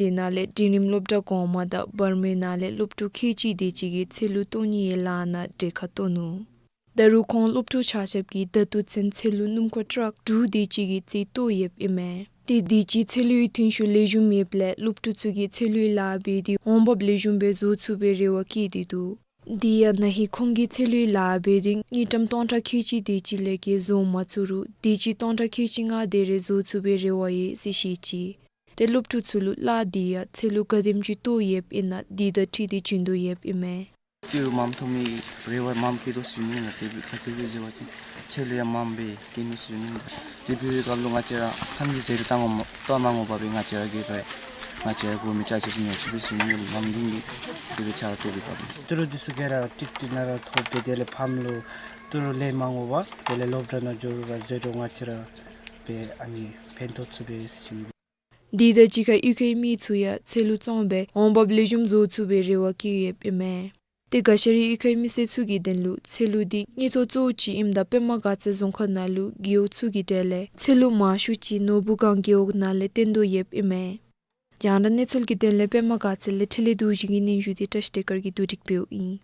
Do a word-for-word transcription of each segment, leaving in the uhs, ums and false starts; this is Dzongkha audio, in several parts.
དེ་ནང་ལས་འབྲིང་རིམ་སློབ་གྲྭ་གོང་མ་དང་བར་མའི་ནང་ལས་སློབ་ཕྲུག་ཁལ་གཅིག་དེ་ཅིག་གིས་ཚལ་ལུ་བཏོན་ནི་ཡང་ལཱ་ནང་གྲལ་ཁར་གཏོགས་ནུག། ད་རུང་ཁོང་སློབ་ཕྲུག་ཆ་ཁྱབ་ཀྱིས་ད་ལྟོ་ཚུན་ཚལ་ལུ་སྣུམ་འཁོར་ཊཱག་དྲུག་དེ་ཅིག་གིས་རྩིས་གཏོད་ཡོདཔ་ཨིན་མས། ཏེ་དུས་ཅི་ཚལ་ལུའི་ཐོན་ཤུགས་ལེགས་ཤོམ་ཡོདཔ་ལས་སློབ་ཕྲུག་ཚུ་གིས་ཚལ་ལུའི་ལཱ་འབད་དེ་འོང་འབབ་ལེགས་ཤོམ་སྦེ་བཟོ་ཚུགས་པའི་རེ་བ་བསྐྱེད་དེ་འདུག། དེ་ཡང་ན་ཧིང་ཁོང་གིས་ཚལ་ལུའི་ལཱ་འབད་དེ་དངུལ་ཀྲམ་སྟོང་ཕྲག་ཁལ་གཅིག་དེ་ཅིག་ལས་བརྒལ་བཟོ་མ་ཚུགས་རུང་དུས་ཅི་སྟོང་ཕྲག་ཁལ་གཅིག་ལྔ་དེ་རེ་བཟོ་ཚུགས་པའི་རེ་བ་ཡོད་ཟེར་བཤད་ཅི། ཏེ་སློབ་ཕྲུག་ཚུ་ལུ་ལཱ་འདི་ཡང་ཚལ་ལུ་ག་དེམ་ཅིག་གཏོད་ཡོདཔ་ཨིན་ན་འདི་དང་འཁྲིལ་ཏེ་བྱིན་དོ་ཡོདཔ་ཨིན་མས། ཏེ་མམ་ཐོབ་མི་རེ་བ་མམ་བསྐྱེད་དོ་ཟེར་ཞུ་ནི་ལགས། ཏེ་ག་ཅི་སྦེ་ཟེར་བ་ཅིན་ཚལ་ལུ་ཡང་མམ་སྦེ་བསྐྱེད་ནུག་ཟེར་ཞུ་ནི་ལགས། ཏེ་འབད་བའི་སྐབས་ལུ་ང་བཅས་ར་ཕམ་གྱིས་ཟད་འགྲོ་བཏང་ངོ་མ་བཏང་མ་དགོ་པར་སྦེ་ང་བཅས་ར་གིས་སྦེ་ང་བཅས་ར་གོ་མི་ཅ་ཆས་ཚུ་ཉོ་ཚུགས་པས་ཟེར་ཞུ་ནི་ལགས། མམ་གིས་ཏེ་སྦེ་ཕྱག་ལཱ་གཏོད་པའི་སྐབས་ལུ། ཏི་རུ་འདི་ཚུ་ག་ར་ཀྲིག་ཀྲི་ནང་ར་ཐོབ་སྦེ་དེ་ལས་ཕམ་ལུ་ཏི་རུ་ལེན་མ་དགོ་པར་དེ་ལས་སློབ་གྲྭ་ནང་འགྱོ་རུང་ར་ཟད་འགྲོ་ང་བཅས་ར་སྦེ་ཨ་ནི་ཕན་ཐོགས་ཚུགས་པས་ཟེར་ཞུ་ནི། འདི་དང་གཅིག་ཁར་གཡུས་ཁའི་མི་ཚུ་ཡང་ཚལ་ལུ་བཙོངས་སྦེ་འོང་འབབ་ལེགས་ཤོམ་བཟོ་ཚུགས་པའི་རེ་བ་བསྐྱེད་ཡོདཔ་ཨིན་མས། ཏེ་ག་ཤ་རའི་གཡུས་ཁའི་མི་སེར་ཚུ་གི་དོན་ལུ་ཚལ་ལུ་འདི་དངུལ་ཚོང་གཙོ་བོ་ཅིག་ཨིནམ་ད་པདྨ་དགའ་ཚལ་རྫོང་ཁག་ནང་ལུ་རྒེད་འོག་ཚུ་གི་གྲས་ལས་ཚལ་ལུ་མང་ཤོས་ཅིག་ནོར་བུ་སྒང་རྒེད་འོག་ནང་ལས་བཏོན་དོ་ཡོདཔ་ཨིན་མས། རྒྱང་བསྒྲགས་གནས་ཚུལ་གྱི་དོན་ལས་པདྨ་དགའ་ཚལ་ལས་འཕྲིན་ལས་རྡོ་རྗེ་གི་སྙན་ཞུ་འདི་བཀྲ་ཤིས་བདེ་སྐར་གྱིས་བསྡུ་སྒྲིག་འབདཝ་ཨིན།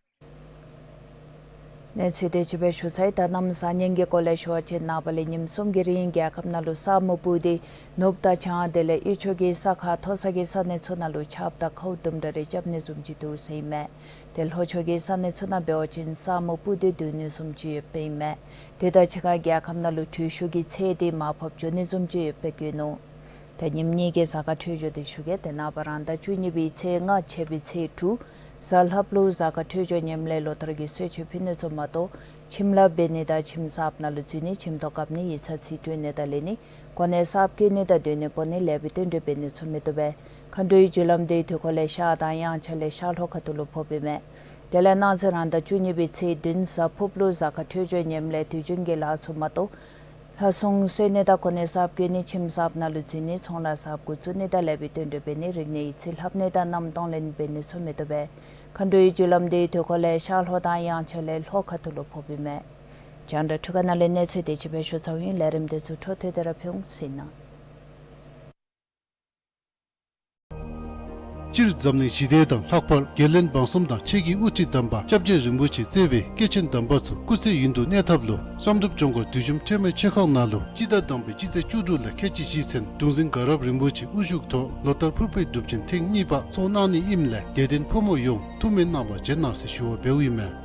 གནས་ཚུལ་དེ་ཅིག་སྦེ་ཞུ་ཚར་ཡི། ད་གནམ་བཟང་ངན་གྱི་སྐོར་ལས་ཞུ་བ་ཅིན་ནངས་པ་ལས་ཉིནམ་གསུམ་གྱི་རིང་རྒྱལ་ཁབ་ནང་ལུ་ས་སྨུག་སྤུབས་ཏེ་ནུབ་དང་བྱང་དེ་ལས་དབུས་ཕྱོགས་ཀྱི་ས་ཁ་མཐོ་ས་གི་ས་གནས་ཚུ་ནང་ལུ་ཆརཔ་དང་ཁཝ་དུམ་གྲ་རེ་རྐྱབ་ནི་བཟུམ་ཅིག་འདུག་ཟེར་ཨིན་མས། དེ་ལྷོ་ཕྱོགས་ཀྱི་ས་གནས་ཚུ་ནང་འབད་བ་ཅིན་ས་སྨུག་སྤུབས་ཏེ་སྡོད་ནི་བཟུམ་ཅིག་ཡོདཔ་ཨིན་མས། དེ་དང་གཅིག་ཁར་རྒྱལ་ཁབ་ནང་ལུ་དྲོད་ཤུགས་ཀྱི་ཚད་དེ་མར་ཕབ་འགྱོ་ནི་བཟུམ་ཅིག་ཡོདཔ་སྦེ་བཀོད་ནུག། ད་ཉིནམ་གཉིས་ཀྱི་གཟའ་སྐར་འཕྲོད་སྦྱོར་དེ་ཞུ་གེ། ཏེ་ནངས་པ་རང་ཟླ་བཅུ་གཉིས་པའི་ཚེས་ལྔ་ཕྱེད་པའི་ཚེས་དྲུག་གཟའ་ལྷགཔ་ལུ་གཟའ་སྐར་འཕྲོད་སྦྱོར་ཉམས་ལེན་ལོ་ལྟར་གྱི་གསོལ་མཆོད་ཕུལ་ནི་ཚུ་མ་གཏོགས་ཁྱིམ་ལཱ་འབད་ནི་དང་ཁྱིམ་གསརཔ་ནང་ལུ་འཛུལ་ནི་ཁྱིམ་ཐོག་བཀབ་ནི་ཡིག་ཚང་རྩིས་སྤྲོད་ནི་དང་ལེན་ནི་གོ་གནས་གསརཔ་བསྐོ་ནི་དང་སྡོད་གནས་སྤོ་ནི་ལེགས་པའི་བསྟུན་གྲོས་འབད་ནི་ཚུ་མི་བཏུབ་པས། མཁའ་འགྲོའི་རྒྱུ་ལམ་དེའི་དུས་འཁོར་ལས་ཤར་དང་དབྱངས་འཆར་ལས་ཤར་ལྷོ་ཁ་ཐུག་ལུ་ཕོགཔ་ཨིན་མས། དེ་ལས་གནངས་ཚེ་རང་ཟླ་བཅུ་གཉིས་པའི་ཚེས་བདུན་གཟའ་ཕུརཔ་ལུ་གཟའ་སྐར་འཕྲོད་སྦྱོར་ཉམས་ལེན་དུས་རྒྱུན་གྱི་ལཱ་ཚུ་མ་གཏོགས་ལྷ་སྲུང་གསོལ་ནི་དང་གོ་གནས་གསརཔ་བཀོད་ནི་ཁྱིམ་གསརཔ་ནང་ལུ་འཛུལ་ནི་ཚོང་ལཱ་གསརཔ་འགོ་བཙུགས་ནི་དང་ལེགས་པའི་བསྟུན་གྲོས་འབད་ནི་རིག་གནས་ཡིག་རྩིས་ལྷབ་ནི་དང་གནམ་གཏོང་ལེན་འབད་ནི་ཚུ་མི་བཏུབ་པས། མཁའ་འགྲོའི་རྒྱུ་ལམ་དེའི་དུས་འཁོར་ལས་ཤར་ལྷོ་དང་དབྱངས་འཆར་ལས་ལྷོ་ཁ་ཐུག་ལུ་ཕོགཔ་ཨིན་མས། རྒྱང་བསྒྲགས་འཕྲུལ་ཁང་ནང་ལས་གནས་ཚུལ་དེ་ཅིག་སྦེ་ཞུ་ཚརཝ་ཨིན། ལས་རིམ་དེ་ཚུ་འཕྲོ་མཐུད་དེ་ར་ཕུལ་འོང་ཟེར་ཨིན་ན། སྤྱིར་འཛམ་གླིང་ཞི་བདེ་དང་ལྷག་པར་རྒྱལ་བློན་འབངས་གསུམ་དང་ཆོས་ཀྱི་དབུ་ཁྲིད་དམ་པ་སྐྱབས་རྗེ་རིན་པོ་ཆེ་གཙོས་པའི་སྐྱེས་ཆེན་དམ་པ་ཚུ་སྐུ་ཚེ་ཡུན་དུ་གནས་ཐབས་ལུ་བསམ་གྲུབ་ལྗོངས་མཁར་བདུད་འཇོམས་ཁྲོས་མའི་མཆོད་ཁང་ནང་ལུ་སྤྱི་ཟླ་དང་པའི་སྤྱི་ཚེས་བཅུ་དྲུག་ལས་ཁལ་གཅིག་བཞི་ཚུན་གདུང་འཛིན་དགའ་རབ་རིན་པོ་ཆེ་དབུ་བཞུགས་ཐོག་ལོ་ལྟར་ཕུར་པའི་སྒྲུབ་ཆེན་ཐེངས་གཉིས་པ་ཚོགས་གནང་ནི་ཨིནམ་ལས་དད་ལྡན་ཕོ་མོ་ཡོངས་ཐུགས་སྨོན་གནང་བར་བྱོན་གནང་ཟེར་ཞུ་བ་འབདཝ་ཨིན་མས།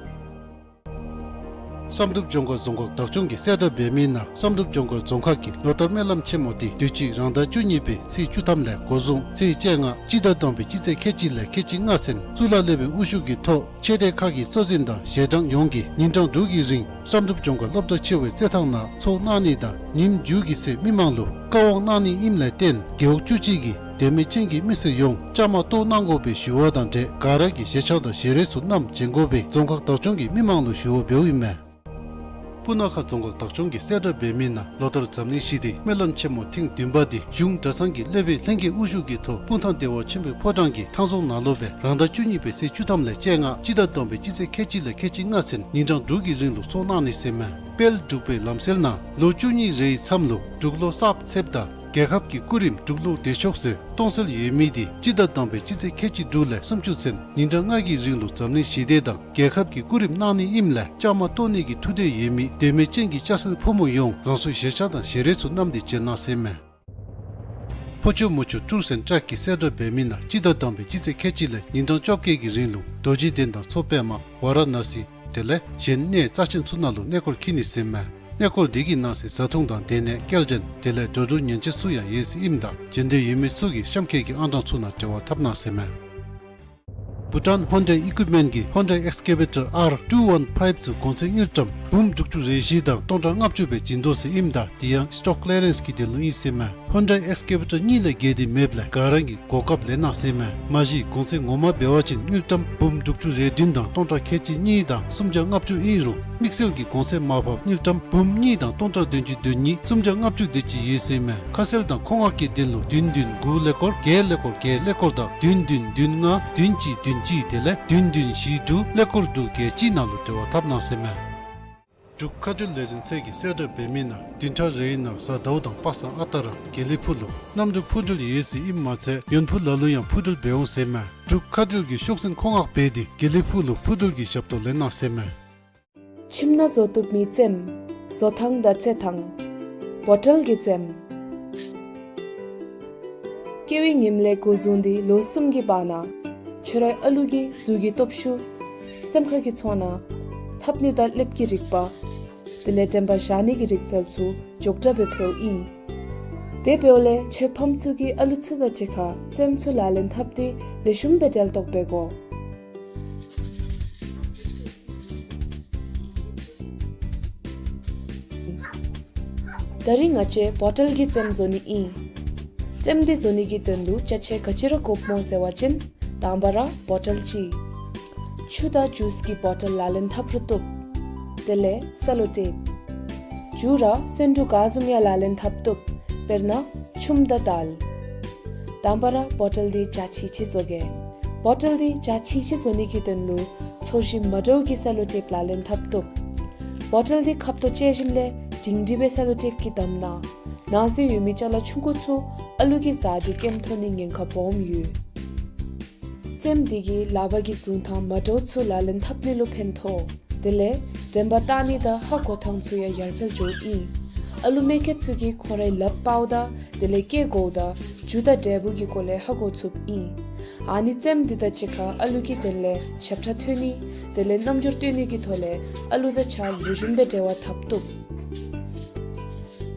བསམ་གྲུབ་ལྗོངས་མཁར་རྫོང་ཁག་བདག་སྐྱོང་གིས་གསལ་བསྒྲགས་འབད་མི་ནང་བསམ་གྲུབ་ལྗོངས་མཁར་རྫོང་ཁག་གི་ལོ་ལྟར་སྨོན་ལམ་ཆེན་མོ་དེ་དུས་ཅི་རང་ཟླ་བཅུ་གཉིས་པའི་ཚེས་བཅུ་ཐམ་ལས་འགོ་བཟུང་ཚེས་བཅོ་ལྔ་སྤྱི་ཟླ་དང་པའི་སྤྱི་ཚེས་ཁལ་གཅིག་ལས་ཁལ་གཅིག་ལྔ་ཚུན་གཙུག་ལག་སློབ་དཔོན་དབུ་བཞུགས་ཀྱི་ཐོག་ཆོས་སྡེ་ཁག་གི་གཙོ་འཛིན་དང་ཞལ་གྲངས་ཡོངས་ཀྱིས་ཉིན་གྲངས་དྲུག་གི་རིང་བསམ་གྲུབ་ལྗོངས་མཁར་སློབ་གྲྭ་ཆེ་བའི་རྩེད་ཐང་ནང་ཚོགས་གནང་ནི་དང་ཉིནམ་མཇུག་གི་ཚེ་མི་མང་ལུ་བཀའ་དབང་གནང་ནི་ཨིནམ་ལས་བརྟེན་རྒེད་འོག་བཅུ་གཅིག་གི་དད་མོས་ཅན་གྱི་མི་སེར་ཡོངས་བཅའ་མར་གཏོགས་གནང་དགོ་པའི་ཞུ་བ་དང་འབྲེལ་ག་ར་གིས་ཞལ་ཆས་དང་ཞལ་རས་ཚུ་བསྣམས་བྱོན་དགོ་པའི་རྫོང་ཁག་བདག་སྐྱོང་གིས་མི་མང་ལུ་ཞུ་བ་འབདཝ་ཨིན་མས། སྤུ་ན་ཁ་རྫོང་ཁག་བདག་སྐྱོང་གིས་གསལ་བསྒྲགས་འབད་མི་ནང་ལོ་ལྟར་འཛམ་གླིང་ཞི་བདེའི་སྨོན་ལམ་ཆེན་མོ་ཐེངས་བདུན་པ་དེ་གཞུང་གྲྭ་ཚང་གི་སློབ་དཔོན་ལྷན་རྒྱས་དབུ་བཞུགས་ཀྱི་ཐོག་སྤུངས་ཐང་བདེ་བ་ཆེན་པོའི་ཕོ་བྲང་གི་ཐང་སོ་ནང་ལུ་སྦེ་རང་ཟླ་བཅུ་གཉིས་པའི་ཚེས་བཅུ་ཐམ་ལས་བཅོ་ལྔ་སྤྱི་ཟླ་དང་པའི་སྤྱི་ཚེས་ཁལ་གཅིག་ལས་ཁལ་གཅིག་ལྔ་ཚུན་ཉིན་གྲངས་དྲུག་གི་རིང་ལུ་ཚོགས་གནང་ནི་ཟེར་ཨིན་མས། དཔལ་འབྲུག་པའི་ལམ་སྲོལ་ནང་ལོ་བཅུ་གཉིས་རེའི་མཚམས་ལུ་འབྲུག་ལོ་གསརཔ་ཚེསཔ་དང་རྒྱལ་ཁབ་ཀྱི་སྐུ་རིམ་འབྲུག་ལོ་བདེ་མཆོག་ཟེར་སྟོང་གསལ་ཡོད་མི་དེ་སྤྱི་ཟླ་དང་པའི་སྤྱི་ཚེས་ཁལ་གཅིག་དྲུག་ལས་སུམ་ཅུ་ཚུན་ཉིན་གྲངས་ལྔ་གི་རིང་ལུ་འཛམ་གླིང་ཞི་བདེ་དང་རྒྱལ་ཁབ་ཀྱི་སྐུ་རིམ་གནང་ནི་ཨིནམ་ལས་བཅའ་མར་གཏོགས་ནི་གི་ཐུགས་འདོད་ཡོད་མི་དད་མོས་ཅན་གྱི་སྐྱ་སེར་ཕོ་མོ་ཡོངས་རང་སོའི་ཞལ་ཆས་དང་ཞལ་རས་ཚུ་བསྣམས་ཏེ་བྱོན་གནང་ཟེར་ཨིན་མས། ཕོ་ཆུ་མོ་ཆུ་ཊུར་སེནཊ་གིས་གསལ་བསྒྲགས་འབད་མི་ནང་སྤྱི་ཟླ་དང་པའི་སྤྱི་ཚེས་ཁལ་གཅིག་ལས་ཉིན་གྲངས་བཅོ་བརྒྱད་ཀྱི་རིང་ལུ་རྡོ་རྗེ་གདན་དང་མཚོ་པདྨ་ཝ་ར་ཎ་སི་དེ་ལས་གཞན་གནས་རྩ་ཆེན་ཚུ་ནང་ལུ་གནས་སྐོར་འཁྱིད་ནི་ཟེར་ཨིན་མས། གནས་སྐོར་དེ་གི་ནང་གསེས་བཟའ་འཐུང་དང་སྡོད་གནས་སྐྱེལ་འདྲེན་དེ་ལས་འགྲོ་འགྲུལ་ཉེན་བཅོལ་ཚུ་ཡང་ཡོད་ཟེར་ཨིནམ་ད་བྱོན་འདོད་ཡོད་མི་ཚུ་གིས་གཤམ་འཁོད་ཀྱི་ཨང་གྲངས་ཚུ་ནང་འབྲེལ་བ་འཐབ་གནང་ཟེར་ཨིན་མས། བྷུ་ཊཱན་ཧོན་ཌའི་ཨི་ཀུའིཔ་མེནཊ་གིས་ཧོན་ཌའི་ཨེགསི་ཀེ་བེ་ཊར་ཨར་ཊུ་ཝན་ཕའིབ་ཚུ་གོང་ཚད་དངུལ་ཀྲམ་འབུམ་དྲུག་ཅུ་རེ་བཞི་དང་སྟོང་ཕྲག་ལྔ་བཅུ་སྦེ་བྱིན་དོ་ཟེར་ཨིནམ་ད་དེ་ཡང་སི་ཊོག་ཀི་ལི་ཡ་རེནསི་གི་དོན་ལུ་ཨིན་ཟེར་ཨིན་མས། ཧོན་ཌའི་ཨེགསི་ཀེ་བེ་ཊར་གཉིས་ལས་བརྒལ་ཏེ་མེདཔ་ལས་ག་ར་གིས་གོ་སྐབས་ལེན་གནང་ཟེར་ཨིན་མས། མ་གཞི་གོང་ཚད་ངོ་མ་འབད་བ་ཅིན་དངུལ་ཀྲམ་འབུམ་དྲུག་ཅུ་རེ་བདུན་དང་སྟོང་ཕྲག་ཁལ་གཅིག་གཉིས་དང་སུམ་བརྒྱ་ལྔ་བཅུ་ཨིན་རུང་དམིགས་བསལ་གྱི་གོང་ཚད་མར་ཕབ་དངུལ་ཀྲམ་འབུམ་གཉིས་དང་སྟོང་ཕྲག་བདུན་ཅུ་དོན་གཉིས་སུམ་བརྒྱ་ལྔ་བཅུ་དེ་ཅིག་ཡོད་ཟེར་ཨིན་མས། ཁ་གསལ་དང་མཁོ་མངགས་ཀྱི་དོན་ལུ་བདུན་བདུན་དགུ་ཀླད་ཀོར་བརྒྱད་ཀླད་ཀོར་བརྒྱད་ཀླད་ཀོར་དང་བདུན་བདུན་བདུན་ལྔ་བདུན་གཅིག་བདུན་གཅིག་དེ་ལས་བདུན་བདུན་བཞི་དྲུག་ཀླད་ཀོར་དྲུག་བརྒྱད་གཅིག་ནང་ལུ་འབྲེལ་བ་འཐབ་གནང་ཟེར་ཨིན་མས། འབྲུག་མཁའ་འགྲུལ་ལས་འཛིན་ཚད་ཀྱིས་གསལ་བསྒྲགས་འབད་མི་ནང་བདུན་ཕྲག་རེའི་ནང་གཟའ་ཟླཝ་དང་པ་སངས་ཨ་རྟག་ར་དགེ་ལེགས་ཕུག་ལུ་གནམ་གྲུ་འཕུར་འགྲུལ་ཡོད་ཟེར་ཨིནམ་མ་ཚད་ཡོན་ཕུག་ལ་ལུ་ཡང་འཕུར་འགྲུལ་འབད་འོང་ཟེར་མས། འབྲུག་མཁའ་འགྲུལ་གྱིས་ཤོག་འཛིན་མཁོ་མངགས་འབད་དེ་དགེ་ལེགས་ཕུག་ལུ་འཕུར་འགྲུལ་གྱི་ཞབས་ཏོག་ལེན་གནང་ཟེར་མས། ཁྱིམ་ནང་བཟོ་བཏུབ་མི་རྩེདམོ། བཟོ་ཐངས་དང་རྩེད་ཐངས། བོ་ཊལ་གྱི་རྩེདམོ། སྐྱེ་བའི་ཉིནམ་ལས་འགོ་བཟུང་སྟེ་ལོ་གསུམ་གྱི་བར་ན་ཁྱོད་རའི་ཨ་ལུ་གི་གཟུགས་ཀྱི་སྟོབས་ཤུགས། སེམས་ཁ་གི་ཚོར་སྣང་། ལྷབ་ནི་དང་ལེབ་ཀྱི་རིག་པ། དེ་ལས་དྲན་པ་བཞག་ནི་གི་རིག་རྩལ་ཚུ་མགྱོགས་དྲགས་སྦེ་འཕེལཝ་ཨིན། དེ་འབདཝ་ལས་ཁྱོད་ཕམ་ཚུ་གིས་ཨ་ལུ་ཚུ་དང་གཅིག་ཁར་རྩེདམོ་ཚུ་ལག་ལེན་འཐབ་སྟེ་ལེགས་ཤོམ་སྦེ་འབྲེལ་གཏོགས་འབད་དགོ། ད་རིས་ང་བཅས་བོ་ཊལ་གྱི་རྩེདམོ་བཟོ་ནི་ཨིན། རྩེདམོ་འདི་བཟོ་ནི་གི་དོན་ལུ་ཅ་ཆས་ག་ཅི་ར་དགོཔ་སྨོ་ཟེར་བ་ཅིན་དང་པ་ར་བོ་ཊལ་གཅིག། ཆུ་དང་ཇུས་ཀྱི་བོ་ཊལ་ལག་ལེན་འཐབ་རུང་བཏུབ། དེ་ལས་སེ་ལོ་ཊེབ། མཇུག་ར་སོན་འབྲུ་ག་བཟུམ་ཡང་ལག་ལེན་འཐབ་བཏུབ། དཔེར་ན་ཆུམ་དང་དལ། དང་པ་ར་བོ་ཊལ་འདི་བྱ་ཕྱི་ཕྱི་བཟོ་གེ། བོ་ཊལ་འདི་བྱ་ཕྱི་ཕྱི་བཟོ་ནི་གི་དོན་ལུ་ཚོས་གཞི་མ་འདྲཝ་གི་སེ་ལོ་ཊེབ་ལག་ལེན་འཐབ་བཏུབ། བོ་ཊལ་འདི་ཁབ་ཏོ་བཅད་ཞིནམ་ལས་སྒྲིང་སྒྲི་སྦེ་སེ་ལོ་ཊེབ་ཀྱིས་བསྡམས་གནང་། ནང་གཟུགས་ཡོད་མི་ཅ་ལ་ཆུང་ཀུ་ཚུ་ཨ་ལུ་གིས་ཟ་སྟེ་སྐེམ་ཐོབ་ནིའི་ཉེན་ཁ་སྦོམ་ཡོད། རྩེདམོ་འདི་གིས་ལག་པ་གི་བཟུང་ཐངས་མ་འདྲཝ་ཚུ་ལག་ལེན་འཐབ་ནི་ལུ་ཕན་ཐོགས། དེ་ལས་དྲན་པ་བཏང་ནི་དང་ཧ་གོ་ཐངས་ཚུ་ཡང་ཡར་འཕེལ་འགྱོཝ་ཨིན། ཨ་ལུ་མེ་ཁྱེར་ཚུ་གིས་ཁོང་རའི་ལགཔ་པའུ་དང་དེ་ལས་སྐེ་སྒོརཝ་དང་རྒྱུ་དང་འབྲས་བུ་གི་སྐོར་ལས་ཧ་གོ་ཚུགསཔ་ཨིན། ཨ་ནི་རྩེདམོ་འདི་དང་གཅིག་ཁར་ཨ་ལུ་གི་དོན་ལས་ཞབས་ཁྲ་མཐོ་ནི་དེ་ལས་རྣམ་འགྱུར་སྟོན་ནི་གི་ཐོག་ལས་ཨ་ལུ་དང་ཆ་ལེགས་ཤོམ་སྦེ་འབྲེལ་བ་འཐབ་བཏུབ།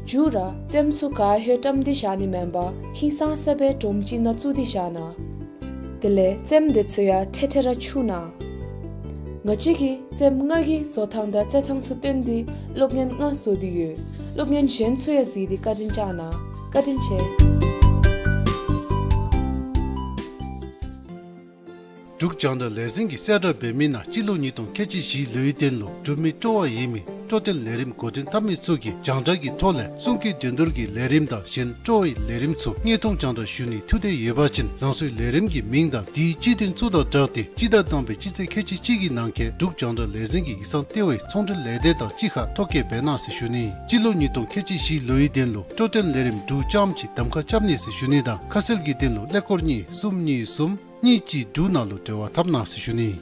མཇུག་ར་རྩེདམོ་ཚུ་ག་ཧེ་བཀྲམ་སྟེ་བཞག་ནི་མེན་པར་ཧིང་སངས་ས་སྦེ་སྒྲོམ་ཅིག་ནང་བཙུགས་ཏེ་བཞག་གནང་། དེ་ལས་རྩེདམོ་འདི་ཚུ་ཡང་འཕྲལ་འཕྲལ་ར་འཁྱུ་གནང་། ང་བཅས་ཀྱིས་རྩེདམོ་ལྔ་གི་བཟོ་ཐངས་དང་རྩེད་ཐངས་ཚུ་སྟོན་ཏེ་སློབ་གཉེར་ལྔ་བཟོ་སྟེ་ཡོད། སློབ་གཉེར་གཞན་ཚུ་ཡང་གཟིགས་ཏེ་བཀའ་དྲིན་བསྐྱང་གནང་། བཀའ་དྲིན་ཆེ། འབྲུག་རྒྱང་བསྒྲགས་ལས་འཛིན་གྱིས་གསལ་བསྒྲགས་འབད་མི་ནང་སྤྱི་ལོ་ཉིས་སྟོང་ཁལ་གཅིག་བཞི་ལོའི་དོན་ལུ་འབྲུག་མི་སྤྲོ་བ་ཡོད་མི་སྤྲོ་སྟོན་ལས་རིམ་འགོ་འདྲེན་འཐབ་མི་ཚུ་གིས་རྒྱང་བསྒྲགས་ཀྱི་ཐོག་ལས་གསུང་སྐད་འགྲན་བསྡུར་གྱི་ལས་རིམ་དང་གཞན་སྤྲོ་བའི་ལས་རིམ་ཚུ་དངོས་མཐོང་རྒྱང་བསྒྲགས་ཞུ་ནིའི་ཐུགས་འདོད་ཡོད་པ་ཅིན་རང་སོའི་ལས་རིམ་གྱི་མིང་དང་དེའི་སྤྱི་དོན་ཚུ་དང་སྦྲགས་ཏེ་སྤྱི་ཟླ་དང་པའི་སྤྱི་ཚེས་ཁལ་གཅིག་གཅིག་གི་ནང་འཁོད་འབྲུག་རྒྱང་བསྒྲགས་ལས་འཛིན་གྱི་ཡིག་ཚང་ལྟེ་བའི་ཚོང་འབྲེལ་ལས་སྡེ་དང་གཅིག་ཁར་ཐོ་བཀོད་འབད་གནང་ཟེར་ཞུ་ནི། སྤྱི་ལོ་ཉིས་སྟོང་ཁལ་གཅིག་བཞི་ལོའི་དོན་ལུ་སྤྲོ་སྟོན་ལས་རིམ་འབྲུག་ལྕམ་ཅིག་གདམ་ཁ་རྐྱབ་ནི་ཟེར་ཞུ་ནི་དང་ཁ་གསལ་གྱི་དོན་ལུ་ཀླད་ཀོར་གཉིས་གསུམ་གཉིས་གསུམ་གཉིས་གཅིག་དྲུག་ནང་ལུ་འབྲེལ་བ་འཐབ་གནང་ཟེར་ཞུ་ནི།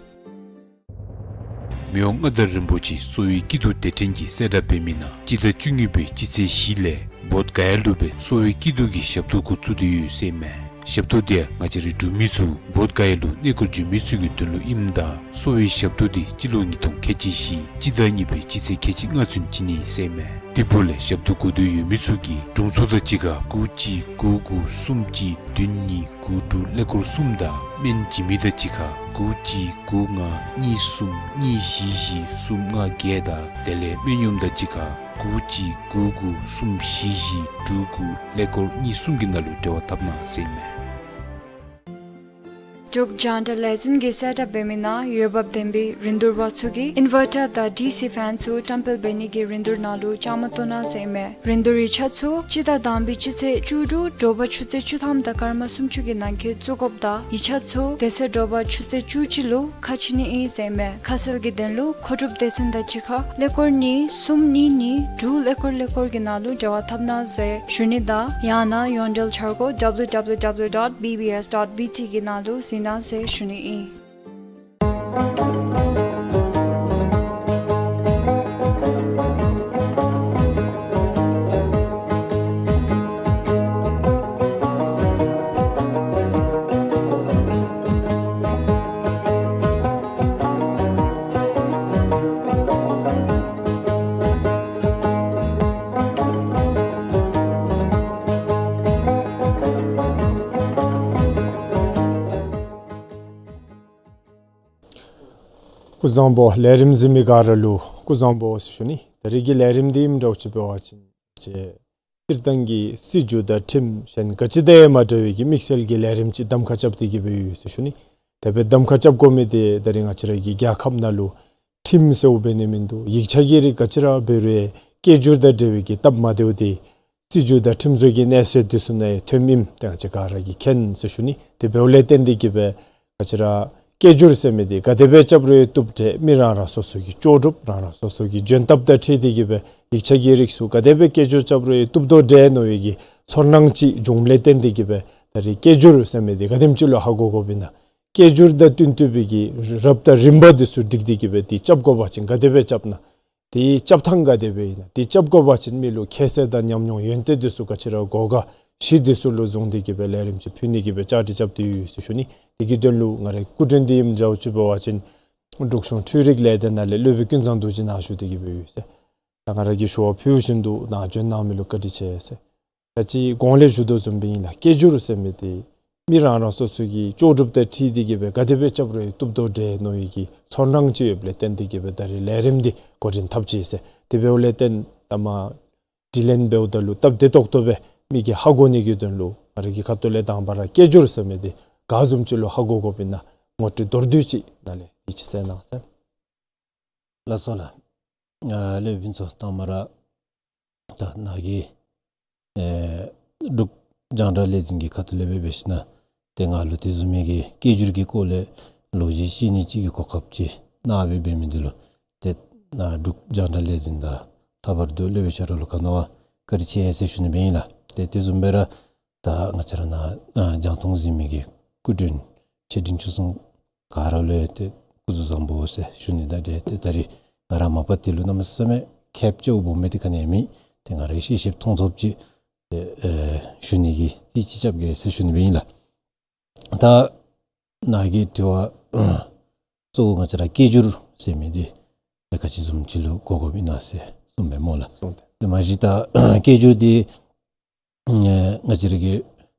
མི་དབང་མངའ་བདག་རིན་པོ་ཆེ་གསོ་བའི་སྐྱིད་སྡུག་སྡེ་ཕྲན་གྱིས་གསལ་བསྒྲགས་འབད་མི་ནང་སྤྱི་ཟླ་བཅུ་གཉིས་པའི་སྤྱི་ཚེས་བཞི་ལས་བོདྷ་ག་ཡ་ལུ་སྦེ་གསོ་བའི་སྐྱིད་སྡུག་གི་ཞབས་ཏོག་འགོ་བཙུགས་ཏེ་ཡོད་ཟེར་མས། ཞབས་ཏོག་འདི་ཡང་ང་བཅས་རའི་འབྲུག་མི་ཚུ་བོདྷ་ག་ཡ་ལུ་གནས་སྐོར་འབྱོན་མི་ཚུ་གི་དོན་ལུ་ཨིནམ་ད་གསོ་བའི་ཞབས་ཏོག་འདི་སྤྱི་ལོ་ཉིས་སྟོང་ཁལ་གཅིག་བཞི་སྤྱི་ཟླ་གཉིས་པའི་སྤྱི་ཚེས་ཁལ་གཅིག་ལྔ་ཚུན་བྱིན་ནི་ཟེར་མས། དེ་འབདཝ་ལས་ཞབས་ཏོག་དགོས་འདོད་ཡོད་མི་ཚུ་གིས་དྲུང་འཚོ་དང་གཅིག་ཁར་དགུ་གཅིག་དགུ་དགུ་གསུམ་གཅིག་བདུན་གཉིས་དགུ་དྲུག་ཀླད་ཀོར་གསུམ་དང་སྨན་བྱིན་མི་དང་གཅིག་ཁར་དགུ་གཅིག་དགུ་ལྔ་གཉིས་གསུམ་གཉིས་བཞི་བཞི་གསུམ་ལྔ་བརྒྱད་དང་དེ་ལས་སྨན་གཡོགམ་དང་གཅིག་ཁར་དགུ་གཅིག་དགུ་དགུ་གསུམ་བཞི་བཞི་དྲུག་དགུ་ཀླད་ཀོར་གཉིས་གསུམ་གྱི་ནང་ལུ་འབྲེལ་བ་འཐབ་གནང་ཟེར་མས། འབྲུག་རྒྱང་བསྒྲགས་ལས་འཛིན་གྱིས་གསལ་བསྒྲགས་འབད་མི་ནང་འོས་འབབ་ལྡན་པའི་རིན་བསྡུར་པ་ཚུ་གིས་ཨིན་ཝར་ཊར་དང་ཌི་སི་ཕེན་ཚུ་བཀྲམ་སྤེལ་འབད་ནི་གི་རིན་བསྡུར་ནང་ལུ་བཅའ་མར་གཏོགས་གནང་ཟེར་མས། རིན་བསྡུར་ཡིག་ཆ་ཚུ་སྤྱི་ཟླ་དང་པའི་སྤྱི་ཚེས་བཅུ་དྲུག་དྲོ་པ་ཆུ་ཚོད་བཅུ་ཐམ་དང་སྐར་མ་སུམ་ཅུ་གི་ནང་འཁོད་བཙུགས་དགོཔ་དང་ཡིག་ཆ་ཚུ་དེ་ཚེ་དྲོ་པ་ཆུ་ཚོད་བཅུ་གཅིག་ལུ་ཁ་ཕྱེ་ནི་ཨིན་ཟེར་མས། ཁ་གསལ་གྱི་དོན་ལུ་མཁོ་སྒྲུབ་སྡེ་ཚན་དང་གཅིག་ཁར་ཀླད་ཀོར་གཉིས་གསུམ་གཉིས་གཉིས་དྲུག་ཀླད་ཀོར་ཀླད་ཀོར་གྱི་ནང་ལུ་འབྲེལ་བ་འཐབ་གནང་ཟེར་ཞུ་ནི་དང་ཡང་ན་ཡོངས་འབྲེལ་འཆར་སྒོ་W W W dot B B S dot B T གི་ནང་ལུ་གཟིགས་གནང་ཟེར་ཞུ་ནི་ཨིན། སྐུ་གཟུགས་བཟང་པོ། ལས་རིམ་གཟིགས་མི་ག་ར་ལུ་སྐུ་གཟུགས་བཟང་པོ་ཟེར་ཞུ་ནི། ད་རིས་ཀྱི་ལས་རིམ་འདི་ཨིནམ་འདྲཝ་ཅིག་འབད་བ་ཅིན་སྤྱིར་བཏང་གི་སྲིད་བྱུས་དང་ཁྲིམས་གཞན་ག་ཅི་དང་ཡང་མ་འདྲ་བའི་གི་དམིགས་བསལ་གྱི་ལས་རིམ་ཅིག་གདམ་ཁ་རྐྱབ་སྟེ་གི་སྦེ་ཡོད་ཟེར་ཞུ་ནི། དེ་སྦེ་གདམ་ཁ་རྐྱབ་དགོ་མི་འདི་ད་རིས་ང་བཅས་ར་གི་རྒྱལ་ཁབ་ནང་ལུ་ཁྲིམས་ཟེརཝ་འབད་ནི་མིན་འདུག། ཡིག་ཆ་གི་རིགས་ག་ཅི་ར་འབད་རུང་སྐད་སྒྱུར་དང་འབྲེལ་བའི་གི་སྟབས་མ་བདེཝ་འདི་སྲིད་བྱུས་དང་ཁྲིམས་བཟོ་གི་གནས་ཚད་འདི་ཚུ་ནང་ཡང་ཐོནམ་ཨིནམ་འདི་ང་བཅས་ག་ར་གིས་མཁྱེན་ཟེར་ཞུ་ནི། དེ་འབདཝ་ལས་བརྟེན་ཏེ་གི་སྦེ་ང་བཅས་ར་ སྐད་སྒྱུར་ཟེར་མི་འདི་ག་དེ་སྦེ་རྐྱབ་རུང་བཏུབ་འདྲས། མི་རང་རང་སོ་སོ་གི་ལྕོགས་གྲུབ་རང་རང་སོ་སོ་གི་འཇོན་ཐབས་དང་འཁྲིལ་ཏེ་གི་སྦེ་ཡིག་ཆ་གི་རིགས་ཚུ་ག་དེ་སྦེ་སྐད་སྒྱུར་རྐྱབ་རུང་བཏུབ་དོ་འདྲས་མནོ་བའི་གི་ཚོར་སྣང་ཅིག་བྱུངམ་ལས་བརྟེན་ཏེ་གི་སྦེ་ད་རིས་སྐད་སྒྱུར་ཟེར་མི་འདི་ག་དེམ་ཅིག་ལུ་ཧ་གོ་དགོཔ་ཨིན་ན། སྐད་སྒྱུར་དང་བསྟུན་བསྟུན་པའི་གི་རབ་དང་རིམ་པ་འདི་ཚུ་སྒྲིག་སྟེ་གི་སྦེ་འདི་རྐྱབ་དགོ་པ་ཅིན་ག་དེ་སྦེ་རྐྱབ་ན། དེའི་རྐྱབ་ཐངས་ག་དེ་སྦེ་ཨིན་ན། དེ་རྐྱབ་དགོ་པ་ཅིན་མི་ལུ་ཁྱད་གསོད་དང་ཉམས་མྱོང་ཡོན་ཏན་འདི་ཚུ་ག་ཅི་ར་དགོ་ག་གཞི་འདི་ཚུ་ལུ་བཟུང་སྟེ་གི་སྦེ་ལས་རིམ་ཅིག་ཕུལ་ནི་གི་སྦེ་བཅའ་སྒྲིག་རྐྱབ་སྟེ་ཡོད་ཟེར་ཞུ་ནི། དེ་གི་དོན་ལུ་ང་རའི་སྐུ་མགྲོན་འདི་ཨིནམ་འདྲཝ་ཅིག་འབད་བ་ཅིན་འབྲུག་གཞུང་འཕྲུལ་རིག་ལས་སྡེ་ནང་ལས་སློབ་དཔོན་ཀུན་བཟང་རྡོ་རྗེ་ནཱ་བཞུགས་ཏེ་གི་སྦེ་ཡོད་ཟེར། ད་ང་ར་གིས་ཞུ་བ་ཕུལ་བཞིན་དུ་ནཱ་འབྱོན་གནང་མི་ལུ་བཀའ་དྲིན་ཆེ་ཟེར། ད་ཅི་གོང་ལས་ཞུ་དོ་བཟུམ་སྦེ་ཨིན་ལགས། སྐད་སྒྱུར་ཟེར་མི་འདི་མི་རང་རང་སོ་སོ་གི་ལྕོགས་གྲུབ་དང་འཁྲིལ་ཏེ་གི་སྦེ་ག་དེ་སྦེ་རྐྱབ་རུང་བཏུབ་དོ་འདྲས་མནོ་བའི་གི་ཚོར་སྣང་ཅིག་ཡོདཔ་ལས་བརྟེན་ཏེ་གི་སྦེ་ད་རིས་ལས་རིམ་འདི་འགོ་འདྲེན་འཐབ་ཅི་ཟེར། དེ་འབདཝ་ལས་བརྟེན་ད་མ་དྲི་ལན་འབདཝ་ད་ལུ་སྟབས་བདེ་ཏོག་ཏོ་སྦེ་མི་གིས་ཧ་གོ་ནི་གི་དོན་ལུ་ང་ར་གི་ཁ་ཐུག་ལས་དང་པ་ར་སྐད་སྒྱུར་ཟེར་མི་འདི་ག་བཟུམ་ཅིག་ལུ་ཧ་གོ་དགོཔ་ཨིན་ན་ངོ་སྤྲོད་མདོར་བསྡུས་ཅིག་ནཱ་ལས་ཡིད་ཆེས་གནང་ཟེར། ལགས་སོ་ལགས། ཨ་སློབ་དཔོན་ཚུ་དང་པ་ར་ད་ནཱ་གི་ཨེ་འབྲུག་རྒྱང་བསྒྲགས་ལས་འཛིན་གྱི་ཁ་ཐུག་ལས་སྦེ་འབད་ཞིན་ན་ཏེ་ང་ལུ་དེ་བཟུམ་མའི་གི་སྐད་སྒྱུར་གྱི་སྐོར་ལས་ལོ་རྒྱུས་བཤད་ནི་ཅིག་གི་གོ་སྐབས་ཅིག་གནང་སྦེ་འབད་མི་འདི་ལུ་ཏེ་ནཱ་འབྲུག་རྒྱང་བསྒྲགས་ལས་འཛིན་དང་ལྷག་པར་དུ་སློབ་དཔོན་ཤ་ར་ལུ་ག་ནི་བ་བཀའ་དྲིན་ཆེ་ཟེར་ཞུ་ནི་སྦེ་ཨིན་ལགས། ཏེ་དེ་བཟུམ་སྦེ་ར་ད་ང་བཅས་ར་ནཱ་ཨ་རྒྱང་མཐོང་གཟིགས་མི་གི་སྐུ་མགྲོན་ཆེ་འབྲིང་ཆུང་གསུམ་ག་ར་ལུ་ཡང་ཏེ་སྐུ་གཟུགས་བཟང་པོ་ཟེར་ཞུ་ནི་དང་འབྲེལ་ཏེ་ད་རིས་ང་ར་མ་པ་དེ་ལུ་གནམ་མེད་ས་མེད་ཁེབས་ཆེཝ་སྦོམ་སྦེ་དེ་ག་ནི་ཡང་མེད། ཏེ་ང་རའི་ཤེས་ཤེསཔ་མཐོང་ཐོབ་ཅིག་ཏེ་ཨེ་ཞུ་ནི་གི་རྩིས་ཅིག་རྐྱབ་གེ་ཟེར་ཞུ་ནི་སྦེ་ཨིན་ལགས། ད་ནཱ་གི་དྲི་བ་གཙོ་བོ་ང་བཅས་ར་སྐད་སྒྱུར་ཟེར་མི་འདི་ཏེ་ག་ཅི་བཟུམ་ཅིག་ལུ་གོ་དགོཔ་ཨིན་ན་ཟེར་གསུངམ་མས་སྨོ་ལགས། གསུངས་ཏེ། ཏེ་མ་གཞི་ད་སྐད་སྒྱུར་འདི་ཨེ་ང་བཅས་ར་གི་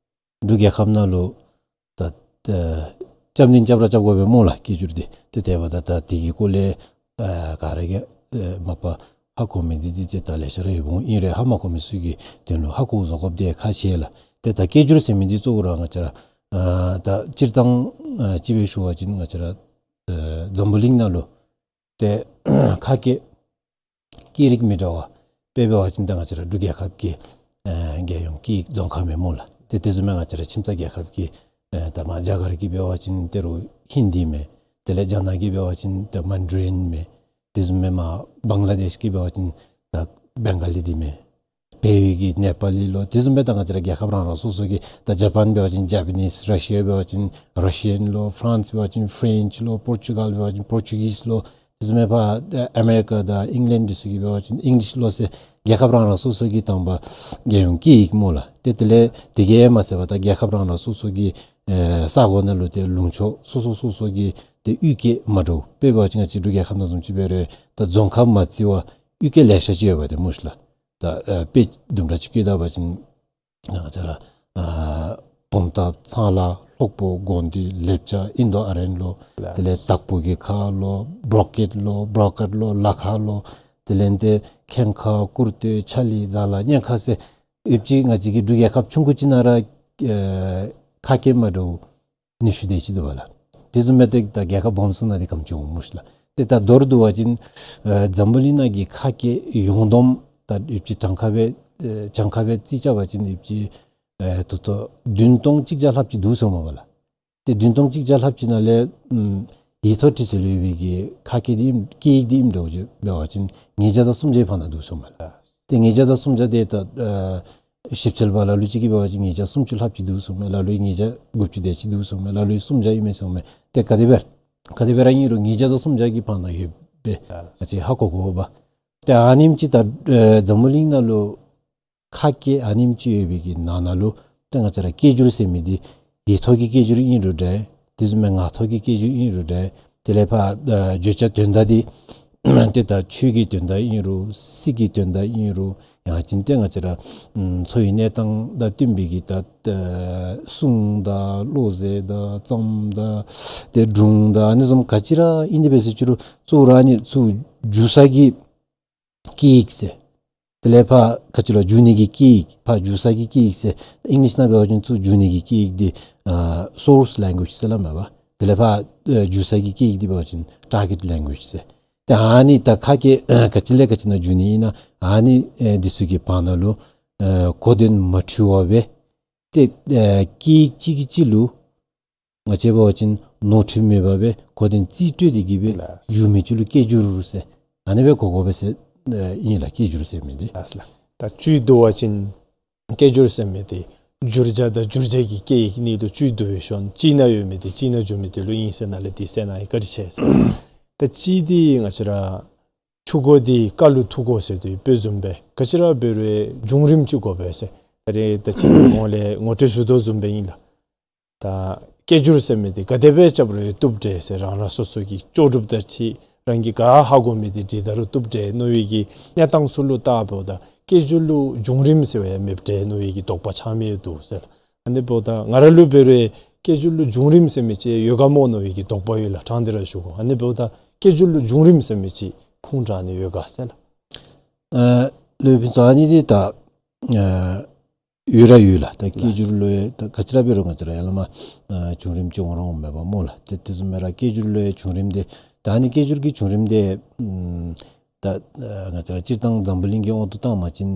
འབྲུག་རྒྱལ་ཁབ་ནང་ལུ་ད་ཨེ་རྐྱབ་ནི་རྐྱབ་ར་རྐྱབ་དགོ་པས་སྨོ་ལགས། སྐད་སྒྱུར་འདི་ཏེ་དེ་འབདཝ་ད་ད་དེ་གི་སྐོར་ལས་ཨ་ག་ར་གིས་ཨེ་མ་པ་ཧ་གོ་མི་འདི་འདི་ཏེ་ད་ལེ་ཤ་ར་ཡོདཔ་འོང་། ཨིན་རུང་ཧ་མ་གོ་མི་ཚུ་གི་དོན་ལུ་ཧ་གོ་བཟོ་དགོཔ་འདི་ཁག་ཆེ་ལགས། ཏེ་ད་སྐད་སྒྱུར་ཟེར་མི་འདི་གཙོ་བོ་ར་ང་བཅས་ར་ཨ་ད་སྤྱིར་བཏང་ཨ་ཅིག་སྦེ་ཞུ་བ་ཅིན་ང་བཅས་ར་ཨ་འཛམ་བུ་གླིང་ནང་ལུ་ཏེ་ཁ་སྐད་སྐད་རིགས་མི་འདྲ་བ་དཔེ་འབད་བ་ཅིན་ད་ང་བཅས་ར་འབྲུག་རྒྱལ་ཁབ་ཀྱི་ཨེ་རྒྱལ་ཡོངས་སྐད་ཡིག་རྫོང་ཁ་མས་སྨོ་ལགས། ཏེ་དེ་བཟུམ་མའི་ང་བཅས་ར་ཁྱིམ་ཚང་རྒྱལ་ཁབ་ཀྱི་ཨེ་ད་མ་རྒྱ་གར་གྱི་འབད་བ་ཅིན་ཏེ་རུང་ཧིན་དི་མས། དེ་ལས་རྒྱ་ནག་གི་འབད་བ་ཅིན་ད་མན་ཌ་རིན་མས། དེ་བཟུམ་མའི་མ་བང་ལ་དེཤ་གི་འབད་བ་ཅིན་ད་བེང་ག་ལི་འདི་མས། བལ་ཡུལ་གྱི་ནེ་པ་ལི་ལོ། དེ་བཟུམ་སྦེ་ད་ང་བཅས་ར་རྒྱལ་ཁབ་རང་རང་སོ་སོ་གི་ད་ཇ་པཱན་འབད་བ་ཅིན་ཇ་པ་ནིས། ར་ཤི་ཡ་འབད་བ་ཅིན་ར་ཤི་ཡཱན་ལོ། ཕ་རན་སི་འབད་བ་ཅིན་ཕ་རེནཆ་ལོ། པོར་ཅུ་གཱལ་འབད་བ་ཅིན་པོར་ཅུ་གིས་ལོ། དེ་བཟུམ་སྦེ་ཕར་ཨ་མེ་རི་ཀ་དང་ཨིང་ལེནཌ་འདི་ཚུ་གི་འབད་བ་ཅིན་ཨིང་ལིཤ་ལོ་ཟེར་རྒྱལ་ཁབ་རང་རང་སོ་སོ་གི་དང་པ་རྒྱལ་ཡོངས་སྐད་ཡིག་སྨོ་ལགས། ཏེ་དེ་ལས་དེ་གིས་མ་ཚད་པར་ད་རྒྱལ་ཁབ་རང་རང་སོ་སོ་གི་ཨེ་ས་གོ་ནང་ལུ་ཏེ་ལུང་ཕྱོགས་སོ་སོ་སོ་སོ་གི་ཏེ་གཡུས་སྐད་མ་འདྲཝ། དཔེ་འབད་བ་ཅིན་ང་བཅས་འབྲུག་རྒྱལ་ཁབ་ནང་བཟུམ་ཅིག་འབད་རུང་ད་རྫོང་ཁ་མ་བརྩི་བར་གཡུས་སྐད་ལེ་ཤ་ཅིག་ཡོད་པ་ཏེ་སྨོ་ཤི་ལགས། ད་ཨ་དཔེ་དུམ་གྲ་ཅིག་བཀོད་ད་པ་ཅིན་ང་བཅས་ར་ཨ་བུམ་ཐང་ཚང་ལ་ལྷོག་པོ་དགོན་སྡེ་ལེབ་ཅ་ཨིན་དོ་ཨ་རན་ལོ། དེ་ལས་དྭགས་པོ་གི་ཁ་ལོ། བྲོ་ཀེཊ་ལོ། བྲོ་ཀེཊ་ལོ། ལ་ཁ་ལོ། དེ་ལས་ཏེ་ཁེངས་ཁ། ཀུར་སྟོད། ཆ་ལི། ཛ་ལ། གཉན་ཁ་ཟེར་ཡོདཔ་ཅིག་ང་བཅས་ཀྱི་འབྲུག་རྒྱལ་ཁབ་ཆུང་ཀུ་ཅིག་ནང་ར་ཨེ་ཁ་སྐད་མ་འདྲཝ་ཉི་ཤུ་དེ་ཅིག་འདུག་པ་ལགས། དེ་བཟུམ་སྦེ་ཏེ་ད་རྒྱལ་ཁབ་སྦོམ་ཚུ་ནང་འདི་ག་དེམ་ཅིག་འོང་སྨོ་ཤི་ལགས། ཏེ་ད་མདོར་བསྡུ་བ་ཅིན་ཨེ་འཛམ་བུ་གླིང་ནང་གི་ཁ་སྐད་ཡོངས་བསྡོམས་ད་ཡོདཔ་ཅིག་གྲངས་ཀ་སྦེ་ཨེ་གྲངས་ཀ་སྦེ་རྩིས་རྐྱབ་པ་ཅིན་ཡོདཔ་ཅིག་ཨེ་ད་ལྟོ་བདུན་སྟོང་གཅིག་བརྒྱ་ལྷགཔ་ཅིག་འདུག་ཟེར་མས་པ་ལགས། ཏེ་བདུན་སྟོང་གཅིག་བརྒྱ་ལྷགཔ་ཅིག་ནང་ལས་ཨམ་ཡིག་ཐོག་བྲིས་ཚད་ལུ་ཡོད་པའི་གི་ཁ་སྐད་འདི་སྐད་ཡིག་འདི་ཨིནམ་འདྲཝ་ཅིག་འབད་བ་ཅིན་ཉིས་བརྒྱ་དང་སུམ་བརྒྱ་གི་བར་ན་འདུག་ཟེར་མས་ལགས། ཏེ་ཉིས་བརྒྱ་དང་སུམ་བརྒྱ་དེ་ད་ཨེ་ཞིབ་འཚོལ་པ་ལ་ལུ་ཅིག་གིས་འབད་བ་ཅིན་ཉིས་བརྒྱ་སུམ་ཅུ་ལྷགཔ་ཅིག་འདུག་ཟེར་མས། ལ་ལུ་ཉིས་བརྒྱ་དགུ་བཅུ་དེ་ཅིག་འདུག་ཟེར་མས། ལ་ལུ་སུམ་བརྒྱ་ཨིན་མས་ཟེར་མས། ཏེ་ག་དེ་སྦེ་ག་དེ་སྦེ་ར་ཨིན་རུང་ཉིས་བརྒྱ་དང་སུམ་བརྒྱ་གི་བར་ན་ཡོདཔ་སྦེ་ང་བཅས་ཧ་གོ་དགོ་པས། ཏེ་ཨ་ནེམ་ཅིག་ད་ཨེ་འཛམ་བུ་གླིང་ནང་ལུ་ཁ་སྐད་ཨ་ནེམ་ཅིག་ཡོད་པའི་གི་ནང་ན་ལུ་ཏེ་ང་བཅས་ར་སྐད་སྒྱུར་ཟེར་མི་འདི་ཡིག་ཐོག་གི་སྐད་སྒྱུར་ཨིན་རུང་འདྲ། དེ་བཟུམ་མའི་ངག་ཐོག་གི་སྐད་སྒྱུར་ཨིན་རུང་འདྲ། དེ་ལས་ཕར་ཨ་བརྗོད་བྱ་དོན་དག་འདི་ཏེ་ད་ཆོས་ཀྱི་དོན་དག་ཨིན་རུང་སྲིད་ཀྱི་དོན་དག་ཨིན་རུང་ཡང་ཅིན་ཏེ་ང་བཅས་ར་ཨམ་འཚོ་བའི་གནས་སྟངས་དང་བསྟུན་པའི་གི་ད་ཨ་སྲུང་དང་བློ་ཟེར་དང་རྩོམ་དང་ཏེ་སྒྲུང་དང་ཨ་ནི་བཟུམ་ག་ཅི་ར་ཨིན་ཏེ་འབད་ཟེར་ཅི་རུང་གཙོ་བོ་ར་ཨ་ནི་ཚུ་བསྒྱུར་ས་གི་སྐད་ཡིག་ཟེར། དེ་ལས་ཕར་ག་ཅི་ལོ་བསྒྱུར་ནི་གི་སྐད་ཡིག་ཕར་བསྒྱུར་ས་གི་སྐད་ཡིག་ཟེར། ཨིང་ལིཤ་ནང་འབད་བ་ཅིན་ཚུར་བསྒྱུར་ནི་གི་སྐད་ཡིག་འདི་ཨ་སོརསི་ལེང་གུ་ཨེཇ་ཟེར་སླབ་མས་པ། དེ་ལས་ཕར་ཨ་བསྒྱུར་ས་གི་སྐད་ཡིག་འདི་འབད་བ་ཅིན་ཊར་གེཊ་ལེང་གུ་ཨེཇ་ཟེར། ཏེ་ཨ་ནི་ད་ཁ་སྐད་ཨ་ག་ཅི་ལས་ག་ཅི་ནང་བསྒྱུར་ནི་ཨིན་ན་ཨ་ནི་ཨེ་འདི་ཚུ་གི་བར་ན་ལུ་ཨེ་གོ་དོན་མ་འཁྲུལ་བ་སྦེ་ཏེ་ཨེ་སྐད་ཡིག་གཅིག་གིས་གཅིག་ལུ་ ང་བཅས་འབད་བ་ཅིན་ནོར་འཁྲུལ་མེད་པར་སྦེ་གོ་དོན་རྩིས་སྤྲོད་དེ་གིས་སྦེ་ལགས། འགྱུར་མི་ཅིག་ལུ་སྐད་སྒྱུར་ཟེར་ཨ་ནི་སྦེ་གོ་དགོ་པས་ཟེར་ཨིན་ལགས། སྐད་སྒྱུར་ཟེར་མི་འདི། ལགས་ལགས། ད་བཅུད་བསྡུ་བ་ཅིན་སྐད་སྒྱུར་ཟེར་མི་འདི་བསྒྱུར་བྱ་དང་བསྒྱུར་བྱེད་ཀྱི་སྐད་ཡིག་གཉིས་ལུ་བཅུད་བསྡུ་བའི་ཤུལ་ཅིག་ནང་ཡོད་མི་འདི་ཅིག་ནང་འགྱུར་མི་འདི་ལུ་ཨིན་ཟེར་ནཱ་ལས་འདི་ཟེར་ན་ཡང་བཀའ་དྲིན་ཆེ་ཟེར། ད་གཅིག་འདི་ང་བཅས་ར་ཆུ་མགོ་འདི་རྐ་ལུ་ཐུག་དགོ་ཟེར་དོ་ཡོདཔ་བཟུམ་སྦེ་ག་ཅི་ར་འབད་རུང་བསྒྱུར་རིམ་ཅིག་དགོ་པས་ཟེར། ད་རེས་ད་ཅི་གོང་ལས་ངོ་སྤྲོད་ཞུ་དོ་བཟུམ་སྦེ་ཨིན་ལགས། ད་སྐད་སྒྱུར་ཟེར་མི་འདི་ག་དེ་སྦེ་རྐྱབ་རུང་བཏུབ་འདྲས་ཟེར། རང་རང་སོ་སོ་གི་ལྕོགས་གྲུབ་དང་འཁྲིལ་རང་གིས་ག་ཧ་གོ་མི་འདི་འབྲི་ད་རུང་བཏུབ་འདྲས་མནོ་བའི་གི་གནས་སྟངས་ཚུ་ལུ་བལྟཝ་ད་སྐད་སྒྱུར་ལུ་བསྒྱུར་རིམ་ཟེར་བ་ཡང་མེདཔ་འདྲས་མནོ་བའི་གི་དོགས་པ་ཆགས་མི་ཡང་འདུག་ཟེར་ལགས། ཨ་ནི་འབདཝ་ད་ང་ར་ལུ་འབད་རུང་སྐད་སྒྱུར་ལུ་བསྒྱུར་རིམ་ཟེར་མི་ཅིག་ཡོད་ག་མོ་མནོ་བའི་གི་དོགས་པ་ཡོད་ལགས། དྲང་སྟེ་ར་ཞུ་དགོ། ཨ་ནི་འབདཝ་ད་སྐད་སྒྱུར་ལུ་བསྒྱུར་རིམ་ཟེར་མི་ཅིག་ཁུངས་དྲངས་ནི་ཡོད་ག་ཟེར་ལགས། ཨ་ལགས་ཕུན་ཚོགས། ཨ་ནི་འདི་ད་ཨ་ཡོད་ར་ཡོད་ལགས། ད་སྐད་སྒྱུར་ལུ་ཡང་ད་ག་ཅི་ར་འབད་རུང་ང་བཅས་ར་ཡར་ལས་མར་ཨ་བྱུང་རིམ་ཅིག་འོང་ར་འོངམ་མས་པ་སྨོ་ལགས། ཏེ་དེ་བཟུམ་སྦེ་ར་སྐད་སྒྱུར་ལུ་ཡང་བྱུང་རིམ་འདི་ད་ཨ་ནི་སྐད་སྒྱུར་གྱི་བྱུང་རིམ་འདི་ཨམ་ད་ཨ་ང་བཅས་ར་སྤྱིར་བཏང་འཛམ་བུ་གླིང་གི་དབང་དུ་བཏང་བ་ཅིན་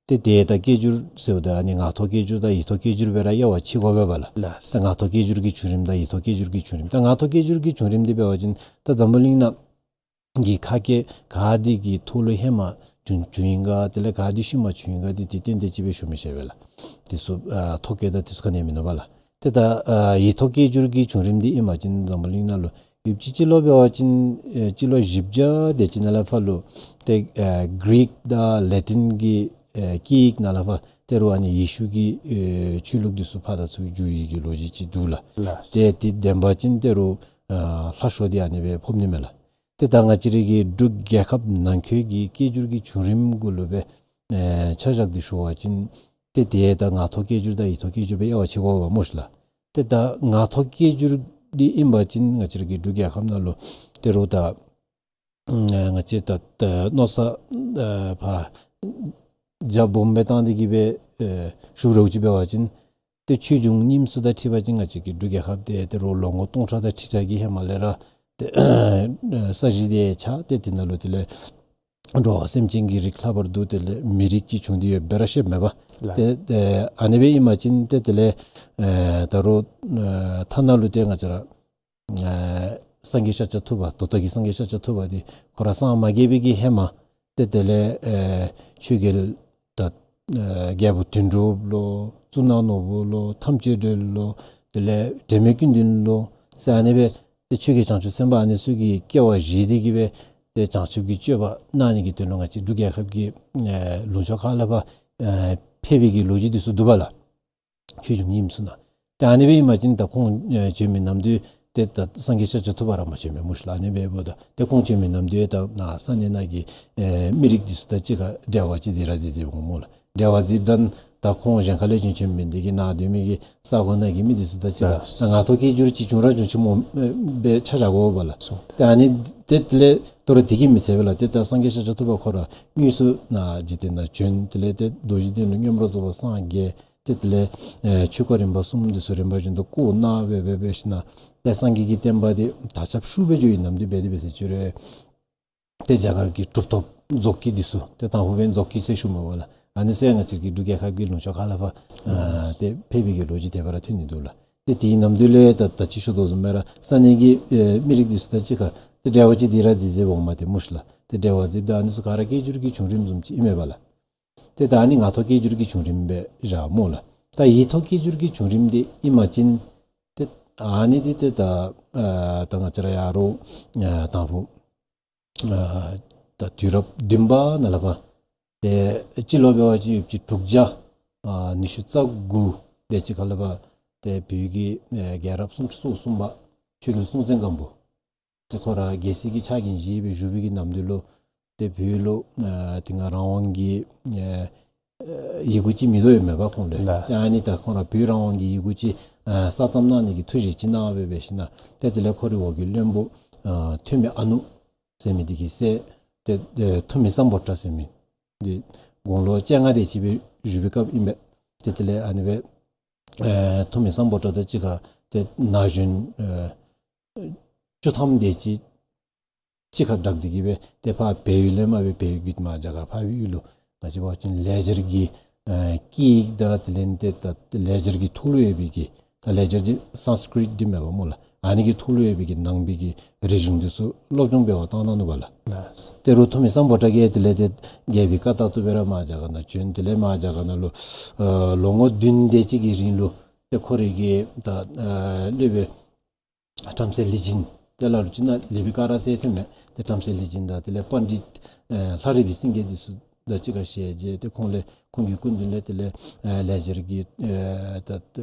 ཏེ་ཏེ་ད་སྐད་སྒྱུར་ཟེརཝ་ད་ཨ་ནི་ངག་ཐོག་སྐད་སྒྱུར་དང་ཡིག་ཐོག་སྐད་སྒྱུར་སྦེ་ར་དབྱེ་བ་ཕྱེ་དགོ་པས་པ་ལགས། ལགས། ད་ངག་ཐོག་སྐད་སྒྱུར་གྱི་བྱུང་རིམ་དང་ཡིག་ཐོག་སྐད་སྒྱུར་གྱི་བྱུང་རིམ། ད་ངག་ཐོག་སྐད་སྒྱུར་གྱི་བྱུང་རིམ་འདི་འབད་བ་ཅིན་ད་འཛམ་བུ་གླིང་ནང་གི་ཁ་སྐད་ག་འདི་གི་ཐོག་ལུ་ཧེ་མ་བྱུང་བྱུང་ཡི་ག་དེ་ལས་ག་འདི་ཤུལ་མ་བྱུང་ཡི་ག་འདི་ཏེ་ཏན་ཏན་ཅིག་སྦེ་ཞུ་མི་ཤེས་པས་ལགས། དེ་ཚུ་ཨ་ཐོ་བཀོད་དང་དེ་ཚུ་ག་ནི་ཡང་མིན་ནུག་པ་ལགས། ཏེ་ད་ཨ་ཡིག་ཐོག་སྐད་སྒྱུར་གྱི་བྱུང་རིམ་འདི་ཨིན་པ་ཅིན་འཛམ་བུ་གླིང་ནང་ལུ་ཡོདཔ་ཅིག་སྤྱི་ལོ་འབད་བ་ཅིན་ཨེ་སྤྱི་ལོ་བཞི་བརྒྱ་དེ་ཅིག་ནང་ལས་ཕར་ལུ་ཏེ་ཨེ་གྷི་རིག་དང་ལེ་ཊིན་གྱི་ཨེ་སྐད་ཡིག་ནང་ལས་ཕར་ད་རུང་ཨ་ནི་ཡེ་ཤུ་གི་ཨེ་ཆོས་ལུགས་འདི་ཚུ་ཕར་དང་ཚུར་བསྒྱུར་ཡི་གི་ལོ་རྒྱུས་ཅིག་འདུག་ལགས། ལགས། ཏེ་དེ་བདེན་པ་ཅིན་ད་རུང་ཨ་ལྷག་ཤོས་འདི་ཨ་ནི་སྦེ་ཕོག་ནི་མས་ལགས། ཏེ་ད་ང་བཅས་རའི་གི་འབྲུག་རྒྱལ་ཁབ་ནང་འཁོད་ཀྱི་སྐད་སྒྱུར་གྱི་བྱུང་རིམ་གུ་ལུ་སྦེ་ཨེ་ཆ་བཞག་སྟེ་ཞུ་བ་ཅིན་ཏེ་དེ་ད་ངག་ཐོག་སྐད་སྒྱུར་དང་ཡིག་ཐོག་སྐད་སྒྱུར་སྦེ་དབྱེ་བ་ཕྱེ་དགོ་པས་སྨོ་ཤིག་ལགས། ཏེ་ད་ངག་ཐོག་སྐད་སྒྱུར་འདི་ཨིན་པ་ཅིན་ང་བཅས་རའི་གི་འབྲུག་རྒྱལ་ཁབ་ནང་ལུ་ད་རུང་ད་ཨ་ང་བཅས་ད་ད་མནོ་བསམ་ཨ་ཕར་རྒྱ་སྦོམ་སྦེ་བཏང་སྟེ་གིས་སྦེ་ཨེ་ཞུ་རོགས་ཅིག་འབད་བ་ཅིན་ཏེ་ཆོས་འབྱུང་རྙིངམ་ཚུ་དང་འཁྲིལ་བ་ཅིན་ང་བཅས་ཀྱི་འབྲུག་རྒྱལ་ཁབ་འདི་ད་རུང་ལོ་ངོ་སྟོང་ཕྲག་དང་ཁྲི་ཕྲག་གི་ཧེ་མ་ལས་ར་ཏེ་ས་གཞི་འདི་ཆགས་ཏེ་དེ་ནང་ལུ་དེ་ལས་འགྲོ་བ་སེམས་ཅན་གྱི་རིགས་ལྷག་པར་དུ་དེ་ལས་མི་རིགས་ཅིག་བྱུང་སྟེ་ཡོདཔ་སྦེ་ར་ཤེས་མས་པ། ལགས། ཏེ་ཨ་ནི་སྦེ་ཨིན་པ་ཅིན་ཏེ་དེ་ལས་ཨེ་ད་རུང་ཨེ་ཐ་ན་ལུ་ཏེ་ང་བཅས་ར་ཨེ་སངས་རྒྱས་ཤཱཀྱ་ཐུབ་པ་ད་ལྟོ་གི་སངས་རྒྱས་ཤཱཀྱ་ཐུབ་པ་འདི་ཁོ་ར་སངས་མ་རྒྱས་པའི་གི་ཧེ་མ་ཏེ་དེ་ལས་ཨེ་ཆོས་རྒྱལ་ད་ཨེ་རྒྱལ་པོ་དོན་གྲུབ་ལོ་གཙུག་ན་ནོར་བུ་ལོ་ཐམས་ཅད་སྒྲོལ་ལོ་དེ་ལས་དྲན་མེད་ཀུན་ལྡན་ལོ་ཟེར་ཨ་ནི་སྦེ་ཏེ་ཆོས་རྒྱལ་བྱང་ཆུབ་སེམས་དཔའ་ཨ་ནི་ཚུ་གི་སྐྱེ་བ་བཞེས་ཏེ་གིས་སྦེ་ཏེ་བྱང་ཆུབ་ཀྱི་སྤྱོད་པ་གནང་ནི་གི་དོན་ལུ་ང་བཅས་འབྲུག་རྒྱལ་ཁབ་ཀྱི་ཨེ་ལུང་ཕྱོགས་ཁ་ལས་ཕར་ཨེ་ཕེབས་པའི་གི་ལོ་རྒྱུས་འདི་ཚུ་འདུག་པ་ལགས། ཆོས་འབྱུང་རྙིངམ་ཚུ་ནང་། ཏེ་ཨ་ནི་སྦེ་ཨིན་པ་ཅིན་ད་ཁོང་ཨེ་བྱོན་མི་ནམ་དུས་ཏེ་ད་སངས་རྒྱས་ཤཱཀྱ་ཐུབ་པ་ར་མ་བྱོན་པས་སྨོ་ཤིག་ལགས། ཨ་ནི་སྦེ་འབདཝ་ད་ཏེ་ཁོང་བྱོན་མི་ནམ་དུས་ད་ནཱ་ས་གནས་ནང་གི་ཨེ་མི་རིགས་འདི་ཚུ་དང་གཅིག་ཁར་འབྲེལ་བ་ཅིག་འཛིང་ར་འཛིང་འཛིང་འོང་སྨོ་ལགས། འབྲེལ་བ་འཛིངམ་ད་ད་ཁོང་གཞན་ཁ་ལས་བྱོན་བྱོན་མི་འདི་གིས་ནཱ་སྡོད་མི་གི་ས་གོ་ནང་གི་མི་འདི་ཚུ་དང་གཅིག་ཁར་ད་ངག་ཐོག་སྐད་སྒྱུར་ཅིག་བྱུང་ར་བྱུང་ཅིག་སྨོ་ཨེ་སྦེ་ཆ་བཞག་དགོ་པས་ལགས། སོ། ཏེ་ཨ་ནི་ཏེ་དེ་ལས་ད་རུང་དེ་གིས་མི་ཚད་པས་ལགས། ཏེ་ད་སངས་རྒྱས་ཤཱཀྱ་ཐུབ་པ་ཁོ་ར་དངོས་སུ་ནཱ་འཇིག་རྟེན་ནང་བྱོན། དེ་ལས་ཏེ་རྡོ་རྗེ་གདན་ལུ་མངོན་པར་རྫོགས་པར་སངས་རྒྱས། ཏེ་དེ་ལས་ཨེ་ཆོས་སྐོར་རིམ་པ་གསུམ་འདི་ཚུ་རིམ་པ་བཞིན་དུ་བསྐོར་གནང་སྦེ་སྦེ་འབད་ཞིནམ་ཏེ་སངས་རྒྱས་ཀྱི་བསྟན་པ་འདི་དར་ཁྱབ་ཤུགས་སྦེ་འགྱོ་བའི་ནམ་དུས་འབད་དེ་འབད་ཟེར་ཅི་རུང་ཏེ་རྒྱ་གར་གྱི་གྲུབ་ཐོབ་རྫོགས་སྐྱེས་འདི་ཚུ་ཏེ་དང་ཕུ་འབད་རྫོགས་སྐྱེས་ཟེར་ཞུཝ་མས་པ་ལགས། ཨ་ནི་ཚུ་ཡང་ང་བཅས་ཀྱི་འབྲུག་རྒྱལ་ཁབ་ཀྱི་ལུང་ཕྱོགས་ཁ་ལས་ཕར་ཨ་ཏེ་ཕེབས་པའི་གི་ལོ་རྒྱུས་དེ་སྦེ་ར་ཐོན་ནི་འདུག་ལགས། ཏེ་དེའི་ནམ་དུས་ལས་ད་ད་ཅི་ཞུ་དོ་བཟུམ་སྦེ་ར་ས་གནས་ཀྱི་ཨེ་མི་རིགས་འདི་ཚུ་དང་གཅིག་ཁར་ཏེ་འབྲེལ་བ་ཅིག་འཛིང་ར་འཛིང་འཛིང་འོངམ་ཏེ་སྨོ་ཤིག་ལགས། ཏེ་འབྲེལ་བ་འཛིངམ་ད་ཨ་ནི་ཚུ་ག་ར་སྐད་སྒྱུར་གྱི་བྱུང་རིམ་བཟུམ་ཅིག་ཨིན་མས་པ་ལགས། ཏེ་ད་ཨ་ནི་ངག་ཐོག་སྐད་སྒྱུར་གྱི་བྱུང་རིམ་སྦེ་བཞག་སྨོ་ལགས། ད་ཡིག་ཐོག་སྐད་སྒྱུར་གྱི་བྱུང་རིམ་འདི་ཨིན་པ་ཅིན་ཏེ་ཨ་ནི་འདི་ཏེ་ད་ཨ་ད་ང་བཅས་ར་ཡར་ཨ་དང་ཕུ་ཨ་ད་དུས་རབས་བདུན་པ་ནང་ལས་ཕར་ཏེ་སྤྱི་ལོ་འབད་བ་ཅིན་ཡོད་ཅིག་དྲུག་བརྒྱ་ཨ་ཉི་ཤུ་རྩ་དགུ་དེ་ཅིག་ཁ་ལས་ཕར་ཏེ་བོད་ཀྱི་ཨེ་རྒྱལ་རབས་སུམ་ཅུ་སོ་གསུམ་པ་ཆོས་རྒྱལ་སྲོང་བཙན་སྒམ་པོ་ཏེ་ཁོ་ར་རྒྱལ་སྲིད་ཀྱི་ཕྱག་འགན་བཞེས་སྦེ་བཞུགས་པའི་གི་ནམ་དུས་ལུ་ཏེ་བོད་ལུ་ཨ་དེ་སྔ་རང་དབང་གི་ཨ་ཡི་གུ་ཅིག་མེད་དོ་ཡོདཔ་མས་པ་ཁོང་ལུ། ལགས། ཏེ་ཨ་ནི་ད་ཁོང་ར་བོད་རང་དབང་གི་ཡི་གུ་ཅིག་ཨ་གསར་རྩོམ་གནང་ནི་གི་ཐུགས་བཞེད་ཅིག་གནང་སྦེ་འབད་ཞིནམ་ཏེ་དེ་ལས་ཁོ་རའི་འོག་གི་བློན་པོ་ཨ་ཐོན་མི་ཨ་ནུ་ཟེར་མི་འདི་གི་སྲས་ཏེ་ཨེ་ཐུ་མི་སམ་བྷོ་ཊ་ཟེར་མི་འདི་དགུང་ལོ་བཅོ་ལྔ་དེ་ཅིག་སྦེ་བཞུགས་པའི་སྐབས་ཨིན་པས། ཏེ་དེ་ལས་ཨ་ནི་སྦེ་ཨེ་ཐུ་མི་སམ་བྷོ་ཊ་དང་གཅིག་ཁར་ཏེ་ན་གཞོན་ཨེ་བཅུ་ཐམ་དེ་ཅིག་གཅིག་ཁར་སྦྲགས་ཏེ་གིས་སྦེ་ཏེ་ཕར་བལ་ཡུལ་ལས་མར་སྦེ་བལ་ཡུལ་བརྒྱུད་མར་རྒྱ་གར་འཕགས་པའི་ཡུལ་ལུ་ང་བཅས་འབད་བ་ཅིན་ལེགས་སྦྱར་གྱི་ཨེ་སྐད་ཡིག་དང་དེ་ལས་ཏེ་ད་ལེགས་སྦྱར་གྱི་ཐོག་ལུ་ཡོད་པའི་གི་ ད་ལེགས་སྦྱར་འདི་སཾསྐྲྀཏ་འདི་མེན་པ་སྨོ་ལགས། ཨ་ནི་གི་ཐོག་ལུ་ཡོད་པའི་གི་ནང་པའི་གི་རིག་གཞུང་འདི་ཚུ་སློབ་སྦྱོང་འབད་བར་བཏང་གནང་ནུག་པ་ལགས། ལགས། ཏེ་རུང་ཐོན་མི་སམ་བྷོ་ཊ་གིས་དེ་ལས་ཏེ་རྒྱལ་པོའི་བཀའ་ལྟར་དུ་སྦེ་ར་མར་རྒྱ་གར་ནང་བྱོན། དེ་ལས་མར་རྒྱ་གར་ནང་ལུ་ཨ་ལོ་ངོ་བདུན་དེ་ཅིག་གི་རིང་ལུ་ཏེ་ཁོ་རའི་གི་ད་ཨ་སློབ་དཔོན་བྲམ་ཟེ་ལི་སྦྱིན་ཏེ་ལ་ལུ་ཅིག་ནང་ལེགས་པའི་སྐད་ར་ཟེར་ཐོནམ་མས། ཏེ་བྲམ་ཟེ་ལི་སྦྱིན་དང་དེ་ལས་པཎྜི་ཏ་ཨེ་ལྷ་རིས་པའི་སེང་གེ་འདི་ཚུ་དང་གཅིག་ཁར་ཞལ་མཇལ། ཏེ་ཁོང་ལས་ཁོང་གི་སྐུ་མདུན་ལས་དེ་ལས་ཨེ་ལེགས་སྦྱར་གྱི་ཨེ་ད་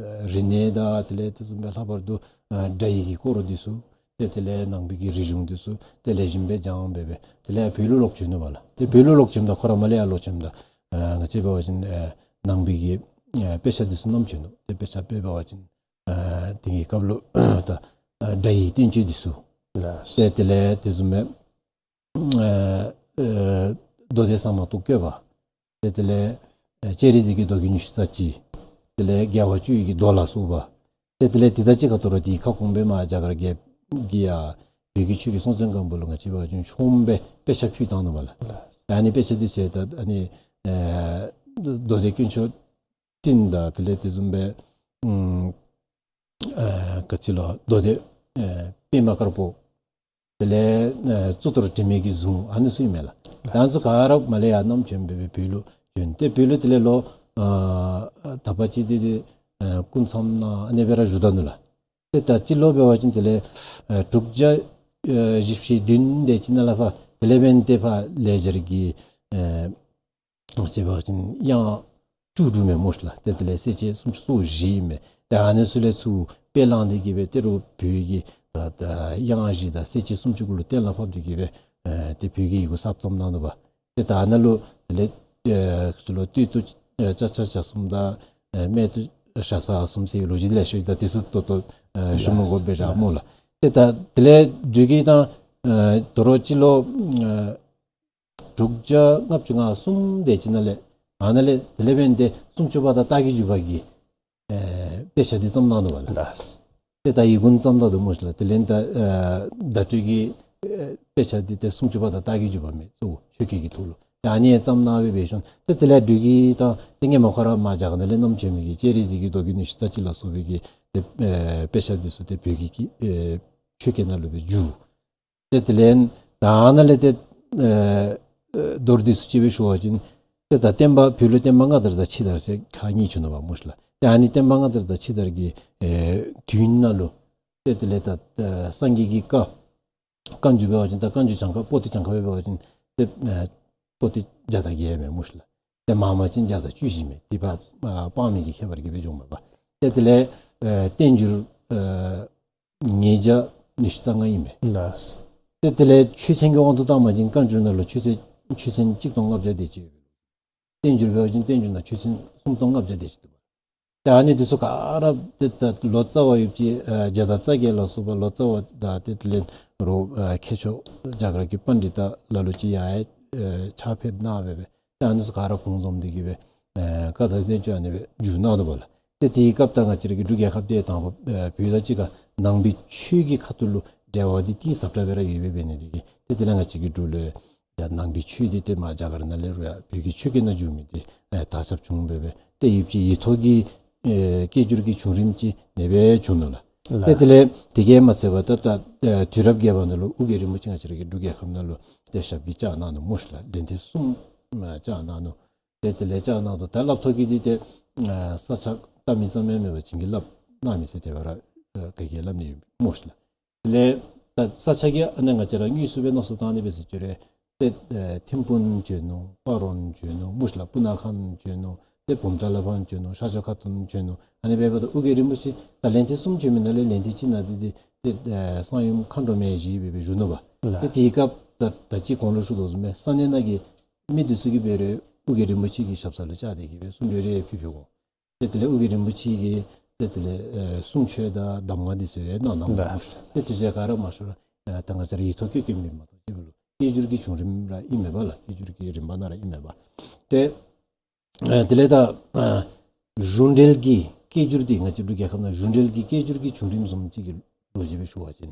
རིག་གནས་དང་དེ་ལས་དེ་བཟུམ་སྦེ་ལྷག་པར་དུ་ཨེ་སྒྲ་ཡིག་གི་སྐོར་འདི་ཚུ་ཏེ་དེ་ལས་ནང་པའི་གི་རིག་གཞུང་འདི་ཚུ་ཏེ་ལེགས་ཤོམ་སྦེ་སྦྱངས་སྦེ་སྦེ་དེ་ལས་བོད་ལུ་ལོག་བྱོན་ནུག་པ་ལགས། ཏེ་བོད་ལུ་ལོག་བྱོནམ་ད་ཁོ་ར་མར་ལས་ཡར་ལོག་བྱོནམ་ད་ཨེ་ང་བཅས་འབད་བ་ཅིན་ཨེ་ནང་པའི་གི་ཨེ་དཔེ་ཆ་འདི་ཚུ་བསྣམས་བྱོན་ནུག། ཏེ་དཔེ་ཆ་དཔེ་འབད་བ་ཅིན་ཨ་དེ་གི་སྐབས་ལུ་ད་ཨ་སྒྲ་ཡི་བསྟན་བཅོས་འདི་ཚུ། ལགས། ཏེ་དེ་ལས་དེ་བཟུམ་སྦེ་ཨ་ཨ་མདོ་སྡེ་གསང་སྔགས་རྟོགས་བརྐོས་པ། ཏེ་དེ་ལས་ཨ་སྤྱན་རས་གཟིགས་ཀྱི་མདོ་རྒྱུད་ཉི་ཤུ་རྩ་གཅིག། དེ་ལས་རྒྱལ་བ་བཅུ་ཡི་གི་མདོ་ལ་སོགས་པ། ཏེ་དེ་ལས་དེ་དང་གཅིག་ཁར་དོ་རུང་དེའི་ཁ་སྐོང་སྦེ་མར་རྒྱ་གར་རྒྱལཔོ་གིས་ཡར་བོད་ཀྱི་ཆོས་ཀྱི་སྲོང་བཙན་སྒམ་པོ་ལུ་ང་བཅས་འབད་བ་ཅིན་ཆོངམ་སྦེ་དཔེ་ཆ་ཕུལ་བཏང་ནུག་པ་ལགས། ལགས། ཨ་ནི་དཔེ་ཆ་འདི་ཚུ་ད་ཨ་ནི་ཨ་མདོ་སྡེ་དཀོན་མཆོག་སྤྲིན་དང་དེ་ལས་དེ་བཟུམ་སྦེ་ཨམ་ཨ་ག་ཅི་ལོ་མདོ་སྡེ་ཨེ་པདྨ་དཀར་པོ། དེ་ལས་ཨེ་གཙུག་ཏོར་དྲི་མེད་ཀྱི་གཟུངས་ཨ་ནི་ཚུ་ཨིན་མས་ལགས། ད་ཨ་ནི་ཚུ་ག་ར་མར་ལས་ཡར་བསྣམས་བྱོན་སྦེ་སྦེ་བོད་ལུ་བྱོན། ཏེ་བོད་ལུ་དེ་ལས་ལོ་ཨ་དག་པ་ཅིག་འདི་ཏེ་ཨེ་སྐུ་མཚམས་ནང་ཨ་ནི་སྦེ་ར་བཞུགས་ད་ནུག་ལགས། ཏེ་ད་སྤྱི་ལོ་འབད་བ་ཅིན་དེ་ལས་ཨེ་དྲུག་བརྒྱ་ཨེ་བཞི་བཅུ་ཞེ་བདུན་དེ་ཅིག་ནང་ལས་ཕར་དེ་ལས་འབདན་ཏེ་ཕར་ལེགས་སྦྱར་གྱི་ཨེ་ང་བཅས་འབད་བ་ཅིན་དབྱངས་བཅུ་དྲུག་མས་སྨོ་ལགས། ཏེ་དེ་ལས་གསལ་བྱེད་སུམ་ཅུ་སོ་བཞི་ཨིན་མས། ཏེ་ཨ་ནི་ཚུ་ལས་ཚུར་དཔེ་བླངས་ཏེ་གི་སྦེ་ཏེ་རུང་བོད་ཀྱི་ད་ད་དབྱངས་བཞི་དང་གསལ་བྱེད་སུམ་ཅུ་གུ་ལུ་གཏན་ལ་ཕབ་སྟེ་གི་སྦེ་ཨེ་ཏེ་བོད་ཀྱི་ཡི་གུ་གསརཔ་བརྩམས་གནང་ནུག་པ། ཏེ་ད་ཨ་ནཱ་ལུ་དེ་ལས་ཨེ་ཚུ་ལུ་སྟོད་དུ་ཨེ་ལྕགས་བྱ་གསུམ་དང་ཨེ་སྨད་དུ་ཞ་ས་གསུམ་ཟེར་ལོ་རྒྱུས་འདི་ལེ་ཤ་ཡོད། ད་འདི་ཚུ་ད་ལྟོ་ཨེ་ཞུ་མི་དགོ་པས་ར་སྨོ་ལགས། ཏེ་ད་དེ་ལས་འགྲུལ་གྱི་ད་ཨེ་དོ་རུང་སྤྱི་ལོ་ཨེ་དྲུག་བརྒྱ་ལྔ་བཅུ་ང་གསུམ་དེ་ཅིག་ནང་ལས་ཨ་ནཱ་ལས་དེ་ལས་འབདན་ཏེ་སུམ་ཅུ་པ་དང་རྟགས་ཀྱི་འཇུག་པ་གི་ཨེ་དཔེ་ཆ་འདི་བརྩམས་གནང་ནུག་པ་ལགས། ལགས། ཏེ་ད་ཡི་གུ་བརྩམས་ད་ནུག་སྨོ་ལགས། དེ་ལས་ད་ཨེ་བརྡ་སྤྲོད་ཀྱི་ཨེ་དཔེ་ཆ་འདི་ཏེ་སུམ་ཅུ་པ་དང་རྟགས་ཀྱི་འཇུག་པ་མས། གཙོ་བོ་ཆོས་སྐད་ཀྱི་ཐོག་ལུ་ད་ཨ་ནི་ཡང་བརྩམས་གནང་སྦེ་འབད་ཞིནམ་ཏེ་དེ་ལས་འགྲུལ་གྱི་ད་ཏེ་སྔོན་མ་ཁོ་ར་མར་རྒྱ་གར་ནང་ལས་བསྣམས་བྱོན་མི་གི་སྤྱན་རས་གཟིགས་ཀྱི་མདོ་རྒྱུད་ཉི་ཤུ་རྩ་གཅིག་ལ་སོགས་པའི་གི་ཏེ་ཨེ་དཔེ་ཆ་འདི་ཚུ་ཏེ་བོད་ཀྱི་ཨེ་ཆོས་སྐད་ནང་ལུ་སྦེ་བསྒྱུར། ཏེ་དེ་ལས་ད་ཨ་ནཱ་ལས་ཏེ་ཨེ་ཨེ་མདོར་བསྡུས་སུ་ཅིག་སྦེ་ཞུ་བ་ཅིན་ཏེ་ད་བསྟན་པ་བོད་ལུ་བསྟན་པ་སྔ་དར་དང་ཕྱི་དར་ཟེར་ཁག་གཉིས་བྱུང་ནུག་པ་སྨོ་ལགས། ཏེ་ཨ་ནི་བསྟན་པ་སྔ་དར་དང་ཕྱི་དར་གྱི་ཨེ་དུས་ནང་ལུ་ཏེ་དེ་ལས་ད་ཨེ་སངས་རྒྱས་ཀྱི་བཀའ་བཀའ་འགྱུར་འབད་བ་ཅིན་ད་བཀའ་འགྱུར་གྱངས་ཁ་པོ་ཏི་གྱངས་ཁ་སྦེ་འབད་བ་ཅིན་ཏེ་ཨེ་པོ་ཏི་བརྒྱ་དང་བརྒྱད་མས་སྨོ་ལགས། ཏེ་མ་མ་ཅིན་བརྒྱ་དང་བཅུ་བཞི་མས། དེ་ཕར་ཨ་དཔག་མེད་ཀྱི་ཁྱད་པར་གྱིས་སྦེ་འགྱོཝ་མས་པ། ཏེ་དེ་ལས་ཨེ་བསྟན་འགྱུར་ཨེ་ཉིས་བརྒྱ་ཉི་ཤུ་རྩ་ལྔ་ཨིན་མས། ལགས། ཏེ་དེ་ལས་ཆོས་ཚན་གྱི་དབང་དུ་བཏང་བ་ཅིན་བཀའ་འགྱུར་ནང་ལུ་ཆོས་ཚན་ཆོས་ཚན་གཅིག་སྟོང་ལྔ་བརྒྱ་དེ་ཅིག་ཡོད། བསྟན་འགྱུར་འབད་བ་ཅིན་བསྟན་འགྱུར་ནང་ཆོས་ཚན་སུམ་སྟོང་ལྔ་བརྒྱ་དེ་ཅིག་འདུག་པ། ཏེ་ཨ་ནི་འདི་ཚུ་ག་ར་ཏེ་ད་ལོ་ཙཱ་བ་ཡོད་ཅི་ཨ་རྒྱ་དར་རྩ་རྒྱས་ལ་སོགས་པ་ལོ་ཙཱ་བ་དང་ཏེ་དེ་ལས་རོགས་ཨ་མཁས་མཆོག་རྒྱ་གར་གྱི་པཎྜི་ཏ་ལ་ལུ་ཅིག་ཡང་ཨེ་ཕྱག་ཕེབས་གནང་སྦེ་སྦེ་ཏེ་ཨ་ནི་ཚུ་ག་ར་གུང་འཛོམས་ཏེ་གི་སྦེ་ཨེ་བཀའ་དང་བསྟན་བཅོས་ཨ་ནི་སྦེ་བསྒྱུར་གནང་ནུག་པ་ལགས། ཏེ་དེའི་སྐབས་ད་ང་བཅས་ར་གི་འབྲུག་རྒྱལ་ཁབ་འདི་དང་པ་ཨེ་བོད་དང་གཅིག་ཁར་ནང་པའི་ཆོས་ཀྱི་ཁ་ཐུག་ལུ་འབྲེལ་བ་འདི་གཏིང་ཟབ་དྲགས་སྦེ་ར་ཡོད་པའི་འབད་ནི་འདི་གིས་ཏེ་དེ་ལས་ང་བཅས་ཀྱི་འབྲུག་ལུ་ཡང་ནང་པའི་ཆོས་འདི་ཏེ་མར་རྒྱ་གར་ནང་ལས་རུང་ཡང་བོད་ཀྱི་ཆོས་སྐད་ནང་བསྒྱུར་མི་འདི་ཨེ་དར་ཁྱབ་བྱུང་སྦེ་སྦེ་ཏེ་ཡུདཔ་ཅིག་ཡིག་ཐོག་གི་ཨེ་སྐད་སྒྱུར་གྱི་བྱུང་རིམ་ཅིག་ཨ་ནི་སྦེ་བྱུང་ནུག་ལགས། ཏེ་དེ་ལས་དེ་གིས་མ་ཚད་པར་ད་ད་ཨེ་དུས་རབས་བརྒྱད་པ་ནང་ལུ་ཨོ་རྒྱན་རིན་པོ་ཆེ་ང་བཅས་ར་གི་འབྲུག་རྒྱལ་ཁབ་ནང་ལུ་ཏེ་ཞབས་ཀྱིས་བཅགས་གནང་ནུག་སྨོ་ལགས། ལན་ཐེངས་གསུམ་ཨེ་བཅགས་གནང་ནུག། ཏེ་དེ་ལས་བཅགས་གནང་དོ་ད་སླབ་ཐོག་གི་འདི་ཏེ་ཨ་ས་ཆ་བལྟ་མི་ཙམ་ཡང་མེན་པར་བྱིན་གྱིས་བརླབས་གནང་མི་ཟེར་དེ་སྦེ་ར་ཨ་ག་གིས་སླབ་ནི་ཡོད་སྨོ་ལགས། དེ་ལས་ད་ས་ཆ་གི་ཨ་ནཱ་ང་བཅས་ར་དངོས་སུ་སྦེ་མནོ་བསམ་བཏང་ནི་འབད་ཟེར་ཅི་རུང་ཏེ་ཨ་ཐིམ་ཕུག་བྱོན་ནུག། སྤ་རོ་བྱོན་ནུག་སྨོ་ལགས། སྤུ་ན་ཁ་བྱོན་ནུག། ཏེ་བུམ་ཐང་ལ་ཕར་བྱོན་ནུག། ཤར་ཕྱོགས་ཁ་ཐུག་བྱོན་ནུག། ཨ་ནི་འབདཝ་ད་ཨོ་རྒྱན་རིན་པོ་ཆེ་ད་ལན་ཐེངས་གསུམ་བྱོན་མི་ནང་ལས་ལན་ཐེངས་གཅིག་ནང་འདི་འདི་ཏེ་ཨ་གསང་ཡུམ་མཁའ་འགྲོ་མའི་གཞི་སྦེ་སྦེ་བཞུགས་ནུག་པ། ལགས། ཏེ་དེའི་སྐབས་ད་ད་ཅི་གོང་ལུ་ཞུ་དོ་བཟུམ་སྦེ་ས་གནས་ནང་གི་མི་འདི་ཚུ་གིས་འབད་རུང་ཨོ་རྒྱན་རིན་པོ་ཆེ་གི་ཞབས་ས་ལུ་བཅར་ཏེ་གི་སྦེ་གསུང་གྲོས་རེ་ཕུལ་ཕུལ་དགོ། ཏེ་དེ་ལས་ཨོ་རྒྱན་རིན་པོ་ཆེ་གིས་ཏེ་དེ་ལས་ཨེ་གསུང་ཆོས་དང་གདམས་ངག་འདི་ཚུ་ཡང་གནང་གནངམ་ཨིན། ལགས། ཏེ་དེ་ཚུ་ག་ར་མ་ཤེས་རུང་ཨེ་ད་ང་བཅས་ར་ཡིག་ཐོག་བཀོད་བཀོདཔ་མེན་མ་གཏོགས་ཅིག་ལུ་སྐད་སྒྱུར་གྱི་བྱུང་རིམ་ར་ཨིན་མས་པ་ལགས། སྐད་སྒྱུར་གྱི་རིམ་པ་ནང་ར་ཨིན་མས་པ། ཏེ་ཨེ་དེ་ལས་ད་ཨེ་གཞུང་འབྲེལ་གྱི་སྐད་སྒྱུར་འདི་ང་བཅས་འབྲུག་རྒྱལ་ཁབ་ནང་གཞུང་འབྲེལ་གྱི་སྐད་སྒྱུར་གྱི་བྱུང་རིམ་བཟུམ་ཅིག་གི་ལོ་རྒྱུས་སྦེ་ཞུ་བ་ཅིན་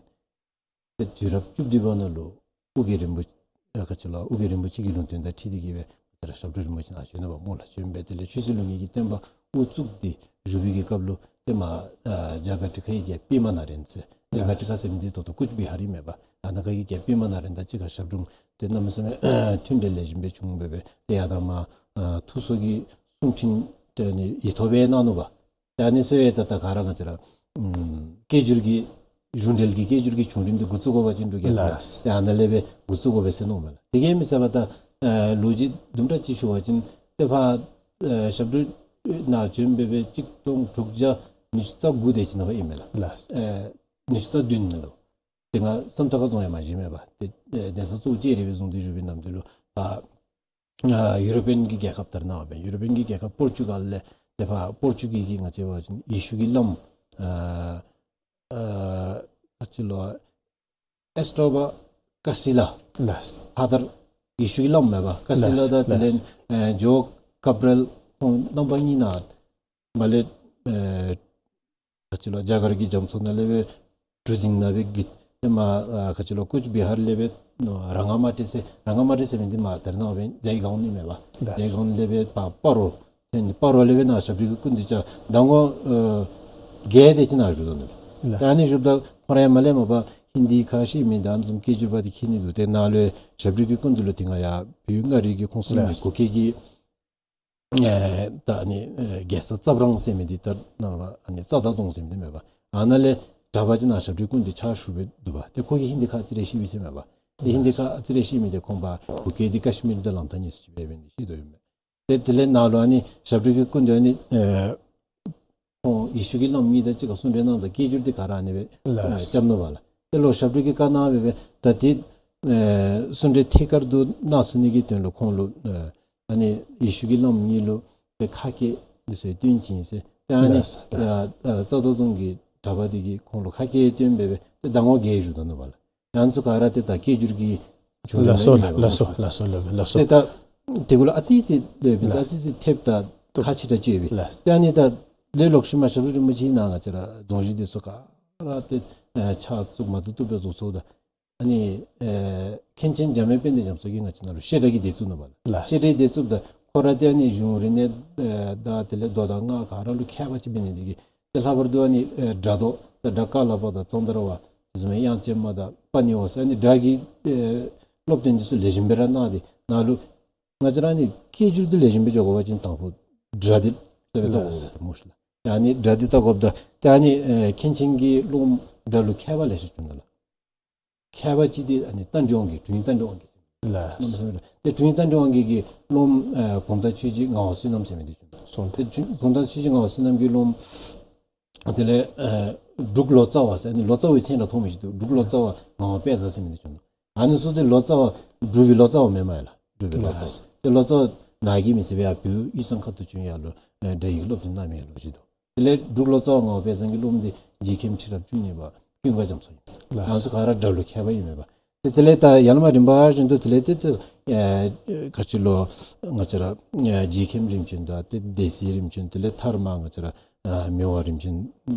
ཏེ་དུས་རབས་བཅུ་བདུན་པ་ནང་ལུ་ཨོ་རྒྱན་རིན་པོ་ཨ་ག་ཅི་ལོ་ཨོ་རྒྱན་རིན་པོ་ཆེ་གི་ལུང་བསྟན་དང་འཁྲིལ་ཏེ་གི་སྦེ་ད་ར་ཞབས་དྲུང་རིན་པོ་ཆེ་ནཱ་བྱོན་ནུག་པ་སྨོ་ལགས། བྱོན་སྦེ་དེ་ལས་ཆོས་སྲིད་ལུགས་གཉིས་ཀྱི་བསྟན་པ་དབུ་བཙུགས་ཏེ་ བཞུགས་པའི་གི་སྐབས་ལུ་ཏེ་མར་ཨ་ཇ་ག་ཊི་ཀ་གི་རྒྱལཔོ་པདྨ་ནཱ་རོན་ཟེར། ཇ་ག་ཊི་ཀ་ཟེར་མི་འདི་ད་ལྟོ་ཀུཆ་བི་ཧར་ཨིན་མས་པ། ཨ་ནཱ་ཁ་གི་རྒྱལཔོ་པདྨ་ནཱ་རོན་དང་གཅིག་ཁར་ཞབས་དྲུང་ཏེ་གནམ་མེད་ས་མེད་མཐུན་འབྲེལ་ལེགས་ཤོམ་སྦེ་བྱུང་སྦེ་སྦེ་ཏེ་ཡར་དང་མར་ཨ་ཐུགས་གསོ་གི་གསུང་འཕྲིན་ཏེ་ཨ་ནི་ཡིག་ཐོག་སྦེ་གནང་ནུག་པ། ཏེ་ཨ་ནི་ཚུ་ཡང་ད་ད་ག་ར་ང་བཅས་ར་ཨམ་སྐད་སྒྱུར་གྱི་གཞུང་འབྲེལ་གྱི་སྐད་སྒྱུར་གྱི་བྱུང་རིམ་འདི་འགོ་བཙུགས་དགོ་པ་ཅིན་འབྲུག་རྒྱལ་ཁབ་ལགས། ཏེ་ཨ་ནཱ་ལས་སྦེ་འགོ་བཙུགས་དགོ་པས་ཟེར་མནོཝ་མས་ལགས། དེ་གིས་མི་ཚད་པར་ད་ཨ་ལོ་རྒྱུས་དུམ་གྲ་ཅིག་ཞུ་བ་ཅིན་ཏེ་ཕར་ཨ་ཞབས་དྲུང་ནཱ་བྱོན་སྦེ་སྦེ་གཅིག་སྟོང་དྲུག་བརྒྱ་ཉི་ཤུ་རྩ་དགུ་དེ་ཅིག་ནང་ཕར་ཨིན་མས་ལགས། ལགས། ཨ་ཉི་ཤུ་རྩ་བདུན་ནང་ལུ། དེ་སྒང་སམ་ཐག་རྫོང་ཡང་མ་བཞེངས་མས་པ། ཏེ་ཨ་གདན་ས་གཙོ་བོ་ལྕགས་རི་སྦེ་བཟུང་སྟེ་བཞུགས་པའི་ནམ་དུས་ལུ་ཕར་ཨ་ཡུ་རོ་པིའན་གྱི་རྒྱལ་ཁབ་ད་རེས་ནངས་པ་ཡུ་རོ་པིའན་གྱི་རྒྱལ་ཁབ་པོར་ཅུ་གཱལ་ལས་ཏེ་ཕར་པོར་ཅུ་གི་གི་ང་བཅས་འབད་བ་ཅིན་ཡེ་ཤུ་གི་བླམ་ཨ་ཨ་ག་ཅི་ལོ་ཨེས་ཊོ་བ་ཀ་སི་ལ། ལགས། ཕར་ད་ཡེ་ཤུ་གི་བླམ་མས་པ། ཀ་སི་ལ། ལགས། དང་དེ་ལས་ལགས། ཨ་ཇོ་ཀབ་རེལ་ཁོང་རྣམ་པ་གཉིས་ནཱ་མར་ལས་ཨ་ག་ཅི་ལོ་རྒྱ་གར་གྱི་རྒྱ་མཚོ་ནང་ལས་སྦེ་གྲུ་གཟིངས་ནང་སྦེ་བརྒྱུད་ཏེ་མར་ཨ་ག་ཅི་ལོ་ཀུཆ་བི་ཧར་ལས་སྦེ་ར་ངཱ་མ་ཊི་ཟེར། ར་ངཱ་མ་ཊི་ཟེར་མི་འདི་མར་ད་རེས་ནངས་པ་ཇའི་གཱོན་ཨིན་མས་པ། ལགས། ཇའི་གཱོན་ལས་སྦེ་ཕར་སྤ་རོ། ཏེ་ནི་སྤ་རོ་ལས་སྦེ་ནཱ་ཞབས་དྲུང་གི་སྐུ་མདུན་ཅིག་ཟླ་ངོ་ཨ་བརྒྱད་དེ་ཅིག་ནཱ་བཞུགས་དོ་ནུག། ལགས། ཏེ་ཨ་ནི་བཞུགསཔ་ད་ཁོ་ར་ཡང་མར་ལས་མར་པར་ཧིན་དི་ཁ་ཤེས་མི་དང་ཨ་ནི་བཟུམ་སྐད་སྒྱུར་པ་འདི་མཁྱེན་ནི་འདུག། ཏེ་ནཱ་ལུ་ཞབས་དྲུང་གི་སྐུ་མདུན་ལུ་དེ་སྒང་ཡར་བོད་མངའ་རིས་ཀྱི་ཁོངས་སུ་ཨིན་མི། ལགས། གུ་གེ་གི་ཨེ་ད་ཨ་ནི་ཨེ་རྒྱལ་ས་རྩ་བྲང་ཟེར་མི་འདི་ད་ནཱ་ལུ་ཨ་ནི་རྩ་བདག་རྫོང་ཟེར་མི་འདི་མས་པ། ཨ་ནཱ་ལས་གྲྭ་པ་ཅིག་ནཱ་ཞབས་དྲུང་སྐུ་མདུན་ཕྱག་ཞུ་སྦེ་འདུག་པ། ཏེ་ཁོ་གིས་ཧིན་དི་ཁ་ཨ་ཙི་རེ་ཤེས་པས་ཟེར་མས་པ། ཏེ་ཧིན་དི་ཁ་ཨ་ཙི་རེ་ཤེས་མི་འདི་ཁོང་ཕར་གུ་གེ་འདི་ཀ་ཤི་མིར་དང་ལམ་ཐག་ཉེ་སུ་ཅིག་འབད་འབད་ནི་ཤེས་དོ་ཡོད་མས། ཏེ་དེ་ལས་ནཱ་ལུ་ཨ་ནི་ཞབས་དྲུང་གི་སྐུ་མདུན་ཨ་ནི་ཨེ་ཁོང་ཡེ་ཤུ་གི་བླམ་གཉིས་དང་གཅིག་ཁར་གསུང་གྲོས་གནངམ་ད་སྐད་སྒྱུར་འདི་ག་ར་ཨ་ནི་སྦེ་ལགས། ཨེ་རྐྱབ་ནུག་པ་ལགས། ཏེ་ལོག་ཞབས་དྲུང་གིས་བཀའ་གནང་སྦེ་སྦེ་ད་འདི་ཨེ་གསུང་གྲོས་ཐད་ཀར་དུ་གནང་ཚུགས་ནི་གི་དོན་ལུ་ཁོང་ལུ་ཨེ་ཨ་ནི་ཡེ་ཤུ་གི་བླམ་གཉིས་ལུ་ཏེ་ཁ་སྐད་འདི་ཚུ་སྟོན་བྱིན་ཟེར། ཏེ་ཨ་ནི་ལགས། ལགས། ཨ་ཨ་རྩ་བདག་རྫོང་གི་གྲྭ་པ་འདི་གིས་ཁོང་ལུ་ཁ་སྐད་སྟོན་སྦེ་སྦེ་ཏེ་ཟླ་ངོ་བརྒྱད་བཞུགས་དོ་ནུག་པ་ལགས། ཨ་ནི་ཚུ་ག་ར་ཏེ་ད་སྐད་སྒྱུར་གྱི་བྱུང་རིམ་ལགས་སོ་ཨིན་མས་པ། ལགས་སོ། ལགས་སོ་ལགས་སོ་ལགས་སོ། ཏེ་ད་དེ་གུ་ལུ་ཨ་ཙི་ཙི་ལས་སྦེ་ལགས། ཨ་ཙི་ཙི་ཐེབས་ད་ཁག་ཆེ་དྲགས་ཅིག་ཡོད་པས། ལགས། ཏེ་ཨ་ནི་ད་ལས་ལོག་ཤུལ་མ་ཞབས་དྲུང་རིན་པོ་ཆེ་ནཱ་ང་བཅས་ར་རྫོང་གཞི་འདི་ཚུ་ག་ར་ཏེ་ཨེ་ཕྱག་བཙུགས་མ་བཏུབ་བཏུབ་སྦེ་བཟོ་སོངམ་ད་ཨ་ནི་ཨེ་མཁན་ཆེན་འཇམ་དབྱངས་དཔལ་ལྡན་རྒྱ་མཚོ་གིས་ང་བཅས་ནཱ་ལུ་བཤད་གྲྭ་གི་སྡེ་བཙུགས་ནུག་པ་ལགས། ལགས། བཤད་གྲྭའི་སྡེ་བཙུགསཔ་ད་ཁོ་ར་ཏེ་ཨ་ནི་གཞུང་རིག་གནས་ཨེ་དང་དེ་ལས་མདོ་དང་སྔགས་ག་ར་ལུ་མཁས་པ་ཅིག་འབད་ནི་འདི་གིས་ཏེ་ལྷག་པར་དུ་ཨ་ནི་ཨེ་སྒྲ་མདོ་དང་སྒྲ་ཀ་ལ་པ་དང་ཙནྡྲ་བ་དེ་བཟུམ་མའི་དབྱངས་ཅན་མ་དང་པ་ཎི་བ་ཟེར་ཨ་ནི་སྒྲ་གི་ཨེ་སློབ་སྟོན་འདི་ཚུ་ལེགས་ཤོམ་སྦེ་ར་གནང་སྟེ་ནཱ་ལུ་ང་བཅས་ར་ཨ་ནི་སྐད་སྒྱུར་འདི་ལེགས་ཤོམ་སྦེ་འགྱོ་དགོ་པ་ཅིན་དང་ཕུ་སྒྲ་འདི་བལྟ་བལྟ་དགོ་པས་སྨོ་ཤེ་ལགས། ཨ་ནི་སྒྲ་འདི་བལྟ་དགོཔ་ད་ཏེ་ཨ་ནི་ཨེ་མཁན་ཆེན་གྱི་སློབ་མ་སྒྲ་ལུ་མཁས་པ་ལེ་ཤ་བྱུང་ནུག་ལགས། མཁས་པ་ཅིག་འདི་ཨ་ནི་རྟ་མགྲིན་དབང་རྒྱལ། དྲུང་ཡིག་རྟ་མགྲིན་དབང་རྒྱལ་ཟེར། ལགས། ཏེ་དྲུང་ཡིག་རྟ་མགྲིན་དབང་རྒྱལ་གྱི་སློབ་མ་ཨེ་བུམ་ཐང་ཆོས་རྗེ་ངག་དབང་བསོད་ནམས་ཟེར་མི་འདི་བྱུང་ནུག། སོང་། ཏེ་བུམ་ཐང་ཆོས་རྗེ་ངག་དབང་བསོད་ནམས་ཀྱི་སློབ་མ་དེ་ལས་ཨེ་འབྲུག་ལོ་ཙཱ་བ་ཟེར་ཨ་ནི་ལོ་ཙཱ་བའི་མཚན་ར་ཐོགས་མི་ཅིག་འདུག། འབྲུག་ལོ་ཙཱ་བ་ངག་དབང་དཔལ་བཟང་ཟེར་མི་འདི་བྱུང་ནུག། ཨ་ནི་ཚུ་ཏེ་ལོ་ཙཱ་བ་འབྲུག་པའི་ལོ་ཙཱ་བ་མེན་མས་ལགས། འབྲུག་པའི་ལོ་ཙཱ་བ། ལགས། ཏེ་ལོ་ཙཱ་བ་ནཱ་གི་མི་ཟེར་སྦེ་ཡར་བོད་དབུས་གཙང་ཁ་ཐུག་བྱོན་ཡར་ལུ་ཨེ་སྒྲ་ཡིག་སློབ་སྟོན་གནང་མི་ལོ་ཅིག་འདུག། དེ་ལས་འབྲུག་ལོ་ཙཱ་བ་ངག་དབང་དཔལ་བཟང་གི་སློབ་མ་འདི་རྗེ་མཁན་ཁྲི་རབས་བཅུ་གཉིས་པ་ཀུན་དགའ་རྒྱ་མཚོ་ཨིན། ལགས། ཨ་ནི་ཚུ་ག་ར་སྒྲ་ལུ་མཁས་པ་ཨིན་མས་པ། ཏེ་དེ་ལས་ད་ཡར་ལས་མར་རིམ་པ་བཞིན་དུ་དེ་ལས་ཏེ་ཏེ་ཨེ་ག་ཅི་ལོ་ང་བཅས་ར་ཨེ་རྗེ་མཁན་རིམ་བྱོན་དང་ཏེ་སྡེ་སྲིད་རིམ་བྱོན། དེ་ལས་མཐར་མ་ང་བཅས་ར་ཨེ་མི་དབང་རིམ་བྱོན་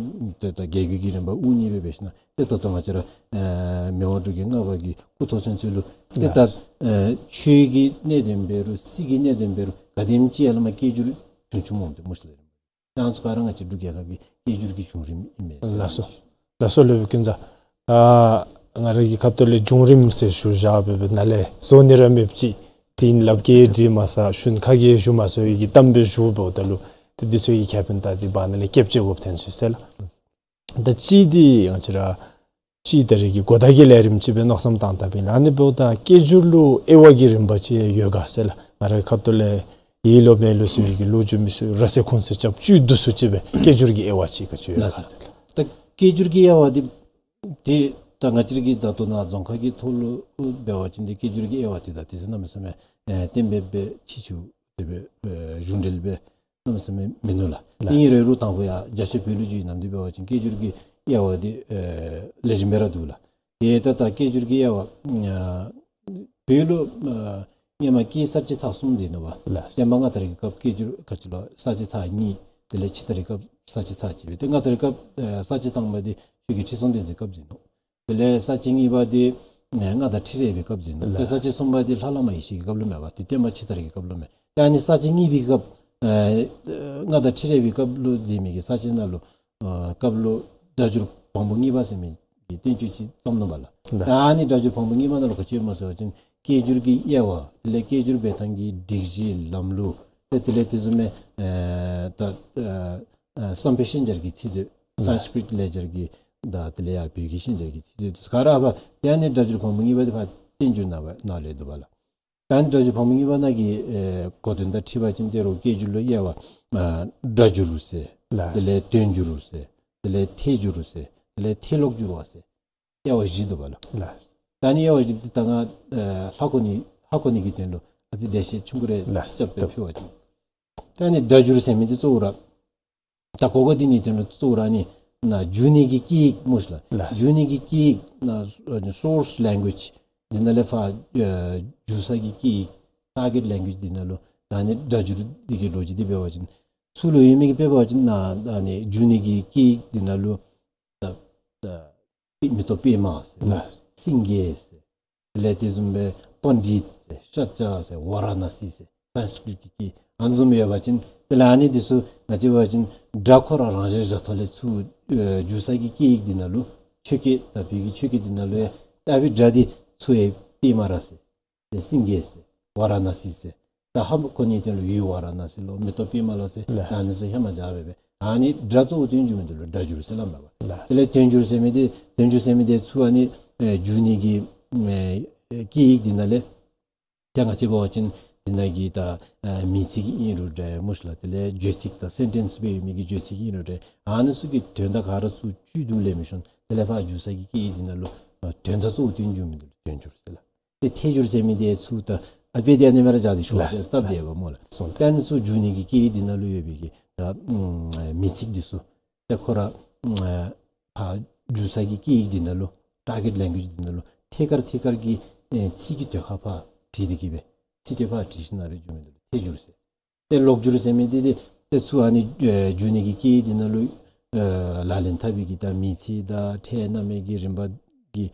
ཏེ་ད་རྒྱལ་བརྒྱུད་ཀྱི་རིམ་པ་དབུ་བརྙེས་སྦེ་འབད་ཞིནམ་ཏེ་ད་ལྟོ་ང་བཅས་ར་ཨེ་མི་དབང་འབྲུག་རྒྱལ་ལྔ་པ་གི་སྐུ་ཐོག་ཚུན་ཚོད་ལུ་ཏེ་ད་ལགས། ཨེ་ཆོས་ཀྱི་གནད་དོན་འབད་རུང་སྲིད་ཀྱི་གནད་དོན་འབད་རུང་ག་དེམ་ཅིག་ཡར་ལས་མར་སྐད་སྒྱུར་བྱུང་བྱུངམ་འོང་སྟེ་སྨོ་ཤེ་ལགས། ཨ་ནི་ཚུ་ག་ར་ང་བཅས་འབྲུག་རྒྱལ་ཁབ་ཀྱི་སྐད་སྒྱུར་གྱི་བྱུང་རིམ་ཨིན་མས་ཟེར། ལགས་སོ། ལགས་སོ་ལེགས་པའི་ཀུན་བཟང་། ད་ང་ར་གི་ཁ་ཐུག་ལས་བྱུང་རིམ་ཟེར་ཞུ་བཞག་སྦེ་སྦེ་ནཱ་ལས་བཟོ་ནི་ར་མེདཔ་ཅིག། དྲིན་ལབ་ཀྱིས་འདྲི་མ་ས་ཤུན་ཁ་གིས་ཞུ་མ་ཚུགས་པའི་གི་གཏམ་སྦེ་ཞུ་འབདཝ་ད་ལུ་ཏེ་འདི་ཚུ་གི་ཁེ་ཕན་ད་འདི་བར་ན་ལས་ཀེཔ་ཅིག་དགོཔ་ཐོན་སོང་ཟེར་ལགས། ད་ཅི་འདི་ང་བཅས་ར་ཅི་ད་རེས་ཀྱི་གོ་བརྡ་གི་ལས་རིམ་ཅིག་སྦེ་མནོ་བསམ་བཏང་བཏངམ་ཨིན་ལགས། ཨ་ནི་འབདཝ་ད་སྐད་སྒྱུར་ལུ་དབྱེ་བ་གི་རིམ་པ་ཅིག་ཡོད་ག་ཟེར་ལགས། ང་རའི་ཁ་ཐུག་ལས་ཡིད་ལོ་མེད་ལོ་ཟེར་བའི་གི་ལོ་རྒྱུས་མི་ཚུ་ར་སེ་ཁུངས་སེ་རྐྱབ་བཅུད་བསྡུ་སུ་ཅིག་སྦེ་སྐད་སྒྱུར་གྱི་དབྱེ་བ་ཅིག་ག་ཅི་ཡོད་ག་ཟེར་ལགས། ད་སྐད་སྒྱུར་གྱི་དབྱེ་བ་འདི་ཏེ་ད་ང་བཅས་ར་གི་ད་ལྟོ་ནཱ་རྫོང་ཁ་གི་ཐོག་ལུ་འབད་བ་ཅིན་ཏེ་སྐད་སྒྱུར་གྱི་དབྱེ་བ་འདི་ད་དེ་ཚེ་གནམ་མེད་ས་མེད་ཨེ་གཏན་འབེབས་སྦེ་ཕྱི་ཕྱོགས་དེ་སྦེ་ཨེ་གཞུང་འབྲེལ་སྦེ་གནམ་མེད་ས་མེད་མིན་ནུག་ལགས། ལགས། ཨིན་རུང་རུང་དང་ཕུ་ཡར་རྒྱ་ཆེ་བོད་ལུ་བརྒྱུད་ནམ་འདི་འབད་བ་ཅིན་སྐད་སྒྱུར་གྱི་དབྱེ་བ་འདི་ཨེ་ལེགས་ཤོམ་སྦེ་ར་འདུག་ལགས། ཏེ་ད་ད་སྐད་སྒྱུར་གྱི་དབྱེ་བ་ཨ་བོད་ལུ་ཨ་སྔོན་མ་སྐད་ས་བཅད་ཚར་གསུམ་ཟེར་ནུག་པ། ལགས། བསྟན་པ་སྔ་དར་གྱི་སྐབས་སྐད་སྒྱུར་ག་ཅི་ལོ་ས་བཅད་ཚར་གཉིས། དེ་ལས་ཕྱི་དར་གྱི་སྐབས་ས་བཅད་ཚར་གཅིག་སྦེ། ཏེ་སྔ་དར་གྱི་སྐབས་ཨེ་ས་བཅད་དང་པ་འདི་ཆོས་རྒྱལ་ཁྲི་སྲོང་ལྡེ་བཙན་སྐབས་ཟེར་ནུག། དེ་ལས་ས་བཅད་གཉིས་པ་འདི་ཨེ་མངའ་བདག་ཁྲི་རལ་པའི་སྐབས་ཟེར་ནུག། ཏེ་ལགས། ས་བཅད་གསུམ་པ་འདི་ལྷ་བླ་མ་ཡེ་ཤེས་ཀྱི་སྐབས་ལུ་མས་པ། ཏེ་བསྟན་པ་ཕྱི་དར་གྱི་སྐབས་ལུ་མས། ཏེ་ཨ་ནི་ས་བཅད་གཉིས་པའི་སྐབས་ ཨ་མངའ་བདག་ཁྲི་རལ་པའི་སྐབས་ལུ་མཛད་མི་གི་ས་བཅད་ནང་ལུ་ཨ་སྐབས་ལུ་སྒྲ་སྒྱུར་བམ་པོ་གཉིས་པ་ཟེར་མི་གི་བསྟན་བཅོས་ཅིག་བརྩམས་ནུག་པ་ལགས། ལགས། ཨ་ནི་སྒྲ་སྒྱུར་བམ་པོ་གཉིས་པ་ནང་ལུ་ག་ཅི་ཡོདཔ་སྨོ་ཟེར་བ་ཅིན་སྐད་སྒྱུར་གྱི་དབྱེ་བ། དེ་ལས་སྐད་སྒྱུར་འབད་ཐངས་ཀྱི་སྒྲིག་གཞི་ལམ་ལུགས། དེ་དེ་ལས་དེ་བཟུམ་མའི་ཨ་ད་ཨ་ཨ་བསམ་འཕེལ་ཤན་སྦྱར་གྱི་ཚིག་མཛོད། ལགས། སཾ་སྐྲྀཏ་ལེགས་སྦྱར་གྱི་དང་དེ་ལས་ཡར་བོད་ཀྱི་ཤན་སྦྱར་གྱི་ཚིག་མཛོད་དེ་ཚུ་ག་ར་ཕར་ཏེ་ཨ་ནི་སྒྲ་སྒྱུར་བམ་པོ་གཉིས་པ་དེ་ཕར་བསྟན་འགྱུར་ནང་ཕར་ནང་ལས་འདུག་པ་ལགས། ད་ཨ་ནི་སྒྲ་སྒྱུར་བམ་པོ་གཉིས་པ་ནང་གི་ཨེ་གོ་དོན་དང་འཁྲིལ་བ་ཅིན་ཏེ་རོགས་སྐད་སྒྱུར་ལུ་དབྱེ་བ་ཨ་སྒྲ་སྒྱུར་ཟེར། ལགས། དེ་ལས་དོན་སྒྱུར་ཟེར། དེ་ལས་ཐད་སྒྱུར་ཟེར། དེ་ལས་ཐད་ཀློག་སྒྱུར་བ་ཟེར། དབྱེ་བ་བཞི་འདུག་པ་ལགས། ལགས། ད་ཨ་ནི་དབྱེ་བ་བཞི་འདི་ད་ང་ཨེ་ཧ་གོ་ནི་ཧ་གོ་ནི་གི་དོན་ལུ་ཨ་ཙི་འགྲེལ་བཤད་ཆུང་ཀུ་རེ། ལགས། རྐྱབ་སྟེ་ཕུལ་བ་ཅིན། ད་ཨ་ནི་སྒྲ་སྒྱུར་ཟེར་མི་འདི་གཙོ་བོ་ར་ད་གོ་སྐབས་འདི་ནི་དོན་ལུ་གཙོ་བོ་ར་ཨ་ནི་ནང་འགྱུར་ནི་གི་སྐད་ཡིག་སྨོ་ཤ་ལགས། ལགས། འགྱུར་ནི་གི་སྐད་ཡིག་ནང་སོརས་ལེང་གུ་ཨེཇ་འདི་ནང་ལས་ཕར་ཨེ་འགྱུར་ས་གི་སྐད་ཡིག་ཊར་གེཊ་ལེང་གུ་ཨེཇ་འདི་ནང་ལུ་ད་ཨ་ནི་སྒྲ་སྒྱུར་འདི་གི་ལོ་རྒྱུས་འདི་འབད་བ་ཅིན་ཚུར་ལུ་ཡོད་མི་གི་དཔེ་འབད་བ་ཅིན་ནང་ཨ་ནི་འགྱུར་ནི་གི་སྐད་ཡིག་འདི་ནང་ལུ་ད་ད་མེ་ཏོག་པདྨ་ཟེར། ལགས། སེང་གེ་ཟེར། དེ་ལས་དེ་བཟུམ་སྦེ་པཎྜི་ཏ་ཟེར། ཤཱཀྱ་ཟེར། ཝཱ་ར་ཎ་སི་ཟེར། སཾ་སྐྲྀཏ་གི་སྐད་ཨ་ནི་བཟུམ་ཡོད་པ་ཅིན་དེ་ལས་ཨ་ནི་འདི་ཚུ་ང་བཅས་འབད་བ་ཅིན་སྒྲ་ཁོ་ར་རང་བཞིན་བཞག་ཐོག་ལས་ཚུར་ཨེ་འགྱུར་ས་གི་སྐད་ཡིག་འདི་ནང་ལུ་ཆོས་སྐད་ད་བོད་ཀྱི་ཆོས་སྐད་འདི་ནང་ལུ་ཡང་ལྟ་བུའི་སྒྲ་འདི་ཚུར་ཡང་པདྨ་ར་ཟེར། ཏེ་སེང་གེ་ཟེར། ཝཱ་ར་ཎ་སི་ཟེར། ད་ཧ་མ་གོ་ནི་དོན་ལུ་ཡུལ་ཝཱ་ར་ཎ་སི་ལོ་མེ་ཏོག་པདྨ་ལོ་ཟེར། ལགས། ད་ཨ་ནི་ཚུ་ཧེ་མ་བཞག་སྦེ་སྦེ་ཨ་ནི་སྒྲ་གཙོ་བོ་བཏོན་འགྱུར་མི་འདི་ལུ་སྒྲ་སྒྱུར་ཟེར་སླབ་མས་པ། ལགས། དེ་ལས་དོན་སྒྱུར་ཟེར་མི་འདི་དོན་སྒྱུར་ཟེར་མི་འདི་ཚུར་ཨ་ནི་ཨེ་འགྱུར་ནི་གི་ཨེ་སྐད་ཡིག་འདི་ནང་ལས་ཏེ་ང་བཅས་འབད་བ་ཅིན་འདི་ནང་གི་ད་ཨེ་མིང་ཚིག་ཨིན་རུང་འདྲ་སྨོ་ཤ་ལགས། དེ་ལས་བརྗོད་ཚིག་དང་སེན་ཊེནསི་སྦེ་ཡོད་མི་གི་བརྗོད་ཚིག་ཨིན་རུང་འདྲ་ཨ་ནི་ཚུ་གི་དོན་དག་ག་ར་ཚུར་བཅུད་དུ་ལེན་མི་ཤོང་། དེ་ལས་ཕར་འགྱུར་ས་གི་སྐད་ཡིག་འདི་ནང་ལུ་ཨེ་དོན་དག་གཙོ་བོ་བཏོན་འགྱུར་མི་འདི་ལུ་དོན་སྒྱུར་ཟེར་ལགས། ཏེ་ཐད་སྒྱུར་ཟེར་མི་འདི་ཚུར་ད་ཨ་དཔེ་འདི་ཨ་ནི་སྦེ་ར་བཞག་སྟེ་ཤོག་ལགས། ཟེར་སྟབས་བདེ་བ་སྨོ་ལགས། སོ། ཏེ་ཨ་ནི་ཚུར་འགྱུར་ནི་གི་སྐད་ཡིག་འདི་ནང་ལུ་ཡོད་པའི་གི་ད་ཨམ་མིང་ཚིག་འདི་ཚུ་ཏེ་ཁོ་ར་ཨམ་ཕར་འགྱུར་ས་གི་སྐད་ཡིག་འདི་ནང་ལུ་ཊར་གེཊ་ལེང་གུ་ཨེཇ་འདི་ནང་ལུ་ཐད་ཀར་ཐད་ཀར་གྱི་ཨེ་ཚིག་གི་ཐད་ཁར་ཕར་བྲིས་ཏེ་གི་སྦེ་ཚིག་ཐད་ཕར་བྲིས་ཞིནམ་སྦེ་འགྱུར་མི་འདི་ལུ་ཐད་སྒྱུར་ཟེར། ཏེ་ཀློག་སྒྱུར་ཟེར་མི་འདི་ཏེ་ཏེ་ཚུར་ཨ་ནི་ཨེ་འགྱུར་ནི་གི་སྐད་ཡིག་འདི་ནང་ལུ་ཨེ་ལག་ལེན་འཐབ་པའི་གི་ད་མིང་ཚིག་དང་ཕྲད་རྣམ་དབྱེ་གི་རིམ་པ་གི་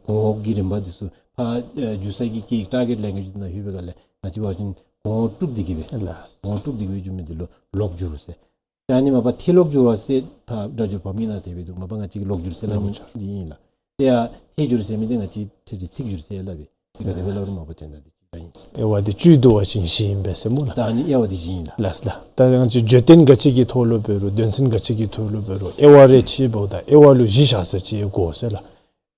གོང་འོག་གི་རིམ་པ་འདི་ཚུ་ཕར་ཨེ་འགྱུར་ས་གི་སྐད་ཡིག་ཊར་གེཊ་ལེང་གུ་ཨེཇ་འདི་ནང་ལྷོད་པའི་སྒང་ལས་ང་བཅས་འབད་བ་ཅིན་གོང་འོག་དཀྲུགས་ཏེ་གི་སྦེ། ལགས། གོང་འོག་དཀྲུགས་ཏེ་གི་སྦེ་འགྱུར་མི་འདི་ལུ་ཀློག་སྒྱུར་ཟེར། ད་ཨ་ནི་མ་པ་ཐད་ཀློག་སྒྱུར་བ་ཟེར་ཕར་སྒྲ་སྒྱུར་བམ་གཉིས་ནང་དེ་སྦེ་འདུག། མ་པ་ང་བཅས་ཀྱིས་ཀློག་སྒྱུར་ཟེར་སླབ་མི་ཀློག་སྒྱུར་འདི་ཨིན་ལགས། ཏེ་ཡང་ཐད་སྒྱུར་ཟེར་མི་འདི་ང་བཅས་ཐད་ཀྱི་ཚིག་སྒྱུར་ཟེར་སླབ་པས། ག་དེ་སྦེ་སླབ་རུང་མ་པ་དོན་དག་འདི་གཅིག་ཨིན། དབྱེ་བ་འདི་བཅུད་བསྡུ་བ་ཅིན་བཞི་ཨིན་པས་ཟེར་སྨོ་ལགས། ད་ཨ་ནི་དབྱེ་བ་འདི་བཞི་ཨིན་ལགས། ལགས་ལགས། ད་ང་བཅས་བརྗོད་དོན་ག་ཅི་གི་ཐོག་ལུ་འབད་རུང་དོན་ཚན་ག་ཅི་གི་ཐོག་ལུ་འབད་རུང་དབྱེ་བ་རེ་ཕྱེ་འབདཝ་ད་དབྱེ་བ་ལུ་བཞི་བཞག་ས་ཅིག་དགོ་ཟེར་ལགས།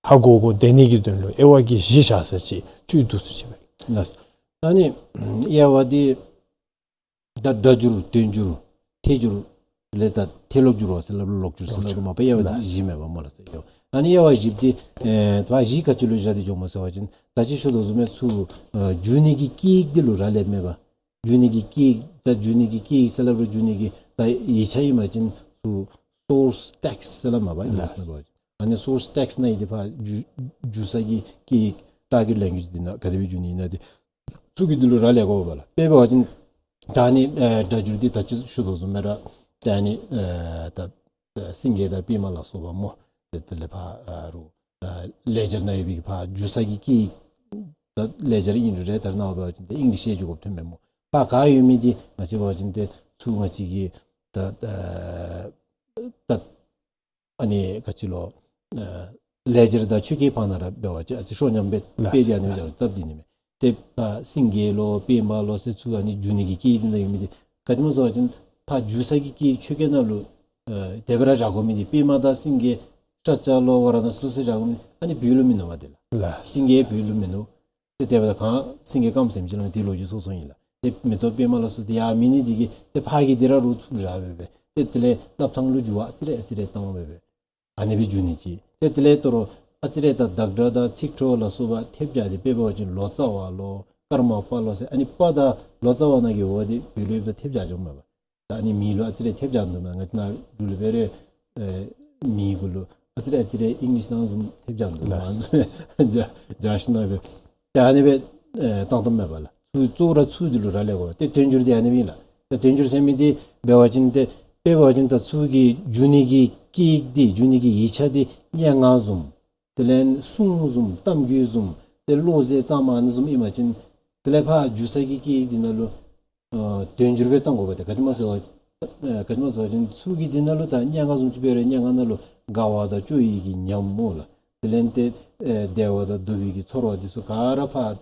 ཧ་གོ་དགོ་སྟེ་ནི་གི་དོན་ལུ་དབྱེ་བ་གི་བཞི་བཞག་ས་ཅིག་བཅུད་བསྡུ་ས་ཅིག་སྦེ། ལགས། ད་ཨ་ནི་དབྱེ་བ་འདི་ད་སྒྲ་སྒྱུར་དོན་སྒྱུར་ཐད་སྒྱུར་ལས་ད་ཐད་ཀློག་སྒྱུར་བ་ཟེར་སླབ་རུང་ཀློག་སྒྱུར་ཟེར་སླབ་རུང་མ་པ་དབྱེ་བ་འདི་བཞི་མས་པ་སྨོ་ལགས་ཟེར་ཡོད། ཨ་ནི་དབྱེ་བ་བཞི་འདི་ཨེ་ད་བཞི་ག་ཅི་ལུ་བཞག་སྟེ་འགྱོཝ་སྨོ་ཟེར་བ་ཅིན་ད་ཅི་ཞུ་དོ་བཟུམ་སྦེ་ཚུར་ཨེ་འགྱུར་ནི་གི་སྐད་ཡིག་འདི་ལུ་རག་ལསཔ་མས་པ། འགྱུར་ནི་གི་སྐད་ཡིག་ད་འགྱུར་ནི་གི་སྐད་ཡིག་ཟེར་སླབ་རུང་འགྱུར་ནི་གི་ད་ཡིག་ཆ་ཨིན་པ་ཅིན་ཚུར་སོརས་ཊེགསིཊ་ཟེར་སླབ་མས་པ། ཨིང་ལིཤ་ནང་འབད་བ་ཅིན། ཨ་ནི་སོརས་ཊེགསིཊ་ནང་ཡོད་དེ་ཕར་འགྱུར་འགྱུར་ས་གི་སྐད་ཡིག་ཊར་གེཊ་ལེང་གུ་ཨེཇ་འདི་ནང་ག་དེ་སྦེ་འགྱུར་ནི་ཨིན་ན་འདི་ཚུ་གི་འདི་ལུ་རག་ལས་དགོ་པས་ལགས། དཔེ་འབད་བ་ཅིན་ད་ཨ་ནི་ཨེ་སྒྲ་སྒྱུར་འདི་ད་ཅི་ཞུ་དོ་བཟུམ་སྦེ་ར་ད་ཨ་ནི་ཨེ་ད་ཨེ་སེང་གེ་དང་པདྨ་ལ་སོགས་པ་སྨོ། དེ་དེ་ལས་ཕར་ཨ་རུང་ཨེ་ལེགས་སྦྱར་ནང་ཡོད་པའི་ཕར་འགྱུར་ས་གི་སྐད་ཡིག་ད་ལེགས་སྦྱར་ཨིན་རུང་ར་ད་རེས་ནངས་པ་འབད་བ་ཅིན་ཏེ་ཨིང་ལིཤ་ཡང་འགྱོ་དགོཔ་ཐོནམ་མས་སྨོ། ཕར་ག་ཡོད་མི་འདི་ང་བཅས་འབད་བ་ཅིན་ཏེ་ཚུར་ང་བཅས་ཀྱིས་ད་ཨེ་ད་ཨ་ནི་ག་ཅི་ལོ་ཨེ་ལེགས་སྦྱར་དང་ཆོས་སྐད་བར་ན་ར་འབད་བ་ཅིན་ཨ་ཙི་ཤོ་ཉམས་སྦེ་ལགས་དཔེ་འདི་ཨ་ནི་ལགས་སྦེ་སྟབས་འདི་ཨིན་མས། ཏེ་ཕར་སེང་གེ་ལོ་པདྨ་ལོ་ཟེར་ཚུར་ཨ་ནི་འགྱུར་ནི་གི་སྐད་ཡིག་འདི་ནང་ཡོད་མི་འདི་ག་ཅི་སྨོ་ཟེར་བ་ཅིན་ཕར་འགྱུར་ས་གི་སྐད་ཡིག་ཆོས་སྐད་ནང་ལུ་ཨེ་དེ་སྦེ་ར་བཞག་དགོ་མི་འདི་པདྨ་དང་སེང་གེ་ཤཱཀྱ་ལོ་ཝཱ་ར་ཎ་སི་ལོ་ཟེར་བཞག་དགོ་མི་ཨ་ནི་བོད་ལུ་མིན་ནུག་པ། དེ་ལགས་ལགས། སེང་གེ་བོད་ལུ་མིན་ནུག། ཏེ་དེ་སྦེ་ད་ག་སེང་གེ་དཀརམོ་ཟེར་མི་ཅིག་ལུ་ཏེ་ལོ་རྒྱུས་སོ་སོ་ཨིན་ལགས། ཏེ་མེ་ཏོག་པདྨ་ལ་སོགས་ཏེ་ཡང་མེད་ནི་འདི་གིས་ཏེ་ཕར་གྱི་འདི་ར་རུང་ཚུར་བཞག་སྦེ་སྦེ་ཏེ་དེ་ལས་སླབ་ཐངས་ལུ་འགྱུར་བ་ཨ་ཙི་རེ་ཨ་ཙི་རེ་བཏང་སྦེ་སྦེ་ཨ་ནི་སྦེ་འགྱུར་ནི་ཅིག། ཏེ་དེ་ལས་དོ་རུང་ཨ་ཙི་རེ་ད་བདག་སྒྲ་དང་ཚིག་འཕྲོ་ལ་སོགས་པ་ཐེབས་རྒྱག་སྟེ་དཔེ་འབད་བ་ཅིན་ལོ་ཙཱ་བ་ལོ་ཀརྨ་པ་ལོ་ཟེར་ཨ་ནི་པ་དང་ལོ་ཙཱ་བ་ནང་གི་འོ་འདི་བོད་ལུ་ཡོདཔ་ད་ཐེབས་རྒྱག་འགྱོཝ་མས་པ། ད་ཨ་ནི་མིང་ལུ་ཨ་ཙི་རེ་ཐེབས་རྒྱག་འདུག་མས། ང་བཅས་ནཱ་འབྲུག་ལུ་འབད་རུང་ཨེ་མིང་གུ་ལུ་ཨ་ཙི་རེ་ཨ་ཙི་རེ་ཨིང་ལིཤ་ནང་བཟུམ་ཐེབས་རྒྱག་འདུག་མས། ལགས། ཨ་ནི་བཟུམ་རྒྱག་རྒྱག་ཞིནམ་སྦེ་ཏེ་ཨ་ནི་སྦེ་ཨེ་བཏང་བཏངམ་མས་པ་ལགས། ཚུར་གཙོ་བོ་ར་ཚུར་འདི་ལུ་རག་ལས་དགོ་པས། ཏེ་དོན་སྒྱུར་འདི་ཨ་ནི་སྦེ་ཨིན་ལགས། ཏེ་དོན་སྒྱུར་ཟེར་མི་འདི་འབད་བ་ཅིན་ཏེ་དཔེ་འབད་བ་ཅིན་ད་ཚུར་གྱི་འགྱུར་ནི་གི་སྐད་ཡིག་འདི་འགྱུར་ནི་གི་ཡིག་ཆ་འདི་སྙན་ངག་བཟུམ་དེ་ལས་གསུང་བཟུམ་གཏམ་རྒྱུད་བཟུམ་ཏེ་བློ་ཟེ་གཙང་མ་ཨ་ནི་བཟུམ་ཨིན་པ་ཅིན་དེ་ལས་ཕར་འགྱུར་ས་གི་སྐད་ཡིག་འདི་ནང་ལུ་ ཨ་དལ་འབྱོར་སྦེ་བཏང་དགོ་པས། ཏེ་ག་ཅི་སྨོ་ཟེར་བ་ཅིན་ཨ་ག་ཅི་སྨོ་ཟེར་བ་ཅིན་ཚུར་གྱི་འདི་ནང་ལུ་ད་སྙན་ངག་བཟུམ་ཅིག་འབད་རུང་སྙན་ངག་ནང་ལུ་དགའ་བ་དང་སྐྱོ་བའི་གི་ཉམས་སྨོ་ལགས། དེ་ལས་ཏེ་ཨེ་བདེ་བ་དང་སྡུག་པའི་གི་ཚོར་བ་འདི་ཚུ་ག་ར་ཕར་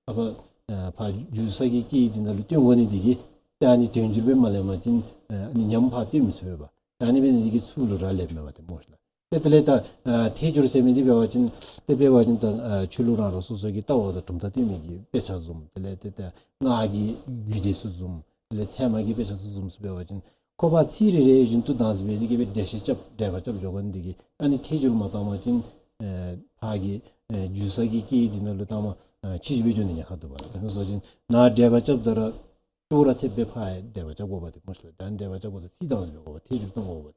ཨ་ཕར་ཨ་ཕར་འགྱུར་ས་གི་སྐད་ཡིག་འདི་ནང་ལུ་སྟོན་དགོ་ནི་འདི་གིས་ཏེ་ཨ་ནི་དལ་འབྱོར་སྦེ་མ་ལེན་པ་ཅིན་ཨ་ནི་ཉམས་ཕར་སྟོན་མི་ཚུགས་པས། ཨ་ནི་འབད་ནི་འདི་གིས་ཚུར་ལུ་རག་ལསཔ་མས་པ་ཏེ་སྨོ་ལགས། ཏེ་དེ་ལས་ད་ཨ་ཐལ་འགྱུར་ཟེར་མི་འདི་འབད་བ་ཅིན་ཏེ་འབད་བ་ཅིན་ད་ཨ་ཆོས་ལུགས་རང་རང་སོ་སོ་གི་ལྟ་བ་དང་གྲུབ་མཐའ་སྟོན་མི་གི་དཔེ་ཆ་བཟུམ། དེ་ལས་ཏེ་ད་སྔགས་ཀྱི་རྒྱུད་སྡེ་ཚུ་བཟུམ། དེ་ལས་ཚད་མ་གི་དཔེ་ཆ་ཚུ་བཟུམ་ཚུ་འབད་བ་ཅིན་ཁོ་ཕར་ཚིག་རེ་རེ་བཞིན་དུ་བདག་འཛིན་འབད་ནི་གི་སྦེ་འགྲེལ་བཤད་རྐྱབ་འགྲེལ་པ་རྐྱབ་འགྱོ་དགོ་ནི་འདི་གིས་ཨ་ནི་ཐལ་འགྱུར་མ་བཏང་པ་ཅིན་ཨེ་ཕར་གྱི་ཨེ་འགྱུར་ས་གི་སྐད་ཡིག་འདི་ནང་ལུ་བཏངམ་ཨ་ཕྱི་འགྱུར་སྦེ་འགྱོ་ནི་ཉེན་ཁ་འདུག་པ་ལགས། དེ་ནང་བཟུམ་ཅིག་ནཱ་འགྲེལ་པ་རྐྱབ་ད་ར་ཅོག་ར་འཐདཔ་སྦེ་ཕར་འགྲེལ་པ་རྐྱབ་དགོ་པ་ཏེ་སྨོ་ལགས། ད་འགྲེལ་པ་རྐྱབ་དགོཔ་ད་ཚིག་བདག་འཛིན་འབད་དགོ་པ་ཐལ་འགྱུར་གཏང་དགོ་པ་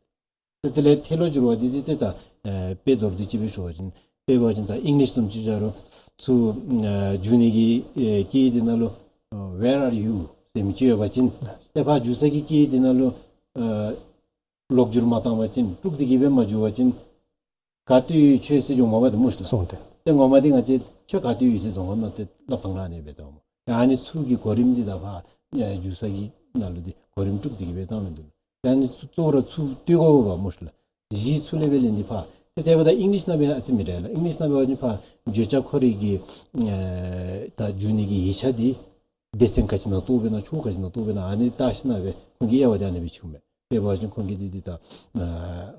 ཏེ། ཏེ་དེ་ལས་ཐལ་ལོ་འགྱུར་བ་འདི་འདི་ཏེ་ད་ཨེ་དཔེ་མདོར་བསྡུས་ཅིག་སྦེ་ཞུ་བ་ཅིན་དཔེ་འབད་བ་ཅིན་ད་ཨིང་ལིཤ་བཟུམ་ཅིག་བཞག་རུང་ཚུར་ཨེ་འགྱུར་ནི་གི་ཨེ་སྐད་ཡིག་འདི་ནང་ལུ་ཨ་Where are you ཟེར་མི་ཅིག་ཡོད་པ་ཅིན་ཏེ་ཕར་འགྱུར་ས་གི་སྐད་ཡིག་འདི་ནང་ལུ་ཨ་ལོག་འགྱུར་མ་བཏང་པ་ཅིན་དཀྲུགས་ཏེ་གི་སྦེ་མ་འགྱུར་བ་ཅིན་ག་ཏེ་ཡོད་ཁྱོད་ཟེར་འགྱོཝ་མས་པ་ཏེ་སྨོ་ལགས། སོང་སྟེ། ཏེ་ངོ་མ་འདི་ང་བཅས་ཁྱོད་ག་ཏེ་ཡོད་ཟེར་འགྱོཝ་མས་ཏེ་སླབ་ཐངས་ར་ཨ་ནི་སྦེ་འདུག་སྨོ། ཏེ་ཨ་ནི་ཚུར་གྱི་གོ་རིམ་འདི་ད་ཕར་ཨེ་འགྱུར་ས་གི་ནང་ལུ་འདི་གོ་རིམ་དཀྲུགས་ཏེ་གི་སྦེ་བཏང་མི་འདུག། ཏེ་ཨ་ནི་ཚུ་གཙོ་བོ་ར་ཚུར་བསྟུན་དགོ་པས་སྨོ་ལགས། གཞི་ཚུར་ལས་སྦེ་ལེན་ཏེ་ཕར། ཏེ་དེ་འབདཝ་ད་ཨིང་ལིཤ་ནང་སྦེ་ཨ་ཙི་མི་འདྲ་ལགས། ཨིང་ལིཤ་ནང་འབད་བ་ཅིན་ཕར་བརྗོད་བྱ་ཁོ་རའི་གི་ཨེ་ད་འགྱུར་ནི་གི་ཡིག་ཆ་འདི་སྡེ་ཚན་ག་ཅི་ནང་གཏོགས་པས་ན་ཕྱོགས་ག་ཅི་ནང་གཏོགས་པས་ན་ཨ་ནི་བལྟ་ཞིནམ་སྦེ་ཁོང་གི་དབྱེ་བ་འདི་ཨ་ནི་སྦེ་ཕྱེཝ་མས། དཔེ་འབད་བ་ཅིན་ཁོང་གིས་འདི་འདི་ད་ཨ་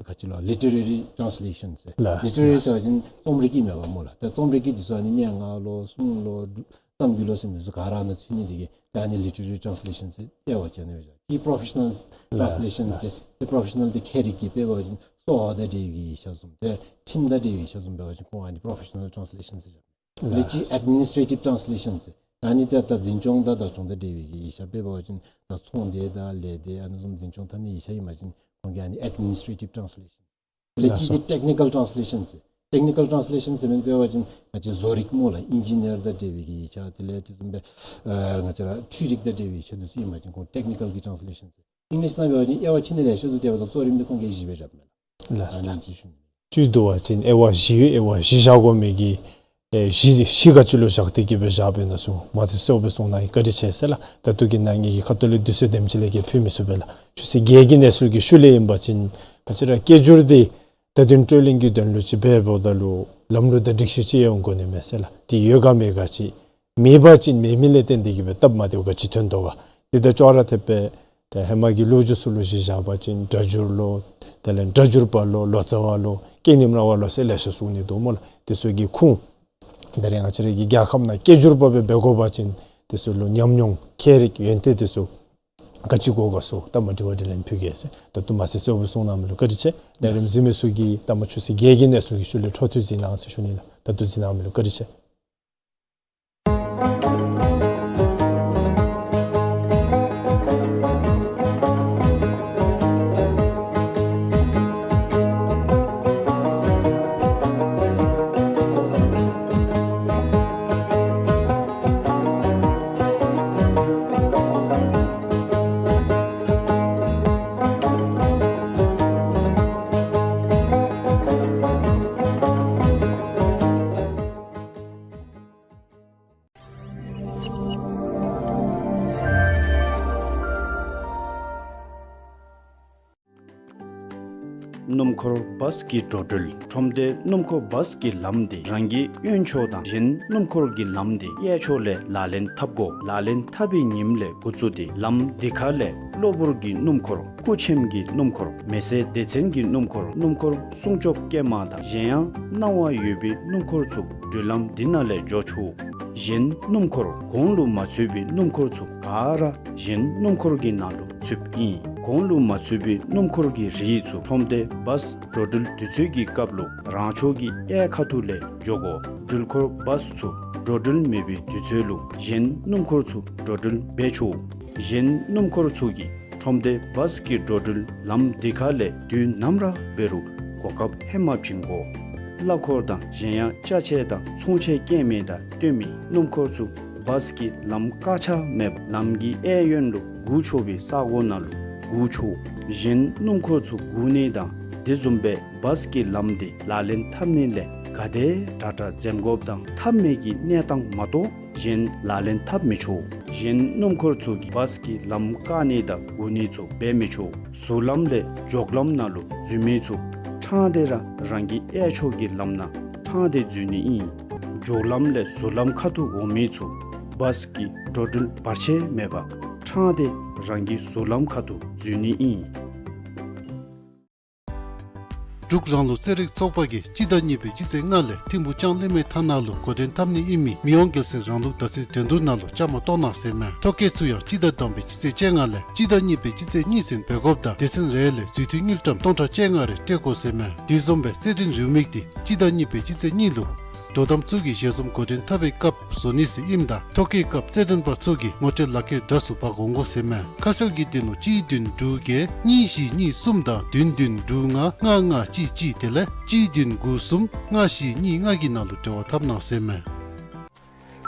ག་ཅི་ལོ་ལི་ཊི་རེ་རི་ཊཱནསི་ལེ་ཤཱནསི་ཟེར། ལགས། ལི་ཊི་རེ་རི་ལགས། ཟེར་བ་ཅིན་རྩོམ་རིག་གི་མེན་པ་སྨོ་ལགས། ད་རྩོམ་རིག་གི་འདི་ཚུ་ཨ་ནི་སྙན་ངག་ལོ་གསུང་ལོ་གཏམ་རྒྱུད་ལོ་ཟེར་མི་འདི་ཚུ་ག་ར་ཨ་ནཱ་ཚུད་ནི་འདི་གིས་ད་ཨ་ནི་ལི་ཊི་རེ་རི་ཊཱནསི་ལེ་ཤཱནསི་ཟེར་དབྱེ་བ་ཕྱེ་ནི་སྦེ་བཞག། ཅིག་པོརོ་ཕེ་ཤ་ནཱལ་ཊཱནསི་ལེ་ཤཱནསི་ཟེར། ལགས། ཏེ་པོརོ་ཕེ་ཤ་ནཱལ་འདི་ཁྱད་རིག་གི་དཔེ་འབད་བ་ཅིན་གསོ་བ་དང་འབྲེལ་བའི་ཡིག་ཆ་བཟུམ་ཏེ་ཁྲིམས་དང་འབྲེལ་བའི་ཡིག་ཆ་བཟུམ་འབད་བ་ཅིན་ཁོང་ཨ་ནི་པོརོ་ཕེ་ཤ་ནཱལ་ཊཱནསི་ལེ་ཤཱནསི་ཟེར། ལགས། ལེགས་ཀྱི་ཨེཌ་མི་ནིསི་ཊེ་ཊིབ་ཊཱནསི་ལེ་ཤཱནསི་ཟེར། ཨ་ནི་ད་ད་འཛིན་སྐྱོང་དང་བདག་སྐྱོང་དང་འབྲེལ་བའི་གི་ཡིག་ཆ་དཔེ་འབད་བ་ཅིན་ད་ཚོང་སྡེ་དང་ལས་སྡེ་ཨ་ནི་བཟུམ་འཛིན་སྐྱོང་འཐབ་ནི་ཡིག་ཆ་ཨིན་པ་ཅིན་ཁོང་གིས་ཨ་ནི་ཨེཌ་མི་ནིསི་ཊེ་ཊིབ་ཊཱནསི་ལེ་ཤཱནསི་ཟེར། ལེགས་ཀྱི་ལགས་སོ། ཏེ་ཊེག་ནི་ཀཱལ་ཊཱནསི་ལེ་ཤཱནསི་ཟེར། ཊེག་ནི་ཀཱལ་ཊཱནསི་ལེ་ཤཱནསི་ཟེར་མི་འདི་འབད་བ་ཅིན་ང་བཅས་བཟོ་རིག་སྨོ་ལགས། ཨིན་ཇི་ནི་ཡར་དང་འབྲེལ་བའི་གི་ཡིག་ཆ་དེ་ལས་དེ་བཟུམ་སྦེ་ཨ་ང་བཅས་ར་འཕྲུལ་རིག་དང་འབྲེལ་བའི་ཡིག་ཆ་འདི་ཚུ་ཨིན་པ་ཅིན་ཁོང་ཊེག་ནི་ཀཱལ་གྱི་ཊཱནསི་ལེ་ཤཱནསི་ཟེར། ཨིང་ལིཤ་ནང་འབད་བ་ཅིན་དབྱེ་བ་ཕྱེ་ནི་ལེ་ཤ་འདུག། དེ་འབདཝ་ད་གཙོ་རིམ་འདི་ཁོང་གིས་གཞི་སྦེ་རྐྱབ་མས་ལགས། ལགས། ཨ་ནི་ཅིག་ཞུ་ནི། ཚུལ་བསྡུ་བ་ཅིན་དབྱེ་བ་བཞི་ཡོད། དབྱེ་བ་བཞི་བཞག་དགོ་མི་གི་ཨེ་གཞི་གཞི་ག་ཅི་ལུ་བཞག་སྟེ་གི་སྦེ་བཞག་པས་ན་ཟེར་མ་ཚད་གསལ་སྦེ་གསུངས་གནང་ཡི། བཀའ་དྲིན་ཆེ་ཟེར་ལགས། ད་ལྟོ་གི་ནང་ངེ་གི་ཁ་ཐུག་ལས་དུས་ཚོད་དེམ་ཅིག་ལས་བརྒལ་ཕུལ་མི་ཚུགས་པས་ལགས། ཆུ་ཚོད་བརྒྱད་ཀྱི་གནས་ཚུལ་གྱི་ཤུལ་ལས་ཨིན་པ་ཅིན་ང་བཅས་ར་སྐད་སྒྱུར་འདི་བརྡ་དོན་སྤྲོད་ལེན་གྱི་དོན་ལུ་ཅིག་འབདཝ་ད་ལུ་ལམ་ལུགས་དང་སྒྲིག་གཞི་ཅིག་ཡོད་དགོ་ནི་མས་ཟེར་ལགས། དེ་ཡོད་ག་མེད་ག་ཅིག་མེད་པ་ཅིན་མེད་མི་ལས་བརྟེན་ཏེ་གི་སྦེ་སྟབས་མ་བདེཝ་ག་ཅི་ཐོན་དོ་ག། དེ་ད་ཅོག་ར་འཐདཔ་སྦེ་ད་ཧེ་མ་གི་ལོ་རྒྱུས་ཚུ་ལུ་གཞི་བཞག་པ་ཅིན་སྒྲ་སྒྱུར་ལོ་དེ་ལས་སྒྲ་སྒྱུར་པ་ལོ་ལོ་ཙཱ་བ་ལོ་སྐད་རྙིང་ར་བ་ལོ་ཟེར་ལེ་ཤ་གསུང་ནི་འདུག་སྨོ་ལགས། དེ་ཚུ་གི་ཁུངས་ད་རེས་ང་བཅས་ར་གི་རྒྱལ་ཁབ་ནང་སྐད་སྒྱུར་པ་སྦེ་འབད་དགོ་པ་ཅིན་དེ་ཚུ་ལུ་ཉམས་མྱོང་ཁྱད་རིག་ཡོན་ཏན་དེ་ཚུ་ག་ཅི་དགོ་ག་ཟེར་ད་མ་དྲི་བ་དྲིས་ལན་ཕུལ་གེ་ཟེར། ད་ལྟོ་མ་ཚད་གསལ་སྦེ་གསུངས་གནང་མི་ལུ་བཀའ་དྲིན་ཆེ། ལས་རིམ་གཟིགས་མི་ཚུ་གིས་ད་མ་ཆུ་ཚོད་བརྒྱད་ཀྱི་གནས་ཚུལ་གྱི་ཤུལ་ལས་འཕྲོ་མཐུད་གཟིགས་གནང་ཟེར་ཞུ་ནི་ལགས། ད་ལྟོ་གཟིགས་གནང་མི་ལུ་བཀའ་དྲིན་ཆེ། སྣུམ་འཁོར་བཱས་ཀྱི་འགྲོ་འགྲུལ། ཁྲོམ་སྡེ་སྣུམ་འཁོར་བཱས་ཀྱི་ལམ་འདི་རང་གི་གཡོན་ཕྱོགས་དང་གཞན་སྣུམ་འཁོར་གྱི་ལམ་འདི་གཡས་ཕྱོགས་ལས་ལག་ལེན་འཐབ་དགོ། ལག་ལེན་འཐབ་པའི་ཉིནམ་ལས་འགོ་བཙུགས་ཏེ་ལམ་འདི་ཁ་ལས་གློ་བུར་གྱི་སྣུམ་འཁོར། སྐུ་ཆེམས་ཀྱི་སྣུམ་འཁོར། མེ་སེར་སྡེ་ཚན་གྱི་སྣུམ་འཁོར། སྣུམ་འཁོར་སྲུང་སྐྱོབ་སྐྱེལ་མ་དང་གཞན་ཡང་གནང་བ་ཡོད་པའི་སྣུམ་འཁོར་ཚུ་འགྲུལ་ལམ་འདི་ནང་ལས་འགྱོ་ཆོག། གཞན་སྣུམ་འཁོར་གོང་ལུ་མ་ཚུད་པའི་སྣུམ་འཁོར་ཚུ་ག་ར་གཞན་སྣུམ་འཁོར་གྱི་ནང་ལུ་ཚུདཔ་ཨིན། གོང་ལུ་མ་ཚུད་པའི་སྣུམ་འཁོར་གྱི་རིགས་ཚུ་ཁྲོམ་སྡེ་བཱས་འགྲོ་འགྲུལ་དུས་ཚོད་ཀྱི་སྐབས་ལུ་རང་ཕྱོགས་ཀྱི་གཡས་ཁ་ཐུག་ལས་འགྱོ་དགོ། འགྲུལ་འཁོར་བཱས་ཚུ་འགྲོ་འགྲུལ་མེད་པའི་དུས་ཚོད་ལུ་གཞན་སྣུམ་འཁོར་ཚུ་འགྲོ་འགྲུལ་འབད་ཆོག། གཞན་སྣུམ་འཁོར་ཚུ་གིས་ཁྲོམ་སྡེ་བཱས་ཀྱི་འགྲོ་འགྲུལ་ལམ་འདི་ཁ་ལས་དུས་ནམ་ར་འབད་རུང་གོ་སྐབས་ཧེ་མ་བྱིན་དགོ། གླ་འཁོར་དང་གཞན་ཡང་ཅ་ཆས་དང་ཚོང་ཆས་སྐྱེལ་མི་དང་སྟོན་མི་སྣུམ་འཁོར་ཚུ་བཱས་ཀྱི་ལམ་བཀག་ཆ་མེད་པར་ལམ་གྱི་གཡས་གཡོན་ལུ་སྒུག་ཆོག་པའི་ས་གོ་ནང་ལུ་སྒུག་ཆོག། གཞན་སྣུམ་འཁོར་ཚུ་སྒུག་ནི་དང་དེ་བཟུམ་སྦེ་བཱས་ཀྱི་ལམ་འདི་ལག་ལེན་འཐབ་ནི་ལས་ག་དེ་དྲག་དྲག་འཛེམ་དགོཔ་དང་འཐབ་མི་གི་གནས་སྟངས་མ་གཏོགས་ གཞན་ལག་ལེན་འཐབ་མི་ཆོག། གཞན་སྣུམ་འཁོར་ཚུ་གིས་བཱས་ཀྱི་ལམ་བཀག་ནི་དང་སྒུག་ནི་ཚུ་འབད་མི་ཆོག། ཟུར་ལམ་ལས་འགྱོག་ལམ་ནང་ལུ་འཛུལ་མི་ཚུ་ཕྲང་སྟེ་ར་རང་གི་གཡས་ཕྱོགས་ཀྱི་ལམ་ནང་ཕྲང་སྟེ་འཛུལ་ནི་ཨིན། འགྱོག་ལམ་ལས་ཟུར་ལམ་ཁ་ཐུག་འོང་མི་ཚུ་བཱས་ཀྱི་འགྲོ་འགྲུལ་བར་ཆད་མེད་པར་ཕྲང་སྟེ་རང་གི་ཟུར་ལམ་ཁ་ཐུག་འཛུལ་ནི་ཨིན། འབྲུག་རང་ལུགས་རྩེད་རིགས་ཚོགས་པ་གིས་སྤྱི་ཟླ་གཉིས་པའི་སྤྱི་ཚེས་ལྔ་ལས་ཐིམ་ཕུག་ལྕང་གླིང་མའི་ཐ་ན་ལུ་འགོ་འདྲེན་འཐབ་ནི་ཨིན་མི་མི་དབང་རྒྱལ་སྲས་རང་ལུགས་དར་ཚིགས་འགྲན་བསྡུར་ནང་ལུ་བཅའ་མར་གཏོགས་གནང་ཟེར་མས། ཐོ་བཀོད་ཚུ་ཡང་སྤྱི་ཟླ་བདུན་པའི་སྤྱི་ཚེས་བཅོ་ལྔ་ལས་སྤྱི་ཟླ་གཉིས་པའི་སྤྱི་ཚེས་གཉིས་ཚུན་འབད་དགོཔ་དང་སྡེ་ཚན་རེ་ལས་རྫུས་མཐུད་དངུལ་ཀྲམ་སྟོང་ཕྲག་བཅོ་ལྔ་རེ་སྤྲོད་དགོ་ཟེར་མས། དེ་བཟུམ་སྦེ་རྩེད་འགྲན་རེའུ་མིག་འདི་སྤྱི་ཟླ་གཉིས་པའི་སྤྱི་ཚེས་གཉིས་ལུ་དོ་དམ་ཚུ་གིས་ཞལ་འཛོམས་འགོ་འདྲེན་འཐབ་པའི་སྐབས་བཟོ་ནི་ཟེར་ཨིནམ་ད་ཐོ་བཀོད་སྐབས་རྩེད་འགྲན་པ་ཚུ་གིས་ངོ་སྤྲོད་ལག་ཁྱེར་འདྲ་སུ་འབག་འོང་དགོ་ཟེར་མས། ཁ་གསལ་གྱི་དོན་ལུ་གཅིག་བདུན་དྲུག་བརྒྱད་གཉིས་བཞི་གཉིས་གསུམ་དང་བདུན་བདུན་དྲུག་ལྔ་ལྔ་ལྔ་གཅིག་གཅིག་དེ་ལས་གཅིག་བདུན་དགུ་གསུམ་ལྔ་བཞི་གཉིས་ལྔ་གི་ནང་ལུ་འབྲེལ་བ་འཐབ་གནང་ཟེར་མས།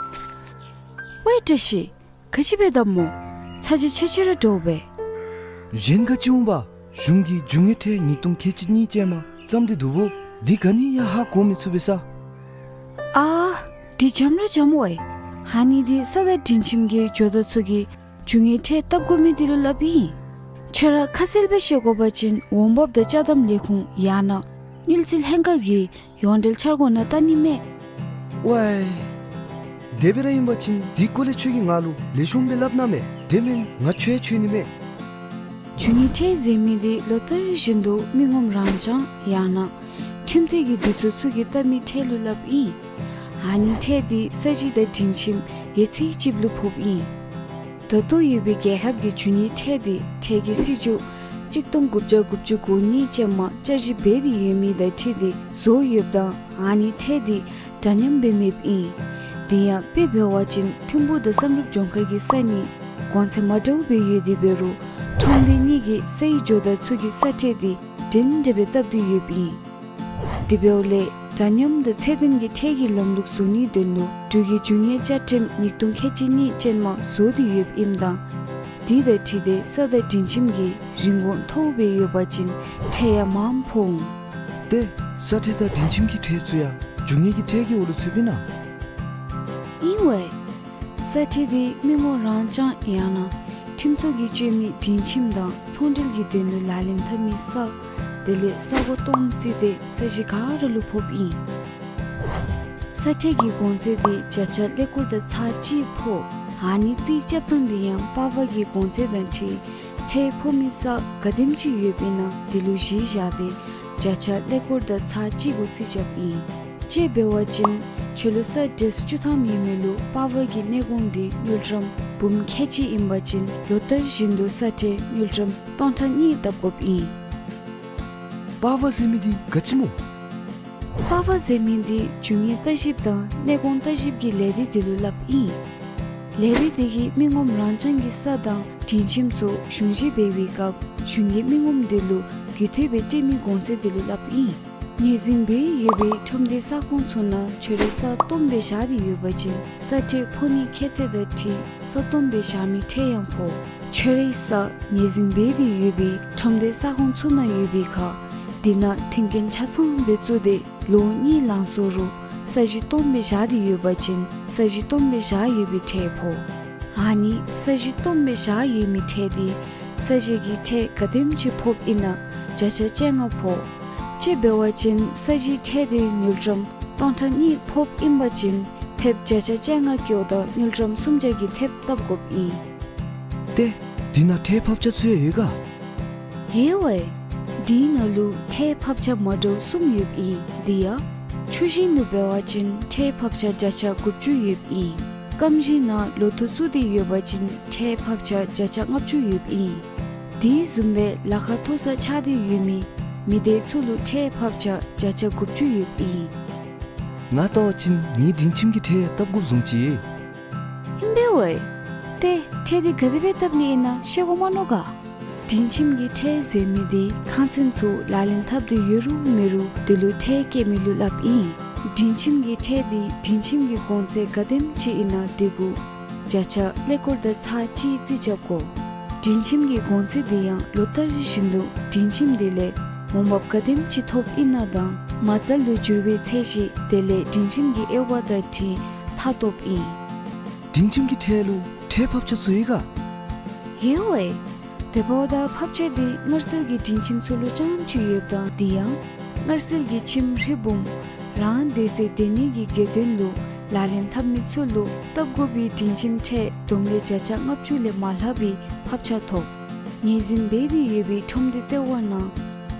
ཝའི་བཀྲ་ཤིས། ག་ཅི་འབད་དོ་སྨོ། ཚ་གྱང་ཆེ་ཆེ་ར་འདྲཝ་སྦེ། གཞན་ག་ཅི་འོང་པ། གཞུང་གིས་རྒྱུ་དངོས་ཁྲལ་ཉིས་སྟོང་ཁལ་གཅིག་གཉིས་ཅན་མ་བརྩམས་ཏེ་འདུག་པོ། འདི་ག་ནི་ཡང་ཧ་གོ་མི་ཚུགས་པས་ས། ཨ། འདི་འཇམ་ར་འཇམ་ཝའི། ཨ་ནི་འདི་ས་དང་འབྲིང་ཁྱིམ་གྱི་ཇོ་བདག་ཚུ་གིས་རྒྱུ་དངོས་ཁྲལ་བཏབ་དགོ་མི་འདི་ལུ་སླབ་ཨིན། ཁྱོད་ར་ཁ་གསལ་སྦེ་ཤེས་དགོ་པ་ཅིན་འོང་འབབ་དང་ཅ་དམ་ལས་ཁུངས་ཡང་ན་དངུལ་རྩིས་ལྷན་ཁག་གི་ཡོངས་འབྲེལ་འཆར་སྒོ་ནང་བལྟ་ནི་མས། ཝའི། དེ་སྦེ་ར་ཨིན་པ་ཅིན་འདི་སྐོར་ལས་ཁྱོད་ཀྱིས་ང་ལུ་ལེགས་ཤོམ་སྦེ་སླབ་གནང་མས། དེ་མེན་ང་ཁྱོད་འཚོལ་ནི་མས། རྒྱུ་དངོས་ཁྲལ་ཟེར་མི་འདི་ལོ་ལྟར་བཞིན་དུ་མི་ངོམ་རང་རྐྱང་ཡང་ན་ཁྲིམས་འཐུས་ཀྱི་འདུས་ཚོགས་ཚུ་གིས་བཏབ་མི་ཁྲལ་ལུ་སླབ་ཨིན། ཨ་ནི་ཁྲལ་འདི་ས་གཞི་དང་སྒྲིང་ཁྱིམ་ཡོད་ཚད་ཅིག་ལུ་ཕོགཔ་ཨིན། ད་ལྟོ་ཡོད་པའི་རྒྱལ་ཁབ་ཀྱི་རྒྱུ་དངོས་ཁྲལ་འདི་ཁྲལ་གྱི་སྲིད་བྱུས་གཅིག་སྟོང་དགུ་བརྒྱ་དགུ་བཅུ་གོ་གཉིས་ཅན་མ་བསྐྱར་ཞིབ་འབད་དེ་ཡོད་མི་དང་འཁྲིལ་ཏེ་བཟོ་ཡོདཔ་ད་ཨ་ནི་ཁྲལ་འདི་འདྲ་མཉམ་སྦེ་མེདཔ་ཨིན། དེ་ཡང་དཔེ་འབད་བ་ཅིན་ཐིམ་ཕུག་དང་བསམ་གྲུབ་ལྗོངས་མཁར་གྱི་ས་གཉིས་གོང་ཚད་མ་འདྲཝ་སྦེ་ཡོད་དེ་འབད་རུང་ཁྲོམ་སྡེ་གཉིས་ཀྱི་སའི་ཇོ་བདག་ཚུ་གིས་ས་ཁྲལ་འདི་འདྲན་འདྲ་སྦེ་བཏབ་སྟེ་ཡོདཔ་ཨིན། དེ་འབདཝ་ལས་འདྲ་མཉམ་དང་ཚད་ལྡན་གྱི་ཁྲལ་གྱི་ལམ་ལུགས་བཟོ་ནིའི་དོན་ལུ་འབྲུག་གི་རྒྱུ་དངོས་བཅའ་ཁྲིམས་ཉིས་སྟོང་ཁལ་གཅིག་གཉིས་ཅན་མ་བཟོ་སྟེ་ཡོདཔ་ཨིནམ་ད་དེ་དང་འཁྲིལ་ཏེ་ས་དང་སྒྲིང་ཁྱིམ་གྱི་རིན་གོང་མཐོཝ་སྦེ་ཡོད་པ་ཅིན་ཁྲལ་ཡང་མངམ་ཕོག་འོང་། ཏེ་ས་ཁྲལ་དང་སྒྲིང་ཁྱིམ་གྱི་ཁྲལ་ཚུ་ཡང་རྒྱུ་དངོས་ཀྱི་ཁྲལ་གྱི་འོག་ལུ་ཚུདཔ་ཨིན་ན། ཨིན་ཝའི། ས་ཁྲལ་འདི་མི་ངོམ་རང་རྐྱང་ཡང་ན་ཁྲིམས་ཚོགས་ཀྱིས་སྤྱོད་མི་སྒྲིང་ཁྱིམ་དང་ཚོང་འབྲེལ་གྱི་དོན་ལུ་ལག་ལེན་འཐབ་མི་ས་དེ་ལས་ས་གོ་སྟོངམ་བརྩིས་ཏེ་ས་གཞི་ག་ར་ལུ་ཕོགཔ་ཨིན། ས་ཁྲལ་གྱི་གོང་ཚད་འདི་བརྒྱ་ཆ་ཀླད་ཀོར་དང་ཚག་གཅིག་ཕོག། ཨ་ནི་རྩིས་རྐྱབ་ཐངས་འདི་ཡང་པར་ཝར་གྱི་གོང་ཚད་དང་འཁྲིལ་ཁྲལ་ཕོག་མི་ས་ག་དེམ་ཅིག་ཡོདཔ་ཨིན་ན་དེ་ལུ་གཞི་བཞག་སྟེ་བརྒྱ་ཆ་ཀླད་ཀོར་དང་ཚག་གཅིག་གུ་རྩིས་རྐྱབ་ཨིན། དཔྱེ་འབད་བ་ཅིན་ཁྱོད་ལུ་ས་ཌེས་བཅུ་ཐམ་ཡོད་མི་ལུ་པར་ཝར་གྱི་གནས་གོང་འདི་དངུལ་ཀྲམ་འབུམ་ཁལ་གཅིག་ཨིན་པ་ཅིན་ལོ་ལྟར་བཞིན་དུ་ས་ཁྲལ་དངུལ་ཀྲམ་སྟོང་ཕྲག་གཉིས་བཏབ་དགོཔ་ཨིན། པར་ཝར་ཟེར་མི་འདི་ག་ཅི་སྨོ། པར་ཝར་ཟེར་མི་འདི་རྒྱུ་དངོས་ལྟ་ཞིབ་དང་གནས་གོང་ལྟ་ཞིབ་ཀྱི་ལས་སྡེ་འདི་ལུ་སླབ་ཨིན། ལས་སྡེ་འདི་གིས་མི་ངོམ་རང་རྐྱང་གི་ས་དང་སྒྲིང་ཁྱིམ་ཚུ་གཞུང་བཞེས་འབད་བའི་སྐབས་གཞུང་གིས་མི་ངོམ་འདི་ལུ་རྒུད་འཐུས་སྦེ་སྤྲོད་མི་གོང་ཚད་འདི་ལུ་སླབ་ཨིན། ངོས་འཛིན་འབད་ཡོད་པའི་ཁྲོམ་སྡེའི་ས་ཁོངས་ཚུ་ནང་ཁྱོད་རའི་ས་སྟོངམ་སྦེ་བཞག་སྟེ་ཡོད་པ་ཅིན་ས་ཁྲལ་ཕོག་ནིའི་ཁྱད་ཚད་དང་འཁྲིལ་ས་སྟོངམ་སྦེ་བཞག་མི་ཁྲལ་ཡང་ཕོག། ཁྱོད་རའི་ས་ངོས་འཛིན་འབད་དེ་ཡོད་པའི་ཁྲོམ་སྡེའི་ས་ཁོངས་ཚུ་ནང་ཡོད་པའི་ཁར་དེ་ནང་མཐུན་རྐྱེན་ཆ་ཚང་སྦེ་བཙུགས་ཏེ་ལོ་གཉིས་ལང་སོང་རུང་ས་གཞི་སྟོངམ་སྦེ་བཞག་སྟེ་ཡོད་པ་ཅིན་ས་གཞི་སྟོངམ་སྦེ་བཞག་ཡོད་པའི་ཁྲལ་ཕོག། ཨ་ནི་ས་གཞི་སྟོངམ་སྦེ་བཞག་ཡོད་མི་ཁྲལ་འདི་ས་གཞི་གི་ཁྲལ་ག་དེམ་ཅིག་ཕོགཔ་ཨིན་ན་བརྒྱ་ཆ་བཅོ་ལྔ་ཕོག། དཔྱེ་འབད་བ་ཅིན་ས་གཞིའི་ཁྲལ་འདི་དངུལ་ཀྲམ་སྟོང་ཕྲག་གཉིས་ཕོགཔ་ཨིན་པ་ཅིན་ཐེབས་བརྒྱ་ཆ་བཅོ་ལྔ་བཀོག་ད་དངུལ་ཀྲམ་སུམ་བརྒྱ་གི་ཐེབས་བཏབ་དགོཔ་ཨིན། ཏེ་དེ་ནང་ཁྲལ་ཕབ་ཆ་ཚུ་ཡང་ཡོད་ག། ཡོད་ཝའི། དེའི་ནང་ལུ་ཁྲལ་ཕབ་ཆ་མ་འདྲཝ་གསུམ་ཡོདཔ་ཨིན། དེ་ཡང་ཆུ་ཞིང་ལུ་འབད་བ་ཅིན་ཁྲལ་ཕབ་ཆ་བརྒྱ་ཆ་དགུ་བཅུ་ཡོདཔ་ཨིན། སྐམ་ཞིང་ནང་ལོ་ཐོག་བཙུགས་ཏེ་ཡོད་པ་ཅིན་ཁྲལ་ཕབ་ཆ་བརྒྱ་ཆ་ལྔ་བཅུ་ཡོདཔ་ཨིན། དེ་བཟུམ་སྦེ་ལཱ་ཁག་མཐོ་ས་ཆགས་ཏེ་ཡོད་མི་མི་སྡེ་ཚུ་ལུ་ཁྲལ་ཕབ་ཆ་བརྒྱ་ཆ་དགུ་བཅུ་ཡོདཔ་ཨིན། ང་བལྟ་བ་ཅིན་ངེའི་སྒྲིང་ཁྱིམ་གྱི་ཁྲལ་ཡང་བཏབ་དགོཔ་བཟུམ་ཅིག། ཨིན་པས་ཝའི། ཏེ་ཁྲལ་འདི་ག་དེ་སྦེ་བཏབ་ནི་ཨིན་ན་ཤེས་དགོ་མ་མནོ་ག། སྒྲིང་ཁྱིམ་གྱི་ཁྲལ་ཟེར་མི་འདི་ཁང་ཚན་ཚུ་ལག་ལེན་འཐབ་སྟེ་ཡོད་རུང་མེད་རུང་དེ་ལུ་ཁྲལ་བཀལ་མི་ལུ་སླབ་ཨིན། སྒྲིང་ཁྱིམ་གྱི་ཁྲལ་འདི་སྒྲིང་ཁྱིམ་གྱི་གོང་ཚད་ག་དེམ་ཅིག་ཨིན་ན་དེ་གུ་བརྒྱ་ཆ་ཀླད་ཀོར་དང་ཚག་གཅིག་རྩིས་རྐྱབ་དགོ། སྒྲིང་ཁྱིམ་གྱི་གོང་ཚད་འདི་ཡང་ལོ་ལྟར་བཞིན་དུ་སྒྲིང་ཁྱིམ་དེ་ལས་འོང་འབབ་ག་དེམ་ཅིག་ཐོབ་ཨིན་ན་དང་མ་རྩ་ལུ་འགྱུར་བའི་ཚད་གཞི་དེ་ལས་སྒྲིང་ཁྱིམ་གྱི་དབྱེ་བ་དང་འཁྲིལ་མཐའ་སྟོངམ་ཨིན། སྒྲིང་ཁྱིམ་གྱི་ཁྲལ་ལུ་ཁྲལ་ཕབ་ཆ་ཚུ་ཡོད་ག། ཡོད་ཝའེ། དེ་འབདཝ་ད་ཕབ་ཆ་འདི་མངར་ཟིལ་གྱི་སྒྲིང་ཁྱིམ་ཚུ་ལུ་རྐྱངམ་ཅིག་ཡོདཔ་ད་འདི་ཡང་མངར་ཟིལ་གྱི་ཁྱིམ་རི་བུམ་རང་སྡོད་སའི་སྡོད་གནས་ཀྱི་དགེ་འདུན་ལུ་ལག་ལེན་འཐབ་མི་ཚུ་ལུ་བཏབ་དགོ་པའི་སྒྲིང་ཁྱིམ་ཁྲལ་བསྡོམས་ལས་བརྒྱ་ཆ་ལྔ་བཅུ་ལས་མ་ལྷག་པའི་ཕབ་ཆ་ཐོབ། ངོས་འཛིན་འབད་དེ་ཡོད་པའི་ཁྲོམ་སྡེ་ལྟེ་བ་ནང་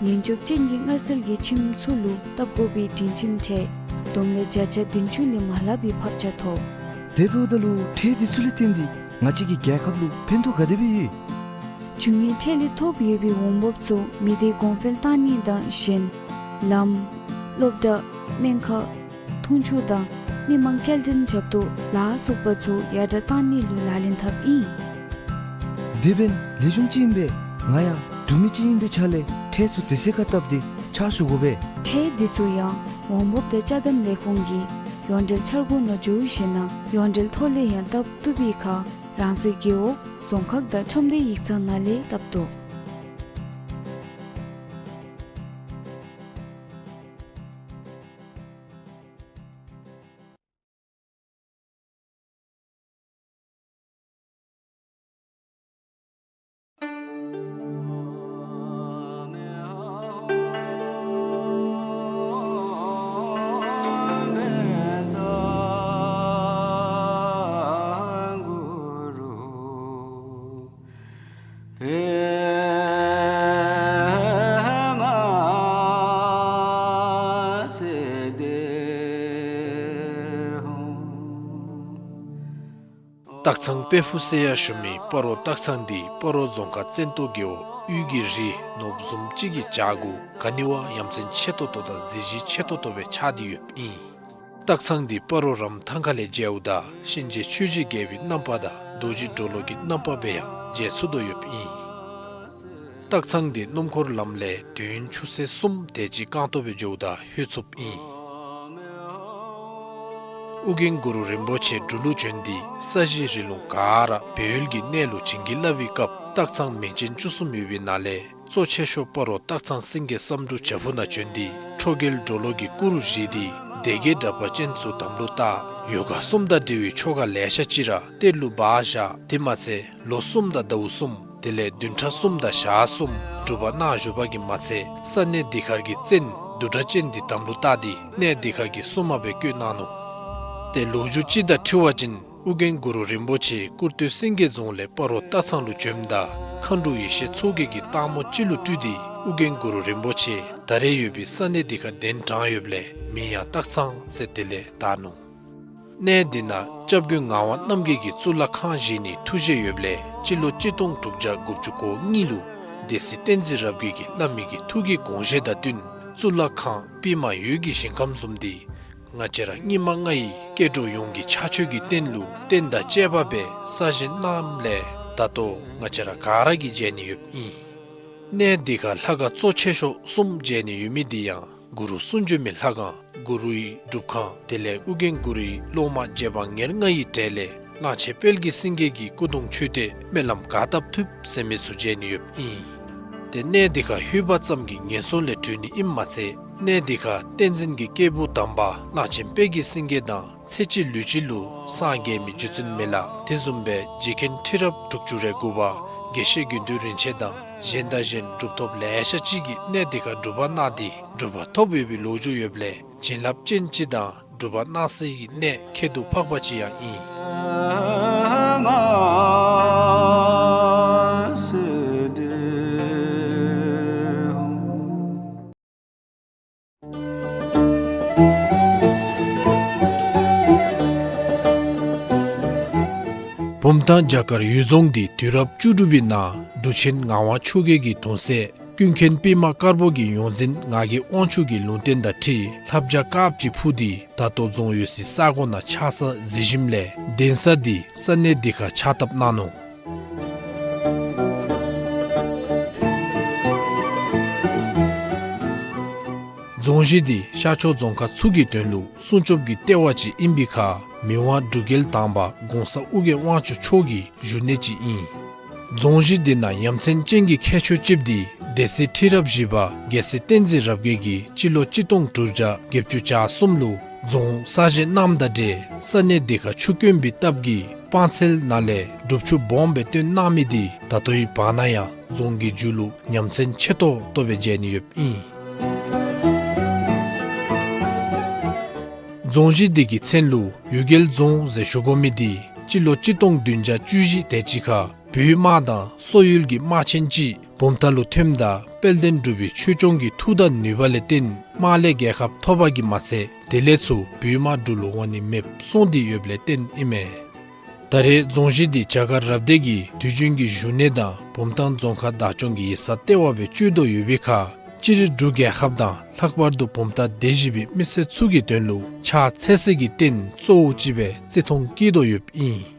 ཉེན་སྐྱོབ་ཅན་གྱི་མངར་ཟིལ་གྱི་ཁྱིམ་ཚུ་ལུ་བཏབ་དགོ་པའི་སྒྲིང་ཁྱིམ་ཁྲལ་བསྡོམས་ལས་བརྒྱ་ཆ་བདུན་ཅུ་ལས་མ་ལྷག་པའི་ཕབ་ཆ་ཐོབ། དེ་འབདཝ་ད་ལུ་ཁྲལ་འདི་ཚུ་ལས་བརྟེན་ཏེ་ང་བཅས་ཀྱི་རྒྱལ་ཁབ་ལུ་ཕན་ཐོགས་ག་དེ་སྦེ་ཡོད། རྒྱུ་དངོས་ཁྲལ་ལས་ཐོབ་ཡོད་པའི་འོང་འབབ་ཚུ་མི་སྡེ་གོང་འཕེལ་གཏང་ནི་དང་གཞན་ལམ་སློབ་གྲྭ་སྨན་ཁང་འཐུང་ཆུ་དང་མི་མང་སྐྱེལ་འདྲེན་རྐྱབ་སྟོར་ལ་སོགས་པ་ཚུ་ཡར་དྲག་གཏང་ནི་ལུ་ལག་ལེན་འཐབ་ཨིན། དེ་འབདན་ལེགས་ཤོམ་ཅིག་ཨིན་པས། ང་ཡང་འབྲུག་མི་ཅིག་ཨིན་པའི་ཆ་ལས་ཁྲལ་ཚུ་དུས་ཚོད་ཁར་བཏབ་སྟེ་ཕྱག་ཞུ་དགོ་པས། ཁྲལ་འདི་ཚུ་ཡང་འོང་འབབ་དང་ཅ་དམ་ལས་ཁུངས་ཀྱི་ཡོངས་འབྲེལ་འཆར་སྒོ་ནང་འཛུལ་ཞིནམ་ལས་ཡོངས་འབྲེལ་ཐོག་ལས་ཡང་བཏབ་བཏུབ་པའི་ཁར་རང་སོའི་རྒེད་འོག་རྫོང་ཁག་དང་ཁྲོམ་སྡེ་ཡིག་ཚང་ནང་ལས་བཏབ་བཏུབ། སྟག་ཚང་དཔལ་ཕུག་ཟེར་ཡང་ཞུ་མི་སྤ་རོ་སྟག་ཚང་འདི་སྤ་རོ་རྫོང་ཁག་བཙན་ཏོ་རྒེད་འོག་དབུས་ཀྱི་རི་ནོར་བུ་བཟུམ་ཅིག་གི་བྱག་གུ་ག་ནི་བ་ཡ་མཚན་ཆེ་ཏོག་ཏོ་དང་གཟི་བརྗིད་ཆེ་ཏོག་ཏོ་སྦེ་ཆགས་ཏེ་ཡོདཔ་ཨིན། སྟག་ཚང་འདི་སྤ་རོ་རམ་ཐང་ཁ་ལས་མཇལཝ་ད་གཤིན་རྗེ་ཆོས་ཀྱི་རྒྱལ་པོའི་རྣམ་པ་དང་རྡོ་རྗེ་གྲོ་ལོད་ཀྱི་རྣམ་པ་སྦེ་ཡང་མཇལ་ཚུགས་དོ་ཡོདཔ་ཨིན། སྟག་ཚང་འདི་སྣུམ་འཁོར་ལམ་ལས་དུས་ཡུན་ཆུ་ཚོད་གསུམ་དེ་ཅིག་རྐང་སྟོང་སྦེ་འགྱོཝ་ད་ལྷོད་ཚུགསཔ་ཨིན། ཨོ་རྒྱན་གུ་རུ་རིན་པོ་ཆེ་འབྲུག་ལུ་བྱོན་ཏེ་ས་གཞི་རི་ལུང་ག་ར་སྦས་ཡུལ་གྱི་གནས་ལུ་བྱིན་གྱིས་བརླབས་པའི་སྐབས་སྟག་ཚང་མིང་ཅན་བཅུ་གསུམ་ཡོད་པའི་ནང་ལས་གཙོ་ཆེ་ཤོས་སྤ་རོ་སྟག་ཚང་སེང་གེ་བསམ་འགྲུབ་བྱག་ཕུག་ནང་བྱོན་ཏེ་ཁྲོ་རྒྱལ་གྲོ་ལོད་ཀྱི་སྐུ་རུ་བཞེངས་ཏེ་སྡེ་བརྒྱད་དྲེགས་པ་ཅན་ཚུ་དམ་ལུ་བཏགས། ཡོ་ག་གསུམ་དང་འབྲེལ་བའི་ཆོ་ག་ལེ་ཤ་ཅིག་ར་གཏེར་ལུ་སྦ་བཞག། དེ་མ་ཚད་ལོ་གསུམ་དང་ཟླཝ་གསུམ་དེ་ལས་བདུན་ཕྲག་གསུམ་དང་ཞག་གསུམ་སྒྲུབ་པ་གནང་བཞུགས་པ་གིས་མ་ཚད་ས་གནས་འདི་ཁར་གྱི་བཙན་བདུད་དྲེགས་ཅན་འདི་དམ་ལུ་བཏགས་ཏེ་གནས་འདི་ཁར་གྱི་སྲུང་མ་སྦེ་བསྐོས་གནང་ནུག། ཏེ་ལོ་རྒྱུས་ཅིག་དང་འཁྲིལ་བ་ཅིན་ཨོ་རྒྱན་གུ་རུ་རིན་པོ་ཆེ་སྐུར་སྟོད་སེང་གེ་རྫོང་ལས་སྤ་རོ་སྟག་ཚང་ལུ་བྱོནམ་ད་མཁའ་འགྲོ་ཡེ་ཤེས་མཚོ་རྒྱལ་གྱིས་སྟག་མོ་ཅིག་ལུ་སྤྲུལ་ཏེ་ཨོ་རྒྱན་གུ་རུ་རིན་པོ་ཆེ་ད་རེས་ཡོད་པའི་ས་གནས་འདི་ཁར་གདན་དྲངས་ཡོདཔ་ལས་མིང་ཡང་སྟག་ཚང་ཟེར་དེ་ལས་བཏགས་ནུག། གནས་འདི་ནང་སྐྱབས་མགོན་ངག་དབང་རྣམ་རྒྱལ་གྱིས་གཙུག་ལག་ཁང་བཞེངས་ནིའི་ཐུགས་བཞེད་ཡོདཔ་ལས་སྤྱི་ལོ་གཅིག་སྟོང་དྲུག་བརྒྱ་དགུ་བཅུ་གོ་གཉིས་ལུ་སྡེ་སྲིད་བསྟན་འཛིན་རབ་རྒྱས་ཀྱིས་བླ་མའི་གི་ཐུགས་ཀྱི་དགོངས་བཞེད་དང་བསྟུན་གཙུག་ལག་ཁང་པདྨ་འོད་ཀྱི་ཞིང་ཁམས་བཟུམ་འདི་ང་བཅས་ར་སྙིགས་མ་ལྔ་ཡི་སྐྱེ་འགྲོ་ཡོངས་ཀྱི་ཕྱག་མཆོད་ཀྱི་རྟེན་ལུ་རྟེན་དང་བཅས་པ་སྦེ་གསར་བཞེངས་གནངམ་ལས་ད་ལྟོ་ང་བཅས་ར་ག་ར་གིས་མཇལ་ནི་ཡོདཔ་ཨིན། གནས་འདི་ཁར་ལྷ་ཁང་གཙོ་ཆེ་ཤོས་གསུམ་མཇལ་ནི་ཡོད་མི་འདི་ཡང་གུ་རུ་གསུང་བྱོན་མའི་ལྷ་ཁང་གུ་རུའི་སྒྲུབ་ཁང་དེ་ལས་ཨོ་རྒྱན་གུ་རུའི་སློབ་མ་རྗེ་འབངས་ཉེར་ལྔ་ཡི་གྲས་ལས་གླང་ཆེན་དཔལ་གྱི་སེང་གེ་གི་སྐུ་གདུང་མཆོད་རྟེན་སྨོན་ལམ་ག་བཏབ་བཏུབ་ཟེར་མི་ཚུ་མཇལ་ནི་ཡོདཔ་ཨིན། ཏེ་གནས་འདི་ཁར་ལྷོད་པ་ཙམ་གྱིས་ངན་སོང་ལས་གྲོལ་ནི་ཨིནམ་མ་ཚད་གནས་འདི་ཁར་བསྟན་འཛིན་གྱི་སྐྱེས་བུ་དམ་པ་གླང་ཆེན་དཔལ་གྱི་སེང་གེ་དང་ཚེ་གཅིག་ལུས་གཅིག་ལུ་སངས་རྒྱས་མི་རྗེ་བཙུན་མི་ལ་དེ་བཟུམ་སྦེ་རྗེ་མཁན་ཁྲི་རབས་དྲུག་ཅུ་རེ་དགུ་པ་དགེ་བཤེས་དགེ་འདུན་རིན་ཆེན་དང་གཞན་དང་གཞན་གྲུབ་ཐོབ་ལེ་ཤ་ཅིག་གིས་གནས་འདི་ཁར་སྒྲུབ་པ་གནང་སྟེ་གྲུབ་པ་ཐོབ་ཡོད་པའི་ལོ་རྒྱུས་ཡོདཔ་ལས་བྱིན་རླབས་ཅན་ཅིག་དང་སྒྲུབ་པ་གནང་སའི་གནས་ཁྱད་དུ་འཕགས་པ་ཅིག་ཡང་ཨིན། བུམ་ཐང་རྒྱ་གར་ཡུལ་རྫོང་འདི་དུས་རབས་བཅུ་དྲུག་པའི་ནང་འབྲུག་ཆེན་ངག་དབང་ཆོས་རྒྱལ་གྱི་གདུང་སྲས་ཀུན་མཁྱེན་པདྨ་དཀར་པོ་གིས་ཡོངས་འཛིན་ངག་གི་དབང་ཕྱུག་གི་ལུང་བསྟན་དང་འཁྲིལ་ལྷ་བྱ་དཀརཔོ་ཅིག་འཕུར་ཏེ་ད་ལྟོ་རྫོང་ཡོད་སའི་ས་གོ་ནང་ཆགས་ས་གཟིགས་ཞིནམ་ལས་གདན་ས་འདི་ས་གནས་འདི་ཁར་ཕྱག་བཏབ་གནང་ནུག། རྫོང་གཞི་འདི་ཤར་ཕྱོགས་རྫོང་ཁག་ཚུ་གི་དོན་ལུ་སྲུང་སྐྱོབ་ཀྱི་ལྟེ་བ་ཅིག་ཨིན་པའི་ཁར་མི་དབང་འབྲུག་རྒྱལ་དང་པ་གོང་ས་ཨོ་རྒྱན་དབང་ཕྱུག་མཆོག་གི་བཞུགས་གནས་ཅིག་ཨིན། རྫོང་གཞི་འདི་ནང་ཡ་མཚན་ཅན་གྱི་ཁྱད་ཆོས་ཅིག་འདི་སྡེ་སྲིད་ཁྲི་རབས་བཞི་པ་རྒྱལ་སྲས་བསྟན་འཛིན་རབ་རྒྱས་ཀྱིས་སྤྱི་ལོ་གཅིག་སྟོང་དྲུག་བརྒྱ་བརྒྱད་ཅུ་གྱ་གསུམ་ལུ་རྫོང་གསར་བཞེངས་གནངམ་དང་འབྲེལ་ས་གནས་འདི་ཁར་ཆུ་དཀོན་པའི་སྟབས་ཀྱིས་ སྤང་ཚལ་ནང་ལས་སྒྲུབ་ཆུ་སྦོམ་སྦེ་བཏོན་གནང་མི་འདི་ད་ལྟོའི་བར་ན་ཡང་རྫོང་གི་མཇུག་ལུ་ཉམས་ཚད་ཆེ་ཏོག་ཏོ་སྦེ་མཇལ་ནི་ཡོདཔ་ཨིན། རྫོང་གཞི་འདི་གི་མཚན་ལུ་གཡུལ་རྒྱལ་རྫོང་ཟེར་ཞུ་དགོ་མི་འདི་སྤྱི་ལོ་གཅིག་སྟོང་བདུན་བརྒྱ་བཅུ་བཞི་དེ་ཅིག་ཁར་བོད་དམག་དང་སོག་ཡུལ་གྱི་དམག་ཆེན་ཅིག་བུམ་ཐང་ལུ་ཐོནམ་ད་དཔལ་ལྡན་འབྲུག་པའི་ཆོས་སྐྱོང་གི་མཐུ་དང་ནུས་པ་ལས་བརྟེན་དམག་ལས་རྒྱལ་ཁ་ཐོབ་པ་གིས་མ་ཚད་དེ་ལས་ཚུར་བོད་དམག་འབྲུག་ལུ་འོང་ནི་མེདཔ་སོང་སྟེ་ཡོདཔ་ལས་བརྟེན་ཨིན་མས། ད་རེས་རྫོང་གཞི་འདི་བྱ་དཀར་རབ་སྡེ་གི་དུས་རྒྱུན་གྱི་བཞུགས་གནས་དང་བུམ་ཐང་རྫོང་ཁག་བདག་སྐྱོང་གི་ཡིག་ཚང་ལྟེ་བ་སྦེ་སྤྱོད་དོ་ཡོད་པའི་ཁར་སྤྱིར་འབྲུག་རྒྱལ་ཁབ་དང་ལྷག་པར་དུ་བུམ་ཐང་སྡེ་བཞི་པའི་མི་སེར་ཚུ་གི་དོན་ལུ་ཕྱག་འཚལ་སའི་རྟེན་གཙོ་བོ་ཅིག་སྦེ་བརྩི་མཐོང་བསྐྱེད་དོ་ཡོདཔ་ཨིན།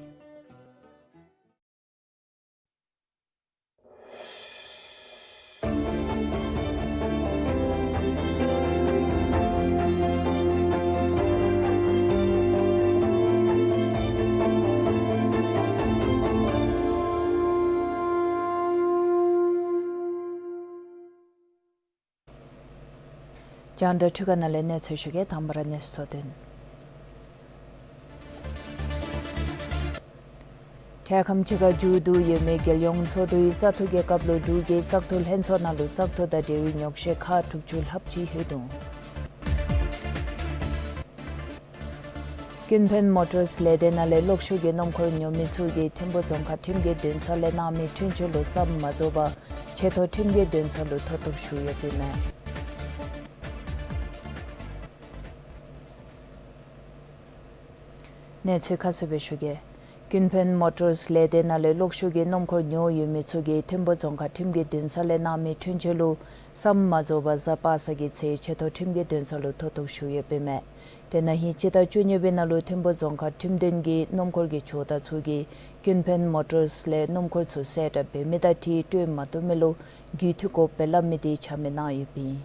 རྒྱང་བསྒྲགས་འཕྲུལ་ཁང་ནང་ལས་གནས་ཚུལ་ཞུ་གེ། དང་པ་ར་གནས་ཚུལ་དོན། འཕྲལ་ཁམས་ཅིག་ཁར་མཇུག་བསྡུ་ཡོད་མི་རྒྱལ་ཡོངས་ཚོགས་འདུའི་བཙག་འཐུ་རྒྱལ་ཁབ་ལུ་འབྲུག་གི་བཙག་འཐུ་ལྷན་ཚོགས་ནང་ལུ་བཙག་འཐུ་དང་འབྲེལ་བའི་ཉོག་བཤད་ཁག་དྲུག་ཅུ་ལྷགཔ་ཅིག་ལྷོད་འདུག། ཀུན་ཕན་མོ་ཊརས་ལས་སྡེ་ནང་ལས་གློག་ཤུགས་ཀྱི་སྣུམ་འཁོར་ཉོ་མི་ཚུ་གིས་ཐིམ་ཕུ་རྫོང་ཁག་ཁྲིམས་ཀྱི་འདུན་ས་ལས་གནང་མི་འཁྲུན་ཆོད་ལུ་བསམ་མ་རྫོགས་པར་ཆེ་མཐོ་ཁྲིམས་ཀྱི་འདུན་ས་ལུ་མཐོ་གཏུགས་ཞུ་ཡོདཔ་ཨིན་མས། གནས་ཚུལ་ཁ་གསལ་སྦེ་ཞུ་གེ། ཀུན་ཕན་མོ་ཊརས་ལས་སྡེ་ནང་ལས་གློག་ཤུགས་ཀྱི་སྣུམ་འཁོར་ཉོ་ཡོད་མི་ཚུ་གིས་ཐིམ་ཕུ་རྫོང་ཁག་ཁྲིམས་ཀྱི་འདུན་ས་ལས་གནང་མི་འཁྲུན་ཆོད་ལུ་བསམ་མ་རྫོགས་པར་གཟའ་པ་སངས་ཀྱི་ཚེ་ཆེ་མཐོ་ཁྲིམས་ཀྱི་འདུན་ས་ལུ་མཐོ་གཏུགས་ཞུ་ཡོདཔ་ཨིན་མས། དེ་ན་ཧིང་སྤྱི་ཟླ་བཅུ་གཉིས་པའི་ནང་ལུ་ཐིམ་ཕུ་རྫོང་ཁག་ཁྲིམས་འདུན་གྱིས་སྣུམ་འཁོར་གྱི་ཇོ་བདག་ཚུ་གིས་ཀུན་ཕན་མོ་ཊརས་ལས་སྣུམ་འཁོར་ཚུ་གསལ་བསྒྲགས་འབད་མི་དང་འཁྲིལ་སྤྲོད་མ་བཏུབ་མི་ལུ་རྒུད་འཐུས་དགོཔ་སྦེ་སླབ་མི་འདི་ཆ་མེད་གནང་ཡོདཔ་ཨིན།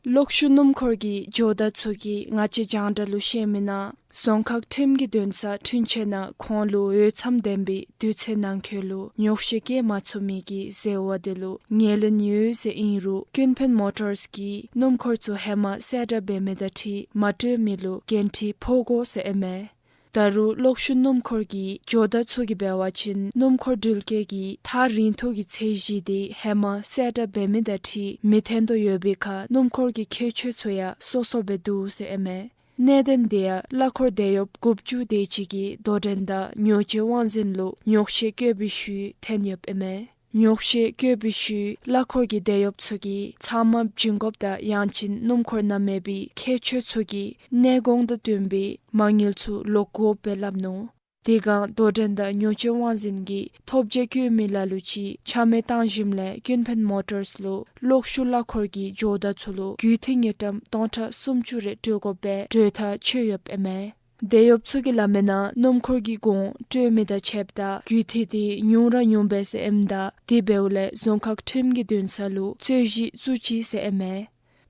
གློག་ཤུགས་སྣུམ་འཁོར་གྱི་ཇོ་བདག་ཚུ་གིས་ང་བཅས་རྒྱང་བསྒྲགས་ལུ་བཤད་མི་ནང་རྫོང་ཁག་ཁྲིམས་ཀྱི་འདུན་ས་འཁྲུན་ཆོད་ནང་ཁོང་ལུ་འོས་འཚམ་ལྡན་པའི་དུས་ཚོད་ནང་འཁོད་ལུ་ཉོག་བཤད་བཀོད་མ་ཚུགས་མི་གི་ཟེར་བ་དེ་ལུ་ངོས་ལེན་ཡོད་ཟེར་ཨིན་རུང་ཀུན་ཕན་མོ་ཊརས་ཀྱིས་སྣུམ་འཁོར་ཚུ་ཧེ་མ་གསལ་བསྒྲགས་འབད་མི་དང་འཁྲིལ་མ་སྤྲོད་མི་ལུ་འགན་འཁྲི་ཕོག་དགོ་ཟེར་ཨིན་མས། ད་རུང་གློག་ཤུགས་སྣུམ་འཁོར་གྱི་ཇོ་བདག་ཚུ་གིས་འབད་བ་ཅིན་སྣུམ་འཁོར་འགྲུལ་སྐྱེལ་གྱི་ཐག་རིང་ཐུང་གི་ཚད་གཞི་དེ་ཧེ་མ་གསལ་བསྒྲགས་འབད་མི་དང་འཁྲིལ་མི་འཐོན་དོ་ཡོད་པའི་ཁར་སྣུམ་འཁོར་གྱི་ཁྱད་ཆོས་ཚུ་ཡང་སོ་སོ་སྦེ་འདུག་ཟེར་ཨིན་མས། གནད་དོན་དེ་ཡང་གླ་འཁོར་དེད་གཡོགཔ་དགུ་བཅུ་དེ་ཅིག་གིས་དོ་འགྲན་དང་ཉོ་སྤྱོད་དབང་འཛིན་ལུ་ཉོག་བཤད་བཀོད་པའི་ཤུལ་ཐོན་ཡོདཔ་ཨིན་མས། ཉོག་བཤད་བཀོད་པའི་ཤུལ་གླ་འཁོར་གྱི་དེད་གཡོགཔ་ཚུ་གིས་ཚབ་མ་བྱིན་དགོཔ་དང་ཡང་ཅིན་སྣུམ་འཁོར་ནང་མེད་པའི་ཁྱད་ཆོས་ཚུ་གི་གནས་གོང་དང་བསྟུན་པའི་མ་དངུལ་ཚུ་ལོག་དགོཔ་སྦེ་སླབ་ནུག། དེ་སྒང་དོ་འགྲན་དང་ཉོ་སྤྱོད་དབང་འཛིན་གྱིས་ཐོབ་རྒྱལ་བཀོད་མི་ལ་ལུ་ཅིག་ཆ་མེད་བཏང་ཞིནམ་ལས་ཀུན་ཕན་མོ་ཊརས་ལུ་གློག་ཤུགས་གླ་འཁོར་གྱི་ཇོ་བདག་ཚུ་ལུ་རྒུད་འཐུས་དངུལ་ཀྲམ་སྟོང་ཕྲག་སུམ་ཅུ་རེ་སྤྲོད་དགོཔ་སྦེ་གྲོས་ཐག་ཆོད་ཡོདཔ་ཨིན་མས། དེད་གཡོགཔ་ཚུ་གིས་སླབ་མི་ནང་སྣུམ་འཁོར་གྱི་གོང་སྤྲོད་མི་དང་ཕྱདཔ་ད་རྒུད་འཐུས་དེ་ཉུང་ར་ཉུང་བས་ཟེར་ཨིནམ་ད་དེ་འབདཝ་ལས་རྫོང་ཁག་ཁྲིམས་ཀྱི་འདུན་ས་ལུ་རྩོད་གཞི་བཙུགས་ཅི་ཟེར་ཨིན་མས།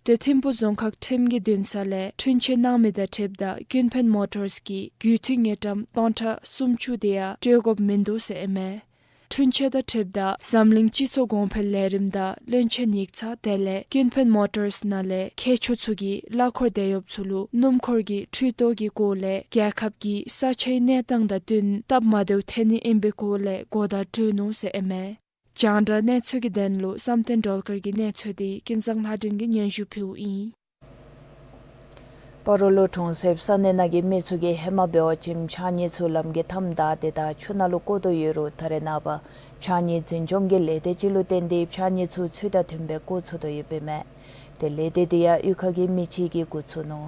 དེ་ཐིམ་ཕུ་རྫོང་ཁག་ཁྲིམས་ཀྱི་འདུན་ས་ལས་འཁྲུན་ཆོད་གནང་མི་དང་འཁྲིལཝ་ད་ཀུན་ཕན་མོ་ཊརས་ཀྱིས་རྒུད་འཐུས་དངུལ་ཀྲམ་སྟོང་ཕྲག་སུམ་ཅུ་དེ་ཡང་སྤྲོད་དགོཔ་མིན་འདུག་ཟེར་ཨིན་མས། འཁྲུན་ཆོད་དང་འཁྲིལཝ་ད་འཛམ་གླིང་སྤྱི་ཚོགས་གོང་འཕེལ་ལས་རིམ་དང་བློན་ཆེན་ཡིག་ཚང་དེ་ལས་ཀུན་ཕན་མོ་ཊརས་ནང་ལས་མཁས་མཆོག་ཚུ་གིས་གླ་འཁོར་དེད་གཡོགཔ་ཚུ་ལུ་སྣུམ་འཁོར་གྱི་འཕྲུལ་སྟོབས་ཀྱི་སྐོར་ལས་རྒྱལ་ཁབ་ཀྱི་ས་ཆའི་གནས་སྟངས་དང་བསྟུན་སྟབས་མ་བདེཝ་ཐོན་ནི་ཨིན་པའི་སྐོར་ལས་གོ་བརྡ་སྤྲོད་ནུག་ཟེར་ཨིན་མས། རྒྱང་བསྒྲགས་གནས་ཚུལ་གྱི་དོན་ལུ་བསམ་གཏན་སྒྲོལ་དཀར་གྱི་གནས་ཚུལ་དེ་ཀུན་བཟང་ལྷ་སྒྲོན་གྱིས་སྙན་ཞུ་ཕུལཝ་ཨིན། སྤ་རོ་ལུ་གྲོང་གསེབ་ས་གནས་ནང་གི་མི་ཚུ་གིས་ཧེ་མ་འབད་བ་ཅིན་ཕྱགས་སྙིགས་ཚུ་ལམ་གྱི་མཐའམ་བདའ་སྟེ་ད་ཆུ་ནང་ལུ་བཀོ་དོ་ཡོད་རུང་ད་རེས་ནངས་པ་ཕྱགས་སྙིགས་འཛིན་སྐྱོང་གི་ལས་སྡེ་ཅིག་ལུ་བརྟེན་ཏེ་ཕྱགས་སྙིགས་ཚུ་ཚུལ་དང་མཐུན་པའི་བཀོ་ཚུགས་དོ་ཡོདཔ་ཨིན་མས། དེ་ལས་སྡེ་དེ་ཡང་གཡུས་ཁ་གི་མི་ཅིག་གིས་འགོ་བཙུགས་ནུག།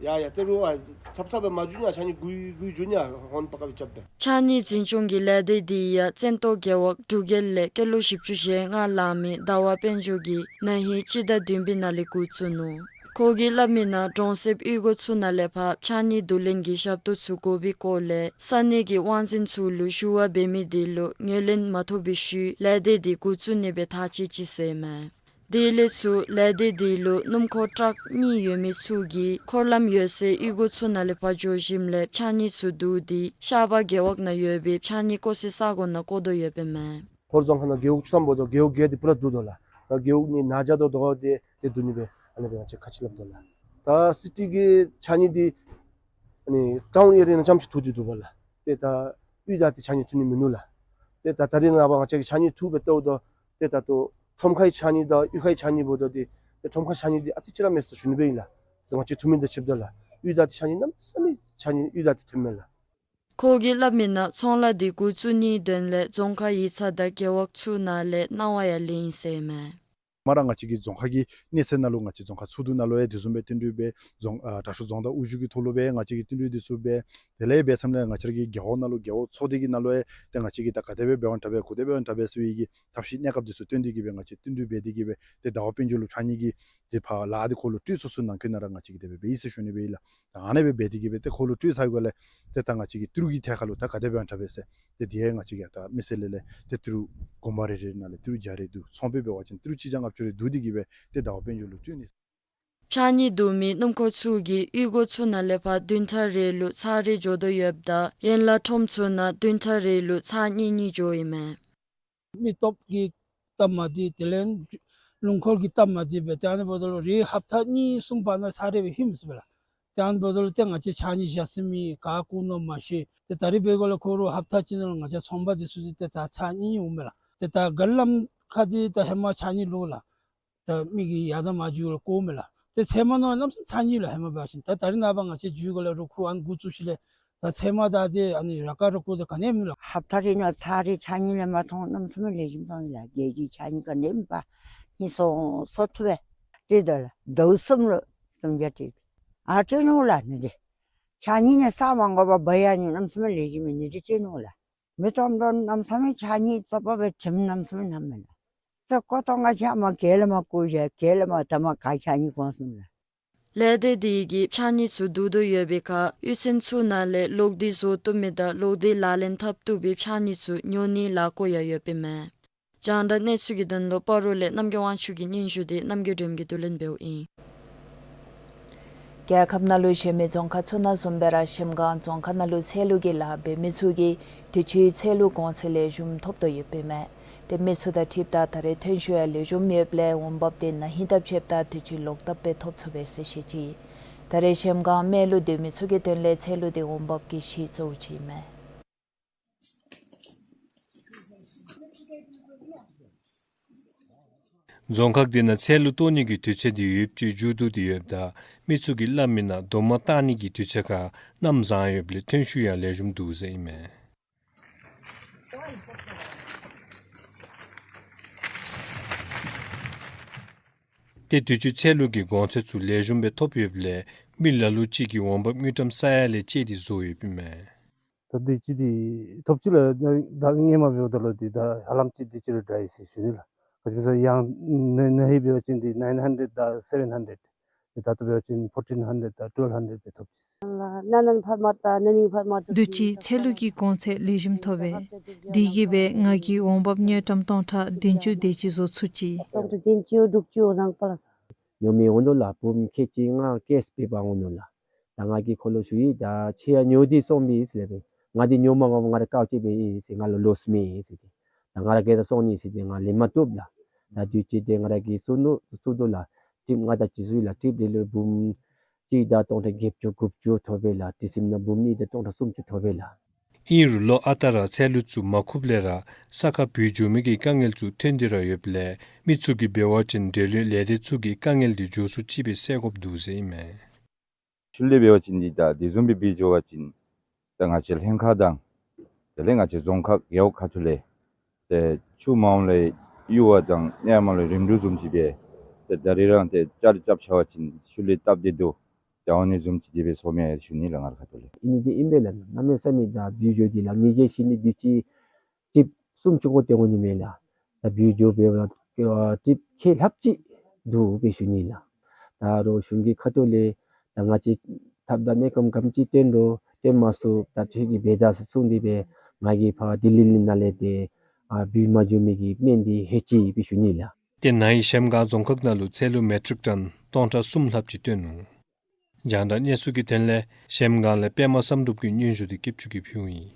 ཡ་ཡ་ཏེ་རུང་ཨ་ཚབ་ཚབ་སྦེ་མ་འགྱོ་ཉ་ཕྱགས་སྙིགས་འགུལ་འགུལ་འགྱོ་ཉ་ཧོན་པ་ཀ་སྦེ་རྐྱབ་སྦེ། ཕྱགས་སྙིགས་འཛིན་སྐྱོང་གི་ལས་སྡེ་འདི་ཡང་བཙན་ཏོ་རྒེད་འོག་འབྲུག་རྒྱལ་ལས་སྐྱེས་ལོ་བཞི་བཅུ་ཞེ་ལྔ་ལང་མི་ཟླ་བ་དཔལ་འབྱོར་གྱིས་ན་ཧིང་སྤྱི་ཟླ་བདུན་པའི་ནང་ལས་འགོ་བཙུགས་ནུག། ཁོ་གིས་སླབ་མི་ནང་གྲོང་གསེབ་གཡུས་སྒོ་ཚུ་ནང་ལས་ཕར་ཕྱགས་སྙིགས་བསྡུ་ལེན་གྱི་ཞབས་ཏོག་ཚུ་དགོ་པའི་སྐོར་ལས་ས་གནས་ཀྱི་དབང་འཛིན་ཚུ་ལུ་ཞུ་བ་འབད་མི་དེ་ལུ་ངོས་ལེན་མ་ཐོབ་པའི་ཤུལ་ལས་སྡེ་དེ་འགོ་བཙུགས་ནི་སྦེ་ཐག་བཅད་ཅི་ཟེར་མས། དེ་ལས་ཚུར་ལས་སྡེ་དེ་ལུ་སྣུམ་འཁོར་ཊཱག་གཉིས་ཡོད་མི་ཚུ་གིས་འཁོར་ལམ་ཡོད་སའི་གཡུས་སྒོ་ཚུ་ནང་ལས་ཕར་འགྱོ་ཞིནམ་ལས་ཕྱགས་སྙིགས་ཚུ་བསྡུ་སྟེ་ཤར་པ་རྒེད་འོག་ནང་ཡོད་པའི་ཕྱགས་སྙིགས་བཀོ་སའི་ས་གོ་ནང་བཀོ་དོ་ཡོདཔ་ཨིན་མས། ཧོར་རྫོང་ཁག་ནང་རྒེད་འོག་བཅུ་ཐམ་འབདཝ་ད་རྒེད་འོག་བརྒྱད་དེ་སྤུ་ར་བསྡུ་དོ་ལགས། ད་རྒེད་འོག་གཉིས་ནང་འཇགས་དོ་དོ་དེ་དེ་བསྡུ་ནི་སྦེ་ཨ་ནི་སྦེ་ང་བཅས་ཁ་ཆེ་སླབ་དོ་ལགས། ད་སི་ཊི་གི་ཕྱགས་སྙིགས་འདི་ ཨ་ནི་ཊའུན་ཨེ་རི་ཡ་ནང་རྐྱངམ་ཅིག་ཐུག་སྟེ་འདུག་པ་ལགས། ཏེ་ད་གཡུས་བདག་འདི་ཕྱགས་སྙིགས་འཐུ་ནི་མིན་ནུག་ལགས། ཏེ་ད་ད་རིས་ནངས་པ་ང་བཅས་ཀྱིས་ཕྱགས་སྙིགས་འཐུ་སྦེ་བལྟཝ་ད་ཏེ་ད་ལྟོ་ཁྲོམ་ཁའི་ཕྱགས་སྙིགས་དང་གཡུས་ཁའི་ཕྱགས་སྙིགས་འབདཝ་ད་ཏེ་ཏེ་ཁྲོམ་ཁ་ཕྱགས་སྙིགས་འདི་ཨ་ཙི་ཅིག་ར་མེད་ཟེར་ཞུ་ནི་སྦེ་ཨིན་ལགས། ཏེ་ང་བཅས་འཐུ་མི་དང་ཕྱདཔ་ད་ལགས། གཡུས་བདག་འདི་ཕྱགས་སྙིགས་གནམ་མེད་ས་མེད་ཕྱགས་སྙིགས་གཡུས་བདག་འདི་འཐུ་མས་ལགས། ཁོ་གིས་སླབ་མི་ནང་ཚོང་ལཱ་འདི་འགོ་བཙུགས་ནིའི་དོན་ལས་རྫོང་ཁག་ཡིག་ཚང་དང་རྒེད་འོག་ཚུ་ནང་ལས་གནང་བ་ཡང་ལེན་ཡི་ཟེར་ཨིན་མས། མ་ར་ང་བཅས་ཀྱི་རྫོང་ཁག་གི་གནས་ཚད་ནང་ལུ་ང་བཅས་རྫོང་ཁག་ཚོགས་འདུ་ནང་ལུ་ཡང་དེ་བཟུམ་སྦེ་བསྟུན་གྲོས་འབད་རྫོང་ཨ་དྲག་ཤོས་རྫོང་བདག་དབུ་བཞུགས་ཀྱི་ཐོག་ལུ་སྦེ་ང་བཅས་ཀྱིས་བསྟུན་གྲོས་འདི་ཚུ་འབད། དེ་ལས་འབད་ཚརཝ་ལས་ང་བཅས་ཀྱི་རྒེད་འོག་ནང་ལུ་རྒེད་འོག་ཚོགས་སྡེ་གི་ནང་ལུ་ཡང་ཏེ་ང་བཅས་ཀྱིས་ད་ག་དེ་སྦེ་འབད་བ་དྲག་པས་ག་དེ་སྦེ་འབད་བ་དྲག་པས་ཟེར་བའི་གི་ཐབས་ཤེས་གནས་སྐབས་འདི་ཚུ་བཏོན་ཏེ་གི་སྦེ་ང་བཅས་བསྟུན་གྲོས་འབད་དེ་གི་སྦེ་ཏེ་ཟླ་བ་དཔལ་འབྱོར་ལུ་ཕྱགས་སྙིགས་ཀྱི་ཏེ་ཕར་ལཱ་འདི་ཁོ་ལུ་སྤྲོད་ཚུགས་ཚུགས་ནང་འཁོད་ནང་ར་ང་བཅས་ཀྱིས་དེ་སྦེ་འབད་ཡི་ཟེར་ཞུ་ནི་སྦེ་ཨིན་ལགས། ད་ཨ་ནེ་སྦེ་འབད་དེ་གི་སྦེ་ཏེ་ཁོ་ལུ་སྤྲོད་ཚར་བའི་སྒང་ལས་ཏེ་ད་ང་བཅས་ཀྱིས་ཏི་རུ་གི་ཐད་ཁར་ལུ་ད་ག་དེ་སྦེ་འབད་བ་དྲག་པས་ཟེར་ཏེ་དེ་ཡང་ང་བཅས་ཀྱིས་ད་མི་སེར་ལས་ལས་ཏེ་ཏི་རུ་དགོན་པ་རེ་རེ་ནང་ལས་ཏི་རུ་བརྒྱ་རེ་བསྡུ། ཚོང་པའི་འབད་བ་ཅིན་ཏི་རུ་གཅིག་བརྒྱ་ལྔ་བཅུ་རེ་བསྡུ་སྟེ་གི་སྦེ་ཏེ་ཟླ་བ་དཔལ་འབྱོར་ལུ་སྤྲོད་ནི། ཕྱགས་སྙིགས་བསྡུ་མི་སྣུམ་འཁོར་ཚུ་གིས་གཡུས་སྒོ་ཚུ་ནང་ལས་ཕར་བདུན་ཕྲག་རེ་ལུ་ཚར་རེ་འགྱོ་དོ་ཡོདཔ་ད་ཡན་ལག་ཁྲོམ་ཚུ་ནང་བདུན་ཕྲག་རེ་ལུ་ཚར་གཉིས་གཉིས་འགྱོཝ་ཨིན་མས། མི་སྟོབས་ཀྱི་སྟབས་མ་བདེ་དེ་ལས་རླུང་འཁོར་གྱི་སྟབས་མ་བདེ་སྦེ་ཏེ་ཨ་ནི་འབདཝ་ད་ལུ་རེ་ཧབ་ཏ་གཉིས་གསུམ་བར་ན་ཚར་རེ་སྦེ་ལྷོད་མི་ཚུགས་པས་ལགས། ཏེ་ཨ་ནི་འབདཝ་ད་ལུ་ཏེ་ང་བཅས་ཕྱགས་སྙིགས་བཞག་ས་མེད། ག་བཀོ་ནི་མ་ཤེས། ཏེ་ད་རིས་འབད་སྒང་ལས་ཁོ་ར་ཧབ་ཏ་གཅིག་ནང་ལུ་ང་བཅས་ཚོང་པ་འདི་ཚུ་ཏེ་ད་ཚར་གཉིས་གཉིས་འོང་མས་ལགས། ཏེ་ད་སྒང་ལམ་ཁ་འདི་ད་ཧེ་མ་ཕྱགས་སྙིགས་ལོག་ལགས། ད་མི་གིས་ཡར་དང་མར་འགྱོ་སྒང་ལས་བཀོཝ་མས་ལགས། ཏེ་ཚལ་མ་ནང་གནམ་མེད་ས་མེད་ཚར་གཉིས་ལགས། ཧེ་མ་འབད་བ་ཅིན་ད་ད་རིས་ནངས་པ་ང་བཅས་འགྱོ་སྒང་ལས་རུ་ཁུག་ཨ་ནི་འགོ་བཙུགས་ཞིནམ་ལས་ད་ཚལ་མ་དང་ཏེ་ཨ་ནི་ར་ཀ་རུ་ཁུག་དེ་ག་ནི་ཡང་མེད་ལགས། ཧབ་ཏ་རེ་ནང་ཚར་རེ་ཕྱགས་སྙིགས་ལེན་མ་བཏང་གནམ་མེད་ས་མེད་ལེགས་ཤོམ་བཏང་ཡི་ལགས། རྒྱལ་སྤྱིའི་ཕྱགས་སྙིགས་ག་ནི་ཡང་མེད་པར་ཧིང་སངས་ས་ཐུབ་པས་སྤྲོད་དོ་ལགས། ཟླཝ་གསུམ་ལུ་སུམ་བརྒྱ་སྤྲོད། ཨ་སྤྲོད་ནུག་ལགས་ནི་དེ། ཕྱགས་སྙིགས་ནི་ས་མ་དགོ་པར་འབག་ཡར་ནི་གནམ་མེད་ས་མེད་ལེགས་ཤོམ་ཨིན། ནི་དེ་སྤྲོད་ནུག་ལགས། མི་སྟོབས་དང་གནམ་མེད་ས་མེད་ཕྱགས་སྙིགས་བཙོག་པ་སྦེ་དྲནམ་གནམ་མེད་ས་མེད་གནམ་མེད་ལགས། ཏེ་བཀོ་གཏང་ག་ཆ་མ་ག་ལས་མར་བཀོ་བཞག་ག་ལས་མར་ད་མར་ག་ཕྱགས་སྙིགས་གོང་སོང་ལགས། ལས་སྡེ་འདི་གིས་ཕྱགས་སྙིགས་ཚུ་བསྡུ་དོ་ཡོད་པའི་ཁར་གཡུས་ཚན་ཚུ་ནང་ལས་ལོག་སྟེ་བཟོ་བཏུབ་མི་དང་ལོག་སྟེ་ལག་ལེན་འཐབ་བཏུབ་པའི་ཕྱགས་སྙིགས་ཚུ་ཉོ་ནིའི་ལས་སྒོ་ཡང་ཡོདཔ་ཨིན་མས། རྒྱང་བསྒྲགས་གནས་ཚུལ་གྱི་དོན་ལུ་སྤ་རོ་ལས་རྣམ་རྒྱལ་དབང་ཕྱུག་གི་སྙན་ཞུ་དེ་རྣམ་རྒྱལ་སྒྲོལམ་གྱིས་བསྡུ་ལེན་འབདཝ་ཨིན། རྒྱལ་ཁབ་ནང་ལུ་གཞན་མི་རྫོང་ཁག་ཚུ་ནང་བཟུམ་སྦེ་ར་གཞལམ་སྒང་རྫོང་ཁག་ནང་ལུ་ཚལ་ལུ་གི་ལཱ་འབད་མི་ཚུ་གིས་དུས་ཅི་ཚལ་ལུ་གོང་ཚད་ལེགས་ཤོམ་ཐོབ་དོ་ཡོདཔ་ཨིན་མས། ཏེ་མི་ཚུ་དང་འཁྲིལཝ་ད་ད་རེས་ཐོན་ཤུགས་ཡང་ལེགས་ཤོམ་ཡོདཔ་ལས་འོང་འབབ་དེ་ན་ཧིང་དང་ཕྱདཔ་ད་དུས་ཅི་ལོག་བཏབ་སྦེ་ཐོབ་ཚུགས་པས་ཟེར་བཤད་ཅི། ད་རེས་གཞལམ་སྒང་སྨན་ལུ་སྡོད་མི་ཚུ་གི་དོན་ལས་ཚལ་ལུ་དེ་འོང་འབབ་ཀྱི་གཞི་གཙོ་བོ་ཅིག་ཨིན་མས། རྫོང་ཁག་འདི་ནང་ཚལ་ལུ་བཏོག་ནི་གི་དུས་ཚོད་འདི་ཡུདཔ་ཅིག་མཇུག་བསྡུ་སྟེ་ཡོདཔ་ད་མི་ཚུ་གིས་སླབ་མི་ནང་རྡོག་མ་བཏགས་ནི་གི་དུས་ཚོད་ཁར་གནམ་བཟང་ཡོདཔ་ལས་ཐོན་ཤུགས་ཡང་ལེགས་ཤོམ་འདུག་ཟེར་ཨིན་མས། ཏེ་དུས་ཅི་ཚལ་ལུ་གི་གོང་ཚད་ཚུ་ལེགས་ཤོམ་སྦེ་ཐོབ་ཡོདཔ་ལས་མི་ལ་ལུ་ཅིག་གིས་འོང་འབབ་དངུལ་ཀྲམ་ས་ཡ་ལས་བཅད་དེ་བཟོ་ཡོདཔ་ཨིན་མས། ད་དུས་ཅི་འདི་ཐོབ་ཅི་ལགས། ད་སྔོན་མ་འབདཝ་ད་ལུ་འདི་ད་ཧ་ལམ་ཅིག་དུས་ཅི་ར་དྲག་ཡི་ཟེར་ཞུ་ནི་ལགས། ག་ཅི་སྨོ་ཟེར་ཡང་ན་ན་ཧིང་འབད་བ་ཅིན་འདི་ནའིན་ཧན་ཌེཌ་དང་སེ་བེན་ཧན་ཌེཌ། ད་ལྟོ་འབད་བ་ཅིན་ཕོར་ཊིན་ཧན་ཌེཌ་དང་ཊུ་ཝེལབ་ཧན་ཌེཌ་སྦེ་ཐོབ་ཅི། དུས་ཅི་ཚལ་ལུ་གི་གོང་ཚད་ལེགས་ཤོམ་ཐོབ་པས། དེ་གིས་སྦེ་ང་གིས་འོང་འབབ་དངུལ་ཀྲམ་སྟོང་ཕྲག་བདུན་ཅུ་དེ་ཅིག་བཟོ་ཚུགས་ཅི། སྟོང་ཕྲག་བདུན་ཅུ་དྲུག་ཅུ་ནང་པ་ལགས། ཉོ་མི་འོང་ནུག་ལགས། བུམོ་ཁལ་གཅིག་ལྔ་ཀེཤ་པེ་པར་འོང་ནུག་ལགས། ད་ང་གིས་ཁོ་ལུ་ཞུ་ཡི། ད་ཁྱོད་ཡང་ཉོ་སྟེ་སོང་མི་ཟེར་སྦེ། ང་འདི་ཉོ་མ་མ་ང་ར་དཀའཝ་སྤྱད་པས་ཨིན་ཟེར། ང་ལུ་ལོསི་མེད་ཟེར་ཏེ། ད་ང་ར་ག་ཏེ་སོང་ནི་ཟེར་ཏེ་ང་ལེན་མ་བཏུབ་ལགས། ད་དུས་ཅི་འདི་ང་ར་གིས་བཙུགས་ནུག་བཙུགས་དོ་ལགས། ཊིབ་ང་ད་ཅི་ཞུ་ཡི་ལགས། ཊིབ་འདི་ལུ་བུམོ་གཅིག་དང་སྟོང་ཕྲག་བརྒྱད་ཅུ་དགུ་བཅུ་ཐོབ་པས་ལགས། ཊིབ་ཟེར་མི་ནང་བུམོ་གཉིས་དང་སྟོང་ཕྲག་སུམ་ཅུ་ཐོབ་པས་ལགས། ཨིན་རུང་ལོ་ཨ་རྟག་ར་ཚལ་ལུ་བཙུགས་མ་ཁུབ་ལས་ར་ས་ཁར་བུད་འགྱོ་མི་གི་དཀའ་ངལ་ཚུ་ཐོན་ཏེ་ར་ཡོདཔ་ལས་མི་ཚུ་གིས་འབད་བ་ཅིན་འབྲེལ་ཡོད་ལས་སྡེ་ཚུ་གིས་དཀའ་ངལ་འདི་མགྱོགས་སུ་ཅིག་སྦེ་སེལ་དགོཔ་འདུག་ཟེར་ཨིན་མས། ཤུལ་ལས་འབད་བ་ཅིན་འདི་ད་དེ་བཟུམ་སྦེ་འབད་འགྱོ་བ་ཅིན་ད་ང་བཅས་ལྷན་ཁག་དང་དེ་ལས་ང་བཅས་རྫོང་ཁག་རྒེད་འོག་ཁ་ཐུག་ལས་ཏེ་ཆུ་མ་འོངམ་ལས་གཡུར་བ་དང་གནས་མ་ལུ་རིམ་གྲོ་བཟུམ་ཅིག་སྦེ་ཏེ་ད་རེས་རང་ཏེ་ཅ་ལ་རྐྱབ་ཚར་བ་ཅིན་ཤུལ་ལས་སྟབས་བདེ་དོ་ཏེ་འོང་ནི་བཟུམ་ཅིག་དེ་སྦེ་ཚོརཝ་མས་ཞུ་ནི་ལགས། ང་རའི་ཁ་ཐུག་ལས། ཨིན་ནི་འདི་ཨིན་པས་ལགས། གནམ་མེད་ས་མེད་ད་བུད་འགྱོ་སྟེ་ལགས། ངེ་གི་ཤི་ནི་དུས་ཅི་ཊིབ་སུམ་ཅུ་སྐོར་ཏེ་འོང་ནི་མས་ལགས། ད་བུད་འགྱོ་འབདཝ་ད་ཨ་ཊིབ་ཁལ་ལྷགཔ་ཅིག་འདུག་སྦེ་ཞུ་ནི་ལགས། ད་རུང་གཞུང་གི་ཁ་ཐུག་ལས་ད་ང་བཅས་ཐབས་དང་གནས་སྐབས་ག་དེམ་ཅིག་བཏོན་རུང་བཏོན་མ་ཚུགས། ད་ཁྱོད་ཀྱིས་འབད་ད་ཟེར་གསུངས་ཏེ་སྦེ་ང་གིས་ཕར་ལྡི་ལི་ནང་ལས་ཏེ་ཨ་བུད་མ་འགྱོ་མི་གི་སྨན་འདི་ལྷོད་ཅི་སྦེ་ཞུ་ནི་ལགས། ཏེ་ན་ཧིང་གཞལམ་སྒང་རྫོང་ཁག་ནང་ལུ་ཚལ་ལུ་མེ་ཊིག་ཊོན་སྟོང་ཕྲག་གསུམ་ལྷགཔ་ཅིག་བཏོན་ནུག། རྒྱང་བསྒྲགས་གནས་ཚུལ་གྱི་དོན་ལས་གཞལམ་སྒང་ལས་པདྨ་བསམ་གྲུབ་ཀྱི་སྙན་ཞུ་འདི་སྐྱིད་ཆུ་གིས་ཕུལཝ་ཨིན།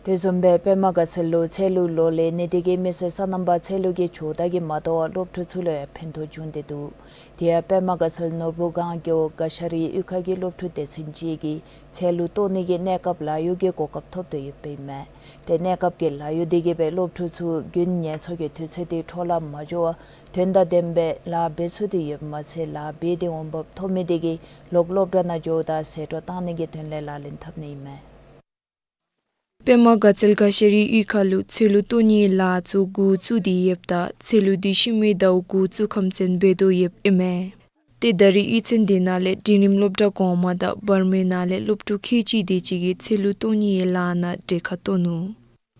དེ་བཟུམ་སྦེ་པདྨ་དགའ་ཚལ་ལུ་ཚལ་ལུ་ལོ་ལེན་ནི་དེ་གིས་མི་སེར་སོ་ནམ་པ་ཚལ་ལུ་གི་ཇོ་བདག་གིས་མ་དོ་བར་སློབ་ཕྲུག་ཚུ་ལུ་ཡང་ཕན་ཐོགས་བྱུང་སྟེ་འདུག། དེ་ཡང་པདྨ་དགའ་ཚལ་ནོར་བུ་སྒང་རྒེད་འོག་དགའ་ཤ་རིའི་གཡུས་ཁ་གི་སློབ་ཕྲུག་སྡེ་ཚན་ཅིག་གིས་ཚལ་ལུ་གཏོགས་ནི་གི་གནས་སྐབས་ལཱ་གཡོག་གི་གོ་སྐབས་ཐོབ་སྟེ་ཡོདཔ་ཨིན་མས། ཏེ་གནས་སྐབས་ཀྱི་ལཱ་གཡོག་དེ་གིས་སྦེ་སློབ་ཕྲུག་ཚུ་རྒྱུན་ངལ་འཚོ་གི་དུས་ཚོད་དེ་འཕྲོ་བརླག་མ་འགྱོ་བར་དོན་དང་ལྡནམ་སྦེ་ལཱ་འབད་ཚུགས་ཏེ་ཡོདཔ་མ་ཚད་ལཱ་འབད་དེ་འོང་འབབ་ཐོབ་མི་དེ་གིས་ལོག་སློབ་གྲྭ་ནང་འགྱོཝ་ད་ཟད་འགྲོ་བཏང་ནི་གི་དོན་ལས་ལག་ལེན་འཐབ་ནི་ཨིན་མས། པདྨ་དགའ་ཚལ་དགའ་ཤ་རིའི་གཡུས་ཁ་ལུ་ཚལ་ལུ་གཏོགས་ནིའི་ལཱ་ཚུ་འགོ་བཙུགས་ཏེ་ཡོདཔ་ད་ཚལ་ལུ་དུས་ཤིང་མི་ཟླཝ་འགོ་བཙུགས་ཁམས་ཚུན་འབད་དོ་ཡོདཔ་ཨིན་མས། ཏེ་ད་རིས་གཡུས་ཚན་དེ་ནང་ལས་འབྲིང་རིམ་སློབ་གྲྭ་གོང་མ་དང་བར་མའི་ནང་ལས་སློབ་ཕྲུག་ཁལ་གཅིག་དེ་ཅིག་གིས་ཚལ་ལུ་གཏོགས་ནིའི་ལཱ་ནང་གྲལ་ཁར་གཏོགས་ནུག།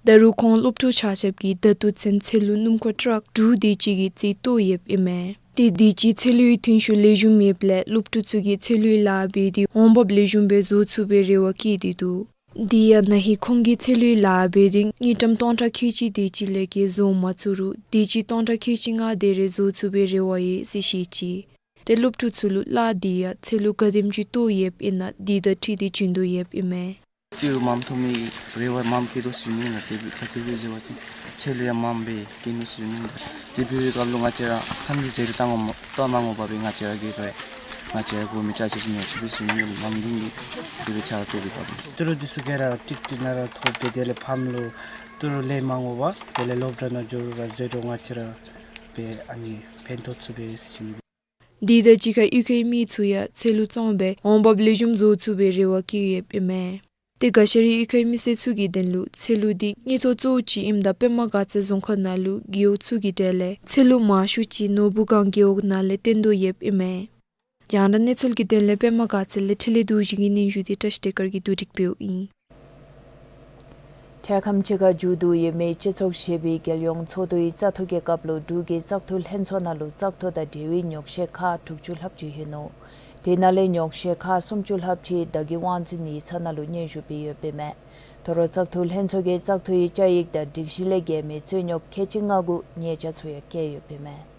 ད་རུང་ཁོང་སློབ་ཕྲུག་ཆ་ཁྱབ་ཀྱིས་ད་ལྟོ་ཚུན་ཚལ་ལུ་སྣུམ་འཁོར་ཊཱག་དྲུག་དེ་ཅིག་གིས་ཚལ་གཏོགས་ཡོདཔ་ཨིན་མས། ཏེ་དུས་ཅི་ཚལ་ལུའི་ཐོན་ཤུགས་ལེགས་ཤོམ་ཡོདཔ་ལས་སློབ་ཕྲུག་ཚུ་གིས་ཚལ་ལུའི་ལཱ་འབད་དེ་འོང་འབབ་ལེགས་ཤོམ་སྦེ་བཟོ་ཚུགས་པའི་རེ་བ་བསྐྱེད་དེ་འདུག། དེ་ཡང་ན་ཧིང་ཁོང་གིས་ཚལ་ལུའི་ལཱ་འབད་དེ་དངུལ་ཀྲམ་སྟོང་ཕྲག་ཁལ་གཅིག་དེ་ཅིག་ལས་བརྒལ་བཟོ་མ་ཚུགས་རུང་དུས་ཅི་སྟོང་ཕྲག་ཁལ་གཅིག་ལྔ་དེ་རེ་བཟོ་ཚུགས་པའི་རེ་བ་ཡོད་ཟེར་བཤད་ཅི། ཏེ་སློབ་ཕྲུག་ཚུ་ལུ་གླ་དེ་ཡང་ཚལ་ལུ་ག་དེམ་ཅིག་གཏོགས་ཡོདཔ་ཨིན་ན་དེ་དང་འཁྲིལ་ཏེ་བྱིན་དོ་ཡོདཔ་ཨིན་མས། ཏི་རུ་མངམ་ཐོབ་མི་རེ་བ་མངམ་བསྐྱེད་དོ་ཟེར་ནི་ལགས། དེ་སྦེ་ག་དེ་སྦེ་ཟེར་བ་ཅིན་ཚལ་ལུ་ཡང་མངམ་སྦེ་བསྐྱེད་ནུག་ཟེར་ནི་ལགས། དེ་འབད་བའི་སྐབས་ལུ་ང་བཅས་ར་ཕམ་གྱི་ཟད་འགྲོ་བཏང་མ་བཏང་མ་དགོ་པར་སྦེ་ང་བཅས་ར་གིས་ར་ང་བཅས་ར་གོ་མི་ཅ་ཆས་ཀྱི་ཉོ་ཆས་སྦེ་ཟེར་ནི་ལགས། མངམ་གི་དེ་སྦེ་ཆ་ར་གཏོགས་པའི་སྐབས་ལུ་ཏི་རུ་འདི་ཚུ་ག་ར་ཏིག་ཏི་ནང་ར་ཐོབ་སྦེ་དེ་ལས་ཕམ་ལུ་ཏི་རུ་ལེན་མ་དགོ་པར་དེ་ལས་སློབ་གྲྭ་ནང་འགྱོ་རུང་ར་ཟད་འགྲོ་ང་བཅས་ར་སྦེ་ཨ་ནི་ཕན་ཐོགས་ཚུགས་པས་ཟེར་ནི། དེ་དང་གཅིག་ཁར་གཡུས་ཁའི་མི་ཚུ་ཡང་ཚལ་ལུ་བཙོང་སྦེ་འོང་འབབ་ལེགས་ཤོམ་བཟོ་ཚུགས་པའི་རེ་བ་བསྐྱེད་ཡོདཔ་ཨིན་མས། ཏེ་དགའ་ཤ་རིའི་གཡུས་ཁའི་མི་སེར་ཚུ་གི་དོན་ལུ་ཚལ་ལུ་འདི་དངུལ་ཐོག་གཙོ་བོ་ཅིག་ཨིནམ་ད་པདྨ་དགའ་ཚལ་རྫོང་ཁག་ནང་ལུ་རྒེད་འོག་ཚུ་གི་གྲས་ལས་ཚལ་ལུ་མང་ཤོས་ཅིག་ནོར་བུ་སྒང་རྒེད་འོག་ནང་ལས་བཏོན་དོ་ཡོདཔ་ཨིན་མས། རྒྱང་བསྒྲགས་གནས་ཚུལ་གྱི་དོན་ལས་པདྨ་དགའ་ཚལ་ལས་འཕྲིན་ལས་རྡོ་རྗེ་གི་སྙན་ཞུ་དེ་བཀྲ་ཤིས་བདེ་དཀར་གྱིས་བསྡུ་སྒྲིག་འབདཝ་ཨིན། འཕྲལ་ཁམས་ཅིག་ཁར་མཇུག་བསྡུ་ཡོད་མི་སྤྱི་ཚོགས་བཞི་པའི་རྒྱལ་ཡོངས་ཚོགས་འདུའི་བཙག་འཐུ་གི་སྐབས་ལུ་འབྲུག་གི་བཙག་འཐུ་ལྷན་ཚོགས་ནང་ལུ་བཙག་འཐུ་དང་འབྲེལ་བའི་ཉོག་བཤད་ཁག་དྲུག་ཅུ་ལྷགཔ་ཅིག་ཡོད་ནུག། དེ་ནང་ལས་ཉོག་བཤད་ཁག་སུམ་ཅུ་ལྷགཔ་ཅིག་བདག་གི་དབང་འཛིན་ཡིག་ཚང་ནང་ལུ་སྙན་ཞུ་འབད་ཡོདཔ་ཨིན་མས། དོ་རུང་བཙག་འཐུ་ལྷན་ཚོགས་ཀྱིས་བཙག་འཐུའི་བཅའ་ཡིག་དང་སྒྲིག་གཞི་ལས་འགལ་མི་རྩོད་རྙོག་ཁལ་གཅིག་ལྔ་གུ་ཉེས་ཆད་ཚུ་ཡང་བཀལ་ཡོདཔ་ཨིན་མས།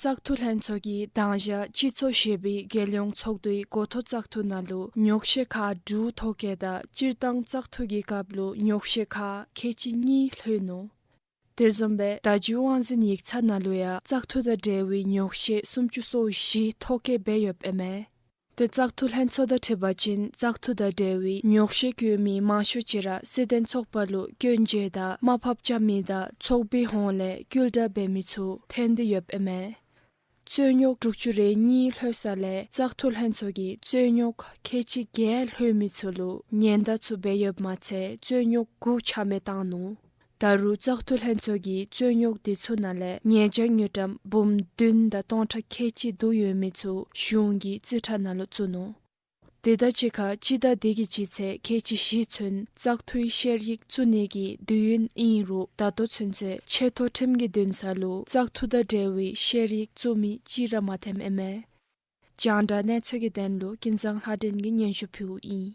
བཙག་འཐུ་ལྷན་ཚོགས་ཀྱིས་དང་ཞག་སྤྱི་ཚོགས་བཞི་པའི་རྒྱལ་ཡོངས་ཚོགས་འདུའི་འགོ་ཐོག་བཙག་འཐུ་ནང་ལུ་ཉོག་བཤད་ཁག་དྲུག་ཐོ་བཀོད་དང་སྤྱིར་བཏང་བཙག་འཐུ་གི་སྐབས་ལུ་ཉོག་བཤད་ཁག་ཁལ་གཅིག་གཉིས་ལྷོད་ནུག། དེ་བཟུམ་སྦེ་བརྡ་བརྒྱུད་དབང་འཛིན་ཡིག་ཚང་ནང་ལུ་ཡང་བཙག་འཐུ་དང་འབྲེལ་བའི་ཉོག་བཤད་སུམ་ཅུ་སོ་བཞི་ཐོ་བཀོད་འབད་ཡོདཔ་ཨིན་མས། ཏེ་བཙག་འཐུ་ལྷན་ཚོགས་དང་འཁྲིལ་བ་ཅིན་བཙག་འཐུ་དང་འབྲེལ་བའི་ཉོག་བཤད་བཀོད་མི་མང་ཤོས་ཅིག་ར་སྲིད་དོན་ཚོགས་པ་ལུ་སྐྱོན་བརྗོད་དང་དམའ་ཕབ་རྐྱབ་མི་དང་ཚོགས་པའི་ཧོངས་ལས་སྐུལ་ལྡབ་འབད་མི་ཚུ་ཐོན་ཏེ་ཡོདཔ་ཨིན་མས། རྩོད་རྙོག་དྲུག་ཅུ་རེ་གཉིས་ལྷོད་ས་ལས་བཙག་འཐུ་ལྷན་ཚོགས་ཀྱིས་རྩོད་རྙོག་ཁལ་གཅིག་བརྒྱད་ལྷོད་མི་ཚུ་ལུ་ཉེན་བརྡ་ཚུ་འབད་ཡོདཔ་མ་ཚད་རྩོད་རྙོག་དགུ་ཆ་མེད་བཏང་ནུག། ད་རུང་བཙག་འཐུ་ལྷན་ཚོགས་ཀྱིས་རྩོད་རྙོག་དེ་ཚུ་ནང་ལས་ཉེས་བྱ་དངུལ་ཀྲམ་འབུམ་བདུན་དང་སྟོང་ཕྲག་ཁལ་གཅིག་བསྡུ་ཡོད་མི་ཚུ་གཞུང་གི་རྩིས་ཁྲ་ནང་ལུ་བཙུགས་ནུག། དེ་དང་གཅིག་ཁར་སྤྱི་ཟླ་འདི་གི་སྤྱི་ཚེས་ཁལ་གཅིག་བཞི་ཚུན་བཙག་འཐུའི་བཤེར་ཡིག་བཙུགས་ནི་གི་དུས་ཡུན་ཨིན་རུང་ད་ལྟོ་ཚུན་ཚོད་ཆེ་མཐོ་ཁྲིམས་ཀྱི་འདུན་ས་ལུ་བཙག་འཐུ་དང་འབྲེལ་བའི་བཤེར་ཡིག་བཙུགས་མི་གཅིག་ར་མ་ཐོནམ་ཨིན་མས། རྒྱང་བསྒྲགས་གནས་ཚུལ་གྱི་དོན་ལུ་ཀུན་བཟང་ལྷ་སྒྲོན་གྱིས་སྙན་ཞུ་ཕུལཝ་ཨིན།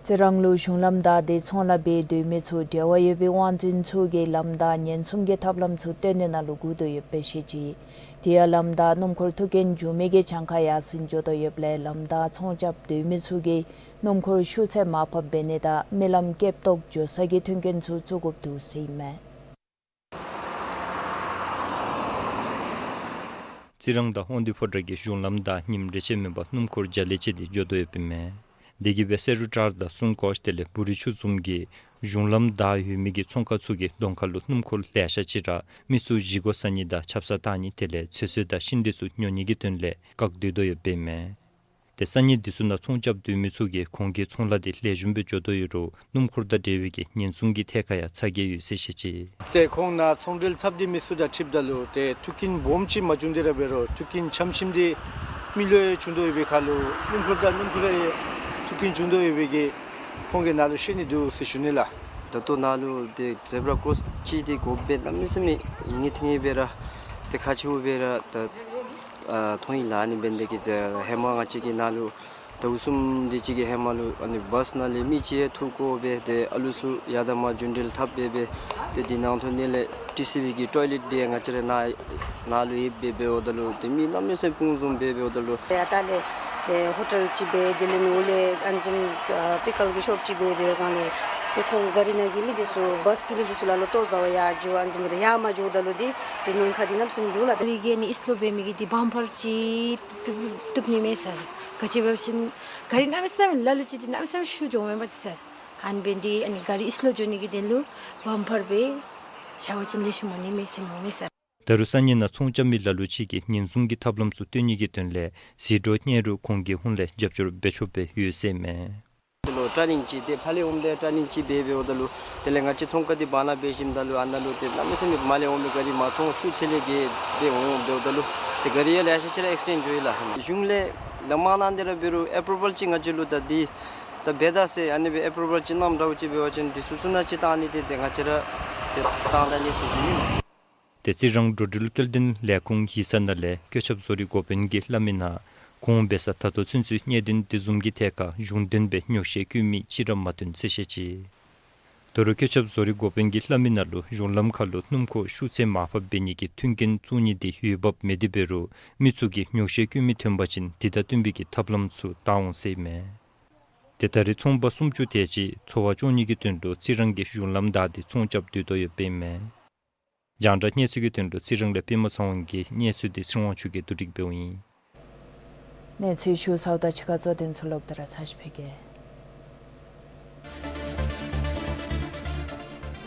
རྩི་རང་ལུ་གཞུང་ལམ་བདའ་སྟེ་ཚོང་ལཱ་འབད་སྡོད་མི་ཚུ་འབྲེལ་བ་ཡོད་པའི་དབང་འཛིན་ཚུ་གིས་ལམ་བདའ་ཉེན་སྲུང་གི་ཐབས་ལམ་ཚུ་བཏོན་ནི་ནང་ལུ་སྒུག་སྡོད་ཡོདཔ་སྦེ་བཤད་ཅི། དེ་ཡང་ལམ་བདའ་སྣུམ་འཁོར་ཐུག་རྐྱེན་བྱུང་མི་གི་གྱངས་ཁ་ཡར་སེང་འགྱོ་དོ་ཡོདཔ་ལས་ལམ་བདའ་ཚོང་རྐྱབ་སྡོད་མི་ཚུ་གིས་སྣུམ་འཁོར་ཤུགས་ཚད་མར་ཕབ་འབད་ནི་དང་རྨི་ལམ་སྐེདཔ་བཏོག་འགྱོ་ས་གི་མཐུན་རྐྱེན་ཚུ་བཙུགས་དགོཔ་འདུག་ཟེར་ཨིན་མས། རྩི་རང་དང་དབང་འདུས་ཕོ་བྲང་གི་གཞུང་ལམ་བདའ་ཉིནམ་རེ་ཆད་མེད་པར་སྣུམ་འཁོར་རྒྱ་ལས་ཆེ་སྟེ་འགྱོ་དོ་ཡོདཔ་ཨིན་མས། དེ་གིས་སྦེ་བསེ་རུ་བྲག་དང་སྲུང་སྐོར་དེ་ལས་བུ་རི་ཆུ་བཟུམ་གྱི་གཞུང་ལམ་བདའ་ཡོད་མི་གི་ཚོང་ཁང་ཚུ་གི་གདོང་ཁ་ལུ་སྣུམ་འཁོར་ལེ་ཤ་ཅིག་ར་མི་ཚུ་བཞེས་སྒོ་བཟའ་ནི་དང་ཆབ་གསང་བཏང་ནི་དེ་ལས་ཚོད་བསྲེ་དང་ཤིང་འབྲས་ཚུ་ཉོ་ནི་གི་དོན་ལས་བཀག་སྡོད་དོ་ཡོདཔ་ཨིན་མས། ཏེ་ས་གནས་འདི་ཚུ་ནང་ཚོང་རྐྱབ་སྡོད་མི་ཚུ་གིས་ཁོང་གི་ཚོང་ལཱ་འདི་ལེགས་ཤོམ་སྦེ་འགྱོ་དོ་ཡོད་རུང་སྣུམ་འཁོར་དང་འབྲེལ་བའི་གི་ཉེན་སྲུང་གི་ཐད་ཁར་ཡང་ཚ་གྱང་ཡོད་ཟེར་བཤད་ཅི། ཏེ་ཁོང་ནཱ་ཚོང་འབྲེལ་འཐབ་སྡོད་མི་ཚུ་དང་འཁྲིལཝ་ད་ལུ་ཏེ་ཐུག་རྐྱེན་སྦོམ་ཅིག་མ་བྱུང་སྟེ་ར་འབད་རུང་ཐུག་རྐྱེན་ཆམ་ཆིམ་འདི་མི་ལུ་ཡང་བྱུང་དོ་ཡོད་པའི་ཁར་ལུ་སྣུམ་འཁོར་དང་སྣུམ་འཁོར་ཡང་ཐུག་རྐྱེན་བྱུང་དོ་ཡོད་པའི་གི་ཁོང་གིས་ནཱ་ལུ་བཤད་ནི་འདུག་ཟེར་ཞུ་ནི་ལགས། ད་ལྟོ་ནཱ་ལུ་ཏེ་ཛེབ་ར་ཀོརོསི་ཅིག་འདི་དགོཔ་སྦེ་གནམ་མེད་ས་མེད་ཨིན་ནི་ཐོན་ཡི་སྦེ་ར་ཏེ་ཁག་ཆེཝ་སྦེ་ར་ད་ཨ་མཐོང་ཡི་ལགས། ཨ་ནི་འབད་ནི་དེ་གིས་ཏེ་ཧེ་མ་ང་བཅས་ཀྱིས་ནཱ་ལུ་ཟླཝ་གསུམ་དེ་ཅིག་གི་ཧེ་མ་ལུ་ཨ་ནི་བཱསི་ནང་ལས་མི་ཅིག་ཡང་འཐུ་བཀོ་སྦེ་ཏེ་ཨ་ལུ་ཚུ་ཡར་དང་མར་རྒྱུན་འགྲུལ་འཐབ་སྦེ་སྦེ་ཏེ་འདི་ནང་ཐོན་ནི་ལས་ཊི་སི་བི་གི་ཊོའི་ལེཊ་འདི་ང་བཅས་ར་ནཱ་ནཱ་ལུ་ཡོདཔ་སྦེ་འབདཝ་ད་ལུ་ཏེ་མི་གནམ་མེད་ས་མེད་སྤུངས་བཟུམ་སྦེ་འབདཝ་ད་ལུ་ཡར་ལྟག་ལས་ ཏེ་ཧོ་ཊེལ་ཅིག་འབད་དེ་ལས་ནི་འོག་ལས་ཨ་ནི་བཟུམ་ཨ་པི་ཀལ་གྱི་ཤོབ་ཅིག་འབད་འབད་བའི་སྒང་ལས་ཏེ་ཁོང་གཱ་རི་ནང་གི་མི་འདི་ཚུ་བཱས་ཀྱི་མི་འདི་ཚུ་ལ་ལུ་ལྟོ་བཟའ་བར་ཡར་འགྱོ་ཨ་ནི་བཟུམ་སྦེ་ཏེ་ཡར་མར་འགྱོཝ་ད་ལུ་འདི་ཏེ་ཉེན་ཁ་འདི་གནམ་མེད་ས་མེད་འདུག་ལགས། གཱ་རི་གིས་ཨ་ནི་ཨིསཊ་ལོག་འབད་མི་གི་འདི་བཱམ་པར་ཅིག་བཏུབ་བཏུབ་ནི་མས་ཟེར། ག་ཅི་འབད་བ་ཅིན་གཱ་རི་གནམ་མེད་ས་མེད་ལ་ལུ་ཅིག་འདི་གནམ་མེད་ས་མེད་ཤུགས་འགྱོཝ་མས་པ་ཏེ་ཟེར། ཨ་ནི་འབད་ནི་འདི་ཨ་ནི་གཱ་རི་ཨིསཊ་ལོག་འགྱོ་ནི་གི་དོན་ལུ་བཱམ་པར་སྦེ་བཞག་པ་ཅིན་ལེགས་ཤོམ་འོང་ནི་མས་ཟེར་མནོཝ་མས་ཟེར། ད་རུང་སང་ཉིན་ནང་ཚོང་རྐྱབ་མི་ལ་ལུ་ཅིག་གིས་ཉེན་སྲུང་གི་ཐབས་ལམ་ཚུ་བཏོན་ནི་གི་དོན་ལས་ཟད་འགྲོ་རྙེད་རུང་ཁོང་གིས་ཧུན་ལས་རྒྱབ་སྐྱོར་འབད་ཆོགཔ་སྦེ་ཡོད་ཟེར་མས། ཏེ་ལོག་ཊར་ནིང་ཅིག་ཏེ་ཕར་ལས་འོངམ་ད་ཊར་ནིང་ཅིག་འབད་འབདཝ་ད་ལུ་དེ་ལས་ང་བཅས་ཚོང་ཁང་འདི་བར་ན་འབད་ཞིནམ་ད་ལུ་ཨ་ནཱ་ལུ་ཏེ་གནམ་མེད་ས་མེད་མར་ལས་འོང་མི་གཱ་རི་མ་མཐོང་ཤུགས་ཚད་ལས་བརྒལ་ཏེ་འོང་འབདཝ་ད་ལུ་ཏེ་གཱ་རི་ཡང་ལེ་ཤ་ཅིག་ར་ཨེག་སི་ཌེནཊ་འགྱོ་ཡི་ལགས། གཞུང་ལས་ད་མ་གནང་སྟེ་ར་འབད་རུང་ཨེ་པྲུ་ཝལ་ཅིག་ང་བཅས་ལུ་ད་འདི་ད་འབད་ད་ཟེར་ཨ་ནི་སྦེ་ཨེ་པྲུ་ཝལ་ཅིག་གནངམ་འདྲ་བོ་ཅིག་འབད་བ་ཅིན་འདི་ཚུ་ཚུ་ནང་ཅིག་བཏང་ནི་འདི་ཏེ་ང་བཅས་ར་ཏེ་བཏང་ད་ནི་ཟེར་ཞུ་ནི། ཏེ་རྩི་རང་འགྲོ་འགྲུལ་སྐྱེལ་འདྲེན་ལས་ཁུངས་ཡིག་ཚང་ནང་ལས་བཀོད་ཁྱབ་བཟོ་རིག་འགོ་དཔོན་གྱིས་སླབ་མི་ནང་གོང་འབད་ས་ད་ལྟོ་ཚུན་ཚོད་གནད་དོན་དེ་བཟུམ་གྱི་ཐད་ཁར་གཞུང་དོན་སྦེ་ཉོག་བཤད་བཀོད་མི་ཅིག་ར་མ་ཐོན་ཟེར་བཤད་ཅི། ད་རུང་བཀོད་ཁྱབ་བཟོ་རིག་འགོ་དཔོན་གྱིས་སླབ་མི་ནང་ལུ་གཞུང་ལམ་ཁར་ལུ་སྣུམ་འཁོར་ཤུགས་ཚད་མར་ཕབ་འབད་ནི་གི་མཐུན་རྐྱེན་བཙུགས་ནི་འདི་འོས་འབབ་མེད་དེ་འབད་རུང་མི་ཚུ་གིས་ཉོག་བཤད་བཀོད་མི་ཐོན་པ་ཅིན་དེ་དང་བསྟུན་པའི་གི་ཐབས་ལམ་ཚུ་བཏང་འོང་ཟེར་མས། ཏེ་ད་རེས་ཚོང་པ་སུམ་ཅུ་དེ་ཅིག་འཚོ་བ་སྐྱོང་ནི་གི་དོན་ལུ་རྩི་རང་གི་གཞུང་ལམ་བདའ་སྟེ་ཚོང་རྐྱབ་སྡོད་དོ་ཡོདཔ་ཨིན་མས། རྒྱང་བསྒྲགས་གནས་ཚུལ་གྱི་དོན་ལུ་རྩི་རང་ལས་པདྨ་ཚེ་དབང་གི་གནས་ཚུལ་འདི་ཚེ་དབང་ཆོས་རྒྱལ་བསྡུ་སྒྲིག་འབདཝ་ཨིན། གནས་ཚུལ་ཞུ་ཚརཝ་ད་ཕྱི་ཁ་གཙོ་དོན་ཚུ་ལོག་སྟེ་ར་ཚར་ཅིག་ཕུལ་གེ།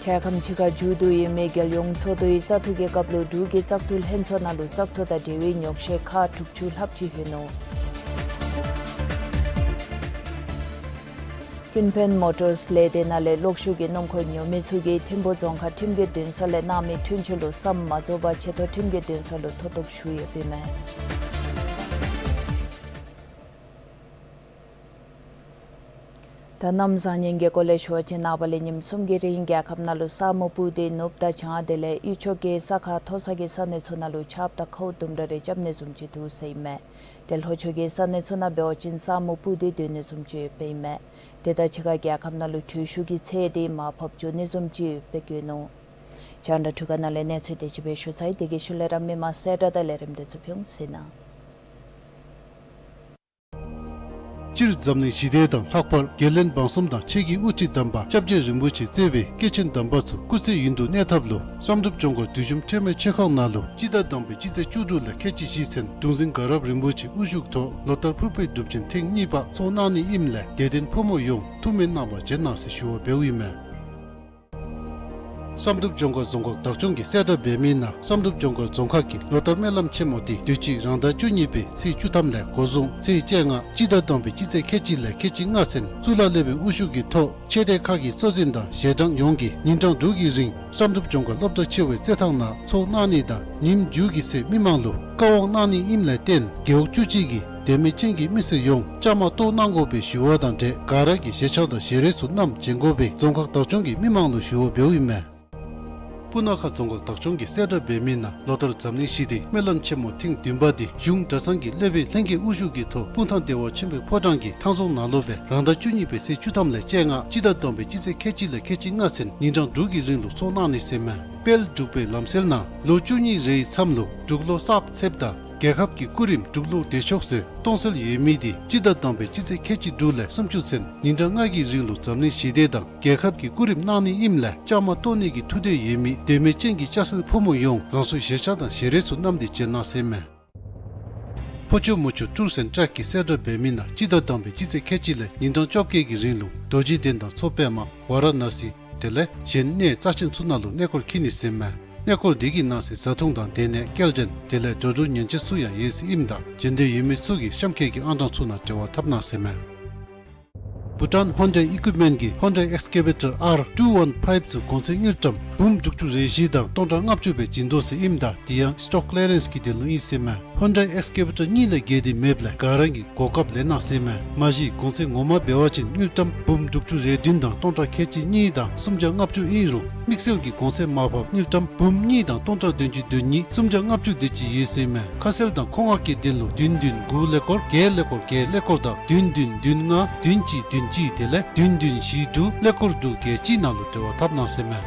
འཕྲལ་ཁམས་ཕྱི་ཁར་མཇུག་བསྡུ་ཡོད་མི་རྒྱལ་ཡོངས་ཚོགས་འདུའི་བཙག་འཐུ་གི་སྐབས་ལུ་འབྲུག་གི་བཙག་འཐུ་ལྷན་ཚོགས་ནང་ལུ་བཙག་འཐུ་དང་འབྲེལ་བའི་ཉོག་བཤད་ཁག་དྲུག་ཅུ་ལྷགཔ་ཅིག་ཡོད་ནུག། ཀུན་ཕན་མོ་ཊརསི་ལས་སྡེ་ནང་ལས་གློག་ཤུགས་ཀྱི་སྣུམ་འཁོར་ཉོ་མི་ཚུ་གིས་ཐིམ་ཕུ་རྫོང་ཁག་ཁྲིམས་ཀྱི་འདུན་ས་ལས་གནང་མི་འཁྲུན་ཆོད་ལུ་བསམ་མ་རྫོགས་པར་ཆེ་མཐོ་ཁྲིམས་ཀྱི་འདུན་ས་ལུ་མཐོ་གཏུགས་ཞུ་ཡོདཔ་ཨིན་མས། ད་གནམ་བཟང་ངན་གྱི་སྐོར་ལས་ཞུ་བ་ཅིན་ནངས་པ་ལས་ཉིནམ་གསུམ་གྱི་རིང་རྒྱལ་ཁབ་ནང་ལུ་ས་སྨུག་སྤུབས་ཏེ་ནུབ་དང་བྱང་དེ་ལས་དབུས་ཕྱོགས་ཀྱི་ས་ཁ་མཐོ་ས་གི་ས་གནས་ཚུ་ནང་ལུ་ཆརཔ་དང་ཁཝ་ལྡུམ་ར་རེ་རྐྱབ་ནི་བཟུམ་ཅིག་འདུག་ཟེར་ཨིན་མས། ཏེ་ལྷོ་ཕྱོགས་ཀྱི་ས་གནས་ཚུ་ནང་འབད་བ་ཅིན་ས་སྨུག་སྤུབས་ཏེ་སྡོད་ནི་བཟུམ་ཅིག་ཡོདཔ་ཨིན་མས། དེ་དང་གཅིག་ཁར་རྒྱལ་ཁབ་ནང་ལུ་དྲོད་ཤུགས་ཀྱི་ཚད་འདི་མར་ཕབ་འགྱོ་ནི་བཟུམ་ཅིག་ཡོདཔ་སྦེ་བཀོད་ནུག། རྒྱང་བསྒྲགས་འཕྲུལ་ཁང་ནང་ལས་གནས་ཚུལ་དེ་ཅིག་སྦེ་ཞུ་ཚར་ཡི། དེ་གི་ཤུལ་ལས་ར་མི་མང་གསལ་བསྒྲགས་དང་ལས་རིམ་དེ་ཚུ་ཕུལ་འོང་ཟེར་ཨིན། སྤྱིར་འཛམ་གླིང་ཞི་བདེ་དང་ལྷག་པར་རྒྱལ་བློན་འབངས་གསུམ་དང་ཆོས་ཀྱི་དབུ་ཁྲིད་དམ་པ་སྐྱབས་རྗེ་རིན་པོ་ཆེ་གཙོས་པའི་སྐྱེས་ཆེན་དམ་པ་ཚུ་སྐུ་ཚེ་ཡུན་དུ་གནས་ཐབས་ལུ་བསམ་གྲུབ་ལྗོངས་མཁར་བདུད་འཇོམས་ཁྲོས་མའི་ཆོས་ཁང་ནང་ལུ་སྤྱི་ཟླ་དང་པའི་སྤྱི་ཚེས་བཅུ་དྲུག་ལས་ཁལ་གཅིག་བཞེས་ཚུན་གདུང་འཛིན་དགའ་རབ་རིན་པོ་ཆེ་དབུ་བཞུགས་ཐོག་ལོ་ལྟར་ཕུར་པའི་སྒྲུབ་ཆེན་ཐེངས་གཉིས་པ་ཚོགས་གནང་ནི་ཨིནམ་ལས་དད་ལྡན་ཕོ་མོ་ཡོངས་ཐུགས་སྨོན་གནང་བར་བྱོན་གནང་ཟེར་ཞུ་བ་འབདཝ་ཨིན་མས། བསམ་གྲུབ་ལྗོངས་མཁར་རྫོང་ཁག་བདག་སྐྱོང་གིས་གསལ་བསྒྲགས་འབད་མི་ནང་བསམ་གྲུབ་ལྗོངས་མཁར་རྫོང་ཁག་གི་ལོ་ལྟར་སྨོན་ལམ་ཆེན་མོ་འདི་དུས་ཅི་རང་ཟླ་བཅུ་གཉིས་པའི་ཚེས་བཅུ་ཐམ་ལས་འགོ་བཟུང་ཚེས་བཅོ་ལྔ་སྤྱི་ཟླ་དང་པའི་སྤྱི་ཚེས་ཁལ་གཅིག་ལས་ཁལ་གཅིག་ལྔ་ཚུན་གཙུག་ལག་སློབ་དཔོན་དབུ་བཞུགས་ཀྱི་ཐོག་ཆོས་སྡེ་ཁག་གི་གཙོ་འཛིན་དང་ཞལ་གྲངས་ཡོངས་ཀྱིས་ཉིན་གྲངས་དྲུག་གི་རིང་བསམ་གྲུབ་ལྗོངས་མཁར་སློབ་གྲྭ་ཆེ་བའི་རྩེད་ཐང་ནང་ཚོགས་གནང་ནི་དང་ཉིནམ་མཇུག་གི་ཚེ་མི་མང་ལུ་བཀའ་དབང་གནང་ནི་ཨིནམ་ལས་བརྟེན་རྒེད་འོག་བཅུ་གཅིག་གི་དད་མོས་ཅན་གྱི་མི་སེར་ཡོངས་བཅའ་མར་གཏོགས་གནང་དགོ་པའི་ཞུ་བ་དང་འབྲེལ་ག་ར་གིས་ཞལ་ཆས་དང་ཞལ་རས་ཚུ་བསྣམས་བྱོན་དགོ་པའི་རྫོང་ཁག་བདག་སྐྱོང་གིས་མི་མང་ལུ་ཞུ་བ་འབདཝ་ཨིན་མས། སྤུ་ན་ཁ་རྫོང་ཁག་བདག་སྐྱོང་གིས་གསལ་བསྒྲགས་འབད་མི་ནང་ལོ་ལྟར་འཛམ་གླིང་ཞི་བདེའི་སྨོན་ལམ་ཆེན་མོ་ཐེངས་བདུན་པ་འདི་གཞུང་གྲྭ་ཚང་གི་སློབ་དཔོན་ལྷན་རྒྱས་དབུ་བཞུགས་ཀྱི་ཐོག་སྤུངས་ཐང་བདེ་བ་ཆེན་པོའི་ཕོ་བྲང་གི་ཐང་སོ་ནང་ལུ་སྦེ་རང་ཟླ་བཅུ་གཉིས་པའི་ཚེས་བཅུ་ཐམ་ལས་བཅོ་ལྔ་སྤྱི་ཟླ་དང་པའི་སྤྱི་ཚེས་ཁལ་གཅིག་ལས་ཁལ་གཅིག་ལྔ་ཚུན་ཉིན་གྲངས་དྲུག་གི་རིང་ལུ་ཚོགས་གནང་ནི་ཟེར་མས། དཔལ་འབྲུག་པའི་ལམ་སྲོལ་ནང་ལོ་བཅུ་གཉིས་རེའི་མཚམས་ལུ་འབྲུག་ལོ་གསརཔ་ཚེསཔ་དང་རྒྱལ་ཁབ་ཀྱི་སྐུ་རིམ་འབྲུག་ལོ་བདེ་མཆོག་ཟེར་གཏོང་སྲོལ་ཡོད་མི་འདི་སྤྱི་ཟླ་དང་པའི་སྤྱི་ཚེས་ཁལ་གཅིག་དྲུག་ལས་སུམ་ཅུ་ཚུན་ཉིན་གྲངས་ལྔ་གི་རིང་ལུ་འཛམ་གླིང་ཞི་བདེ་དང་རྒྱལ་ཁབ་ཀྱི་སྐུ་རིམ་གནང་ནི་ཨིནམ་ལས་བཅའ་མར་གཏོགས་ནི་གི་ཐུགས་འདོད་ཡོད་མི་དད་མོས་ཅན་གྱི་སྐྱ་སེར་ཕོ་མོ་ཡོངས་རང་སོའི་ཞལ་ཆས་དང་ཞལ་རས་ཚུ་བསྣམས་ཏེ་བྱོན་གནང་ཟེར་མས། ཕོ་ཆུ་མོ་ཆུ་ཊུར་སེནཊ་ཊྲེཀ་གིས་གསལ་བསྒྲགས་འབད་མི་ནང་སྤྱི་ཟླ་དང་པའི་སྤྱི་ཚེས་ཁལ་གཅིག་ལས་ཉིན་གྲངས་བཅོ་བརྒྱད་ཀྱི་རིང་ལུ་རྡོ་རྗེ་གདན་དང་མཚོ་པདྨ་ཝཱ་ར་ཎ་སི་དེ་ལས་གཞན་གནས་རྩ་ཆེན་ཚུ་ནང་ལུ་གནས་སྐོར་འཁྱིད་ནི་ཟེར་མས། གནས་སྐོར་འདི་གི་ནང་གསེས་བཟའ་འཐུང་དང་སྡོད་གནས་སྐྱེལ་འདྲེན་དེ་ལས་འགྲོ་འགྲུལ་ཉེན་བཅོལ་ཚུ་ཡང་ཡོད་ཟེར་ཨིནམ་ད་བྱོན་འདོད་ཡོད་མི་ཚུ་གིས་གཤམ་འཁོད་ཀྱི་ཨང་གྲངས་ཚུ་ནང་འབྲེལ་བ་འཐབ་གནང་ཟེར་མས། བྷུ་ཊཱན་ཧོན་ཌའི་ཨི་ཀུའིཔ་མེནཊ་གིས་ཧོན་ཌའི་ཨེགསི་ཀེ་བེ་ཊར་ཨར་ཊུ་ཝན་ཕའིབ་ཚུ་གོང་ཚད་དངུལ་ཀྲམ་འབུམ་དྲུག་ཅུ་རེ་བཞི་དང་སྟོང་ཕྲག་ལྔ་བཅུ་སྦེ་བྱིན་དོ་ཟེར་ཨིནམ་ད་དེ་ཡང་སི་ཊོག་ཀི་ལི་ཡ་རེནསི་གི་དོན་ལུ་ཨིན་ཟེར་མས། ཧོན་ཌའི་ཨེགསི་ཀེ་བེ་ཊར་གཉིས་ལས་བརྒལ་ཏེ་མེདཔ་ལས་ག་ར་གིས་གོ་སྐབས་ལེན་གནང་ཟེར་མས། མ་གཞི་གོང་ཚད་ངོ་མ་འབད་བ་ཅིན་དངུལ་ཀྲམ་འབུམ་དྲུག་ཅུ་རེ་བདུན་དང་སྟོང་ཕྲག་ཁལ་གཅིག་གཉིས་དང་སུམ་བརྒྱ་ལྔ་བཅུ་ཨིན་རུང་དམིགས་བསལ་གྱི་གོང་ཚད་མར་ཕབ་དངུལ་ཀྲམ་འབུམ་གཉིས་དང་སྟོང་ཕྲག་བདུན་ཅུ་དོན་གཉིས་སུམ་བརྒྱ་ལྔ་བཅུ་དེ་ཅིག་ཡོད་ཟེར་མས། ཁ་གསལ་དང་མཁོ་མངགས་ཀྱི་དོན་ལུ་བདུན་བདུན་དགུ་ཀླད་ཀོར་བརྒྱད་ཀླད་ཀོར་བརྒྱད་ཀླད་ཀོར་དང་བདུན་བདུན་བདུན་ལྔ་བདུན་གཅིག་བདུན་གཅིག་དེ་ལས་བདུན་བདུན་བཞི་དྲུག་ཀླད་ཀོར་དྲུག་བརྒྱད་གཅིག་ནང་ལུ་འབྲེལ་བ་འཐབ་གནང་ཟེར་མས།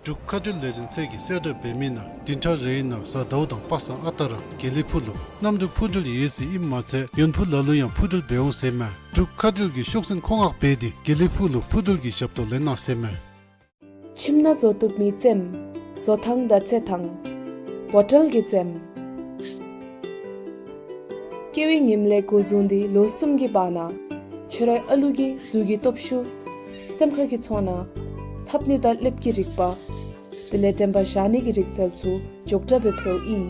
འབྲུག་མཁའ་འགྲུལ་ལས་འཛིན་ཚད་ཀྱིས་གསལ་བསྒྲགས་འབད་མི་ནང་བདུན་ཕྲག་རེའི་ནང་གཟའ་ཟླཝ་དང་པ་སངས་ཨ་རྟག་ར་དགེ་ལེགས་ཕུག་ལུ་གནམ་གྲུ་འཕུར་འགྲུལ་ཡོད་ཟེར་ཨིནམ་མ་ཚད་ཡོན་ཕུ་ལ་ལུ་ཡང་འཕུར་འགྲུལ་འབད་འོང་ཟེར་མས། འབྲུག་མཁའ་འགྲུལ་གྱིས་ཤོག་འཛིན་མཁོ་མངགས་འབད་དེ་དགེ་ལེགས་ཕུག་ལུ་འཕུར་འགྲུལ་གྱི་ཞབས་ཏོག་ལེན་གནང་ཟེར་མས། ཁྱིམ་ནང་བཟོ་བཏུབ་མི་རྩེདམོ། བཟོ་ཐངས་དང་རྩེད་ཐངས། བོ་ཊལ་གྱི་རྩེདམོ། སྐྱེ་བའི་ཉིནམ་ལས་འགོ་བཟུང་སྟེ་ལོ་གསུམ་གྱི་བར་ན་ཁྱོད་རའི་ཨ་ལུ་གི་གཟུགས་ཀྱི་སྟོབས་ཤུགས། སེམས་ཁ་གི་ཚོར་སྣང་། ལྷབ་ནི་དང་ལེབ་ཀྱི་རིག་པ། དེ་ལས་དྲན་པ་བཞག་ནི་གི་རིག་རྩལ་ཚུ་མགྱོགས་དྲགས་སྦེ་འཕེལཝ་ཨིན།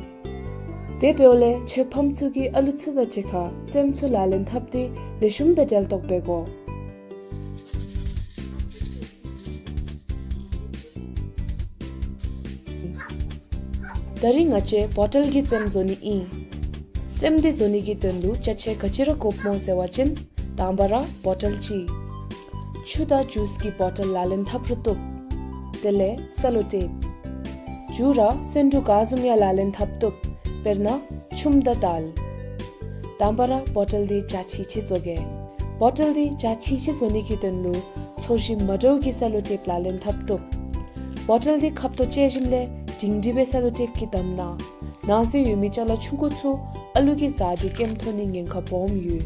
དེ་འབདཝ་ལས་ཁྱོད་ཕམ་ཚུ་གིས་ཨ་ལུ་ཚུ་དང་གཅིག་ཁར་རྩེདམོ་ཚུ་ལག་ལེན་འཐབ་སྟེ་ལེགས་ཤོམ་སྦེ་གྲལ་གཏོགས་འབད་དགོ། ད་རིས་ང་བཅས་བོ་ཊལ་གྱི་རྩེདམོ་བཟོ་ནི་ཨིན། རྩེདམོ་འདི་བཟོ་ནི་གི་དོན་ལུ་ཅ་ཆས་ག་ཅི་ར་དགོཔ་སྨོ་ཟེར་བ་ཅིན་དང་པ་ར་བོ་ཊལ་གཅིག། ཆུ་དང་ཇུས་ཀྱི་བོ་ཊལ་ལག་ལེན་འཐབ་རུང་བཏུབ། དེ་ལས་སེ་ལོ་ཊེབ། མཇུག་ར་སོན་འབྲུ་ག་བཟུམ་ཡང་ལག་ལེན་འཐབ་བཏུབ། དཔེར་ན་ཆུམ་དང་དལ། དང་པ་ར་བོ་ཊལ་འདི་བྱ་ཕྱི་ཕྱི་བཟོ་གེ། བོ་ཊལ་འདི་བྱ་ཕྱི་ཕྱི་བཟོ་ནི་གི་དོན་ལུ་ཚོས་གཞི་མ་འདྲཝ་གི་སེ་ལོ་ཊེབ་ལག་ལེན་འཐབ་བཏུབ། བོ་ཊལ་འདི་ཁབ་ཏོ་བཅད་ཞིནམ་ལས་སྒྲིང་སྒྲི་སྦེ་སེ་ལོ་ཊེབ་ཀྱིས་བསྡམ་གནང་། ནང་གཟུགས་ཡོད་མི་ཅ་ལ་ཆུང་ཀུ་ཚུ་ཨ་ལུ་གིས་ཟ་སྟེ་སྐེམ་ཐོབ་ནི་ཉེན་ཁ་སྦོམ་ཡོད།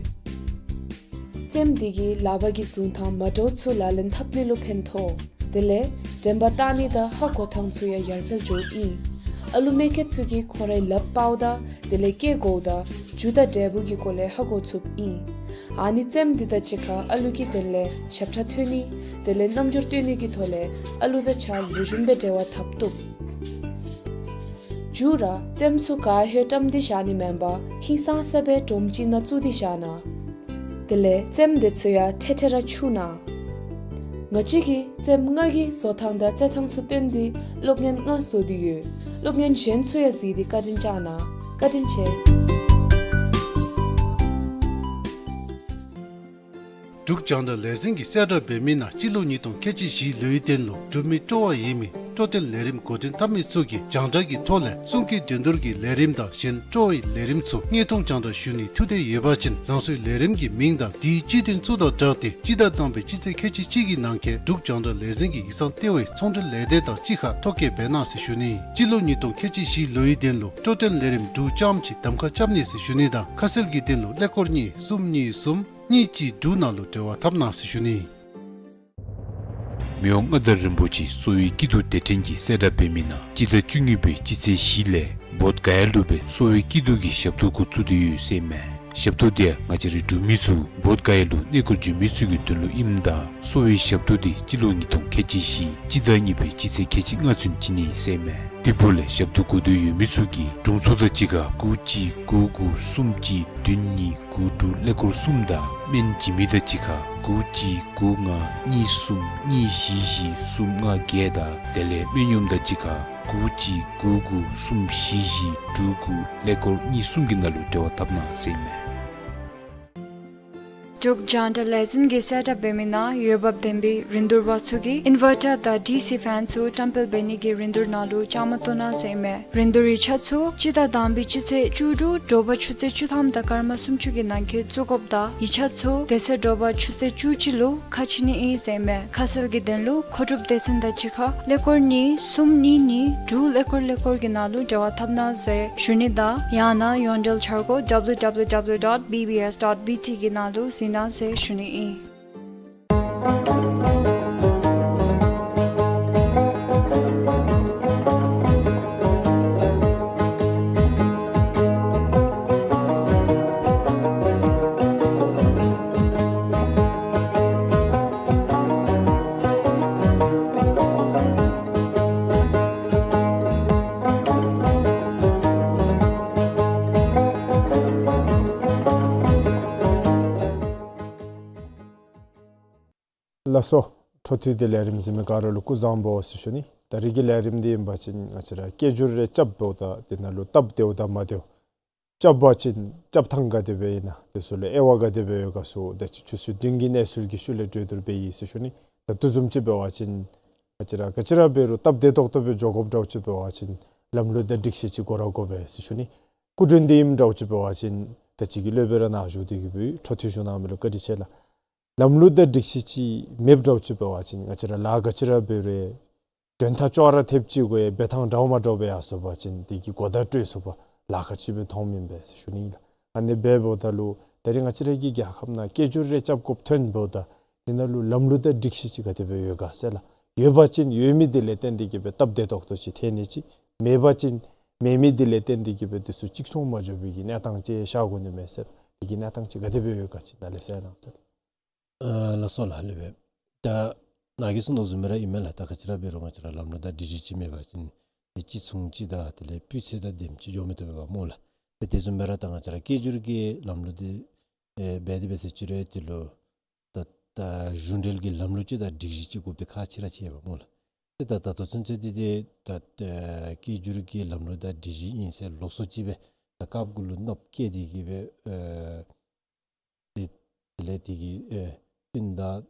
རྩེདམོ་འདི་གིས་ལག་པ་གི་བཟུང་ཐངས་མ་འདྲཝ་ཚུ་ལག་ལེན་འཐབ་ནི་ལུ་ཕན་ཐོགས། དེ་ལས་དྲན་པ་བཏང་ནི་དང་ཧ་གོ་ཐངས་ཚུ་ཡང་ཡར་འཕེལ་འགྱོཝ་ཨིན། ཨ་ལུ་མེ་ཁྱེར་ཚུ་གིས་ཁོང་རའི་ལགཔ་པའོ་དང་དེ་ལས་སྐེ་གོཝ་དང་རྒྱུ་དང་འབྲས་བུ་གི་སྐོར་ལས་ཧ་གོ་ཚུགསཔ་ཨིན། ཨ་ནི་རྩེདམོ་འདི་དང་གཅིག་ཁར་ཨ་ལུ་གི་དོན་ལས་ཞབས་ཁྲ་མཐོ་ནི་དེ་ལས་རྣམ་འགྱུར་སྟོན་ནི་གི་ཐོག་ལས་ཨ་ལུ་དང་ཆ་ལེགས་ཤོམ་སྦེ་འབྲེལ་བ་འཐབ་བཏུབ། མཇུག་ར་རྩེདམོ་ཚུ་ག་ཧེ་བཀྲམ་སྟེ་བཞག་ནི་མེན་པར་ཧིང་སངས་ས་སྦེ་སྒྲོམ་ཅིག་ནང་བཙུགས་ཏེ་བཞག་གནང་། དེ་ལས་རྩེདམོ་འདི་ཚུ་ཡང་འཕྲལ་འཕྲལ་ར་འཁྱུ་གནང་། ང་བཅས་ཀྱིས་རྩེདམོ་ལྔ་གི་བཟོ་ཐངས་དང་རྩེད་ཐངས་ཚུ་བསྟན་ཏེ་གློག་བརྙན་ལྔ་བཟོ་སྟེ་ཡོད། གློག་བརྙན་གཞན་ཚུ་ཡང་གཟིགས་ཏེ་བཀའ་དྲིན་བསྐྱང་གནང་། བཀའ་དྲིན་ཆེ། འབྲུག་རྒྱང་བསྒྲགས་ལས་འཛིན་གྱིས་གསལ་བསྒྲགས་འབད་མི་ནང་སྤྱི་ལོ་ཉིས་སྟོང་ཁལ་གཅིག་བཞི་ལོའི་དོན་ལུ་འབྲུག་མི་སྤྲོ་བ་ཡོད་མི་སྤྲོ་སྟོན་ལས་རིམ་འགོ་འདྲེན་འཐབ་མི་ཚུ་གིས་རྒྱང་བསྒྲགས་ཀྱི་ཐོག་ལས་གསུང་སྐད་འགྲན་བསྡུར་གྱི་ལས་རིམ་དང་གཞན་སྤྲོ་བའི་ལས་རིམ་ཚུ་དངོས་མཐོང་རྒྱང་བསྒྲགས་ཞུ་ནི་ཐུགས་འདོད་ཡོད་པ་ཅིན་རང་སོའི་ལས་རིམ་གྱི་མིང་དང་དེའི་སྤྱི་དོན་ཚུ་དང་སྦྲགས་ཏེ་སྤྱི་ཟླ་དང་པའི་སྤྱི་ཚེས་ཁལ་གཅིག་གཅིག་གི་ནང་འཁོད་འབྲུག་རྒྱང་བསྒྲགས་ལས་འཛིན་གྱི་ཡིག་ཚང་ལྟེ་བའི་ཚོང་འབྲེལ་ལས་སྡེ་དང་གཅིག་ཁར་ཐོ་བཀོད་འབད་གནང་ཟེར་ཞུ་ནི། སྤྱི་ལོ་ཉིས་སྟོང་ཁལ་གཅིག་བཞི་ལོའི་དོན་ལུ་སྤྲོ་སྟོན་ལས་རིམ་འབྲུག་རྐྱངམ་གཅིག་གདམ་ཁ་རྐྱབ་ནི་ཟེར་ཞུ་ནི་དང་ཁ་གསལ་གྱི་དོན་ལུ་ཀླད་ཀོར་གཉིས་གསུམ་གཉིས་གསུམ་གཉིས་གཅིག་དྲུག་ནང་ལུ་འབྲེལ་བ་འཐབ་གནང་ཟེར་ཞུ་ནི། མི་དབང་མངའ་བདག་རིན་པོ་ཆེ་གསོ་བའི་སྐྱིད་སྡུག་སྡེ་ཕྲན་གྱིས་གསལ་བསྒྲགས་འབད་མི་ནང་སྤྱི་ཟླ་བཅུ་གཉིས་པའི་སྤྱི་ཚེས་བཞི་ལས་བོདྷ་ག་ཡ་ལུ་སྦེ་གསོ་བའི་སྐྱིད་སྡུག་གི་ཞབས་ཏོག་འགོ་བཙུགས་ཏེ་ཡོད་ཟེར་མས། ཞབས་ཏོག་འདི་ཡང་ང་བཅས་རའི་འབྲུག་མི་ཚུ་བོདྷ་ག་ཡ་ལུ་གནས་སྐོར་འབྱོན་མི་ཚུ་གི་དོན་ལུ་ཨིནམ་ད་གསོ་བའི་ཞབས་ཏོག་འདི་སྤྱི་ལོ་ཉིས་སྟོང་ཁལ་གཅིག་བཞི་སྤྱི་ཟླ་གཉིས་པའི་སྤྱི་ཚེས་ཁལ་གཅིག་ལྔ་ཚུན་བྱིན་ནི་ཟེར་མས། དེ་འབདཝ་ལས་ཞབས་ཏོག་དགོས་འདོད་ཡོད་མི་ཚུ་གིས་དྲུང་འཚོ་དང་གཅིག་ཁར་དགུ་གཅིག་དགུ་དགུ་གསུམ་གཅིག་བདུན་གཉིས་དགུ་དྲུག་ཀླད་ཀོར་གསུམ་དང་སྨན་བྱིན་མི་དང་གཅིག་ཁར་དགུ་གཅིག་དགུ་ལྔ་གཉིས་གསུམ་གཉིས་བཞི་བཞི་གསུམ་ལྔ་བརྒྱད་དང་དེ་ལས་སྨན་གཡོགམ་དང་གཅིག་ཁར་དགུ་གཅིག་དགུ་དགུ་གསུམ་བཞི་བཞི་དྲུག་དགུ་ཀླད་ཀོར་གཉིས་གསུམ་གྱི་ནང་ལུ་འབྲེལ་བ་འཐབ་གནང་ཟེར་མས། འབྲུག་རྒྱང་བསྒྲགས་ལས་འཛིན་གྱིས་གསལ་བསྒྲགས་འབད་མི་ནང་འོས་འབབ་ལྡན་པའི་རིན་བསྡུར་པ་ཚུ་གིས་ཨིན་ཝར་ཊར་དང་ཌི་སི་ཕེན་ཚུ་བཀྲམ་སྤེལ་འབད་ནི་གི་རིན་བསྡུར་ནང་ལུ་བཅའ་མར་གཏོགས་གནང་ཟེར་མས། རིན་བསྡུར་ཡིག་ཆ་ཚུ་སྤྱི་ཟླ་དང་པའི་སྤྱི་ཚེས་བཅུ་དྲུག་དྲོ་པ་ཆུ་ཚོད་བཅུ་ཐམ་དང་སྐར་མ་སུམ་ཅུ་གི་ནང་འཁོད་བཙུགས་དགོཔ་དང་ཡིག་ཆ་ཚུ་དེ་ཚེ་དྲོ་པ་ཆུ་ཚོད་བཅུ་གཅིག་ལུ་ཁ་ཕྱེ་ནི་ཨིན་ཟེར་མས། ཁ་གསལ་གྱི་དོན་ལུ་མཁོ་སྒྲུབ་སྡེ་ཚན་དང་གཅིག་ཁར་ཀླད་ཀོར་གཉིས་གསུམ་གཉིས་གཉིས་དྲུག་ཀླད་ཀོར་ཀླད་ཀོར་གྱི་ནང་ལུ་འབྲེལ་བ་འཐབ་གནང་ཟེར་ཞུ་ནི་དང་ཡང་ན་ཡོངས་འབྲེལ་འཆར་སྒོ་W W W dot B B S dot B T གི་ནང་ལུ་གཟིགས་གནང་ཟེར་ཞུ་ནི་ཨིན། ལགས་སོ། འཕྲོ་མཐུད་དེ་ལས་རིམ་གཟིགས་མི་ག་ར་ལུ་སྐུ་གཟུགས་བཟང་པོ་ཟེར་ཞུ་ནི། ད་རིས་ཀྱི་ལས་རིམ་འདི་ཨིན་པ་ཅིན་ང་བཅས་ར་སྐད་སྒྱུར་རེ་རྐྱབ་འབདཝ་ད་དེ་ནང་ལུ་སྟབས་བདེཝ་དང་མ་བདེཝ། རྐྱབ་པ་ཅིན་རྐྱབ་ཐངས་ག་དེ་སྦེ་ཨིན་ན། དེ་ཚུ་ལུ་དབྱེ་བ་ག་དེ་སྦེ་ཡོད་ག་ཟེར་ད་ཅི་ཆུ་ཚོད་བདུན་གྱི་གནས་ཚུལ་གྱི་ཤུལ་ལས་གྲོས་བསྡུར་འབད་ཡི་ཟེར་ཞུ་ནི། ད་དེ་བཟུམ་ཅིག་འབད་བ་ཅིན་ང་བཅས་ར་ག་ཅི་ར་འབད་རུང་སྟབས་བདེ་ཏོག་ཏོ་སྦེ་འགྱོ་དགོཔ་འདྲཝ་ཅིག་འབད་བ་ཅིན་ལམ་ལུགས་དང་སྒྲིག་གཞི་ཅིག་དགོ་ར་དགོ་པས་ཟེར་ཞུ་ནི། སྐུ་མགྲོན་འདི་ཨིནམ་འདྲཝ་ཅིག་འབད་བ་ཅིན་ད་ཅི་གི་སློབ་དཔོན་ར་ནཱ་བཞུགས་ཏེ་གི་འབད་འཕྲོ་མཐུད་ཞུ་གནང་མི་ལུ་བཀའ་དྲིན་ཆེ་ལགས། ལམ་ལུགས་དང་སྒྲིག་གཞི་ཅིག་མེདཔ་འདྲཝ་ཅིག་འབད་བ་ཅིན་ང་བཅས་ར་ལཱ་ག་ཅི་ར་འབད་རུང་ དོན་དག་ཅོག་ར་འཐདཔ་ཅིག་གུ་ཡང་འབད་ཐངས་འདྲཝ་མ་འདྲཝ་སྦེ་ཡར་སོང་པ་ཅིན་དེ་གིས་གོ་བརྡ་སྤྲོད་ཚུགས་པར་ལཱ་ཁག་ཅིག་སྦེ་མཐོངམ་ཨིན་པས་ཟེར་ཞུ་ནི་ལགས། ཨ་ནི་འབདཝ་ད་ལུ་ད་རིས་ང་བཅས་ར་གི་རྒྱལ་ཁབ་ནང་སྐད་སྒྱུར་རེ་རྐྱབ་དགོཔ་ཐོན་འབདཝ་ད་དེ་ནང་ལུ་ལམ་ལུགས་དང་སྒྲིག་གཞི་ཅིག་ག་དེ་སྦེ་ཡོད་ག་ཟེར་ལགས། ཡོད་པ་ཅིན་ཡོད་མི་དེ་ལས་བརྟེན་ཏེ་གིས་སྦེ་སྟབས་བདེ་ཏོག་ཏོ་ཅིག་ཐོན་ནི་ཅིག། མེད་པ་ཅིན་མེད་མི་དེ་ལས་བརྟེན་ཏེ་གིས་སྦེ་དེ་ཚུ་གཅིག་མཚུངས་མ་འགྱོ་བའི་གི་གནས་སྟངས་ཅིག་ཤར་དགོ་ནི་མས་ཟེར། དེ་གི་གནས་སྟངས་ཅིག་ག་དེ་སྦེ་ཡོད་ག་ཅིག་ནཱ་ལས་གསལ་གནང་ཟེར། ཨ་ལགས་སོ་ལགས། ལེགས་པས། ད་ནཱ་གིས་གསུངས་དོ་བཟུམ་སྦེ་ར་ཨིན་མས་ལགས། ད་ག་ཅི་ར་འབད་རུང་ང་བཅས་ར་ལམ་ལུགས་དང་སྒྲིག་གཞི་ཅིག་མེད་པ་ཅིན་དེ་གཅིག་མཚུངས་ཅིག་དང་དེ་ལས་སྤུས་ཚད་དང་ལྡནམ་ཅིག་འགྱོ་མི་བཏུབ་པས་པ་སྨོ་ལགས། ད་དེ་བཟུམ་སྦེ་ར་ད་ང་བཅས་ར་སྐད་སྒྱུར་གྱི་ལམ་ལུགས་འདི་ཨེ་འབད་དེ་འབད་ཟེར་ཅི་རུང་དེ་ལུ་ད་ད་གཞུང་འབྲེལ་གྱི་ལམ་ལུགས་ཅིག་དང་སྒྲིག་གཞི་ཅིག་དགོཔ་འདི་ཁག་ཆེ་ར་ཆེ་བས་པ་སྨོ་ལགས། ཏེ་ད་ད་ལྟོ་ཚུན་ཚོད་འདི་ཏེ་ད་ཨེ་སྐད་སྒྱུར་གྱི་ལམ་ལུགས་དང་སྒྲིག་གཞི་ཨིན་ཟེར་ལོགས་སུ་ཅིག་སྦེ་ད་སྐབས་གུ་ལུ་གནོདཔ་བཀལ་ཏེ་གིས་སྦེ་ཨེ་དེ་དེ་ལས་དེ་གི་ཨེ་བསྟུན་དང་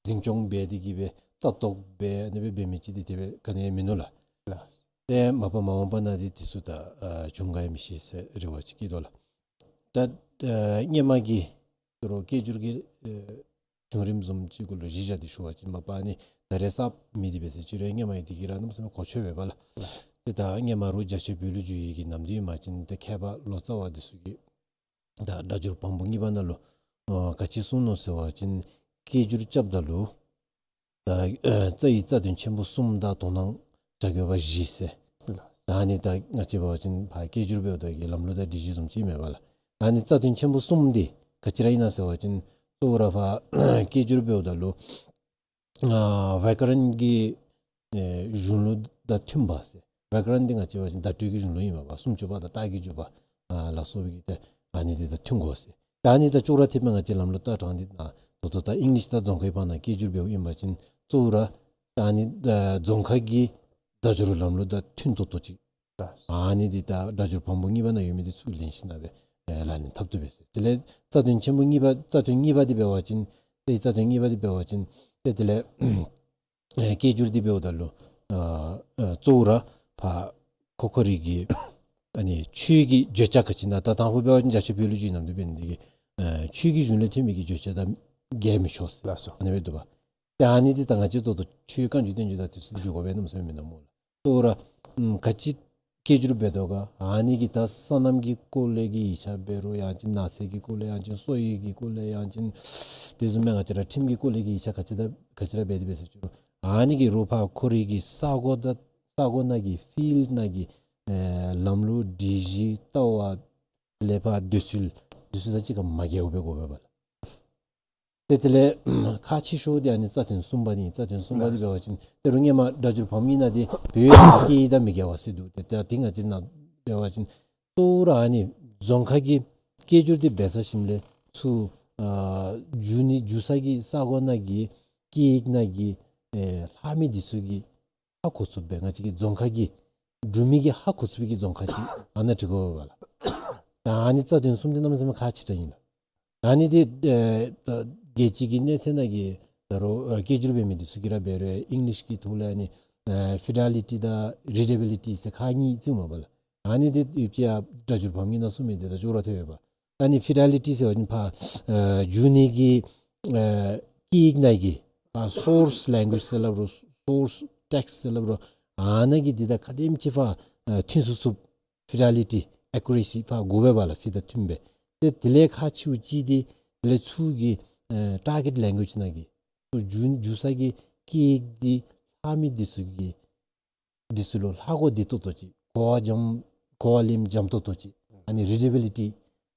འཛིན་སྐྱོང་འབད་དེ་གིས་སྦེ་ལྟ་རྟོག་འབད་ཨ་ནི་སྦེ་འབད་མི་ཅིག་འདི་དེ་སྦེ་ག་ནི་ཡང་མིན་ནུག་ལགས། ལགས། ཏེ་མ་པ་མ་འོངས་པ་ནང་འདི་དེ་ཚུ་ད་ཨ་བྱུང་ག་ཡང་མི་ཤེས་ཟེར་རེ་བ་ཅིག་བསྐྱེད་དོ་ལགས། ད་ཨ་སྔོན་མ་གི་དོ་རུང་སྐད་སྒྱུར་གྱི་ཨེ་བྱུང་རིམ་བཟུམ་ཅིག་གུ་ལུ་གཞི་བཞག་སྟེ་ཞུ་བ་ཅིན་མ་པ་ཨ་ནི་ད་རེས་གསརཔ་མེད་དེ་འབད་ཟེར་ཅི་རུང་སྔོན་མ་ཡང་དེ་གི་ར་གནམ་མེད་ས་མེད་གོ་ཆོད་པས་པ་ལགས། ཏེ་ད་སྔོན་མ་རུང་རྒྱ་ཆེ་བོད་ལུ་བསྒྱུར་ཡི་གི་ནམ་དུས་ཨིན་པ་ཅིན་ཏེ་མཁས་པ་ལོ་ཙཱ་བ་འདི་ཚུ་གིས་ད་སྒྲ་སྒྱུར་བམ་པོ་གཉིས་པ་ནང་ལུ་ཨ་ག་ཅི་གསུངས་ནུག་ཟེར་བ་ཅིན་སྐད་སྒྱུར་རྐྱབ་ད་ལུ་ད་ཨ་རྩ་ཡི་རྩ་དོན་ཆེན་པོ་གསུམ་དང་དོ་སྣང་བྱ་དགོས་པ་བཞི་ཟེར། ད་ཨ་ནི་ད་ང་བཅས་འབད་བ་ཅིན་ཕར་སྐད་སྒྱུར་འབདཝ་ད་གི་ལམ་ལུགས་དང་སྒྲིག་གཞི་བཟུམ་ཅིག་མེན་པ་ལགས། ཨ་ནི་རྩ་དོན་ཆེན་པོ་གསུམ་འདི་ག་ཅི་ར་ཨིན་ན་ཟེར་བ་ཅིན་གཙོ་བོ་ར་ཕར་སྐད་སྒྱུར་འབདཝ་ད་ལུ་ཨ་བྱཱ་ཀ་རན་གྱི་ཨེ་གཞུང་ལུགས་དང་མཐུན་པ་ཟེར། བྱཱ་ཀ་རན་འདི་ང་བཅས་འབད་བ་ཅིན་བརྡ་སྤྲོད་ཀྱི་གཞུང་ལུགས་ཨིན་མས་པ། སུམ་ཅུ་པ་དང་རྟགས་ཀྱི་འཇུག་པ་ཨ་ལ་སོགས་པའི་གི་ཏེ་ཨ་ནི་འདི་དང་མཐུན་དགོ་ཟེར། ད་ཨ་ནི་དང་ཅོག་ར་འཐདཔ་སྦེ་ང་བཅས་ལམ་ལུགས་ལྟ་སྟངས་འདི་ནང་ད་ལྟོ་ད་ཨིང་ལིཤ་དང་རྫོང་ཁའི་བར་ན་སྐད་སྒྱུར་འབདཝ་ཨིན་པ་ཅིན་གཙོ་བོ་ར་ད་ཨ་ནི་ཨ་རྫོང་ཁ་གི་སྒྲ་སྒྱུར་ལམ་ལུགས་དང་མཐུན་ཏོག་ཏོ་ཅིག། ཨ་ནི་འདི་ད་སྒྲ་སྒྱུར་བམ་པོ་གཉིས་པ་ནང་ཡོད་མི་འདི་ཚུར་ལེན་ཞིནམ་སྦེ་ཨེ་ལག་ལེན་འཐབ་བཏུབ་པས་ཟེར། དེ་ལས་རྩ་དོན་ཆེན་པོ་གཉིས་པ་རྩ་དོན་གཉིས་པ་འདི་འབད་བ་ཅིན་ཏེ་རྩ་དོན་གཉིས་པ་འདི་འབད་བ་ཅིན་ཏེ་དེ་ལས་ཨེ་སྐད་སྒྱུར་འདི་འབདཝ་ད་ལུ་ཨ་ཨ་གཙོ་བོ་ར་ཕར་ཁོ་ཁོ་རའི་གི་ཨ་ནི་ཆོས་ཀྱི་བརྗོད་བྱ་ག་ཅི་ཨིན་ན་ད་དང་ཕུ་འབད་བ་ཅིན་རྒྱ་ཆེ་བོད་ལུ་བསྒྱུར་ནམ་དུས་འབད་ནི་འདི་གིས་ཨ་ཆོས་ཀྱི་གཞུང་ལས་ཐོན་མི་གི་བརྗོད་བྱ་དང་འགལ་མི་ཆོག་ཟེར། ལགས་སོ། ཨ་ནི་སྦེ་འདུག་པ། ཏེ་ཨ་ནི་འདི་ད་ང་བཅས་ད་ལྟོ་ཆོས་བཀའ་འགྱུར་བསྟན་འགྱུར་དང་དེ་ཚུ་འདི་འགྱུར་དགོ་པས་གནམ་མེད་ས་མེད་མིན་ནུག་སྨོ་ལགས། གཙོ་བོ་ར་ཨམ་ག་ཅི་སྐད་སྒྱུར་འབད་དོ་ག་ཨ་ནི་གི་ད་སོ་ནམ་གྱི་སྐོར་ལས་ཀྱི་ཡིག་ཆ་འབད་རུང་ཡང་ཅིན་ནགས་ཚལ་གྱི་སྐོར་ལས་ཡང་ཅིན་སོ་ཡི་གི་སྐོར་ལས་ཡང་ཅིན་དེ་བཟུམ་སྦེ་ང་བཅས་ར་ཁྲིམས་ཀྱི་སྐོར་ལས་ཀྱི་ཡིག་ཆ་ག་ཅི་ད་ག་ཅི་ར་འབད་དེ་འབད་ཟེར་ཅི་རུང་ཨ་ནི་གི་རོགས་ཕར་ཁོ་རའི་གི་ས་གོ་ད་ས་གོ་ནང་གི་ཕིལཌ་ནང་གི་ཨེ་ལམ་ལུགས་སྒྲིག་གཞི་ལྟ་བ་ལས་ཕར་འདོད་ཚུལ་འདི་ཚུ་དང་གཅིག་ཁར་མ་འགལཝ་སྦེ་དགོ་པས་པ་ལགས། ཏེ་དེ་ལས་ཁག་ཆེ་ཤོས་འདི་ཨ་ནི་རྩ་དོན་གསུམ་པ་འདི་ཨིན། རྩ་དོན་གསུམ་པ་འདི་འབད་བ་ཅིན་ཏེ་རུང་སྔོན་མ་སྒྲ་སྒྱུར་བམ་གཉིས་ནང་འདི་བོད་ཡིག་དང་སྐད་ཡིག་དང་མི་འགལ་བ་ཟེར་འདུག། ཏེ་ད་འདི་ང་བཅས་ནང་འབད་བ་ཅིན་གཙོ་བོ་ར་ཨ་ནི་རྫོང་ཁ་གི་སྐད་སྒྱུར་འདི་འབད་ས་ཞིནམ་ལས་ཚུར་ཨ་བསྒྱུར་ནི་བསྒྱུར་ས་གི་ས་གོ་ནང་གི་སྐད་ཡིག་ནང་གི་ཨེ་ལྷག་མི་འདི་ཚུ་གི་ཧ་གོ་ཚུགསཔ་སྦེ་ང་བཅས་ཀྱི་རྫོང་ཁ་གི་འབྲུག་མི་གིས་ཧ་གོ་ཚུགས་པའི་གི་རྫོང་ཁ་ཅིག་ཨ་ནཱ་འབྲི་དགོ་པས་ལགས། ད་ཨ་ནི་རྩ་དོན་གསུམ་འདི་གནམ་མེད་ས་མེད་ཁག་ཆེ་དྲགས་ཨིན་ལགས། ཨ་ནི་འདི་ཨེ་ད་རྒྱལ་སྤྱི་གི་གནས་ཚད་ནང་གི་ད་རུང་ཨེ་སྐད་སྒྱུར་འབད་མི་འདི་ཚུ་གིས་ར་འབད་རུང་ཨིང་ལིཤ་གི་ཐོག་ལས་ཨ་ནི་ཨེ་ཕི་ཌེ་ལི་ཊི་དང་རི་ཌེ་བི་ལི་ཊི་ཟེར་ཁག་གཉིས་བརྩིཝ་མས་པ་ལགས། ཨ་ནི་འདི་ཡོདཔ་ཅིག་ཡང་སྒྲ་སྒྱུར་བམ་གཉིས་ནང་གསུངས་མི་འདི་དང་ཅོག་ར་འཐད་པས་པ། ཨ་ནི་ཕི་ཌེ་ལི་ཊི་ཟེར་བ་ཅིན་ཕར་ཨེ་བསྒྱུར་ནི་གི་ཨེ་སྐད་ཡིག་ནང་གི་ཕར་སོརསི་ལེང་གུ་ཨེཇ་ཟེར་སླབ་རུང་སོརསི་ཊེགསིཊ་ཟེར་སླབ་རུང་ཨ་ནཱ་གི་འདི་དང་ག་དེམ་ཅིག་ཕར་ཨེ་མཐུན་ཚུགས་ཚུགསཔ་ཕི་ཌེ་ལི་ཊི་ཨེ་ཀུ་རེ་སི་ཕར་དགོ་པས་པ་ལགས། ཕི་དང་མཐུན་པའི། ཏེ་དེ་ལས་ཁག་ཆེཝ་ཅིག་འདི་དེ་ལས་ཚུར་གྱི་ཨེ་ཊར་གེཊ་ལེང་གུ་ཨེཇ་ནང་གི་ཚུར་བསྒྱུར་བསྒྱུར་ས་གི་སྐད་ཡིག་འདི་ལྷག་མི་འདི་ཚུ་གི་འདི་ཚུ་ལུ་ཧ་གོ་བདེ་ཏོག་ཏོ་ཅིག་གོ་བ་འཇམ་གོ་བ་ལེན་འཇམ་ཏོག་ཏོ་ཅིག་ཨ་ནི་རི་ཌེ་བི་ལི་ཊི་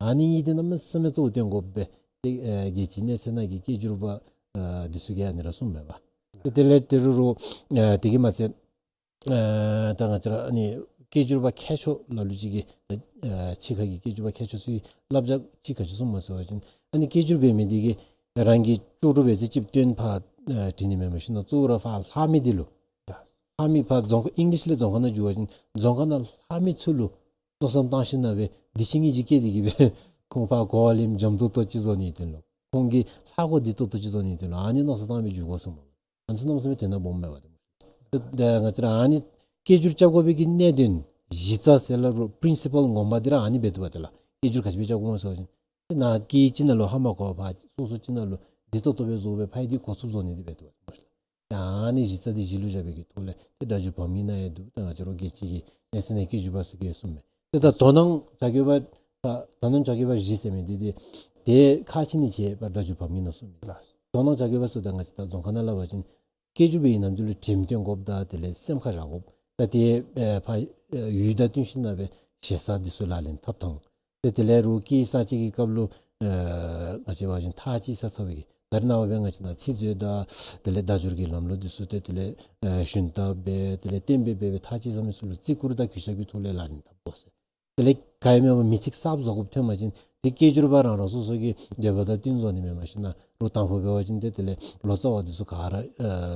ཨ་ནི་གཉིས་འདི་གནམ་མེད་ས་མེད་གཙོ་བོ་བཏོན་དགོ་པས། ཏེ་ཨེ་རྒྱལ་སྤྱིའི་གནས་ཚད་ནང་གི་སྐད་སྒྱུར་པ་ཨེ་འདི་ཚུ་གིས་ཨ་ནི་ར་གསུངམ་མས་པ། ཏེ་དེ་ལས་ད་རུང་རུང་ཨེ་དེ་གིས་མ་ཚད་ཨེ་ད་ང་བཅས་ར་ཨ་ནི་སྐད་སྒྱུར་པ་མཁས་མཆོག་ལ་ལུ་ཅིག་གིས་ཨེ་ཕྱི་ཁ་གི་སྐད་སྒྱུར་པ་མཁས་མཆོག་ཚུ་གིས་བསླབ་བྱ་ཅིག་ག་ཅི་གསུངམ་མས་ཟེར་བ་ཅིན་ཨ་ནི་སྐད་སྒྱུར་འབད་མི་འདི་གིས་རང་གི་ལྕོགས་གྲུབ་འབད་ཚེ་ཅིག་བཏོན་ཕར་ཨེ་བྲི་ནི་མེན་པར་ཞིན་ན་གཙོ་བོ་ར་ཕར་ལྷག་མི་འདི་ལུ་ལྷག་མི་ཕར་རྫོང་ཁ་ཨིང་ལིཤ་ལས་རྫོང་ཁ་ནང་བསྒྱུར་བ་ཅིན་རྫོང་ཁ་ནང་ལྷག་མི་ཚུ་ལུ་མནོ་བསམ་བཏང་ཞིན་ན་སྦེ་འདི་ཅིག་ངེ་གི་སྐད་འདི་གིས་སྦེ་ཁོང་ཕར་གོ་བ་ལེན་འཇམ་ཏོག་ཏོ་ཅིག་བཟོ་ནིའི་དོན་ལུ་ཁོང་གིས་ཧ་གོ་བདེ་ཏོག་ཏོ་ཅིག་བཟོ་ནིའི་དོན་ལུ་ཨ་ནི་མནོ་བསམ་བཏང་སྦེ་བསྒྱུར་དགོ་གསུངམ་མས། ཨ་ནི་ཚུ་གནམ་མེད་ས་མེད་དོན་དག་སྦོམ་མས་པ། ཏེ་ད་ང་བཅས་ར་ཨ་ནི་སྐད་སྒྱུར་རྐྱབ་དགོ་པའི་གི་གནད་དོན་གཞི་རྩ་ཟེར་སླབ་རུང་པི་རིན་སི་པཱལ་ངོ་མ་འདི་ར་ཨ་ནི་འབད་དོ་བ་ཏེ་ལགས། སྐད་སྒྱུར་ག་ཅི་སྦེ་རྐྱབ་དགོཔ་སྨོ་ཟེར་བ་ཅིན་ཏེ་ནཱ་སྐད་ཅིག་ནང་ལུ་ཧ་མ་གོ་བར་སོ་སོ་ཅིག་ནང་ལུ་བདེ་ཏོག་ཏོ་སྦེ་བཟོ་སྦེ་ཕར་འདི་གོ་ཚུགསཔ་བཟོ་ནི་འདི་འབད་དོ་བ་ཏེ་ལགས། ད་ཨ་ནི་གཞི་རྩ་འདི་གཞི་ལུ་བཞག་པའི་གི་ཐོག་ལས་ཏེ་སྒྲ་སྒྱུར་འབག་མི་ནང་ཡང་འདུག། ད་ང་བཅས་ར་རྒྱལ་སྤྱི་གི་གནས་ཚད་ནང་སྐད་སྒྱུར་པ་ཟེར་གི་གསུངས་མས། ཏེ་ད་དོ་སྣང་བྱ་དགོས་པ་ད་དོ་སྣང་བྱ་དགོས་པ་བཞི་ཟེར་མི་འདི་ཏེ་ཏེ་ཁག་ཆེ་ནི་བྱས་པ་སྒྲ་སྒྱུར་འབག་མི་ནང་གསུངས་མི་འདི་ལགས། དོ་སྣང་བྱ་དགོས་པ་ཟེརཝ་ད་ང་བཅས་ད་རྫོང་ཁ་ནང་སླབ་པ་ཅིན་སྐད་སྒྱུར་འབད་བའི་ནམ་དུས་ལུ་དྲནམ་སྟོན་དགོཔ་དང་དེ་ལས་སེམས་ཁར་རག་དགོཔ་ད་ཏེ་ཨེ་ཕར་ཨེ་ཡུལ་དང་བསྟུན་ཞིན་ན་སྦེ་ཞེ་ས་འདི་ཚུ་ལག་ལེན་འཐབ་ཐངས། ཏེ་དེ་ལས་རོགས་སྐད་གསར་བཅད་ཀྱི་སྐབས་ལུ་ཨེ་ང་བཅས་འབད་བ་ཅིན་ཐག་བཅད་ས་ཚར་བའི་གི་ད་རེས་ནངས་པ་སྦེ་ང་བཅས་ནང་ཚིག་མཛོད་དང་དེ་ལས་སྒྲ་སྒྱུར་གྱི་ལམ་ལུགས་འདི་ཚུ་ཏེ་དེ་ལས་ཨེ་ཞུན་དག་སྦེ་དེ་ལས་གཏན་འབེབས་འབད་སྦེ་ཐག་བཅད་ཚར་མི་ཚུ་ལུ་བརྩི་བཀུར་དང་གུས་ཞབས་ཀྱི་ཐོག་ལས་ལག་ལེན་འཐབ་དགོ་ཟེར། དེ་ལས་ག་ཡང་མེད་པར་མི་ཚིག་གསརཔ་བཟོ་དགོཔ་ཐོན་པ་ཅིན་ཏེ་སྐད་སྒྱུར་པ་རང་རང་སོ་སོ་གི་འདོད་པ་དང་བསྟུན་བཟོ་ནི་མེན་མས་ཤིག་ན། རོགས་དང་ཕུ་འབད་བ་ཅིན་ཏེ་དེ་ལས་ལོ་ཙཱ་བ་འདི་ཚུ་ག་ར་ཨེ་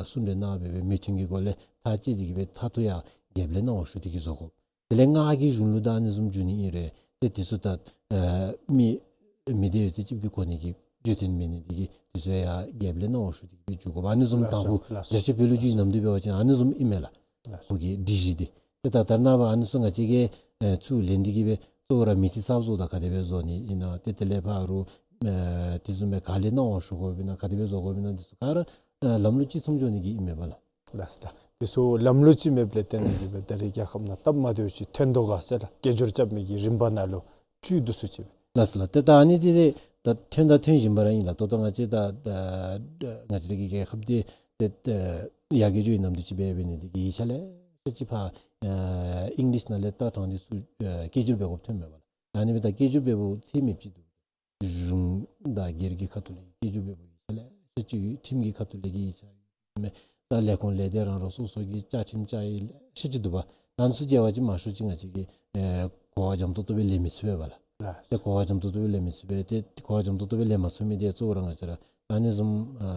གསུང་གྲོས་གནང་སྦེ་སྦེ་མོས་མཐུན་གྱི་སྒོ་ལས་ཐག་བཅད་དེ་གི་སྦེ་མཐར་ཐུག་ཡང་རྒྱབ་ལས་གནང་བ་ཞུ་སྟེ་གི་བཟོ་དགོ། དེ་ལས་ངག་གི་གཞུང་ལུགས་དང་ཨ་ནི་བཟུམ་འགྱུར་ནི་ཨིན་རུང་ཏེ་འདི་ཚུ་ད་ཨེ་མི་མི་སྡེ་ཡོད་ཚད་ཅིག་གི་གོ་གནས་ཀྱི་བརྗོད་དོན་མེད་ནི་འདི་གིས་འདི་ཚུ་ཡང་རྒྱབ་ལས་གནང་བ་ཞུ་སྟེ་གི་སྦེ་འགྱུར་དགོ་པས། ཨ་ནི་བཟུམ་ལགས་དང་སོ་ཕུ་ལགས་སོ་རྒྱ་ཆེ་བོད་ལུགས་ཀྱི་ནམ་དུས་འབད་བ་ཅིན་ཨ་ནི་བཟུམ་ཨིན་མས་ལགས། ལགས་སོ། ཁོ་གི་སྒྲིག་གཞི་འདི། ཏེ་ད་ད་རེས་ནངས་པ་ཨ་ནི་ཚུ་ང་བཅས་ཀྱིས་ཨེ་ཚུར་ལེན་ཏེ་གི་སྦེ་གཙོ་བོ་ར་མི་ཚིག་གསརཔ་བཟོཝ་ད་ག་དེ་སྦེ་བཟོ་ནི་ཨིན་ན། ཏེ་དེ་ལས་ཕར་རོགས་ཨེ་དེ་བཟུམ་སྦེ་ག་ལས་གནང་བ་ཞུ་དགོཔ་ཨིན་ན་ག་དེ་སྦེ་བཟོ་དགོཔ་ཨིན་ན་འདི་ཚུ་ག་ར་ཨེ་ལམ་ལུགས་གཅིག་མཚུངས་འགྱོ་ནི་གི་ཨིན་མས་པ་ལགས། ལགས་སོ་ལགས། དེ་ཚུ་ལམ་ལུགས་གཅིག་མེདཔ་ལས་བརྟེན་ཏེ་གི་སྦེ་ད་རེས་རྒྱལ་ཁབ་ནང་སྟབས་མ་བདེཝ་ཅིག་ཐོན་དོ་ག་ཟེར་ལགས། སྐད་སྒྱུར་རྐྱབ་མི་གི་རིམ་པ་ནང་ལུ་བཅུད་དུ་སུ་ཅིག་སྦེ། ལགས་སོ་ལགས། ཏེ་ད་ཨ་ནི་འདི་ཏེ་ད་ཐོན་དང་ཐོན་བཞིན་པ་ར་ཨིན་ལགས། ད་ལྟོ་ང་བཅས་ད་ད་ང་བཅས་ར་གི་རྒྱལ་ཁབ་འདི་ཏེ་ད་ཡར་རྒྱས་འགྱོ་བའི་ནམ་དུས་ཅིག་འབད་འབད་ནི་འདི་གིས་ཡིག་ཆ་ལེ་ཤ་ཅིག་ཕར་ཨེ་ཨིང་ལིཤ་ནང་ལས་བལྟ་ཐངས་འདི་ཚུ་ཨེ་སྐད་སྒྱུར་འབད་དགོཔ་ཐོན་མས་པ་ལགས། ཨ་ནི་སྦེ་ད་སྐད་སྒྱུར་འབདཝ་ཚད་མེདཔ་ཅིག་འདུག། གཞུང་དང་སྒེར་གྱི་ཁ་ཐུག་ལས་སྐད་སྒྱུར་འབདཝ་ཡིག་ཆ་ལེ་ཤ་ཅིག་ཡོད། ཁྲིམས་ཀྱི་ཁ་ཐུག་ལས་ཀྱི་ཡིག་ཆ་ཡོད་མས། ད་ལས་ཁུངས་ལས་སྡེ་རང་རང་སོ་སོ་གི་བཅའ་ཁྲིམས་བཅའ་ཡིག་ལེ་ཤ་ཅིག་འདུག་པ། ཨ་ནི་ཚུ་མཇལ་བ་ཅིན་མང་ཤོས་ཅིག་ང་བཅས་ཀྱིས་ཨེ་གོ་བ་འཇམ་ཏོག་ཏོ་སྦེ་ལེན་མི་ཚུགས་པས་པ་ལགས། ལགས། ཏེ་གོ་བ་འཇམ་ཏོག་ཏོ་སྦེ་ལེན་མི་ཚུགས་པས། ཏེ་གོ་བ་འཇམ་ཏོག་ཏོ་སྦེ་ལེན་མ་ཚུགས་མི་འདི་གཙོ་བོ་ར་ང་བཅས་ར་ཨ་ནི་བཟུམ་ཨ་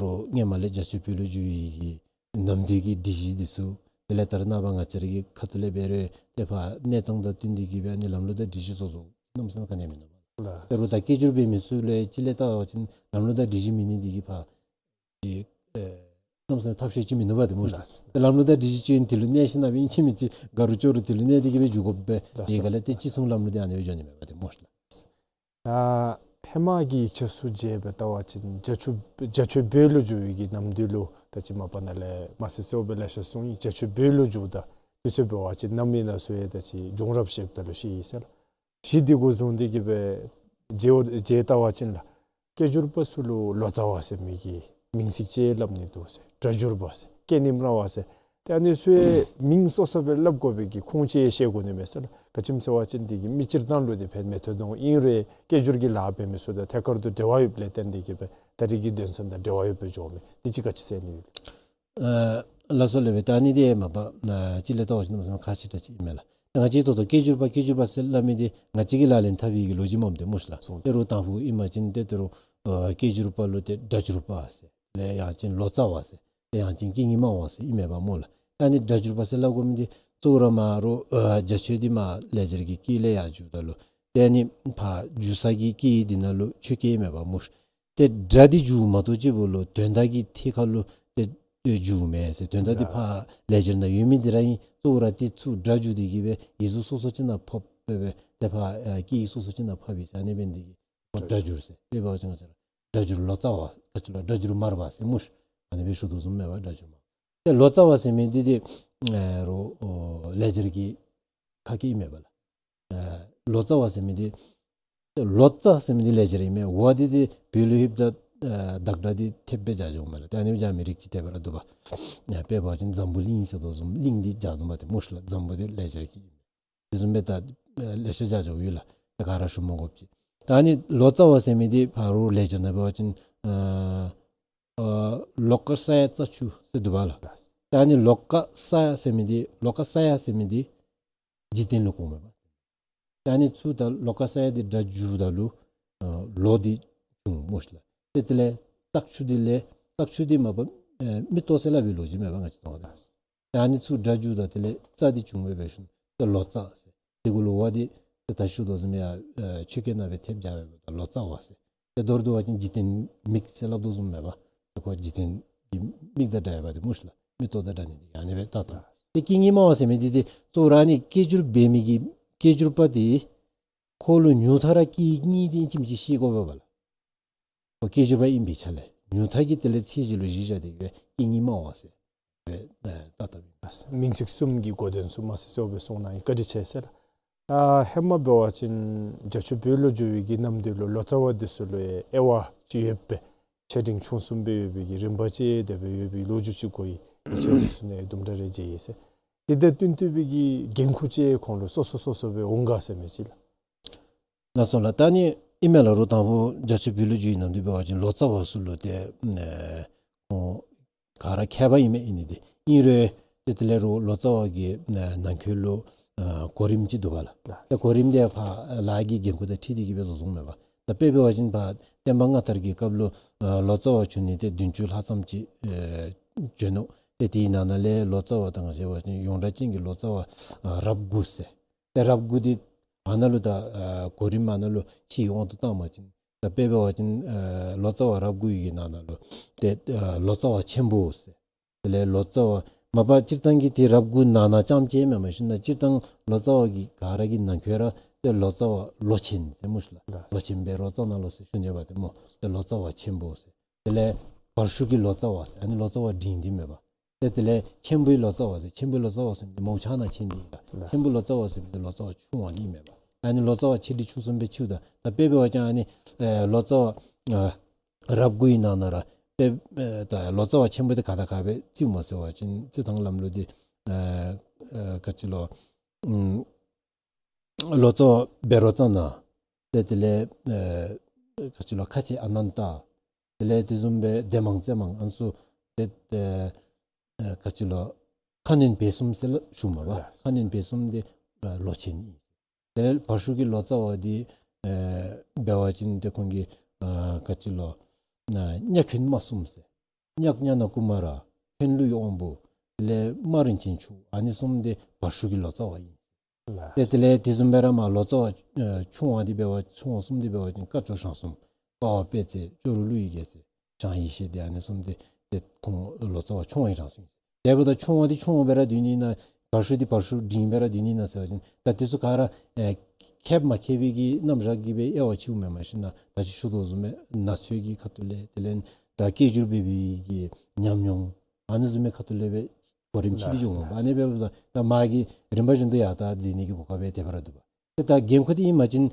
རོགས་སྔོན་མ་ལས་རྒྱ་ཆེ་བོད་ལུགས་བརྒྱུད་པའི་གི་ནམ་དུས་ཀྱི་སྒྲིག་གཞི་འདི་ཚུ་དེ་ལས་ད་རེས་ནངས་པ་ང་བཅས་ར་གི་ཁ་ཐུག་ལས་འབད་རུང་ཏེ་ཕར་གནས་སྟངས་དང་བསྟུན་ཏེ་གི་སྦེ་ཨ་ནི་ལམ་ལུགས་དང་སྒྲིག་གཞི་བཟོ་བཟོཝ་གནམ་མེད་ས་མེད་ག་ནི་ཡང་མིན་ནུག་པ། ལགས། ཏེ་རོགས་ད་སྐད་སྒྱུར་འབད་མི་ཚུ་ལུ་ཅིག་ལས་བལྟ་བ་ཅིན་ལམ་ལུགས་དང་སྒྲིག་གཞི་མེད་ནི་འདི་གིས་ཕར་ཏེ་ཨེ་གནམ་མེད་ས་མེད་ཐབས་ཤེས་ཅིག་མིན་ནུག་པ་ཏེ་སྨོ་ཤིག་ལགས། ལགས། ཏེ་ལམ་ལུགས་དང་སྒྲིག་གཞི་ཅིག་དེ་ལུ་གནས་ཞིན་ན་སྦེ་ཨིན་ཅི་མིན་ཅི་དགའ་རུང་སྐྱོ་རུང་དེ་ལུ་གནས་ཏེ་གི་སྦེ་འགྱོ་དགོ་པས། ལགས་སོ། དེ་ག་ལས་ཏེ་ལགས་སོ། གཅིག་མཚུངས་ལམ་ལུགས་འདི་ཨ་ནི་སྦེ་འགྱོ་ནི་མས་པ་ཏེ་སྨོ་ཤིག་ལགས། ད་ཧེ་མ་གི་ཡིག་ཆ་ཚུ་མཇལ་སྦེ་བལྟ་བ་ཅིན་རྒྱ་ཆེ་རྒྱ་ཆེ་བོད་ལུགས་བརྒྱུད་པའི་གི་ནམ་དུས་ལུ་ད་ཅི་མ་པ་ནཱ་ལས་མ་གསལ་གསལཝ་སྦེ་ལེ་ཤ་གསུངས་ཡི། རྒྱ་ཆེ་བོད་ལུགས་བརྒྱུད་ད་དེ་ཚུ་འབད་བ་ཅིན་ནམ་ཨིན་ན་ཚུ་ཡང་ད་ཅི་བྱུང་རབས་བཤདཔ་ད་ལུ་ཤེས་ཡི་ཟེར་ལགས། གཞི་འདི་གུ་བཟུང་སྟེ་གི་སྦེ་མཇལ་མཇལ་བལྟ་བ་ཅིན་ལགས། སྐད་སྒྱུར་པ་ཚུ་ལུ་ལོ་ཙཱ་བ་ཟེར་མི་གི་མིང་ཚིག་ཅིག་སླབ་ནི་འདུག་ཟེར། སྒྲ་སྒྱུར་པ་ཟེར། སྐད་རྙིང་རྣ་བ་ཟེར། ཏེ་ཨ་ནི་ཚུ་ཡང་མིང་སོ་སོ་སྦེ་སླབ་དགོ་པའི་གི་ཁུངས་ཅིག་ཡང་བཤད་དགོ་ནི་མས་ཟེར་ལགས། ག་ཅི་སྨོ་ཟེར་བ་ཅིན་འདི་གིས་མི་སྤྱིར་བཏང་ལུ་འདི་ཕན་མི་ཐོགས་དོ་ཨིན་རུང་སྐད་སྒྱུར་གྱི་ལཱ་འབད་མི་ཚུ་དང་ཐད་ཀར་དུ་འབྲེལ་བ་ཡོདཔ་ལས་བརྟེན་ཏེ་གི་སྦེ་ད་རེས་ཀྱི་དོན་ཚན་དང་འབྲེལ་བ་ཡོདཔ་སྦེ་འགྱོཝ་མས། འདི་ཅིག་ག་ཅི་ཟེར་ནི་ཡོད། ཨ་ལགས་སོ་ལགས། ད་ཨ་ནི་འདི་མ་པ་ཨ་ཅིག་ལས་བལྟ་བ་ཅིན་གནམ་མེད་ས་མེད་ཁག་ཆེ་དྲགས་ཅིག་ཨིན་མས་ལགས། ང་བཅས་ད་ལྟོ་སྐད་སྒྱུར་པ་སྐད་སྒྱུར་པ་ཟེར་སླབ་མི་འདི་ང་བཅས་ཀྱིས་ལག་ལེན་འཐབ་པའི་གི་ལོ་རྒྱུས་མས་ཏེ་སྨོ་ཤིག་ལགས། སོ་ཏེ་རོགས་དང་ཕུ་ཨིན་པ་ཅིན་ཏེ་ཏེ་རོགས་ཨ་སྐད་སྒྱུར་པ་ལུ་ཏེ་སྒྲ་སྒྱུར་པ་ཟེར་ལས་ཡང་ཅིན་ལོ་ཙཱ་བ་ཟེར་ལས་ཡང་ཅིན་སྐད་རྙིང་མ་བ་ཟེར་ཨིན་མས་པ་སྨོ་ལགས། ད་ཨ་ནི་སྒྲ་སྒྱུར་པ་ཟེར་སླབ་དགོ་མི་འདི་གཙོ་བོ་ར་མ་རོགས་ཨ་རྒྱ་ཆེ་འདི་མར་ལེགས་སྦྱར་གྱི་སྐད་ལས་ཡར་བསྒྱུརཝ་ད་ལུ་ཏེ་ཨ་ནི་ཕར་བསྒྱུར་ས་གི་སྐད་འདི་ནང་ལུ་ཆོས་སྐད་ཨིན་མས་པ་སྨོ་ཤིག། ཏེ་སྒྲ་འདི་བསྒྱུར་མ་གཏོགས་ཅིག་པོ་ལུ་དོན་དག་གི་ཐད་ཁར་ལུ་ཏེ་བསྒྱུརཝ་མེན་ཟེར། དོན་དག་འདི་ཕར་ལེགས་སྦྱར་ནང་ཡོད་མི་འདི་ར་ཨིན། གཙོ་བོ་ར་འདི་ཚུ་སྒྲ་བསྒྱུར་ཏེ་གི་སྦེ་ཡིག་གཟུགས་སོ་སོ་ཅིག་ནང་ཕབ་སྦེ་སྦེ་ཏེ་ཕར་ཨ་སྐད་ཡིག་སོ་སོ་ཅིག་ནང་ཕབ་ཡི་ཟེར་ཨ་ནི་འབད་ནི་འདི་གིས་སྒྲ་བསྒྱུར་ཟེར། དཔེ་འབད་བ་ཅིན་ང་བཅས་ར་སྒྲ་སྒྱུར་ལོ་ཙཱ་བ་ག་ཅི་ལོ་སྒྲ་སྒྱུར་མར་པ་ཟེར་སྨོ་ཤིག། ཨ་ནི་སྦེ་ཞུ་དོ་བཟུམ་མས་པ་སྒྲ་སྒྱུར་མར་པ། ཏེ་ལོ་ཙཱ་བ་ཟེར་མི་འདི་ཏེ་ཨེ་རོགས་ཨོ་ལེགས་སྦྱར་གྱི་ཁ་སྐད་ཨིན་མས་པ་ལགས། ཨེ་ལོ་ཙཱ་བ་ཟེར་མི་འདི་ལོ་ཙཱ་ཟེར་མི་འདི་ལེགས་སྦྱར་ཨིན་མས། བ་འདི་ཏེ་བོད་ལུ་ལྷོདཔ་ད་ཨེ་བདག་སྒྲ་འདི་ཐེབས་སྦེ་སྦྱར་འགྱོཝ་མས་ལགས། ཏེ་ཨ་ནི་སྦེ་སྦྱར་མི་རིགས་ཅིག་ཏེ་འབད་ར་འདུག་པ། ཨེ་དཔེ་འབད་བ་ཅིན་འཛམ་བུ་གླིང་ཟེར་དོ་བཟུམ་གླིང་འདི་སྦྱར་དོ་མས་ཏེ་སྨོ་ཤིག་ལགས། འཛམ་བུ་འདི་ལེགས་སྦྱར་གྱི་ཨིན་མས། དེ་བཟུམ་སྦེ་ད་ཨེ་ལེ་ཤ་སྦྱར་འགྱོཝ་ཡོད་ལགས། ཏེ་ག་ར་ཞུ་མ་དགོཔ་ཅིག། ད་ཨ་ནི་ལོ་ཙཱ་བ་ཟེར་མི་འདི་ཕར་རོགས་ལེགས་སྦྱར་ནང་འབད་བ་ཅིན་ཨ་ཨ་ལོ་ཀ་ས་ཡ་ཙ་ཆུ་ཟེར་འདུག་པ་ལགས། ད་ཨ་ནི་ལོ་ཀ་ས་ཡ་ཟེར་མི་འདི་ལོ་ཀ་ས་ཡ་ཟེར་མི་འདི་འཇིག་རྟེན་ལུ་གོཝ་མས་པ། ད་ཨ་ནི་ཚུར་ད་ལོ་ཀ་ས་ཡ་འདི་སྒྲ་བསྒྱུརཝ་ད་ལུ་ཨ་ལོ་འདི་བྱུང་སྨོ་ཤིག་ལགས། ཏེ་དེ་ལས་ཙ་ཆུ་འདི་ལས་ཙ་ཆུ་འདི་མ་པ་ཨེ་མིག་ཏོ་ཟེར་སླབ་པའི་ལོ་རྒྱུས་མས་པ་ང་བཅས་ཚུ་ད། ད་ཨ་ནི་ཚུར་སྒྲ་བསྒྱུརཝ་ད་དེ་ལས་ཙ་འདི་བྱུང་སྦེ་འབད་ཞིནམ་ཏེ་ལོ་ཙཱ་ཟེར། དེ་གུ་ལུ་བ་འདི་ཏེ་ད་ཞུ་དོ་བཟུམ་ཡར་ཨེ་ཆོས་སྐད་ནང་སྦེ་ཐེབས་སྦྱར་སྦེ་ད་ལོ་ཙཱ་བ་ཟེར། ཏེ་མདོར་བསྡུ་བ་ཅིན་འཇིག་རྟེན་མིག་ཟེར་སླབ་དོ་བཟུམ་མས་པ། ཏེ་ཁོ་འཇིག་རྟེན་གྱི་མིག་དང་འདྲ་བ་ཏེ་སྨོ་ཤིག་ལགས། མིག་ཏོ་དང་འདྲ་ནི་འདི་ཨ་ནི་སྦེ་ད་ད། ཏེ་སྐད་རྙིང་མ་བ་ཟེར་མི་འདི་ཏེ་གཙོ་བོ་ར་ཨ་ནི་སྐད་སྒྱུར་འབད་མི་གི་སྐད་སྒྱུར་པ་འདི་ཁོ་ལུ་ཉུང་མཐའ་ར་སྐད་རྙིང་འདི་ཨིན་ཅི་མིན་ཅི་ཤེས་དགོ་པས་པ་ལགས། ཁོ་སྐད་སྒྱུར་པ་ཨིན་པའི་ཆ་ལས་ ཉུང་མཐའ་གི་དེ་ལས་ཚད་གཞི་ལུ་གཞི་བཞག་སྟེ་གི་སྦེ་སྐད་གཉིས་སྨྲ་བ་ཟེར་སྦེ་ཨེ་བཏགས་བཏགསཔ་ཨིན། མིང་ཚིག་གསུམ་གྱི་གོ་དོན་ཚུ་མ་ཟད་གསལ་སྦེ་གསུངས་གནང་ཡི། བཀའ་དྲིན་ཆེ་ཟེར་ལགས། ཨ་ཧེ་མ་འབད་བ་ཅིན་རྒྱ་ཆོས་བོད་ལུ་འགྱོ་བའི་གི་གནམ་དུས་ལུ་ལོ་ཙཱ་བ་འདི་ཚུ་ལུ་ཡང་དབྱེ་བ་ཅིག་ཡོད་པས། ཆེ་འབྲིང་ཆུང་གསུམ་སྦེ་ཡོད་པའི་གི་རིམ་པ་ཅིག་དེ་སྦེ་ཡོད་པའི་ལོ་རྒྱུས་ཅིག་གོ་ཡི། ཡིག་ཆ་འདི་ཚུ་ནང་དུམ་གྲ་རེ་མཇལ་ཡི་ཟེར། དེ་དང་བསྟུན་ཏེ་སྦེ་གི་འགན་ཁུར་ཅིག་ཁོང་ལུ་སོ་སོ་སོ་སོ་སྦེ་འོང་ག་ཟེར་མི་ཅིག་ལགས། ལགས་སོ་ལགས། ད་ནི་ཨིན་མས་ལགས། རོགས་དང་ཕུ་རྒྱ་ཆོས་བོད་ལུ་འགྱོ་བའི་གནམ་དུས་འབད་བ་ཅིན་ལོ་ཙཱ་བ་ཚུ་ལུ་ཏེ་ཨེ་ཁོང་ག་ར་མཁས་པ་ཨིན་མས། ཨིན་ནི་འདི་ཨིན་རུང་ཏེ་དེ་ལས་རོགས་ལོ་ཙཱ་བ་གི་ཨེ་ནང་འཁོད་ལུ་ཨ་གོ་རིམ་ཅིག་འདུག་པ་ལགས། ཏེ་གོ་རིམ་འདི་ཕར་ལཱ་གི་འགན་ཁུར་དང་འཁྲིལ་ཏེ་གི་སྦེ་བཟོ་བཟོཝ་མས་པ། ད་དཔེ་འབད་བ་ཅིན་ཕར་བསྟན་པ་སྔ་དར་གྱི་སྐབས་ལུ་ཨ་ལོ་ཙཱ་བ་བྱོན་ནི་ཏེ་བདུན་ཅུ་ལྷག་ཙམ་ཅིག་ཨེ་བྱོན་ནུག། ཏེ་དེའི་ནང་ན་ལས་ལོ་ཙཱ་བ་དང་ཟེར་བ་ཅིན་ཡོངས་གྲགས་ཅན་གྱི་ལོ་ཙཱ་བ་ཨ་རབས་དགུ་ཟེར། ཏེ་རབས་དགུ་འདི་ཨ་ནཱ་ལུ་ད་ཨ་གོ་རིམ་ཨ་ནཱ་ལུ་ཕྱིའི་དབང་དུ་བཏང་བ་ཅིན་ད་དཔེ་འབད་བ་ཅིན་ཨ་ལོ་ཙཱ་བ་རབས་དགུ་ཡི་གི་ནང་ན་ལུ་ཏེ་ཨ་ལོ་ཙཱ་བ་ཆེན་པོ་ཟེར། དེ་ལས་ལོ་ཙཱ་བ་མ་པ་སྤྱིར་བཏང་གི་ཏེ་རབས་དགུ་ནང་ན་རྐྱངམ་ཅིག་མེན་མ་ཤེས་ན་སྤྱིར་བཏང་ལོ་ཙཱ་བ་གི་ག་ར་གི་ནང་འཁོད་ར་ཏེ་ལོ་ཙཱ་བ་ལོ་ཆེན་ཟེར་སྨོ་ཤིག་ལགས། ལོ་ཆེན་པའི་རོགས་ཙ་ན་ལོ་ཟེར་ཞུ་ནི་ཡོདཔ་ཏེ་སྨོ། ཏེ་ལོ་ཙཱ་བ་ཆེན་པོ་ཟེར། དེ་ལས་བར་ཤུགས་ཀྱི་ལོ་ཙཱ་བ་ཟེར། ཨ་ནི་ལོ་ཙཱ་བ་འབྲིང་འདི་མེན་པ། ཏེ་དེ་ལས་ཆེན་པོའི་ལོ་ཙཱ་བ་ཟེར། ཆེན་པོའི་ལོ་ཙཱ་བ་ཟེར་མི་འདི་མོ་ཆ་ན་ཆེན་འདི་ཨིན་ལགས། ཆེན་པོའི་ལོ་ཙཱ་བ་ཟེར་མི་འདི་ལོ་ཙཱ་བ་ཆུང་བ་འདི་མེན་པ། ཨ་ནི་ལོ་ཙཱ་བ་ཆེ་འབྲིང་ཆུང་གསུམ་སྦེ་ཕྱེཝ་ད་ད་དཔེ་འབད་བ་ཅིན་ཨ་ནི་ཨེ་ལོ་ཙཱ་བ་ཨ་རབས་དགུ་ཡི་ནང་ན་ར་དཔེ་ཨེ་ད་ལོ་ཙཱ་བ་ཆེན་པོ་འདི་ག་དང་ག་སྦེ་བརྩིཝ་སྨོ་ཟེར་བ་ཅིན་རྩི་ཐང་ལམ་ལུགས་འདི་ཨེ་ཨེ་ག་ཅི་ལོ་ཨམ་ལོ་ཙཱ་བ་བཻ་རོ་ཙ་ན། ཏེ་དེ་ལས་ཨེ་ག་ཅི་ལོ་ཁ་ཆེ་ཨ་ནན་ཏ། དེ་ལས་དེ་བཟུམ་སྦེ་སྡེ་མང་རྩེ་མང་ཨ་ནི་ཚུ་ཏེ་ཨེ་ཨེ་ག་ཅི་ལོ་ཁ་གནོན་བེ་གསུམ་ཟེར་ལགས་ཞུཝ་མས་པ། ལགས། ཁ་གནོན་བེ་གསུམ་འདི་ཨེ་ལོ་ཆེན་ཨིན། དེ་ལས་བར་ཤུགས་ཀྱི་ལོ་ཙཱ་བ་འདི་ཨེ་འབད་བ་ཅིན་ཏེ་ཁོང་གི་ཨེ་ག་ཅི་ལོ་ཨེ་ཉ་འཁོན་མ་གསུམ་ཟེར། ཉག་ཉ་ན་ཀུ་མ་ར། འཁོན་ལུས་དབང་པོ། དེ་ལས་རྨ་རིན་ཆེན་ཕྱུག། ཨ་ནི་གསུམ་འདི་བར་ཤུགས་ཀྱི་ལོ་ཙཱ་བ་ཨིན། ལགས། ཏེ་དེ་ལས་དེ་བཟུམ་སྦེ་ར་མར་ལོ་ཙཱ་བ་ཨེ་ཆུང་བ་འདི་འབད་བ་ཆུང་བ་གསུམ་འདི་འབད་བ་ཅིན་ཀ་ཅོ་ཞང་གསུམ། ཀ་བ་དཔལ་བརྩེགས། ཅོ་རུ་ཀླུ་ཡི་རྒྱལ་མཚན། ཞང་ཡེ་ཤེས་འདི་ཨ་ནི་གསུམ་འདི་ཏེ་ཁོང་ལོ་ཙཱ་བ་ཆུང་བའི་རང་སྲིད་ཨིན། དེ་འབདཝ་ད་ཆུང་བ་འདི་ཆུང་བ་སྦེ་ར་སྡོད་ནི་ན་བར་ཤུགས་འདི་བར་ཤུགས་འབྲིང་སྦེ་ར་སྡོད་ནི་ན་ཟེར་བ་ཅིན་ད་དེ་ཚུ་ག་ར་ཨེ་མཁསཔ་མ་མཁས་པའི་གི་རྣམ་གཞག་གི་སྦེ་དབྱེ་བ་ཕྱེཝ་མེན་མ་ཤེས་ན་ད་ཅི་ཞུ་དོ་བཟུམ་སྦེ་ན་ཚོད་ཀྱི་ཁ་ཐུག་ལས་དེ་ལས་ད་སྐད་སྒྱུར་འབད་བའི་གི་ཉམས་མྱོང་ཨ་ནི་བཟུམ་མའི་ཁ་ཐུག་ལས་སྦེ་གོ་རིམ་ཕྱེ་སྟེ་འགྱོཝ་མས་པ། ཨ་ནི་འབདཝ་ད་ད་མ་གི་རིམ་པ་བཞིན་དུ་ཡར་ད་འཛེགས་ནི་གི་གོ་སྐབས་སྦེ་དེ་སྦེ་ར་འདུག་པ། ཏེ་ད་འགན་ཁུར་འདི་ཨིན་མ་ཅིན་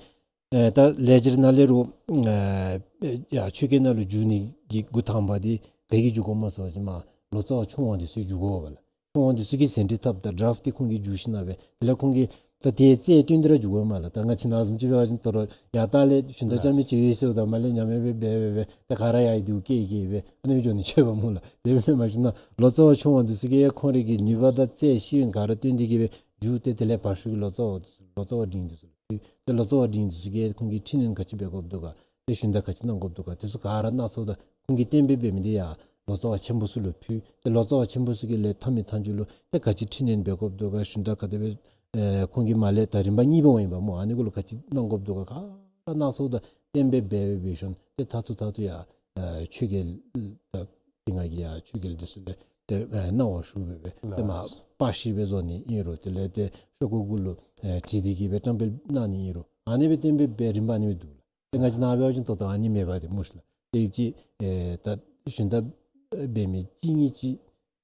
ཨེ་ད་ལས་སྦྱོར་ནང་ལས་རུང་ཨེ་ཡར་ཆོས་སྐད་ནང་ལུ་བསྒྱུར་ནི་གི་འགོ་དང་པ་འདི་ག་གིས་བསྒྱུར་དགོཔ་སྨོ་ཟེར་བ་ཅིན་མར་ལོ་ཙཱ་བ་ཆུང་བ་འདི་ཚུ་བསྒྱུར་དགོ་པ་ལགས། ཆུང་བ་འདི་ཚུ་གིས་ཟིན་བྲིས་བཏབ་ད་ཌ་རཕཊ་འདི་ཁོང་གིས་བསྒྱུར་ཞིནམ་སྦེ་དེ་ལས་ཁོང་གིས་ད་དེ་རྩལ་བཏོན་ཏེ་ར་བསྒྱུར་དགོ་མས་ལགས། ད་ང་བཅས་ནཱ་བཟུམ་ཅིག་འབད་བ་ཅིན་ད་རུང་ཡར་ལྟག་ལས་ཞུན་དག་རྐྱབ་མི་ཅིག་ཡོད་ཟེརཝ་ད་མར་ལས་ཉམས་ཡང་སྦེ་འབད་འབད་འབད་ད་ག་ར་ཡར་འདི་སྐད་སྐད་སྦེ་ཨ་ནི་སྦེ་འགྱོ་ནི་ཆོག་པ་སྨོ་ལགས། དེ་སྦེ་མེན་མ་ཤེས་ན་ལོ་ཙཱ་བ་ཆུང་བ་འདི་ཚུ་གིས་ཁོང་རའི་གི་ནུས་པ་དང་རྩལ་ཤེས་ཡོན་ག་ར་བཏོན་ཏེ་གི་སྦེ་བསྒྱུར་ཏེ་དེ་ལས་བར་ཤུགས་ཀྱི་ལོ་ཙཱ་བ་ལོ་ཙཱ་བ་འབྲིང་འདི་ཚུ་ལུ་ཕུལ། ཏེ་ལོ་ཙཱ་བ་འབྲིང་འདི་ཚུ་གིས་ཁོང་གིས་ཁྲིད་ནི་ག་ཅི་འབད་དགོཔ་འདུག་ག། ཏེ་ཞུན་དག་ག་ཅི་གནང་དགོཔ་འདུག་ག། དེ་ཚུ་ག་ར་སྣ་ཚོགས་དང་ཁོང་གིས་གཏན་འབེབས་འབད་མི་འདི་ཡར་ལོ་ཙཱ་བ་ཆེན་པོ་ཚུ་ལུ་ཕུལ། ཏེ་ལོ་ཙཱ་བ་ཆེན་པོ་ཚུ་གིས་ལས་མཐའ་མའི་མཐའ་མཇུག་ལུ་ཏེ་ག་ཅི་ཁྲིད་ནི་འབད་དགོཔ་འདུག་ག། ཞུན་དག་ག་དེ་སྦེ་ཨེ་ཁོང་གིས་མར་ལས་ད་རིམ་པ་གཉིས་པ་འོང་ཡི་པ་སྨོ། ཨ་ནི་གུ་ལུ་ག་ཅི་གནང་དགོཔ་འདུག་ག། ག་ར་སྣ་ཚོགས་དང་གཏན་འབེབས་འབད་འབད་འབད་ཞིནམ་ཏེ་མཐར་ཐུག་མཐར་ཐུག་ཡར་ཨེ་ཆོས་རྒྱལ་ད་ཏེ་ང་གིས་ཡར་ཆོས་རྒྱལ་འདི་ཚུ་ལས་ཏེ་ཨེ་གནང་བ་ཞུ་སྦེ་སྦེ་ཏེ་མར་པར་ཤིང་སྦེ་བཟོ་ནི་ཨིན་རུང་དེ་ལས་ཏེ་ཤོག་ཀུ་གུ་ལུ་ཨེ་བྲིས་ཏེ་གི་སྦེ་བཀྲམ་སྤེལ་གནང་ནི་ཨིན་རུང་ཨ་ནི་སྦེ་གཏན་འབེབས་འབད་རིམ་པ་ཨ་ནི་སྦེ་འདུག་ལགས། ཏེ་ང་བཅས་ནཱ་འབད་བ་ཅིན་ད་ལྟོ་ཨ་ནི་མེད་པ་ཏེ་སྨོ་ཤིག་ལགས། ཏེ་ཡུདཔ་ཅིག་ཨེ་ད་ཞུན་དག་འབད་མི་གཅིག་གཉིས་ཅིག་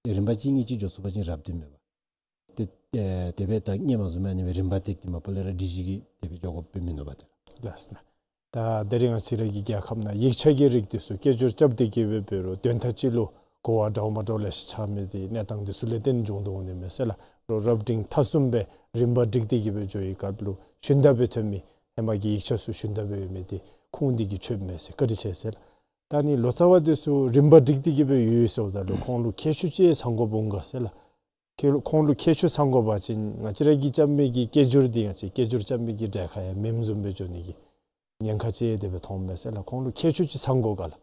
རིམ་པ་གཅིག་གཉིས་ཅིག་འགྱོ་ཚུགས་པ་ཅིན་རབ་ཏུ་མེད་པ། ཏེ་ཨེ་དེ་སྦེ་ད་སྔོན་མ་བཟུམ་ཨ་ནི་སྦེ་རིམ་པ་ཏིག་ཏིག་མ་པ་ལས་ར་སྒྲིག་གཞི་གི་དེ་སྦེ་འགྱོ་དགོཔ་སྦེ་མིན་ནུག་པ་ཏེ། ལགས་སོ། ད་དེ་རིང་ང་བཅས་ར་གི་རྒྱལ་ཁབ་ནང་ཡིག་ཆ་གི་རིགས་འདི་ཚུ་སྐད་སྒྱུར་རྐྱབ་སྟེ་གི་སྦེ་འབད་རུང་དོན་དག་ཅིག་ལུ་གོ་བ་འདྲཝ་མ་འདྲཝ་ལེ་ཤ་ཆགས་མི་འདི་གནས་སྟངས་འདི་ཚུ་ལས་བརྟེན་འབྱུང་དོ་འོང་ནི་མས་ཟེར་ལགས། རོགས་རབ་འབྲིང་ཐ་གསུམ་སྦེ་རིམ་པ་སྒྲིག་སྟེ་གི་སྦེ་འགྱོ་བའི་སྐབས་ལུ་ཞུན་དག་སྦེ་ཐོན་མི་ཧེ་མ་གི་ཡིག་ཆ་ཚུ་ཞུན་དག་སྦེ་ཡོད་མི་འདི་ཁུངས་འདི་གིས་ཆོདཔ་མས་ཟེར། བཀའ་དྲིན་ཆེ་ཟེར་ལགས། ད་ནི་ལོ་ཙཱ་བ་འདི་ཚུ་རིམ་པ་སྒྲིག་སྟེ་གི་སྦེ་ཡོད་ཟེརཝ་ད་ལུ་ཁོང་ལུ་ཁྱད་ཆོས་ཅིག་ཚང་དགོཔ་འོང་ག་ཟེར་ལགས། ཁྱེད་ཁོང་ལུ་ཁྱད་ཆོས་ཚང་དགོ་པ་ཅིན་ང་བཅས་ར་གིས་རྐྱབ་མི་གི་སྐད་སྒྱུར་འདི་ང་བཅས་སྐད་སྒྱུར་རྐྱབ་མི་གི་གྲལ་ཁར་ཡང་མེནམ་བཟུམ་སྦེ་འགྱོ་ནི་གི་ཉེན་ཁ་ཅིག་དེ་སྦེ་མཐོངམ་མས་ཟེར་ལགས། ཁོང་ལུ་ཁྱད་ཆོས་ཅིག་ཚང་དགོ་ག་ལགས།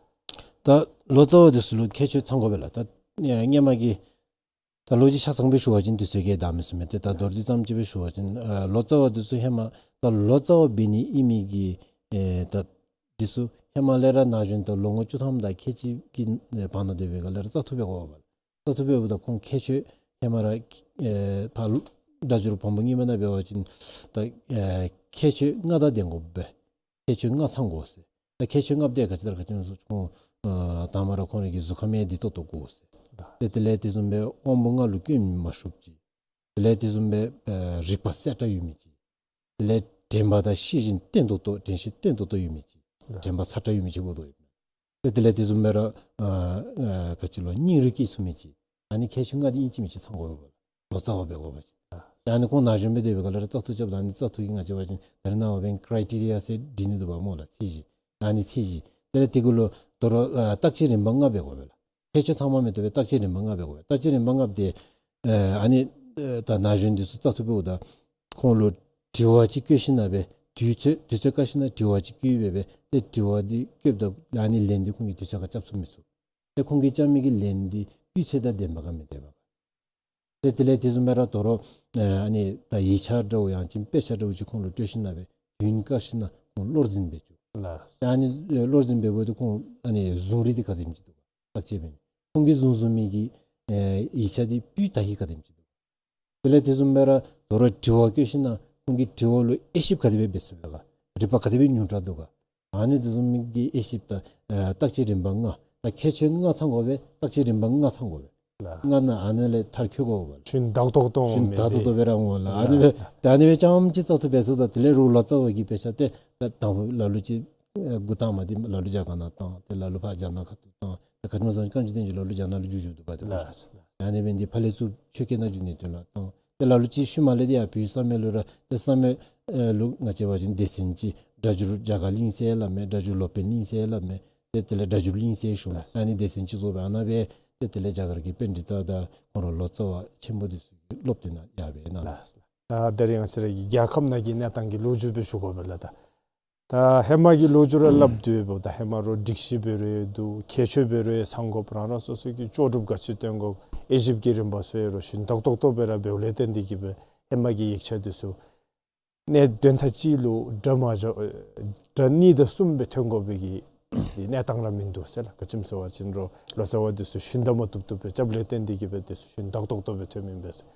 ད་ལོ་ཙཱ་བ་འདི་ཚུ་ལུ་ཁྱད་ཆོས་ཚང་དགོ་པས་ལགས། ད་ཨེ་སྔོན་མ་གི་ད་ལོ་རྒྱུས་ཆ་ཚང་སྦེ་ཞུ་བ་ཅིན་དུས་ཚོད་ཀྱིས་འདང་མི་ཚུགས་མས། ཏེ་ད་མདོར་བསྡུས་ཙམ་ཅིག་སྦེ་ཞུ་བ་ཅིན་ཨེ་ལོ་ཙཱ་བ་འདི་ཚུ་ཧེ་མ་ད་ལོ་ཙཱ་བ་འབད་ནི་ཨིན་མི་གི་ཨེ་ད་འདི་ཚུ་ཧེ་མ་ལས་ར་ན་གཞོན་ད་ལོ་ངོ་བཅུ་ཐམ་དང་ཁལ་གཅིག་གི་ཨེ་བར་ན་སྡོད་པའི་སྒང་ལས་ར་བཙག་འཐུ་འབད་དགོ་པས་ལགས། བཙག་འཐུ་འབདཝ་ད་ཁོང་ཁྱད་ཆོས་ཧེ་མ་ར་ཨེ་ཕར་སྒྲ་སྒྱུར་བམ་པོ་རྙིང་མ་ནང་འབད་བ་ཅིན་ད་ཨེ་ཁྱད་ཆོས་ལྔ་དང་ལྡན་དགོ་པས། ཁྱད་ཆོས་ལྔ་ཚང་དགོ་ཟེར། ད་ཁྱད་ཆོས་ལྔ་པོ་འདི་ག་ཅི་དང་ག་ཅི་སྨོ་ཟེར་ཁོང་ ཨ་དང་པ་ར་ཁོང་རའི་གི་གཟུགས་ཁམས་ཡང་བདེ་ཏོག་ཏོ་དགོ་ཟེར། ཏེ་དེ་ལས་དེ་བཟུམ་སྦེ་དབང་པོ་ལྔ་ལུ་སྐྱོན་མི་ཤོརཝ་ཅིག། དེ་ལས་དེ་བཟུམ་སྦེ་ཨ་རིག་པ་གསལ་དྲགས་ཡོད་མི་ཅིག། དེ་ལས་དྲན་པ་དང་ཤེས་བཞིན་བརྟན་ཏོག་ཏོ་དྲན་ཤེས་བརྟན་ཏོག་ཏོ་ཡོད་མི་ཅིག། དྲན་པ་ཚ་དྲགས་ཡོད་མི་ཅིག་དགོ་དོ་ཡོད། ཏེ་དེ་ལས་དེ་བཟུམ་སྦེ་ར་ཨ་ཨ་ག་ཅི་ལོ་སྙིང་རུས་སྐྱེ་ཚུགས་མི་ཅིག། ཨ་ནི་ཁྱད་ཆོས་ལྔ་འདི་ཨིན་ཅི་མིན་ཅི་ཚང་དགོ་པས། ལོ་ཙཱ་བ་འབད་དགོ་པ་ཅིན། ད་ཨ་ནི་ཁོང་ན་གཞོན་སྦེ་སྡོད་པའི་སྐབས་ལས་ར་བཙག་འཐུ་རྐྱབ་ད་ཨ་ནི་བཙག་འཐུ་གི་ང་བཅས་འབད་བ་ཅིན་ད་རེས་ནངས་པ་འབདན་ཀྲའི་ཊི་རི་ཡ་ཟེར་སྒྲིག་ནི་འདུག་པ་སྨོ་ལགས། ཚད་གཞི། ཨ་ནི་ཚད་གཞི། དེ་ལས་དེ་གུ་ལུ་དོ་རུང་ཨ་བརྟག་དཔྱད་རིམ་པ་ལྔ་འབད་དགོ་པས་ལགས། ཁྱད་ཆོས་ཚང་མ་མེན་ཏེ་སྦེ་བརྟག་དཔྱད་རིམ་པ་ལྔ་འབད་དགོ་པས། བརྟག་དཔྱད་རིམ་པ་ལྔ་འབད་དེ་ཨ་ནི་ཨ་ད་ན་གཞོན་འདི་ཚུ་བཙག་འཐུ་འབདཝ་ད་ཁོང་ལུ་དྲི་བ་ཅིག་བཀོད་ཞིན་ན་སྦེ་དུས་ཚོད་དུས་ཚོད་བཀག་ཞིན་ན་དྲི་བ་ཅིག་བཀོད་སྦེ་སྦེ་ཏེ་དྲི་བ་འདི་བཀོདཔ་ད་ཨ་ནི་ལན་འདི་ཁོང་གིས་དུས་ཚོད་ཁར་རྐྱབ་ཚུགས་མི་ཚུགས། ཏེ་ཁོང་གིས་རྐྱབ་མི་གི་ལན་འདི་སྤུས་ཚད་དང་ལྡནམ་ག་མི་ལྡནམ་ག། ཏེ་དེ་ལས་དེ་བཟུམ་སྦེ་ར་དོ་རུང་ཨ་ནི་ད་ཡིག་ཆ་འདྲཝ་ཡང་ཅིན་དཔེ་ཆ་འདྲཝ་ཅིག་ཁོང་ལུ་སྤྲོད་ཞིན་ན་སྦེ་དུས་བཀག་ཞིན་ན་ཁོང་བློར་འཛིན་འབད་བཅུག། ལགས། ཨ་ནི་ཨེ་བློར་འཛིན་འབད་བའི་དུས་ཁོང་ཨ་ནི་བཟུང་རིགས་འདི་ག་དེམ་ཅིག་འདུག་ག། བརྟག་དཔྱད་འབད་ནི་ཁོང་གིས་བཟུང་བཟུང་མི་གི་ཨེ་ཡིག་ཆ་འདི་སྤུས་དག་ཧིང་ག་དེམ་ཅིག་འདུག། དེ་ལས་དེ་བཟུམ་སྦེ་ར་དོ་རུང་དྲི་བ་བཀོད་ཞིན་ན་ཁོང་གི་དྲི་བ་ལུ་དབྱེ་ཞིབ་ག་དེ་སྦེ་འབད་ཚུགས་པས་ག། རིག་པ་ག་དེ་སྦེ་ཉུང་དྲགས་འདུག་ག། ཨ་ནི་དེ་བཟུམ་གྱི་དབྱེ་ཞིབ་དང་ཨ་བརྟག་དཔྱད་རིམ་པ་ལྔ། ད་ཁྱད་ཆོས་ལྔ་ཚང་དགོ་པས། བརྟག་དཔྱད་རིམ་པ་ལྔ་ཚང་དགོ་པས། ལགས། ལྔ་ནང་ཨ་ནི་ལས་མཐར་འཁྱོལ་དགོ་པས། ཞུན་དག་ཏོག་ཏོ་ཞུན་དག་ཏོག་ཏོ་སྦེ་ར་འོང་ལགས། ཨ་ནི་སྦེ་ལགས། ད་ཨ་ནི་སྦེ་རྐྱངམ་ཅིག་བཙག་འཐུ་འབད་ཚུགས། ད་དེ་ལས་རོགས་ལོ་ཙཱ་བ་གི་དཔེ་ཆ་ཏེ་ད་དང་ལ་ལུ་ཅིག་ཨ་འགོ་དང་པ་འདི་ལ་ལུ་རྒྱ་གར་ནང་བཏང་། ཏེ་ལ་ལུ་ཕར་རྒྱ་ནག་ཁ་ཐུག་བཏང་། ཏེ་ག་ཅི་སྨོ་ཟེར་བ་ཅིན་བཀའ་འགྱུར་བསྟན་འགྱུར་ལ་ལུ་རྒྱ་ནག་ལུ་བསྒྱུར་བསྒྱུར་འདུག་ག། ཏེ་ལགས། ཨ་ནི་སྦེ་འདི་ཕར་ལས་ཚུར་ཆོས་སྐད་ནང་བསྒྱུར་ནི་དོན་ལུ་བཏང་། ཏེ་ལ་ལུ་ཅིག་ཤུལ་མ་ལས་འདི་ཡར་བོད་ཡིག་གསར་མའི་ལུ་ར་ཏེ་གསར་མའི་ཨེ་ལུ་ང་བཅས་འབད་བ་ཅིན་སྡེ་ཚན་ཅིག་སྒྲ་སྒྱུར་རྒྱ་གར་གླིང་ཟེར་སླབ་མས། སྒྲ་སྒྱུར་སློབ་དཔོན་གླིང་ཟེར་སླབ་མས། ཏེ་དེ་ལས་སྒྲ་སྒྱུར་གླིང་ཟེར་ཞུ་མས། ཨ་ནི་སྡེ་ཚན་ཅིག་བཟོ་སྦེ་ཨ་ནཱ་སྦེ་ཏེ་དེ་ལས་རྒྱ་གར་གྱི་པཎྜི་ཏ་དང་ཁོང་ར་ལོ་ཙཱ་བ་ཆེན་པོ་འདི་ཚུ་གིས་སློབ་སྟོན་ནང་ཡར་སྦེ་གནང་། ལགས། ད་དེ་རིང་ང་བཅས་ར་གི་རྒྱལ་ཁབ་ནང་གི་གནས་སྟངས་ཀྱི་ལོ་རྒྱུས་སྦེ་ཞུ་དགོ་པས་ལགས། ད་ད་ཧེ་མ་གི་ལོ་རྒྱུས་ར་སླབ་སྡོད་འབདཝ་ད་ཧེ་མ་རོགས་སྒྲིག་གཞི་འབད་རུང་འདུག། ཁྱད་ཆོས་འབད་རུང་ཡང་ཚང་དགོཔ། རང་རང་སོ་སོ་གི་ལྕོགས་གྲུབ་ག་ཅི་བཏོན་དགོཔ། དབྱེ་ཞིབ་ཀྱི་རིམ་པ་ཚུ་ཡང་རོགས་ཞུན་དག་ཏོག་ཏོ་སྦེ་ར་འབདཝ་ལས་བརྟེན་ཏེ་གིས་སྦེ་ཧེ་མ་གི་ཡིག་ཆ་འདི་ཚུ་གནས་དོན་དག་ཅིག་ལུ་སྒྲ་མ་བཞག་སྒྲ་གཉིས་དང་གསུམ་སྦེ་ཐོན་དགོ་པའི་གི་གནས་སྟངས་ར་མིན་འདུག་ཟེར་ལགས། ག་ཅི་སྨོ་ཟེར་བ་ཅིན་རོགས་ལོ་ཙཱ་བ་འདི་ཚུ་ཞུན་དག་མ་བཏུབ་བཏུབ་སྦེ་རྐྱབ་ལས་བརྟེན་ཏེ་གིས་སྦེ་འདི་ཚུ་ཞུན་དག་ཏོག་ཏོ་སྦེ་ཐོན་མི་ཨིན་པས་ཟེར།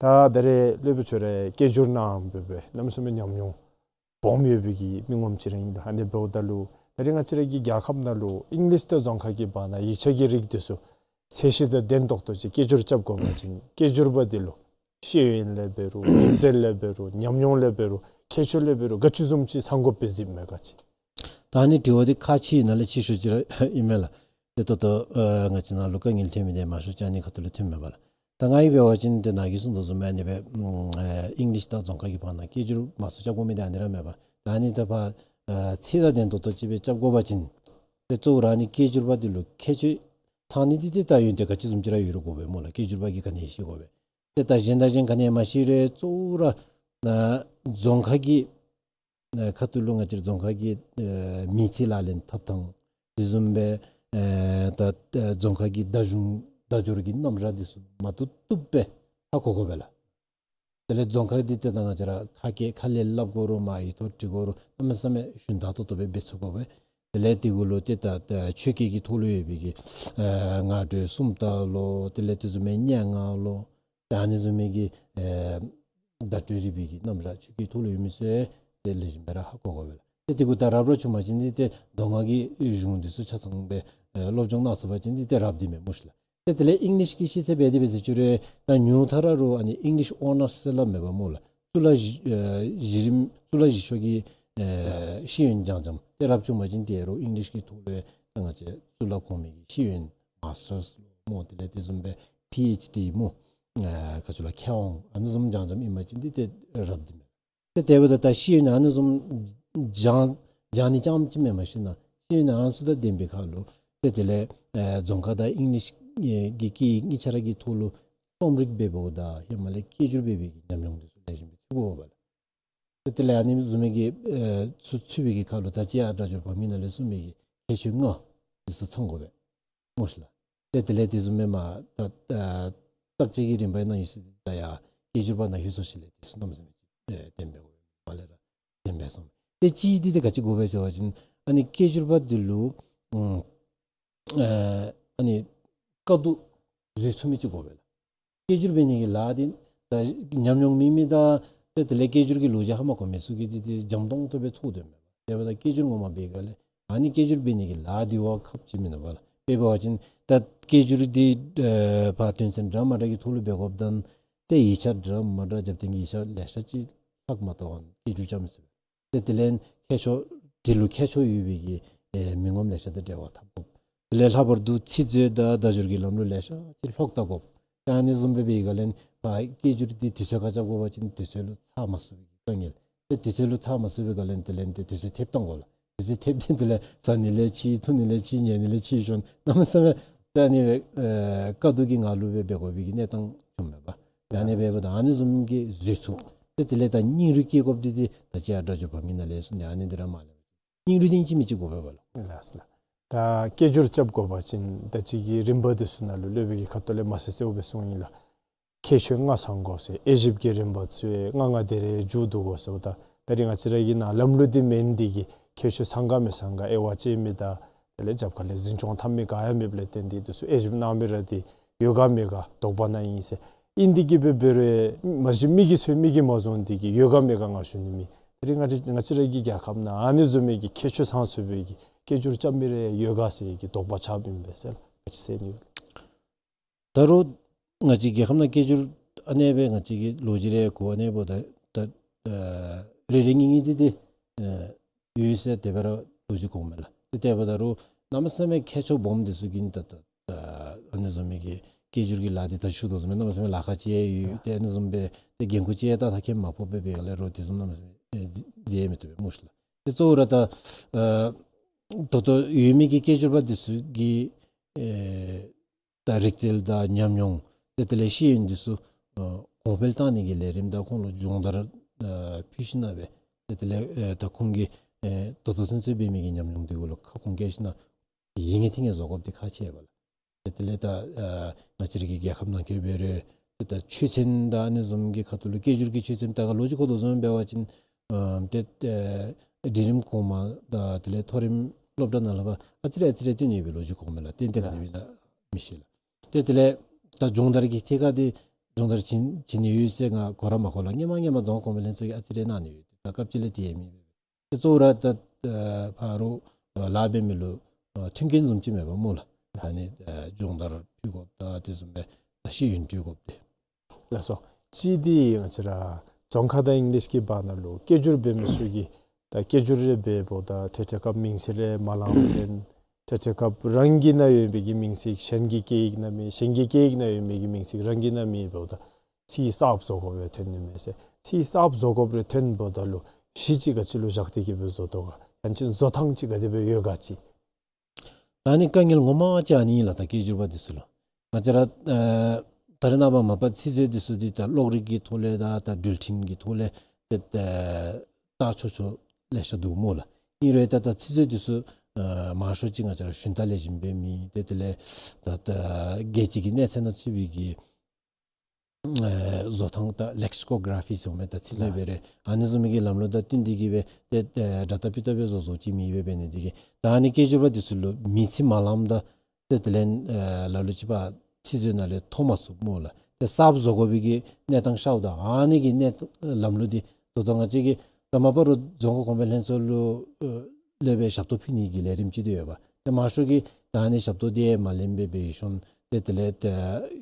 ད་ད་རེས་སློབ་དཔོན་ཁྱོད་ར་སྐད་སྒྱུར་གནང་སྦེ་སྦེ་གནམ་མེད་ས་མེད་ཉམས་མྱོང་སྦོམ་ཡོད་པའི་གི་མི་ངོམ་ཅིག་ར་ཨིན། ད་ཨ་ནི་འབདཝ་ད་ལུ་ད་རེས་ང་བཅས་ར་གི་རྒྱལ་ཁབ་ནང་ལུ་ཨིང་ལིཤ་དང་རྫོང་ཁ་གི་བར་ན་ཡིག་ཆ་གི་རིགས་འདི་ཚུ་ཚད་གཞི་དང་ལྡན་ཏོག་ཏོ་ཅིག་སྐད་སྒྱུར་རྐྱབ་དགོ་པ་ཅིན་སྐད་སྒྱུར་པ་འདི་ལུ་ཤེས་ཡོན་ལས་འབད་རུང་རིག་རྩལ་ལས་འབད་རུང་ཉམས་མྱོང་ལས་འབད་རུང་ཁྱད་ཆོས་ལས་འབད་རུང་ག་ཅི་བཟུམ་ཅིག་ཚང་དགོཔ་སྦེ་གཟིགསཔ་མས་ག་ཅི། ད་ཨ་ནི་དྲི་བ་འདི་ཁག་ཆེ་ནང་ལས་ཆེ་ཤོས་ཅིག་ར་ཨིན་མས་ལགས། ཏེ་ད་ལྟོ་ཨ་ང་བཅས་ནང་ལུ་དཀའ་ངལ་ཐོན་མི་འདི་མང་ཤོས་ཅིག་ཨ་ནི་ཁ་ཐུག་ལས་ཐོན་མས་པ་ལགས། ད་ང་གིས་འབད་བ་ཅིན་ཏེ་ནཱ་གིས་གསུངས་དོ་བཟུམ་སྦེ་ཨ་ནི་སྦེ་ཨམ་ཨེ་ཨིང་ལིཤ་དང་རྫོང་ཁ་གི་བར་ན་སྐད་སྒྱུར་མང་སུ་རྐྱབ་དགོ་མི་འདི་ཨ་ནི་ར་མས་པ། ད་ཨ་ནི་ད་ཕར་ཨ་ཚད་དང་ལྡན་ཏོག་ཏོ་ཅིག་སྦེ་རྐྱབ་དགོ་པ་ཅིན་ཏེ་གཙོ་བོ་ར་ཨ་ནི་སྐད་སྒྱུར་པ་འདི་ལུ་ཁྱད་ཆོས་ཚང་ནི་འདི་ཏེ་ད་ཡོན་ཏན་ག་ཅི་བཟུམ་ཅིག་ར་ཡོད་རུང་དགོ་པས་སྨོ་ལགས། སྐད་སྒྱུར་པ་གིས་ག་ནི་ཤེས་དགོ་པས། ཏེ་ད་གཞན་དང་གཞན་ག་ནི་ཡང་མ་ཤེས་རུང་གཙོ་བོ་ར་ཨ་རྫོང་ཁ་གི་ཨ་ཁ་ཐུག་ལུ་ང་བཅས་རྫོང་ཁ་གི་ཨ་མི་ཚེ་ལག་ལེན་འཐབ་ཐངས་དེ་བཟུམ་སྦེ་ཨ་ད་ཨ་རྫོང་ཁ་གི་བརྡ་གཞུང་བརྡ་སྦྱོར་གྱི་རྣམ་གཞག་འདི་ཚུ་མ་བཏུབ་བཏུབ་སྦེ་ཧ་གོ་དགོ་པས་ལགས། དེ་ལས་རྫོང་ཁ་འདི་ཏེ་ད་ང་བཅས་ར་ཁ་སྐད་ཁ་ལས་སླབ་དགོ་རུང་མར་ཡིག་ཐོག་བྲི་དགོ་རུང་གནམ་མེད་ས་མེད་ཞུན་དག་ཏོག་ཏོ་སྦེ་འབད་ཚུགས་དགོ་པས། དེ་ལས་དེ་གུ་ལུ་ཏེ་ད་ད་ཆོས་སྐད་ཀྱི་ཐོག་ལུ་ཡོད་པའི་གི་ཨ་ངག་སྒྲོས་སུམ་རྟགས་ལོ། དེ་ལས་དེ་བཟུམ་མའི་སྙན་ངག་ལོ། ཏེ་ཨ་ནི་བཟུམ་མའི་གི་ཨེ་བརྡ་སྤྲོད་རིག་པའི་གི་རྣམ་གཞག་ཆོས་སྐད་ཐོག་ལུ་ཡོད་མི་ཚུ་ཏེ་ལེགས་ཤོམ་སྦེ་ར་ཧ་གོ་དགོ་པས་ལགས། ཏེ་དེ་གུ་ད་རབ་ར་བྱུང་པ་ཅིན་འདི་ཏེ་མདོ་སྔགས་ཀྱི་གཞུང་འདི་ཚུ་ཆ་ཚང་སྦེ་ཨེ་སློབ་སྦྱོང་གནང་ཚུགས་པ་ཅིན་འདི་ཏེ་རབ་འདི་མས་སྨོ་ཤིག་ལགས། ཏེ་དེ་ལས་ཨིང་ལིཤ་གི་ཤེས་ཚད་འབད་དེ་འབད་ཟེར་ཅི་རུང་ད་ཉུང་མཐའ་ར་རུང་ཨ་ནི་ཨིང་ལིཤ་ཨོ་ནརསི་ཟེར་སླབ་མས་པ་སྨོ་ལགས། གཙུག་ལག་གཞི་ཨེ་གཞི་རིམ་གཙུག་ལག་གཞི་ཤོག་གི་ཨེ་ཤེས་ཡོན་སྦྱང་སྦྱངམ་ཏེ་རབ་བྱུང་པ་ཅིན་ཏེ་རོགས་ཨིང་ལིཤ་གི་ཐོག་ལུ་ད་ང་བཅས་གཙུག་ལག་གོང་མའི་གི་ཤེས་ཡོན་མཱས་ཊརསི་སྨོ། དེ་ལས་དེ་བཟུམ་སྦེ་པི་ཨེཆ་ཌི་སྨོ། ཨ་ག་ཅི་ལོ་མཁས་དབང་ཨ་ནི་བཟུམ་སྦྱང་སྦྱངམ་ཨིན་པ་ཅིན་འདི་ཏེ་རབ་འདི་མས། ཏེ་དེ་འབདཝ་ད་ད་ཤེས་ཡོན་ཨ་ནི་བཟུམ་སྦྱང་སྦྱང་ནི་རྐྱངམ་ཅིག་མེན་པར་ཤེས་ན་ཤེས་ཡོན་ཨ་ནི་ཚུ་དང་ལྡན་པའི་ཁར་ལུ་ཏེ་དེ་ལས་ཨེ་རྫོང་ཁ་དང་ཨིང་ལིཤ་ཨེ་གི་སྐད་གཉིས་ཆ་ར་གི་ཐོག་ལུ་རྩོམ་རིག་འབད་འབདཝ་ད་ཧེ་མ་ལས་སྐད་སྒྱུར་འབད་བའི་གི་ཉམས་མྱོང་འདི་ཚུ་ལེགས་ཤོམ་སྦེ་ཚུད་དགོ་པས་ལགས། ཏེ་དེ་ལས་ཨ་ནི་བཟུམ་མའི་གི་ཨེ་ཚུ་ཚུད་པའི་གི་ཁར་ལུ་ད་ཅི་ཡར་སྒྲ་སྒྱུར་པ་མི་ནང་ལས་གསུངས་མི་གི་ཁྱད་ཆོས་ལྔ་འདི་ཚུ་ཚང་དགོ་པས་སྨོ་ཤིག་ལགས། ཏེ་དེ་ལས་དེ་བཟུམ་མའི་མར་ད་ད་བརྟག་དཔྱད་ཀྱི་རིམ་པའི་ནང་ཡོད་ས་འདི་ད་ཡར་སྐད་སྒྱུར་པ་ནང་ལྷོད་སོ་ཅིག་ལས་དེ་ཚུ་གནམ་མེད་ས་མེད་ཅིག་ཨེ་ལྡན་པའི་མ་ལས་ར་ལྡན་པས་སོ། ཏེ་གཅིག་འདི་ཏེ་ག་ཅི་དགོ་པས་ཟེར་བ་ཅིན་ཨ་ནི་སྐད་སྒྱུར་པ་འདི་ལུ་ཨམ་ཨེ་ཨ་ནི་དཀའ་སྡུག་བཟོད་ཚུགས་མི་ཅིག་དགོ་པས་ལགས། སྐད་སྒྱུར་འབད་ནི་གི་ལཱ་འདི་ད་ཉམས་མྱོང་མེད་མི་དང་ཏེ་དེ་ལས་སྐད་སྒྱུར་གྱི་ལོ་རྒྱུས་ཧ་མ་གོ་མི་ཚུ་གིས་འདི་འདི་འཇམ་ཏོང་ཏོ་སྦེ་ཚོར་དོ་མས། དེ་འབདཝ་ད་སྐད་སྒྱུར་ངོ་མ་འབད་ག་ལས་ ཨ་ནི་སྐད་སྒྱུར་འབད་ནི་གི་ལཱ་འདི་བ་ཁག་ཆེ་མེན་ན་བ་ལགས། དཔེ་འབད་བ་ཅིན་ད་སྐད་སྒྱུར་འདི་ཨེ་ཕར་དོན་ཚན་འདྲ་མ་འདྲ་གི་ཐོག་ལུ་འབད་དགོཔ་དང་ཏེ་ཡིག་ཆ་འདྲ་མ་འདྲ་རྒྱབ་སྟེ་གི་ཡིག་ཆ་ལེ་ཤ་ཅིག་ལྷག་མ་གཏོགས་སྐད་སྒྱུར་རྐྱབ་མི་ཚུགས་པས། ཏེ་དེ་ལས་མཁས་མཆོག་དེ་ལུ་མཁས་མཆོག་ཡོད་པའི་གི་ཨེ་མི་ངོམ་ལེ་ཤ་དང་འབྲེལ་བ་འཐབ་དགོ། དེ་ལས་ལྷག་པར་དུ་ཚིག་མཛོད་དང་བརྡ་སྦྱོར་གྱི་ལམ་ལུགས་ལེ་ཤ་ཅིག་ལྷག་བལྟ་དགོ། ད་ཨ་ནི་བཟུམ་སྦེ་འབད་བའི་སྒང་ལས་ཕར་སྐད་སྒྱུར་འདི་དུས་ཚོད་ཁར་རྐྱབ་དགོ་པ་ཅིན་དུས་ཚོད་ལུ་ཚར་མ་ཚུགས་པའི་དཀའ་ངལ། ཏེ་དུས་ཚོད་ལུ་ཚར་མ་ཚུགས་པའི་སྒང་ལས་དེ་ལས་ཏེ་དུས་ཚོད་ཐེབས་བཏང་དགོ་ལགས། དུས་ཚོད་ཐེབས་ཏེ་དེ་ལས་ཟ་ནི་ལས་ཕྱི་འཐུང་ནི་ལས་ཕྱི་ཉལ་ནི་ལས་ཕྱི་ཤོང་གནམ་མེད་ས་མེད་ད་ཨ་ནི་སྦེ་ཨེ་དཀའ་སྡུག་གི་ངང་ལུ་སྦེ་འབད་དགོ་པའི་གི་གནས་སྟངས་བྱུངམ་མས་པ། ད་ཨ་ནི་སྦེ་འབདཝ་ད་ཨ་ནི་བཟུམ་གྱི་བཟོ་ཚུགས། ཏེ་དེ་ལས་ད་སྙིང་རུས་བསྐྱེད་དགོཔ་འདི་འདི་ད་ཅི་ཡང་སྒྲ་སྒྱུར་འབད་མི་ནང་ལས་གསུངས་ནི་ཨ་ནི་འདི་ར་མ་ལས་སྙིང་རུས་འདི་ཨིན་ཅི་མིན་ཅི་དགོ་པས་པ་ལགས། ལགས་སོ་ལགས། ད་སྐད་སྒྱུར་རྐྱབ་དགོ་པ་ཅིན་ད་ཅི་གི་རིམ་པ་འདི་ཚུ་ནང་ལུ་སློབ་དཔོན་གྱིས་ཁ་ཐུག་ལས་མ་གསལ་གསལཝ་སྦེ་གསུངས་ཡི་ལགས། ཁྱད་ཆོས་ལྔ་ཚང་དགོ་ཟེར། དབྱེ་ཞིབ་ཀྱི་རིམ་པ་ཚུ་ཡང་ལྔ་ལྔ་དེ་རེ་མཇུག་བསྡུ་དགོ་ཟེརཝ་ད་ད་རིས་ང་བཅས་ར་གི་ནཱ་ལམ་ལུགས་འདི་མེན། འདི་གི་ཁྱད་ཆོས་ཚང་ག་མི་ཚང་ག་དབྱེ་བ་དཔྱད་མི་དང་དེ་ལས་རྒྱབ་ཁ་ལས་འཛིན་སྐྱོང་འཐབ་མི་ག་ཡང་མེདཔ་ལས་བརྟེན་ཏེ་འདི་ཚུ་དབྱེ་ཞིབ་གནང་མི་ར་འདི་ཡོད་ག་མེད་ག་དོགས་པ་ནང་ཨིན་ཟེར། ཨིན་འདི་གིས་འབད་འབད་རུང་མ་གཞི་མི་གིས་འཚོལ་མི་གིས་མ་བཟུང་འདི་གིས་ཡོད་ག་མེད་ག་ང་ཞུ་ནི་མེད། དེ་རིང་ང་བཅས་ང་བཅས་ར་གི་རྒྱལ་ཁབ་ནང་ཨ་ནི་བཟུམ་མའི་གི་ཁྱད་ཆོས་ཚང་ཚུགས་པའི་གི་སྐད་སྒྱུར་རྐྱབ་མི་རེ་ཡོད་ག་ཟེར་གི་དོགས་པ་ཆགསཔ་ཨིན་པས་ཟེར་ལགས། ག་ཅི་ཟེར་ནི་ཡོད། ད་རུང་ང་བཅས་རྒྱལ་ཁབ་ནང་སྐད་སྒྱུར་ཨ་ནེ་སྦེ་ང་བཅས་ཀྱི་ལོ་རྒྱུས་རེ་གོ་ཨ་ནེ་འབདཝ་ད་ད་ཨ་རེ་རེ་གཉིས་གཉིས་འདི་འདི་ཨ་ཡོད་ཟེར་དེ་སྦེ་ར་ལོ་རྒྱུས་གོཝ་མས་ལགས། ཏེ་དེ་འབདཝ་ད་རུང་གནམ་མེད་ས་མེད་མཁས་མཆོག་སྦོམ་འདི་ཚུ་གིས་ད་ད་ཨ་ཨ་ནི་བཟུམ་མའི་གི་སྐད་སྒྱུར་གྱི་ལཱ་འདི་ད་ཞུ་དོ་བཟུམ་སྦེ་གནམ་མེད་ས་མེད་ལཱ་ཁག་ཅིག་ཡོད། ཏེ་ཨ་ནི་བཟུམ་སྦེ་ཏེ་འགན་ཁུར་ཅིག་ཡང་ད་ད་ཁྱད་མ་ཕོགཔ་སྦེ་འབད་སྒང་ལས་རོགས་དེ་བཟུམ་གནམ་མེད་ས་མེད་ཨེ་མཛད་མི་བཏུབ་པས་སྨོ་ཤི་ལགས། ཏེ་གཙོ་བོ་ར་ད་ཨ་ད་ལྟོ་ཡོད་མི་གི་སྐད་སྒྱུར་པ་འདི་ཚུ་གིས་ཨེ་ད་རིག་རྩལ་དང་ཉམས་མྱོང་ཏེ་དེ་ལས་ཤེས་ཡོན་འདི་ཚུ་ཨ་གོང་འཕེལ་བཏང་ནི་གི་ལས་རིམ་དང་ཁོང་ལུ་སྦྱོང་བརྡར་ཨ་ཕུལ་ཞིན་ན་སྦེ་ཏེ་དེ་ལས་ཨེ་ད་ཁོང་གིས་ཨེ་ད་ལྟོ་ཚུན་ཚོད་འབད་མི་གི་ཉམས་མྱོང་འདི་གུ་ལུ་ཁ་སྐོང་བཀལ་ཞིན་ན་ཡིད་ངེས་ཐིང་ངེས་བཟོ་དགོཔ་འདི་ཁག་ཆེ་བས་ལགས། ཏེ་དེ་ལས་ད་ཨ་ང་བཅས་ར་གི་རྒྱལ་ཁབ་ནང་འཁོད་འབད་རུང་ཏེ་ད་ཆོས་ཚན་དང་ཨ་ནི་བཟུམ་གྱི་ཁ་ཐུག་ལུ་སྐད་སྒྱུར་གྱི་ཆོས་ཚན་ད་ག་ལོ་རྒྱུས་གོ་དོ་བཟུམ་འབད་བ་ཅིན་ཨ་ཏེ་ཨ་འབྲིང་རིམ་གོང་མ་དང་དེ་ལས་མཐོ་རིམ་སློབ་གྲྭ་ནང་ལུ་ཕར་ཨ་ཙི་རེ་ཨ་ཙི་རེ་བཏོན་ནི་ཡོད་པའི་ལོ་རྒྱུས་གོ་མས་ལགས། ཏན་ཏན་ག་དེ་སྦེ་ཨིན་ན་མི་ཤེས་ལགས། ཏེ་དེ་ལས་ད་སྦྱོང་བརྡར་གྱི་ཐད་ཁར་འདི་སྦྱོང་བརྡར་བྱིན་བྱིན་ནི་ཡོད་ཟེར་ང་གོ་ར་མ་གོ་ལགས། སྔོན་མ་སྔོན་མ་རྫོང་ཁ་གོང་འཕེལ་ལྷན་ཚོགས་ཀྱིས་ཨ་ཙི་རེ་གནང་ནི་ཡོད། ད་སྐབས་ཅིག་ལས་དེ་ཡང་མེད་པས། ཏེ་གཙོ་བོ་ར་ད་ཨ་ཕར་རོགས་ཨ་ལཱ་འབད་མི་ལུ་ཨ་མཐུན་རྐྱེན་བཟུམ་ཅིག་མེད་པས་སྨོ་ལགས། ད་ཨ་ནི་ཨ་སྦྱོང་བརྡར་ཕུལ་དགོཔ་དང་དེ་བཟུམ་སྦེ་ད་ཤེས་ཡོན་སྤྲོད་དགོཔ་འདི། ལགས་སོ། གཅིག་འདི་ང་བཅས་ར་རྫོང་ཁ་དང་ཨིང་ལིཤ་གི་བར་ན་ལུ་སྐད་སྒྱུར་འབད་མི་ཚུ་གིས་ད་སྐད་སྒྱུར་རེ་འབདཝ་ད་ཏེ་ཏེ་སྐབས་མིང་ཚིག་རེ་མ་ལངམ་ཐོན། ཏེ་ཏེ་སྐབས་རང་གི་ནང་ཡོད་པའི་གི་མིང་ཚིག་གཞན་གྱི་སྐད་ཡིག་ནང་མེད། གཞན་གྱི་སྐད་ཡིག་ནང་ཡོད་མི་གི་མིང་ཚིག་རང་གི་ནང་མེད་འབདཝ་ད་ཚིག་གསརཔ་བཟོ་དགོཔ་རེ་ཐོན་ནི་མས་ཟེར། ཚིག་གསརཔ་བཟོ་དགོཔ་རེ་ཐོན་འབདཝ་ད་ལུ་གཞི་ཅིག་ག་ཅི་ལུ་བཞག་སྟེ་གི་སྦེ་བཟོ་དོ་ག། ཡང་ཅིན་བཟོ་ཐངས་ཅིག་ག་དེ་སྦེ་ཡོད་ག་ཅིག། ད་ཨ་ནི་དཀའ་ངལ་ངོ་མ་ཅིག་ཨ་ནི་ཨིན་ལགས། ད་སྐད་སྒྱུར་པ་འདི་ཚུ་ལུ་ང་བཅས་ར་ཨ་ད་རེས་ནངས་པ་མ་པ་ཚིག་མཛོད་འདི་ཚུ་འདི་ད་གློག་རིག་གི་ཐོག་ལས་དང་ད་འགྲུལ་འཕྲིན་གྱི་ཐོག་ལས་ཏེ་ད་ལྟ་ཆོག་ཆོག་ལེ་ཤ་འདུག་སྨོ་ལགས། ཨིན་རུང་ད་ད་ཚིག་མཛོད་འདི་ཚུ་ཨ་མང་ཤོས་ཅིག་ང་བཅས་ར་ཞུན་དག་ལེགས་ཤོམ་སྦེ་མེད། ཏེ་དེ་ལས་ད་ད་རྒྱལ་སྤྱི་གི་གནས་ཚད་ནང་ཚུད་པའི་གི་ཨེ་བཟོ་ཐངས་ད་ལེག་སི་ཀོ་གྲ་ཕི་ཟེར་མི་ད་ཚིག་མཛོད་སྦེ་རེ་ཨ་ནི་བཟུམ་མའི་གི་ལམ་ལུགས་དང་བསྟུན་ཏེ་གི་སྦེ་ཏེ་ཨེ་སྒྲ་དག་ཕུ་ཐག་སྦེ་བཟོ་བཟོཝ་ཅིག་མེད་པས། འབད་ནི་འདི་གིས་ད་ཨ་ནི་སྐད་སྒྱུར་པ་འདི་ཚུ་ལུ་མིང་ཚིག་མ་ལངམ་ད་ཏེ་དེ་ལས་ཨེ་ལ་ལུ་ཅིག་ཕར་ཚིག་མཛོད་ནང་ལས་ཐོབ་མ་ཚུགས་སྨོ་ལགས། ཏེ་གསརཔ་བཟོ་དགོ་པའི་གི་གནས་སྟངས་ཤརཝ་ད་ཨ་ནི་གི་གནས་ལམ་ལུགས་འདི་ད་ལྟོ་ང་བཅས་ཀྱི་ད་མ་པ་རོགས་རྫོང་ཁ་གོང་འཕེལ་ལྷན་ཚོགས་ལུ་ཨེ་ལས་སྦེ་ཞབས་ཏོག་ཕུལ་ནི་གི་ལས་རིམ་ཅིག་འདི་ཡོད་པ། ཏེ་མང་ཤོས་ཀྱིས་ད་ཨ་ནི་ཞབས་ཏོག་འདི་མ་ལེན་པར་སྦེ་ཡར་སོང་། ཏེ་དེ་ལས་ཏེ་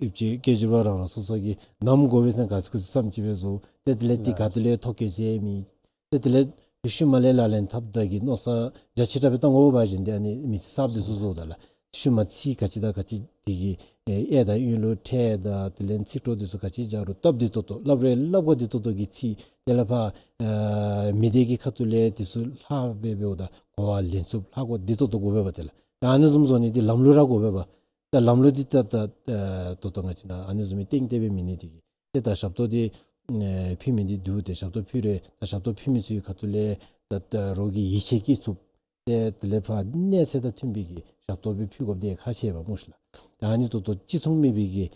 ཡུདཔ་ཅིག་སྐད་སྒྱུར་པ་རང་རང་སོ་སོ་གིས་ནམ་དགོ་པས་ཟེར་ག་ཅི་ག་ཅི་བསམ་ཅིག་སྦེ་བཟོ། ཏེ་དེ་ལས་འདི་ག་ཏེ་ལས་ཐོ་བཀོད་ཟེར་མེད། ཏེ་དེ་ལས་ཤུལ་མ་ལས་ལག་ལེན་འཐབ་ད་གི་མནོ་བསམ་རྒྱ་ཆེ་དྲགས་སྦེ་བཏང་དགོ་པ་བཞིན་ཏེ་ཨ་ནི་མིང་ཚིག་གསརཔ་འདི་ཚུ་བཟོཝ་ད་ལགས། ཤུལ་མ་ཚིག་ག་ཅི་དང་ག་ཅི་འདི་གི་ཨེ་ཨེ་དང་ཨུ་ལུ་ཕྲད་དང་དེ་ལས་ཚིག་གྲོགས་འདི་ཚུ་ག་ཅི་སྦྱར་རུང་སྟབས་བདེ་ཏོག་ཏོ་སླབ་རུང་སླབ་གོ་བདེ་ཏོག་ཏོ་གི་ཚིག། དེ་ལས་ཕར་ཨེ་མི་སྡེ་གི་ཁ་ཐུག་ལས་འདི་ཚུ་ལྷག་སྦེ་འབདཝ་ད་གོ་བ་ལེན་ཚུགསཔ་ལྷག་གོ་བདེ་ཏོག་ཏོ་དགོ་པས་པ། དེ་ལགས་ད་ཨ་ནི་བཟུམ་བཟོ་ནི་འདི་ལམ་ལུགས་ར་དགོ་པས་པ། ད་ལམ་ལུགས་འདི་ད་ད་ཨེ་ད་ལྟོ་ང་བཅས་ནཱ་ཨ་ནི་བཟུམ་མའི་སྟེང་སྟེ་སྦེ་མེད་ནི་འདི་གིས་ཏེ་ད་ཞབས་ཏོག་འདི་ཨེ་ཕུལ་མི་འདི་འདུག། ཏེ་ཞབས་ཏོག་ཕུལ་རུང་ད་ཞབས་ཏོག་ཕུལ་མི་ཚུ་གི་ཁ་ཐུག་ལས་ད་ད་རོགས་ཀྱིས་ཡིད་ཆེས་བསྐྱེད་ཚུགསཔ། ཏེ་དེ་ལས་ཕར་གནས་ཚད་དང་མཐུན་པའི་གི་ཞབས་ཏོག་སྦེ་ཕུལ་དགོཔ་འདི་ཁག་ཆེ་བས་སྨོ་ཤི་ལགས། ད་ཨ་ནི་ད་ལྟོ་གཅིག་མཚུངས་མེད་པའི་གི་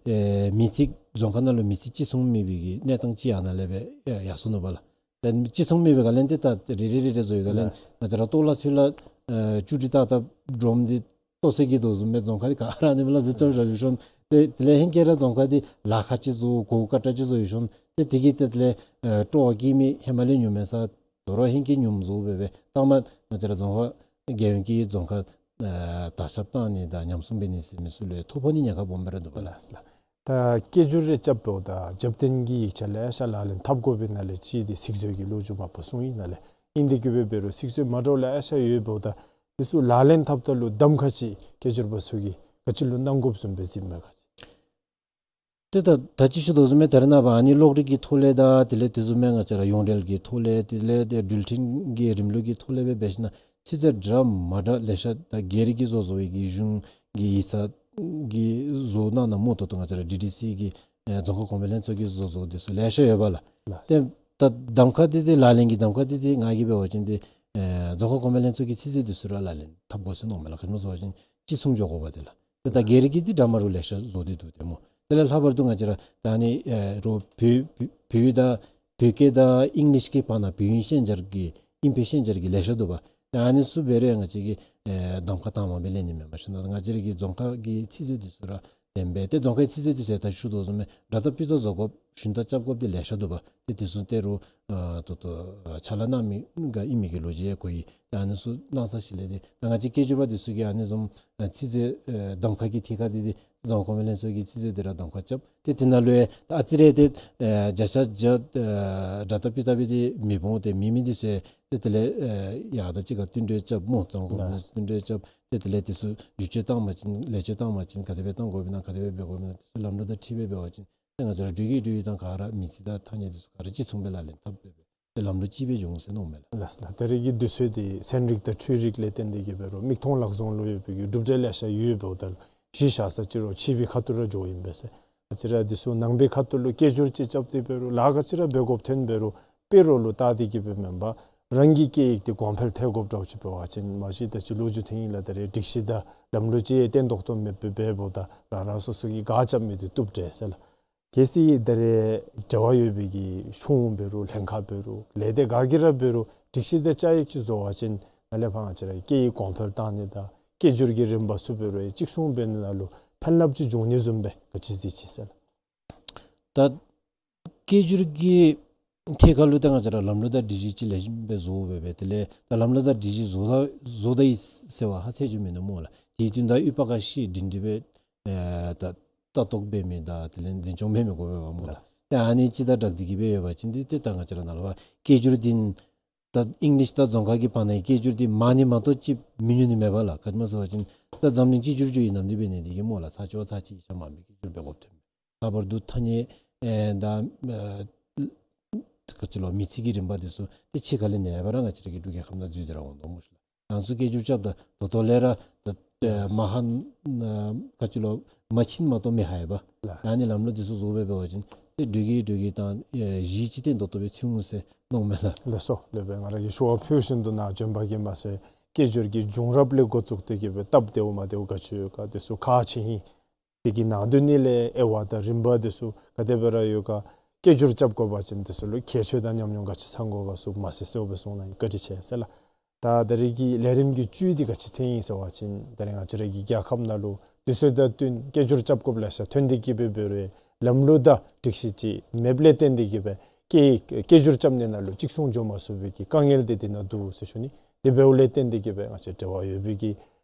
ཨེ་མིང་ཚིག་རྫོང་ཁ་ནང་ལུ་མིང་ཚིག་གཅིག་མཚུངས་མེད་པའི་གི་གནས་སྟངས་ཅིག་ཨ་ནཱ་ལས་སྦེ་ཨེ་ཡར་སོ་ནུག་པ་ལགས། ད་གཅིག་མཚུངས་མེད་པའི་སྒང་ལས་ཏེ་ད་རེ་རེ་རེ་རེ་བཟོ་བའི་སྒང་ལས་ལགས། ང་བཅས་ར་ལྟོ་ལ་ཚུ་ལ་ཨེ་ཅུ་ཊི་ཏག་ཏག་སྒྲོམ་འདི་ལྟོ་ཚོད་ཀྱི་དོ་བཟུམ་སྦེ་རྫོང་ཁ་འདི་ག་ར་ཨ་ནི་སྦེ་ལ་ཟེར་རྐྱབ་བཞག་ཡོད་ཤོང་། ཏེ་དེ་ལས་ཧེང་སྐལ་ར་རྫོང་ཁ་འདི་ལཱ་ཁག་ཅིག་བཟོ་གོ་དཀའ་དྲགས་ཅིག་བཟོ་ཡོད་ཤོང་། ཏེ་དེ་གིས་ཏེ་དེ་ལས་ཨེ་སྤྲོ་བ་སྐྱེ་མི་ཧེ་མ་ལས་ཉུང་མས་ས། དོ་རུང་ཧེང་སྐལ་ཉུངམ་བཟོ་སྦེ་སྦེ་ད་མ་ང་བཅས་ར་རྫོང་ཁ་ རྒྱལ་ཡོངས་ཀྱི་རྫོང་ཁ་ཨ་དར་ཁྱབ་བཏང་ནི་དང་ཉམས་སྲུང་འབད་ནི་ཟེར་མི་ཚུ་ལུ་ཡང་ཐོ་ཕོག་ནི་ཉེན་ཁ་སྦོམ་སྦེ་ར་འདུག་པ་ལགས། ལགས་ལགས། ད་སྐད་སྒྱུར་རེ་རྐྱབ་འབདཝ་ད་རྒྱབ་རྟེན་གྱི་ཡིག་ཆ་ལེ་ཤ་ལག་ལེན་འཐབ་དགོ་པའི་ནང་ལས་གཅིག་འདི་ཚིག་མཛོད་ཀྱི་ལོ་རྒྱུས་མ་པ་གསུངས་ཡི་ནང་ལས། ཨིན་དེ་གིས་འབད་འབད་རུང་ཚིག་མཛོད་མ་འདྲཝ་ལེ་ཤ་ཡོདཔ་འབདཝ་ད་དེ་ཚུ་ལག་ལེན་འཐབ་ད་ལུ་གདམ་ཁ་ཅིག་སྐད་སྒྱུར་པ་ཚུ་གིས་ག་ཅི་ལུ་གནང་དགོཔ་བཟུམ་སྦེ་གཟིགསཔ་མས་ག་ཅི། ཏེ་ད་ད་ཅི་ཞུ་དོ་བཟུམ་སྦེ་ད་རེས་ནངས་པ་ཨ་ནི་གློག་རིག་གི་ཐོག་ལས་དང་དེ་ལས་དེ་བཟུམ་སྦེ་ང་བཅས་ར་ཡོངས་འབྲེལ་གྱི་ཐོག་ལས་དེ་ལས་ཏེ་འགྲུལ་འཕྲིན་གྱི་རིམ་ལུགས་ཀྱི་ཐོག་ལས་སྦེ་འབད་ཞིན་ན་ཚིག་མཛོད་འདྲ་མ་འདྲ་ལེ་ཤ་ད་སྒེར་གྱིས་བཟོ་བཟོཝ་གི་གཞུང་གི་ཡིག་ཚང་གིས་བཟོ་གནང་གནངམ་ད་ལྟོ་ང་བཅས་ར་ཌི་ཌི་སི་གི་ཨེ་རྫོང་ཁ་གོང་འཕེལ་ལྷན་ཚོགས་ཀྱིས་བཟོ་བཟོཝ་དེ་ཚུ་ལེ་ཤ་ཡོད་པ་ལགས། ལགས། ཏེ་ད་གདམ་ཁ་འདི་ཏེ་ལག་ལེན་གྱི་གདམ་ཁ་འདི་ཏེ་ང་གིས་འབད་བ་ཅིན་ཏེ་ཨེ་རྫོང་ཁ་གོང་འཕེལ་ལྷན་ཚོགས་ཀྱི་ཚིག་མཛོད་དེ་ཚུ་ར་ལག་ལེན་འཐབ་དགོ་ཟེར་མནོཝ་མས་ལགས། ག་ཅི་སྨོ་ཟེར་བ་ཅིན་གཅིག་མཚུངས་འགྱོ་དགོ་པས་ཏེ་ལགས། ཏེ་ད་སྒེར་གྱི་འདི་འདྲ་མ་འདྲཝ་ལེ་ཤ་བཟོ་སྟེ་འདུག་ཏེ་སྨོ། དེ་ལས་ལྷག་པར་དུ་ང་བཅས་ར་ད་ཨ་ནི་ཨེ་རོགས་བོད་བོད་བོད་ཡིག་དང་བོད་སྐད་དང་ཨིང་ལིཤ་གི་བར་ན་བོད་ཨིན་ཤན་སྦྱར་གྱི་ཨིན་བོད་ཤན་སྦྱར་གྱི་ལེ་ཤ་འདུག་པ། ད་ཨ་ནི་ཚུ་འབད་རུང་ཡང་ང་བཅས་ཀྱིས་ཨེ་གདམ་ཁ་དྭངས་མ་སྦེ་ལེན་ནི་མེན་པར་ཞུ་ན་ང་བཅས་ར་གི་རྫོང་ཁ་གི་ཚིག་མཛོད་དེ་ཚུ་ར་ལེན་སྦེ་ཏེ་རྫོང་ཁའི་ཚིག་མཛོད་དེ་ཚུ་ད་ཞུ་དོ་བཟུམ་སྦེ་འདྲ་ལྟ་སྤུས་དག་བཟོ་དགོཔ་ཞུན་དག་རྐྱབ་དགོཔ་འདི་ལེ་ཤ་འདུག་པ། ཏེ་དེ་ཚུ་ཏེ་རོགས་ཨ་ད་ལྟོ་ཨ་ཕྱག་ལཱ་གནང་མི་ག་ཨིན་མི་གི་ལོ་རྒྱུས་ཡང་གོ་ཡི། ད་ཨ་ནི་ཚུ་གནང་ས་ཅིག་ལས་ཏེ་ད་ང་བཅས་སྐད་སྒྱུར་པ་དེ་ཚུ་གིས་ཨ་ནི་བཟུམ་ཨ་ཚིག་མཛོད་ཨ་གདམ་ཁ་གི་ཐད་ཁར་འདི་ཏེ་རྫོང་ཁ་གོང་འཕེལ་ལྷན་ཚོགས་ཀྱི་ཚིག་མཛོད་འདི་ར་གདམ་ཁ་རྐྱབ། ཏེ་དེ་ནང་ལུ་ཡང་ཨ་ཙི་རེ་ཏེ་ཨ་བརྒྱ་ཆ་བརྒྱ་ཨ་འདྲ་ལྟ་སྤུས་དག་སྦེ་ཏེ་མི་འོང་། ཏེ་མེད་མི་འདི་ཚུ་ཡང་ཏེ་དེ་ལས་ཨ་ཡར་དང་གཅིག་ཁར་བསྟུན་གྲོས་རྐྱབ་སྨོ། རྫོང་ཁ་གོང་འཕེལ་ལྷན་ཚོགས་བསྟུན་གྲོས་རྐྱབ། ཏེ་དེ་ལས་དེ་ཚུ་བསྒྱུར་བཅོས་བཏང་བ་ཅིན་ལེགས་བཅོས་བཏང་བ་ཅིན་ག་དེ་སྦེ་བཏང་དགོཔ་ཨིན་ན་ག་དེ་སྦེ་འབད་དགོཔ་ཨིན་ན་དེ་ཚུ་ལམ་ལུགས་དང་འཁྲིལ་སྦེ་འབད་བ་ཅིན་ཏེ་ང་བཅས་ར་འགྲུལ་སྐྱེལ་འགྲུལ་ཡིག་དང་ག་ར་མི་རྩིས་དང་ཐ་སྙད་དེ་ཚུ་ག་ར་གཅིག་མཚུངས་སྦེ་ལག་ལེན་འཐབ་སྦེ་སྦེ་ལམ་ལུགས་གཅིག་སྦེ་འགྱོ་འོང་ཟེར་མནོཝ་མས་ལགས། ལགས་ལགས། ད་རེས་ཀྱི་དུས་ཚོད་འདི་ཚན་རིག་དང་འཕྲུལ་རིག་ལས་བརྟེན་ཏེ་གིས་འབད་རུང་མིག་མཐོང་ལག་བཟུང་ལུ་ཡོད་པའི་གི་གྲུབ་འབྲས་ལེ་ཤ་ཡོདཔ་འབདཝ་ད་གཞི་བཞག་ས་ཅིག་རོགས་ཕྱི་པའི་ཁ་ཐུག་ར་འགྱོཝ་ཨིན་པས་ཟེར། ང་བཅས་ར་འདི་ཚུ་ནང་པའི་ཁ་ཐུག་ལུ་སྐད་སྒྱུར་ཅིག་རྐྱབ་སྟེ་འབད་རུང་ལཱ་ག་ཅི་ར་འབད་དགོཔ་ཐོན་འབད་རུང་དཔེ་རོགས་ལུ་བལྟ་སྟེ་གིས་སྦེ་མེན་པར་རང་གི་སྐད་ཡིག་འདི་གོང་འཕེལ་ཐལ་དགོཔ་འདྲཝ་ཅིག་འབད་བ་ཅིན་མ་གཞི་ད་ཅི་ལོ་རྒྱུས་ཐོན་ཡི་ལགས། ད་རེས་སྒྲིག་གཞི་དང་ལམ་ལུགས་ཅིག་བརྟན་ཏོག་ཏོ་མེདཔ་སྦེ་འབདཝ་ད་རང་རང་སོ་སོ་གིས་ག་རྐྱབ་མི་འདི་བཏུབ་འདྲས་ཟེར་ལགས། གལ་སྲིད་ད་རེས་འབྲེལ་བ་ཡོད་པའི་གི་གཞུང་འབད་རུང་ལྷན་ཁག་འབད་རུང་ལས་སྡེ་ག་གིས་ར་འབད་རུང་སྒྲིག་གཞི་དང་བཅའ་ཡིག་ཅིག་བཟོ་བ་ཅིན་ནཱ་ལས་ཕར་ང་བཅས་ར་སྐད་ཡིག་གོང་འཕེལ་བཏང་ནི་དང་སྐད་སྒྱུར་གྱི་རིམ་པ་ཚུ་འབད་རུང་གཅིག་མཚུངས་འབད་ནི་ནང་ལུ་ཕན་རླབས་ཅིག་འབྱུང་ནི་བཟུམ་སྦེ་ག་ཅི་གཟིགས་ཅི་ཟེར་ལགས། ད་སྐད་སྒྱུར་གྱི་ཐད་ཁར་ལུ་ད་ང་བཅས་ར་ལམ་ལུགས་དང་སྒྲིག་གཞི་ཅིག་ལེགས་ཤོམ་སྦེ་བཟོ་སྦེ་སྦེ་དེ་ལས་ད་ལམ་ལུགས་དང་སྒྲིག་གཞི་བཟོ་ད་བཟོ་ད་ཡི་ཟེར་བ་ཧ་ཚད་ཅིག་མིན་ནུག་སྨོ་ལགས། དེ་དོན་དག་ཡོད་པ་ག་ཤེས་སྒྲིང་སྒྲི་སྦེ་ཨེ་ད་ལྟ་རྟོག་འབད་མི་དང་དེ་ལས་འཛིན་སྐྱོང་འབད་མི་དགོ་པས་པ་སྨོ་ལགས། ཏེ་ཨ་ནི་ཅིག་དང་སྦྲགས་ཏེ་གིས་སྦེ་ཡོད་པ་ཅིན་འདི་ཏེ་ད་ང་བཅས་ར་ནཱ་ལས་ཕར་སྐད་སྒྱུར་འདི་ད་ཨིང་ལིཤ་དང་རྫོང་ཁ་གི་བར་ན་སྐད་སྒྱུར་འདི་མང་ནི་མ་གཏོགས་ཅིག་མི་ཉུང་ནི་མེད་པ་ལགས། ག་ཅི་སྨོ་ཟེར་བ་ཅིན་ད་འཛམ་གླིང་གཅིག་གྱུར་འགྱོ་ཡི་ནམ་འདི་འབད་ནི་འདི་གིས་སྨོ་ལགས། ཚར་གཅིག་བ་ཚར་གཅིག་ཤ་མང་པའི་སྐད་སྒྱུར་འབད་དགོཔ་ཐོན། ལྷག་པར་དུ་ཐ་སྙད་ཨེ་ད་ཨེ་ག་ཅི་ལོ་མི་ཚིག་གི་རིམ་པ་འདི་ཚུ་ཏེ་ཕྱི་ཁ་ལས་ནེ་བ་ར་ང་བཅས་ར་གི་འབྲུག་རྒྱལ་ཁབ་ནང་འཛུལ་ཏེ་ར་འོང་དོ་སྨོ་ཤ་ལགས། ང་ཚུ་སྐད་སྒྱུར་རྐྱབ་ད་ད་ལྟོ་ལས་ར་ད་ཨེ་མ་ཧན་ཨེ་ག་ཅི་ལོ་མ་ཕྱིན་མ་གཏོགས་མི་ཧ་ཡ་པ། ལགས། ཨ་ནི་ལམ་ལུགས་འདི་ཚུ་བཟོ་སྦེ་འབད་བ་ཅིན་ཏེ་འབྲུག་གི་འབྲུག་གི་དང་ཨེ་གཞི་ཅིག་བརྟན་ཏོག་ཏོ་སྦེ་ཚུད་འོང་ཟེར་མནོཝ་མས་ལགས། ལགས་སོ། ལེགས་པས། ང་ར་གིས་ཞུ་བ་ཕུལ་བཞིན་དུ་ནཱ་བྱོན་པ་གིས་མ་ཚད་སྐད་སྒྱུར་གྱི་བྱུང་རབས་ལས་འགོ་བཙུགས་ཏེ་གིས་སྦེ་སྟབས་བདེཝ་མ་བདེཝ་ག་ཅི་ཡོད་ག་དེ་ཚུ་ཁག་ཆེ་ཨིན། དེ་གི་ནང་དོན་ནི་ལས་དབྱེ་བ་དང་རིམ་པ་དེ་ཚུ་ག་དེ་སྦེ་ར་ཡོད་ག། སྐད་སྒྱུར་རྐྱབ་དགོ་པ་ཅིན་དེ་ཚུ་ལུ་ཁྱད་ཆོས་དང་ཉམས་མྱོང་ག་ཅི་ཚང་དགོ་ག་ཚུ་མ་ཟེར་གསལ་སྦེ་གསུངས་གནང་ཡི། བཀའ་དྲིན་ཆེ་ཟེར་ལགས། ད་ད་རེས་ཀྱི་ལས་རིམ་གྱི་བཅུད་འདི་ག་ཅི་ཐོན་ཡི་ཟེར་བ་ཅིན་ད་རེས་ང་བཅས་ར་གི་རྒྱལ་ཁབ་ནང་ལུ་དུས་ཚོད་དང་བསྟུན་སྐད་སྒྱུར་རྐྱབ་དགོཔ་ལེ་ཤ་ཐོན་ཏེ་གིས་སྦེ་འབད་རུང་ལམ་ལུགས་དང་སྒྲིག་གཞི་ཅིག་མེདཔ་ལས་བརྟེན་ཏེ་གིས་སྦེ་སྐད་སྐད་སྒྱུར་རྐྱབ་ནི་ནང་ལུ་གཅིག་མཚུངས་འགྱོ་མ་ཚུགས་པའི་གི་དཀའ་ངལ་འདི་འདི་ནང་འདུག་ཟེར་ཞུ་ནི། དེ་འབདཝ་ལས་བརྟེན་ཏེ་གིས་སྦེ་ང་བཅས་འབྲེལ་བ་ཡོད་པའི་གི་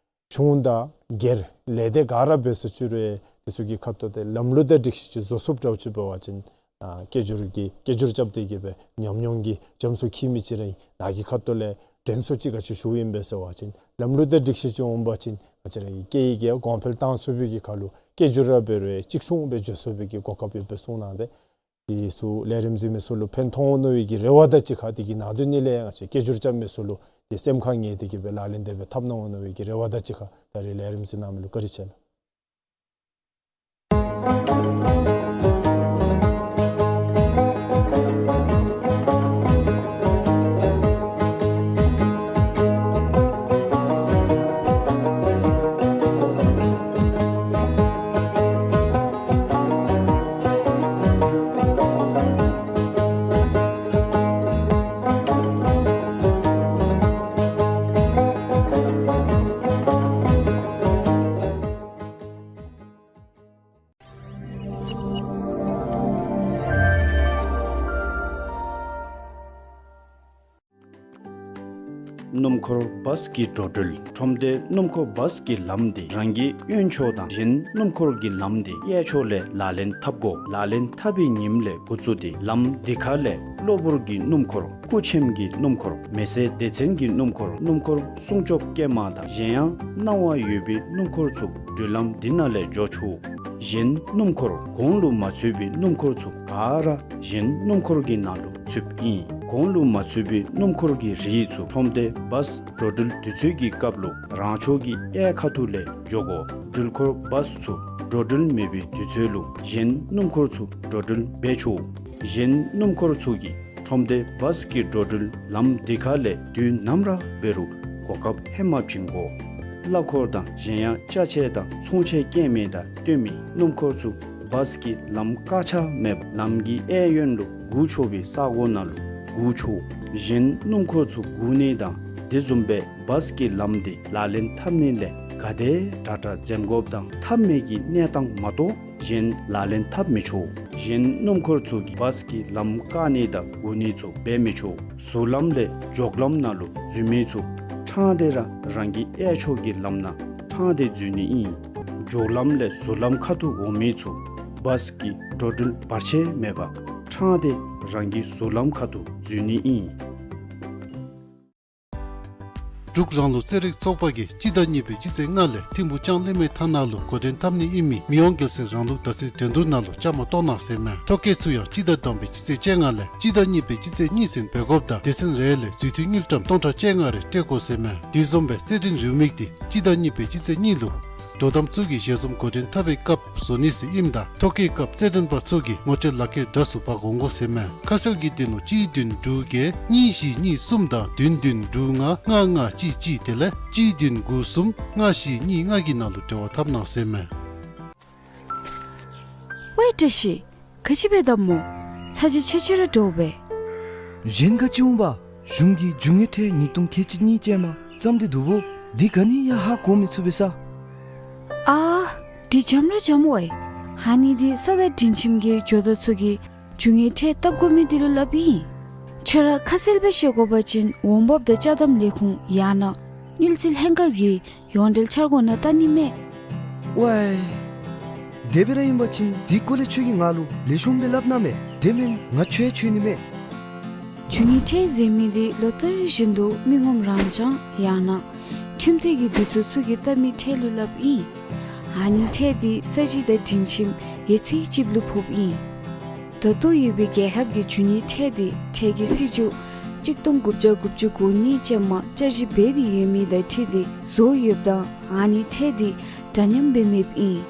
གཞུང་དང་སྒེར་ལས་སྡེ་ག་ར་འབད་སོ་ཅི་རུང་དེ་ཚུ་གི་ཁ་ཐུག་ཏེ་ལམ་ལུགས་དང་སྒྲིག་གཞི་ཅིག་བཟོ་ཚུགསཔ་འདྲཝ་ཅིག་འབད་བ་ཅིན་ཨ་སྐད་སྒྱུར་གྱི་སྐད་སྒྱུར་རྐྱབ་སྟེ་གིས་སྦེ་ཉམས་མྱོང་གི་རྒྱ་མཚོ་འཁྱིལ་མི་ཅིག་ར་ཨིན། ནཱ་གི་ཁ་ཐུག་ལས་དྲན་གསོ་ཅིག་ག་ཅི་ཞུཝ་ཨིན་པས་ཟེར་བ་ཅིན་ལམ་ལུགས་དང་སྒྲིག་གཞི་ཅིག་འོང་པ་ཅིན་ང་བཅས་ར་གི་སྐད་ཡིག་གི་གོང་འཕེལ་བཏང་ཚུགས་པའི་གི་ཁར་ལུ་སྐད་སྒྱུར་ར་འབད་རུང་གཅིག་མཚུངས་སྦེ་འགྱོ་ཚུགས་པའི་གི་གོ་སྐབས་ཡོདཔ་སྦེ་གསུངས་གནང་སྟེ། དེ་ཚུ་ལས་རིམ་གཟིགས་མི་ཚུ་ལུ་ཕན་ཐོགས་འོང་མནོ་བའི་གི་རེ་བ་དང་གཅིག་ཁར་དེ་གི་ནང་དོན་ནི་ལས་ང་བཅས་སྐད་སྒྱུར་རྐྱབ་མི་ཚུ་ལུ་དེ་སེམས་ཁར་ངེས་ཏེ་གིས་སྦེ་ལག་ལེན་དེ་སྦེ་འཐབ་གནང་འོང་མནོ་བའི་གི་རེ་བ་དང་གཅིག་ཁར་ད་རེས་ལས་རིམ་གཟིགས་གནང་མི་ལུ་བཀའ་དྲིན་ཆེ་ལགས། བཱསི་ཀྱི་འགྲོ་འགྲུལ། ཁྲོམ་སྡེ་སྣུམ་འཁོར་བཱསི་ཀྱི་ལམ་དེ་རང་གི་གཡོན་ཕྱོགས་དང་གཞན་སྣུམ་འཁོར་གྱི་ལམ་དེ་གཡས་ཕྱོགས་ལས་ལག་ལེན་འཐབ་དགོ། ལག་ལེན་འཐབ་པའི་ཉིནམ་ལས་འགོ་བཙུགས་ཏེ་ལམ་འདི་ཁ་ལས་གློ་བུར་གྱི་སྣུམ་འཁོར། སྐུ་ཆེམས་ཀྱི་སྣུམ་འཁོར། མེ་སེར་སྡེ་ཚན་གྱི་སྣུམ་འཁོར། སྣུམ་འཁོར་སྲུང་སྐྱོབ་སྐྱེལ་མ་དང་གཞན་ཡང་གནང་བ་ཡོད་པའི་སྣུམ་འཁོར་ཚུ་འགྲུལ་ལམ་འདི་ནང་ལས་འགྱོ་ཆོག། གཞན་སྣུམ་འཁོར། གོང་ལུ་མ་ཚུད་པའི་སྣུམ་འཁོར་ཚུ་ག་ར་གཞན་སྣུམ་འཁོར་གྱི་ནང་ལུ་ཚུདཔ་ཨིན། གོང་ལུ་མ་ཚུད་པའི་སྣུམ་འཁོར་གྱི་རིགས་ཚུ་ཁྲོམ་སྡེ་བཱསི་འགྲོ་འགྲུལ་དུས་ཚོད་ཀྱི་སྐབས་ལུ་རང་ཕྱོགས་ཀྱི་གཡས་ཁ་ཐུག་ལས་འགྱོ་དགོ། འགྲུལ་འཁོར་བཱསི་ཚུ་འགྲོ་འགྲུལ་མེད་པའི་དུས་ཚོད་ལུ་གཞན་སྣུམ་འཁོར་ཚུ་འགྲོ་འགྲུལ་འབད་ཆོག། གཞན་སྣུམ་འཁོར་ཚུ་གིས་ཁྲོམ་སྡེ་བཱསི་ཀྱི་འགྲོ་འགྲུལ་ལམ་འདི་ཁ་ལས་དུས་ནམ་ར་འབད་རུང་གོ་སྐབས་ཧེ་མ་བྱིན་དགོ། གླ་འཁོར་དང་གཞན་ཡང་ཅ་ཆས་དང་ཚོང་ཆས་སྐྱེལ་མི་དང་སྟོན་མི་སྣུམ་འཁོར་ཚུ་བཱསི་ཀྱི་ལམ་བཀག་ཆ་མེད་པར་ལམ་གྱི་གཡས་གཡོན་ལུ་སྒུག་ཆོག་པའི་ས་གོ་ནང་ལུ་སྒུག་ཆོག། གཞན་སྣུམ་འཁོར་ཚུ་སྒུག་ནི་དང་དེ་བཟུམ་སྦེ་བཱསི་ཀྱི་ལམ་འདི་ལག་ལེན་འཐབ་ནི་ལས་ག་དེ་དྲག་དྲག་འཛེམ་དགོཔ་དང་འཐབ་མི་གི་གནས་སྟངས་མ་གཏོགས་གཞན་ལག་ལེན་འཐབ་མི་ཆོག། གཞན་སྣུམ་འཁོར་ཚུ་གིས་བཱསི་ཀྱི་ལམ་བཀག་ནི་དང་སྒུག་ནི་ཚུ་འབད་མི་ཆོག། ཟུར་ལམ་ལས་འགྱོགས་ལམ་ནང་ལུ་འཛུལ་མི་ཚུ་ཕྲང་སྟེ་ར་རང་གི་གཡས་ཕྱོགས་ཀྱི་ལམ་ནང་ཕྲང་སྟེ་འཛུལ་ནི་ཨིན། འགྱོགས་ལམ་ལས་ཟུར་ལམ་ཁ་ཐུག་འོང་མི་ཚུ་བཱསི་ཀྱི་འགྲོ་འགྲུལ་བར་ཆད་མེད་པར་ཕྲང་སྟེ་རང་གི་ཟུར་ལམ་ཁ་ཐུག་འཛུལ་ནི་ཨིན། འབྲུག་རང་ལུགས་རྩེད་རིགས་ཚོགས་པ་གིས་སྤྱི་ཟླ་གཉིས་པའི་སྤྱི་ཚེས་ལྔ་ལས་ཐིམ་ཕུག་ལྕང་གླིང་མའི་མཐའ་ནང་ལུ་འགོ་འདྲེན་འཐབ་ནི་ཨིན་མི་མི་དབང་རྒྱལ་སྲས་རང་ལུགས་དར་རྩེད་འགྲན་བསྡུར་ནང་ལུ་བཅའ་མར་གཏོགས་གནང་ཟེར་མས། ཐོ་བཀོད་ཚུ་ཡང་སྤྱི་ཟླ་དང་པའི་སྤྱི་ཚེས་བཅོ་ལྔ་ལས་སྤྱི་ཟླ་གཉིས་པའི་སྤྱི་ཚེས་གཉིས་ཚུན་འབད་དགོཔ་དང་སྡེ་ཚན་རེ་ལས་རྫུས་མཐུད་དངུལ་ཀྲམ་སྟོང་ཕྲག་བཅོ་ལྔ་རེ་སྤྲོད་དགོ་ཟེར་མས། དེ་བཟུམ་སྦེ་རྩེད་འགྲན་རེའུ་མིག་འདི་སྤྱི་ཟླ་གཉིས་པའི་སྤྱི་ཚེས་གཉིས་ལུ་དོ་དམ་ཚུ་གིས་ཞལ་འཛོམས་འགོ་འདྲེན་འཐབ་པའི་སྐབས་བཟོ་ནི་ཟེར་ཨིནམ་ད་ཐོ་བཀོད་སྐབས་རྩེད་འགྲན་པ་ཚུ་གིས་ངོ་སྤྲོད་ལག་ཁྱེར་འདྲ་སུ་འབག་འོང་དགོ་ཟེར་མས། ཁ་གསལ་གྱི་དོན་ལུ་གཅིག་བདུན་དྲུག་བརྒྱད་གཉིས་བཞི་གཉིས་གསུམ་དང་བདུན་བདུན་དྲུག་ལྔ་ལྔ་ལྔ་གཅིག་གཅིག་དེ་ལས་གཅིག་བདུན་དགུ་གསུམ་ལྔ་བཞི་གཉིས་ལྔ་གི་ནང་ལུ་འབྲེལ་བ་འཐབ་གནང་ཟེར་མས། ཝའེ་བཀྲ་ཤིས། ག་ཅི་འབད་དོ་སྨོ། ཚ་གྱང་ཆེ་ཆེ་ར་འདྲཝ་སྦེ། གཞན་ག་ཅི་འོང་པ། གཞུང་གིས་རྒྱུ་དངོས་ཁྲལ་ཉིས་སྟོང་ཁལ་གཅིག་གཉིས་ཅན་མ་བརྩམས་ཏེ་འདུག་སྨོ། འདི་ག་ནི་ཡང་ཧ་གོ་མི་ཚུགས་པས་ས། ཨ་འདི་འཇམ་ར་འཇམ་ཝའེ། ཨ་ནི་འདི་ས་དང་སྒྲིང་ཁྱིམ་གྱི་ཇོ་བདག་ཚུ་གིས་རྒྱུ་དངོས་ཁྲལ་བཏབ་དགོ་མི་འདི་ལུ་སླབ་ཨིན། ཁྱོད་ར་ཁ་གསལ་སྦེ་ཤེས་དགོ་པ་ཅིན་འོང་འབབ་དང་ཅ་དམ་ལས་ཁུངས་ཡང་ན་དངུལ་རྩིས་ལྷན་ཁག་གི་ཡོངས་འབྲེལ་འཆར་སྒོ་ནང་བལྟ་ནི་མས། ཝའེ། དེ་སྦེ་ར་ཨིན་པ་ཅིན་འདི་སྐོར་ལས་ཁྱོད་ཀྱིས་ང་ལུ་ལེགས་ཤོམ་སྦེ་སླབ་གནང་མས། དེ་མེན་ང་ཁྱོད་འཆོལ་ནི་མས། རྒྱུ་དངོས་ཁྲལ་ཟེར་མི་འདི་ལོ་ལྟར་བཞིན་དུ་མི་ངོམ་རང་རྐྱང་ཡང་ན་ཁྲིམས་འཐུས་ཀྱི་དུས་ཚོད་ཚུ་གིས་བཏབ་མི་ཁྲལ་ལུ་སླབ་ཨིན། ཨ་ནི་ཁྲལ་འདི་ས་གཞི་དང་སྒྲིང་ཁྱིམ་ཡོད་ཚད་ཅིག་ལུ་ཕོགཔ་ཨིན། ད་ལྟོ་ཡོད་པའི་རྒྱལ་ཁབ་ཀྱི་རྒྱུ་དངོས་ཁྲལ་འདི་ཁྲལ་གྱི་སྲིད་བྱུས་གཅིག་སྟོང་དགུ་བརྒྱ་དགུ་བཅུ་གོ་གཉིས་ཅན་མ་བསྐྱར་ཞིབ་འབད་དེ་ཡོད་མི་དང་འཁྲིལ་ཏེ་བཟོ་ཡོདཔ་ད་ཨ་ནི་ཁྲལ་འདི་འདྲ་མཉམ་སྦེ་མེདཔ་ཨིན།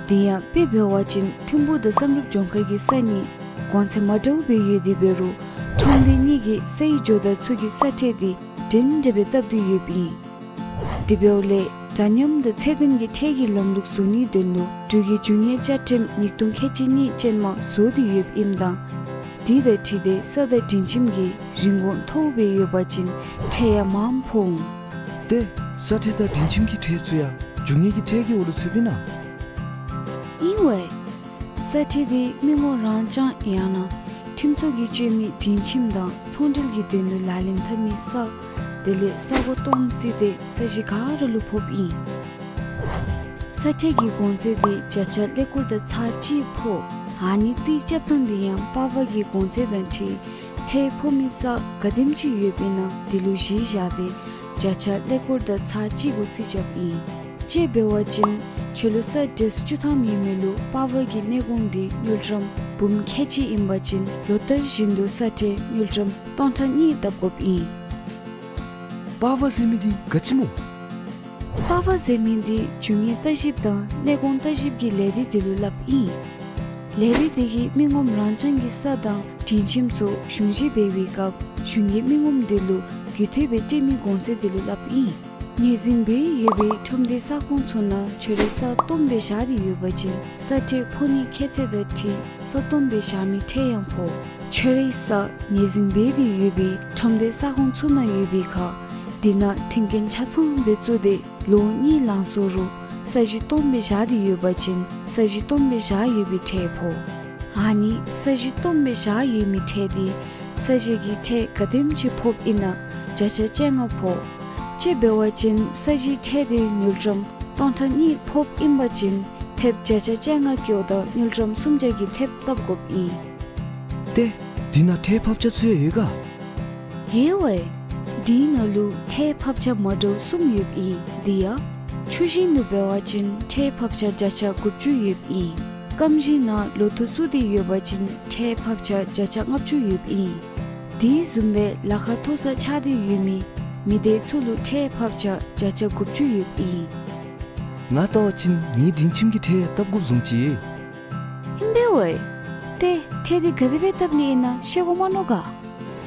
དེ་ཡང་དཔེ་འབད་བ་ཅིན་ཐིམ་ཕུག་དང་བསམ་གྲུབ་ལྗོངས་མཁར་གྱི་ས་གཉིས་གོང་ཚད་མ་འདྲཝ་སྦེ་ཡོད་དེ་འབད་རུང་ཁྲོམ་སྡེ་གཉིས་ཀྱི་སའི་ཇོ་བདག་ཚུ་གིས་ས་ཁྲལ་འདི་འདྲན་འདྲ་སྦེ་བཏབ་སྟེ་ཡོདཔ་ཨིན། དེ་འབདཝ་ལས་འདྲ་མཉམ་དང་ཚད་ལྡན་གྱི་ཁྲལ་གྱི་ལམ་ལུགས་བཟོ་ནིའི་དོན་ལུ་འབྲུག་གི་རྒྱུ་དངོས་བཅའ་ཁྲིམས་ཉིས་སྟོང་ཁལ་གཅིག་གཉིས་ཅན་མ་བཟོ་སྟེ་ཡོདཔ་ཨིནམ་ད་དེ་དང་འཁྲིལ་ཏེ་ས་དང་སྒྲིང་ཁྱིམ་གྱི་རིན་གོང་མཐོཝ་སྦེ་ཡོད་པ་ཅིན་ཁྲལ་ཡང་མངམ་ཕོག་འོང་། ཏེ་ས་ཁྲལ་དང་སྒྲིང་ཁྱིམ་གྱི་ཁྲལ་ཚུ་ཡང་རྒྱུ་དངོས་ཀྱི་ཁྲལ་གྱི་འོག་ལུ་ཚུདཔ་ཨིན་ན། ཨིན་ཝའེ། ས་ཁྲལ་འདི་མི་ངོམ་རང་རྐྱང་ཡང་ན་ཁྲིམས་ཚོགས་ཀྱིས་སྤྱོད་མི་སྒྲིང་ཁྱིམ་དང་ཚོང་འབྲེལ་གྱི་དོན་ལུ་ལག་ལེན་འཐབ་མི་ས་དེ་ལས་ས་གོ་སྟོངམ་བརྩིས་ཏེ་ས་གཞི་ག་ར་ལུ་ཕོགཔ་ཨིན། ས་ཁྲལ་གྱི་གོང་ཚད་འདི་བརྒྱ་ཆ་ཀླད་ཀོར་དང་ཚག་གཅིག་ཕོག། ཨ་ནི་རྩིས་རྐྱབ་ཐངས་འདི་ཡང་པར་པ་གི་གོང་ཚད་དང་འཁྲིལ་ཁྲལ་ཕོག་མི་ས་ག་དེམ་ཅིག་ཡོདཔ་ཨིན་ན་དེ་ལུ་གཞི་བཞག་སྟེ་བརྒྱ་ཆ་ཀླད་ཀོར་དང་ཚག་གཅིག་གུ་རྩིས་རྐྱབ་ཨིན། དཔྱེ་འབད་བ་ཅིན་ཁྱོད་ལུ་ས་ཌེས་བཅུ་ཐམ་ཡོད་མི་ལུ་པར་པ་གི་གནས་གོང་འདི་དངུལ་ཀྲམ་འབུམ་ཁལ་གཅིག་ཨིན་པ་ཅིན་ལོ་ལྟར་བཞིན་དུ་ས་ཁྲལ་དངུལ་ཀྲམ་སྟོང་ཕྲག་གཉིས་བཏབ་དགོཔ་ཨིན། པར་པ་ཟེར་མི་འདི་ག་ཅི་སྨོ། པར་པ་ཟེར་མི་འདི་རྒྱུ་དངོས་ལྟ་ཞིབ་དང་གནས་གོང་ལྟ་ཞིབ་ཀྱི་ལས་སྡེ་འདི་ལུ་སླབ་ཨིན། ལས་སྡེ་འདི་གིས་མི་ངོམ་རང་རྐྱང་གི་ས་དང་སྒྲིང་ཁྱིམ་ཚུ་གཞུང་བཞེས་འབད་བའི་སྐབས་གཞུང་གིས་མི་ངོམ་འདི་ལུ་རྒུད་འཐུས་སྦེ་སྤྲོད་མི་གོང་ཚད་འདི་ལུ་སླབ་ཨིན། ངོས་འཛིན་འབད་ཡོད་པའི་ཁྲོམ་སྡེ་ས་ཁོངས་ཚུ་ནང་ཁྱོད་རའི་ས་སྟོངམ་སྦེ་བཞག་སྟེ་ཡོད་པ་ཅིན་ས་ཁྲལ་ཕོག་ནིའི་ཁྱད་ཚད་དང་འཁྲིལ་ས་སྟོངམ་སྦེ་བཞག་མི་ཁྲལ་ཡང་ཕོག། ཁྱོད་རའི་ས་ངོས་འཛིན་འབད་དེ་ཡོད་པའི་ཁྲོམ་སྡེ་ས་ཁོངས་ཚུ་ནང་ཡོད་པའི་ཁར་དེ་ནང་མཐུན་རྐྱེན་ཆ་ཚང་སྦེ་བཙུགས་ཏེ་ལོ་གཉིས་ལང་སོང་རུང་ས་གཞི་སྟོངམ་སྦེ་བཞག་སྟེ་ཡོད་པ་ཅིན་ས་གཞི་སྟོངམ་སྦེ་བཞག་ཡོད་པའི་ཁྲལ་ཕོག། ཨ་ནི་ས་གཞི་སྟོངམ་སྦེ་བཞག་ཡོད་མི་ཁྲལ་འདི་ས་གཞི་གི་ཁྲལ་ག་དེམ་ཅིག་ཕོགཔ་ཨིན་ན་བརྒྱ་ཆ་བཅོ་ལྔ་ཕོག། དཔྱེ་འབད་བ་ཅིན་ས་གཞིའི་ཁྲལ་དེ་དངུལ་ཀྲམ་སྟོང་ཕྲག་གཉིས་ཕོགཔ་ཨིན་པ་ཅིན་ཐེབས་བརྒྱ་ཆ་བཅོ་ལྔ་བཀོཝ་ད་དངུལ་ཀྲམ་སུམ་བརྒྱ་གི་ཐེབས་བཏབ་དགོཔ་ཨིན། ཏེ་དེ་ནང་ཁྲལ་ཕབ་ཆ་ཚུ་ཡང་ཡོད་ག། ཡོད་ཝའི། དེའི་ནང་ལུ་ཁྲལ་ཕབ་ཆ་མ་འདྲཝ་གསུམ་ཡོདཔ་ཨིན། དེ་ཡང་ཆུ་ཞིང་ལུ་འབད་བ་ཅིན་ཁྲལ་ཕབ་ཆ་བརྒྱ་ཆ་དགུ་བཅུ་ཡོདཔ་ཨིན། སྐམ་ཞིང་ནང་ལོ་ཐོག་བཙུགས་ཏེ་ཡོད་པ་ཅིན་ཁྲལ་ཕབ་ཆ་བརྒྱ་ཆ་ལྔ་བཅུ་ཡོདཔ་ཨིན། དེ་བཟུམ་སྦེ་ལཱ་ཁག་མཐོ་སར་ཆགས་ཏེ་ཡོད་མི་མི་སྡེ་ཚུ་ལུ་ཁྲལ་ཕབ་ཆ་བརྒྱ་ཆ་དགུ་བཅུ་ཡོདཔ་ཨིན། ང་བལྟ་བ་ཅིན་ངེའི་སྒྲིང་ཁྱིམ་གྱི་ཁྲལ་ཡང་བཏབ་དགོཔ་བཟུམ་ཅིག། ཨིན་པས་ཝའི། ཏེ་ཁྲལ་དེ་ག་དེ་སྦེ་བཏབ་ནི་ཨིན་ན་ཤེས་དགོ་མ་མནོ་ག།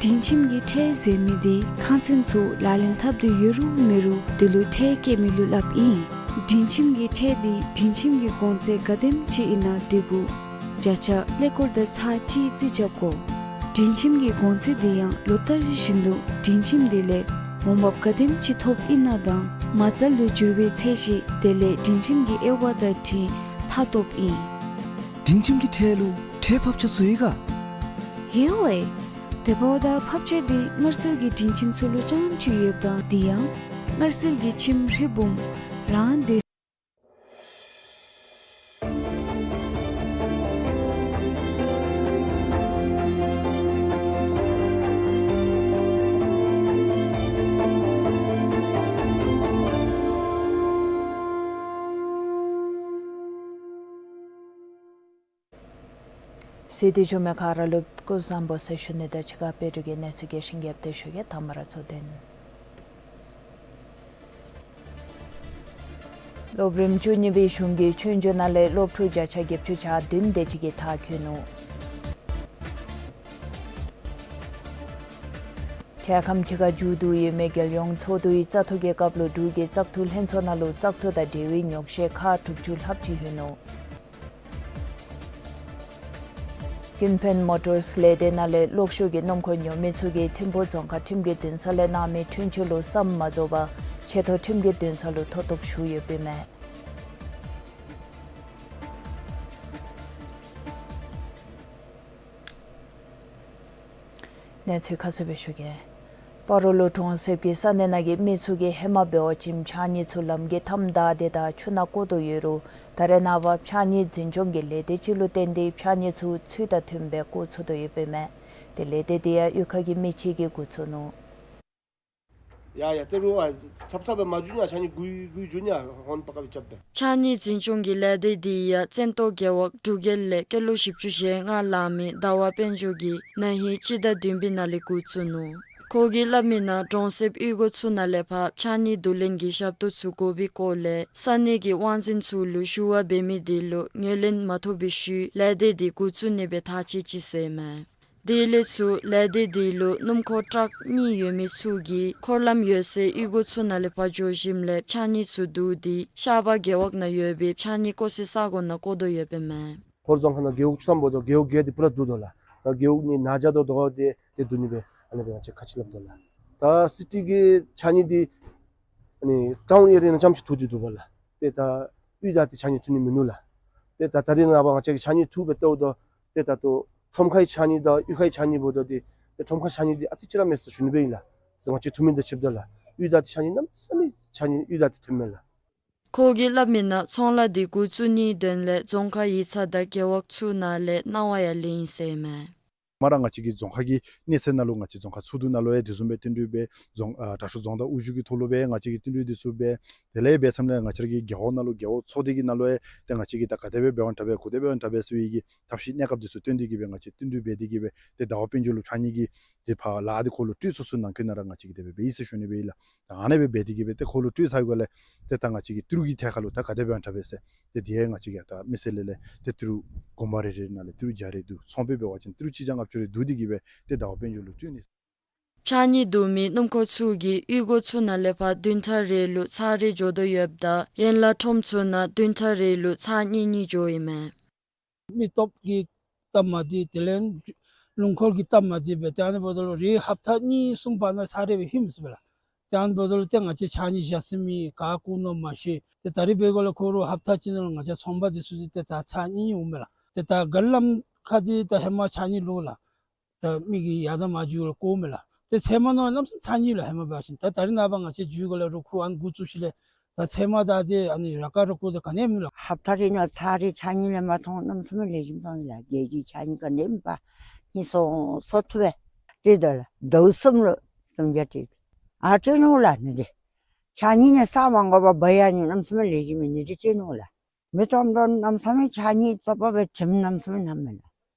སྒྲིང་ཁྱིམ་གྱི་ཁྲལ་ཟེར་མི་དེ་ཁང་ཚན་ཚུ་ལག་ལེན་འཐབ་སྟེ་ཡོད་རུང་མེད་རུང་དེ་ལུ་ཁྲལ་བཀལ་མི་ལུ་སླབ་ཨིན། སྒྲིང་ཁྱིམ་གྱི་ཁྲལ་དེ་སྒྲིང་ཁྱིམ་གྱི་གོང་ཚད་ག་དེམ་ཅིག་ཨིན་ན་དེ་གུ་བརྒྱ་ཆ་ཀླད་ཀོར་དང་ཚག་གཅིག་རྩིས་རྐྱབ་དགོ། སྒྲིང་ཁྱིམ་གྱི་གོང་ཚད་དེ་ཡང་ལོ་ལྟར་བཞིན་དུ་སྒྲིང་ཁྱིམ་དེ་ལས་འོང་འབབ་ག་དེམ་ཅིག་ཐོབ་ཨིན་ན་དང་མ་རྩ་ལུ་འགྱུར་བའི་ཚད་གཞི་དེ་ལས་སྒྲིང་ཁྱིམ་གྱི་དབྱེ་བ་དང་འཁྲིལ་མཐའ་སྟོབ་ཨིན། སྒྲིང་ཁྱིམ་གྱི་ཁྲལ་ལུ་ཁྲལ་ཕབ་ཆ་ཚུ་ཡོད་ག། ཡོད་ཝའི། དེ་འབདཝ་ད་ཕབ་ཆ་དེ་མངར་ཟིལ་གྱི་སྒྲིང་ཁྱིམ་ཚུ་ལུ་རྐྱངམ་ཅིག་ཡོདཔ་ད་དེ་ཡང་མངར་ཟིལ་གྱི་ཁྱིམ་རི་བུམ་རང་དེ། གསན་ཏེ་བཞུགས་མི་ག་ར་ལུ་སྐུ་གཟུགས་བཟང་པོ་ཟེར་ཞུ་ནི་དང་གཅིག་ཁར་བོད་ཀྱི་གནས་ཚུལ་རྒྱས་ཤིང་རྒྱས་པ་དེ་ཞུ་གེ། དང་པ་ར་གཙོ་དོན། སློབ་རིམ་བཅུ་གཉིས་པའི་གཞུང་གི་ཆོས་རྒྱུགས་ནང་ལས་སློབ་ཕྲུག་བརྒྱ་ཆ་བརྒྱད་ཅུ་གྱ་བདུན་དེ་ཅིག་གིས་མཐར་འཁྱོལ་ནུག། འཕྲལ་ཁམས་ཅིག་ཁར་མཇུག་བསྡུ་ཡོད་མི་རྒྱལ་ཡོངས་ཚོགས་འདུའི་བཙག་འཐུ་གི་སྐབས་ལུ་འབྲུག་གི་བཙག་འཐུ་ལྷན་ཚོགས་ནང་ལུ་བཙག་འཐུ་དང་འབྲེལ་བའི་ཉོག་བཤད་ཁག་དྲུག་ཅུ་ལྷགཔ་ཅིག་ལྷོད་ནུག། ཀུན་ཕན་མོ་ཊརས་ལས་སྡེ་ནང་ལས་གློག་ཤུགས་ཀྱི་སྣུམ་འཁོར་ཉོ་མི་ཚུ་གིས་ཐིམ་ཕུག་རྫོང་ཁག་ཁྲིམས་ཀྱི་འདུན་ས་ལས་གནང་མི་འཁྲུན་ཆོད་ལུ་བསམ་མ་རྫོགས་པར་ཆེ་མཐོ་ཁྲིམས་ཀྱི་འདུན་ས་ལུ་མཐོ་གཏུགས་ཞུ་ཡོདཔ་ཨིན་མས། གནས་ཚུལ་ཁ་གསལ་སྦེ་ཞུ་གེ། སྤ་རོ་ལུ་གྲོང་གསེབ་ཀྱི་ས་གནས་ནང་གི་མི་ཚུ་གིས་ཧེ་མ་འབད་བ་ཅིན་ཕྱགས་སྙིགས་ཚུ་ལམ་གྱི་མཐའམ་བདའ་སྟེ་དང་ཆུ་ནང་བཀོ་དོ་ཡོད་རུང་ད་རེས་ནངས་པ་ཕྱགས་སྙིགས་འཛིན་སྐྱོང་གི་ལས་སྡེ་ཅིག་ལུ་བརྟེན་ཏེ་ཕྱགས་སྙིགས་ཚུ་ཚུལ་དང་མཐུན་པའི་བཀོ་ཚུགས་དོ་ཡོདཔ་ཨིན་མས། ཏེ་ལས་སྡེ་དེ་ཡང་གཡུས་ཁ་གི་མི་ཅིག་གིས་འགོ་བཙུགས་ནུག། ཡ་ཡ་ཏེ་རུང་ཨ་ཚབ་ཚབ་སྦེ་མ་འགྱོ་ཉ། ཕྱགས་སྙིགས་གུ་གུ་འགྱོ་ཉ་ཧོན་པ་ཀ་སྦེ་རྐྱབ་སྦེ། ཕྱགས་སྙིགས་འཛིན་སྐྱོང་གི་ལས་སྡེ་འདི་ཡང་བཙན་ཏོ་རྒེད་འོག་འབྲུག་རྒྱལ་ལས་སྐྱེས་ལོ་བཞི་བཅུ་ཞེ་ལྔ་ལང་མི་ཟླ་བ་དཔལ་འབྱོར་གྱིས་ན་ཧིང་སྤྱི་ཟླ་བདུན་པའི་ནང་ལས་འགོ་བཙུགས་ནུག། ཁོ་གིས་སླབ་མིའི་ནང་གྲོང་གསེབ་གཡུས་སྒོ་ཚུ་ནང་ལས་ཕར་ཕྱགས་སྙིགས་བསྡུ་ལེན་གྱི་ཞབས་ཏོག་ཚུ་དགོ་པའི་སྐོར་ལས་ས་གནས་ཀྱི་དབང་འཛིན་ཚུ་ལུ་ཞུ་བ་འབད་མི་དེ་ལུ་ངོས་ལེན་མ་ཐོབ་པའི་ཤུལ་ལས་སྡེ་འདི་འགོ་བཙུགས་ནི་སྦེ་ཐག་བཅད་ཅི་ཟེར་མས། དེ་ལས་ཚུར་ལས་སྡེ་འདི་ལུ་སྣུམ་འཁོར་ཊཱག་གཉིས་ཡོད་མི་ཚུ་གིས་འཁོར་ལམ་ཡོད་སའི་གཡུས་སྒོ་ཚུ་ནང་ལས་ཕར་འགྱོ་ཞིནམ་ལས་ཕྱགས་སྙིགས་ཚུ་བསྡུ་སྟེ་ཤར་པ་རྒེད་འོག་ནང་ཡོད་པའི་ཕྱགས་སྙིགས་བཀོ་སའི་ས་གོ་ནང་བཀོ་དོ་ཡོདཔ་ཨིན་མས། ཧོར་རྫོང་ཁག་ནང་རྒེད་འོག་བཅུ་ཐམ་འབདཝ་ད་རྒེད་འོག་བརྒྱད་དེ་པུ་ར་བསྡུ་དོ་ལགས། ད་རྒེད་འོག་གཉིས་ནང་འགྱོ་དོ་དོ་དེ་དེ་བསྡུ་ནི་སྦེ་ཨ་ནི་སྦེ་ང་བཅས་ཁག་ཆེ་སླབ་དོ་ལགས། ད་སི་ཊི་གི་ཕྱགས་སྙིགས་འདི་ཨ་ནི་ཊའུན་ཨེ་རི་ཡ་ནང་རྐྱངམ་ཅིག་འཐུ་སྟེ་འདུག་པ་ལགས། ཏེ་ད་གཡུས་བདའ་སྟེ་ཕྱགས་སྙིགས་འཐུ་ནི་མིན་ནུག་ལགས། ཏེ་ད་ད་རེས་ནངས་པ་ང་བཅས་ཀྱིས་ཕྱགས་སྙིགས་འཐུ་སྦེ་བལྟཝ་ད་ཏེ་ད་ལྟོ་ཁྲོམ་ཁའི་ཕྱགས་སྙིགས་དང་གཡུས་ཁའི་ཕྱགས་སྙིགས་འབདཝ་ད་ཏེ་ཏེ་ཁྲོམ་ཁ་ཕྱགས་སྙིགས་འདི་ཨ་ཙི་ཅིག་ར་མེད་ཟེར་ཞུ་ནི་སྦེ་ཨིན་ལགས། ང་བཅས་འཐུ་མི་དང་ཕྱདཔ་ད་ལགས། གཡུས་བདའ་སྟེ་ཕྱགས་སྙིགས་གནམ་མེད་ས་མེད་ཕྱགས་སྙིགས་གཡུས་བདའ་སྟེ་འཐུཝ་མས་ལགས། ཁོ་གིས་སླབ་མིའི་ནང་ཚོང་ལཱ་འདི་འགོ་བཙུགས་ནིའི་དོན་ལས་རྫོང་ཁག་ཡིག་ཚང་དང་རྒེད་འོག་ཚུ་ནང་ལས་གནང་བ་ཡང་ལེན་ཡི་ཟེར་མས། མ་ར་ང་བཅས་ཀྱི་རྫོང་ཁག་གི་གནས་ཚད་ནང་ལུ་ང་བཅས་རྫོང་ཁག་ཚོགས་འདུ་ནང་ལུ་ཡང་དེ་བཟུམ་སྦེ་བསྟུན་གྲོས་འབད་རྫོང་ཨ་དྲག་ཤོས་རྫོང་བདག་དབུ་བཞུགས་ཀྱི་ཐོག་ལུ་སྦེ་ང་བཅས་ཀྱིས་བསྟུན་གྲོས་འདི་ཚུ་འབད། དེ་ལས་འབད་ཚར་ལས་ང་བཅས་ར་གི་རྒེད་འོག་ནང་ལུ་རྒེད་འོག་ཚོགས་སྡེ་གི་ནང་ལུ་ཡང་ཏེ་ང་བཅས་ཀྱིས་ད་ག་དེ་སྦེ་འབད་བ་ན་དྲག་པས་ག་དེ་སྦེ་འབད་བ་ན་དྲག་པས་ཟེར་བའི་གི་ཐབས་ཤེས་གནས་སྐབས་འདི་ཚུ་བཏོན་ཏེ་གི་སྦེ་ང་བཅས་བསྟུན་གྲོས་འབད་དེ་གི་སྦེ་ཏེ་ཟླ་བ་དཔལ་འབྱོར་ལུ་ཕྱགས་སྙིགས་ཀྱི་ཏེ་ཕར་ལཱ་འདི་ཁོ་ལུ་སྤྲོད་ཚུན་ཚོད་ནང་འཁོད་ནང་ར་ང་བཅས་ཀྱིས་དེ་སྦེ་འབད་ཡི་ཟེར་ཞུ་ནི་སྦེ་ཨིན་ལགས། ད་ཨ་ནི་སྦེ་འབད་དེ་གི་སྦེ་ཏེ་ཁོ་ལུ་སྤྲོད་ཚར་བའི་སྒང་ལས་ཏེ་ད་ང་བཅས་ཀྱིས་ཏི་རུ་གི་ཐད་ཁར་ལུ་ད་ག་དེ་སྦེ་འབད་བ་ན་དྲག་པས་ཟེར་ཏེ་དེ་ཡང་ང་བཅས་ཀྱིས་ད་མི་སེར་ལས་ལས་ཏེ་ཏི་རུ་དགོན་པ་རེ་རེ་ནང་ལས་ཏི་རུ་བརྒྱ་རེ་བསྡུ། ཚོང་པའི་འབད་བ་ཅིན་ཏི་རུ་གཅིག་བརྒྱ་ལྔ་བཅུ་རེ་བསྡུ་སྟེ་གི་སྦེ་ཏེ་ཟླ་བ་དཔལ་འབྱོར་ལུ་སྤྲོད་ནི། ཕྱགས་སྙིགས་བསྡུ་མི་སྣུམ་འཁོར་ཚུ་གིས་གཡུས་སྒོ་ཚུ་ནང་ལས་ཕར་བདུན་ཕྲག་རེ་ལུ་ཚར་རེ་འགྱོ་དོ་ཡོདཔ་ད་ཡན་ལག་ཁྲོམ་ཚུ་ནང་བདུན་ཕྲག་རེ་ལུ་ཚར་གཉིས་གཉིས་འགྱོཝ་ཨིན་མས། མི་སྟོབས་ཀྱི་སྟབས་མ་བདེ་དེ་ལས་རླུང་འཁོར་གྱི་སྟབས་མ་བདེ་སྦེ་ཏེ་ཨ་ནི་འབདཝ་ད་ལུ་རེ་ཧབ་ཏ་གཉིས་གསུམ་བར་ན་ཚར་རེ་སྦེ་ལྷོད་མི་ཚུགས་པས་ལགས། ཏེ་ཨ་ནི་འབདཝ་ད་ལུ་ཏེ་ང་བཅས་ཕྱགས་སྙིགས་བཞག་ས་མེད། ག་བཀོ་ནི་མ་ཤེས། ཏེ་ད་རེས་འབད་དགོཔ་ལས་ཁོ་ར་ཧབ་ཏ་གཅིག་ནང་ལུ་ང་བཅས་ཚོང་པ་འདི་ཚུ་ཏེ་ད་ཚར་གཉིས་གཉིས་འོང་མས་ལགས། ཏེ་ད་མགར་ལམ་ཁ་འདི་ད་ཧེ་མ་ཕྱགས་སྙིགས་ལོག་ལགས། ད་མི་གིས་ཡར་དང་མར་འགྱོཝ་ལས་བཀོཝ་མས་ལགས། ཏེ་ཚལ་མ་ནང་གནམ་མེད་ས་མེད་ཆ་སྙོམས་ལགས། ཧེ་མ་འབད་བ་ཅིན། ད་ད་རེས་ནངས་པ་ང་བཅས་འགྱོ་དགོ་ལགས། རོ་ཁུག་ཨ་ནི་འགོ་བཙུགས་ཞིནམ་ལས་ད་ཚལ་མ་དང་ཏེ་ཨ་ནི་ར་ཀ་རོ་ཁུག་དེ་ག་ནི་ཡང་མེད་ལགས། ཧབ་ཏ་རེ་ནང་ཚར་རེ་ཆ་སྙོམས་ལས་མ་མཐོང་གནམ་མེད་ས་མེད་ལེགས་ཤོམ་མཐོང་ཡི་ལགས། རྒྱལ་སྤྱི་ཆ་སྙོམས་ག་ནི་ཡང་མེད་པར་ཧིང་སངས་སངས་ཐུབ་པས། ཏེ་ད་ལགས་ཟླཝ་གསུམ་ལུ་སུམ་བརྒྱ་སྤྲོད། ཨ་སྤྲོད་ནུག་ལགས་ཨ་ནི་འདི། ཆ་སྙོམས་ནི་ས་མ་དགོ་པར་འབག་ཡར་ནི་གནམ་མེད་ས་མེད་ལེགས་ཤོམ་ཨ་ནི་འདི་སྤྲོད་ནུག་ལགས། མི་སྟོངམ་ད་གནམ་མེད་ས་མེད་ཆ་སྙོམས་བཙོག་པ་སྦེ་དྲིམ་གནམ་མེད་ས་མེད་མནམ་མས་ལགས།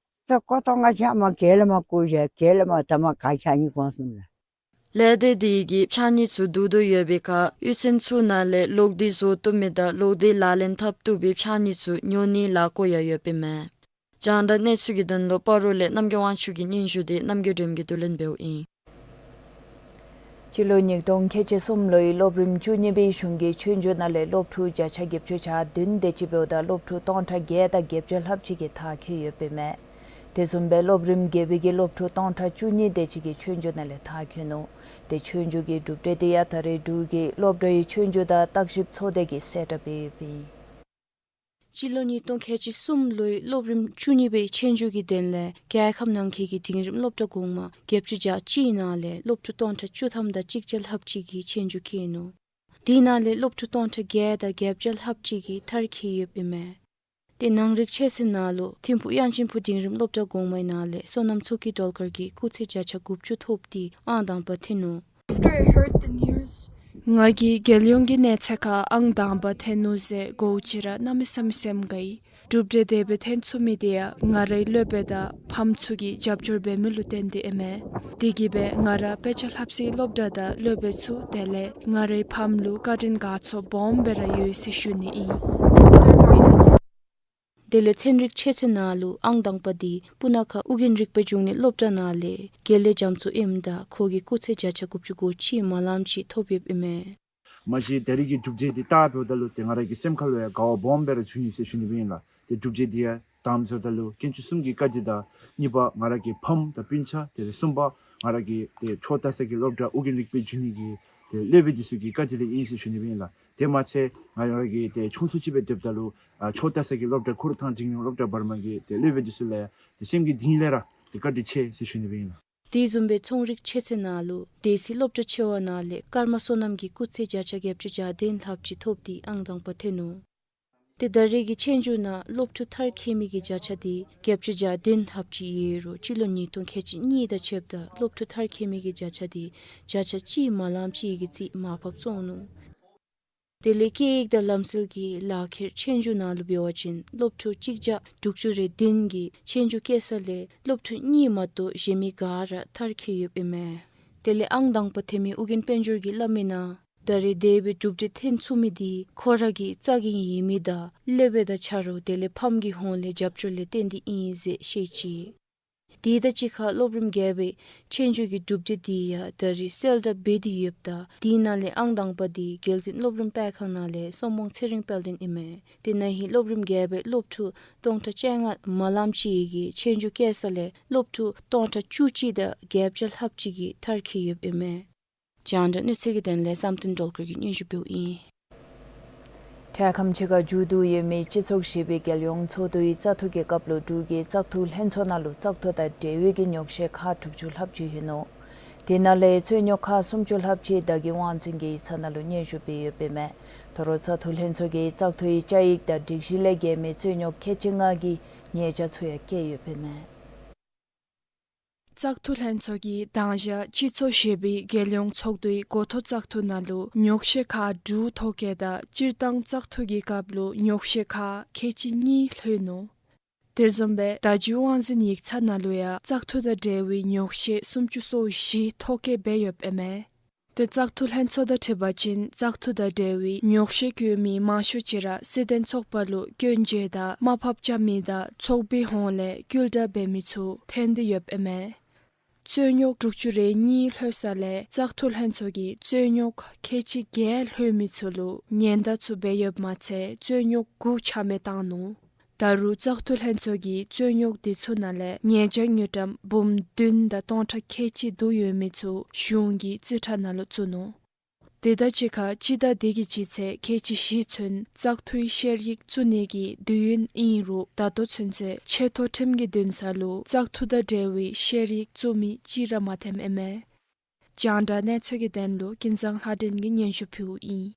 ད་ཀོ་ཏོང་ཁ་ཆ་མ་གྱལ་ལས་མར་བརྐུ་བཞག། གྱལ་ལས་མར་ད་མར་ག་ཆ་སྙོམས་གོང་སོང་ལགས། ལས་སྡེ་དེ་གིས་ཆ་སྙོམས་ཚུ་བསྡུ་དོ་ཡོད་པའི་ཁར་གཡུས་ཚན་ཚུ་ནང་ལས་གློག་དུས་བཟོ་བཏུབ་མི་དང་གློག་དུས་ལག་ལེན་འཐབ་བཏུབ་པའི་ཆ་སྙོམས་ཚུ་ཉོ་ནིའི་ལས་འགུལ་ཡང་ཡོདཔ་ཨིན་མས། རྒྱང་བསྒྲགས་གནས་ཚུལ་གྱི་དོན་ལུ་སྤ་རོ་ལས་རྣམ་རྒྱལ་དབང་ཕྱུག་གི་སྙན་ཞུ་དེ་རྣམ་རྒྱལ་སྒྲོལམ་གྱིས་བསྡུ་ལེན་འབདཝ་ཨིན། སྤྱི་ལོ་ཉིས་སྟོང་ཁལ་གཅིག་གསུམ་ལོའི་སློབ་རིམ་བཅུ་གཉིས་པའི་གཞུང་གི་ཆོས་རྒྱུགས་ནང་ལས་སློབ་ཕྲུག་བརྒྱ་ཆ་བརྒྱད་ཅུ་གྱ་བདུན་དེ་ཅིག་འབདཝ་ད་སློབ་ཕྲུག་སྟོང་ཕྲག་བརྒྱད་དང་བརྒྱད་ཅུ་ལྷགཔ་ཅིག་གིས་མཐར་འཁྱོལ་ཡོདཔ་ཨིན་མས། དེ་བཟུམ་སྦེ་སློབ་རིམ་བརྒྱད་པའི་གི་སློབ་ཕྲུག་སྟོང་ཕྲག་བཅུ་གཉིས་དེ་ཅིག་གིས་ཆོས་རྒྱུགས་ནང་ལས་མཐར་འཁྱོལ་ནུག། དེ་ཆོས་རྒྱུགས་ཀྱི་གྲུབ་འབྲས་དེ་ཡང་ད་རེས་འབྲུག་གི་སློབ་གྲྭའི་ཆོས་རྒྱུགས་དང་བརྟག་ཞིབ་ཚོགས་སྡེ་གིས་གསལ་བསྒྲགས་འབད་ཡོདཔ་ཨིན། སྤྱི་ལོ་ཉིས་སྟོང་ཁལ་གཅིག་གསུམ་ལོའི་སློབ་རིམ་བཅུ་གཉིས་པའི་ཆོས་རྒྱུགས་ཀྱི་དོན་ལས་རྒྱལ་ཁབ་ནང་འཁོད་ཀྱི་འབྲིང་རིམ་སློབ་གྲྭ་གོང་མ་བརྒྱད་ཅུ་གྱ་གཅིག་ནང་ལས་སློབ་ཕྲུག་སྟོང་ཕྲག་བཅུ་ཐམ་དང་གཅིག་བརྒྱ་ལྷགཔ་ཅིག་གིས་ཆོས་རྒྱུགས་བཀལ་ནུག། དེ་ནང་ལས་སློབ་ཕྲུག་སྟོང་ཕྲག་བརྒྱད་དང་བརྒྱད་བརྒྱ་ལྷགཔ་ཅིག་གིས་མཐར་འཁྱོལ་ཡོདཔ་ཨིན་མས། དེ་ནང་རིག་ཆོས་ཚན་ནང་ལུ་ཐིམ་ཕུག་དབྱངས་ཅན་ཕུ་འབྲིང་རིམ་སློབ་གྲྭ་གོང་མའི་ནང་ལས་བསོད་ནམས་མཚོ་སྐྱིད་སྒྲོལ་དཀར་གྱིས་སྐུགས་ཚད་བརྒྱ་ཆ་དགུ་བཅུ་ཐོབ་སྟེ་ཨང་དང་པ་ཐོན་ནུག། After I heard the news, ང་གིས་རྒྱལ་ཡོངས་ཀྱི་གནས་ཚད་ཁར་ཨང་དང་པ་ཐོན་ནུག་ཟེར་གོཝ་ཅིག་ར་གནམ་མེད་ས་མེད་སེམས་དགའ་ཡི། གྲུབ་འབྲས་དེ་སྦེ་ཐོན་ཚུགས་མི་དེ་ཡང་ང་རའི་སློབ་དཔོན་དང་ཕམ་ཚུ་གིས་རྒྱབ་སྐྱོར་འབད་མི་ལུ་བརྟེན་ཏེ་ཨིན་མས། དེ་གིས་སྦེ་ང་ར་དཔེ་ཆ་ལྷབ་སའི་སློབ་གྲྭ་དང་སློབ་དཔོན་ཚུ་དེ་ལས་ང་རའི་ཕམ་ལུ་བཀའ་དྲིན་དགའ་ཚོར་སྦོམ་སྦེ་ར་ཡོད་ཟེར་ཞུ་ནི་ཨིན། དེ་ལས་ཚན་རིག་ཆོས་ཚན་ནང་ལུ་ཨང་དང་པ་དེ་སྤུ་ན་ཁ་ཨོ་རྒྱན་རིག་པའི་འབྱུང་གནས་སློབ་གྲྭ་ནང་ལས་དགེ་ལེགས་རྒྱ་མཚོ་ཨིནམ་ད་ཁོ་གིས་སྐུགས་ཚད་བརྒྱ་ཆ་དགུ་བཅུ་གོ་གཅིག་མ་ལངམ་ཅིག་ཐོབ་ཡོདཔ་ཨིན་མས། མ་གཞི་ད་རེས་ཀྱི་གྲུབ་འབྲས་འདི་བལྟཝ་ད་ལུ་ཏེ་ང་ར་གི་སེམས་ཁ་ལུ་ཡང་དགའ་བ་སྦོམ་སྦེ་ར་བྱུང་ཡི་ཟེར་ཞུ་ནི་སྦེ་ཨིན་ལགས། ཏེ་གྲུབ་འབྲས་འདི་ཡང་དང་པ་ཟེརཝ་ད་ལུ་དཀོན་མཆོག་གསུམ་གྱི་བཀའ་དྲིན་དང་གཉིས་པ་ང་ར་གི་ཕམ་དང་སྤུན་ཆ། དེ་ལས་གསུམ་པ་ང་ར་གི་ཏེ་ཆོས་ལྟ་ས་གི་སློབ་གྲྭ་ཨོ་རྒྱན་རིག་པའི་འབྱུང་གནས་ཀྱི་ཏེ་སློབ་དཔོན་འདི་ཚུ་གི་བཀའ་དྲིན་ལས་ཨིན་ཟེར་ཞུ་ནི་སྦེ་ཨིན་ལགས། དེ་མ་ཚད་ང་ར་གིས་ཏེ་ཆུང་སུ་ཅིག་སྦེ་སྡོདཔ་ད་ལུ་ཨ་ཆོས་ལྟ་ས་གི་སློབ་གྲྭ་ཁུ་རུ་ཐང་འབྲིང་རིམ་སློབ་གྲྭ་བར་མ་གི་ཏེ་སློབ་དཔོན་འདི་ཚུ་ལུ་ཡང་ཏེ་སེམས་ཀྱི་གཏིང་ལས་ར་ཏེ་བཀའ་དྲིན་ཆེ་ཟེར་ཞུ་ནི་སྦེ་ཨིན་ལགས། དེ་བཟུམ་སྦེ་ཚོང་རིག་ཆོས་ཚན་ནང་ལུ་སྡེ་སྲིད་སློབ་གྲྭ་ཆེ་བ་ནང་ལས་ཀརྨ་བསོད་ནམས་ཀྱིས་སྐུགས་ཚད་བརྒྱ་ཆ་བརྒྱད་ཅུ་གྱ་བདུན་ལྷགཔ་ཅིག་ཐོབ་སྟེ་ཨང་དང་པ་ཐོན་ནུག། ཏེ་ད་རེས་ཀྱི་ཆོས་རྒྱུགས་ནང་སློབ་ཕྲུག་མཐར་འཁྱོལ་མི་གི་བརྒྱ་ཆ་དེ་བརྒྱད་ཅུ་གྱ་བདུན་ལྷགཔ་ཅིག་ཡོད་རུང་སྤྱི་ལོ་ཉིས་སྟོང་ཁལ་གཅིག་གཉིས་དང་ཕྱདཔ་ད་སློབ་ཕྲུག་མཐར་འཁྱོལ་མི་གི་བརྒྱ་ཆ་དེ་བརྒྱ་ཆ་གཅིག་མ་ལངམ་ཅིག་གི་རྩིས་མར་ཕབ་སོང་ནུག། དེ་ལས་སྐད་ཡིག་དང་ལམ་སྲོལ་གྱི་ལག་ཁྱེར་ཆོས་རྒྱུགས་ནང་ལུ་འབད་བ་ཅིན་སློབ་ཕྲུག་གཅིག་བརྒྱ་དྲུག་ཅུ་རེ་བདུན་གྱིས་ཆོས་རྒྱུགས་བཀལ་ས་ལས་སློབ་ཕྲུག་གཉིས་མ་གཏོགས་གཞན་མི་ག་ར་མཐར་འཁྱོལ་ཡོདཔ་ཨིན་མས། དེ་ལས་ཨང་དང་པ་ཐོན་མི་ཨོ་རྒྱན་དཔལ་འབྱོར་གྱིས་སླབ་མི་ནང་ད་རེས་དེ་སྦེ་གྲུབ་འབྲས་ཐོན་ཚུགས་མི་དེ་ཁོ་ར་གི་རྩ་འགེངས་ཡོད་མི་དང་སློབ་དཔོན་དང་ཆ་རོགས་དེ་ལས་ཕམ་གྱི་ཧོངས་ལས་རྒྱབ་སྐྱོར་ལས་བརྟེན་ཏེ་ཨིན་ཟེར་བཤད་ཅི། དེ་དང་གཅིག་ཁར་སློབ་རིམ་བརྒྱད་པའི་ཆོས་རྒྱུགས་ཀྱི་གྲུབ་འབྲས་དེ་ཡང་ད་རེས་གསལ་བསྒྲགས་འབད་དེ་ཡོདཔ་ད་དེ་ནང་ལས་ཨང་དང་པ་དེ་རྒྱལ་འཛིན་སློབ་རིམ་སྤེལ་ཁང་ནང་ལས་བསོད་དཔོན་ཚེ་རིང་དཔལ་ལྡན་ཨིན་མས། དེ་ན་ཧིང་སློབ་རིམ་བརྒྱད་པའི་སློབ་ཕྲུག་སྟོང་ཕྲག་བཅོ་ལྔ་མ་ལངམ་ཅིག་གིས་ཆོས་རྒྱུགས་བཀལ་ས་ལས་སློབ་ཕྲུག་སྟོང་ཕྲག་བཅུ་གཅིག་དང་བརྒྱད་བརྒྱ་ལྷགཔ་ཅིག་གིས་མཐར་འཁྱོལ་ཡོདཔ་ཨིན་མས། རྒྱང་བསྒྲགས་གནས་ཚུལ་གྱི་དོན་ལས་བསམ་གཏན་སྒྲོལ་དཀར་གྱིས་སྙན་ཞུ་འབདཝ་ཨིན། འཕྲལ་ཁམས་ཅིག་ཁར་མཇུག་བསྡུ་ཡོད་མི་སྤྱི་ཚོགས་བཞི་པའི་རྒྱལ་ཡོངས་ཚོགས་འདུའི་བཙག་འཐུ་གི་སྐབས་ལུ་འབྲུག་གི་བཙག་འཐུ་ལྷན་ཚོགས་ནང་ལུ་བཙག་འཐུ་དང་འབྲེལ་བའི་གི་ཉོག་བཤད་ཁག་དྲུག་ཅུ་ལྷགཔ་ཅིག་ཡོད་ནུག། དེ་ནང་ལས་རྩོད་རྙོགས་ཁག་སུམ་ཅུ་ལྷགཔ་ཅིག་བདག་གི་དབང་འཛིན་གྱི་ཡིག་ཚང་ནང་ལུ་སྙན་ཞུ་འབད་ཡོདཔ་ཨིན་མས། ད་རུང་བཙག་འཐུ་ལྷན་ཚོགས་ཀྱིས་བཙག་འཐུའི་བཅའ་ཡིག་དང་སྒྲིག་གཞི་ལས་འགལ་མི་རྩོད་རྙོགས་ཁལ་གཅིག་ལྔ་གི་ཉེས་བྱ་ཚུ་ཡང་བཀལ་ཡོདཔ་ཨིན་མས། བཙག་འཐུ་ལྷན་ཚོགས་ཀྱིས་དང་ཞག་སྤྱི་ཚོགས་བཞི་པའི་རྒྱལ་ཡོངས་ཚོགས་འདུའི་འགོ་ཐོག་བཙག་འཐུ་ནང་ལུ་ཉོག་བཤད་ཁག་དྲུག་ཐོ་བཀོད་དང་སྤྱིར་བཏང་བཙག་འཐུ་གི་སྐབས་ལུ་ཉོག་བཤད་ཁག་ཁལ་གཅིག་གཉིས་ལྷོད་ནུག། དེ་བཟུམ་སྦེ་བརྡ་བརྒྱུད་དབང་འཛིན་ཡིག་ཚང་ནང་ལུ་ཡང་བཙག་འཐུ་དང་འབྲེལ་བའི་ཉོག་བཤད་སུམ་ཅུ་སོ་བཞི་ཐོ་བཀོད་འབད་ཡོདཔ་ཨིན་མས། ཏེ་བཙག་འཐུ་ལྷན་ཚོགས་དང་འཁྲིལ་བ་ཅིན་བཙག་འཐུ་དང་འབྲེལ་བའི་ཉོག་བཤད་བཀོད་མི་མང་ཤོས་ཅིག་ར་སྲིད་དོན་ཚོགས་པ་ལུ་སྐྱོན་བརྗོད་དང་དམའ་ཕབ་རྐྱབ་མི་དང་ཚོགས་པའི་ཧོངས་ལས་སྐུལ་ལྡབ་འབད་མི་ཚུ་ཐོན་ཏེ་ཡོདཔ་ཨིན་མས། རྩོད་རྙོགས་དྲུག་ཅུ་རེ་གཉིས་ལྷོད་ས་ལས་བཙག་འཐུ་ལྷན་ཚོགས་ཀྱིས་རྩོད་རྙོགས་ཁལ་གཅིག་བརྒྱད་ལྷོད་མི་ཚུ་ལུ་ཉེན་བརྡ་ཚུ་འབད་ཡོདཔ་མ་ཚད་རྩོད་རྙོགས་དགུ་ཆ་མེད་བཏང་ནུག། ད་རུང་བཙག་འཐུ་ལྷན་ཚོགས་ཀྱིས་རྩོད་རྙོགས་དེ་ཚུ་ནང་ལས་ཉེས་བྱ་དངུལ་ཀྲམ་འབུམ་བདུན་དང་སྟོང་ཕྲག་ཁལ་གཅིག་བསྡུ་ཡོད་མི་ཚུ་གཞུང་གི་རྩིས་ཁྲ་ནང་ལུ་བཙུགས་ནུག། དེ་དང་གཅིག་ཁར་སྤྱི་ཟླ་འདི་གི་སྤྱི་ཚེས་ཁལ་གཅིག་བཞི་ཚུན་བཙག་འཐུའི་ཤེས་རིག་བཙུགས་ནི་གི་དུས་ཡུན་ཨིན་རུང་ད་ལྟོ་ཚུན་ཚོད་ཆེ་མཐོ་ཁྲིམས་ཀྱི་འདུན་ས་ལུ་བཙག་འཐུ་དང་འབྲེལ་བའི་ཤེས་རིག་བཙུགས་མི་གཅིག་ར་མ་ཐོནམ་ཨིན་མས། རྒྱང་བསྒྲགས་གནས་ཚུལ་གྱི་དོན་ལུ་ཀུན་བཟང་ལྷ་སྒྲོན་གྱིས་སྙན་ཞུ་ཕུལཝ་ཨིན།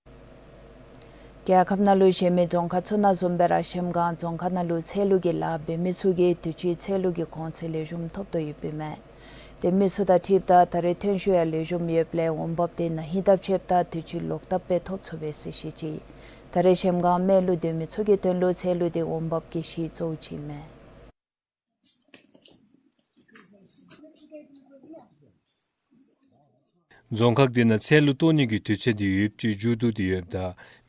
རྒྱལ་ཁབ་ནང་ལུ་གཞན་མི་རྫོང་ཁག་ཚུ་ནང་བཟུམ་སྦེ་ར་གཞལམ་སྒང་རྫོང་ཁག་ནང་ལུ་ཚལ་ལུ་གི་ལཱ་འབད་མི་ཚུ་གིས་དུས་ཅི་ཚལ་ལུ་གི་གོང་ཚད་ལེགས་ཤོམ་ཐོབ་དོ་ཡོདཔ་ཨིན་མས། ཏེ་མི་ཚུ་དང་འཁྲིལཝ་ད་ད་རེས་ཐོན་ཤུགས་ཡང་ལེགས་ཤོམ་ཡོདཔ་ལས་འོང་འབབ་འདི་ན་ཧིང་སྟབས་ཆེཝ་ད་དུས་ཅི་ལོག་ལྟབ་སྦེ་ཐོབ་ཚུགས་པས་ཟེར་བཤད་ཅི། ད་རེས་གཞལམ་སྒང་སྨད་ལུ་སྡོད་མི་ཚུ་གི་དོན་ལུ་ཚལ་ལུ་འདི་འོང་འབབ་ཀྱི་གཞི་གཙོ་བོ་ཅིག་ཨིན་མས། རྫོང་ཁག་འདི་ནང་ཚལ་ལུ་བཏོག་ནི་གི་དུས་ཚོད་འདི་ཡུདཔ་ཅིག་མཇུག་བསྡུ་སྟེ་ཡོདཔ་ད་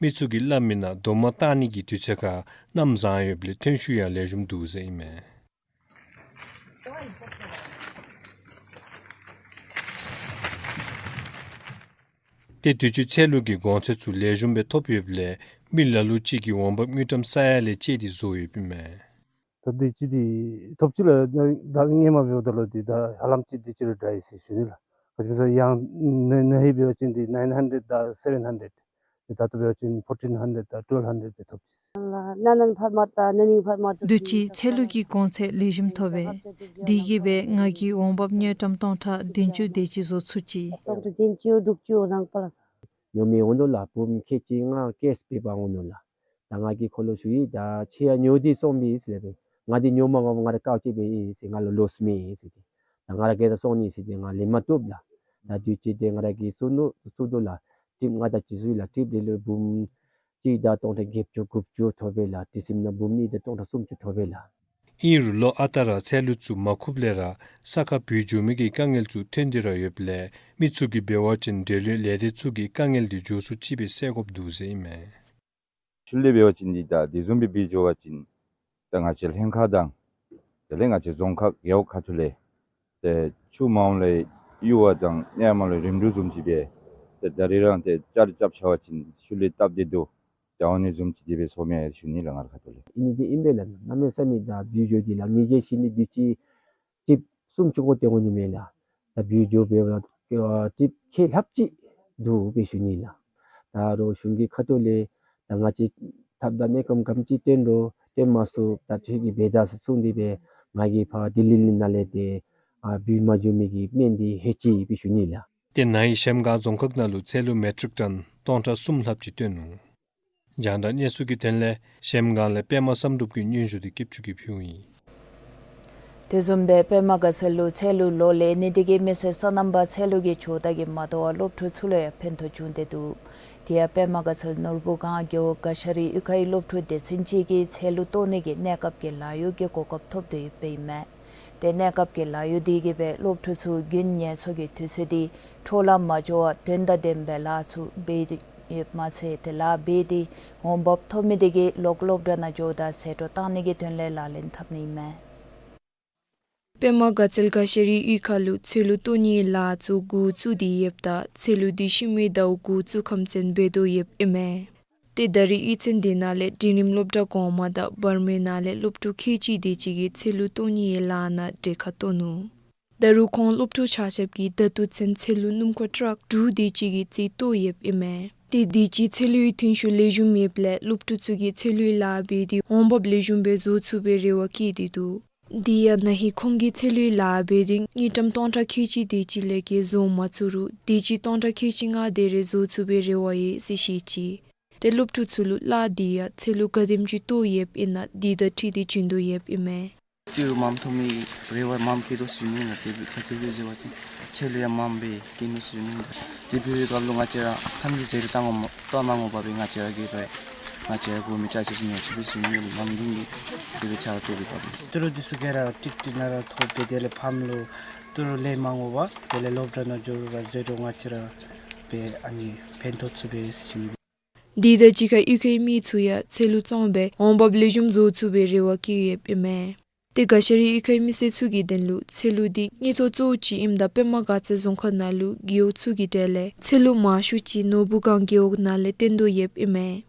མི་ཚུ་གིས་སླབ་མི་ནང་རྡོག་མ་བཏགས་ནི་གི་དུས་ཚོད་ཁར་གནམ་བཟང་ཡོདཔ་ལས་ཐོན་ཤུགས་ཡང་ལེགས་ཤོམ་འདུག་ཟེར་ཨིན་མས། ཏེ་དུས་ཅི་ཚལ་ལུ་གི་གོང་ཚད་ཚུ་ལེགས་ཤོམ་སྦེ་ཐོབ་ཡོདཔ་ལས་མི་ལ་ལུ་ཅིག་གིས་འོང་འབབ་དངུལ་ཀྲམ་ས་ཡ་ལས་བཅད་དེ་བཟོ་ཡོདཔ་ཨིན་མས། ད་དུས་ཅི་འདི་ཐོབ་ཅི་ལགས། ད་སྔོན་མ་འབདཝ་ད་ལུ་འདི་ད་ཧ་ལམ་ཅིག་དུས་ཅི་ར་དྲག་ཡི་ཟེར་ཞུ་ནི་ལགས། ག་ཅི་སྨོ་ཟེར་ཡང་ན་ན་ཧིང་འབད་བ་ཅིན་འདི་ནའིན་ཧན་ཌེཌ་དང་སེ་བཱན་ཧན་ཌེཌ། ད་ལྟོ་འབད་བ་ཅིན་ཕོར་ཊིན་ཧན་ཌེཌ་དང་ཊུ་ཝེལབ་ཧན་ཌེཌ་སྦེ་ཐོབ་ཅི། དུས་ཅི་ཚལ་ལུ་གི་གོང་ཚད་ལེགས་ཤོམ་ཐོབ་པས། དེ་གིས་སྦེ་ང་གིས་འོང་འབབ་དངུལ་ཀྲམ་སྟོང་ཕྲག་བདུན་ཅུ་དེ་ཅིག་བཟོ་ཚུགས་ཅི། ཉོ་མི་འོང་དོ་ལགས། བུམོ་ཁལ་གཅིག་ལྔ་ཀེཤ་པེ་པར་འོང་དོ་ལགས། ད་ང་གིས་ཁོ་ལུ་ཞུ་ཡི། ད་ཁྱོད་ཡང་ཉོ་སྟེ་སོང་པས་ཟེར་སླབ་པས། ང་འདི་ཉོ་མ་མ་ང་ར་དཀའཝ་སྤྱད་པས་ཟེར། ང་ལུ་ལོསི་མེད་ཟེར་ཏེ། ད་ང་ར་ག་ཏེ་སོང་ནི་ཟེར་ཏེ་ང་ལེན་མ་བཏུབ་ལགས། ད་དུས་ཅི་འདི་ང་ར་གིས་བཙུགས་ནུག་བཙུགས་དོ་ལགས། ཊིབ་ལྔ་དང་གཅིག་བཙུགས་ཡི་ལགས། ཊིབ་འདི་ལུ་བུམོ་གཅིག་དང་སྟོང་ཕྲག་བརྒྱད་ཅུ་དགུ་བཅུ་ཐོབ་པས་ལགས། ཊིབ་གསུམ་ནང་བུམོ་གཉིས་དང་སྟོང་ཕྲག་སུམ་ཅུ་ཐོབ་པས་ལགས། ཨིན་རུང་ལོ་ཨ་རྟག་ར་ཚལ་ལུ་ཚུ་མ་ཁུབ་ལས་ར་ས་ཁར་བུད་འགྱོ་མི་གི་དཀའ་ངལ་ཚུ་ཐོན་ཏེ་ར་ཡོདཔ་ལས་མི་ཚུ་གིས་འབད་བ་ཅིན་འབྲེལ་ཡོད་ལས་སྡེ་ཚུ་གི་དཀའ་ངལ་འདི་མགྱོགས་སུ་ཅིག་སྦེ་སེལ་དགོཔ་འདུག་ཟེར་ཨིན་མས། ཤུལ་ལས་འབད་བ་ཅིན་འདི་ད་དེ་བཟུམ་སྦེ་འབད་འགྱོ་བ་ཅིན་ད་ང་བཅས་ལྷན་ཁག་དང་དེ་ལས་ང་བཅས་རྫོང་ཁག་རྒེད་འོག་ཁ་ཐུག་ལས་ཏེ་ཆུ་མ་འོངམ་ལས་གཡུར་བ་དང་གནས་མ་ལུ་རིམ་གྲོ་བཟུམ་ཅིག་སྦེ་ཏེ་ད་རིས་རང་ཏེ་ཅ་ལ་རྐྱབ་ཚར་བ་ཅིན་ཤུལ་ལས་སྟབས་བདེ་དོ་ཏེ་འོང་ནི་བཟུམ་ཅིག་དེ་སྦེ་བཟོ་མི་ཡ་ཞུ་ནི་ལགས། ང་ར་ཁ་ཐུག་ལས། ཨིན་ནི་འདི་ཨིན་པས་ལགས། གནམ་མེད་ས་མེད་ད་བུད་འགྱོ་སྟེ་ལགས། མི་གིས་ཤེས་ནི་དུས་ཅི་ཊིབ་གསུམ་བཅུ་གོ་སྟེ་འོང་ནི་མས་ལགས། ད་བུད་འགྱོ་འབདཝ་ད་ཊིབ་ཁལ་ལྷགཔ་ཅིག་འདུག་སྦེ་ཞུ་ནི་ལགས། ད་རུང་གཞུང་གི་ཁ་ཐུག་ལས་ད་ང་བཅས་ཐབས་དང་གནས་སྐབས་ག་དེམ་ཅིག་བཏོན་རུང་བཏོན་མ་ཚུགས། ད་ཁྱོད་ཀྱིས་འབད་ད་ཟེར་གསུངས་ཏེ་སྦེ་ང་གིས་ཕར་ལྡི་ལི་ནང་ལས་ཏེ་ཨ་བུད་མ་འགྱོ་མི་གི་སྨན་འདི་ལྷོད་ཅི་སྦེ་ཞུ་ནི་ལགས། ཏེ་ན་ཧིང་གཞལམ་སྒང་རྫོང་ཁག་ནང་ལུ་ཚལ་ལུ་མེ་ཊིག་ཊོན་སྟོང་ཕྲག་གསུམ་ལྷགཔ་ཅིག་བཏོན་ནུག། རྒྱང་བསྒྲགས་གནས་ཚུལ་གྱི་དོན་ལས་གཞལམ་སྒང་ལས་པདྨ་བསམ་གྲུབ་ཀྱིས་སྙན་ཞུ་འདི་སྐྱིད་ཆུ་གིས་ཕུལཝ་ཨིན། དེ་བཟུམ་སྦེ་པདྨ་དགའ་ཚལ་ལུ་ཚལ་ལུ་ལོ་ལེགས་ནི་དེ་གིས་མི་སེར་སོ་ནམ་པ་ཚལ་ལུ་གི་ཇོ་བདག་གིས་མ་དོ་བར་སློབ་ཕྲུག་ཚུ་ལུ་ཡང་ཕན་ཐོགས་བྱུང་སྟེ་འདུག། དེ་ཡང་པདྨ་དགའ་ཚལ་ནོར་བུ་སྒང་རྒེད་འོག་དགའ་ཤ་རི་གཡུས་ཁའི་སློབ་ཕྲུག་སྡེ་ཚན་ཅིག་གིས་ཚལ་ལུ་བཏོག་ནི་གི་གནས་སྐབས་ཀྱི་ལཱ་གཡོག་གི་གོ་སྐབས་ཐོབ་སྟེ་ཡོདཔ་ཨིན་མས། ཏེ་གནས་སྐབས་ཀྱི་ལཱ་གཡོག་དེ་གིས་སྦེ་སློབ་ཕྲུག་ཚུ་རྒྱུན་ཉལ་ཚོགས་ཀྱི་དུས་ཚོད་དེ་འཕྲོ་བརླག་མ་འགྱོ་བར་དོན་དང་ལྡནམ་སྦེ་ལཱ་ཚུ་འབད་དེ་ཡོདཔ་མ་ཚད་ཏེ་ལཱ་འབད་དེ་འོང་འབབ་ཐོབ་མི་དེ་གིས་ལོག་སློབ་གྲྭ་ནང་འགྱོཝ་ད་ཟད་འགྲོ་བཏང་ནི་གི་དོན་ལས་ལག་ལེན་འཐབ་ནི་ཨིན་མས། པདྨ་དགའ་ཚལ་དགའ་ཤ་རི་གཡུས་ཁ་ལུ་ཚལ་ལུ་བཏོག་ནིའི་ལཱ་ཚུ་འགོ་བཙུགས་ཏེ་ཡོདཔ་ད་ཚལ་ལུ་འདི་ཤུལ་མའི་ཟླཝ་འགོ་བཙུགས་ཁམས་ཚུན་འབད་དོ་ཡོདཔ་ཨིན་མས། ཏེ་ད་རིས་གཡུས་ཚན་དེ་ནང་ལས་འབྲིང་རིམ་སློབ་གྲྭ་གོང་མ་དང་བར་མའི་ནང་ལས་སློབ་ཕྲུག་ཁལ་གཅིག་དེ་ཅིག་གིས་ཚལ་ལུ་བཏོག་ནིའི་ལཱ་ནང་གྲལ་ཁར་གཏོགས་ནུག། ད་རུང་ཁོང་སློབ་ཕྲུག་ཆ་ཁྱབ་ཀྱིས་ད་ལྟོ་ཚུན་ཚལ་ལུ་སྣུམ་འཁོར་ཊཱག་དྲུག་དེ་ཅིག་གིས་རྩིས་བཏོག་ཡོདཔ་ཨིན་མས། ཏེ་དུས་ཅི་ཚལ་ལུའི་ཐོན་ཤུགས་ལེགས་ཤོམ་ཡོདཔ་ལས་སློབ་ཕྲུག་ཚུ་གིས་ཚལ་ལུའི་ལཱ་འབད་དེ་འོང་འབབ་ལེགས་ཤོམ་སྦེ་བཟོ་ཚུགས་པའི་རེ་བ་བསྐྱེད་དེ་འདུག། དེ་ཡང་ན་ཧིང་ཁོང་གིས་ཚལ་ལུའི་ལཱ་འབད་དེ་དངུལ་ཀྲམ་སྟོང་ཕྲག་ཁལ་གཅིག་དེ་ཅིག་ལས་བརྒལ་བཟོ་མ་ཚུགས་རུང་དུས་ཅི་སྟོང་ཕྲག་ཁལ་གཅིག་ལྔ་དེ་རེ་བཟོ་ཚུགས་པའི་རེ་བ་ཡོད་ཟེར་བཤད་ཅི། ཏེ་སློབ་ཕྲུག་ཚུ་ལུ་གླ་དེ་ཡང་ཚལ་ལུ་ག་དེམ་ཅིག་བཏོག་ཡོདཔ་ཨིན་ན་དེ་དང་འཁྲིལ་ཏེ་བྱིན་དོ་ཡོདཔ་ཨིན་མས། ཏི་རུ་མངམ་ཐོབ་མི་རེ་བ་མངམ་བསྐྱེད་དོ་ཟེར་ཞུ་ནི་ལགས། དེ་སྦེ་ག་དེ་སྦེ་ཟེར་བ་ཅིན་ཚལ་ལུ་ཡང་མངམ་སྦེ་བསྐྱེད་ནུག་ཟེར་ཞུ་ནི་ལགས། དེ་འབད་བའི་སྐབས་ལུ་ང་བཅས་ར་ཕམ་གྱི་ཟད་འགྲོ་བཏང་མ་བཏང་མ་འོང་བར་སྦེ་ང་བཅས་ར་གིས་ར་ང་བཅས་ར་གོ་མི་ཅ་ཆས་ཚུ་ཉོ་ཚུགས་པས་ཟེར་ཞུ་ནི་ལགས། མངམ་གིས་དེ་སྦེ་ཆ་ར་བཏོག་པའི་སྐབས་ལུ་ཏི་རུ་འདི་ཚུ་ག་ར་ཀྲིག་ཀྲི་ནང་ར་ཐོབ་སྦེ་དེ་ལས་ཕམ་ལུ་ཏི་རུ་ལེན་མ་འོང་བར་དེ་ལས་སློབ་གྲྭ་ནང་འགྱོ་རུང་ར་ཟད་འགྲོ་ང་བཅས་ར་སྦེ་ཨ་ནི་ཕན་ཐོགས་ཚུགས་པས་ཟེར་ཞུ་ནི། དེ་དང་གཅིག་ཁར་གཡུས་ཁའི་མི་ཚུ་ཡང་ཚལ་ལུ་བཙོང་སྦེ་འོང་འབབ་ལེགས་ཤོམ་བཟོ་ཚུགས་པའི་རེ་བ་བསྐྱེད་ཡོདཔ་ཨིན་མས། ཏེ་དགའ་ཤ་རི་གཡུས་ཁའི་མི་སེར་ཚུ་གི་དོན་ལུ་ཚལ་ལུ་འདི་དངུལ་ཚོང་གཙོ་བོ་ཅིག་ཨིནམ་ད་པདྨ་དགའ་ཚལ་རྫོང་ཁག་ནང་ལུ་རྒེད་འོག་ཚུ་གི་གྲས་ལས་ཚལ་ལུ་མང་ཤོས་ཅིག་ནོར་བུ་སྒང་རྒེད་འོག་ནང་ལས་བཏོན་དོ་ཡོདཔ་ཨིན་མས།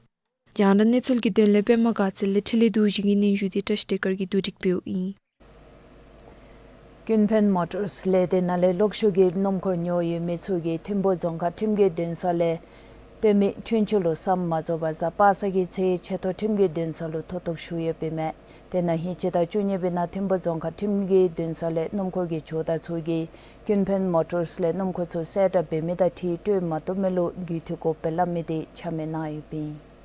རྒྱང་བསྒྲགས་གནས་ཚུལ་གྱི་དོན་ལས་པདྨ་དགའ་ཚལ་ལས་འཕྲིན་ལས་རྡོ་རྗེ་གི་སྙན་ཞུ་འདི་བཀྲ་ཤིས་བདེ་སྐར་གྱིས་བསྡུ་སྒྲིག་འབདཝ་ཨིན། ཀུན་ཕན་མོ་ཊརསི་ལས་སྡེ་ནང་ལས་གློག་ཤུགས་ཀྱི་སྣུམ་འཁོར་ཉོ་ཡོད་མི་ཚུ་གིས་ཐིམ་ཕུག་རྫོང་ཁག་ཁྲིམས་ཀྱི་འདུན་ས་ལས་ དེ་མིན་འཁྲུན་ཆོད་ལུ་ས་མ་འཛོལ་བར་གཟའ་པ་སངས་ཀྱི་ཚེ་ཆེ་མཐོ་ཁྲིམས་ཀྱི་འདུན་ས་ལུ་མཐོ་གཏུགས་ཞུ་ཡོདཔ་ཨིན་མས། དེ་ན་ཧིང་སྤྱི་ཟླ་བཅུ་གཉིས་པའི་ནང་ཐིམ་ཕུ་རྫོང་ཁག་ཁྲིམས་ཀྱི་འདུན་ས་ལས་སྣུམ་འཁོར་གྱི་ཇོ་བདག་ཚུ་གིས་ཀུན་ཕན་མོ་ཊརས་ལས་སྣུམ་འཁོར་ཚུ་གསལ་བསྒྲགས་འབད་མི་དང་འཁྲིལ་སྤྲོད་མ་བཏུབ་མི་ལུ་རྒུད་འཐུས་དགོཔ་སྦེ་སླབ་མི་དེ་ཆ་མེད་གནང་ཡོདཔ་ཨིན།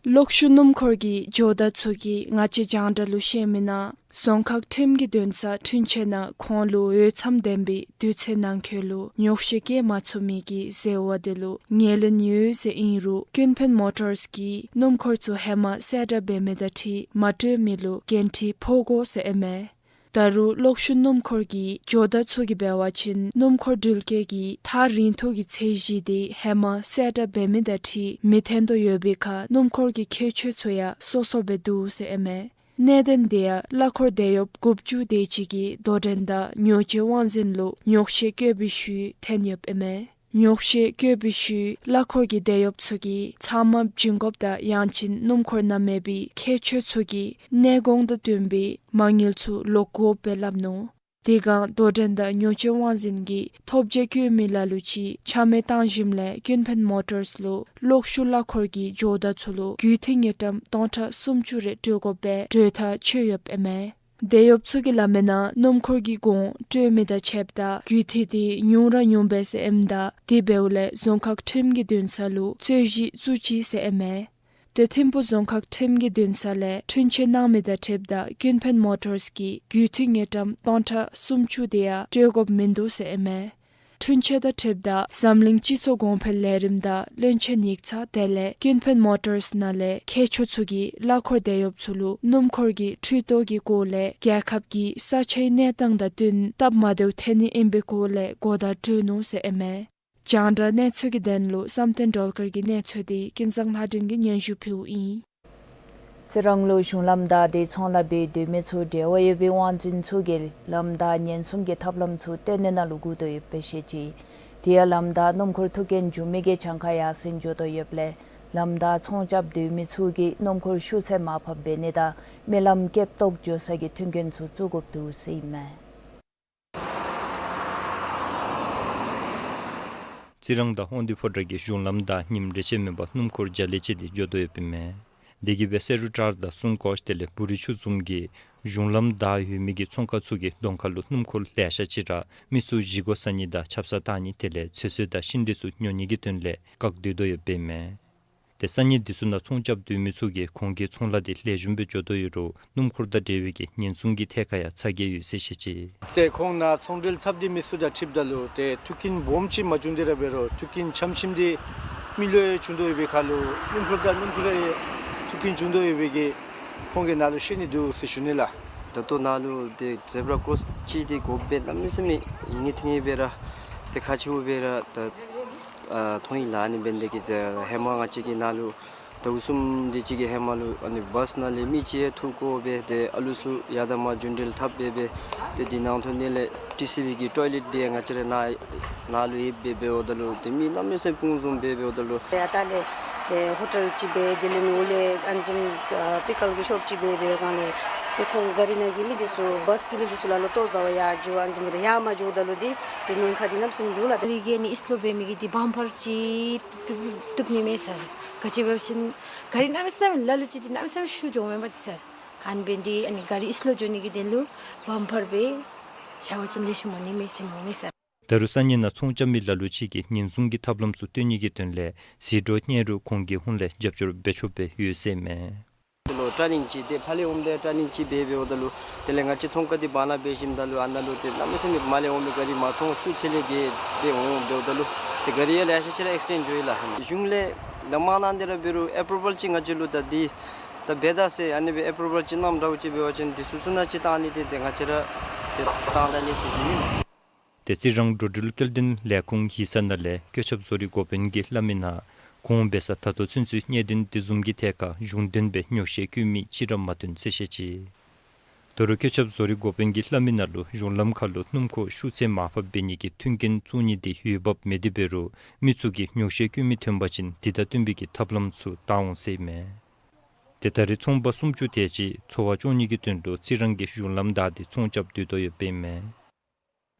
གློག་ཤུགས་སྣུམ་འཁོར་གྱི་ཇོ་བདག་ཚུ་གིས་ང་བཅས་རྒྱང་བསྒྲགས་ལུ་བཤད་མི་ནང་རྫོང་ཁག་ཁྲིམས་ཀྱི་འདུན་ས་འཁྲུན་ཆོད་ནང་ཁོང་ལུ་འོས་འཚམ་ལྡན་པའི་དུས་ཚོད་ནང་འཁོད་ལུ་ཉོག་བཤད་བཀོད་མ་ཚུགས་མི་གི་ཟེར་བ་དེ་ལུ་ངོས་ལེན་ཡོད་ཟེར་ཨིན་རུང་ཀུན་ཕན་མོ་ཊརས་ཀྱིས་སྣུམ་འཁོར་ཚུ་ཧེ་མ་གསལ་བསྒྲགས་འབད་མི་དང་འཁྲིལ་མ་སྤྲོད་མི་ལུ་འགན་འཁྲི་ཕོག་དགོ་ཟེར་ཨིན་མས། ད་རུང་གློག་ཤུགས་སྣུམ་འཁོར་གྱི་ཇོ་བདག་ཚུ་གིས་འབད་བ་ཅིན་སྣུམ་འཁོར་འགྲུལ་སྐྱེལ་གྱི་ཐག་རིང་ཐུང་གི་ཚད་གཞི་དེ་ཧེ་མ་གསལ་བསྒྲགས་འབད་མི་དང་འཁྲིལ་མི་འཐོན་དོ་ཡོད་པའི་ཁར་སྣུམ་འཁོར་གྱི་ཁྱད་ཆོས་ཚུ་ཡང་སོ་སོ་སྦེ་འདུག་ཟེར་ཨིན་མས། གནད་དོན་དེ་ཡང་གླ་འཁོར་དེད་གཡོགཔ་དགུ་བཅུ་དེ་ཅིག་གིས་དོ་འགྲན་དང་ཉོ་སྤྱོད་དབང་འཛིན་ལུ་ཉོག་བཤད་བཀོད་པའི་ཤུལ་འཐོན་ཡོདཔ་ཨིན་མས། ཉོག་བཤད་བཀོད་པའི་ཤུལ་གླ་འཁོར་གྱི་དེད་གཡོགཔ་ཚུ་གིས་ཚབ་མ་བྱིན་དགོཔ་དང་ཡང་ཅིན་སྣུམ་འཁོར་ནང་མེད་པའི་ཁྱད་ཆོས་ཚུ་གི་གནས་གོང་དང་བསྟུན་པའི་མ་དངུལ་ཚུ་ལོག་དགོཔ་སྦེ་སླབ་ནུག། དེ་སྒང་དོ་འགྲན་དང་ཉོ་སྤྱོད་དབང་འཛིན་གྱིས་ཐོབ་རྒྱལ་བཀོད་མི་ལ་ལུ་ཅིག་ཆ་མེད་བཏང་ཞིནམ་ལས་ཀུན་ཕན་མོ་ཊརས་ལུ་གློག་ཤུགས་གླ་འཁོར་གྱི་ཇོ་བདག་ཚུ་ལུ་རྒུད་འཐུས་དངུལ་ཀྲམ་སྟོང་ཕྲག་སུམ་ཅུ་རེ་སྤྲོད་དགོཔ་སྦེ་གྲོས་ཐག་ཆོད་ཡོདཔ་ཨིན་མས། དེད་གཡོགཔ་ཚུ་གིས་སླབ་མི་ནང་སྣུམ་འཁོར་གྱི་གོང་སྤྲོད་མི་དང་ཕྱདཔ་ད་རྒུད་འཐུས་དེ་ཉུང་ར་ཉུང་སྦེ་ཟེར་ཨིནམ་ད་དེ་འབདཝ་ལས་རྫོང་ཁག་ཁྲིམས་ཀྱི་འདུན་ས་ལུ་རྩོད་གཞི་བཙུགས་ཅི་ཟེར་ཨིན་མས། དེ་ཐིམ་ཕུ་རྫོང་ཁག་ཁྲིམས་ཀྱི་འདུན་ས་ལས་འཁྲུན་ཆོད་གནང་མི་དང་འཁྲིལཝ་ད་ཀུན་ཕན་མོ་ཊརས་ཀྱིས་རྒུད་འཐུས་དངུལ་ཀྲམ་སྟོང་ཕྲག་སུམ་ཅུ་དེ་ཡང་སྤྲོད་དགོཔ་མིན་འདུག་ཟེར་ཨིན་མས། འཁྲུན་ཆོད་དང་འཁྲིལཝ་ད་འཛམ་གླིང་སྤྱི་ཚོགས་གོང་འཕེལ་ལས་རིམ་དང་བློན་ཆེན་ཡིག་ཚང་དེ་ལས་ཀུན་ཕན་མོ་ཊརས་ནང་ལས་མཁས་མཆོག་ཚུ་གིས་གླ་འཁོར་དེད་གཡོགཔ་ཚུ་ལུ་སྣུམ་འཁོར་གྱི་འཕྲུལ་དོ་གི་སྐོར་ལས་རྒྱལ་ཁབ་ཀྱི་ས་ཆའི་གནས་སྟངས་དང་བསྟུན་སྟབས་མ་བདེཝ་ཐོན་ནི་ཨིན་པའི་སྐོར་ལས་གོ་བརྡ་སྤྲོད་ནུག་ཟེར་ཨིན་མས། རྒྱང་བསྒྲགས་གནས་ཚུལ་གྱི་དོན་ལུ་བསམ་གཏན་སྒྲོལ་དཀར་གྱི་གནས་ཚུལ་དེ་ཀུན་བཟང་ལྷ་སྒྲོན་གྱིས་སྙན་ཞུ་ཕུལཝ་ཨིན། རྩི་རང་ལུ་གཞུང་ལམ་བདའ་སྟེ་ཚོང་ལཱ་འབད་སྡོད་མི་ཚུ་འབྲེལ་བ་ཡོད་པའི་དབང་འཛིན་ཚུ་གིས་ལམ་བདའ་ཉེན་སྲུང་གི་ཐབས་ལམ་ཚུ་བཏོན་ནི་ནང་ལུ་སྒུག་དོ་ཡོདཔ་སྦེ་བཤད་ཅི། དེ་ཡང་ལམ་བདའ་སྣུམ་འཁོར་ཐུག་རྐྱེན་བྱུང་མི་གི་གྱངས་ཁ་ཡར་སེང་འགྱོ་དོ་ཡོདཔ་ལས་ལམ་བདའ་ཚོང་རྐྱབ་སྡོད་མི་ཚུ་གིས་སྣུམ་འཁོར་ཤུགས་ཚད་མར་ཕབ་འབད་ནི་དང་རྨི་ལམ་སྐེདཔ་བཏོག་འགྱོ་ས་གི་མཐུན་རྐྱེན་ཚུ་བཙུགས་དགོཔ་འདུག་ཟེར་ཨིན་མས། རྩི་རང་དང་དབང་འདུས་ཕོ་བྲང་གི་གཞུང་ལམ་བདའ་ཉིནམ་རེ་ཆད་མེད་པར་སྣུམ་འཁོར་བརྒྱ་ལས་བཅད་དེ་འགྱོ་དོ་ཡོདཔ་ཨིན་མས། དེ་གིས་སྦེ་བསེ་རུ་བྲག་དང་སྲུང་ཀོ་ཤ་དེ་ལས་སྦུ་རི་ཆུ་བཟུམ་གྱི་གཞུང་ལམ་བདའ་ཡོད་མི་གི་ཚོང་ཁང་ཚུ་གི་གདོང་ཁ་ལུ་སྣུམ་འཁོར་ལེ་ཤ་ཅིག་ར་མི་ཚུ་བཞེས་སྒོ་བཟའ་ནི་དང་ཆབ་གསང་བཏང་ནི་དེ་ལས་ཚོད་བསྲེ་དང་ཤིང་འབྲས་ཚུ་ཉོ་ནི་གི་དོན་ལས་བཀག་སྡོད་དོ་ཡོདཔ་ཨིན་མས། ཏེ་ས་གནས་འདི་ཚུ་ནང་ཚོང་རྐྱབ་སྡོད་མི་ཚུ་གིས་ཁོང་གི་ཚོང་ལཱ་འདི་ལེགས་ཤོམ་སྦེ་འགྱོ་དོ་ཡོད་རུང་སྣུམ་འཁོར་དང་འབྲེལ་བའི་གི་ཉེན་སྲུང་གི་ཐད་ཁར་ཡང་ཚ་གྱང་ཡོད་ཟེར་བཤད་ཅི། ཏེ་ཁོང་ནཱ་ཚོང་འབྲེལ་འཐབ་སྟེ་མི་ཚུ་དང་འཁྲིལཝ་ད་ལུ་ཏེ་མཐུན་རྐྱེན་སྦོམ་ཅིག་མ་བྱུང་སྟེ་ར་འབད་རུང་མཐུན་རྐྱེན་ཆམ་ཆིམ་འདི་མི་ལུ་ཡང་བྱུང་དོ་ཡོད་པའི་ཁར་ལུ་སྣུམ་འཁོར་དང་སྣུམ་འཁོར་ཡང་མཐུན་རྐྱེན་བྱུང་དོ་ཡོད་པའི་གི་ཁོང་གིས་ནཱ་ལུ་བཤད་ནི་འདུག་ཟེར་ཞུ་ནི་ལགས། ད་ལྟོ་ནཱ་ལུ་ཏེ་ཛེབ་ར་ཀོརོསི་ཅིག་འདི་དགོཔ་སྦེ་གནམ་མེད་ས་མེད་ཨིན་ངེས་ཐིང་ངེས་སྦེ་ར་ཏེ་ཁག་ཆེཝ་སྦེ་ར་ད་ཨ་མཐོང་ཡི་ལགས། ཨ་ནི་འབད་ནི་དེ་གིས་ཏེ་ཧེ་མ་ང་བཅས་ཀྱིས་ནཱ་ལུ་ཟླཝ་གསུམ་དེ་ཅིག་གི་ཧེ་མ་ལུ་ཨ་ནི་བཱསི་ནང་ལས་མི་ཅིག་ཡང་ཐུག་དགོ་པས། ཏེ་ཨ་ལུ་ཚུ་ཡར་དང་མར་རྒྱུན་འགྲུལ་འཐབ་སྦེ་སྦེ་ཏེ་དེ་ནང་ཐོག་ནང་ལས་ཊི་སི་བི་གི་ཊོའི་ལེཊ་འདི་ང་བཅས་ར་ནཱ་ནཱ་ལུ་ཡོདཔ་སྦེ་འབདཝ་ད་ལུ་ཏེ་མི་གནམ་མེད་ས་མེད་སྤུངས་བཟུམ་སྦེ་འབདཝ་ད་ལུ་ཡར་ལྟག་ལས་ཏེ་ཧོ་ཊེལ་ཅིག་སྦེ་དེ་ལས་ནཱ་ལས་ཨ་ནི་བཟུམ་ཨ་པི་ཀལ་གྱི་ཤོབ་ཅིག་སྦེ་འབད་སྒང་ལས་ཏེ་ཁོང་གཱ་རི་ནང་གི་མི་འདི་ཚུ་བཱསི་གི་མི་འདི་ཚུ་ལ་ལུ་ལྟོ་བཟའ་བར་ཡར་འགྱོ་ཨ་ནི་བཟུམ་སྦེ་ཡར་མར་འགྱོཝ་ད་ལུ་འདི་ཏེ་ཉེན་ཁ་འདི་གནམ་མེད་ས་མེད་འདུག་ལགས། གཱ་རི་གི་ཨ་ནི་ཨིསི་ལོ་འབད་མི་གི་འདི་བཱམ་པར་ཅིག་བཏུབ་བཏུབ་ནི་མས་ཟེར། ག་ཅི་འབད་བ་ཅིན་གཱ་རི་གནམ་མེད་ས་མེད་ལ་ལུ་ཅིག་འདི་གནམ་མེད་ས་མེད་ཤུགས་འགྱོཝ་མས་པ་འདི་ཟེར། ཨ་ནི་འབད་ནི་འདི་ཨ་ནི་གཱ་རི་ཨིསི་ལོ་འགྱོ་ནི་གི་དོན་ལུ་བཱམ་པར་སྦེ་བཞག་པ་ཅིན་ལེགས་ཤོམ་འོང་ནི་མས་ཟེར་མནོཝ་མས་ཟེར། ད་རུང་ས་གནས་ནང་ཚོང་རྐྱབ་མི་ལ་ལུ་ཅིག་གིས་ཉེན་སྲུང་གི་ཐབས་ལམ་ཚུ་སྟོན་ནི་གི་དོན་ལས་ཟད་འགྲོ་རྙེད་རུང་ཁོང་གི་ཧོངས་ལས་རྒྱབ་སྐྱོར་འབད་ཆོགཔ་སྦེ་ཡོད་ཟེར་མས། ལོ་ཊར་ནིང་ཅིག་ཏེ་ཕར་ལས་འོངམ་ད་ཊར་ནིང་ཅིག་འབད་འབདཝ་ད་ལུ་དེ་ལས་ང་བཅས་ཚོང་ཁང་འདི་བར་ན་འབད་ཞིནམ་ད་ལུ་ཨ་ནཱ་ལུ་ཏེ་གནམ་མེད་ས་མེད་མར་ལས་འོང་མི་གཱ་རི་མ་མཐོང་ཤུགས་ཚད་ལས་བརྒལ་ཏེ་འོང་འབདཝ་ད་ལུ་ཏེ་གཱ་རི་ཡང་ལེ་ཤ་ཅིག་ར་ཨེག་སི་ཌེནཊ་འགྱོ་ཡི་ལགས། གཞུང་ལས་ད་མ་གནང་སྟེ་ར་འབད་རུང་ཨེ་པྲོ་བལ་ཅིག་ང་བཅས་ལུ་ད་འདི་ད་འབད་ད་ཟེར་ཨ་ནི་སྦེ་ཨེ་པྲོ་བལ་ཅིག་གནངམ་འདྲཝ་ཅིག་འབད་བ་ཅིན་འདི་ཚུ་ཚུ་ནང་ཅིག་བཏང་ནི་འདི་ཏེ་ང་བཅས་ར་ཏེ་བཏང་ད་ནི་ཟེར་ཞུ་ནི། ཏེ་རྩི་རང་འགྲོ་འགྲུལ་སྐྱེལ་འདྲེན་ལས་ཁུངས་ཡིག་ཚང་ནང་ལས་བཀོད་ཁྱབ་བཟོ་རིག་འགོ་དཔོན་གྱིས་སླབ་མི་ནང་ཁོང་འབད་ས་ད་ལྟོ་ཚུན་ཚོད་གནད་དོན་དེ་བཟུམ་གྱི་ཐད་ཁར་གཞུང་དོན་སྦེ་ཉོག་བཤད་བཀོད་མི་ཅིག་ར་མ་ཐོན་ཟེར་བཤད་ཅི། ད་རུང་བཀོད་ཁྱབ་བཟོ་རིག་འགོ་དཔོན་གྱིས་སླབ་མི་ནང་ལུ་གཞུང་ལམ་ཁར་ལུ་སྣུམ་འཁོར་ཤུགས་ཚད་མར་ཕབ་འབད་ནི་གི་མཐུན་རྐྱེན་བཙུགས་ནི་འདི་འོས་འབབ་མེད་དེ་འབད་རུང་མི་ཚུ་གིས་ཉོག་བཤད་བཀོད་མི་ཐོན་པ་ཅིན་དེ་དང་བསྟུན་པའི་གི་ཐབས་ལམ་ཚུ་བཏང་འོང་ཟེར་མས། ཏེ་ད་རེས་ཚོང་པ་སུམ་ཅུ་དེ་ཅིག་འཚོ་བ་སྐྱོང་ནི་གི་དོན་ལུ་རྩི་རང་གི་གཞུང་ལམ་བདའ་སྟེ་ཚོང་རྐྱབ་སྡོད་དོ་ཡོདཔ་ཨིན་མས།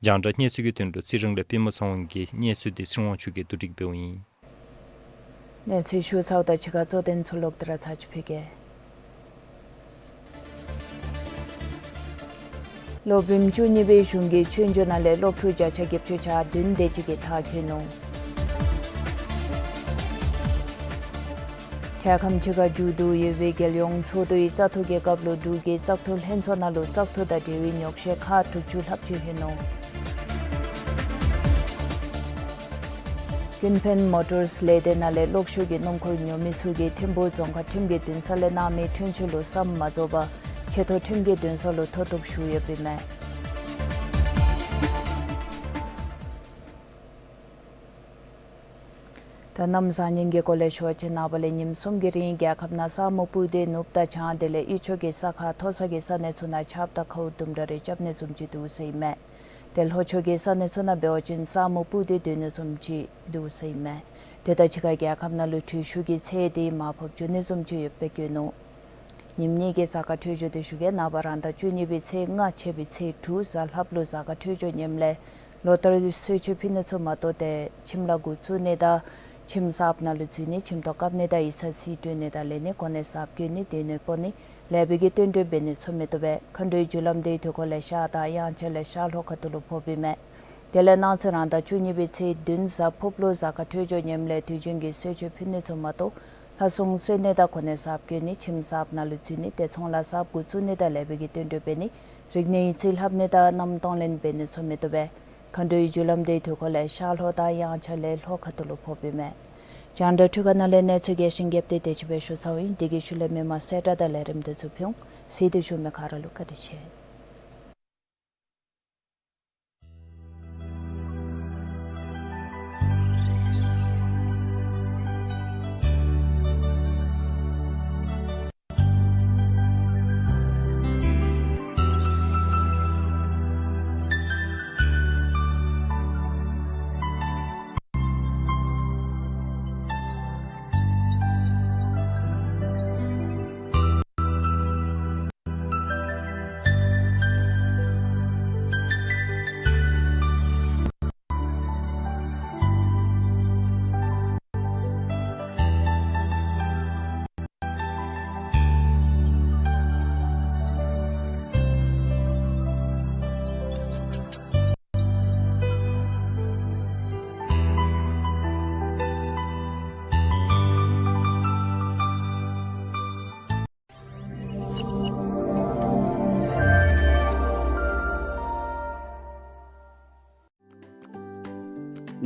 རྒྱང་བསྒྲགས་གནས་ཚུལ་གྱི་དོན་ལུ་རྩི་རང་ལས་པདྨ་ཚེ་དབང་གི་གནས་ཚུལ་འདི་ཚེ་དབང་ཆོས་རྒྱས་བསྡུ་སྒྲིག་འབདཝ་ཨིན། གནས་ཚུལ་ཞུ་ཚརཝ་ད་ཕྱི་ཁ་གཙོ་དོན་ཚུ་ལོག་སྟེ་ར་ཚར་ཅིག་ཕུལ་གེ། སློབ་རིམ་བཅུ་གཉིས་པའི་གཞུང་གི་ཆོས་རྒྱུགས་ནང་ལས་སློབ་ཕྲུག་བརྒྱ་ཆ་བརྒྱད་ཅུ་ཆ་བདུན་དེ་ཅིག་གིས་མཐར་འཁྱོལ་ནུག། འཕྲལ་ཁམས་ཕྱི་ཁར་མཇུག་བསྡུ་ཡོད་པའི་རྒྱལ་ཡོངས་ཚོགས་འདུའི་བཙག་འཐུ་གི་སྐབས་ལུ་འབྲུག་གི་བཙག་འཐུ་ལྷན་ཚོགས་ནང་ལུ་བཙག་འཐུ་དང་འབྲེལ་བའི་ཉོག་བཤད་ཁག་དྲུག་ཅུ་ལྷགཔ་ཅིག་ལྷོད་ནུག། ཀུན་ཕན་མོ་ཊརསི་ལས་སྡེ་ནང་ལས་གློག་ཤུགས་ཀྱི་སྣུམ་འཁོར་ཉོ་མི་ཚུ་གིས་ཐིམ་ཕུག་རྫོང་ཁག་ཁྲིམས་ཀྱི་འདུན་ས་ལས་གནང་མི་ཁྲིམས་གཅོད་ལུ་ཟམ་མ་རྫོགས་པར་ཆེ་མཐོ་ཁྲིམས་ཀྱི་འདུན་ས་ལུ་མཐོ་གཏུགས་ཞུ་ཡོདཔ་ཨིན་མས། ད་གནམ་བཟང་ངན་གྱི་སྐོར་ལས་ཞུ་བ་ཅིན་ནངས་པ་ལས་ཉིནམ་གསུམ་གྱི་རིང་རྒྱལ་ཁབ་ནང་ས་སྨུག་སྤུབས་ཏེ་ནུབ་དང་བྱང་དེ་ལས་དབུས་ཕྱོགས་ཀྱི་ས་ཁ་མཐོ་ས་གི་ས་གནས་ཚུ་ནང་ཆརཔ་དང་ཁཝ་དུམ་གྲ་རེ་རྐྱབ་ནི་བཟུམ་ཅིག་འདུག་ཟེར་ཨིན་མས། དེ་ལྷོ་ཕྱོགས་ཀྱི་ས་གནས་ཚུ་ནང་འབད་བ་ཅིན་ས་སྨུག་སྤུབས་ཏེ་སྡོད་ནི་བཟུམ་ཅིག་འདུག་ཟེར་ཨིན་མས། དེ་དང་གཅིག་ཁར་རྒྱལ་ཁབ་ནང་ལུ་དྲོད་ཤུགས་ཀྱི་ཚད་དེ་མར་ཕབ་འགྱོ་ནི་བཟུམ་ཅིག་ཡོདཔ་སྦེ་བཀོད་ནུག། ཉིནམ་གཉིས་ཀྱི་གཟའ་སྐར་འཕྲོད་སྦྱོར་དེ་ཞུ་གེ། ནངས་པ་རང་ཟླ་བཅུ་གཉིས་པའི་ཚེས་ལྔ་ཕྱད་པའི་ཚེས་དྲུག་གཟའ་ལྷགཔ་ལུ་གཟའ་སྐར་འཕྲོད་སྦྱོར་ངནམ་ལས་ལོ་ལྟར་གསོལ་མཆོད་ཕུལ་ནི་ཚུ་མ་གཏོགས་ཏེ་ཁྱིམ་ལཱ་འགོ་བཙུགས་ནི་དང་ཁྱིམ་གསརཔ་ནང་ལུ་འཛུལ་ནི་ཁྱིམ་ཐོག་བཀབ་ནི་དང་ཡིག་ཚང་རྩིས་སྤྲོད་ནི་དང་ལེན་ནི་གོ་གནས་གསརཔ་བསྐོ་ནི་སྡོད་གནས་སྤོ་ནི་ལེགས་པའི་གི་བསྟུན་གྲོས་འབད་ནི་ཚུ་མི་བཏུབ་པས། མཁའ་འགྲོའི་རྒྱུ་ལམ་དེའི་དུས་འཁོར་ལས་ཤར་དང་དབྱངས་འཆར་ལས་ཤར་ལྷོ་ཁ་ཐུག་ལུ་ཕོགཔ་ཨིན་མས། དེ་ལས་གནངས་ཚེ་རང་ཟླ་བཅུ་གཉིས་པའི་ཚེས་བདུན་གཟའ་ཕུརཔ་ལུ་གཟའ་སྐར་འཕྲོད་སྦྱོར་ངནམ་ལས་དུས་རྒྱུན་གྱི་གསོལ་མཆོད་ཕུལ་ནི་ཚུ་མ་གཏོགས་ལྷ་སྲུང་གསོལ་ནི་དང་གོ་གནས་གསརཔ་བསྐོ་ནི་ཁྱིམ་གསརཔ་ནང་ལུ་འཛུལ་ནི་ཏེ་ཚོང་ལཱ་གསརཔ་འགོ་བཙུགས་ནི་དང་ལེགས་པའི་གི་བསྟུན་གྲོས་འབད་ནི་རིག་གནས་ཡིག་རྩིས་ལྷབ་ནི་དང་མནའམ་གཏོང་ལེན་འབད་ནི་ཚུ་མི་བཏུབ་པས། མཁའ་འགྲོའི་རྒྱུ་ལམ་དེའི་དུས་འཁོར་ལས་ཤར་ལྷོ་དང་དབྱངས་འཆར་ལས་ལྷོ་ཁ་ཐུག་ལུ་ཕོགཔ་ཨིན་མས། རྒྱང་བསྒྲགས་འཕྲུལ་ཁང་ནང་ལས་གནས་ཚུལ་རྒྱས་ཤིང་རྒྱསཔ་དེ་དེ་ཅིག་སྦེ་ཞུ་ཚརཝ་ཨིན། དེ་གི་ཤུལ་ལས་མི་མང་གསལ་བསྒྲགས་དང་ལས་རིམ་དེ་ཚུ་ཕུལ་འོང་། གཟིགས་ཏེ་བཞུགས་མི་ག་ར་ལུ་བཀའ་དྲིན་ཆེ།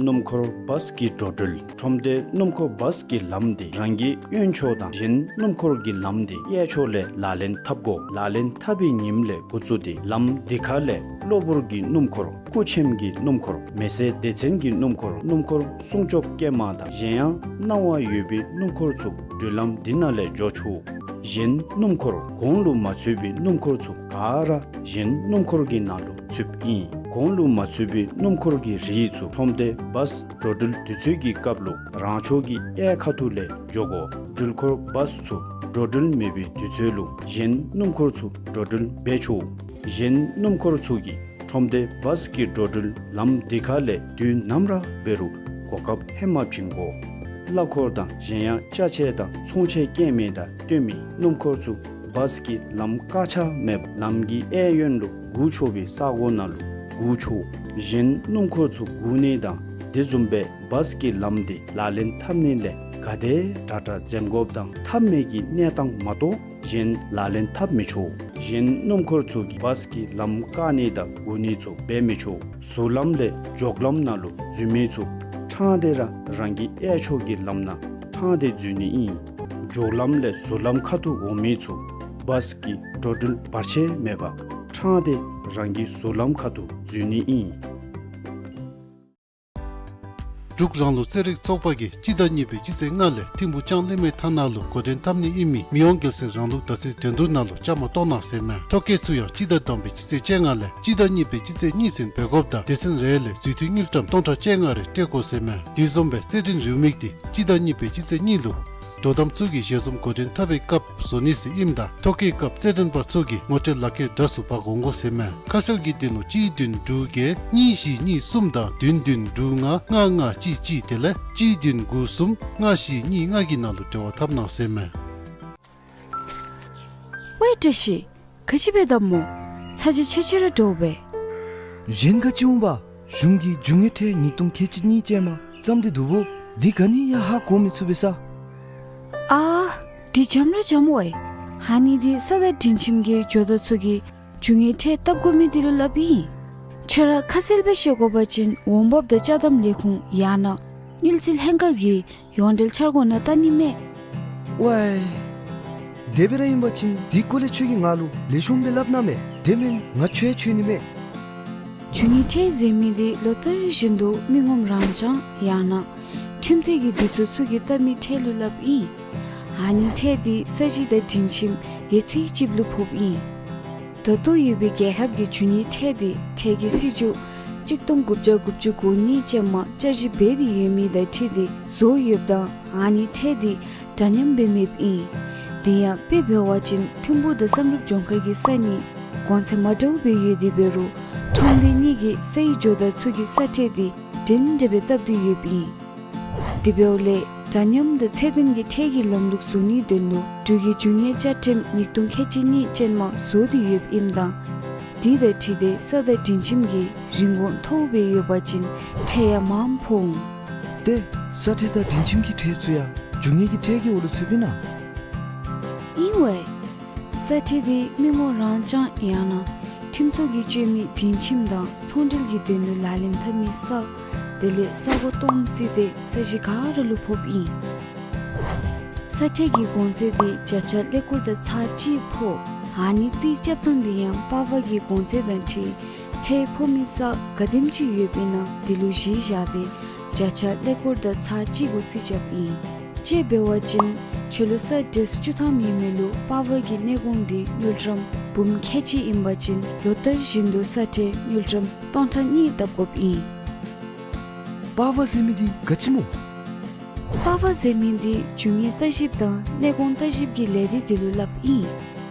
སྣུམ་འཁོར་བཱས་ཀྱི་འགྲོ་འགྲུལ། ཁྲོམ་སྡེ་སྣུམ་འཁོར་བཱས་ཀྱི་ལམ་དེ་རང་གི་གཡོན་ཕྱོགས་དང་གཞན་སྣུམ་འཁོར་གྱི་ལམ་དེ་གཡས་ཕྱོགས་ལས་ལག་ལེན་འཐབ་དགོ། ལག་ལེན་འཐབ་པའི་ཉིནམ་ལས་འགོ་བཙུགས་ཏེ་ལམ་དེ་ཁ་ལས་གློ་བུར་གྱི་སྣུམ་འཁོར་སྐུ་ཆེམས་ཀྱི་སྣུམ་འཁོར་མེ་སྲེག་སྡེ་ཚན་གྱི་སྣུམ་འཁོར་སྣུམ་འཁོར་སྲུང་སྐྱོབ་སྐྱེལ་མ་དང་གཞན་ཡང་སྣང་བ་ཡོད་པའི་སྣུམ་འཁོར་ཚུ་འགྲུལ་ལམ་འདི་ནང་ལས་འགྱོ་ཆོག། གཞན་སྣུམ་འཁོར་གོང་ལུ་མ་ཚུད་པའི་སྣུམ་འཁོར་ཚུ་ག་ར་གཞན་སྣུམ་འཁོར་གྱི་ནང་ལུ་ཚུདཔ་ཨིན། གོང་ལུ་མ་ཚུད་པའི་སྣུམ་འཁོར་གྱི་རིགས་ཚུ་ཁྲོམ་སྡེ་བཱས་འགྲོ་འགྲུལ་དུས་ཚོད་ཀྱི་སྐབས་ལུ་རང་ཕྱོགས་ཀྱི་གཡས་ཁ་ཐུག་ལས་འགྱོ་དགོ། འགྲུལ་འཁོར་བཱས་ཚུ་འགྲོ་འགྲུལ་མེད་པའི་དུས་ཚོད་ལུ་གཞན་སྣུམ་འཁོར་ཚུ་འགྲོ་འགྲུལ་འབད་ཆོག། གཞན་སྣུམ་འཁོར་ཚུ་གིས་ཁྲོམ་སྡེ་བཱས་ཀྱི་འགྲོ་འགྲུལ་ལམ་དེ་ཁ་ལས་དུས་ནམ་ར་འབད་རུང་གོ་སྐབས་ཧེ་མ་བྱིན་དགོ། གླ་འཁོར་དང་གཞན་ཡང་ཅ་ཆས་དང་ཚོང་ཆས་སྐྱེལ་མི་དང་སྟོན་མི་སྣུམ་འཁོར་ཚུ་བཱས་ཀྱི་ལམ་བཀག་ཆ་མེད་པར་ལམ་གྱི་གཡས་གཡོན་ལུ་སྒུག་ཆོག་པའི་ས་གོ་ནང་ལུ་སྒུག་ཆོག། གཞན་སྣུམ་འཁོར་ཚུ་སྒུག་ནི་དང་དེ་བཟུམ་སྦེ་བཱས་ཀྱི་ལམ་དེ་ལག་ལེན་འཐབ་ནི་ལས་ག་དེ་དྲག་དྲག་འཛེམ་དགོཔ་དང་འཐབ་མི་གི་གནས་སྟངས་མ་གཏོགས་གཞན་ལག་ལེན་འཐབ་མི་ཆོག། གཞན་སྣུམ་འཁོར་ཚུ་གིས་བཱས་ཀྱི་ལམ་བཀག་ནི་དང་སྒུག་ནི་ཚུ་འབད་མི་ཆོག། ཟུར་ལམ་ལས་འགྱོག་ལམ་ནང་ལུ་འཛུལ་མི་ཚུ་ཕྲང་སྟེ་ར་རང་གི་གཡས་ཕྱོགས་ཀྱི་ལམ་ནང་ཕྲང་སྟེ་འཛུལ་ནི་ཨིན། འགྱོག་ལམ་ལས་ཟུར་ལམ་ཁ་ཐུག་འོང་མི་ཚུ་བཱས་ཀྱི་འགྲོ་འགྲུལ་བར་ཆད་མེད་པར་ཕྲང་སྟེ་རང་གི་ཟུར་ལམ་ཁ་ཐུག་འཛུལ་ནི་ཨིན། འབྲུག་རང་ལུགས་རྩེད་རིགས་ཚོགས་པ་གིས་སྤྱི་ཟླ་གཉིས་པའི་སྤྱི་ཚེས་ལྔ་ལས་ཐིམ་ཕུག་ལྕང་གླིང་མའི་མཐའ་ནང་ལུ་འགོ་འདྲེན་འཐབ་ནི་ཨིན་མི་མི་དབང་རྒྱལ་སྲས་རང་ལུགས་དར་རྩེད་འགྲན་བསྡུར་ནང་ལུ་བཅའ་མར་གཏོགས་གནང་ཟེར་མས། ཐོ་བཀོད་ཚུ་ཡང་སྤྱི་ཟླ་དང་པའི་སྤྱི་ཚེས་བཅོ་ལྔ་ལས་སྤྱི་ཟླ་གཉིས་པའི་སྤྱི་ཚེས་གཉིས་ཚུན་འབད་དགོཔ་དང་སྡེ་ཚན་རེ་ལས་རྫུས་མཐུད་དངུལ་ཀྲམ་སྟོང་ཕྲག་བཅོ་ལྔ་རེ་སྤྲོད་དགོ་ཟེར་མས། དེ་བཟུམ་སྦེ་རྩེད་འགྲན་རེའུ་མིག་དེ་སྤྱི་ཟླ་གཉིས་པའི་སྤྱི་ཚེས་གཉིས་ལུ་ དོ་དམ་ཚུ་གིས་ཞལ་འཛོམས་འགོ་འདྲེན་འཐབ་པའི་སྐབས་བཟོ་ནི་ཟེར་ཨིནམ་ད་ཐོ་བཀོད་སྐབས་རྩེད་འགྲན་པ་ཚུ་གིས་ངོ་སྤྲོད་ལག་ཁྱེར་འདྲ་སུ་འབག་འོང་དགོ་ཟེར་མས། ཁ་གསལ་གྱི་དོན་ལུ་གཅིག་བདུན་དྲུག་བརྒྱད་གཉིས་བཞི་གཉིས་གསུམ་དང་བདུན་བདུན་དྲུག་ལྔ་ལྔ་ལྔ་གཅིག་གཅིག་དེ་ལས་གཅིག་བདུན་དགུ་གསུམ་ལྔ་བཞི་གཉིས་ལྔ་གི་ནང་ལུ་འབྲེལ་བ་འཐབ་གནང་ཟེར་མས། ཝའེ་བཀྲ་ཤིས། ག་ཅི་འབད་དོ་སྨོ། ཚ་གྱང་ཆེ་ཆེ་ར་འདྲཝ་སྦེ། གཞན་ག་ཅི་འོང་པ། གཞུང་གིས་རྒྱུ་དངོས་ཁྲལ་ཉིས་སྟོང་ཁལ་གཅིག་གཉིས་ཅན་མ་བརྩམས་ཏེ་འདུག་པོ། འདི་ག་ནི་ཡང་ཧ་གོ་མི་ཚུགས་པས་ས། ཨ་འདི་འཇམ་ར་འཇམ་ཝའེ། ཨ་ནི་འདི་ས་དང་སྒྲིང་ཁྱིམ་གྱི་ཇོ་བདག་ཚུ་གིས་རྒྱུ་དངོས་ཁྲལ་བཏབ་དགོ་མི་འདི་ལུ་སླབ་ཨིན། ཁྱོད་ར་ཁ་གསལ་སྦེ་ཤེས་དགོ་པ་ཅིན་འོང་འབབ་དང་ཅ་དམ་ལས་ཁུངས་ཡང་ན་དངུལ་རྩིས་ལྷན་ཁག་གི་ཡོངས་འབྲེལ་འཆར་སྒོ་ནང་བལྟ་ནི་མས། ཝའེ། དེ་སྦེ་ར་ཨིན་པ་ཅིན་འདི་སྐོར་ལས་ཁྱོད་ཀྱིས་ང་ལུ་ལེགས་ཤོམ་སྦེ་སླབ་གནང་མས། དེ་མེན་ང་ཁྱོད་ཁྱོད་ནི་མས། རྒྱུ་དངོས་ཁྲལ་ཟེར་མི་འདི་ལོ་ལྟར་བཞིན་དུ་མི་ངོམ་རང་རྐྱང་ཡང་ན་ཁྲིམས་འཐུས་ཀྱི་འདུས་ཚོགས་ཚུ་གིས་བཏབ་མི་ཁྲལ་ལུ་སླབ་ཨིན། ཨ་ནི་ཁྲལ་འདི་ས་གཞི་དང་སྒྲིང་ཁྱིམ་ཡོད་ཚད་ཅིག་ལུ་ཕོགཔ་ཨིན། ད་ལྟོ་ཡོད་པའི་རྒྱལ་ཁབ་ཀྱི་རྒྱུ་དངོས་ཁྲལ་འདི་ཁྲལ་གྱི་སྲིད་བྱུས་གཅིག་སྟོང་དགུ་བརྒྱ་དགུ་བཅུ་གོ་གཉིས་ཅན་མ་བསྐྱར་ཞིབ་འབད་དེ་ཡོད་མི་དང་འཁྲིལ་ཏེ་བཟོ་ཡོདཔ་ད་ཨ་ནི་ཁྲལ་འདི་འདྲ་མཉམ་སྦེ་མེདཔ་ཨིན། དེ་ཡང་དཔེ་འབད་བ་ཅིན་ཐིམ་ཕུག་དང་བསམ་གྲུབ་ལྗོངས་མཁར་གྱི་ས་གཉིས་གོང་ཚད་མ་འདྲཝ་སྦེ་ཡོད་དེ་འབད་རུང་ཁྲོམ་སྡེ་གཉིས་ཀྱི་སའི་ཇོ་བདག་ཚུ་གིས་ས་ཁྲལ་འདི་འདྲན་འདྲ་སྦེ་བཏབ་སྟེ་ཡོདཔ་ཨིན། དེ་འབདཝ་ལས་འདྲ་མཉམ་དང་ཚད་ལྡན་གྱི་ཁྲལ་གྱི་ལམ་ལུགས་བཟོ་ནིའི་དོན་ལུ་འབྲུག་གི་རྒྱུ་དངོས་བཅའ་ཁྲིམས་ཉིས་སྟོང་ཁལ་གཅིག་གཉིས་ཅན་མ་བཟོ་སྟེ་ཡོདཔ་ཨིནམ་ད་དེ་དང་འཁྲིལ་ཏེ་ས་དང་སྒྲིང་ཁྱིམ་གྱི་རིན་གོང་མཐོཝ་སྦེ་ཡོད་པ་ཅིན་ཁྲལ་ཡང་མངམ་ཕོག་འོང་། ཏེ་ས་ཁྲལ་དང་སྒྲིང་ཁྱིམ་གྱི་ཁྲལ་ཚུ་ཡང་རྒྱུ་དངོས་ཀྱི་ཁྲལ་གྱི་འོག་ལུ་ཚུདཔ་ཨིན་ན། ཨིན་ཝའེ། ས་ཁྲལ་འདི་མི་ངོམ་རང་རྐྱང་ཡང་ན་ཁྲིམས་ཚོགས་ཀྱིས་སྤྱོད་མི་སྒྲིང་ཁྱིམ་དང་ཚོང་འབྲེལ་གྱི་དོན་ལུ་ལག་ལེན་འཐབ་མི་ས་དེ་ལས་ས་གོ་སྟོང་བརྩིས་ཏེ་ས་གཞི་ག་ར་ལུ་ཕོགཔ་ཨིན། ས་ཁྲལ་གྱི་གོང་ཚད་འདི་བརྒྱ་ཆ་ཀླད་ཀོར་དང་ཚག་གཅིག་ཕོག། ཨ་ནི་རྩིས་རྐྱབ་ཐངས་འདི་ཡང་པར་པ་གི་གོང་ཚད་དང་འཁྲིལ་ཁྲལ་ཕོག་མི་ས་ག་དེམ་ཅིག་ཡོདཔ་ཨིན་ན་དེ་ལུ་གཞི་བཞག་སྟེ་བརྒྱ་ཆ་ཀླད་ཀོར་དང་ཚག་གཅིག་གུ་རྩིས་རྐྱབ་ཨིན། དཔྱེ་འབད་བ་ཅིན་ཁྱོད་ལུ་ས་ཌེས་བཅུ་ཐམ་ཡོད་མི་ལུ་པར་པ་གི་གནས་གོང་འདི་དངུལ་ཀྲམ་འབུམ་ཁལ་གཅིག་ཨིན་པ་ཅིན་ལོ་ལྟར་བཞིན་དུ་ས་ཁྲལ་དངུལ་ཀྲམ་སྟོང་ཕྲག་གཉིས་བཏབ་དགོཔ་ཨིན། པར་པ་ཟེར་མི་འདི་ག་ཅི་སྨོ། པར་པ་ཟེར་མི་འདི་རྒྱུ་དངོས་ལྟ་ཞིབ་དང་གནས་གོང་ལྟ་ཞིབ་ཀྱི་ལས་སྡེ་དེ་ལུ་སླབ་ཨིན།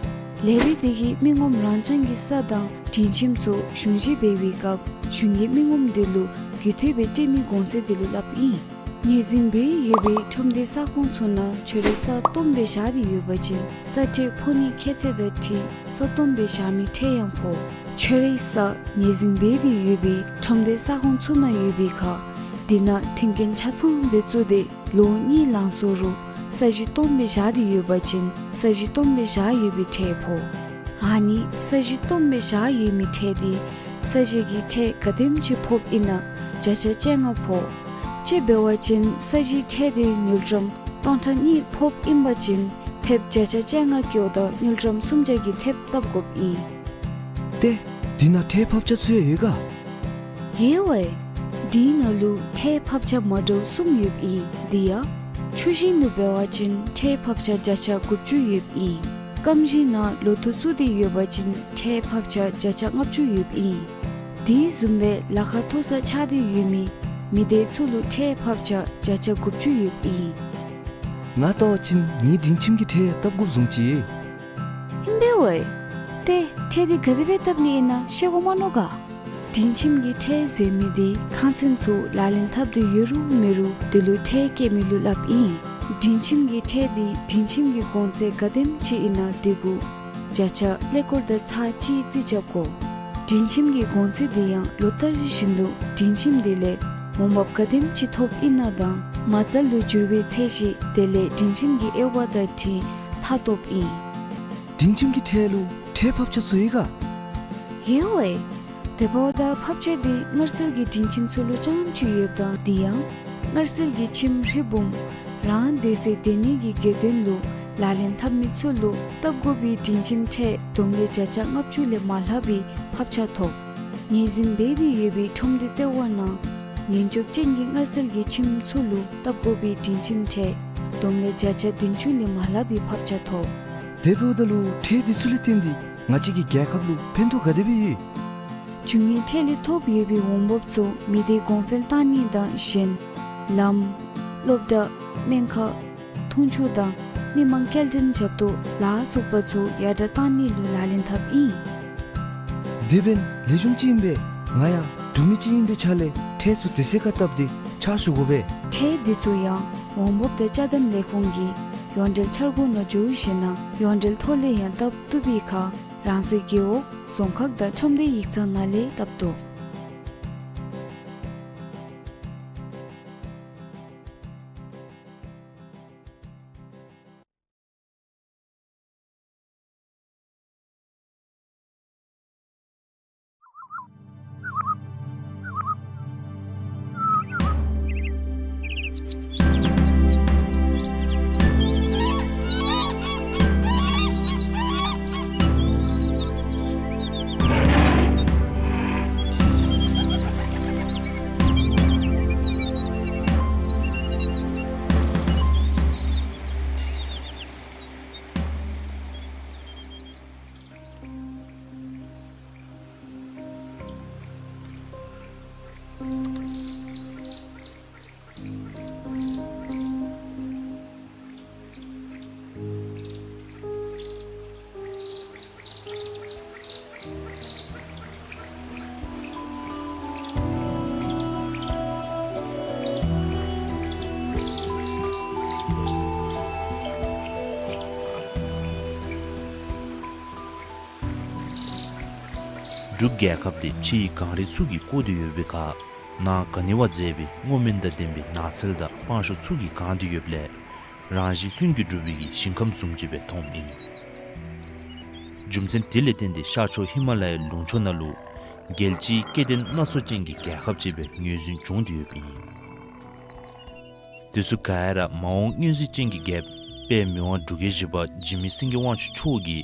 ལས་སྡེ་དེ་གིས་མི་ངོམ་རང་རྐྱང་གི་ས་དང་སྒྲིང་ཁྱིམ་ཚུ་གཞུང་བཞེས་འབད་བའི་སྐབས་གཞུང་གིས་མི་ངོམ་དེ་ལུ་རྒུད་འཐུས་སྦེ་སྤྲོད་མི་གོང་ཚད་དེ་ལུ་སླབ་ཨིན། ངོས་འཛིན་འབད་ཡོད་པའི་ཁྲོམ་སྡེ་ས་ཁོངས་ཚུ་ནང་ཁྱོད་རའི་ས་སྟོངམ་སྦེ་བཞག་སྟེ་ཡོད་པ་ཅིན་ས་ཁྲལ་ཕོག་ནིའི་ཁྱད་ཚད་དང་འཁྲིལ་ས་སྟོངམ་སྦེ་བཞག་མི་ཁྲལ་ཡང་ཕོག། ཁྱོད་རའི་ས་ངོས་འཛིན་འབད་དེ་ཡོད་པའི་ཁྲོམ་སྡེ་ས་ཁོངས་ཚུ་ནང་ཡོད་པའི་ཁར་དེ་ནང་མཐུན་རྐྱེན་ཆ་ཚང་སྦེ་བཙུགས་ཏེ་ལོ་གཉིས་ལང་སོང་རུང་ས་གཞི་སྟོངམ་སྦེ་བཞག་སྟེ་ཡོད་པ་ཅིན་ས་གཞི་སྟོངམ་སྦེ་བཞག་ཡོད་པའི་ཁྲལ་ཕོག། ཨ་ནི་ས་གཞི་སྟོངམ་སྦེ་བཞག་ཡོད་མི་ཁྲལ་འདི་ས་གཞི་གི་ཁྲལ་ག་དེམ་ཅིག་ཕོགཔ་ཨིན་ན་བརྒྱ་ཆ་བཅོ་ལྔ་ཕོག། དཔྱེ་འབད་བ་ཅིན་ས་གཞིའི་ཁྲལ་འདི་དངུལ་ཀྲམ་སྟོང་ཕྲག་གཉིས་ཕོགཔ་ཨིན་པ་ཅིན་ཐེབས་བརྒྱ་ཆ་བཅོ་ལྔ་བཀལཝ་ད་དངུལ་ཀྲམ་སུམ་བརྒྱ་གི་ཐེབས་བཏབ་དགོཔ་ཨིན། ཏེ་དེ་ནང་ཁྲལ་ཕབ་ཆ་ཚུ་ཡང་ཡོད་ག། ཡོད་ཝའེ། དེའི་ནང་ལུ་ཁྲལ་ཕབ་ཆ་མ་འདྲཝ་གསུམ་ཡོདཔ་ཨིན། དེ་ཡང་ཆུ་ཞིང་ལུ་འབད་བ་ཅིན་ཁྲལ་ཕབ་ཆ་བརྒྱ་ཆ་དགུ་བཅུ་ཡོདཔ་ཨིན། སྐམ་ཞིང་ནང་ལོ་ཐོག་བཙུགས་ཏེ་ཡོད་པ་ཅིན་ཁྲལ་ཕབ་ཆ་བརྒྱ་ཆ་ལྔ་བཅུ་ཡོདཔ་ཨིན། དེ་བཟུམ་སྦེ་ལཱ་ཁག་མཐོ་སར་ཆགས་ཏེ་ཡོད་མི་མི་སྡེ་ཚུ་ལུ་ཁྲལ་ཕབ་ཆ་བརྒྱ་ཆ་དགུ་བཅུ་ཡོདཔ་ཨིན། ང་བལྟ་བ་ཅིན་ངེའི་སྒྲིང་ཁྱིམ་གྱི་ཁྲལ་བཏབ་དགོཔ་བཟུམ་ཅིག། ཨིན་པས་ཝའེ། ཏེ་ཁྲལ་འདི་ག་དེ་སྦེ་བཏབ་ནི་ཨིན་ན་ཤེས་དགོ་མ་མནོ་ག། སྒྲིང་ཁྱིམ་གྱི་ཁྲལ་ཟེར་མི་འདི་ཁང་ཚན་ཚུ་ལག་ལེན་འཐབ་སྟེ་ཡོད་རུང་མེད་རུང་དེ་ལུ་ཁྲལ་བཀལ་མི་ལུ་སླབ་ཨིན། སྒྲིང་ཁྱིམ་གྱི་ཁྲལ་འདི་སྒྲིང་ཁྱིམ་གྱི་གོང་ཚད་ག་དེམ་ཅིག་ཨིན་ན་དེ་གུ་བརྒྱ་ཆ་ཀླད་ཀོར་དང་ཚག་གཅིག་རྩིས་རྐྱབ་དགོ། སྒྲིང་ཁྱིམ་གྱི་གོང་ཚད་འདི་ཡང་ལོ་ལྟར་བཞིན་དུ་སྒྲིང་ཁྱིམ་དེ་ལས་འོང་འབབ་ག་དེམ་ཅིག་ཐོབ་ཨིན་ན་དང་མ་རྩ་ལུ་འགྱུར་བའི་ཚད་གཞི་དེ་ལས་སྒྲིང་ཁྱིམ་གྱི་དབྱེ་བ་དང་འཁྲིལ་མཐའ་སྟོངམ་ཨིན། སྒྲིང་ཁྱིམ་གྱི་ཁྲལ་ལུ་ཁྲལ་ཕབ་ཆ་ཚུ་ཡོད་ག། ཡོད་ཝའེ། དེ་འབདཝ་ད་ཕབ་ཆ་འདི་མངར་གསེལ་གྱི་སྒྲིང་ཁྱིམ་ཚུ་ལུ་རྐྱངམ་ཅིག་ཡོདཔ་ད་དེ་ཡང་མངར་གསེལ་གྱི་ཁྱིམ་རི་བུམ་རང་སྡོད་སའི་སྡོད་གནས་ཀྱི་དགེ་འདུན་ལུ་ལག་ལེན་འཐབ་མི་ཚུ་ལུ་བཏབ་དགོ་པའི་སྒྲིང་ཁྱིམ་ཁྲལ་བསྡོམས་ལས་བརྒྱ་ཆ་ལྔ་བཅུ་ལས་མ་ལྷག་པའི་ཕབ་ཆ་ཐོབ། ངོས་འཛིན་འབད་དེ་ཡོད་པའི་ཁྲོམ་སྡེ་ལྟེ་བ་ནང་ཉེན་སྐྱོབ་ཅན་གྱི་མངར་གསེལ་གྱི་ཁྱིམ་ཚུ་ལུ་བཏབ་དགོ་པའི་སྒྲིང་ཁྱིམ་ཁྲལ་བསྡོམས་ལས་བརྒྱ་ཆ་བདུན་ཅུ་ལས་མ་ལྷག་པའི་ཕབ་ཆ་ཐོབ། དེ་འབདཝ་ད་ལུ་ཁྲལ་འདི་ཚུ་ལས་བརྟེན་ཏེ་ང་བཅས་ཀྱི་རྒྱལ་ཁབ་ལུ་ཕན་ཐོགས་ག་དེ་སྦེ་ཡོད། རྒྱུ་དངོས་ཁྲལ་ལས་ཐོབ་ཡོད་པའི་འོང་འབབ་ཚུ་མི་སྡེ་གོང་འཕེལ་བཏང་ནི་དང་གཞན་ལམ་སློབ་གྲྭ་སྨན་ཁང་ཐོག་ ཁུངས་ཆུ་དང་མི་མང་སྐྱེལ་འདྲེན་རྐྱབ་ཐོག་ལཱ་ཚུགས་པ་ཚུ་ཡར་དྲག་གཏང་ནི་ལུ་ལག་ལེན་འཐབ་ཨིན། དེ་འབདན་ལེགས་ཤོམ་ཅིག་ཨིན་པས། ང་ཡང་འབྲུག་མི་ཅིག་ཨིན་པའི་ཆ་ལས་ཁྲལ་ཚུ་དེ་ཚུ་ཁར་བཏབ་སྟེ་ཕྱག་ཞུ་དགོ་པས། ཁྲལ་འདི་ཚུ་ཡང་འོང་འབབ་དང་ཅ་དམ་ལས་ཁུངས་ཀྱི་ཡོངས་འབྲེལ་འཆར་སྒོ་ནང་འཇུག་ཞིནམ་ལས་ཡོངས་འབྲེལ་ཐོག་ལས་ཡང་བཏབ་བཏུབ་པའི་ཁར་རང་སོའི་རྒེད་འོག་རྫོང་ཁག་དང་ཁྲོམ་སྡེ་ཡིག་ཚང་ནང་ལས་བཏབ་དོ། འབྲུག་རྒྱལ་ཁབ་འདི་ཕྱིའི་གངས་རི་ཚུ་གིས་བསྐོར་ཏེ་ཡོད་པའི་ཁར་ནང་ག་ནི་བ་མཛེས་པའི་སྔོ་སྨོན་དང་ལྡན་པའི་ནགས་ཚལ་དང་སྤང་ཤོག་ཚུ་གིས་གང་སྟེ་ཡོདཔ་ལས་རང་བཞིན་ལྷུན་གྱིས་གྲུབ་པའི་གི་ཞིང་ཁམས་བཟུམ་ཅིག་སྦེ་མཐོངམ་ཨིན། རྒྱུ་མཚན་དེ་ལས་བརྟེན་ཏེ་ཤར་ཕྱོགས་ཧི་མ་ལ་ཡའི་ལུང་ཕྱོགས་ནང་ལུ་རྒྱལ་སྤྱིའི་སྐྱེ་ལྡན་སྣ་ཚོགས་ཅན་གྱི་རྒྱལ་ཁབ་ཅིག་སྦེ་ངོས་འཛིན་བྱུང་སྟེ་ཡོདཔ་ཨིན། དེ་ཚུ་ག་ར་མ་འོངས་མངོན་གཟིགས་ཅན་གྱི་རྒྱལཔོ་དཔལ་མི་དབང་འབྲུག་རྒྱལ་བཞི་པ་འཇིགས་མེད་སེང་གེ་དབང་ཕྱུག་མཆོག་གི་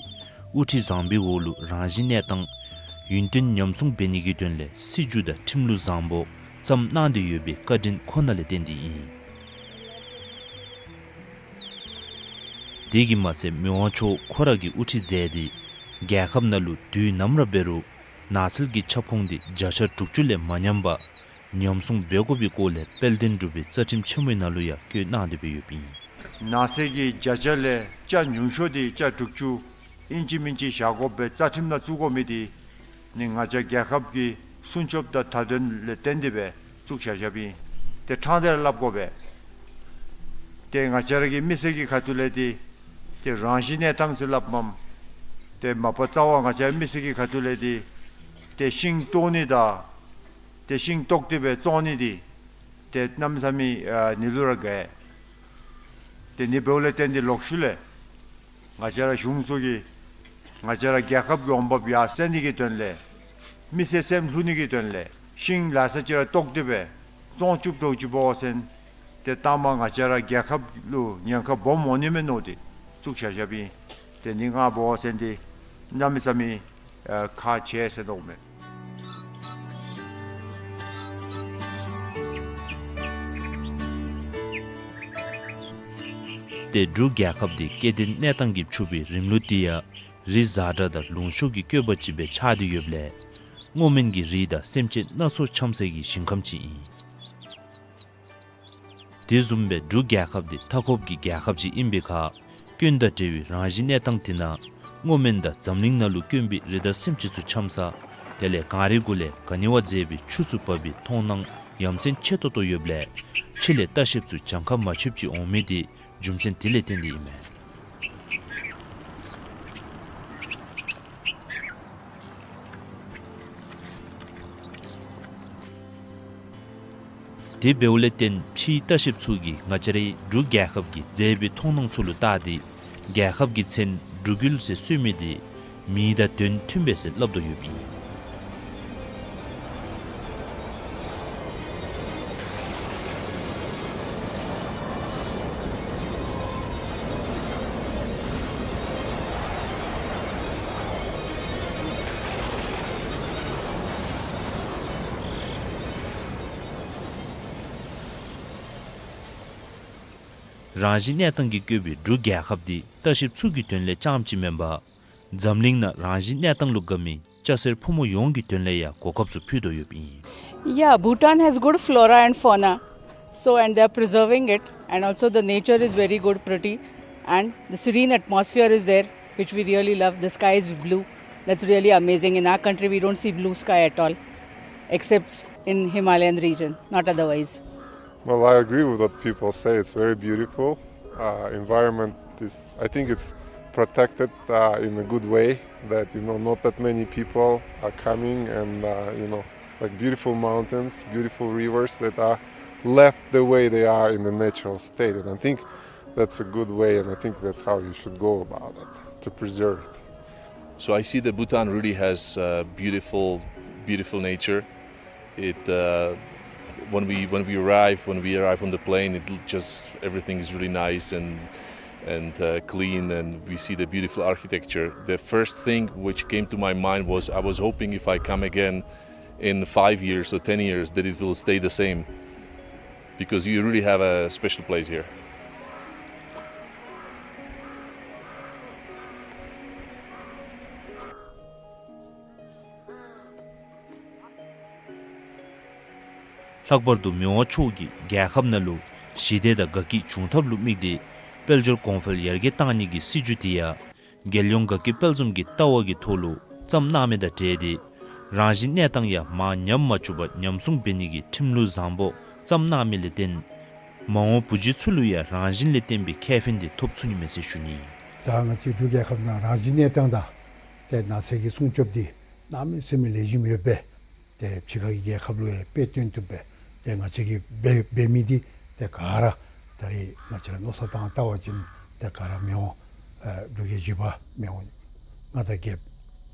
དབུ་ཁྲིད་བཟང་པོའི་འོག་ལུ་རང་བཞིན་གནས་སྟངས་ཡུན་བརྟན་ཉམས་སྲུང་འབད་ནི་གི་དོན་ལས་སྲིད་བྱུས་དང་ཁྲིམས་ལུགས་བཟང་པོ་བརྩམས་གནང་སྟེ་ཡོད་པའི་བཀའ་དྲིན་ཁོ་ན་ལས་བརྟེན་ཏེ་ཨིན། དེ་གིས་མ་ཚད་མི་དབང་མཆོག་ཁོ་ར་གིས་དབུ་ཁྲིད་མཛད་དེ་རྒྱལ་ཁབ་ནང་ལུ་དུས་ནམ་ར་འབད་རུང་ནགས་ཚལ་གྱི་ཁྱབ་ཁོངས་འདི་བརྒྱ་ཆ་དྲུག་ཅུ་ལས་མ་ཉམས་པར་ཉམས་སྲུང་འབད་དགོ་པའི་སྐོར་ལས་དཔལ་ལྡན་འབྲུག་པའི་རྩ་ཁྲིམས་ཆེན་མོའི་ནང་ལུ་ཡང་བཀོད་གནང་སྟེ་སྦེ་ཡོདཔ་ཨིན། ནགས་ཚལ་གྱི་བརྒྱ་ཆ་ལས་ཆ་ཉུང་ཤོས་འདི་ཆ་དྲུག་ཅུ་ཨིན་ཅི་མིན་ཅི་བཞག་དགོ་པའི་རྩ་ཁྲིམས་ནང་བཙུགས་དགོ་མི་འདི་ནི་ང་བཅས་རྒྱལ་ཁབ་ཀྱི་སྲུང་སྐྱོབ་དང་མཐའ་དོན་ལས་བརྟེན་ཏེ་སྦེ་བཙུགས་བཞག་བཞགཔ་ཨིན། ཏེ་ཕྲང་སྟེ་ར་སླབ་དགོ་པས། ཏེ་ང་བཅས་ར་གི་མི་སེར་གྱི་ཁ་ཐུག་ལས་འདི་ཏེ་རང་བཞིན་གནས་སྟངས་ཟེར་སླབ་མས། ཏེ་མ་པ་རྩ་བ་ང་བཅས་མི་སེར་གྱི་ཁ་ཐུག་ལས་འདི་ཏེ་ཤིང་བཏོག་ནི་དང་ཏེ་ཤིང་བཏོག་སྟེ་སྦེ་བཙོང་ནི་འདི་ཏེ་གནམ་མེད་ས་མེད་ཨ་ནི་ལུ་ར་དགའ། ཏེ་ནི་འབདཝ་ལས་བརྟེན་ཏེ་ལོག་ཤུལ་ལས་ང་བཅས་ར་གཞུང་ཚུ་གིས་ང་བཅས་ར་རྒྱལ་ཁབ་ཀྱི་འོང་འབབ་ཡར་སེང་ནི་གི་དོན་ལས་མི་སེར་སེམས་ལྷོད་ནི་གི་དོན་ལས་ཤིང་ལ་ས་ཅིག་ར་བཏོག་སྟེ་སྦེ་བཙོང་བཅུག་འདྲཝ་ཅིག་འབད་བ་ཅིན་ཏེ་ལྟག་མ་ང་བཅས་ར་རྒྱལ་ཁབ་ལུ་ཉེན་ཁ་སྦོམ་འོང་ནི་མས་མནོ་སྟེ་བཙུགས་བཞག་བཞགཔ་ཨིན། ཏེ་ནི་ང་འབད་བ་ཅིན་འདི་གནམ་མེད་ས་མེད་ཨ་ཁག་ཆེ་ཟེར་མནོཝ་མས། ཏེ་འབྲུག་རྒྱལ་ཁབ་འདི་སྐྱེ་ལྡན་གནས་སྟངས་ཀྱིས་ཕྱུག་པའི་རིམ་ལུགས་འདི་ཡང་རི་གཟར་དྲགས་དང་ལུང་གཤོང་གི་བཀོད་པ་ཅིག་སྦེ་ཆགས་ཏེ་ཡོདཔ་ལས་སྔོ་སྨོན་གྱི་རིགས་དང་སེམས་ཅན་སྣ་ཚོགས་འཁྱམ་སའི་ཞིང་ཁམས་ཅིག་ཨིན། དེ་བཟུམ་སྦེ་འབྲུག་རྒྱལ་ཁབ་འདི་མཐའ་འཁོབ་ཀྱི་རྒྱལ་ཁབ་ཅིག་ཨིན་པའི་ཁར་སྐྱོན་དང་བྲལ་བའི་རང་བཞིན་གནས་སྟངས་དེ་ནང་སྔོ་སྨོན་དང་འཛམ་གླིང་ནང་ལུ་དཀོན་པའི་རི་དྭགས་སེམས་ཅན་ཚུ་འཁྱམ་ས་དེ་ལས་གངས་རི་གུ་ལས་ག་ནི་བ་མཛེས་པའི་ཆུ་ཚུ་འབབ་པའི་མཐོང་སྣང་ཡ་མཚན་ཆེ་ཏོག་ཏོ་ཡོདཔ་ལས་ཕྱི་ལས་ལྟ་བཤལཔ་ཚུ་གྱངས་ཁ་མ་ཆོདཔ་ཅིག་འོང་མི་འདི་རྒྱུ་མཚན་དེ་ལས་བརྟེན་ཏེ་ཨིན་མས། དེ་འབདཝ་ལས་བརྟེན་ཕྱིའི་ལྟ་བཤལཔ་ཚུ་གིས་ང་བཅས་རའི་འབྲུག་རྒྱལ་ཁབ་ཀྱི་མཛེས་པའི་མཐོང་སྣང་ཚུ་ལུ་བལྟ་སྟེ་རྒྱལ་ཁབ་ཀྱི་མཚན་འབྲུག་ཡུལ་ཟེར་གསོལ་མི་འདི་མིང་དང་དོན་མཐུན་པས་ཟེར་སླབ་དོ་ཡོདཔ་ཨིན། རང་བཞིན་གནས་སྟངས་ཀྱིས་བཀོད་པའི་འབྲུག་རྒྱལ་ཁབ་འདི་ལྟ་བཤལཔ་ཚུ་གི་དོན་ལས་རྐྱངམ་ཅིག་མེན་པར་འཛམ་གླིང་ནང་རང་བཞིན་གནས་སྟངས་ལུ་དགའ་མི་སྐྱ་སེར་ཕོ་མོ་ཡོངས་ཀྱི་དོན་ལས་ཡང་གོ་སྐབས་ཚུ་ཕུལ་དོ་ཡོདཔ་ཨིན། Yeah, Bhutan has good flora and fauna, so, and they are preserving it. And also the nature is very good, pretty, and the serene atmosphere is there, which we really love. The sky is blue. That's really amazing. In our country, we don't see blue sky at all, except in Himalayan region, not otherwise. Well, I agree with what people say. It's very beautiful. Uh, environment is, I think it's protected uh, in a good way, that, you know, not that many people are coming, and, uh, you know, like, beautiful mountains, beautiful rivers that are left the way they are in the natural state. And I think that's a good way, and I think that's how you should go about it, to preserve it. So I see that Bhutan really has uh, beautiful, beautiful nature. It uh, when we when we arrive when we arrive on the plane, it just, everything is really nice and and uh, clean, and we see the beautiful architecture. The first thing which came to my mind was, I was hoping if I come again in five years or ten years, that it will stay the same, because you really have a special place here. ལྷག་པར་དུ་མི་དབང་མཆོག་གིས་རྒྱལ་ཁབ་ནང་ལུ་ཞི་བདེ་དང་དགའ་སྐྱིད་འབྱུང་ཐབས་ལུ་དམིགས་ཏེ་དཔལ་འབྱོར་གོང་འཕེལ་ཡར་རྒྱས་གཏང་ནི་གི་སྲིད་བྱུས་དེ་ཡང་རྒྱལ་ཡོངས་དགའ་སྐྱིད་དཔལ་འཛོམས་ཀྱི་ལྟ་བ་གི་ཐོག་ལུ་བརྩམས་གནང་མི་དང་འབྲེལ་ཏེ་རང་བཞིན་གནས་སྟངས་ཡང་མར་ཉམས་མ་བཅུག་པར་ཉམས་སྲུང་འབད་ནི་གི་ཁྲིམས་ལུགས་བཟང་པོ་བརྩམས་གནང་མི་ལས་བརྟེན་མ་འོངས་བུ་བརྒྱུད་ཚུ་ལུ་ཡང་རང་བཞིན་ལས་བརྟེན་པའི་ཁེ་ཕན་དེ་ཐོབ་ཚུགས་ནི་མས་ཟེར་ཞུ་ནི། ད་ང་བཅས་འབྲུག་རྒྱལ་ཁབ་ནང་རང་བཞིན་གནས་སྟངས་དང་ཏེ་ནགས་ཚལ་གྱི་སྲུང་སྐྱོབ་འདི་གནམ་མེད་ས་མེད་ལེགས་ཤོམ་ཡོད་པས། ཏེ་ཕྱི་ཁ་གི་རྒྱལ་ཁབ་ལུ་ཡང་དཔེ་སྟོན་བཏུབ་པས། ཏེ་ང་བཅས་ཀྱིས་འབད་འབད་མི་འདི་ཏེ་ག་ར་ད་རེས་ང་བཅས་ར་མནོ་བསམ་བཏང་བལྟ་བ་ཅིན་ཏེ་ག་ར་མི་དབང་ཨེ་འབྲུག་རྒྱལ་བཞི་པ་མི་དབང་མངའ་བདག་རྒྱལཔོ་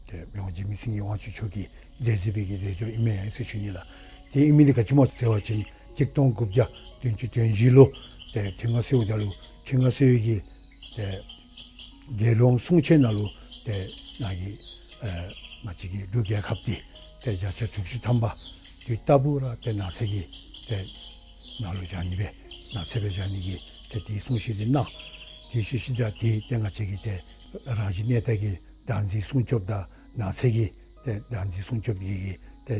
ཏེ་མི་དབང་འཇིགས་མེད་སེང་གེ་དབང་ཕྱུག་མཆོག་གིས་མཛད་མཛད་པའི་གི་མཛད་སྒོ་ཨིན་མས་ཟེར་ཞུ་ནི་ལགས། ཏེ་ཨིན་མི་འདི་ག་ཅི་སྨོ་ཟེར་བ་ཅིན་གཅིག་སྟོང་དགུ་བརྒྱ་བདུན་ཅུ་དོན་བཞི་ལུ་ཏེ་ཁྲི་མངའ་གསོལཝ་ད་ལུ་ཁྲི་མངའ་གསོལ་བའི་གི་ཏེ་དགེ་སློང་གསུང་ཆོག་ནང་ལུ་ཏེ་ནཱ་གི་ཨེ་ང་བཅས་ཀྱི་འབྲུག་རྒྱལ་ཁབ་འདི་ཏེ་བརྒྱ་ཆ་དྲུག་ཅུ་ཐམ་པ་དུས་རྟག་བུ་ར་ཏེ་ནགས་ཚལ་གྱི་ཏེ་ནང་ལུ་བཞག་ནི་སྦེ་ནགས་ཚལ་སྦེ་བཞག་ནི་གི་ཏེ་དེའི་གསུང་བཤད་འདི་གནང་། དེ་ཤུལ་ཤུལ་ད་ཏེ་ཏེ་ང་བཅས་ཀྱི་ཏེ་རང་བཞིན་གནས་སྟངས་ཀྱི་བདག་འཛིན་སྲུང་སྐྱོབ་དང་ནགས་ཚལ་གྱི་ཏེ་བདག་འཛིན་སྲུང་སྐྱོབ་ཀྱི་ཏེ་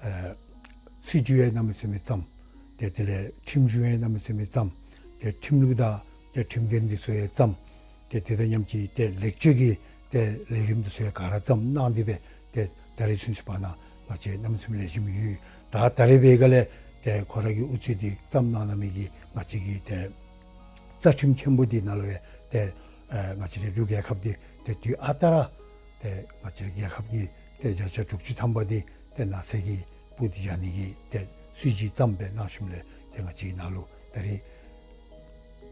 ཨེ་སྲིད་བྱུས་ཡང་གནམ་མེད་ས་མེད་བརྩམས། ཏེ་དེ་ལས་ཁྲིམས་གཞུང་ཡང་གནམ་མེད་ས་མེད་བརྩམས། ཏེ་ཁྲིམས་ལུགས་དང་ཏེ་ཁྲིམས་དོན་འདི་ཚུ་ཡང་བརྩམས། ཏེ་དེ་དང་མཉམ་གཅིག་ཏེ་ལེགས་བཅོས་ཀྱི་ཏེ་ལས་རིམ་འདི་ཚུ་ཡང་ག་ར་བརྩམས་གནང་སྟེ་སྦེ་ཏེ་ད་རེས་ཚུན་ཚོད་བར་ན་ང་བཅས་གནམ་མེད་ས་མེད་ལེགས་ཤོམ་ཡོད། ད་ད་རེས་འབད་ག་ལས་ཏེ་ཁོ་ར་གི་ཨུ་ཚུགས་འདི་བརྩམས་གནང་གནང་མི་གི་ང་བཅས་ཀྱི་ཏེ་རྩ་ཁྲིམས་ཆེན་པོ་འདི་ནང་ལུ་ཡང་ཏེ་ཨེ་ང་བཅས་རའི་འབྲུག་རྒྱལ་ཁབ་འདི་ཏེ་དུས་ཨ་རྟག་ར་ཏེ་ང་བཅས་རའི་རྒྱལ་ཁབ་ཀྱི་ཏེ་བརྒྱ་ཆ་དྲུག་ཅུ་ཐམ་པ་འདི་ཏེ་ནགས་ཚལ་གྱི་སྤུ་འདི་བཞག་ནི་གི་ཏེ་སྲིད་བྱུས་བརྩམས་སྦེ་གནང་ཞིནམ་ལས་ཏེ་ང་བཅས་ཀྱི་ནང་ལུ་ད་རེས་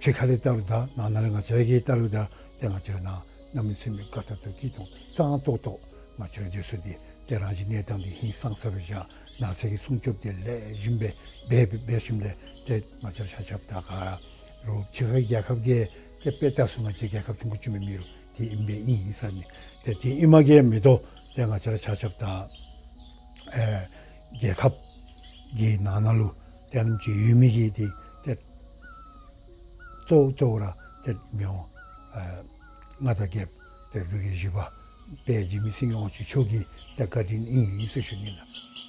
ཕྱི་ཁ་ལས་བལྟ་རུང་ད་ནང་ན་ལས་ང་བཅས་ར་གིས་བལྟ་རུང་ད་ཏེ་ང་བཅས་ར་ནང་གནམ་མེད་ས་མེད་དགའ་ཏོག་ཏོ་སྐྱིད་ཏོང་ཏོ་གཙང་ཏོག་ཏོ་ང་བཅས་ར་སྡོད་ས་འདི་ཏེ་རང་བཞིན་གནས་སྟངས་འདི་ཧིང་སངས་ས་སྦེ་བཞག། ནགས་ཚལ་གྱི་སྲུང་སྐྱོབ་འདི་ལེགས་ཤོམ་སྦེ་འབད་འབད་འབད་ཞིནམ་ལས་ཏེ་ང་བཅས་ར་ཆ་ཁྱབ་ད་ག་ར་རོགས་ཕྱི་ཁའི་རྒྱལ་ཁབ་ཀྱིས་ཏེ་དཔེ་བལྟ་ཚུགས་ང་བཅས་རྒྱལ་ཁབ་ཆུང་ཀུ་ཅིག་མེན་མི་རུང་དེ་ཨིན་པས་ཨིན་ཨིན་ཟེར་ནི། ཏེ་དེ་ཨིནམ་གིས་མ་གཏོགས་ཏེ་ང་བཅས་ར་ཆ་ཁྱབ་ད་ཨེ་རྒྱལ་ཁབ་ཀྱི་ནང་ན་ལུ་ཏེ་ཨ་ནེམ་ཅིག་ཡོད་མི་གི་འདི་ཏེ་གཙོ་བོ་གཙོ་བོ་ར་ཏེ་མི་དབང་ཨེ་མངའ་བདག་རྒྱལཔོ་ཏེ་འབྲུག་རྒྱལ་བཞི་པ་དཔལ་འཇིགས་མེད་སེང་གེ་དབང་ཕྱུག་མཆོག་གི་ཏེ་བཀའ་དྲིན་ཨིན་ཨིན་ཟེར་ཞུ་ནི་ལགས།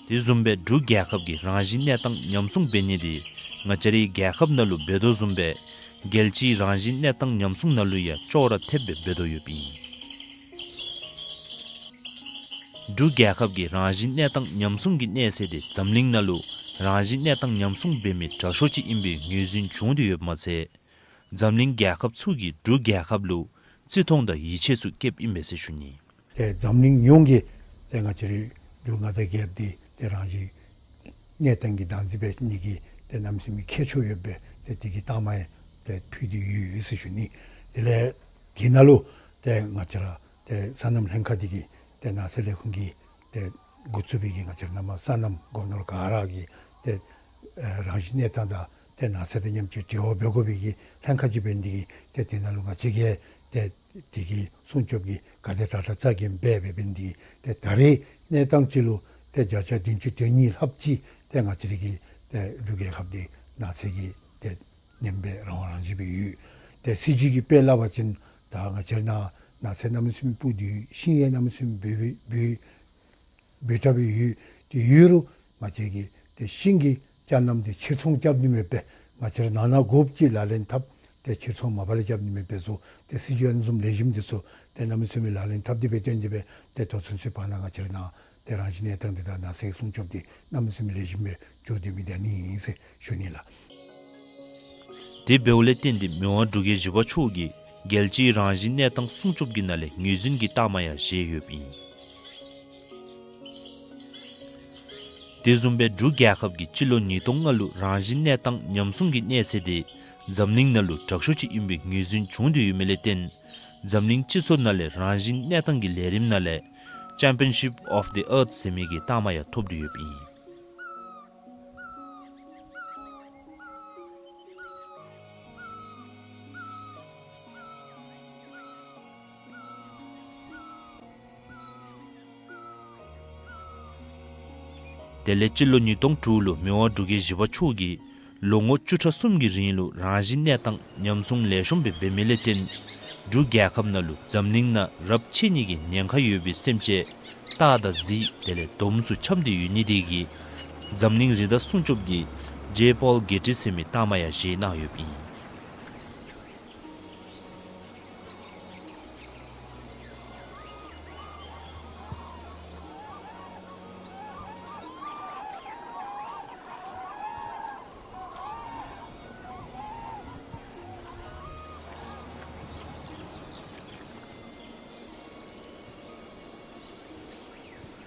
དེ་བཟུམ་སྦེ་འབྲུག་རྒྱལ་ཁབ་ཀྱི་རང་བཞིན་གནས་སྟངས་ཉམས་སྲུང་འབད་ནི་འདི་ང་བཅས་རའི་རྒྱལ་ཁབ་ནང་ལུ་འབད་དོ་བཟུམ་སྦེ་རྒྱལ་སྤྱིའི་རང་བཞིན་གནས་སྟངས་ཉམས་སྲུང་ནང་ལུ་ཡང་ཅོག་ར་འཐདཔ་སྦེ་འབད་དོ་ཡོདཔ་ཨིན། འབྲུག་རྒྱལ་ཁབ་ཀྱི་རང་བཞིན་གནས་སྟངས་ཉམས་སྲུང་གི་གནས་ཚད་དེ་འཛམ་གླིང་ནང་ལུ་རང་བཞིན་གནས་སྟངས་ཉམས་སྲུང་འབད་མི་དྲག་ཤོས་ཅིག་ཨིན་པའི་ངོས་འཛིན་བྱུང་སྟེ་ཡོདཔ་མ་ཚད་འཛམ་གླིང་རྒྱལ་ཁབ་ཚུ་གིས་འབྲུག་རྒྱལ་ཁབ་ལུ་བརྩི་མཐོང་དང་ཡིད་ཆེས་ཚུ་བསྐྱེདཔ་ཨིན་པས་ཟེར་ཞུ་ནི། ཏེ་འཛམ་གླིང་ཡོངས་ཀྱིས་ཏེ་ང་བཅས་རའི་འབྲུག་མངའ་བདག་རྒྱལཔོ་འདི་ཏེ་རང་བཞིན་གནས་སྟངས་ཀྱི་བདག་འཛིན་འབད་ནི་གི་ཏེ་གནམ་མེད་ས་མེད་ཁྱད་ཆོས་ཡོད་པས། ཏེ་དེ་གི་རྟགས་མ་ཡང་ཏེ་ཕུལ་ཏེ་ཡོད་ཡོད་ཟེར་ཞུ་ནི། དེ་ལས་དེ་ནང་ལུ་ཏེ་ང་བཅས་ར་ཏེ་སོ་ནམ་ལྷན་ཁག་འདི་གིས་ཏེ་ནགས་ཚལ་ལས་ཁུངས་ཀྱིས་ཏེ་འགོ་བཙུགས་པའི་གི་ང་བཅས་ར་ནང་མ་སོ་ནམ་སྒོ་ནོར་ག་ར་གི་ཏེ་ཨེ་རང་བཞིན་གནས་སྟངས་དང་ཏེ་ནགས་ཚལ་དང་མཉམ་གཅིག་འབྲེལ་བ་འབད་དགོ་པའི་གི་ལྷན་ཁག་ཅིག་འབད་ནི་འདི་གིས་ཏེ་དེ་ནང་ལུ་ང་བཅས་ཀྱིས་ཏེ་དེ་གི་སྲུང་སྐྱོབ་ཀྱི་ག་དེ་དྲག་དྲག་རྩ་འགེངས་འབད་འབད་འབད་ནི་འདི་གིས་ཏེ་ད་རེས་གནས་སྟངས་ཅིག་ལུ་ཏེ་བརྒྱ་ཆ་བདུན་ཅུ་དོན་གཉིས་ལྷགཔ་ཅིག་ཏེ་ང་བཅས་རའི་གི་ཏེ་འབྲུག་རྒྱལ་ཁབ་འདི་ནགས་ཚལ་གྱིས་ཏེ་ཉམས་སྦེ་རང་དབང་རང་བཞིན་སྦེ་ཡོད། ཏེ་སྲིད་བྱུས་ཀྱི་དཔེ་སླབ་པ་ཅིན་ད་ང་བཅས་ར་ནང་ནགས་ཚལ་གནམ་མེད་ས་མེད་སྤུ་འདི་ཤིང་ཡང་གནམ་མེད་ས་མེད་འབུ་འབུ་འབུ་འབུ་དྲགས་སྦེ་ཡོད། ཏེ་ཡོད་རུང་ང་བཅས་ཀྱིས་ཏེ་ཤིང་གི་ཅ་རྣམ་འདི་ཕྱིར་ཚོང་རྐྱབ་ནི་མེད་པས། ང་བཅས་ར་ནང་ན་དགོཔ་ཅིག་ལག་ལེན་འཐབ་སྟེ་ཕྱིར་ཚོང་མ་པ་ལས་རྐྱབ་ནི་མེདཔ་སྦེ་བཟོ་སྟེ་སྲིད་བྱུས་ཨ་ནི་བཟུམ་ལེགས་ཤོམ་འདི་ཚུ་ཏེ་གནམ་མེད་ས་མེད་ལག་ལེན་འཐབ་སྟེ་སྦེ་བཏོན་ཏེ་སྦེ་ཏེ་ད་ཚུན་ཚོད་བར་ན་ང་བཅས་ར་ནང་ཏེ་རང་བཞིན་གནས་སྟངས་འདི་དང་ནགས་ཚལ་སྲུང་སྐྱོབ་འདི་གནམ་མེད་ས་མེད་ལེགས་ཤོམ་སྦེ་འགྱོ་སྡོད་མི་འདི་ཨ་ནི་ཨིན་ཟེར་ཞུ་ནི་ལགས། དེ་འབདཝ་ལས་བརྟེན་ཏེ་མི་དབང་འབྲུག་རྒྱལ་བཞི་པ་མཆོག་གིས་རྒྱལ་སྤྱིའི་རང་བཞིན་གནས་སྟངས་སྲུང་སྐྱོབ་ཀྱི་ནང་ལས་ངོས་འཛིན་གྱི་རྟགས་མ་ཡང་བཞེས་ཡོདཔ་ཨིན། དེ་བཟུམ་སྦེ་འབྲུག་རྒྱལ་ཁབ་ཀྱིས་སྤྱི་ལོ་ཉིས་སྟོང་ལྔ་ལུ་རང་བཞིན་གནས་སྟངས་ཉམས་སྲུང་གི་གནས་ཚད་དེ་འཛམ་གླིང་ནང་ལུ་དྲག་ཤོས་ཅིག་ཨིན་པའི་ངོས་འཛིན་བྱུང་སྟེ་ཡོད་མི་ལས་བརྟེན་འཛམ་གླིང་སྤྱི་ཚོགས་ནང་ལས་རང་བཞིན་གནས་སྟངས་ཀྱི་ལས་རིམ་ནང་ལས་Championship of the Earth ཟེར་མི་གི་རྟགས་མ་ཡང་ཐོབ་སྟེ་ཡོདཔ་ཨིན། དེ་ལས་སྤྱི་ལོ་ཉིས་སྟོང་དྲུག་ལུ་མི་དབང་འབྲུག་རྒྱལ་བཞི་པ་མཆོག་གིས་ལོ་ངོ་བཅུ་ཕྲག་གསུམ་གྱི་རིང་ལུ་རང་བཞིན་གནས་སྟངས་ཉམས་སྲུང་ལེགས་ཤོམ་སྦེ་འབད་མི་ལས་བརྟེན་འབྲུག་རྒྱལ་ཁབ་ནང་ལུ་འཛམ་གླིང་ནང་རབས་ཆད་ནི་གི་ཉེན་ཁ་ཡོད་པའི་སེམས་ཅན་སྟག་དང་གཟིག་དེ་ལས་དོམ་ཚུ་འཁྱམས་ཏེ་ཡོད་ནི་དེ་གིས་འཛམ་གླིང་རི་དྭགས་སྲུང་སྐྱོབ་ཀྱི་ཇེ་པོལ་གྷེ་ཊི་ཟེར་མི་རྟགས་མ་ཡང་བཞེས་གནང་ཡོདཔ་ཨིན།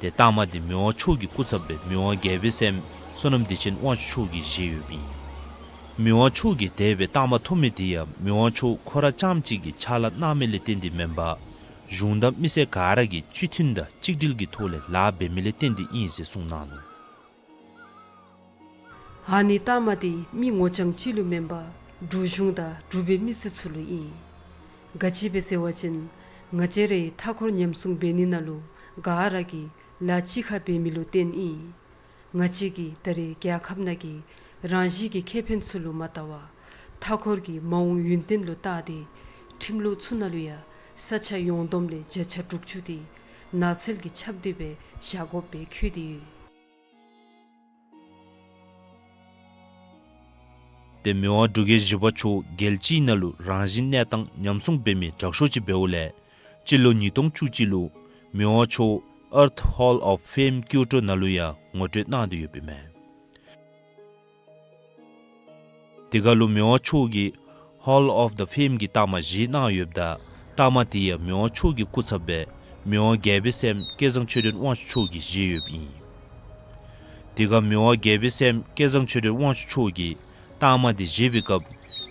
ཏེ་རྟགས་མ་འདི་མི་དབང་མཆོག་གི་སྐུ་ཚབ་སྦེ་མི་དབང་རྒྱལ་པོའི་སྲསམོ་བསོད་ནམས་བདེ་ཆེན་དབང་ཕྱུག་མཆོག་གིས་བཞེས་ཡོདཔ་ཨིན། མི་དབང་མཆོག་གིས་དེ་སྦེ་རྟགས་མ་ཐོབ་མི་དེ་ཡང་མི་དབང་མཆོག་ཁོ་ར་རྐྱངམ་གཅིག་གིས་ཕྱག་ལཱ་གནང་མི་ལས་བརྟེན་ཏེ་མེན་པར་གཞུང་དང་མི་སེར་ག་ར་གིས་གཅིག་མཐུན་དང་གཅིག་སྒྲིལ་གྱི་ཐོག་ལས་ལཱ་འབད་མི་ལས་བརྟེན་ཏེ་ཨིན་ཟེར་གསུངས་གནང་ནུག། ཨ་ནི་རྟགས་མ་དེ་མི་ངོ་རྐྱང་གཅིག་ལུ་མེན་པར་འབྲུག་གཞུང་དང་འབྲུག་པའི་མི་སེར་ཚུ་ལུ་ཨིན། ག་ཅི་སྦེ་ཟེར་བ་ཅིན་ང་བཅས་རའི་མཐའ་འཁོར་ཉམས་སྲུང་འབད་ནི་ནང་ལུ་ག་ར་གིས་ལཱ་གཅིག་ཁར་འབད་མི་ལུ་བརྟེན་ཨིན། ང་བཅས་ཀྱིས་ད་རེས་རྒྱལ་ཁབ་ནང་གི་རང་བཞིན་གྱི་ཁེ་ཕན་ཚུ་ལུ་མ་བལྟ་བར་མཐའ་འཁོར་གྱི་མ་འོངས་ཡུན་བརྟན་ལུ་བལྟ་སྟེ་ཁྲིམས་ལུགས་ཚུ་ནང་ལུ་ཡང་ས་ཆ་ཡོངས་བསྡོམས་ལས་བརྒྱ་ཆ་དྲུག་ཅུ་དེ་ནགས་ཚལ་གྱིས་ཁྱབ་སྟེ་སྦེ་བཞག་དགོཔ་སྦེ་འཁོད་དེ་ཡོད། ཏེ་མི་དབང་འབྲུག་རྒྱལ་བཞི་པ་མཆོག་རྒྱལ་སྤྱིའི་ནང་ལུ་རང་བཞིན་གནས་སྟངས་ཉམས་སྲུང་འབད་མི་དྲག་ཤོས་ཅིག་འབདཝ་ལས་སྤྱི་ལོ་ཉིས་སྟོང་བཅུ་གཅིག་ལུ་མི་དབང་མཆོག་Earth Hall of Fame ཀིའོ་ཊོ་ནང་ལུ་ཡང་ངོ་སྤྲོད་གནང་སྟེ་ཡོདཔ་ཨིན་མས། དེ་ཁར་ལུ་མི་དབང་མཆོག་གིས་Hall of the Fame གྱི་རྟགས་མ་བཞེས་གནང་ཡོདཔ་ད་རྟགས་མ་དེ་ཡང་མི་དབང་མཆོག་གི་སྐུ་ཚབ་སྦེ་མི་དབང་རྒྱལ་པོའི་སྲསམོ་སྐལ་བཟང་ཆོས་སྒྲོན་དབང་ཕྱུག་མཆོག་གིས་བཞེས་ཡོདཔ་ཨིན། དེ་ཁར་མི་དབང་རྒྱལ་པོའི་སྲསམོ་སྐལ་བཟང་ཆོས་སྒྲོན་དབང་ཕྱུག་མཆོག་གིས་རྟགས་མ་དེ་བཞེས་པའི་སྐབས་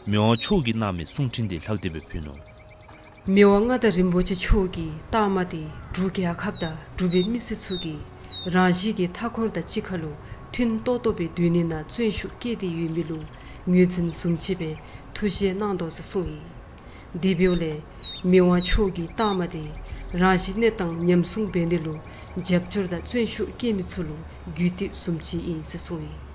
མི་དབང་མཆོག་གིས་གནང་མི་གསུང་འཕྲིན་དེ་ལྷག་སྟེ་སྦེ་ཕུལ་ནུག། མི་དབང་མངའ་བདག་རིན་པོ་ཆེ་མཆོག་གིས་རྟགས་མ་དེ་འབྲུག་རྒྱལ་ཁབ་དང་འབྲུག་པའི་མི་སེར་ཚུ་གིས་རང་བཞིན་གྱི་མཐའ་འཁོར་དང་གཅིག་ཁར་ལུ་མཐུན་ཏོག་ཏོ་སྦེ་སྡོད་ནི་ནང་བརྩོན་ཤུགས་བསྐྱེད་དེ་ཡོད་མི་ལུ་ངོས་འཛིན་བཟུམ་ཅིག་སྦེ་ཐུགས་བཞེད་གནང་དོ་ཟེར་གསུངས་ཡི། དེ་འབདཝ་ལས་མི་དབང་མཆོག་གི་རྟགས་མ་དེ་རང་བཞིན་གནས་སྟངས་ཉམས་སྲུང་འབད་ནི་ལུ་རྒྱབ་སྐྱོར་དང་བརྩོན་ཤུགས་བསྐྱེད་མི་ཚུ་ལུ་རྒྱུད་སྟེགས་བཟུམ་ཅིག་ཨིན་ཟེར་གསུངས་ཡི།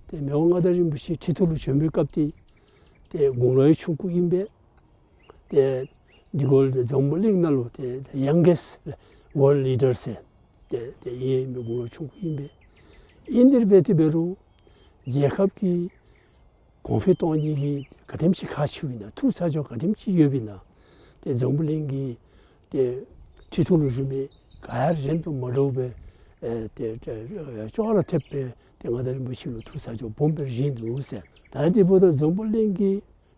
ཏེ་མི་དབང་མངའ་བདག་རིན་པོ་ཆེ་ཁྲི་ཐོག་ལུ་བྱོན་པའི་སྐབས་དེ་ཏེ་དགུང་ལོ་ཡང་ཆུང་ཀུ་ཨིན་པས། ཏེ་འདི་གུ་ལུ་ཏེ་འཛམ་བུ་གླིང་ནང་ལུ་ཏེ་ཡང་གེསཊ་ཝརལཌ་ལི་ཌར་ཟེར་ཏེ་ཏེ་ཨིན་མི་དགུང་ལོ་ཆུང་ཀུ་ཨིན་པས། ཨིན་དེ་སྦེ་ཏེ་འབད་རུང་རྒྱལ་ཁབ་ཀྱི་གོང་འཕེལ་གཏོང་ནི་གི་ག་དེམ་ཅིག་ཁག་ཆེཝ་ཨིན་ན་ཐུགས་ཚ་གྱང་ག་དེམ་ཅིག་ཡོདཔ་ཨིན་ན་ཏེ་འཛམ་བུ་གླིང་གི་ཏེ་ཁྲི་ཐོག་ལུ་བཞུགས་མི་ག་ཡང་གཞན་དང་མ་འདྲཝ་སྦེ་ཨེ་ཏེ་ཏེ་ཅོག་ར་འཐདཔ་སྦེ་ཏེ་མངའ་བདག་རིན་པོ་ཆེ་ལུ་ཐུགས་ཚ་གྱང་སྦོམ་སྦེ་བཞེས་ནུག་ཟེར། ད་དེ་འབདཝ་ད་འཛམ་བུ་གླིང་གི་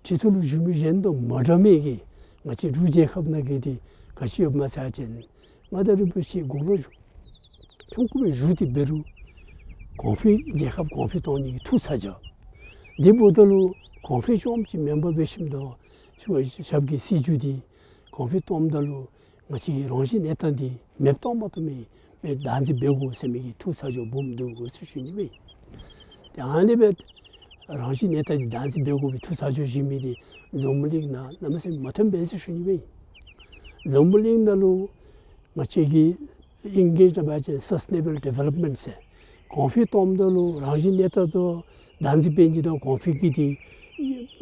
ཁྲི་ཐོག་ལུ་བཞུགས་མི་གཞན་དང་མ་འདྲ་མི་གི་ང་བཅས་འབྲུག་རྒྱལ་ཁབ་ནང་གི་དེ་ག་ཅི་ཡོདཔ་སྨོ་ཟེར་བ་ཅིན་མངའ་བདག་རིན་པོ་ཆེ་དགུང་ལོ་ཆུང་ཀུ་སྦེ་བཞུགས་ཏེ་འབད་རུང་གོང་འཕེལ་རྒྱལ་ཁབ་གོང་འཕེལ་གཏོང་ནི་གི་ཐུགས་ཚ་གྱང་དེ་འབདཝ་ད་ལུ་གོང་འཕེལ་རྐྱངམ་ཅིག་མེན་པར་འབད་ཞིནམ་ད་ཞབས་ཀྱི་སྲིད་བྱུས་དེ་གོང་འཕེལ་གཏངམ་ད་ལུ་ང་བཅས་ཀྱི་རང་བཞིན་གནས་སྟངས་འདི་མེདཔ་བཏང་མ་བཏུབ་མི་སྦེ་བདག་འཛིན་འབད་དགོ་ཟེར་མི་གི་ཐུགས་ཚ་གྱང་སྦོམ་འདུག་ཟེར་ཞུ་ནི་སྦེ། ཏེ་ཨ་ནི་སྦེ་རང་བཞིན་གནས་སྟངས་འདི་བདག་འཛིན་འབད་དགོ་པའི་ཐུགས་ཚ་གྱང་བཞེས་མི་འདི་འཛམ་བུ་གླིང་ནང་གནམ་མེད་ས་མེད་མ་ཐོན་པས་ཟེར་ཞུ་ནི་སྦེ། འཛམ་བུ་གླིང་ནང་ལུ་ང་བཅས་ཀྱི་ཨིང་སྐད་ནང་འབད་བ་ཅིན་སཱསི་ཊེ་ནེ་བཱལ་ཌི་ཝེ་ལོབ་མེནཊ་ཟེར་གོང་འཕེལ་གཏངམ་ད་ལུ་རང་བཞིན་གནས་སྟངས་དང་བདག་འཛིན་འབད་ནི་དང་གོང་འཕེལ་གྱི་དེ་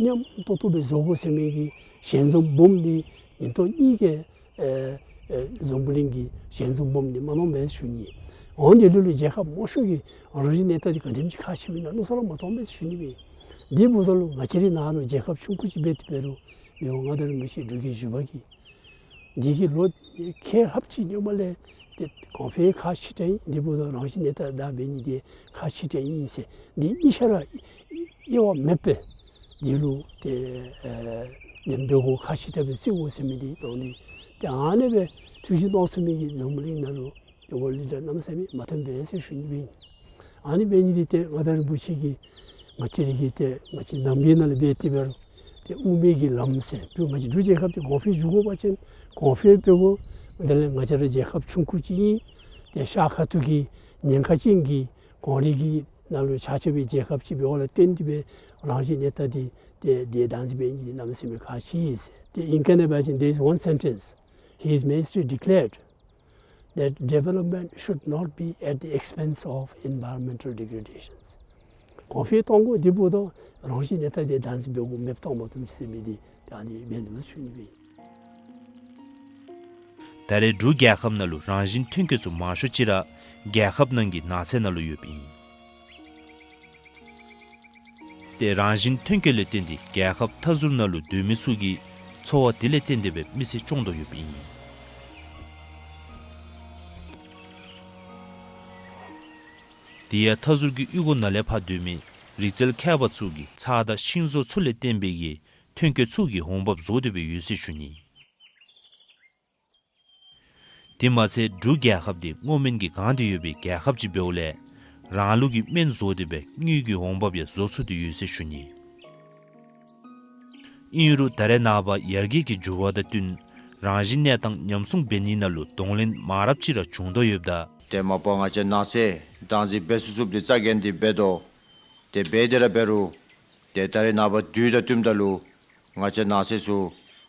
མཉམ་ཏོག་ཏོ་སྦེ་བཟོ་དགོ་ཟེར་མི་གི་ཞལ་འཛོམས་སྦོམ་འདི་ ཉིན་ཐོག་གཉིས་ཀྱི་ཨེ་ཨེ་འཛམ་བུ་གླིང་གི་ཞལ་འཛོམས་འབུམ་འདི་མ་གནང་པས་ཞུ་ནི། འོན་ཏེ་ལུ་ལུ་རྒྱལ་ཁབ་མང་ཤོས་ཀྱིས་རང་བཞིན་གནས་སྟངས་འདི་ག་དེམ་ཅིག་ཁག་ཆེཝ་ཨིན་ན་མནོ་བསམ་ར་མ་བཏངམ་པས་ཞུ་ནི་སྦེ། དེ་འབདཝ་ད་ལུ་ང་བཅས་རའི་ནང་ལུ་རྒྱལ་ཁབ་ཆུང་ཀུ་ཅིག་འབད་དེ་འབད་རུང་མི་དབང་མངའ་བདག་རིན་པོ་ཆེ་འབྲུག་རྒྱལ་བཞི་པ་གིས་འདི་གི་ལོ་ཁལ་ལྷགཔ་ཅིག་སྔོན་མ་ལས་ཏེ་གོང་འཕེལ་ཁག་ཆེ་དྲགས་ཨིན། དེ་འབདཝ་ད་རང་བཞིན་གནས་སྟངས་བདའ་འབད་ནི་འདི་ཁག་ཆེ་དྲགས་ཨིན་ཟེར་འདི་གཉིས་ཆ་ར་དབྱེ་བ་མེདཔ་སྦེ་འདི་ལུ་ཏེ་ཨེ་འདེམས་འབད་དགོ་ཁག་ཆེ་དྲགས་སྦེ་བརྩི་དགོ་ཟེར་མི་འདི་དང་འདི་ཏེ་ཨ་ནེ་སྦེ་ཐུགས་བཞེད་གནང་ཚུགས་མི་གིས་འཛམ་བུ་གླིང་ནང་ལུ་ཏེ་ཝརལཌ་ལི་ཌར་གནམ་མེད་ས་མེད་མ་ཐོན་པས་ཟེར་ཞུ་ནི་སྦེ་ཨིན། ཨ་ནི་འབད་ནི་འདི་ཏེ་མངའ་བདག་རིན་པོ་ཆེ་གིས་ང་བཅས་ར་གི་ཏེ་ང་བཅས་ནང་པའི་ནང་ལུ་འབད་དེ་འབད་རུང་ཏེ་དབུ་མའི་གི་ལམ་ཟེར་འབད་ང་བཅས་འབྲུག་རྒྱལ་ཁབ་འདི་གོང་འཕེལ་འགྱོ་དགོ་པ་ཅིན་གོང་འཕེལ་འབད་དགོ། དེ་ལས་ང་བཅས་ར་རྒྱལ་ཁབ་ཆུང་ཀུ་ཅིག་ཨིན། ཏེ་ཤར་ཁ་ཐུག་གི་ཉེན་ཁ་ཅན་གྱི་གངས་རི་གི་ནང་ལུ་ཆགས་ཆགསཔ་སྦེ་རྒྱལ་ཁབ་ཅིག་འབདཝ་ལས་བརྟེན་ཏེ་སྦེ་རང་བཞིན་གནས་སྟངས་འདི་ཏེ་འདི་བདག་འཛིན་འབད་ནི་འདི་གནམ་མེད་ས་མེད་ཁག་ཆེ་ཟེར། ཏེ་ཨིང་སྐད་ནང་འབད་བ་ཅིན there is one sentence His Majesty declared that development should not be at the expense of environmental degradations. གོང་འཕེལ་གཏང་དགོ། དེ་འབདཝ་ད་རང་བཞིན་གནས་སྟངས་འདི་བདག་འཛིན་འབད་དགོ་མེདཔ་བཏང་མ་བཏུབ་ཟེར་མི་འདི་ད་ཨ་ནི་འབད་ནུག་ཞུ་ནི་སྦེ། ད་རེས་འབྲུག་རྒྱལ་ཁབ་ནང་ལུ་རང་བཞིན་ཐོན་སྐྱེད་ཚུ་མང་ཤོས་ཅིག་ར་རྒྱལ་ཁབ་ནང་གི་ནགས་ཚལ་ནང་ལུ་ཡོདཔ་ཨིན། ཏེ་རང་བཞིན་ཐོན་སྐྱེད་ལས་བརྟེན་ཏེ་རྒྱལ་ཁབ་མཐའ་ཟུར་ནང་ལུ་སྡོད་མི་ཚུ་གི་འཚོ་བ་དེ་ལས་བརྟེན་ཏེ་སྦེ་མི་ཚེ་སྐྱོང་དོ་ཡོདཔ་ཨིན། དེ་ཡང་མཐའ་ཟུར་གྱི་གཡུས་སྒོ་ནང་ལས་ཕར་སྡོད་མི་རིག་རྩལ་མཁས་པ་ཚུ་གིས་ཚྭ་དང་ཤིང་བཟོ་ཚུ་ལས་བརྟེན་པའི་གི་ཐོན་སྐྱེད་ཚུ་གི་འོང་འབབ་བཟོ་སྟེ་སྦེ་ཡོད་ཟེར་ཞུ་ནི། དེ་མ་ཚད་འབྲུག་རྒྱལ་ཁབ་འདི་སྔོ་སྨན་གྱིས་གང་སྟེ་ཡོད་པའི་རྒྱལ་ཁབ་ཅིག་འབདཝ་ལས་རང་ལུགས་ཀྱི་སྨན་བཟོ་སྟེ་སྦེ་དངུལ་གྱི་འོང་འབབ་ཡང་བཟོ་ཚུགས་ཏེ་ཡོད་ཟེར་ཞུ་ནི། ཨིན་རུང་ད་རེས་ནངས་པ་ཡར་རྒྱས་ཀྱི་འགྱུར་བ་དང་བསྟུན་རང་བཞིན་གནས་སྟངས་ཉམས་སྲུང་འབད་ནི་ནང་ལུ་གདོང་ལེན་མང་རབས་ཅིག་ར་བྱུང་དོ་ཡོདཔ་ད། ཏེ་མ་པ་ང་བཅས་ནགས་ཚལ་བདག་འཛིན་འབད་ཚུགས་ཚུགསཔ་འདི་རྩ་འགེངས་ཏེ་འབད་དོ། ཏེ་འབད་དེ་ར་འབད་རུང་ཏེ་ད་རེས་ནངས་པ་དུས་དང་བསྟུནམ་ད་ལུ་ང་བཅས་ནགས་ཚལ་ཚུ་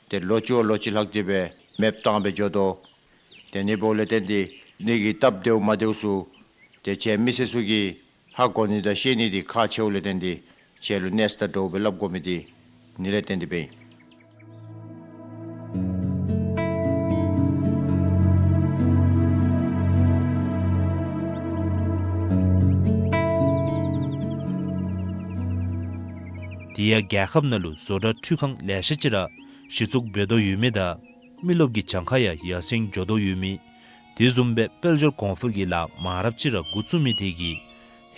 ཏེ་ལོ་གཅིག་བ་ལོ་གཅིག་ལྷག་སྟེ་སྦེ་མེདཔ་བཏང་སྦེ་འགྱོ་དོ། ཏེ་ཨ་ནི་འབདཝ་ལས་བརྟེན་ཏེ་ཨ་ནི་གི་སྟབས་བདེཝ་མ་བདེཝ་ཚུ་ཏེ་ཁྱེད་མི་སེར་ཚུ་གིས་ཧ་གོ་ནི་དང་ཤེས་ནི་འདི་ཁག་ཆེཝ་ལས་བརྟེན་ཏེ་ཁྱེད་ལུ་གནས་ཚུལ་དང་འདྲཝ་སྦེ་སླབ་དགོ་མི་འདི་ཨ་ནི་ལས་བརྟེན་ཏེ་སྦེ་ཨིན། དེ་ཡང་རྒྱལ་ཁབ་ནང་ལུ་བཟོ་གྲྭ་འཕྲུལ་ཁང་ལེ་ཤ་ཅིག་ར་གཞི་བཙུགས་འབད་དོ་ཡོད་མི་དང་མི་རློབས་ཀྱི་གྱངས་ཁ་ཡང་ཡར་སེང་འགྱོ་དོ་ཡོད་མི། དེ་བཟུམ་སྦེ་དཔལ་འབྱོར་གོང་འཕེལ་གྱི་ལཱ་མང་རབས་ཅིག་ར་འགོ་བཙུགས་མི་དེ་གིས་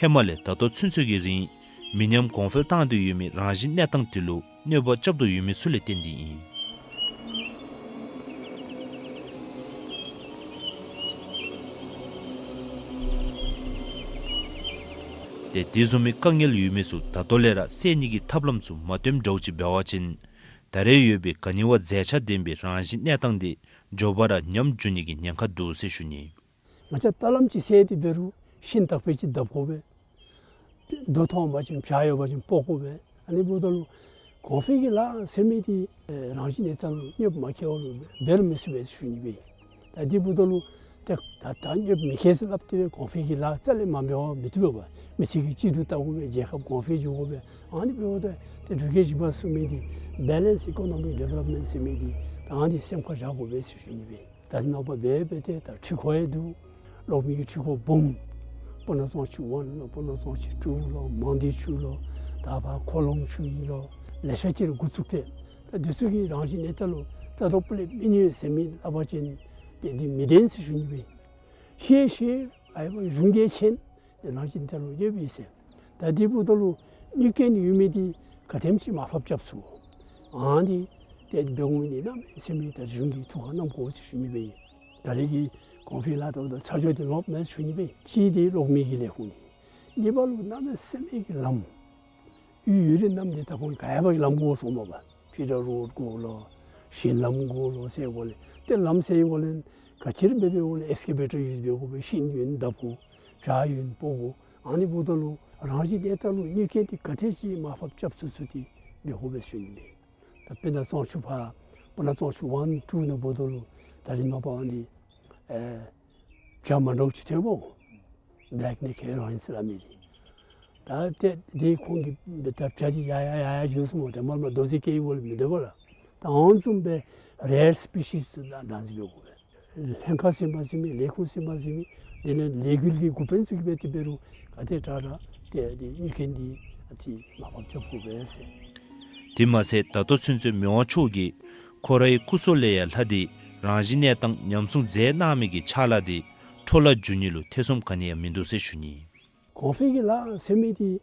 ཧེ་མ་ལས་ད་ལྟོ་ཚུན་ཚོད་ཀྱི་རིང་མི་ཉམས་གོང་འཕེལ་བཏང་སྟེ་ཡོད་མི་རང་བཞིན་གནས་སྟངས་དེ་ལུ་གནོད་པ་རྐྱབ་དོ་ཡོད་མི་ཚུ་ལས་བརྟེན་ཏེ་ཨིན། ཏེ་དེ་བཟུམ་མའི་དཀའ་ངལ་ཡོད་མི་ཚུ་ད་ལྟོ་ལས་ར་སེལ་ནི་གི་ཐབས་ལམ་ཚུ་མ་བཏོནམ་འདྲཝ་ཅིག་འབད་བ་ཅིན་ད་རེས་ཡོད་པའི་ག་ནི་བ་མཛེས་ཆ་ལྡན་པའི་རང་བཞིན་གནས་སྟངས་དེ་མགྱོགས་པ་ར་ཉམས་འགྱོ་ནི་གི་ཉེན་ཁ་འདུག་ཟེར་ཞུ་ནི། ང་བཅས་ད་ལམ་ཅིག་སེལ་ཏེ་འབད་རུང་ཤིང་དག་པ་ཅིག་བརྡབ་དགོ་པས། རྡོ་མཐོང་པ་ཅིན་བྱག་ཡོད་པ་ཅིན་སྤོ་དགོ་པས། ཨ་ནི་འབདཝ་ད་ལུ་གོང་འཕེལ་གྱི་ལཱ་ཟེར་མི་འདི་རང་བཞིན་གནས་སྟངས་ལུ་གནོདཔ་མ་བཀལ་བ་ལུ་འབད་རུང་མི་ཚུགས་པས་ཞུ་ནི་སྦེ། ད་དེ་འབདཝ་ད་ལུ་ཏེ་ད་ད་གནོདཔ་མི་བཀལ་ཟེར་སླབ་སྟེ་སྦེ་གོང་འཕེལ་གྱི་ལཱ་རྩ་ལས་མ་འབད་བར་མི་བཏུབ་པས། མི་ཚེ་གི་སྐྱིད་སྡུག་བལྟ་དགོ་པས། རྒྱལ་ཁབ་གོང་འཕེལ་འགྱོ་དགོ་པས། ཨ་ནི་འབདཝ་ད་ཏེ་འབྲུག་རྒྱལ་བཞི་པ་གསུངས་མི་འདི་Balanced Economic Development ཟེར་མི་འདི་ད་ཨ་ནི་སེམས་ཁར་བཞག་དགོ་པས་ཞུ་ནི་སྦེ། ད་རེས་ནངས་པ་འབད་འབད་དེ་ད་འཕྲུལ་འཁོར་ཡང་འདུག། གློག་མེ་གི་འཕྲུལ་འཁོར་སྦོམ། སྤུ་ན་གཙང་ཆུ་ཝན་ལོ། སྤུ་ན་གཙང་ཆུ་ཊུ་ལོ། མང་སྡེ་ཆུ་ལོ། ད་ཕར་ཁོ་ལོང་ཆུ་ཨིན་ལོ། ལེ་ཤ་ཅིག་ར་འགོ་བཙུགས་ཏེ་ད་འདི་ཚུ་གིས་རང་བཞིན་གནས་སྟངས་ལུ་རྩ་དོན་པོ་ལས་མི་གནོད་ཟེར་མི་སླབ་པ་ཅིན་ཏེ་འདི་མི་བདེན་ཟེར་ཞུ་ནི་སྦེ། ཤེས་ཤེས་ཨའི་བ་གཞུང་གིས་མཁྱེན། ཏེ་རང་བཞིན་གནས་སྟངས་ལུ་ཡོདཔ་ཨིན་ཟེར། ད་དེ་འབདཝ་ད་ལུ་གནོད་སྐྱོན་ཡོད་མི་འདི་ག་དེམ་ཅིག་མར་ཕབ་རྐྱབ་ཚུགས། ཨ་ནི་ཏེ་འབད་འོང་མི་འདི་གནམ་མེད་ས་མེད་ད་གཞུང་གིས་ཐུགས་ཁར་བསྣམ་དགོ་ཟེར་ཞུ་ནི་སྦེ་ཨིན། ད་རེས་ཀྱི་གོང་འཕེལ་ལཱ་ད་ད་ཚ་འཇོག་འདི་ལོག་མེད་ཟེར་ཞུ་ནི་སྦེ་ཨིན། གཅིག་འདི་གློག་མེ་གི་ལས་ཁུངས་འདི། གཉིས་པ་ལུ་གནམ་མེད་ས་མེད་ཀྱི་ལམ་ཡུལ་ཡུལ་རེ་རྣམས་འདི་ད་ཁོང་ག་ཡ་བ་གི་ལམ་དགོ་གསུངམ་མས་པ། ཕི་ཌར་རོཌ་དགོ་ལོ། ཞིང་ལམ་དགོ་ལོ་ཟེར་འགོ་ལས། ཏེ་ལམ་ཟེར་འགོ་ལས་ག་ཅི་ར་འབད་འབདཝ་ལས་ཨེགསི་ཀེ་བེ་ཊར་ཡུས་འབད་དགོ་པས། ཤིང་ཡོད་ན་བརྡབ་དགོ། བྱག་ཡོད་ན་སྤོ་དགོ། ཨ་ནི་འབདཝ་ད་ལུ་རང་བཞིན་གནས་སྟངས་ལུ་གནོད་སྐྱོན་འདི་ག་དེ་ཅིག་མར་ཕབ་རྐྱབ་ཚུགས་ཚུགས་ཏེ་འབད་དགོ་པས་ཟེར་ཞུ་ནི་སྦེ། ད་དཔེར་ན་གཙང་ཆུ་ཕར་སྤུ་ན་གཙང་ཆུ་ཝན་ཊུ་ནང་འབདཝ་ད་ལུ་ད་རེས་ནངས་པ་ཨ་ནི་ཨེ་བྱག་མ་འདྲཝ་ཅིག་ཐོན་པས། བེ་ལེཀ་ནེཀ་ཧེ་རོ་ཨིན་ཟེར་སླབ་མི་འདི། ད་ཏེ་དེ་ཁོང་གིས་འབད་ད་བྱག་འདི་ཡར་ཡར་ཡར་ཡར་འགྱོ་སོངམ་མས། ཏེ་མར་མར་རྡོ་རྗེ་སྐྱེལ་འགོ་ལས་མི་འདི་བ་ལ། ད་ཨ་ནི་བཟུམ་སྦེ་རེར་སི་པི་ཤིས་ད་ཨ་ནི་བཟུམ་སྦེ་དགོ་པས། ལྷན་ཁག་ཟིན་པ་ཟིན་མི་ལས་ཁུངས་ཟིན་པ་ཟིན་མི་དེ་ལས་ལས་འགུལ་གྱི་འགོ་དཔོན་ཚུ་གིས་འབད་དེ་འབད་རུང་ག་དེ་དྲག་དྲག་ཏེ་དེ་གཉེར་མཁན་འདི་ཨ་ཙི་མར་ཕབ་རྐྱབ་དགོ་པས་ཟེར། དེ་མ་ཚད་ད་ལྟོ་ཚུན་ཚོད་མི་དབང་མཆོག་གིས་ཁོ་རའི་སྐུ་སྲོག་ལས་ཡང་ལྷག་སྟེ་རང་བཞིན་གནས་སྟངས་ཉམས་སྲུང་མཛད་གནང་མི་གི་ཕྱག་ལཱ་དེ་འཕྲོ་བརླག་འགྱོ་ནི་ལུ་ཐེ་ཚོམ་ག་ནི་ཡང་མིན་འདུག་ཟེར་ཞུ་ནི། གོང་འཕེལ་གྱི་ལཱ་ཟེར་མི་འདི་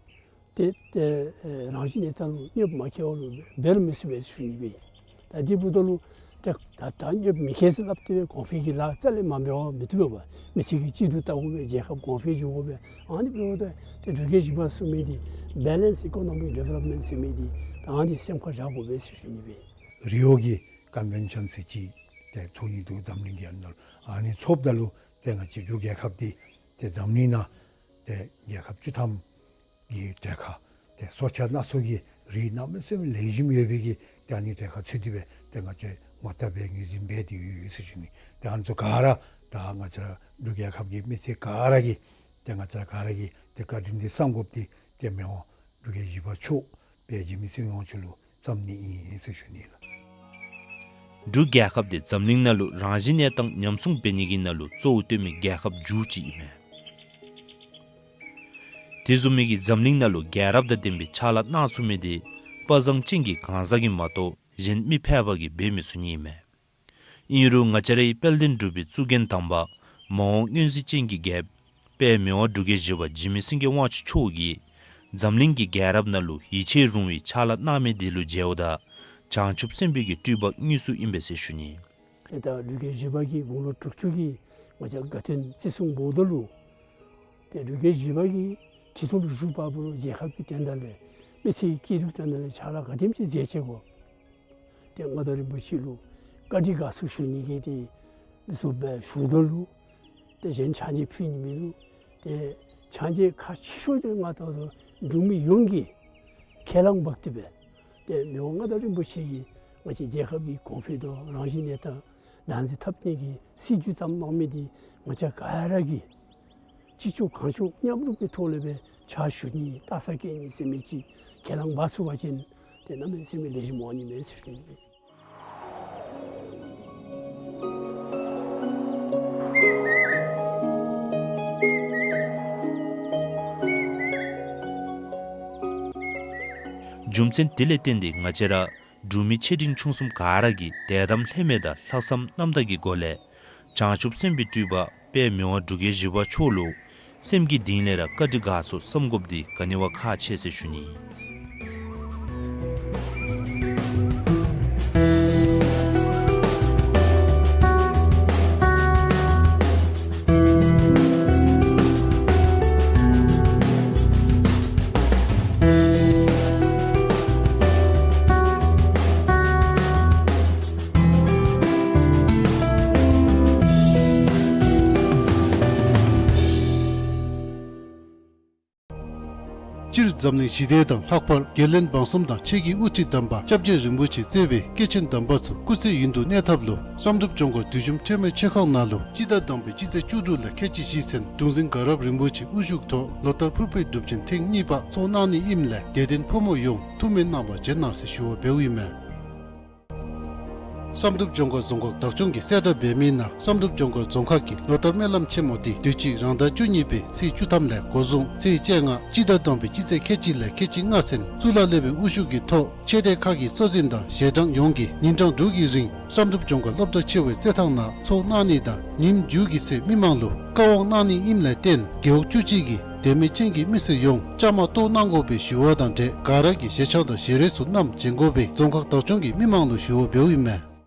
ཏེ་ཏེ་ཨེ་རང་བཞིན་གནས་སྟངས་ལུ་གནོདཔ་མ་བཀལ་བ་ལུ་འབད་རུང་མི་ཚུགས་པས་ཞུ་ནི་སྦེ། ད་དེ་འབདཝ་ད་ལུ་ཏེ་ད་ད་གནོདཔ་མི་བཀལ་ཟེར་སླབ་སྟེ་སྦེ་གོང་འཕེལ་གྱི་ལཱ་རྩ་ལས་མ་འབད་བར་མི་བཏུབ་པས། མི་སེར་གྱི་སྐྱིད་སྡུག་བལྟ་དགོ་པས། རྒྱལ་ཁབ་གོང་འཕེལ་འགྱོ་དགོ་པས། ཨ་ནི་འབདཝ་ད་ཏེ་འབྲུག་རྒྱལ་བཞི་པ་ཟེར་མི་འདི་Balanced Economic Development ཟེར་མི་འདི་ད་ཨ་ནི་སེམས་ཁར་བཞག་དགོ་པས་ཟེར་ཞུ་ནི་སྦེ། རི་ཨོ་གི་ཀོན་ཝེན་ཤཱན་ཟེར་ཅིག་ཏེ་ཚོགས་ནི་འདུག། འཛམ་གླིང་གི་ཨ་ནཱ་ལུ་ཨ་ནི་ཚོགསཔ་ད་ལུ་ཏེ་ང་བཅས་འབྲུག་རྒྱལ་ཁབ་འདི་ཏེ་འཛམ་གླིང་ནང་ཏེ་རྒྱལ་ཁབ་བཅུ་ཐམ་གྱི་གྲལ་ཁར་ཏེ་སྲོག་ཆགས་སྣ་ཚོགས་ཀྱི་རིགས་གནམ་མེད་ས་མེད་ལེགས་ཤོམ་ཡོད་པའི་གི་ཏེ་ཨ་ནི་གྲལ་ཁར་ཚུད་དེ་སྦེ་ཏེ་ང་བཅས་ངོ་རྟགས་སྦེ་ངོས་འཛིན་འབད་དེ་ཡོད་ཟེར་ཞུ་ནི། ཏེ་ཨ་ནི་ཚུ་ག་ར་ད་ང་བཅས་ར་འབྲུག་རྒྱལ་ཁབ་ཀྱི་མི་སེར་ག་ར་གིས་ཏེ་ང་བཅས་ག་ར་གིས་ཏེ་བཀའ་དྲིན་འདི་བསམ་དགོཔ་འདི་ཏེ་མི་དབང་འབྲུག་རྒྱལ་བཞི་པ་མཆོག་དཔལ་འཇིགས་མེད་སྲིད་དབང་མཆོག་ལུ་བརྩམ་ནི་ཨིན་ཟེར་ཞུ་ནི་ལགས། འབྲུག་རྒྱལ་ཁབ་འདི་འཛམ་གླིང་ནང་ལུ་རང་བཞིན་གནས་སྟངས་ཉམས་སྲུང་འབད་ནི་གི་ནང་ལུ་གཙོ་བོ་སྟོན་མི་རྒྱལ་ཁབ་རྒྱུད་ཅིག་ཨིན་མས། དེ་བཟུམ་མའི་གི་འཛམ་གླིང་ནང་ལུ་རྒྱལ་རབས་དང་ལྡན་པའི་ཕྱག་ལཱ་གནང་ཚུགས་མི་འདི་དཔའ་བཟང་ཅན་གྱི་གང་ཟག་གིས་མ་གཏོགས་གཞན་མི་ཕལ་པ་གིས་འབད་མི་ཚུགས་ནི་ཨིན་མས། ཨིན་རུང་ང་བཅས་རའི་དཔལ་ལྡན་འབྲུག་པའི་གཙུག་རྒྱན་དམ་པ་མ་འོངས་མངོན་གཟིགས་ཅན་གྱི་རྒྱལཔོ་དཔལ་མི་དབང་འབྲུག་རྒྱལ་བཞི་པ་འཇིགས་མེད་སེང་གེ་དབང་ཕྱུག་མཆོག་གིས་འཛམ་གླིང་གི་རྒྱལ་རབས་ནང་ལུ་ཡིད་ཆེས་རུང་བའི་ཕྱག་ལཱ་གནང་མི་དེ་ལུ་མཇལཝ་ད་བྱང་ཆུབ་སེམས་དཔའི་གི་སྤྲུལ་པ་དངོས་སུ་ཨིན་པས་ཟེར་ཞུ་ནི། ཏེ་ད་འབྲུག་རྒྱལ་བཞི་པ་གི་དགུང་ལོ་དྲུག་ཅུ་གི་ང་བཅས་དགའ་སྟོན་བརྩི་སྲུང་འབདཝ་ད་ལུ་ཏེ་འབྲུག་རྒྱལ་བཞི་པ་གིས་ཁྲི་ཐོག་ལུ་བཞུགས་པ་ལུ་རྒྱལ་ཁབ་ཀྱི་དོན་དག་ལས་མི་སེར་གྱི་སྐྱིད་སྡུག་དོན་དག་ལས་ཕྱག་ལཱ་ག་དེམ་ཅིག་མཛད་ཅི་གོ། ཏེ་མངའ་བདག་རིན་པོ་ཆེ་ལུ་བཀའ་དྲིན་དགའ་ཚོར་ཞུ་ནི་གི་ཏེ་བཟོ་སྦེ་ཞུཝ་ད་ལུ་ཏེ་གཞན་ཕྱག་རྗེས་ཕུལ་ནི་མིན་འདུག། ཏེ་ཕྱག་རྗེས་ཁག་ཆེ་ཤོས་འདི་ང་ལྟ་བུ་ད་འབྲུག་མི་ཡོངས་ཀྱིས་ཁས་བླངས་འབག་སྟེ་སྦེ་ཏེ་མི་དབང་མངའ་བདག་རིན་པོ་ཆེ་གིས་ང་བཅས་རྒྱལ་ཁབ་ཀྱི་གོང་འཕེལ་དང་རང་བཞིན་གནས་སྟངས་བདག་འཛིན་འཐབ་ནི་གི་སྲིད་བྱུས་བརྩམས་གནང་མི་འདི་ང་བཅས་ག་ར་གིས་ཅི་ལྕོགས་གང་ལྕོགས་མཉམ་རུབ་ཀྱི་ཐོག་ལས་སྦེ་ཕྱག་ཞུ་ནི་རྟགས་གསལ་བཀོད་ནི་ཟེར་མི་ཅིག་ཁས་བླངས་འབག་ཚུགས་པ་ཅིན་ཏེ་གནམ་མེད་ས་མེད་ལེགས་ཤོམ་འོང་ནི་མས་ཟེར་ཞུ་ནི། རྒྱུ་མཚན་དེ་ལས་བརྟེན་ཏེ་ང་བཅས་ར་འབྲུག་མི་ཆེ་འབྲིང་ཆུང་གསུམ་ག་ར་གིས་དད་དམ་ལྷད་མེད་དང་ལྷག་བསམ་རྣམ་དག་གི་སྒོ་ལས་བྱང་ཆུབ་སེམས་དཔའི་སྤྲུལ་པ་དཔལ་མི་དབང་འབྲུག་རྒྱལ་བཞི་པ་མཆོག་ལུ་སེམས་ཀྱི་གཏིང་ལས་ར་བཀའ་དྲིན་དགའ་ཚོར་བསམ་དགོཔ་འདི་ག་ནི་བ་ཁག་ཆེ་ཟེར་ཞུ་ནི། སྤྱིར་འཛམ་གླིང་ཞི་བདེ་དང་ལྷག་པར་རྒྱལ་བློན་འབངས་གསུམ་དང་ཆོས་ཀྱི་དབུ་ཁྲིད་དམ་པ་སྐྱབས་རྗེ་རིན་པོ་ཆེ་གཙོས་པའི་སྐྱེས་ཆེན་དམ་པ་ཚུ་སྐུ་ཚེ་ཡུན་དུ་གནས་ཐབས་ལུ་བསམ་གྲུབ་ལྗོངས་མཁར་བདུད་འཇོམས་ཁྲོས་མའི་མཆོད་ཁང་ནང་ལུ་སྤྱི་ཟླ་དང་པའི་སྤྱི་ཚེས་བཅུ་དྲུག་ལས་ཁལ་གཅིག་བཞི་ཚུན་གདུང་འཛིན་དགའ་རབ་རིན་པོ་ཆེ་དབུ་བཞུགས་ཐོག་ལོ་ལྟར་ཕུར་པའི་སྒྲུབ་ཆེན་ཐེངས་གཉིས་པ་ཚོགས་གནང་ནི་ཨིནམ་ལས་དད་ལྡན་ཕོ་མོ་ཡོངས་ཐུགས་སྨོན་གནང་བར་བྱོན་གནང་ཟེར་ཞུ་བ་འབདཝ་ཨིན་མས། བསམ་གྲུབ་ལྗོངས་མཁར་རྫོང་ཁག་བདག་སྐྱོང་གིས་གསལ་བསྒྲགས་འབད་མི་ནང་བསམ་གྲུབ་ལྗོངས་མཁར་རྫོང་ཁག་གིས་ལོ་ལྟར་སྨོན་ལམ་ཆེན་མོ་འདི་དུས་ཅི་རང་ཟླ་བཅུ་གཉིས་པའི་ཚེས་བཅུ་ཐམ་ལས་འགོ་བཟུང་ཚེས་བཅོ་ལྔ་སྤྱི་ཟླ་དང་པའི་སྤྱི་ཚེས་ཁལ་གཅིག་ལས་ཁལ་གཅིག་ལྔ་ཚུན་གཙུག་ལག་སློབ་དཔོན་དབུ་བཞུགས་ཀྱི་ཐོག་ཆོས་སྡེ་ཁག་གི་གཙོ་འཛིན་དང་ཞལ་གྲངས་ཡོངས་ཀྱིས་ཉིན་གྲངས་དྲུག་གི་རིང་བསམ་གྲུབ་ལྗོངས་མཁར་སློབ་གྲྭ་ཆེ་བའི་རྩེད་ཐང་ནང་ཚོགས་གནང་ནི་དང་ཉིནམ་མཇུག་གི་ཚེ་མི་མང་ལུ་བཀའ་དབང་གནང་ནི་ཨིནམ་ལས་བརྟེན་རྒེད་འོག་བཅུ་གཅིག་གི་དད་མོས་ཅན་གྱི་མི་སེར་ཡོངས་བཅའ་མར་གཏོགས་གནང་དགོ་པའི་ཞུ་བ་དང་འབྲེལ་ག་ར་གིས་ཞལ་ཆས་དང་ཞལ་རས་ཚུ་བསྣམས་བྱོན་དགོ་པའི་རྫོང་ཁག་བདག་སྐྱོང་གིས་མི་མང་ལུ་ཞུ་བ་འབདཝ་ཨིན་མས།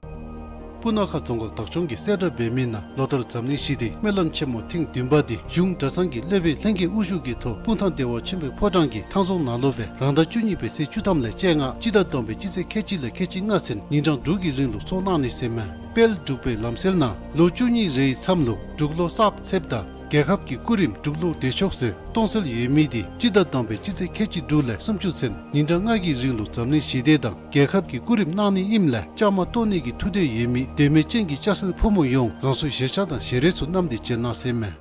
སྤུ་ན་ཁ་རྫོང་ཁག་བདག་སྐྱོང་གིས་གསལ་བསྒྲགས་འབད་མི་ནང་ལོ་ལྟར་འཛམ་གླིང་ཞི་བདེ་སྨོན་ལམ་ཆེན་མོ་ཐེངས་བདུན་པ་འདི་གཞུང་གྲྭ་ཚང་གི་སློབ་དཔོན་ལྷན་རྒྱས་དབུ་བཞུགས་ཀྱི་ཐོག་སྤུངས་ཐང་བདེ་བ་ཆེན་པོའི་ཕོ་བྲང་གི་ཐང་རྫོང་ནང་ལུ་སྦེ་རང་ཟླ་བཅུ་གཉིས་པའི་ཚེས་བཅུ་ཐམ་ལས་བཅོ་ལྔ་སྤྱི་ཟླ་དང་པའི་སྤྱི་ཚེས་ཁལ་གཅིག་ལས་ཁལ་གཅིག་ལྔ་ཚུན་ཉིན་གྲངས་དྲུག་གི་རིང་ལུ་ཚོགས་གནང་ནི་ཟེར་མས། དཔལ་འབྲུག་པའི་ལམ་སྲོལ་ནང་ལོ་བཅུ་གཉིས་རེའི་མཚམས་ལུ་འབྲུག་ལོ་གསརཔ་ཚེསཔ་དང་རྒྱལ་ཁབ་ཀྱི་སྐུ་རིམ་འབྲུག་ལོ་དེ་ཤོག་ཟེར་གཏོང་སྲོལ་ཡོད་མི་འདི་སྤྱི་ཟླ་དང་པའི་སྤྱི་ཚེས་ཁལ་གཅིག་དྲུག་ལས་སུམ་ཅུ་ཚུན་ཉིན་གྲངས་ལྔ་གི་རིང་ལུ་འཛམ་གླིང་ཞི་བདེ་དང་རྒྱལ་ཁབ་ཀྱི་སྐུ་རིམ་གནང་ནི་ཨིནམ་ལས་བཅའ་མར་གཏོགས་ནི་གི་ཐུགས་འདོད་ཡོད་མི་དད་མོས་ཅན་གྱི་སྐྱ་སེར་ཕོ་མོ་ཡོངས་རང་སོའི་ཞལ་ཆས་དང་ཞལ་རས་ཚུ་བསྣམས་ཏེ་བྱོན་གནང་ཟེར་མས།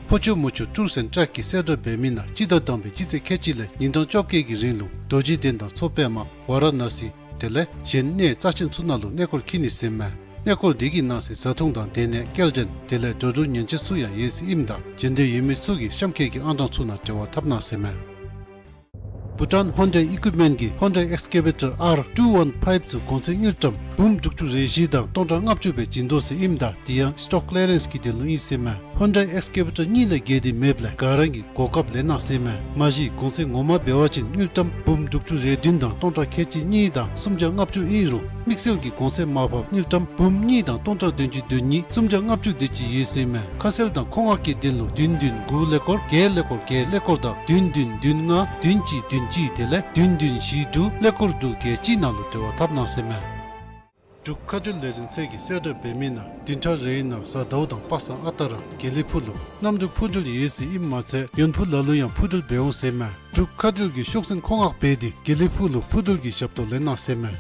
ཕོ་ཆོས་མོ་ཆོས་ཊུར་སེན་ཊར་གྱིས་གསལ་བསྒྲགས་འབད་མི་ནང་སྤྱི་ཟླ་དང་པའི་སྤྱི་ཚེས་ཁལ་གཅིག་ལས་ཉིན་གྲངས་བཅོ་བརྒྱད་ཀྱི་རིང་ལུ་རྡོ་རྗེ་གདན་དང་མཚོ་པདྨ་ཝ་ར་ཎ་སི་ དེ་ལས་གཞན་གནས་རྩ་ཆེན་ཚུ་ནང་ལུ་གནས་སྐོར་འཁྱིད་ནི་ཟེར་མས། གནས་སྐོར་འདི་གི་ནང་གསེས་བཟའ་འཐུང་དང་སྡོད་གནས་སྐྱེལ་འདྲེན་དེ་ལས་འགྲོ་འགྲུལ་ཉེན་བཅོལ་ཚུ་ཡང་ཡོད་ཟེར་ཨིནམ་ད་འབྱོན་འདོད་ཡོད་མི་ཚུ་གིས་གཤམ་འཁོད་ཀྱི་ཨང་གྲངས་ཚུ་ནང་འབྲེལ་བ་འཐབ་གནང་ཟེར་མས། བྷུ་ཊཱན་ཧོན་ཌའི་ཨི་ཀུའིཔ་མེནཊ་གི་ཧོན་ཌའི་ཨེགསི་ཀེ་བེ་ཊར་ཨར་ཊུ་ཝན་ཕའིབ་ཚུ་གོང་ཚད་དངུལ་ཀྲམ་འབུམ་དྲུག་ཅུ་རེ་བཞི་དང་སྟོང་ཕྲག་ལྔ་བཅུ་སྦེ་བྱིན་དོ་ཟེར་ཨིནམ་ད་དེ་ཡང་སི་ཊོག་ཀི་ལི་ཡ་རེནསི་གི་དོན་ལུ་ཨིན་ཟེར་མས། ཧོན་ཌའི་ཨེགསི་ཀེ་བེ་ཊར་གཉིས་ལས་བརྒལ་ཏེ་མེདཔ་ལས་ག་ར་གིས་གོ་སྐབས་ལེན་གནང་ཟེར་མས། མ་གཞི་གོང་ཚད་ངོ་མ་འབད་བ་ཅིན་དངུལ་ཀྲམ་འབུམ་དྲུག་ཅུ་རེ་བདུན་དང་སྟོང་ཕྲག་ཁལ་གཅིག་གཉིས་དང་སུམ་བརྒྱ་ལྔ་བཅུ་ཨིན་རུང་དམིགས་བསལ་གྱི་གོང་ཚད་མར་ཕབ་དངུལ་ཀྲམ་འབུམ་གཉིས་དང་སྟོང་ཕྲག་བདུན་ཅུ་དོན་གཉིས་སུམ་བརྒྱ་ལྔ་བཅུ་དེ་ཅིག་ཡོད་ཟེར་མས། ཁ་གསལ་དང་མཁོ་མངགས་ཀྱི་དོན་ལུ་བདུན་བདུན་དགུ་ཀླད་ཀོར་བརྒྱད་ཀླད་ཀོར་བརྒྱད་ཀླད་ཀོར་དང་བདུན་བདུན་བདུན་ལྔ་བདུན་གཅིག་བདུན་གཅིག་དེ་ལས་བདུན་བདུན་བཞི་དྲུག་ཀླད་ཀོར་དྲུག་བརྒྱད་གཅིག་ནང་ལུ་འབྲེལ་བ་འཐབ་གནང་ཟེར་མས། འབྲུག་མཁའ་འགྲུལ་ལས་འཛིན་ཚད་ཀྱིས་གསལ་བསྒྲགས་འབད་མི་ནང་བདུན་ཕྲག་རེའི་ནང་གཟའ་ཟླཝ་དང་པ་སངས་ཨ་རྟག་ར་དགེ་ལེགས་ཕུག་ལུ་གནམ་གྲུ་འཕུར་འགྲུལ་ཡོད་ཟེར་ཨིནམ་མ་ཚད་ཡོན་ཕུག་ལ་ལུ་ཡང་འཕུར་འགྲུལ་འབད་འོང་ཟེར་མས། འབྲུག་མཁའ་འགྲུལ་གྱིས་ཤོག་འཛིན་མཁོ་མངགས་འབད་དེ་དགེ་ལེགས་ཕུག་ལུ་འཕུར་འགྲུལ་གྱི་ཞབས་ཏོག་ལེན་གནང་ཟེར་མས།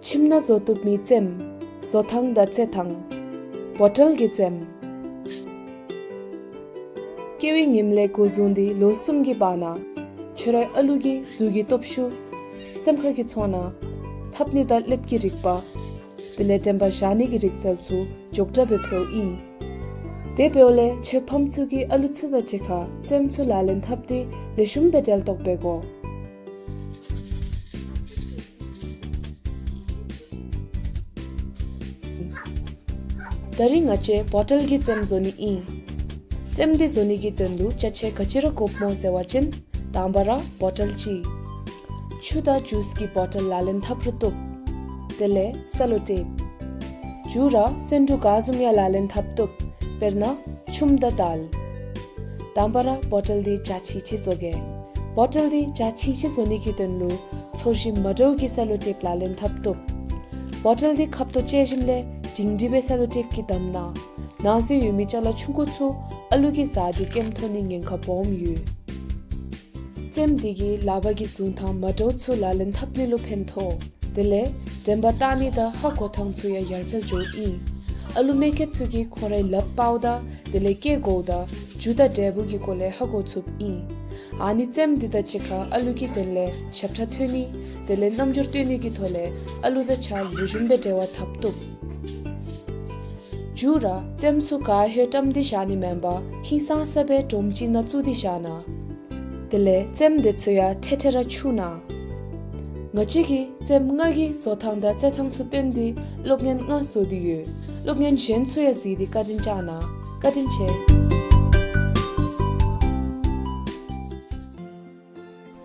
ཁྱིམ་ནང་བཟོ་བཏུབ་མི་རྩེདམོ། བཟོ་ཐངས་དང་རྩེ་ཐངས། བོ་ཊལ་གྱི་རྩེདམོ། སྐྱེ་བའི་ཉིནམ་ལས་འགོ་བཟུང་སྟེ་ལོ་གསུམ་གྱི་བར་ན་ཁྱོད་རའི་ཨ་ལུ་གི་གཟུགས་ཀྱི་སྟོབས་ཤུགས། སེམས་ཁ་གི་ཚོར་སྣང་། ཕབ་ནི་དང་ལེབ་ཀྱི་རིག་པ། དེ་ལས་དྲན་པ་བཞག་ནི་གི་རིག་རྩལ་ཚུ་མགྱོགས་དྲགས་སྦེ་འཕེལཝ་ཨིན། དེ་འབདཝ་ལས་ཁྱོད་ཕམ་ཚུ་གིས་ཨ་ལུ་ཚུ་དང་གཅིག་ཁར་རྩེདམོ་ཚུ་ལག་ལེན་འཐབ་སྟེ་ལེགས་ཤོམ་སྦེ་འབྲེལ་གཏོགས་འབད་དགོ། ད་རིས་ང་བཅས་བོ་ཊལ་གྱི་རྩེདམོ་བཟོ་ནི་ཨིན། རྩེདམོ་འདི་བཟོ་ནི་གི་དོན་ལུ་ཅ་ཆས་ག་ཅི་ར་དགོཔ་སྨོ་ཟེར་བ་ཅིན་དང་པ་ར་བོ་ཊལ་གཅིག། ཆུ་དང་ཇུས་ཀྱི་བོ་ཊལ་ལག་ལེན་འཐབ་རུང་བཏུབ། དེ་ལས་སེ་ལོ་ཊེབ། མཇུག་ར་སོན་འབྲུ་ག་བཟུམ་ཡང་ལག་ལེན་འཐབ་བཏུབ། དཔེར་ན་ཆུམ་དང་དལ། དང་པ་ར་བོ་ཊལ་འདི་བྱ་ཆི་ཆི་བཟོ་གེ། བོ་ཊལ་འདི་བྱ་ཆི་ཆི་བཟོ་ནི་གི་དོན་ལུ་ཚོས་གཞི་མ་འདྲཝ་གི་སེ་ལོ་ཊེབ་ལག་ལེན་འཐབ་བཏུབ། བོ་ཊལ་འདི་ཁབ་ཏོ་བཅད་ཞིནམ་ལས་སྒྲིང་སྒྲི་སྦེ་སེ་ལོ་ཊེབ་ཀྱིས་བསྡམ་གནང་། ནང་གཟུངས་ཡོད་མི་ཅ་ལ་ཆུང་ཀུ་ཚུ་ཨ་ལུ་གིས་ཟ་སྟེ་སྐེམ་ཐོབ་ནི་ཉེན་ཁ་སྦོམ་ཡོད། རྩེདམོ་འདི་གིས་ལག་པ་གི་གཟུང་ཐངས་མ་འདྲཝ་ཚུ་ལག་ལེན་འཐབ་ནི་ལུ་ཕན་ཐོགས། དེ་ལས་དྲན་པ་བཏང་ནི་དང་ཧ་གོ་ཐངས་ཚུ་ཡང་ཡར་འཕེལ་འགྱོཝ་ཨིན། ཨ་ལུ་མེ་སྐྱེས་ཚུ་གིས་ཁོང་རའི་ལགཔ་པཝ་ད་དེ་ལས་སྐེ་གོཝ་ད་མཇུག་དང་འབྲས་བུ་གི་སྐོར་ལས་ཧ་གོ་ཚུགསཔ་ཨིན། ཨ་ནི་རྩེདམོ་འདི་དང་གཅིག་ཁར་ཨ་ལུ་གི་དོན་ལས་ཞབས་ཁྲ་འཐེན་ནི་དེ་ལས་རྣམ་འགྱུར་སྟོན་ནི་གི་ཐོག་ལས་ཨ་ལུ་དང་ཆ་ལེགས་ཤོམ་སྦེ་འབྲེལ་བ་འཐབ་བཏུབ། མཇུག་ར་རྩེདམོ་ཚུ་ག་ཧེ་བཀྲམ་སྟེ་བཞག་ནི་མེན་པར་ཧིང་སངས་ས་སྦེ་སྒྲོམ་གཅིག་ནང་བཙུགས་ཏེ་བཞག་གནང་། དེ་ལས་རྩེདམོ་འདི་ཚུ་ཡང་ཐེ་ཐེ་ར་འཁྱུ་གནང་། ང་བཅས་ཀྱིས་རྩེདམོ་ལྔ་གི་བཟོ་ཐངས་དང་རྩེ་ཐངས་ཚུ་སྟོན་ཏེ་གློག་བརྙན་ལྔ་བཟོ་སྟེ་ཡོད། གློག་བརྙན་གཞན་ཚུ་ཡང་གཟིགས་ཏེ་བཀའ་དྲིན་བསྐྱང་གནང་། བཀའ་དྲིན་ཆེ།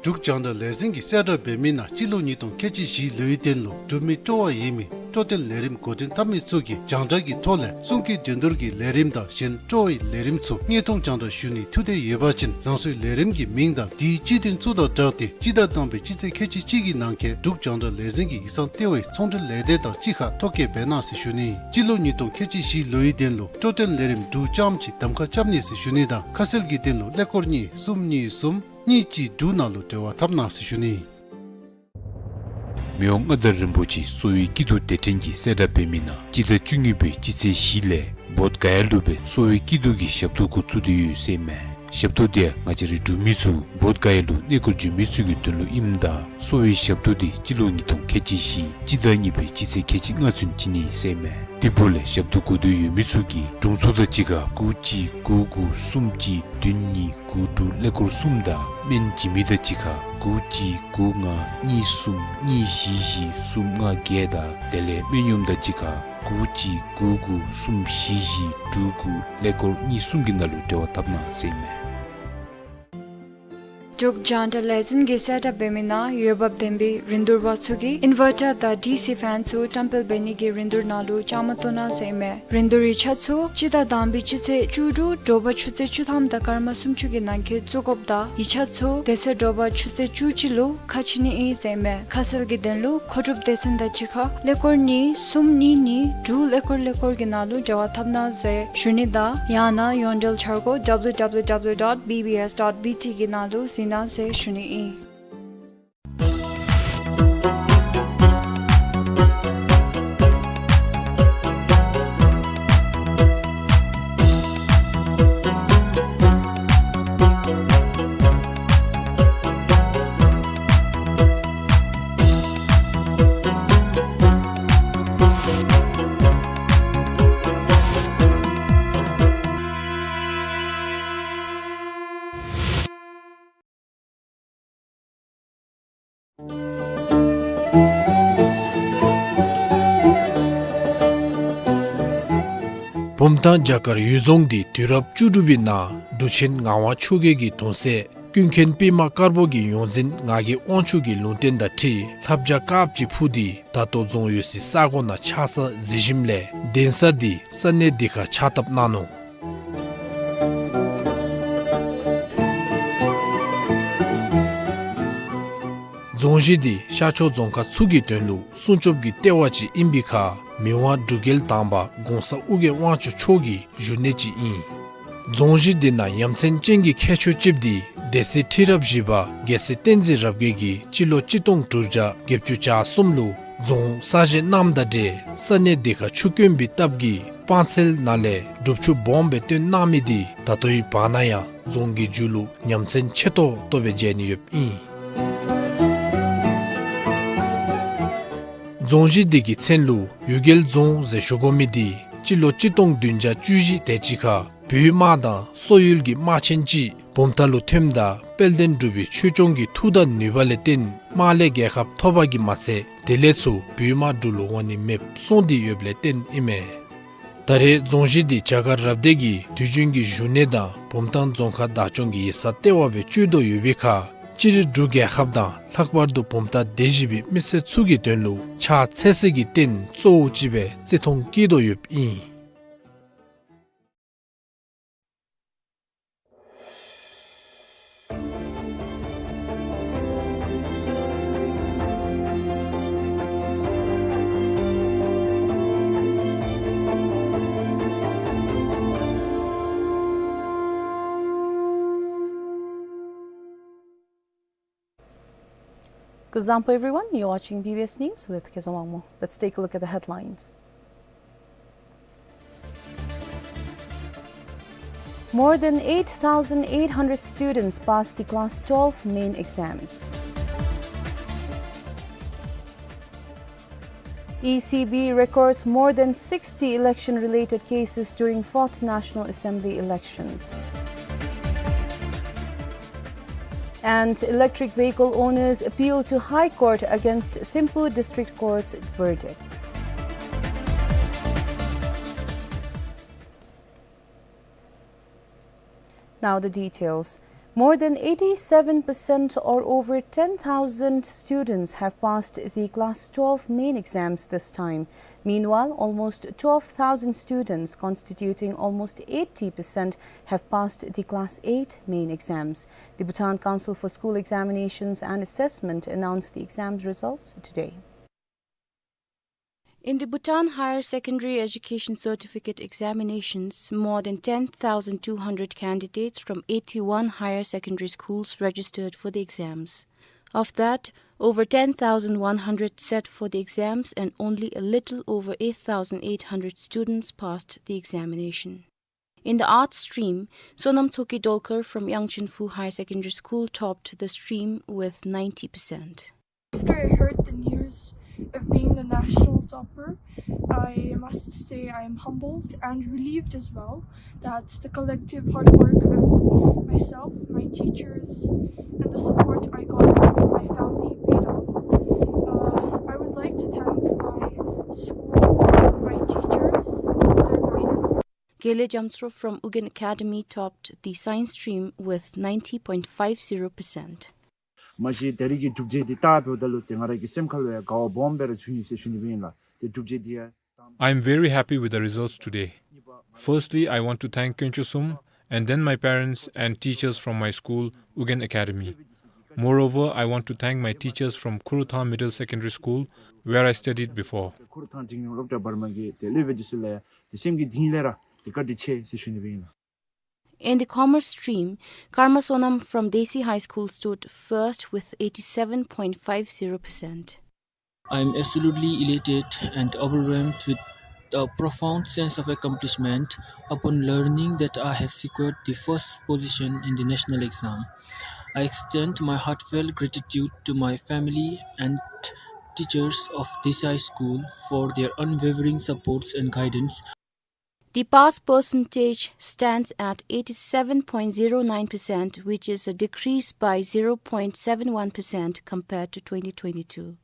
འབྲུག་རྒྱང་བསྒྲགས་ལས་འཛིན་གྱིས་གསལ་བསྒྲགས་འབད་མི་ནང་སྤྱི་ལོ་ཉིས་སྟོང་ཁལ་གཅིག་བཞི་ལོའི་དོན་ལུ་འབྲུག་མི་སྤྲོ་བ་ཡོད་མི་སྤྲོ་སྟོན་ལས་རིམ་འགོ་འདྲེན་འཐབ་མི་ཚུ་གིས་རྒྱང་བསྒྲགས་ཀྱི་ཐོག་ལས་གསུང་སྐད་འགྲན་བསྡུར་གྱི་ལས་རིམ་དང་གཞན་སྤྲོ་བའི་ལས་རིམ་ཚུ་དངོས་མཐོང་རྒྱང་བསྒྲགས་ཞུ་ནི་ཐུགས་འདོད་ཡོད་པ་ཅིན་རང་སོའི་ལས་རིམ་གྱི་མིང་དང་དེའི་སྤྱི་དོན་ཚུ་དང་སྦྲགས་ཏེ་སྤྱི་ཟླ་དང་པའི་སྤྱི་ཚེས་ཁལ་གཅིག་གཅིག་གི་ནང་འཁོད་འབྲུག་རྒྱང་བསྒྲགས་ལས་འཛིན་གྱི་ཡིག་ཚང་ལྟེ་བའི་ཚོང་འབྲེལ་ལས་སྡེ་དང་གཅིག་ཁར་ཐོ་བཀོད་འབད་གནང་ཟེར་ཞུ་ནི། སྤྱི་ལོ་ཉིས་སྟོང་ཁལ་གཅིག་བཞི་ལོའི་དོན་ལུ་སྤྲོ་སྟོན་ལས་རིམ་དྲུག་ཙམ་ཅིག་གདམ་ཁ་རྐྱབ་ནི་ཟེར་ཞུ་ནི་དང་ཁ་གསལ་གྱི་དོན་ལུ་ཀླད་ཀོར་གཉིས་གསུམ་གཉིས་གསུམ་གཉིས་གཅིག་དྲུག་ནང་ལུ་འབྲེལ་བ་འཐབ་གནང་ཟེར་ཞུ་ནི། མི་དབང་མངའ་བདག་རིན་པོ་ཆེ་གསོ་བའི་སྐྱིད་སྡུག་སྡེ་ཕྲན་གྱིས་གསལ་བསྒྲགས་འབད་མི་ནང་སྤྱི་ཟླ་བཅུ་གཉིས་པའི་སྤྱི་ཚེས་བཞི་ལས་བོདྷ་ག་ཡ་ལུ་སྦེ་གསོ་བའི་སྐྱིད་སྡུག་གི་ཞབས་ཏོག་འགོ་བཙུགས་ཏེ་ཡོད་ཟེར་མས། ཞབས་ཏོག་འདི་ཡང་ང་བཅས་རའི་འབྲུག་མི་ཚུ་བོདྷ་ག་ཡ་ལུ་གནས་སྐོར་འབྱོན་མི་ཚུ་གི་དོན་ལུ་ཨིནམ་ད་གསོ་བའི་ཞབས་ཏོག་འདི་སྤྱི་ལོ་ཉིས་སྟོང་ཁལ་གཅིག་བཞི་སྤྱི་ཟླ་གཉིས་པའི་སྤྱི་ཚེས་ཁལ་གཅིག་ལྔ་ཚུན་བྱིན་ནི་ཟེར་མས། དེ་འབདཝ་ལས་ཞབས་ཏོག་དགོས་འདོད་ཡོད་མི་ཚུ་གིས་དྲུང་འཚོ་དང་གཅིག་ཁར་དགུ་གཅིག་དགུ་དགུ་གསུམ་གཅིག་བདུན་གཉིས་དགུ་དྲུག་ཀླད་ཀོར་གསུམ་དང་སྨན་བྱིན་མི་དང་གཅིག་ཁར་དགུ་གཅིག་དགུ་ལྔ་གཉིས་གསུམ་གཉིས་བཞི་བཞི་གསུམ་ལྔ་བརྒྱད་དང་དེ་ལས་སྨན་གཡོགམོ་དང་གཅིག་ཁར་དགུ་གཅིག་དགུ་དགུ་གསུམ་བཞི་བཞི་དྲུག་དགུ་ཀླད་ཀོར་གཉིས་གསུམ་གྱི་ནང་ལུ་འབྲེལ་བ་འཐབ་གནང་ཟེར་མས། འབྲུག་རྒྱང་བསྒྲགས་ལས་འཛིན་གྱིས་གསལ་བསྒྲགས་འབད་མི་ནང་འོས་འབབ་ལྡན་པའི་རིན་བསྡུར་པ་ཚུ་གིས་ཨིན་ཝར་ཊར་དང་ཌི་སི་ཕེན་ཚུ་བཀྲམ་སྤེལ་འབད་ནི་གི་རིན་བསྡུར་ནང་ལུ་བཅའ་མར་གཏོགས་གནང་ཟེར་མས། རིན་བསྡུར་ཡིག་ཆ་ཚུ་སྤྱི་ཟླ་དང་པའི་སྤྱི་ཚེས་བཅུ་དྲུག་དྲོ་པ་ཆུ་ཚོད་བཅུ་ཐམ་དང་སྐར་མ་སུམ་ཅུ་གི་ནང་འཁོད་བཙུགས་དགོཔ་དང་ཡིག་ཆ་ཚུ་དེ་ཚེ་དྲོ་པ་ཆུ་ཚོད་བཅུ་གཅིག་ལུ་ཁ་ཕྱེ་ནི་ཨིན་ཟེར་མས། ཁ་གསལ་གྱི་དོན་ལུ་མཁོ་སྒྲུབ་སྡེ་ཚན་དང་གཅིག་ཁར་ཀླད་ཀོར་གཉིས་གསུམ་གཉིས་གཉིས་དྲུག་ཀླད་ཀོར་ཀླད་ཀོར་གྱི་ནང་ལུ་འབྲེལ་བ་འཐབ་གནང་ཟེར་ཞུ་ནི་དང་ཡང་ན་ཡོངས་འབྲེལ་འཆར་སྒོ་W W W dot B B S dot B T གི་ནང་ལུ་གཟིགས་གནང་ཟེར་ཞུ་ནི་ཨིན། བུམ་ཐང་བྱ་དཀར་གཡུལ་རྫོང་འདི་དུས་རབས་བཅུ་དྲུག་པའི་ནང་འབྲུག་ཆེན་ངག་དབང་ཆོས་རྒྱལ་གྱི་གདུང་སྲས་ཀུན་མཁྱེན་པདྨ་དཀར་པོ་གི་ཡོངས་འཛིན་ངག་གི་དབང་ཕྱུག་གི་ལུང་བསྟན་དང་འཁྲིལ་ལྷ་བྱ་དཀརཔོ་ཅིག་འཕུར་ཏེ་ད་ལྟོ་རྫོང་ཡོད་སའི་ས་གོ་ནང་ཆགས་ས་གཟིགས་ཞིནམ་ལས་གདན་ས་འདི་ས་གནས་འདི་ཁར་ཕྱག་བཏབ་གནང་ནུག། རྫོང་གཞི་འདི་ཤར་ཕྱོགས་རྫོང་ཁག་ཚུ་གི་དོན་ལུ་སྲུང་སྐྱོབ་ཀྱི་ལྟེ་བ་ཅིག་ཨིན་པའི་ཁར་མི་དབང་འབྲུག་རྒྱལ་དང་པ་གོང་ས་ཨོ་རྒྱན་དབང་ཕྱུག་མཆོག་གི་བཞུགས་གནས་ཅིག་ཨིན། རྫོང་གཞི་འདི་ནང་ཡ་མཚན་ཅན་གྱི་ཁྱད་ཆོས་ཅིག་འདི་སྡེ་སྲིད་ཁྲི་རབས་བཞི་པ་རྒྱལ་སྲས་བསྟན་འཛིན་རབ་རྒྱས་ཀྱིས་སྤྱི་ལོ་གཅིག་སྟོང་དྲུག་བརྒྱ་བརྒྱད་ཅུ་གྱ་གསུམ་ལུ་རྫོང་གསར་བཞེངས་གནངམ་དང་འབྲེལ་ས་གནས་འདི་ཁར་ཆུ་དཀོན་པའི་སྟབས་ཀྱིས་སྤང་ཚལ་ནང་ལས་སྒྲུབ་ཆུ་སྦོམ་སྦེ་བཏོན་གནང་མི་འདི་ད་ལྟོའི་བར་ན་ཡང་རྫོང་གི་མཇུག་ལུ་ཡ་མཚན་ཆེ་ཏོག་ཏོ་སྦེ་མཇལ་ནི་ཡོདཔ་ཨིན། རྫོང་གཞི་འདི་གི་མཚན་ལུ་གཡུལ་རྒྱལ་རྫོང་ཟེར་ཞུ་དགོ་མི་འདི་སྤྱི་ལོ་གཅིག་སྟོང་བདུན་བརྒྱ་བཅུ་བཞི་དེ་ཅིག་ཁར་བོད་དམག་དང་སོག་ཡུལ་གྱི་དམག་ཆེན་ཅིག་བུམ་ཐང་ལུ་ཐོནམ་ད་དཔལ་ལྡན་འབྲུག་པའི་ཆོས་སྐྱོང་གི་མཐུ་དང་ནུས་པ་ལས་བརྟེན་དམག་ལས་རྒྱལ་ཁ་ཐོབ་པ་གིས་མ་ཚད་དེ་ལས་ཚུར་བོད་དམག་འབྲུག་ལུ་འོང་ནི་མེདཔ་སོང་སྟེ་ཡོདཔ་ལས་བརྟེན་ཨིན་མས། ད་རེས་རྫོང་གཞི་འདི་བྱ་དཀར་རབ་སྡེ་གི་དུས་རྒྱུན་གྱི་བཞུགས་གནས་དང་བུམ་ཐང་རྫོང་ཁག་བདག་སྐྱོང་གི་ཡིག་ཚང་ལྟེ་བ་སྦེ་སྤྱོད་དོ་ཡོད་པའི་ཁར་སྤྱིར་འབྲུག་རྒྱལ་ཁབ་དང་ལྷག་པར་དུ་བུམ་ཐང་སྡེ་བཞི་པའི་མི་སེར་ཚུ་གི་དོན་ལུ་ཕྱག་འཚལ་སའི་རྟེན་གཙོ་བོ་ཅིག་སྦེ་བརྩི་མཐོང་བསྐྱེད་དོ་ཡོདཔ་ཨིན། Kuzuzangpo everyone, you're watching B B S News with Kezang Wangmo. Let's take a look at the headlines. More than eight thousand eight hundred students passed the class twelve main exams. E C B records more than sixty election-related cases during fourth National Assembly elections. And electric vehicle owners appeal to High Court against Thimphu District Court's verdict. Now the details. More than eighty-seven percent, or over ten thousand students, have passed the class twelve main exams this time. Meanwhile, almost twelve thousand students, constituting almost eighty percent, have passed the class eight main exams. The Bhutan Council for School Examinations and Assessment announced the exam results today. In the Bhutan Higher Secondary Education Certificate Examinations, more than ten thousand two hundred candidates from eighty-one higher secondary schools registered for the exams. Of that, over ten thousand one hundred sat for the exams and only a little over eight thousand eight hundred students passed the examination. In the arts stream, Sonam Tshogkhe Dolkar from Yangchenphu Higher Secondary School topped the stream with ninety percent. After I heard the news of being the national topper, I must say I am humbled and relieved as well that the collective hard work of myself, my teachers, and the support I got from my family paid off. Uh, I would like to thank my school, my teachers, for their guidance. Gele Jamtsrop from Ugyen Academy topped the science stream with ninety point five zero percent. མ་གཞི་ད་རེས་ཀྱི་གྲུབ་འབྲས་འདི་ལྟ་འབདཝ་ད་ལུ་ཏེ་ང་ར་གི་སེམས་ཁ་ལུ་ཡང་དགའ་བ་སྦོམ་སྦེ་ར་བྱུང་ཡི་ཟེར་ཞུ་ནི་སྦེ་ཨིན་ལགས། ཏེ་གྲུབ་འབྲས་འདི་ཡང་། I am very happy with the results today. Firstly, I want to thank Kyongchosum and then my parents and teachers from my school, Ugyen Academy. Moreover, I want to thank my teachers from Khorokthang Middle Secondary School, where I studied before. ཁོ་རུ་ཐང་འབྲིང་རིམ་སློབ་གྲྭ་བར་མ་གི་ཏེ་སློབ་དཔོན་འདི་ཚུ་ལུ་ཡང་ཏེ་སེམས་ཀྱི་གཏིང་ལས་ར་ཏེ་བཀའ་དྲིན་ཆེ་ཟེར་ཞུ་ནི་སྦེ་ཨིན་ལགས། In the commerce stream, Karma Sonam from Desi High School stood first with eighty-seven point five zero percent. I am absolutely elated and overwhelmed with a profound sense of accomplishment upon learning that I have secured the first position in the national exam. I extend my heartfelt gratitude to my family and teachers of Desi High School for their unwavering supports and guidance. The pass percentage stands at eighty-seven point zero nine percent, which is a decrease by zero point seven one percent compared to twenty twenty-two.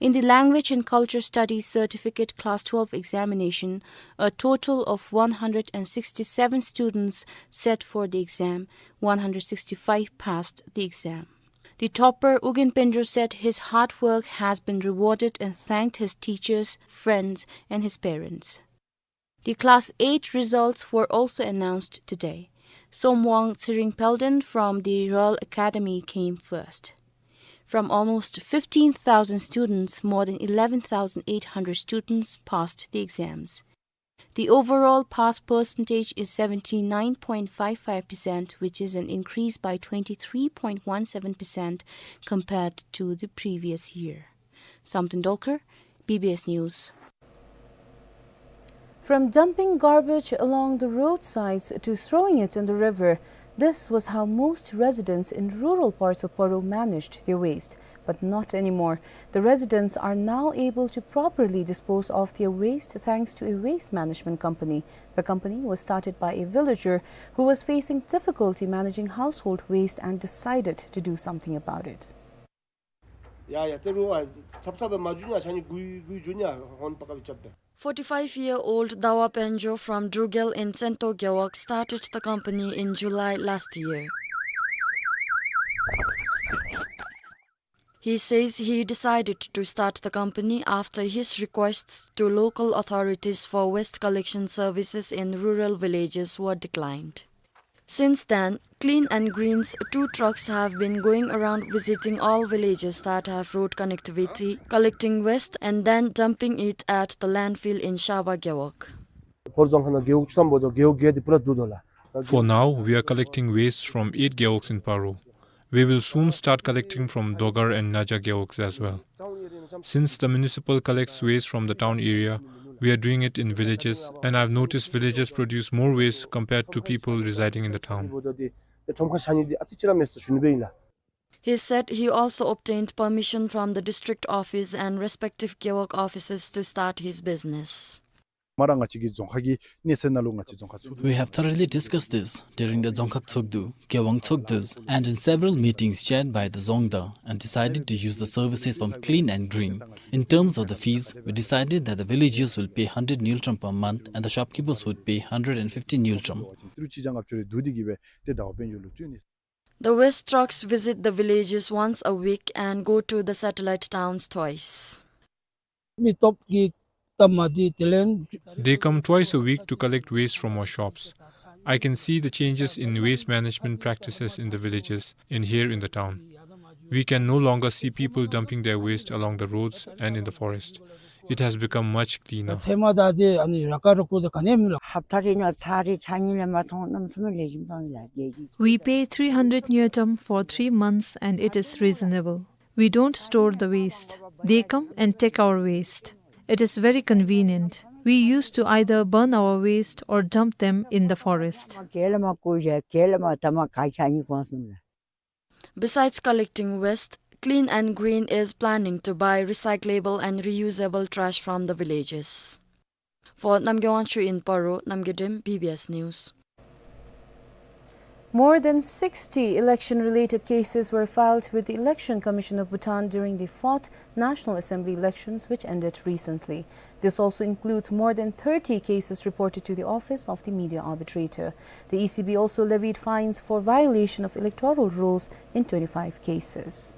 In the Language and Culture Studies Certificate Class twelve examination, a total of one hundred sixty-seven students sat for the exam, one hundred sixty-five passed the exam. The topper, Ugyen Pendro, said his hard work has been rewarded and thanked his teachers, friends, and his parents. The Class eight results were also announced today. Somwang Tshering Phalden from the Royal Academy came first. From almost fifteen thousand students, more than eleven thousand eight hundred students passed the exams. The overall pass percentage is seventy-nine point five five percent, which is an increase by twenty-three point one seven percent compared to the previous year. Samten Dolkar, B B S News. From dumping garbage along the roadsides to throwing it in the river, this was how most residents in rural parts of Paro managed their waste. But not anymore. The residents are now able to properly dispose of their waste thanks to a waste management company. The company was started by a villager who was facing difficulty managing household waste and decided to do something about it. ཡ་ཡ་ཏེ་རུ་ཨ་ཚབ་ཚབ་མ་འཇུ་ཉ་ཆ་ནི་གུ་གུ་འཇུ་ཉ་ཧོན་པ་ཀ་བི་ཅབ་ཏེ། Forty-five-year-old Dawa Penjo from Drugel in Tsento Gewog started the company in July last year. He says he decided to start the company after his requests to local authorities for waste collection services in rural villages were declined. Since then, Clean and Green's two trucks have been going around visiting all villages that have road connectivity, collecting waste and then dumping it at the landfill in Shaba Gewog. ཕོར་རྫོང་ཁག་ནང་རྒེད་འོག་བཅུ་ཐམ་པོ་དང་རྒེད་འོག་བརྒྱད་དེ་པུ་ར་འདུག་དོ་ལགས། For now, we are collecting waste from eight gewogs in Paro. We will soon start collecting from Dogar and Naja gewogs as well. Since the municipal collects waste from the town area, we are doing it in villages, and I've noticed villagers produce more waste compared to people residing in the town. He said he also obtained permission from the district office and respective Gewog offices to start his business. མ་ར་ང་བཅས་ཀྱི་རྫོང་ཁག་གི་གནས་ཚད་ནང་ལུ་ང་བཅས་རྫོང་ཁག་ཚོགས་འདུ། We have thoroughly discussed this during the Dzongkhag Tsokdu, Gewog Tsokdus, and in several meetings chaired by the Dzongda, and decided to use the services from Clean and Green. In terms of the fees, we decided that the villagers will pay hundred ngultrum per month and the shopkeepers would pay hundred and fifty ngultrum. The waste trucks visit the villages once a week and go to the satellite towns twice. མི་སྟོབས་ཀྱིས་བཏབ་མ་དེ་དེ་ལས། They come twice a week to collect waste from our shops. I can see the changes in waste management practices in the villages and here in the town. We can no longer see people dumping their waste along the roads and in the forest. It has become much cleaner. ཚེ་མ་ད་དེ་ཨ་ནི་ར་ཀ་ར་ཀུ་དེ་ག་ནི་མི་ལ། ཧབ་ཐ་རེ་ནང་ཚར་རེ་ཆ་གཉིས་ལས་མ་ཐོང་གནམ་མེད་ས་མེད་ལེགས་ཤོམ་བཏང་ཡི་ལགས། We pay three hundred ngultrum for three months and it is reasonable. We don't store the waste. They come and take our waste. It is very convenient. We used to either burn our waste or dump them in the forest. Besides collecting waste, Clean and Green is planning to buy recyclable and reusable trash from the villages. For Namgay Wangchuk in Paro, Namgay Dem, B B S News. More than sixty election-related cases were filed with the Election Commission of Bhutan during the fourth National Assembly elections, which ended recently. This also includes more than thirty cases reported to the Office of the Media Arbitrator. The E C B also levied fines for violation of electoral rules in twenty-five cases.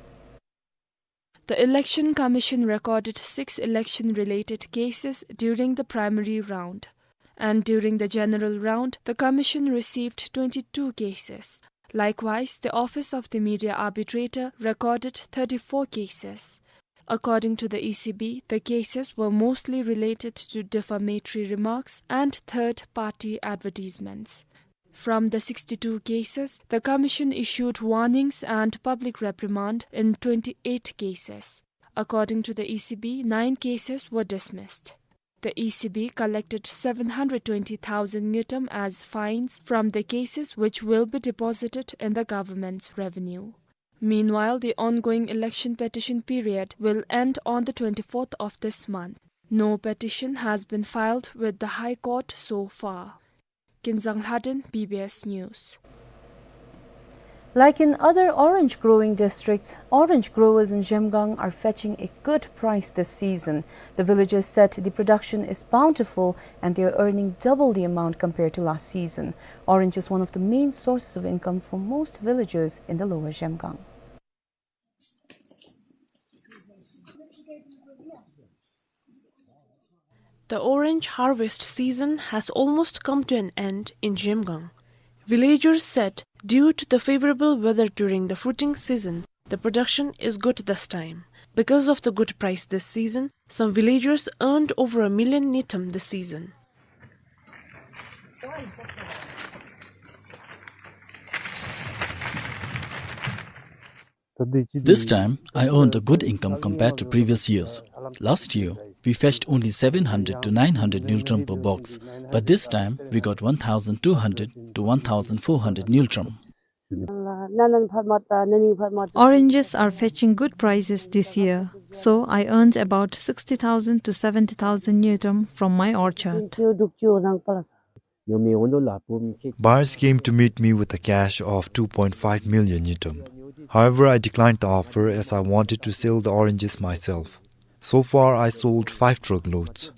The Election Commission recorded six election-related cases during the primary round, and during the general round, the Commission received twenty-two cases. Likewise, the Office of the Media Arbitrator recorded thirty-four cases. According to the E C B, the cases were mostly related to defamatory remarks and third-party advertisements. From the sixty-two cases, the Commission issued warnings and public reprimand in twenty-eight cases. According to the E C B, nine cases were dismissed. The E C B collected seven hundred twenty thousand ngultrum as fines from the cases, which will be deposited in the government's revenue. Meanwhile, the ongoing election petition period will end on the twenty-fourth of this month. No petition has been filed with the High Court so far. Kinzang Lhaden, B B S News. Like in other orange growing districts, orange growers in Zhemgang are fetching a good price this season. The villagers said the production is bountiful and they are earning double the amount compared to last season. Orange is one of the main sources of income for most villagers in the lower Zhemgang. The orange harvest season has almost come to an end in Zhemgang. Villagers said due to the favorable weather during the fruiting season, the production is good this time. Because of the good price this season, some villagers earned over a million ngultrum this season. This time, I earned a good income compared to previous years. Last year, we fetched only seven hundred to nine hundred ngultrum per box, but this time, we got one thousand two hundred to one thousand four hundred ngultrum. Oranges are fetching good prices this year, so I earned about sixty thousand to seventy thousand ngultrum from my orchard. Buyers came to meet me with a cash of two point five million ngultrum. However, I declined the offer as I wanted to sell the oranges myself. So far, I sold five truckloads.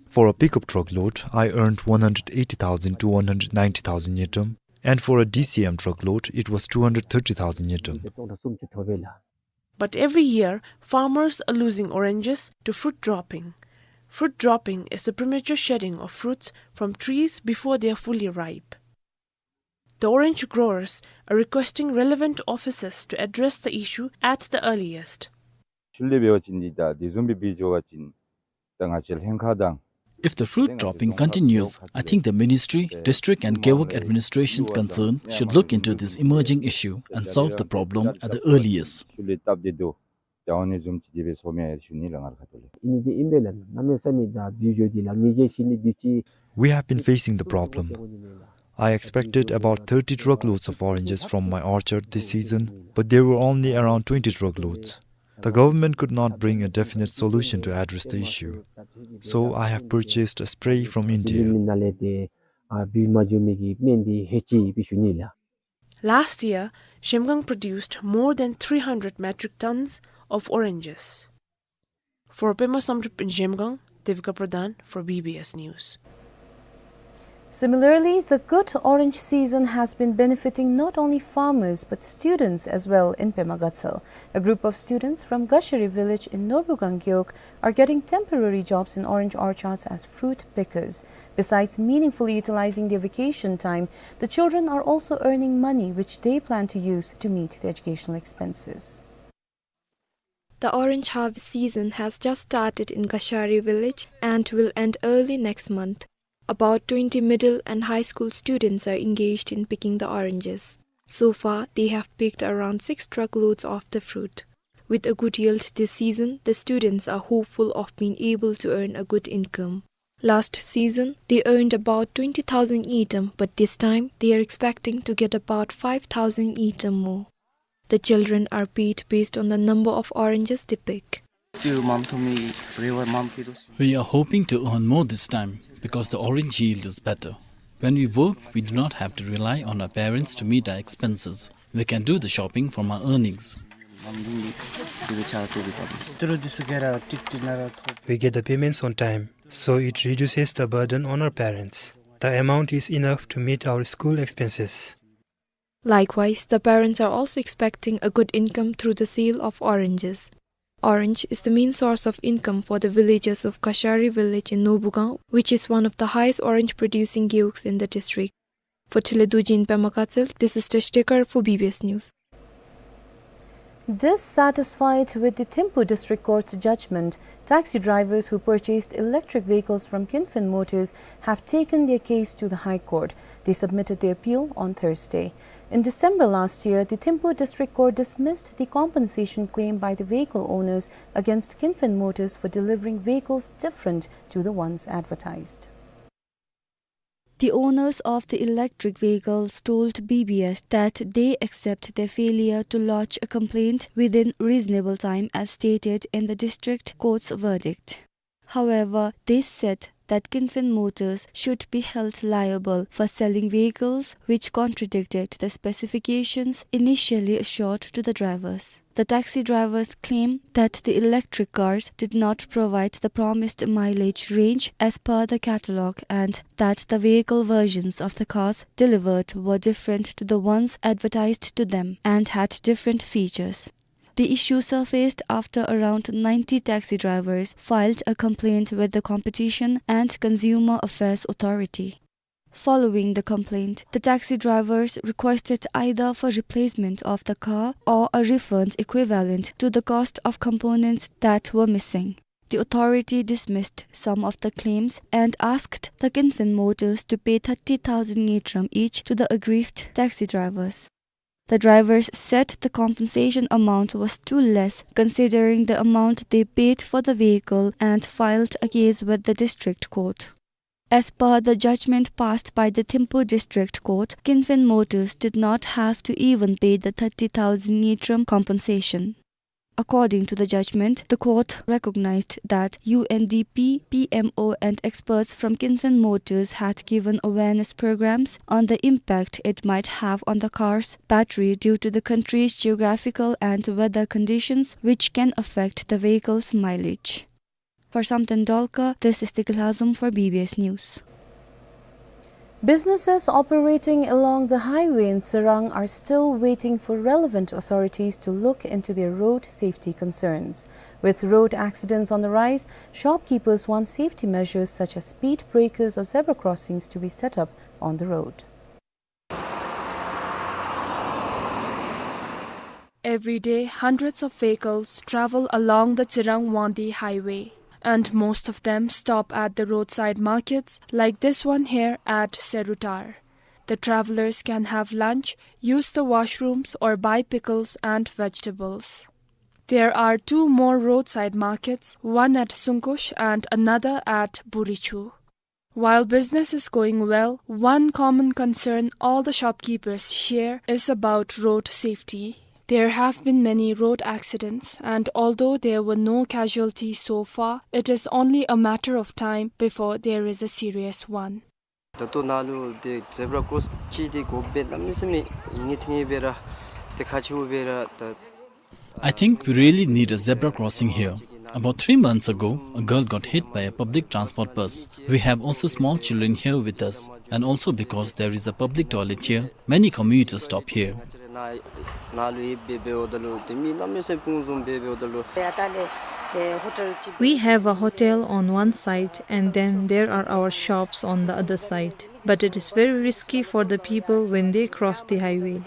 For a pickup truckload, I earned one hundred eighty thousand to one hundred ninety thousand ngultrum, and for a D C M truckload, it was two hundred thirty thousand ngultrum. But every year, farmers are losing oranges to fruit dropping. Fruit dropping is the premature shedding of fruits from trees before they are fully ripe. The orange growers are requesting relevant officers to address the issue at the earliest. ཤུལ་ལས་འབད་བ་ཅིན་འདི་ད་དེ་བཟུམ་སྦེ་འབད་འགྱོ་བ་ཅིན་ད་ང་བཅས་ལྷན་ཁག་དང་། If the fruit dropping continues, I think the ministry, district and Gewog administration concerned should look into this emerging issue and solve the problem at the earliest. ཤུལ་ལས་སྟབས་བདེ་དོ་ཡང་ཨ་ནི་བཟུམ་ཅིག་དེ་སྦེ་སོང་མས་ཞུ་ནི་ལགས་ང་ར་ཁ་ཐུག་ལས། ཨིན་ཏེ་ཨིན་པས་ལགས། གནམ་མེད་ས་མེད་ད་འབད་འགྱོ་དེ་ལགས་ངེ་གི་ཤི་ནི་དུས་ཅི། We have been facing the problem. I expected about thirty truckloads of oranges from my orchard this season, but there were only around twenty truckloads. The government could not bring a definite solution to address the issue. So I have purchased a spray from India. ཨ་བི་མ་འགྱོ་མི་གི་སྨན་འདི་ཧེ་ཅི་སྦེ་ཞུ་ནི་ལགས། Last year, Zhemgang produced more than three hundred metric tons of oranges. For Pema Samdrup in Zhemgang, Devika Pradhan for B B S News. Similarly, the good orange season has been benefiting not only farmers but students as well in Pema Gatshel. A group of students from Gashari village in Norbugang Gewog are getting temporary jobs in orange orchards as fruit pickers. Besides meaningfully utilizing their vacation time, the children are also earning money which they plan to use to meet their educational expenses. The orange harvest season has just started in Gashari village and will end early next month. About twenty middle and high school students are engaged in picking the oranges. So far, they have picked around six truckloads of the fruit. With a good yield this season, the students are hopeful of being able to earn a good income. Last season, they earned about twenty thousand ngultrum, but this time, they are expecting to get about five thousand ngultrum more. The children are paid based on the number of oranges they pick. We are hoping to earn more this time because the orange yield is better. When we work, we do not have to rely on our parents to meet our expenses. We can do the shopping from our earnings. We get the payments on time, so it reduces the burden on our parents. The amount is enough to meet our school expenses. Likewise, the parents are also expecting a good income through the sale of oranges. Orange is the main source of income for the villagers of Gashari village in Norbugang, which is one of the highest orange producing gewogs in the district. For Thile Dorji in Pema Gatshel, this is Tash Tekar for B B S News. Dissatisfied with the Thimphu District Court's judgment, taxi drivers who purchased electric vehicles from Kinfen Motors have taken their case to the High Court. They submitted their appeal on Thursday. In December last year, the Thimphu District Court dismissed the compensation claim by the vehicle owners against Kinfen Motors for delivering vehicles different to the ones advertised. The owners of the electric vehicles told B B S that they accept their failure to lodge a complaint within reasonable time as stated in the district court's verdict. However, they said that Kinfin Motors should be held liable for selling vehicles which contradicted the specifications initially assured to the drivers. The taxi drivers claim that the electric cars did not provide the promised mileage range as per the catalog and that the vehicle versions of the cars delivered were different to the ones advertised to them and had different features. The issue surfaced after around ninety taxi drivers filed a complaint with the Competition and Consumer Affairs Authority. Following the complaint, the taxi drivers requested either for replacement of the car or a refund equivalent to the cost of components that were missing. The authority dismissed some of the claims and asked the Kinfin Motors to pay thirty thousand ngultrum each to the aggrieved taxi drivers. The drivers said the compensation amount was too less considering the amount they paid for the vehicle and filed a case with the district court. As per the judgment passed by the Thimphu District Court, Kinfin Motors did not have to even pay the thirty thousand ngultrum compensation. According to the judgment, the court recognized that U N D P, P M O and experts from Kinfin Motors had given awareness programs on the impact it might have on the car's battery due to the country's geographical and weather conditions, which can affect the vehicle's mileage. For Samten Dolkar, this is Tigil Hazum for B B S News. Businesses operating along the highway in Tsirang are still waiting for relevant authorities to look into their road safety concerns. With road accidents on the rise, shopkeepers want safety measures such as speed breakers or zebra crossings to be set up on the road. Every day, hundreds of vehicles travel along the Tsirang-Wangdue highway, and most of them stop at the roadside markets like this one here at Serutar. The travelers can have lunch, use the washrooms, or buy pickles and vegetables. There are two more roadside markets, one at Sungkush and another at Burichhu. While business is going well, one common concern all the shopkeepers share is about road safety. There have been many road accidents, and although there were no casualties so far, it is only a matter of time before there is a serious one. ད་ལྟོ་ནཱ་ལུ་ཏེ་ཛེབ་ར་ཀོརོསི་ཅིག་འདི་དགོཔ་སྦེ་གནམ་མེད་ས་མེད་ཨིན་ནི་ཐིང་ངེ་སྦེ་ར་ཏེ་ཁག་ཆེཝ་སྦེ་ར་ད། I think we really need a zebra crossing here. About three months ago, a girl got hit by a public transport bus. We have also small children here with us, and also because there is a public toilet here, many commuters stop here. ནཱ་ལུ་ཡི་སྦེ་འབདཝ་ད་ལུ་ཏེ་མི་གནམ་མེད་ས་མེད་སྤུངས་བཟུམ་སྦེ་འབདཝ་ད་ལུ། We have a hotel on one side and then there are our shops on the other side. But it is very risky for the people when they cross the highway.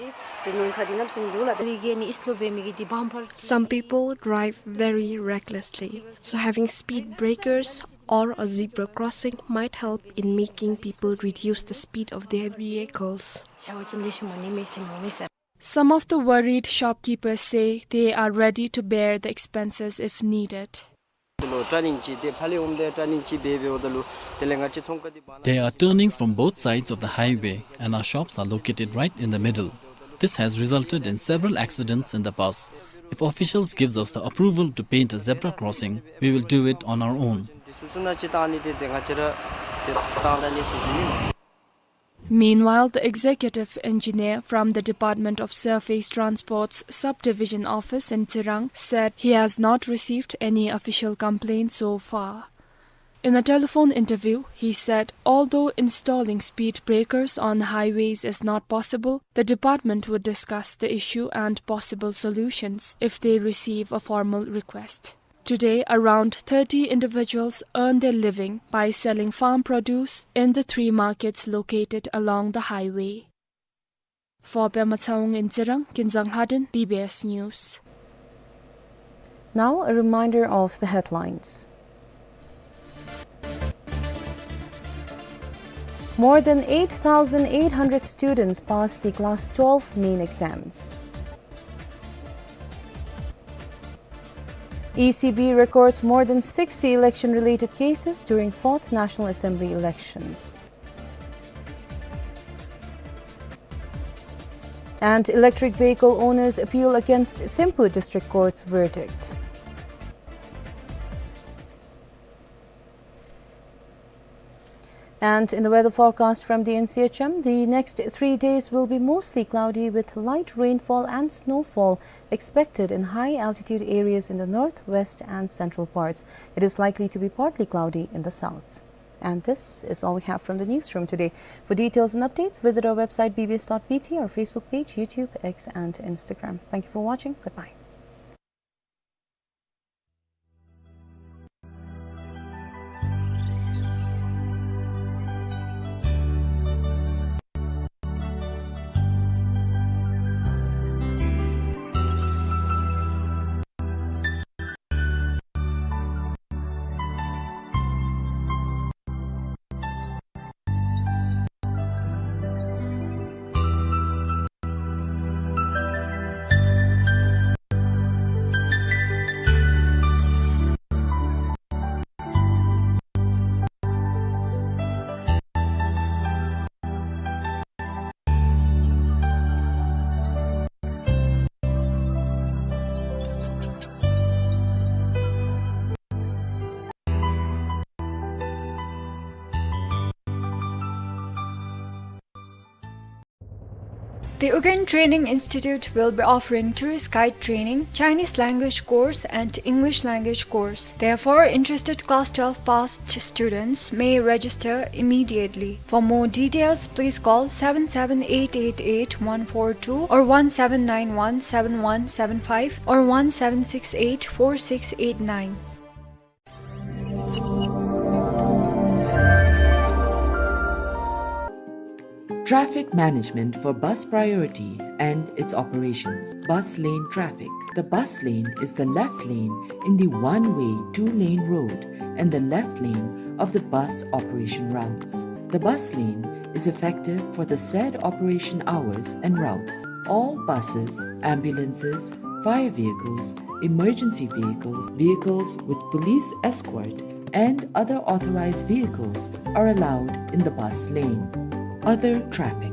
Some people drive very recklessly, so having speed breakers or a zebra crossing might help in making people reduce the speed of their vehicles. Some of the worried shopkeepers say they are ready to bear the expenses if needed. There are turnings from both sides of the highway, and our shops are located right in the middle. This has resulted in several accidents in the past. If officials gives us the approval to paint a zebra crossing, we will do it on our own. Meanwhile, the executive engineer from the Department of Surface Transport's Subdivision Office in Tsirang said he has not received any official complaint so far. In a telephone interview, he said although installing speed breakers on highways is not possible, the department would discuss the issue and possible solutions if they receive a formal request. Today, around thirty individuals earn their living by selling farm produce in the three markets located along the highway. For Pema Tshewang in Tsirang, Kinzang Lhaden, B B S News. Now, a reminder of the headlines. More than eight thousand eight hundred students passed the class twelve main exams. E C B records more than sixty election-related cases during fourth National Assembly elections. And electric vehicle owners appeal against Thimphu District Court's verdict. And in the weather forecast from the N C H M, the next three days will be mostly cloudy with light rainfall and snowfall expected in high altitude areas in the north, west and central parts. It is likely to be partly cloudy in the south. And this is all we have from the newsroom today. For details and updates, visit our website B B S dot B T, our Facebook page, YouTube, X and Instagram. Thank you for watching. Goodbye. The Ugin Training Institute will be offering tourist guide training, Chinese language course, and English language course. Therefore, interested class twelve passed students may register immediately. For more details, please call seven seven eight eight eight one four two or one seven nine one seven one seven five or one seven six eight four six eight nine. Traffic management for Bus Priority and its operations. Bus lane traffic. The bus lane is the left lane in the one-way two-lane road and the left lane of the bus operation routes. The bus lane is effective for the said operation hours and routes. All buses, ambulances, fire vehicles, emergency vehicles, vehicles with police escort, and other authorized vehicles are allowed in the bus lane. Other traffic.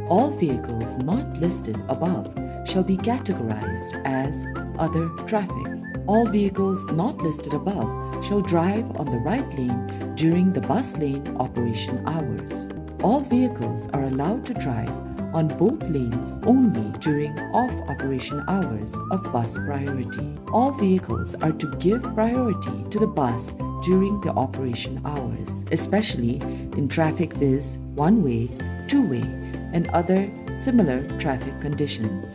All vehicles not listed above shall be categorized as other traffic. All vehicles not listed above shall drive on the right lane during the bus lane operation hours. All vehicles are allowed to drive on both lanes only during off-operation hours of Bus Priority. All vehicles are to give priority to the bus during the operation hours, especially in traffic viz one-way, two-way, and other similar traffic conditions.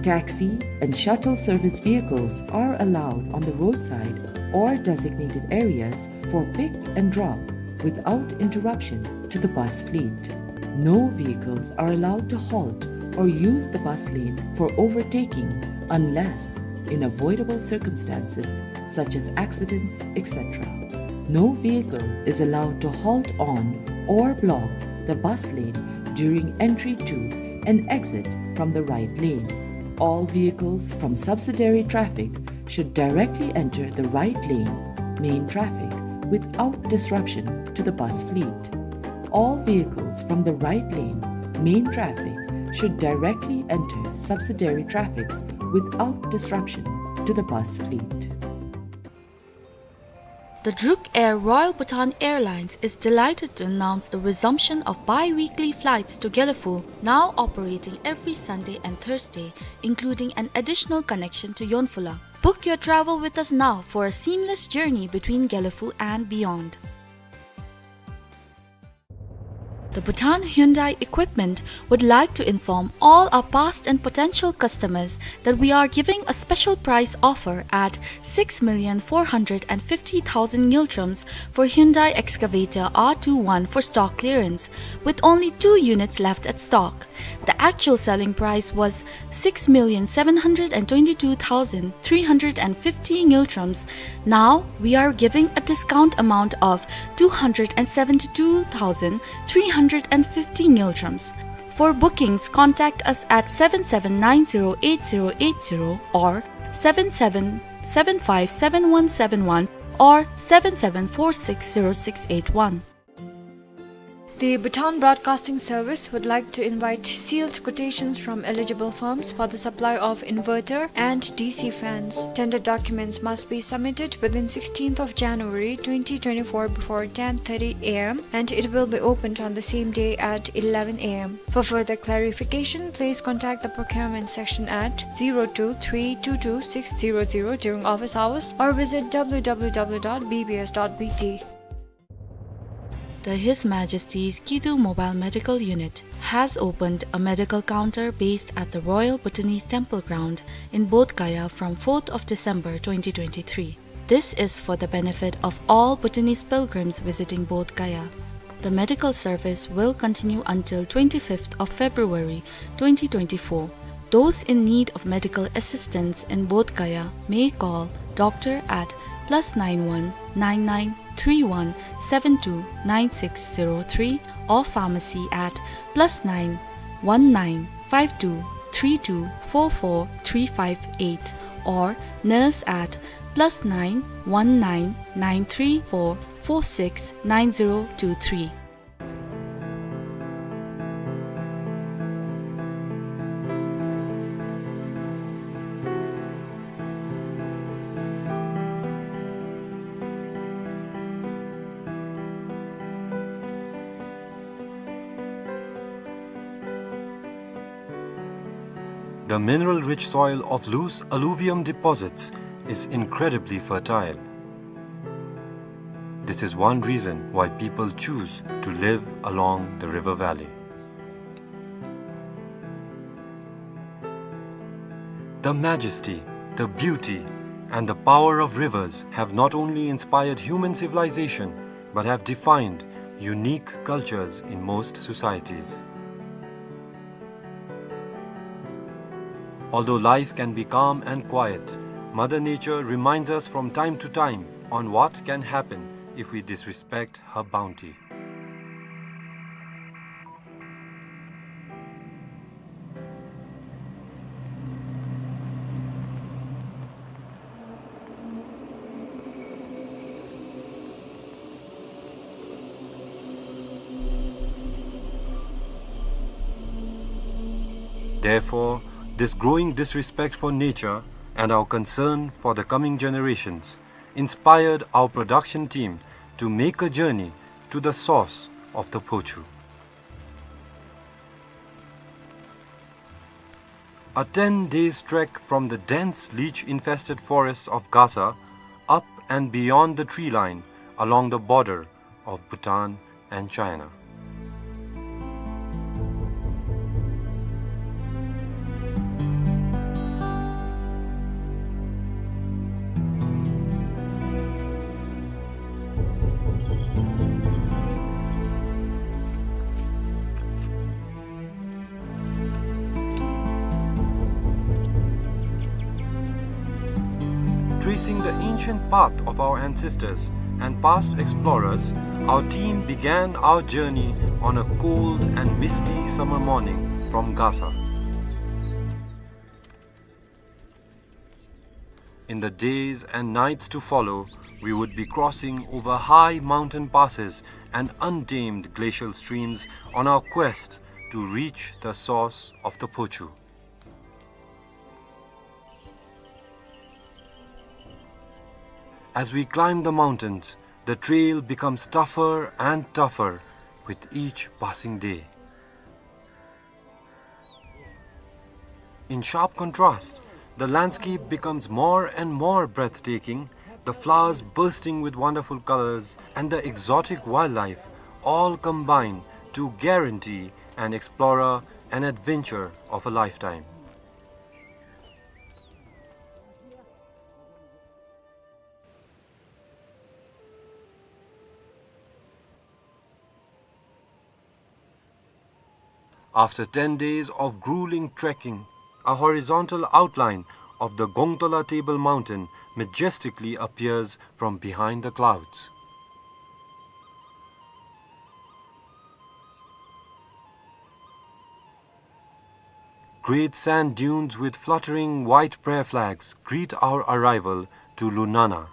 Taxi and shuttle service vehicles are allowed on the roadside or designated areas for pick and drop without interruption to the bus fleet. No vehicles are allowed to halt or use the bus lane for overtaking unless in avoidable circumstances such as accidents, et cetera. No vehicle is allowed to halt on or block the bus lane during entry to and exit from the right lane. All vehicles from subsidiary traffic should directly enter the right lane, main traffic, without disruption to the bus fleet. All vehicles from the right lane, main traffic, should directly enter subsidiary traffics without disruption to the bus fleet. The Druk Air Royal Bhutan Airlines is delighted to announce the resumption of bi-weekly flights to Gelephu, now operating every Sunday and Thursday, including an additional connection to Yonphula. Book your travel with us now for a seamless journey between Gelephu and beyond. The Bhutan Hyundai Equipment would like to inform all our past and potential customers that we are giving a special price offer at six million four hundred and fifty thousand ngultrums for Hyundai Excavator R two one for stock clearance, with only two units left at stock. The actual selling price was six million seven hundred and twenty-two thousand three hundred and fifty ngultrums. Now we are giving a discount amount of two hundred and seventy-two thousand three hundred and fifty ngultrums. For bookings, contact us at seven seven nine zero eight zero eight zero or seven seven seven five seven one seven one or seven seven four six zero six eight one. The Bhutan Broadcasting Service would like to invite sealed quotations from eligible firms for the supply of inverter and D C fans. Tender documents must be submitted within sixteenth of January twenty twenty-four before ten thirty A M, and it will be opened on the same day at eleven A M. For further clarification, please contact the procurement section at zero two three two two six zero zero during office hours or visit W W W dot B B S dot B T. The His Majesty's Kidu Mobile Medical Unit has opened a medical counter based at the Royal Bhutanese Temple Ground in Bodh Gaya from fourth of December twenty twenty-three. This is for the benefit of all Bhutanese pilgrims visiting Bodh Gaya. The medical service will continue until twenty-fifth of February twenty twenty-four. Those in need of medical assistance in Bodh Gaya may call doctor at plus nine one nine nine three one seven two nine six zero three or pharmacy at plus nine one nine five two three two four four three five eight or nurse at plus nine one nine nine three four four six nine zero two three. The mineral-rich soil of loose alluvium deposits is incredibly fertile. This is one reason why people choose to live along the river valley. The majesty, the beauty, and the power of rivers have not only inspired human civilization, but have defined unique cultures in most societies. Although life can be calm and quiet, Mother Nature reminds us from time to time on what can happen if we disrespect her bounty. Therefore, this growing disrespect for nature and our concern for the coming generations inspired our production team to make a journey to the source of the Phochu. A ten days trek from the dense leech-infested forests of Gasa, up and beyond the tree line, along the border of Bhutan and China. Tracing the ancient path of our ancestors and past explorers, our team began our journey on a cold and misty summer morning from Gasa. In the days and nights to follow, we would be crossing over high mountain passes and untamed glacial streams on our quest to reach the source of the Phochu. As we climb the mountains, the trail becomes tougher and tougher with each passing day. In sharp contrast, the landscape becomes more and more breathtaking, the flowers bursting with wonderful colors and the exotic wildlife all combine to guarantee an explorer an adventure of a lifetime. After ten days of grueling trekking, a horizontal outline of the Gongtola Table Mountain majestically appears from behind the clouds. Great sand dunes with fluttering white prayer flags greet our arrival to Lunana.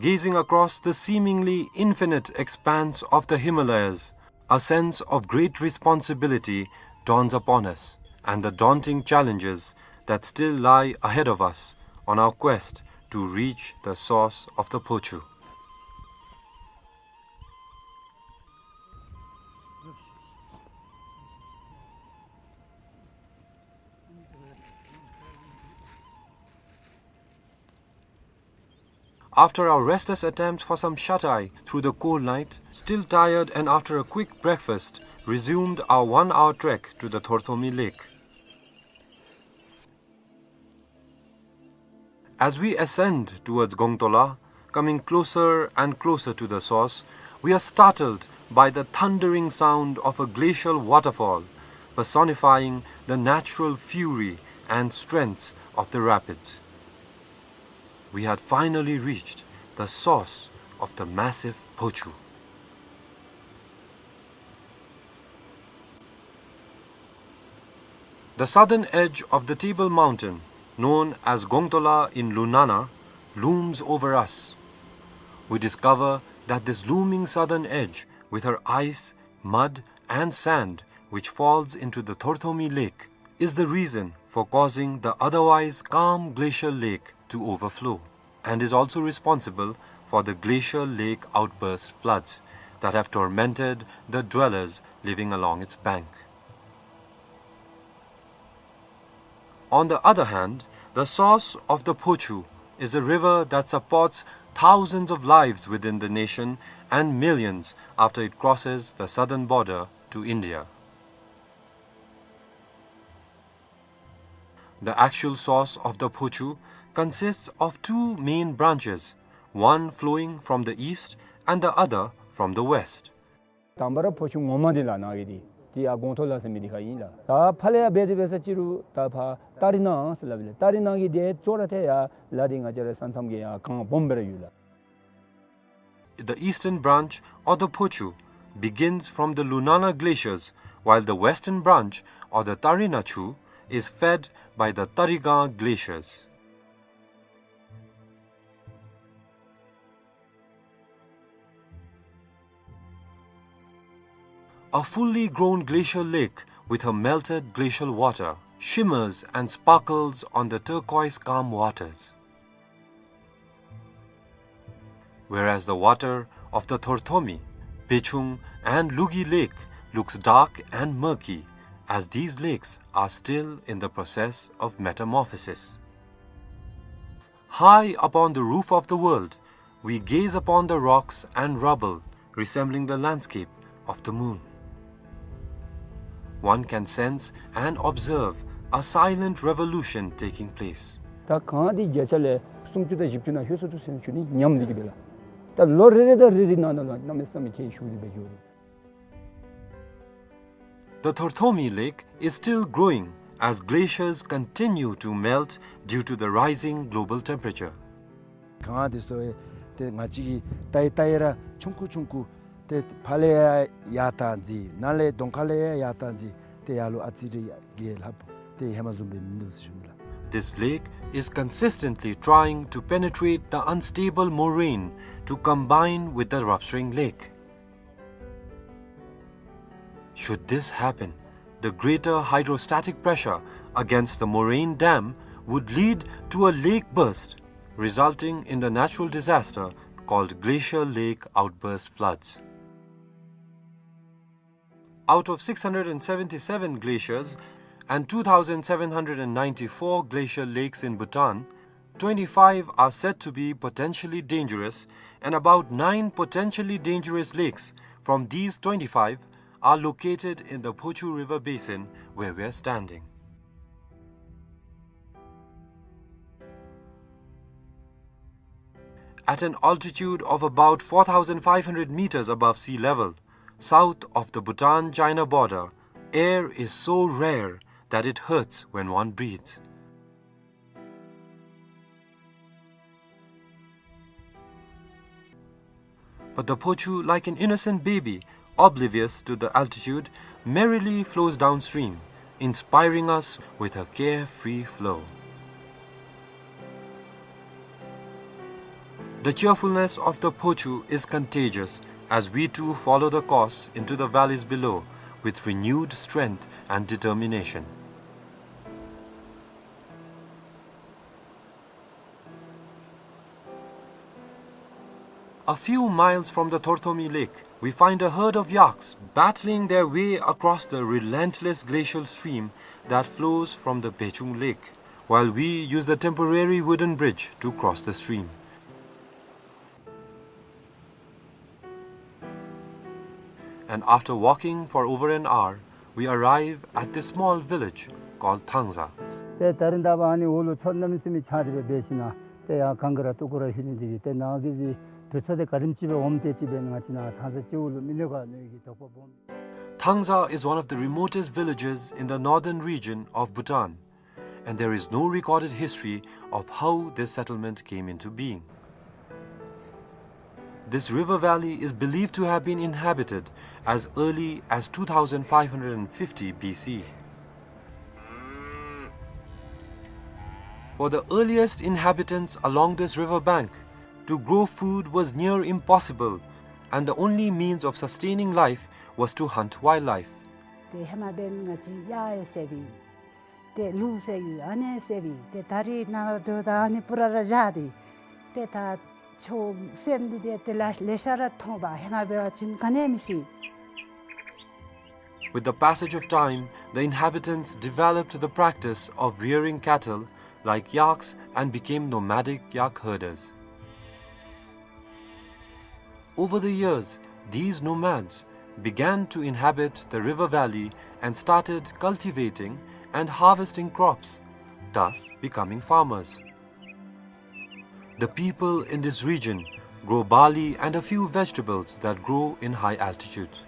Gazing across the seemingly infinite expanse of the Himalayas, a sense of great responsibility dawns upon us, and the daunting challenges that still lie ahead of us on our quest to reach the source of the Phochu. After our restless attempt for some shut-eye through the cold night, still tired and after a quick breakfast, resumed our one-hour trek to the Thorthomi Lake. As we ascend towards Gongtola, coming closer and closer to the source, we are startled by the thundering sound of a glacial waterfall, personifying the natural fury and strength of the rapids. We had finally reached the source of the massive Phochu. The southern edge of the Table Mountain, known as Gongtola in Lunana, looms over us. We discover that this looming southern edge, with her ice, mud, and sand, which falls into the Thorthomi Lake, is the reason for causing the otherwise calm glacial lake to overflow, and is also responsible for the glacial lake outburst floods that have tormented the dwellers living along its bank. On the other hand, the source of the Phochu is a river that supports thousands of lives within the nation and millions after it crosses the southern border to India. The actual source of the Phochu consists of two main branches, one flowing from the east and the other from the west. དང་པ་ར་ཕོ་ཆུ་ངོ་མ་འདི་ལགས་ནཱ་གི་འདི་འདི་ཡར་སྒོང་ཐོག་ལ་ཟེར་མི་འདི་ཁར་ཨིན་ལགས། ད་ཕར་ལས་ཡར་འབད་དེ་འབད་ས་ཅི་རུང་ད་ཕར་སྟ་རི་ནང་ཟེར་སླབ་ཨིན་ལགས། སྟ་རི་ནང་གི་འདི་ཅོག་ར་འཐདཔ་ཡར་ལ་འདི་ང་བཅས་ར་ས་མཚམས་ཀྱི་ཡར་གངས་སྦོམ་སྦེ་ར་ཡོད་ལགས། The eastern branch of the Phochu begins from the Lunana glaciers, while the western branch of the Tarina Chu is fed by the Tarigang glaciers. A fully grown glacial lake with her melted glacial water shimmers and sparkles on the turquoise calm waters. Whereas the water of the Thorthomi, Bechung, and Lugi Lake looks dark and murky, as these lakes are still in the process of metamorphosis. High upon the roof of the world, we gaze upon the rocks and rubble resembling the landscape of the moon. One can sense and observe a silent revolution taking place. ད་གངས་འདི་བརྒྱ་ཆ་ལས་སུམ་ཅུ་དང་བཞི་བཅུ་ནང་ལྷོད་སོ་ནུག་ཟེར་ཞུ་ནི་ཉམས་འདི་གིས་འབད་ལགས། ད་ལོ་རེ་རེ་དང་རེ་རེ་ནང་ན་ལུ་གནམ་མེད་ས་མེད་ཁྱད་ཞུགས་ཏེ་འབད་འགྱོ་རུང་། The Thorthomi Lake is still growing as glaciers continue to melt due to the rising global temperature. གངས་འདི་ཚུ་ཏེ་ང་བཅས་ཀྱིས་བལྟ་ཡི་བལྟ་ཡི་ར་ཆུང་ཀུ་ཆུང་ཀུ་ཏེ་ཕར་ལས་ཡར་ཡར་བཏང་ཅི་ནཱ་ལས་གདོང་ཁ་ལས་ཡར་ཡར་བཏང་ཅི་ཏེ་ཡར་ལུ་ཨ་ཙི་རེ་ཡར་རྒྱས་ལྷགཔ་ཏེ་ཧེ་མ་བཟུམ་སྦེ་མིན་འདུག་ཟེར་ཞུ་ནི་ལགས། This lake is consistently trying to penetrate the unstable moraine to combine with the Rapsring Lake. Should this happen, the greater hydrostatic pressure against the moraine dam would lead to a lake burst, resulting in the natural disaster called glacial lake outburst floods. Out of six hundred and seventy-seven glaciers and two thousand seven hundred and ninety-four glacial lakes in Bhutan, twenty-five are said to be potentially dangerous, and about nine potentially dangerous lakes from these twenty-five are located in the Phochu River basin where we are standing. At an altitude of about four thousand five hundred meters above sea level, south of the Bhutan-China border, air is so rare that it hurts when one breathes. But the Phochu, like an innocent baby, oblivious to the altitude, merrily flows downstream, inspiring us with her carefree flow. The cheerfulness of the Phochu is contagious as we too follow the course into the valleys below with renewed strength and determination. A few miles from the Thorthomi Lake, we find a herd of yaks battling their way across the relentless glacial stream that flows from the Bechung Lake, while we use the temporary wooden bridge to cross the stream. And after walking for over an hour, we arrive at this small village called Thangza. ཏེ་ད་རིས་ད་འབདན་ཨ་ནི་འོག་ལུ་མཚོ་གནམ་མེད་ས་མེད་ཆགས་ཏེ་སྦེ་འབད་ཞིནམ་ཏེ་ཡར་གངས་ཀྱི་ར་སྟུག་པོ་ར་ལྷོད་ནི་འདི་གིས་ཏེ་ནཱ་གི་འདི་དུས་ཚོད་འདི་ག་དེམ་ཅིག་སྦེ་འོངམ་དེ་ཅིག་སྦེ་ང་བཅས་ནཱ་ཐང་ས་སྤྱི་བོ་ལུ་མི་གནོད་ག་མནོ་བའི་དོགས་པ་སྦོམ། Thangza is one of the remotest villages in the northern region of Bhutan, and there is no recorded history of how this settlement came into being. This river valley is believed to have been inhabited as early as two thousand five hundred fifty B C. For the earliest inhabitants along this river bank, to grow food was near impossible, and the only means of sustaining life was to hunt wildlife. ཏེ་ཧེ་མ་འབདན་ང་བཅས་གཡག་ཡང་བསད་པས། ཏེ་ལུག་བསད་ཡོད། ཨ་ནི་བསད་པས། ཏེ་ད་རིས་ནངས་པ་འབདཝ་ད་ཨ་ནི་པུ་ར་ར་བཞག་སྟེ་ཏེ་ད་ཆོས་སེམས་འདི་ཏེ་ཏེ་ལ་ལེ་ཤ་ར་མཐོང་པ། ཧེ་མ་འབད་བ་ཅིན་ག་ནི་མི་ཤེས། With the passage of time, the inhabitants developed the practice of rearing cattle like yaks and became nomadic yak herders. Over the years, these nomads began to inhabit the river valley and started cultivating and harvesting crops, thus becoming farmers. The people in this region grow barley and a few vegetables that grow in high altitudes.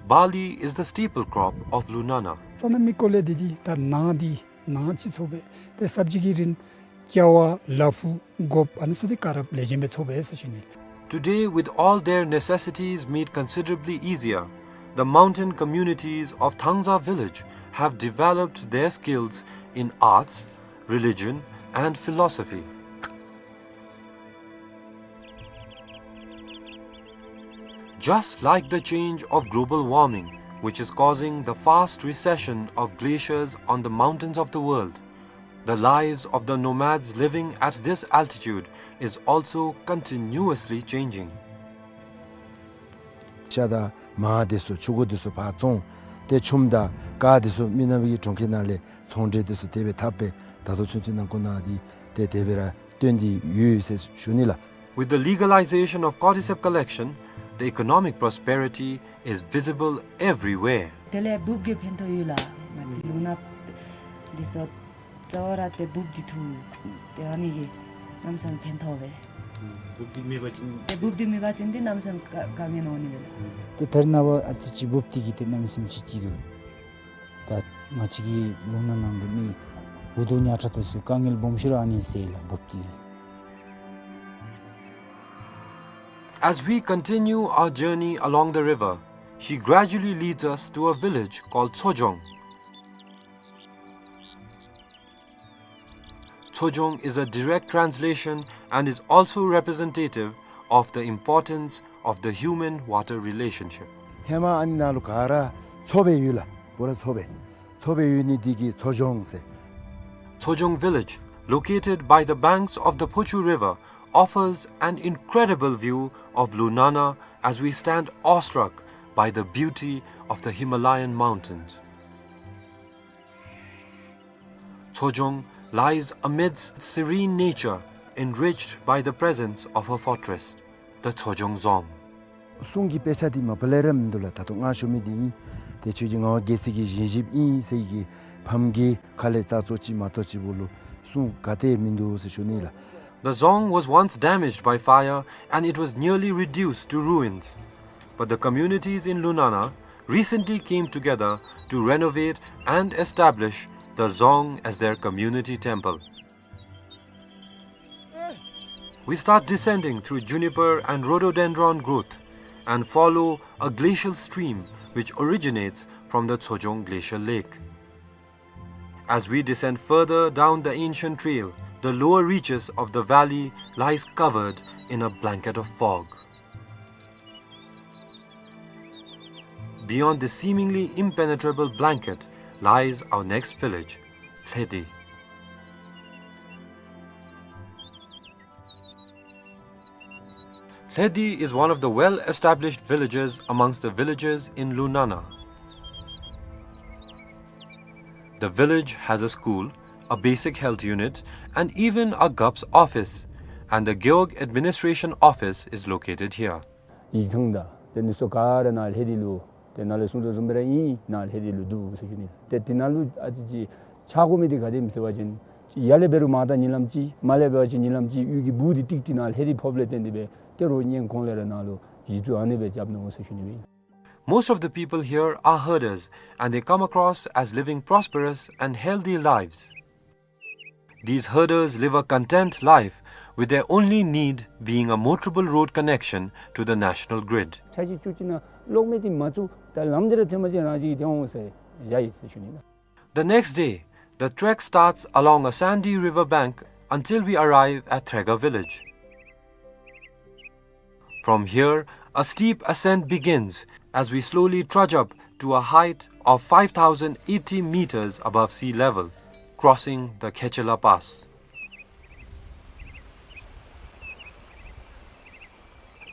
Barley is the staple crop of Lunana. ས་གནས་མི་སྐོར་ལས་འདི་འདི་ད་ནཱ་འདི་ནཱ་ཅིག་ཚོགས་པས། ཏེ་སབ་ཇི་གི་རིན་ཀྱ་བ་ལ་ཕུག་གོཔ་ཨ་ནི་ཚུ་འདི་ག་ར་ལེགས་ཤོམ་སྦེ་ཚོགས་པས་ཟེར་ཞུ་ནི། Today, with all their necessities made considerably easier, the mountain communities of Thangza village have developed their skills in arts, religion, and philosophy. Just like the change of global warming, which is causing the fast recession of glaciers on the mountains of the world, the lives of the nomads living at this altitude is also continuously changing. ཤ་དང་མར་འདི་ཚུ་ཕྱུར་འགོ་འདི་ཚུ་ཕར་བཙོང་། ཏེ་ཆུམ་དང་ཀར་འདི་ཚུ་མི་ནག་པའི་གྲོང་ཁྱེར་ནང་ལས་ཚོང་འབྲེལ་འདི་ཚུ་དེ་སྦེ་འཐབ་སྦེ་ད་ལྟོ་ཚུན་ཚོད་ནང་འཁོད་ནང་འདི་ཏེ་དེ་སྦེ་ར་སྟོན་ཏེ་ཡོད་ཟེར་ཞུ་ནི་ལགས། With the legalization of cordyceps collection, the economic prosperity is visible everywhere. དེ་ལས་འབུཔ་གི་ཕན་ཐོགས་ཡོད་ལགས། ང་བཅས་ལུང་ནག་འདི་ཚུ་རྩ་བ་ར་ཏེ་འབུཔ་འདི་འཐུ་སྟེ་ཨ་ནི་གིས་གནམ་མེད་ས་མེད་ཕན་ཐོགས་པས། འབུཔ་འདི་མེད་པ་ཅིན་ཏེ་འབུཔ་འདི་མེད་པ་ཅིན་ཏེ་གནམ་མེད་ས་མེད་དཀའ་དཀའ་ངལ་འོང་ནི་མས་ལགས། ཏེ་ད་རེས་ནངས་པ་ཨ་ཙི་ཅིག་འབུཔ་འདི་གིས་ཏེ་གནམ་མེད་ས་མེད་ཅིག་སྐྱིད་འདུག། ད་ང་བཅས་ཀྱི་ལུང་ནག་ནང་གི་མི་འུ་སྡུག་ཉམ་ཆག་འདི་ཚུ་དཀའ་ངལ་སྦོམ་ཤོས་ར་ཨ་ནི་སེལ་ལགས་འབུཔ་འདི་གིས། As we continue our journey along the river, she gradually leads us to a village called Tsojong. Tsojong is a direct translation and is also representative of the importance of the human-water relationship. ཧེ་མ་ཨ་ནི་ནང་ལུ་ག་ར་མཚོ་སྦེ་ཡོད་ལགས། པུ་ར་མཚོ་སྦེ་མཚོ་སྦེ་ཡོད་ནི་འདི་གིས་མཚོ་ལྗོངས་ཟེར། Tsojong village, located by the banks of the Phochu River, offers an incredible view of Lunana as we stand awestruck by the beauty of the Himalayan mountains. Tsojong lies amidst serene nature, enriched by the presence of her fortress, the Tsojong Dzong. སྲུང་གི་དཔེ་ཆ་འདི་མ་པ་ལས་ར་མིན་འདུག་ལགས། ད་ལྟོ་ང་ཞུ་མི་འདི་ཨིན། ཏེ་ཁྱོད་ཀྱི་ངག་དབང་རྒྱལ་མཚན་གྱི་བཞེངས་གཞིཔ་ཨིན་ཟེར་གྱི་ཕམ་གྱི་ཁ་ལས་རྩ་ཚོ་ཅིག་མ་གཏོགས་ཅིག་པོ་ལུ་སྲུང་ག་ཏེ་མིན་འདུག་ཟེར་ཞུ་ནི་ལགས། The dzong was once damaged by fire and it was nearly reduced to ruins. But the communities in Lunana recently came together to renovate and establish the dzong as their community temple. We start descending through juniper and rhododendron growth and follow a glacial stream which originates from the Tsojong Glacial Lake. As we descend further down the ancient trail, The lower reaches of the valley lies covered in a blanket of fog. Beyond this seemingly impenetrable blanket lies our next village, Lhedi. Lhedi is one of the well-established villages amongst the villages in Lunana. The village has a school, a basic health unit, and even a G U P's office, and the Gewog Administration Office is located here. ཡིག་ཚང་དང་དེ་ནི་སོ་ག་ར་ནཱ་ལྷེ་དི་ལུ་དེ་ནཱ་ལས་གསུང་དོ་བཟུམ་སྦེ་ར་ཨིན། ནཱ་ལྷེ་དི་ལུ་འདུག་ཟེར་ཞུ་ནི། ཏེ་དེ་ནང་ལུ་ཨ་ཙི་ཅིག་ཆགས་དགོ་མི་འདི་ག་དེམ་ཟེར་བ་ཅིན་ཡར་ལས་འབད་རུང་མར་ད་ཉིན་ལམ་ཅིག་མར་ལས་འབད་བ་ཅིན་ཉིན་ལམ་ཅིག་གཡུས་ཀྱི་སྦུག་འདི་ཏིག་ཏིག་ནཱ་ལྷེ་དི་ཕོགཔ་ལས་བརྟེན་ཏེ་སྦེ་ཏེ་རོགས་སྔོན་གོང་ལས་ར་ནཱ་ལུ་གཞི་བཙུགས་ཨ་ནི་སྦེ་རྐྱབ་ནུག་ཟེར་ཞུ་ནི་སྦེ། Most of the people here are herders, and they come across as living prosperous and healthy lives. These herders live a content life, with their only need being a motorable road connection to the national grid. ཆ་ཅིག་བཅུ་གཅིག་ནང་གློག་མེ་འདི་མ་བཙུགས་ད་ལམ་འདི་ར་ཐོན་མ་ཅིག་རང་ཅིག་གིས་ཐོན་འོང་ཟེར་བཞག་ཡི་ཟེར་ཞུ་ནི་ལགས། The next day, the trek starts along a sandy river bank until we arrive at Threga village. From here, a steep ascent begins as we slowly trudge up to a height of five thousand eighty meters above sea level, crossing the Khechela Pass.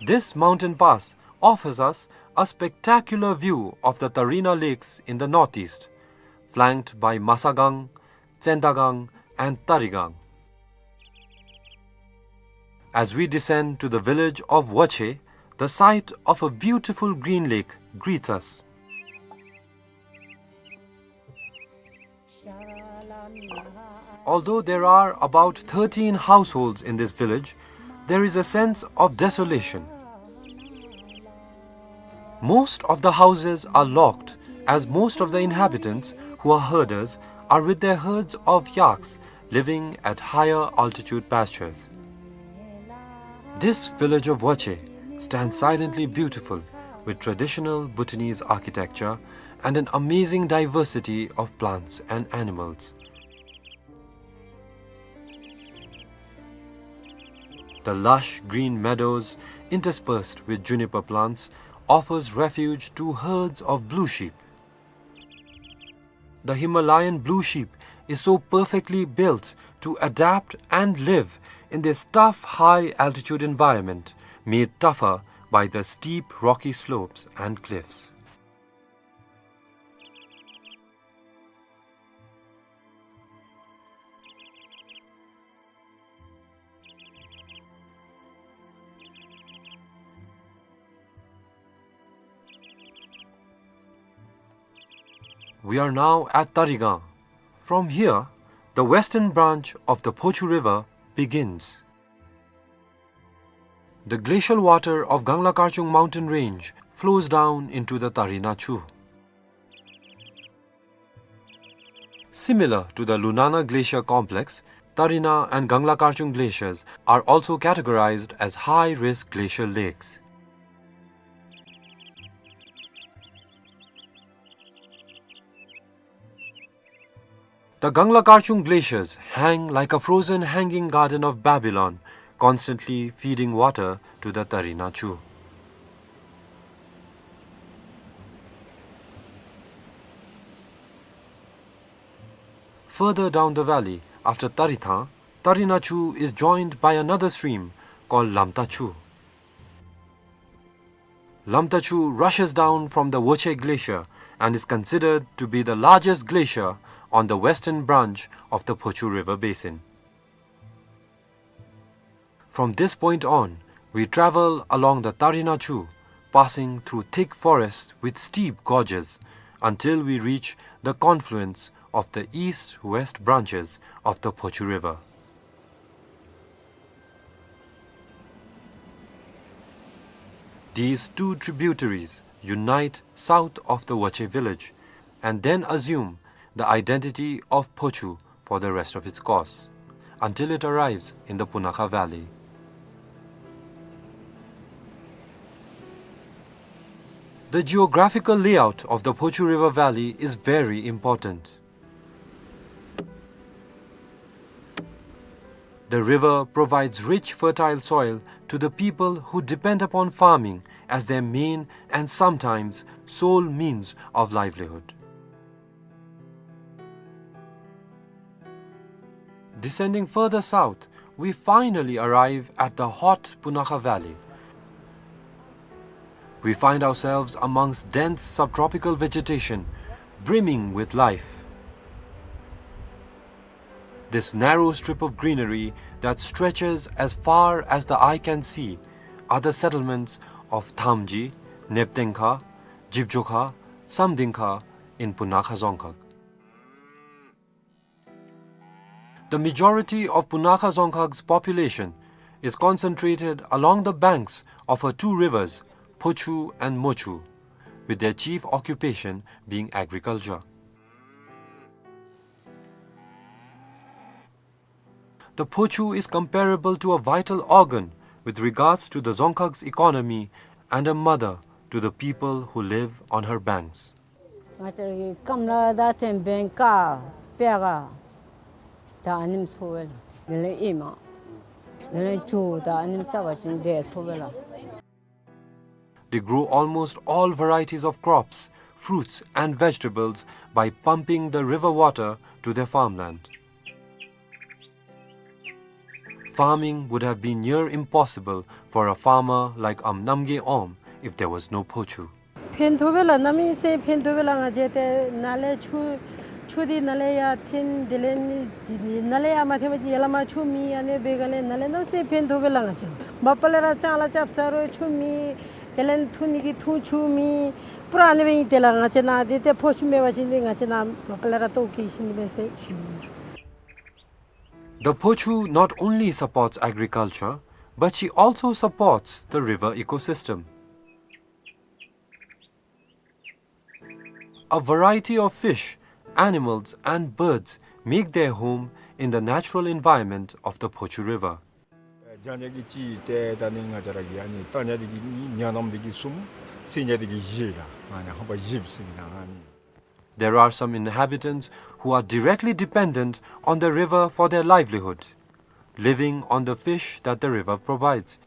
This mountain pass offers us a spectacular view of the Tarina Lakes in the northeast, flanked by Masagang, Tsendagang, and Tarigang. As we descend to the village of Wache, the sight of a beautiful green lake greets us. Although there are about thirteen households in this village, there is a sense of desolation. Most of the houses are locked, as most of the inhabitants, who are herders, are with their herds of yaks living at higher altitude pastures. This village of Wache stands silently beautiful, with traditional Bhutanese architecture and an amazing diversity of plants and animals. The lush green meadows, interspersed with juniper plants, offers refuge to herds of blue sheep. The Himalayan blue sheep is so perfectly built to adapt and live in this tough high-altitude environment, made tougher by the steep rocky slopes and cliffs. We are now at Tarigang. From here, the western branch of the Phochu River begins. The glacial water of Gangla Karchung mountain range flows down into the Tarina Chu. Similar to the Lunana Glacier complex, Tarina and Gangla Karchung glaciers are also categorized as high-risk glacial lakes. The Gangla Karchung glaciers hang like a frozen hanging garden of Babylon, constantly feeding water to the Tarina Chu. Further down the valley, after Tarithang, Tarina Chu is joined by another stream called Lamta Chu. Lamta Chu rushes down from the Woche Glacier and is considered to be the largest glacier on the western branch of the Phochu River basin. From this point on, we travel along the Tarina Chu, passing through thick forests with steep gorges, until we reach the confluence of the east-west branches of the Phochu River. These two tributaries unite south of the Wache village and then assume the identity of Phochu for the rest of its course, until it arrives in the Punakha Valley. The geographical layout of the Phochu River Valley is very important. The river provides rich, fertile soil to the people who depend upon farming as their main and sometimes sole means of livelihood. Descending further south, we finally arrive at the hot Punakha Valley. We find ourselves amongst dense subtropical vegetation, brimming with life. This narrow strip of greenery that stretches as far as the eye can see are the settlements of Thamji, Neptengkha, Jibjokha, Samdingkha in Punakha Dzongkhag. The majority of Punakha Dzongkhag's population is concentrated along the banks of her two rivers, Phochu and Mochu, with their chief occupation being agriculture. The Phochu is comparable to a vital organ with regards to the Dzongkhag's economy and a mother to the people who live on her banks. ང་བཅས་ར་གི་སྐམ་ལ་ད་ཐེམ་བེང་ཀ་པེ་ག་ད་ཨ་ནེམ་ཚོ་བེ་ལ། དེ་ལས་ཨེ་མ་དེ་ལས་ཅུ་ད་ཨ་ནེམ་ད་བ་ཅིན་དེ་ཚོ་བེ་ལ། They grow almost all varieties of crops, fruits and vegetables by pumping the river water to their farmland. Farming would have been near impossible for a farmer like Am Namgay Om if there was no Phochu. ཕན་ཐོགས་པེ་ལ་གནམ་མེད་ས་མེད་ཕན་ཐོགས་པེ་ལ། ང་བཅས་ཏེ་ནཱ་ལས་ཆུ་ཆུ་འདི་ནཱ་ལས་ཡར་འཐེན། དེ་ལས་ནི་ནཱ་ལས་ཡར་མ་འཐེན་པ་ཅིན་ཡར་ལས་མར་ཆུ་མེད། ཨ་ནི་འབད་ག་ལས་ནཱ་ལས་གནམ་མེད་ས་མེད་ཕན་ཐོགས་པེ་ལ། ང་བཅས་མ་པ་ལས་ར་ལྕང་ལ་རྐྱབ་ས་རུང་ཆུ་མེད། དེ་ལས་འཐུང་ནི་གི་འཐུང་ཆུ་མེད། པུ་ར་ཨ་ནི་སྦེ་ཨིན། དེ་ལས་ང་བཅས་ནཱ་འདི་ཏེ་ཕོ་ཆུ་མེད་པ་ཅིན་འདི་ང་བཅས་ནཱ་མ་པ་ལས་ར་ལྟོཝ་བཀྱེས་ཤི་ནི་མས་ཟེར་ཞུ་ནི་ཨིན། The Phochu not only supports agriculture, but she also supports the river ecosystem. A variety of fish, animals and birds make their home in the natural environment of the Phochu River. རྒྱང་རྒྱང་གི་ཅིག་ཏེ་ད་ནི་ང་བཅས་ར་གི་ཨ་ནི་ཏ་ཉ་འདི་གི་ཉ་ནམ་འདི་གི་གསུམ། སེང་ཉ་འདི་གི་བཞི་ལགས། ཨ་ནི་ཧམ་པ་བཞི་ཟེར་ན་ཨ་ནི། There are some inhabitants who are directly dependent on the river for their livelihood, living on the fish that the river provides.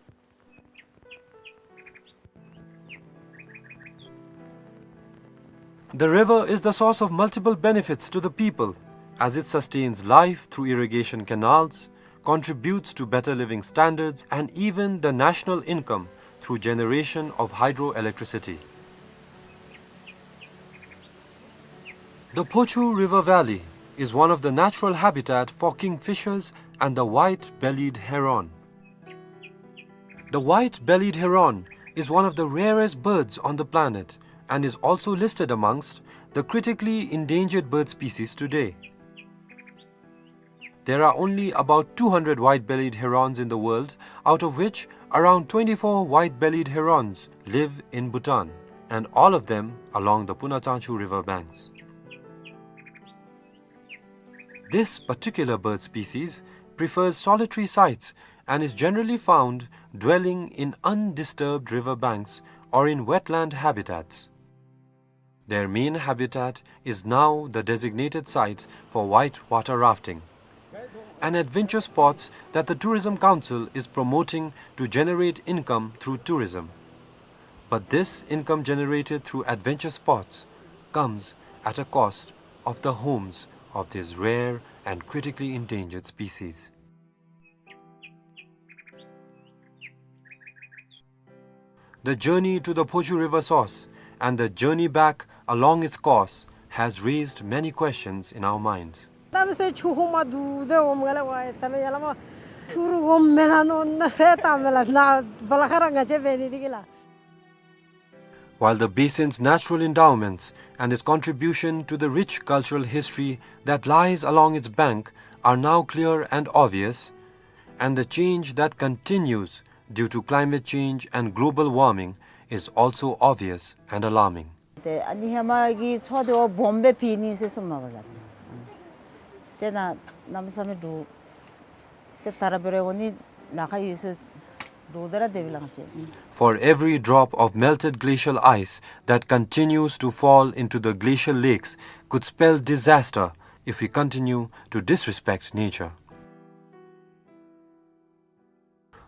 The river is the source of multiple benefits to the people, as it sustains life through irrigation canals, contributes to better living standards, and even the national income through generation of hydroelectricity. The Phochu River Valley is one of the natural habitat for kingfishers and the white-bellied heron. The white-bellied heron is one of the rarest birds on the planet and is also listed amongst the critically endangered bird species today. There are only about two hundred white-bellied herons in the world, out of which around twenty-four white-bellied herons live in Bhutan, and all of them along the Punatsangchu river banks. This particular bird species prefers solitary sites and is generally found dwelling in undisturbed river banks or in wetland habitats. Their main habitat is now the designated site for white water rafting, an adventure sports that the Tourism Council is promoting to generate income through tourism. But this income generated through adventure sports comes at a cost of the homes of these rare and critically endangered species. The journey to the Phochu River source and the journey back along its course has raised many questions in our minds. ད་མི་སེར་ཆུ་ཧོ་མ་དུ་དེ་འོ་མ་ག་ལ་ཝའི་ད་མི་ཡ་ལ་མ་ཆུ་རུ་འོ་མེ་ན་ནོ་ན་ཧེ་ད་མེ་ལ་ན་བ་ལ་ཁ་ར་ང་ཅེ་བེ་ནི་དི་གི་ལ། While the basin's natural endowments and its contribution to the rich cultural history that lies along its bank are now clear and obvious, and the change that continues due to climate change and global warming is also obvious and alarming. ཏེ་ཨ་ནི་ཧེ་མ་གི་མཚོ་དེ་འོ་སྦོམ་སྦེ་ཕི་ནི་ཟེར་གསུངམ་མས་པ་ལགས། ཏེ་ན་གནམ་མེད་ས་མེད་འདུག། ཏེ་ད་ར་འབད་རུང་འོ་ནི་ལཱ་ཁག་ཡོད་ཟེར་འདུག། ད་ར་དེ་སྦེ་ལགས་ཅེ། For every drop of melted glacial ice that continues to fall into the glacial lakes could spell disaster if we continue to disrespect nature.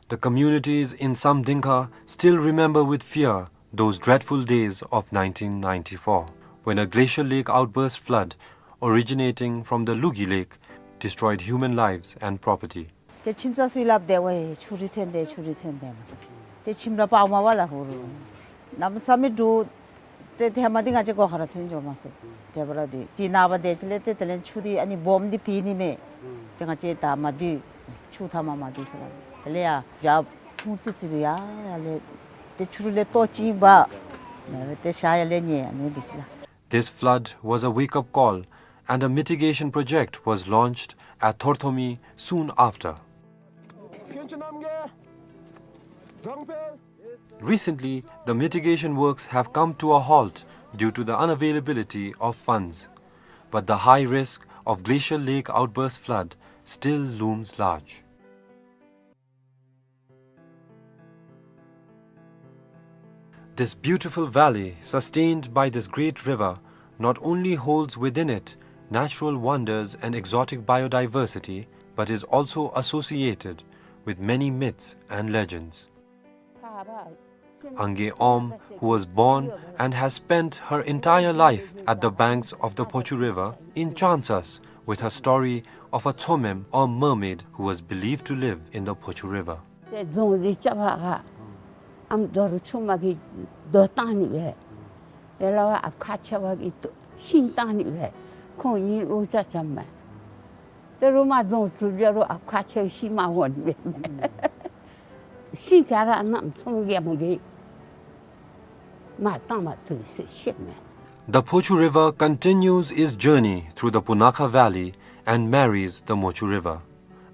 The communities in Samdingkha still remember with fear those dreadful days of nineteen ninety-four, when a glacial lake outburst flood originating from the Lugi Lake destroyed human lives and property. ཏེ་ཁྱིམ་ཚང་ཚུ་སླབ་སྟེ་ཝའེ་ཆུ་རུད་ཐོན་ཏེ་ཆུ་རུད་ཐོན་ཏེ་ཏེ་ཁྱིམ་ར་པར་མ་པ་ལ་ཧུ་རུ་གནམ་མེད་ས་མེད་འདྲོག། ཏེ་ཏེ་མ་འདི་ང་བཅས་སྒོ་ཁར་ཐོན་འགྱོ་མ་ཚུགས། ཏེ་བར་འདི་ཏེ་ནངས་པ་དེ་ཅིག་ལས་ཏེ་དེ་ལས་ཆུ་འདི་ཨ་ནི་སྦོམ་འདི་ཕྱེ་ནི་མས། ཏེ་ང་བཅས་ད་མ་སྡོད། ཆུ་མཐའ་མ་མ་སྡོད་ཟེར་ལ། དེ་ལས་ཡ་ཡར་ཕུང་ཙི་ཙི་སྦེ་ཡར་ཡར་ལས་ཏེ་ཆུ་རུད་ལས་ལྟོ་ཅིག་འབག། ཏེ་ཤར་ཡར་ལས་ཉལ་ཨ་ནི་འདི་ཅིག་ལགས། This flood was a wake-up call, and a mitigation project was launched at Thorthomi soon after. Recently, the mitigation works have come to a halt due to the unavailability of funds, but the high risk of glacial lake outburst flood still looms large. This beautiful valley, sustained by this great river, not only holds within it natural wonders and exotic biodiversity, but is also associated with many myths and legends. Angay Om, who was born and has spent her entire life at the banks of the Phochu River, enchants us with her story of a Tsomem or mermaid who was believed to live in the Phochu River. ཏེ་རྫོང་འདི་རྐྱབ་པར་ཨམ་རྡོ་རུ་ཆུང་མ་གིས་རྡོ་བཏང་ནི་སྦེ། ཡ་ལ་བ་ཨཔ་ཁ་ཆེ་བ་གིས་ཤིང་བཏང་ནི་སྦེ། ཁོང་གཉིས་ལོ་ཅ་ཅམ་མས། ཏེ་རུང་མ་རྫོང་གྲུབ་རྒྱུ་རུང་ཨཔ་ཁ་ཆེ་བའི་ཤིང་མ་འོང་ནི་སྦེ། ཤིང་ག་ར་གནམ་ཚོང་རྒྱལ་མོ་གིས་མར་བཏང་མ་བཏུབ་ཟེར་བཤད་མས། The Phochu River continues its journey through the Punakha Valley and marries the Mochu River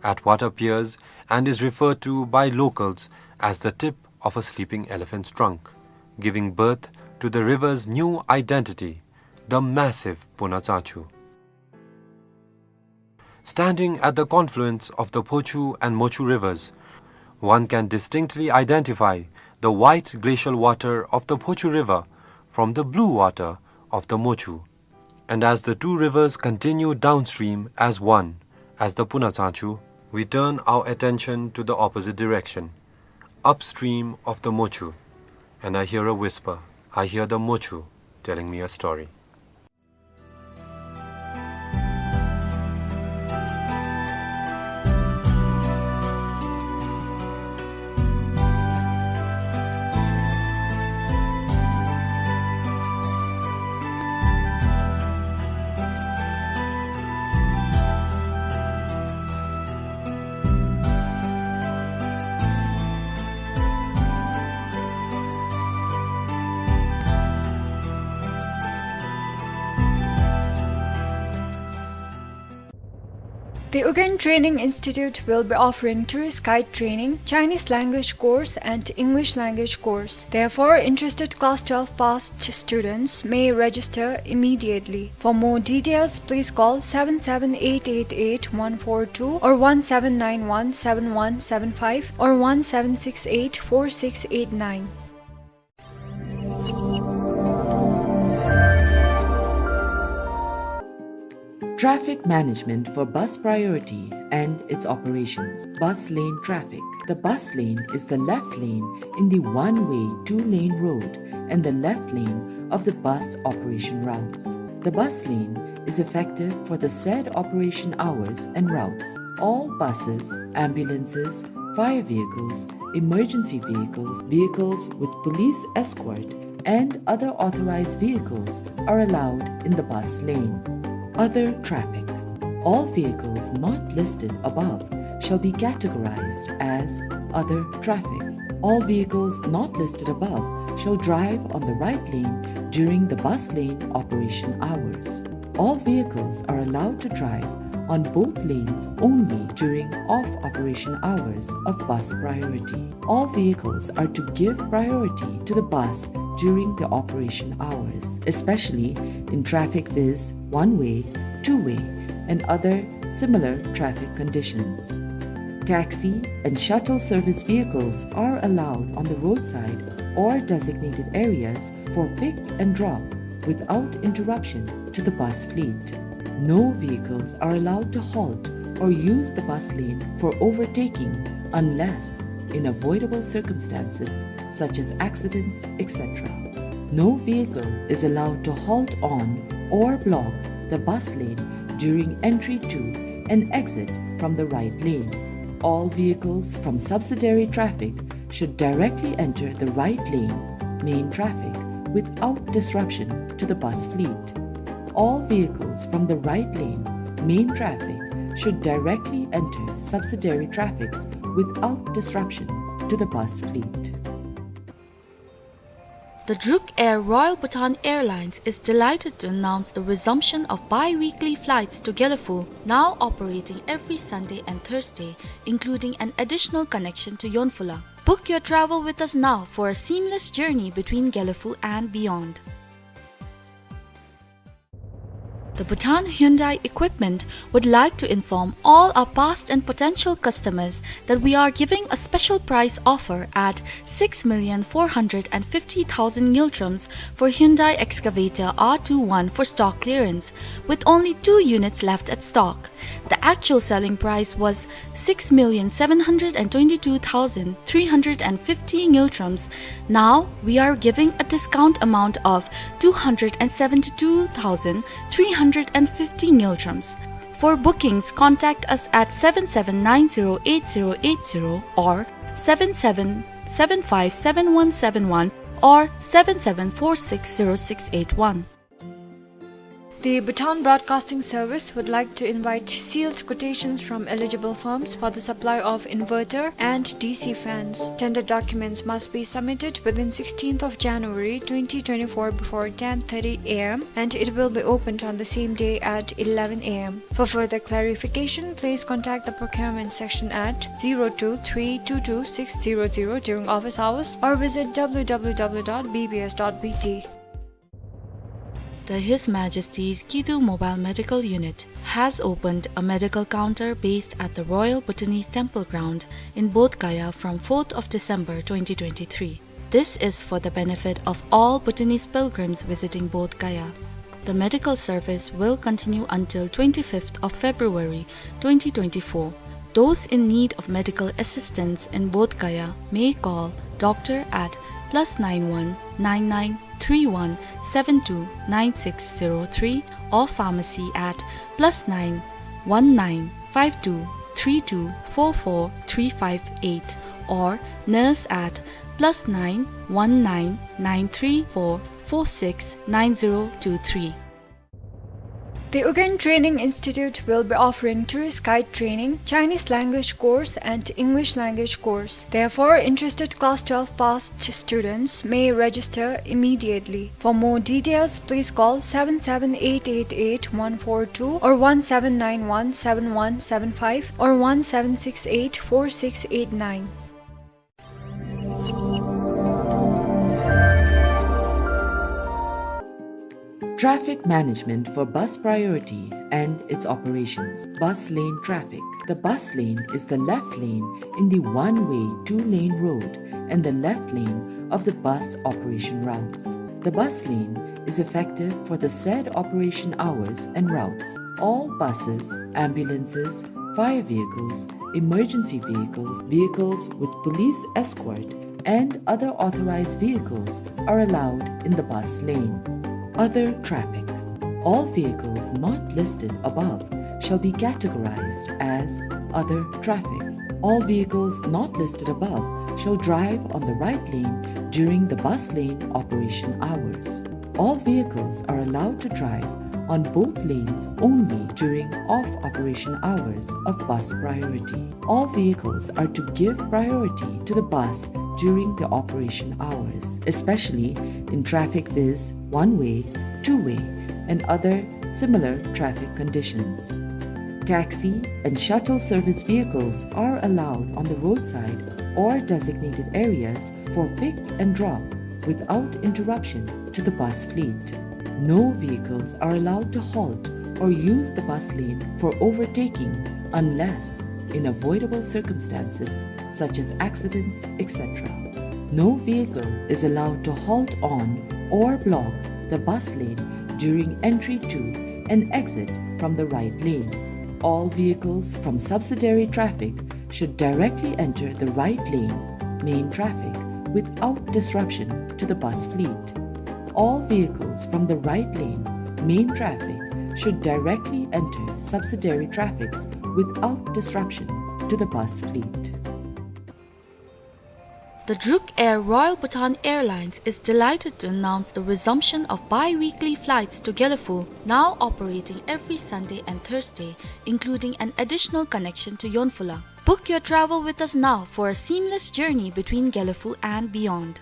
at what appears and is referred to by locals as the tip of a sleeping elephant's trunk, giving birth to the river's new identity, the massive Punatsachu. Standing at the confluence of the Phochu and Mochu rivers, one can distinctly identify the white glacial water of the Phochu River from the blue water of the Mochu. And as the two rivers continue downstream as one, as the Punatsachu, we turn our attention to the opposite direction, upstream of the Mochu. And I hear a whisper. I hear the Mochu telling me a story. The Ugyen Training Institute will be offering tourist guide training, Chinese language course, and English language course. Therefore, interested class twelve passed students may register immediately. For more details, please call seven seven eight eight eight one four two or one seven nine one seven one seven five or one seven six eight four six eight nine. Traffic management for bus priority and its operations. Bus lane traffic. The bus lane is the left lane in the one-way two-lane road and the left lane of the bus operation routes. The bus lane is effective for the said operation hours and routes. All buses, ambulances, fire vehicles, emergency vehicles, vehicles with police escort, and other authorized vehicles are allowed in the bus lane. Other traffic. All vehicles not listed above shall be categorized as other traffic. All vehicles not listed above shall drive on the right lane during the bus lane operation hours. All vehicles are allowed to drive on both lanes only during off-operation hours of bus priority. All vehicles are to give priority to the bus during the operation hours, especially in traffic viz one-way, two-way, and other similar traffic conditions. Taxi and shuttle service vehicles are allowed on the roadside or designated areas for pick and drop without interruption to the bus fleet. No vehicles are allowed to halt or use the bus lane for overtaking unless in avoidable circumstances such as accidents, et cetera. No vehicle is allowed to halt on or block the bus lane during entry to and exit from the right lane. All vehicles from subsidiary traffic should directly enter the right lane, main traffic, without disruption to the bus fleet. All vehicles from the right lane, main traffic, should directly enter subsidiary traffics without disruption to the bus fleet. The Druk Air Royal Bhutan Airlines is delighted to announce the resumption of bi-weekly flights to Gelephu, now operating every Sunday and Thursday, including an additional connection to Yonphula. Book your travel with us now for a seamless journey between Gelephu and beyond. The Bhutan Hyundai Equipment would like to inform all our past and potential customers that we are giving a special price offer at six million four hundred and fifty thousand ngultrums for Hyundai Excavator R two one for stock clearance, with only two units left at stock. The actual selling price was six million seven hundred and twenty-two thousand three hundred and fifty ngultrums. Now we are giving a discount amount of two hundred and seventy-two thousand three hundred and fifty ngultrums. For bookings, contact us at seven seven nine zero eight zero eight zero or seven seven seven five seven one seven one or seven seven four six zero six eight one. The Bhutan Broadcasting Service would like to invite sealed quotations from eligible firms for the supply of inverter and D C fans. Tender documents must be submitted within sixteenth of January twenty twenty-four before ten thirty A M, and it will be opened on the same day at eleven A M. For further clarification, please contact the procurement section at zero two three two two six zero zero during office hours or visit W W W dot B B S dot B T. The His Majesty's Kidu Mobile Medical Unit has opened a medical counter based at the Royal Bhutanese Temple Ground in Bodh Gaya from fourth of December twenty twenty-three. This is for the benefit of all Bhutanese pilgrims visiting Bodh Gaya. The medical service will continue until twenty-fifth of February twenty twenty-four. Those in need of medical assistance in Bodh Gaya may call doctor at plus nine one nine nine three one seven two nine six zero three or pharmacy at plus nine one nine five two three two four four three five eight or nurse at plus nine one nine nine three four four six nine zero two three. The Ugyen Training Institute will be offering tourist guide training, Chinese language course, and English language course. Therefore, interested class twelve passed students may register immediately. For more details, please call seven seven eight eight eight one four two or one seven nine one seven one seven five or one seven six eight four six eight nine. Traffic management for bus priority and its operations. Bus lane traffic. The bus lane is the left lane in the one-way two-lane road and the left lane of the bus operation routes. The bus lane is effective for the said operation hours and routes. All buses, ambulances, fire vehicles, emergency vehicles, vehicles with police escort, and other authorized vehicles are allowed in the bus lane. Other traffic. All vehicles not listed above shall be categorized as other traffic. All vehicles not listed above shall drive on the right lane during the bus lane operation hours. All vehicles are allowed to drive on both lanes only during off-operation hours of bus priority. All vehicles are to give priority to the bus during the operation hours, especially in traffic viz one-way, two-way, and other similar traffic conditions. Taxi and shuttle service vehicles are allowed on the roadside or designated areas for pick and drop without interruption to the bus fleet. No vehicles are allowed to halt or use the bus lane for overtaking unless in avoidable circumstances such as accidents, et cetera. No vehicle is allowed to halt on or block the bus lane during entry to and exit from the right lane. All vehicles from subsidiary traffic should directly enter the right lane, main traffic, without disruption to the bus fleet. All vehicles from the right lane, main traffic, should directly enter subsidiary traffics without disruption to the bus fleet. The Druk Air Royal Bhutan Airlines is delighted to announce the resumption of bi-weekly flights to Gelephu, now operating every Sunday and Thursday, including an additional connection to Yonphula. Book your travel with us now for a seamless journey between Gelephu and beyond.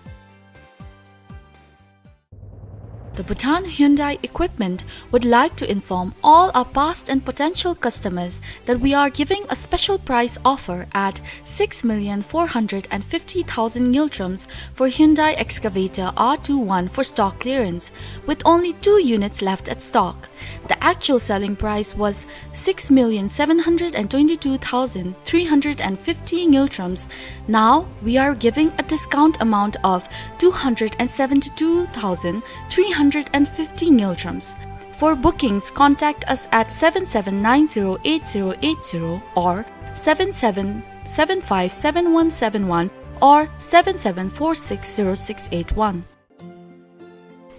The Bhutan Hyundai Equipment would like to inform all our past and potential customers that we are giving a special price offer at six million four hundred and fifty thousand ngultrums for Hyundai Excavator R two one for stock clearance, with only two units left at stock. The actual selling price was six million seven hundred and twenty-two thousand three hundred and fifty ngultrums. Now we are giving a discount amount of two hundred and seventy-two thousand three hundred and fifty ngultrums. For bookings, contact us at seven seven nine zero eight zero eight zero or seven seven seven five seven one seven one or seven seven four six zero six eight one.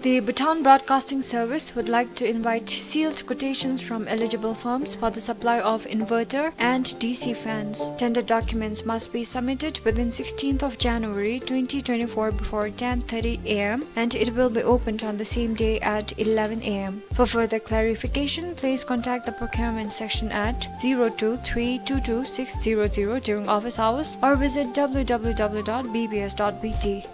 The Bhutan Broadcasting Service would like to invite sealed quotations from eligible firms for the supply of inverter and D C fans. Tender documents must be submitted within sixteenth of January twenty twenty-four before ten thirty A M, and it will be opened on the same day at eleven A M. For further clarification, please contact the procurement section at zero two three two two six zero zero during office hours or visit W W W dot B B S dot B T.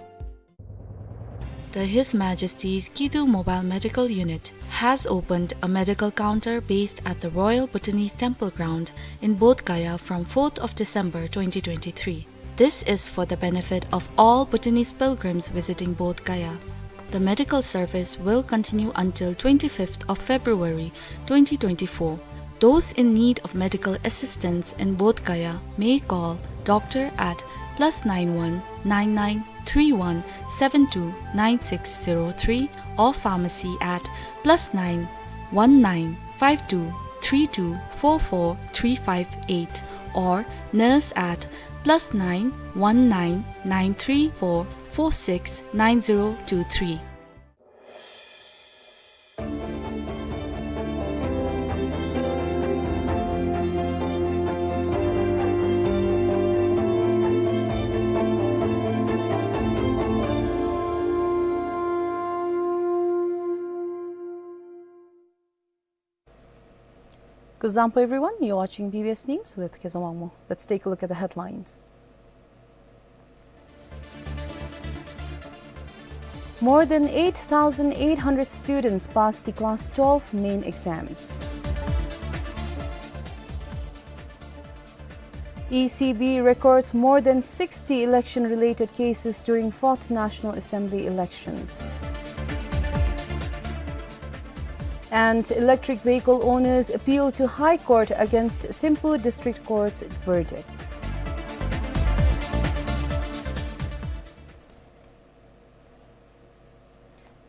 The His Majesty's Kidu Mobile Medical Unit has opened a medical counter based at the Royal Bhutanese Temple Ground in Bodh Gaya from fourth of December twenty twenty-three. This is for the benefit of all Bhutanese pilgrims visiting Bodh Gaya. The medical service will continue until twenty-fifth of February twenty twenty-four. Those in need of medical assistance in Bodh Gaya may call doctor at plus nine one nine nine three one seven two nine six zero three or pharmacy at plus nine one nine five two three two four four three five eight or nurse at plus nine one nine nine three four four six nine zero two three. Kuzuzangpo everyone, you're watching B B S News with Kezang Wangmo. Let's take a look at the headlines. More than eight thousand eight hundred students passed the class twelve main exams. E C B records more than sixty election-related cases during fourth National Assembly elections. And electric vehicle owners appeal to High Court against Thimphu District Court's verdict.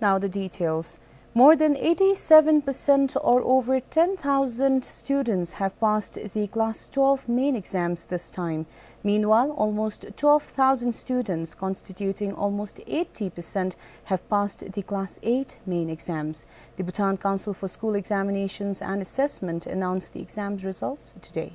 Now the details. More than eighty-seven percent or over ten thousand students have passed the class twelve main exams this time. Meanwhile, almost twelve thousand students, constituting almost eighty percent, have passed the class eight main exams. The Bhutan Council for School Examinations and Assessment announced the exam results today.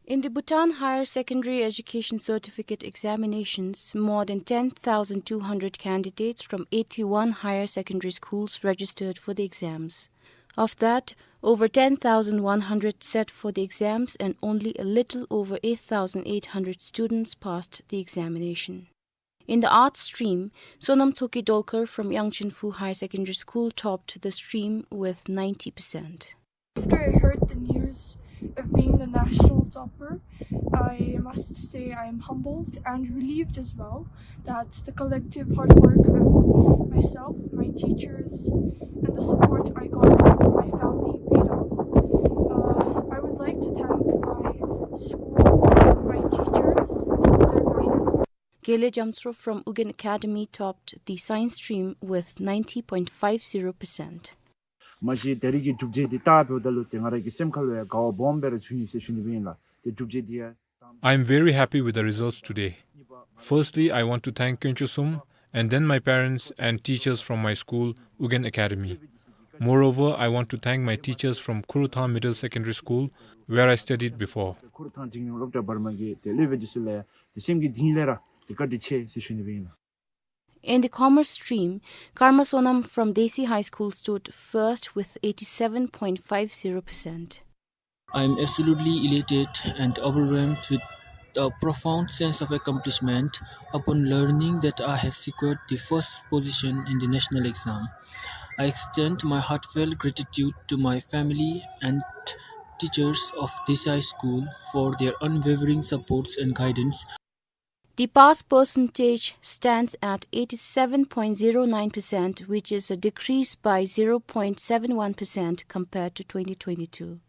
In the Bhutan Higher Secondary Education Certificate Examinations, more than ten thousand two hundred candidates from eighty-one higher secondary schools registered for the exams. Of that, over ten thousand one hundred sat for the exams and only a little over eight thousand eight hundred students passed the examination. In the arts stream, Sonam Tshogkhe Dolkar from Yangchenphu Higher Secondary School topped the stream with ninety percent. After I heard the news of being the national topper, I must say I am humbled and relieved as well that the collective hard work of myself, my teachers, and the support I got from my family paid off. Uh, I would like to thank my school, my teachers, for their guidance. Gele Jamtsro from Ugyen Academy topped the science stream with ninety point five zero percent. མ་གཞི་ད་རེས་ཀྱི་གྲུབ་འབྲས་འདི་ལྟ་བུ་ད་ལུ་ཏེ་ང་ར་གི་སེམས་ཁ་ལུ་ཡང་དགའ་བ་སྦོམ་སྦེ་ར་བྱུང་ཡི་ཟེར་ཞུ་ནི་སྦེ་ཨིན་ལགས། ཏེ་གྲུབ་རྗེས་འདི་ཡང་། I am very happy with the results today. Firstly, I want to thank Kyonchosum and then my parents and teachers from my school, Ugyen Academy. Moreover, I want to thank my teachers from Khorokthang Middle Secondary School, where I studied before. ཁོ་ར་ཐང་འཛིན་སྐྱོང་སློབ་གྲྭ་བར་མ་གི་ཏེ་སློབ་དཔོན་འདི་ཚུ་ལུ་ཡང་ཏེ་སེམས་ཀྱི་གཏིང་ལས་ར་ཏེ་བཀའ་དྲིན་ཆེ་ཟེར་ཞུ་ནི་སྦེ་ཨིན་ལགས། In the commerce stream, Karma Sonam from Desi High School stood first with eighty-seven point five zero percent. I am absolutely elated and overwhelmed with a profound sense of accomplishment upon learning that I have secured the first position in the national exam. I extend my heartfelt gratitude to my family and teachers of Desi High School for their unwavering supports and guidance. The pass percentage stands at eighty-seven point zero nine percent, which is a decrease by zero point seven one percent compared to twenty twenty-two.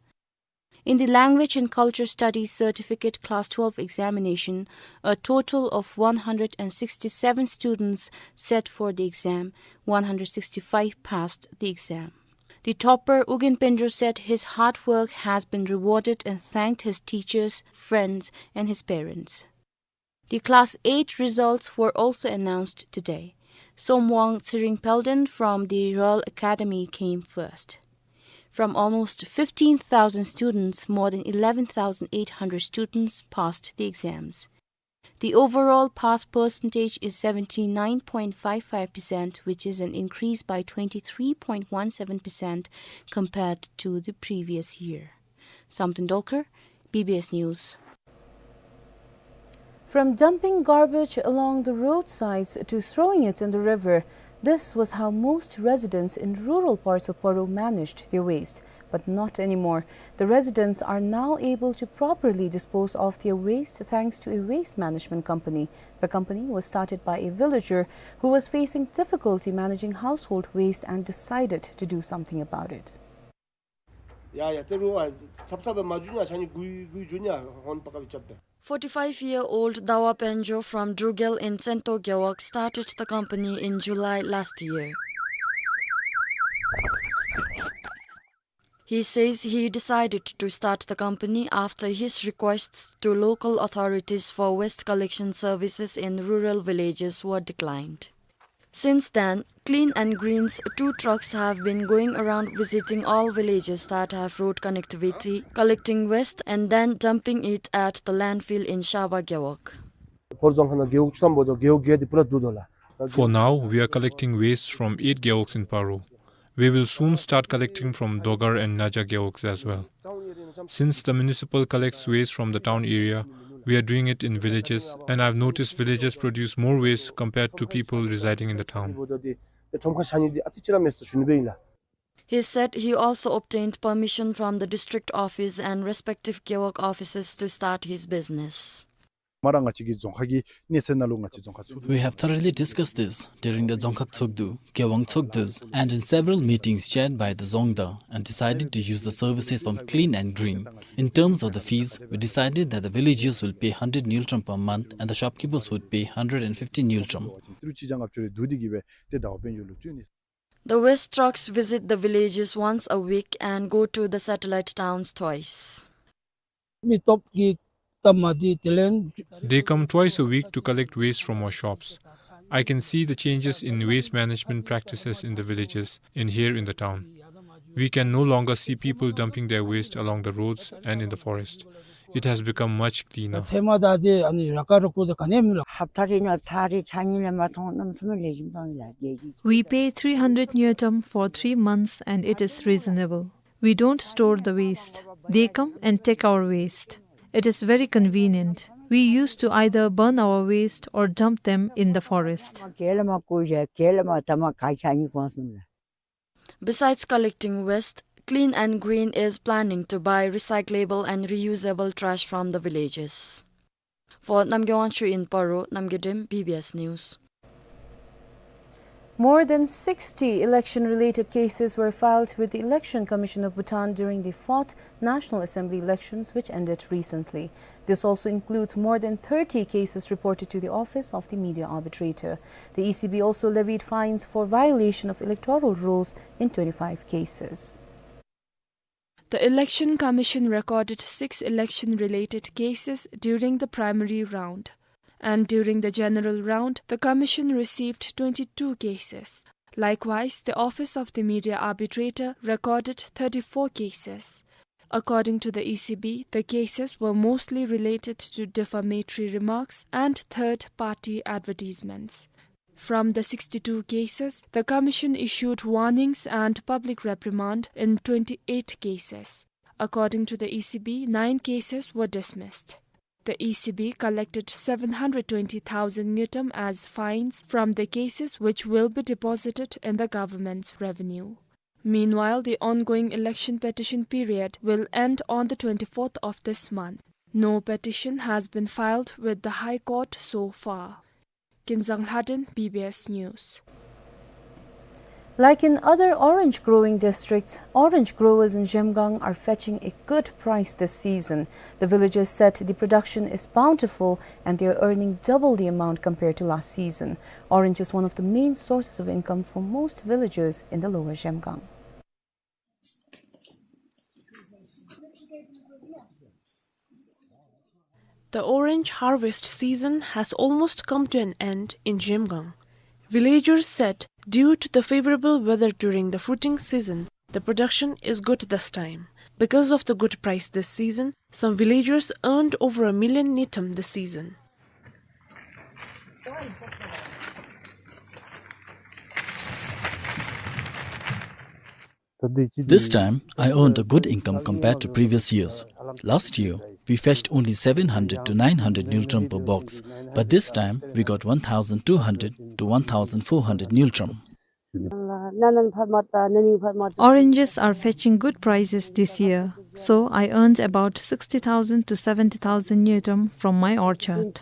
In the Language and Culture Studies Certificate Class twelve examination, a total of one hundred sixty-seven students sat for the exam, one hundred sixty-five passed the exam. The topper, Ugyen Pendro, said his hard work has been rewarded and thanked his teachers, friends, and his parents. The Class eight results were also announced today. Somwang Tshering Palden from the Royal Academy came first. From almost fifteen thousand students, more than eleven thousand eight hundred students passed the exams. The overall pass percentage is seventy-nine point five five percent, which is an increase by twenty-three point one seven percent compared to the previous year. Samten Dolkar, B B S News. From dumping garbage along the roadsides to throwing it in the river, this was how most residents in rural parts of Paro managed their waste. But not anymore. The residents are now able to properly dispose of their waste thanks to a waste management company. The company was started by a villager who was facing difficulty managing household waste and decided to do something about it. ཡ་ཡ་ཏེ་རུང་ཨ་ཚབ་ཚབ་སྦེ་མ་འགྱོ་ནི་ཨ་ཆ་ནི་གུ་གུ་འགྱོ་ནི་ཨ་ཧོན་པ་ཀ་བི་ཅབ་ཏེ། Forty-five-year-old Dawa Penjo from Drugel in Tsento Gewog started the company in July last year. He says he decided to start the company after his requests to local authorities for waste collection services in rural villages were declined. Since then, Clean and Green's two trucks have been going around visiting all villages that have road connectivity, collecting waste and then dumping it at the landfill in Shaba Gewog. ཕོར་རྫོང་ཁག་ནང་རྒེད་འོག་བཅུ་ཐམ་པོ་འདུག། རྒེད་འོག་བརྒྱད་དེ་པུ་ར་འདུག་དོ་ལགས། For now, we are collecting waste from eight gewogs in Paro. We will soon start collecting from Dogar and Naja gewogs as well. Since the municipal collects waste from the town area, we are doing it in villages, and I've noticed villages produce more waste compared to people residing in the town. He said he also obtained permission from the district office and respective Gewog offices to start his business. ང་ར་ང་བཅས་ཀྱི་རྫོང་ཁག་གི་གནས་ཚད་ནང་ལུ་ང་བཅས་རྫོང་ཁག་ཚུད། We have thoroughly discussed this during the Dzongkhag Tshogdu, Gewog Tshogdus, and in several meetings chaired by the Dzongda, and decided to use the services from Clean and Green. In terms of the fees, we decided that the villagers will pay hundred ngultrum per month and the shopkeepers would pay hundred and fifty ngultrum. ཏི་རུ་ཅིག་ཅང་ཨབ་ཅོ་རེ་བསྡུ་སྟེ་གི་སྦེ་ཏེ་ཟླཝ་དཔལ་འབྱོར་ལུ་བཅོལ་ནི། The waste trucks visit the villages once a week and go to the satellite towns twice. མི་སྟོབས་ཀྱིས་སྟབས་མ་བདེ་དེ་ལས། They come twice a week to collect waste from our shops. I can see the changes in waste management practices in the villages and here in the town. We can no longer see people dumping their waste along the roads and in the forest. It has become much cleaner. ཚེ་མ་ད་དེ་ཨ་ནི་ར་ཀ་ར་ཀུ་དེ་ག་ནི་མི་ལ། ཧབ་ཏ་རེ་ནང་ཚར་རེ་ཆ་གཉིས་ལས་མ་ཐོན་གནམ་མེད་ས་མེད་ལེགས་ཤོམ་བཏང་ཡི་ལགས། རྒྱལ་སྤྱི། We pay three hundred ngultrum for three months and it is reasonable. We don't store the waste. They come and take our waste. It is very convenient. We used to either burn our waste or dump them in the forest. གལ་མ་བཀོད་བཞག་གལ་མ་ཐ་མ་ག་ཆ་གཉིས་གོང་སོང་ལགས། Besides collecting waste, Clean and Green is planning to buy recyclable and reusable trash from the villages. For Namgay Wangchuk in Paro, Namgay Dem, B B S News. More than sixty election-related cases were filed with the Election Commission of Bhutan during the fourth National Assembly elections, which ended recently. This also includes more than thirty cases reported to the Office of the Media Arbitrator. The E C B also levied fines for violation of electoral rules in twenty-five cases. The Election Commission recorded six election-related cases during the primary round. And during the general round, the commission received twenty-two cases. Likewise, the Office of the Media Arbitrator recorded thirty-four cases. According to the E C B, the cases were mostly related to defamatory remarks and third-party advertisements. From the sixty-two cases, the commission issued warnings and public reprimand in twenty-eight cases. According to the E C B, nine cases were dismissed. The E C B collected seven hundred twenty thousand ngultrum as fines from the cases, which will be deposited in the government's revenue. Meanwhile, the ongoing election petition period will end on the twenty-fourth of this month. No petition has been filed with the High Court so far. Kinzang Lhaden, B B S News. Like in other orange growing districts, orange growers in Zhemgang are fetching a good price this season. The villagers said the production is bountiful and they are earning double the amount compared to last season. Orange is one of the main sources of income for most villagers in the lower Zhemgang. The orange harvest season has almost come to an end in Zhemgang. Villagers said due to the favorable weather during the fruiting season, the production is good this time. Because of the good price this season, some villagers earned over a million ngultrum this season. This time, I earned a good income compared to previous years. Last year, we fetched only seven hundred to nine hundred ngultrum per box, but this time we got one thousand two hundred to one thousand four hundred ngultrum. Oranges are fetching good prices this year, so I earned about sixty thousand to seventy thousand ngultrum from my orchard.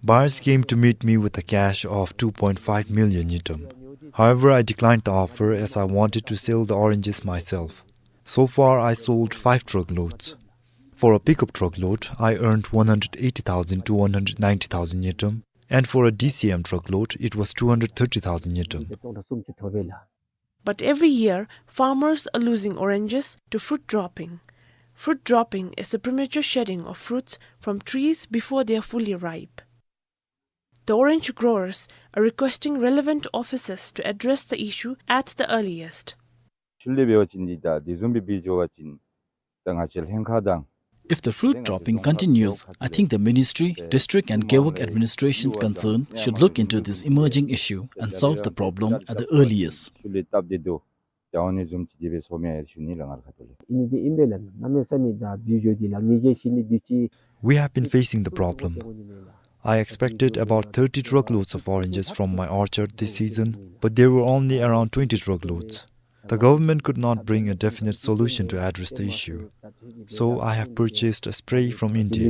Buyers came to meet me with a cash of two point five million ngultrum. However, I declined the offer as I wanted to sell the oranges myself. So far, I sold five truckloads. For a pickup truckload, I earned one hundred eighty thousand to one hundred ninety thousand ngultrum, and for a D C M truckload, it was two hundred thirty thousand ngultrum. But every year, farmers are losing oranges to fruit dropping. Fruit dropping is the premature shedding of fruits from trees before they are fully ripe. The orange growers are requesting relevant officers to address the issue at the earliest. If the fruit dropping continues, I think the ministry, district and Gewog administration concerned should look into this emerging issue and solve the problem at the earliest. We have been facing the problem. I expected about thirty truckloads of oranges from my orchard this season, but there were only around twenty truckloads. The government could not bring a definite solution to address the issue. So I have purchased a spray from India.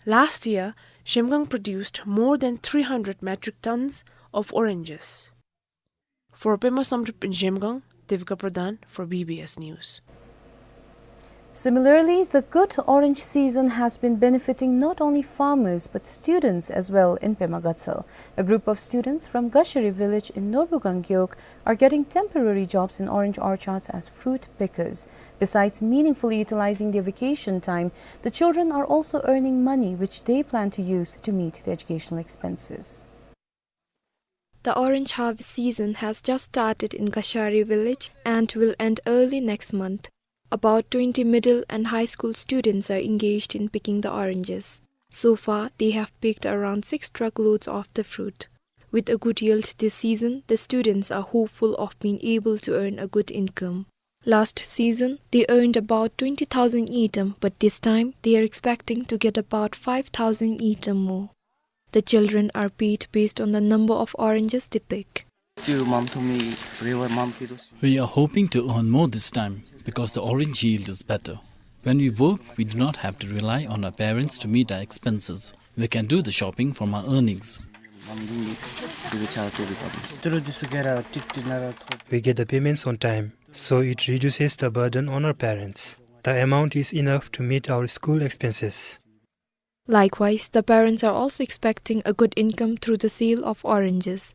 Last year, Zhemgang produced more than three hundred metric tons of oranges. For Pema Samdrup in Zhemgang, Devika Pradhan for B B S News. Similarly, the good orange season has been benefiting not only farmers but students as well in Pema Gatshel. A group of students from Gashari village in Norbugang Gewog are getting temporary jobs in orange orchards as fruit pickers. Besides meaningfully utilizing their vacation time, the children are also earning money which they plan to use to meet their educational expenses. The orange harvest season has just started in Gashari village and will end early next month. About twenty middle and high school students are engaged in picking the oranges. So far, they have picked around six truckloads of the fruit. With a good yield this season, the students are hopeful of being able to earn a good income. Last season, they earned about twenty thousand ngultrum, but this time, they are expecting to get about five thousand ngultrum more. The children are paid based on the number of oranges they pick. We are hoping to earn more this time because the orange yield is better. When we work, we do not have to rely on our parents to meet our expenses. We can do the shopping from our earnings. We get the payments on time, so it reduces the burden on our parents. The amount is enough to meet our school expenses. Likewise, the parents are also expecting a good income through the sale of oranges.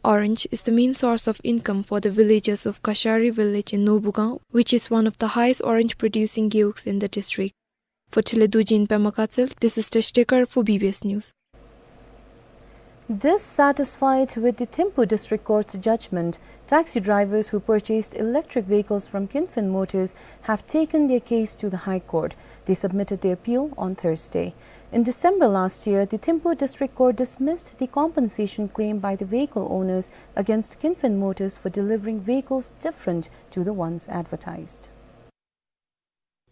Orange is the main source of income for the villagers of Kashari village in Nobugang, which is one of the highest orange producing gewuks in the district. For Thilidurjin Pema Katsel, this is Tash Tekar for B B S News. Dissatisfied with the Thimphu District Court's judgment, taxi drivers who purchased electric vehicles from Kinfen Motors have taken their case to the High Court. They submitted their appeal on Thursday. In December last year, the Thimphu District Court dismissed the compensation claim by the vehicle owners against Kinfen Motors for delivering vehicles different to the ones advertised.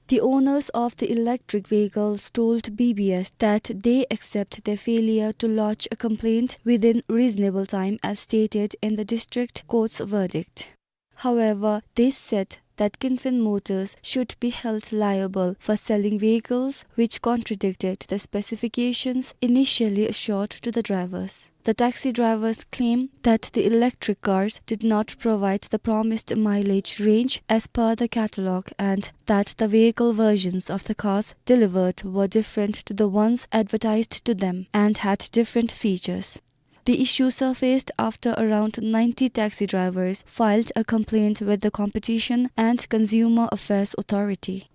The owners of the electric vehicles told B B S that they accept their failure to lodge a complaint within reasonable time as stated in the district court's verdict. However, they said that Kinfen Motors should be held liable for selling vehicles which contradicted the specifications initially assured to the drivers. The taxi drivers claim that the electric cars did not provide the promised mileage range as per the catalogue and that the vehicle versions of the cars delivered were different to the ones advertised to them and had different features. The issue surfaced after around ninety taxi drivers filed a complaint with the Competition and Consumer Affairs Authority.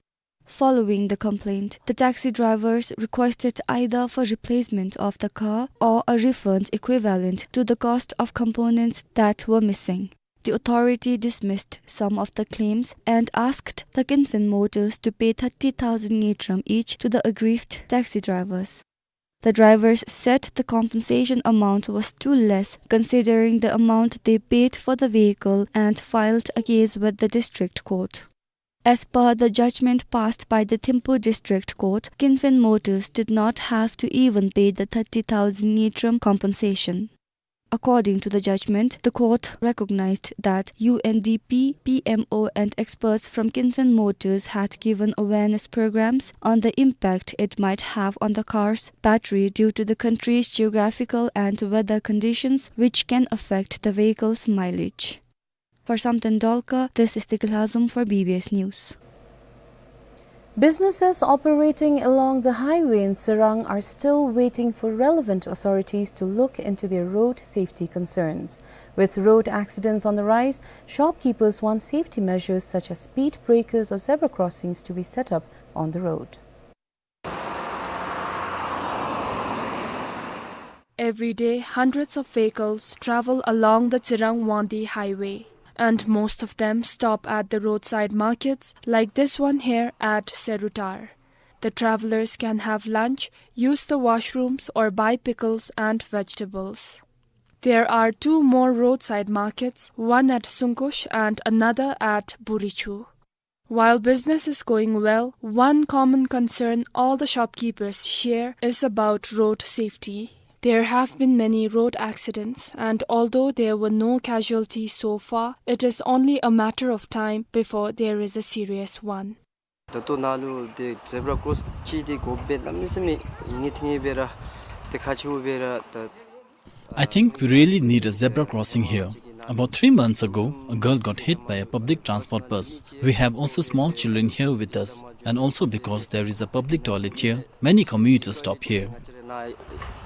Following the complaint, the taxi drivers requested either for replacement of the car or a refund equivalent to the cost of components that were missing. The authority dismissed some of the claims and asked the Kinfen Motors to pay thirty thousand ngultrum each to the aggrieved taxi drivers. The drivers said the compensation amount was too less considering the amount they paid for the vehicle and filed a case with the district court. As per the judgment passed by the Thimphu District Court, Kinfen Motors did not have to even pay the thirty thousand ngultrum compensation. According to the judgment, the court recognized that U N D P, P M O and experts from Kinfen Motors had given awareness programs on the impact it might have on the car's battery due to the country's geographical and weather conditions, which can affect the vehicle's mileage. For Samten Dolkar, this is Tikil Hazum for B B S News. Businesses operating along the highway in Tsirang are still waiting for relevant authorities to look into their road safety concerns. With road accidents on the rise, shopkeepers want safety measures such as speed breakers or zebra crossings to be set up on the road. Every day, hundreds of vehicles travel along the Tsirang-Wangdue highway, and most of them stop at the roadside markets like this one here at Serutar. The travelers can have lunch, use the washrooms, or buy pickles and vegetables. There are two more roadside markets, one at Sungkosh and another at Burichu. While business is going well, one common concern all the shopkeepers share is about road safety. There have been many road accidents, and although there were no casualties so far, it is only a matter of time before there is a serious one. ད་ལྟོ་ནཱ་ལུ་ཏེ་zebra cross ཅིག་ཏེ་དགོཔ་སྦེ་གནམ་མེད་ས་མེད་ཨིན་ནི་འཐོན་ཡི་སྦེ་ར་ཏེ་ཁག་ཆེཝ་སྦེ་ར་ད། I think we really need a zebra crossing here. About three months ago, a girl got hit by a public transport bus. We have also small children here with us, and also because there is a public toilet here, many commuters stop here. ནཱ་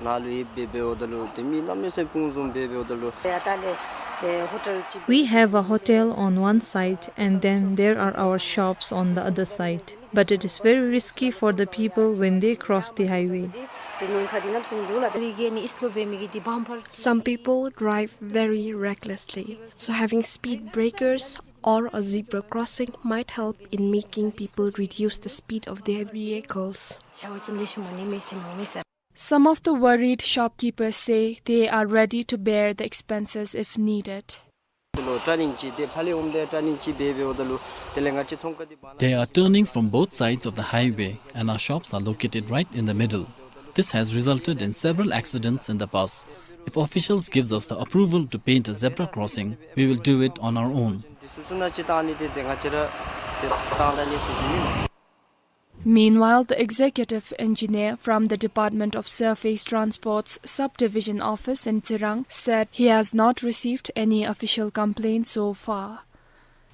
ནཱ་ལུ་ཨིན་སྦེ་འབདཝ་ད་ལུ་ཏེ་མི་གནམ་མེད་ས་མེད་སྤུངས་བཟུམ་སྦེ་འབདཝ་ད་ལུ། We have a hotel on one side and then there are our shops on the other side. But it is very risky for the people when they cross the highway. Some people drive very recklessly, so having speed breakers or a zebra crossing might help in making people reduce the speed of their vehicles. Some of the worried shopkeepers say they are ready to bear the expenses if needed. There are turnings from both sides of the highway, and our shops are located right in the middle. This has resulted in several accidents in the past. If officials gives us the approval to paint a zebra crossing, we will do it on our own. Meanwhile, the executive engineer from the Department of Surface Transport's Subdivision Office in Tsirang said he has not received any official complaint so far.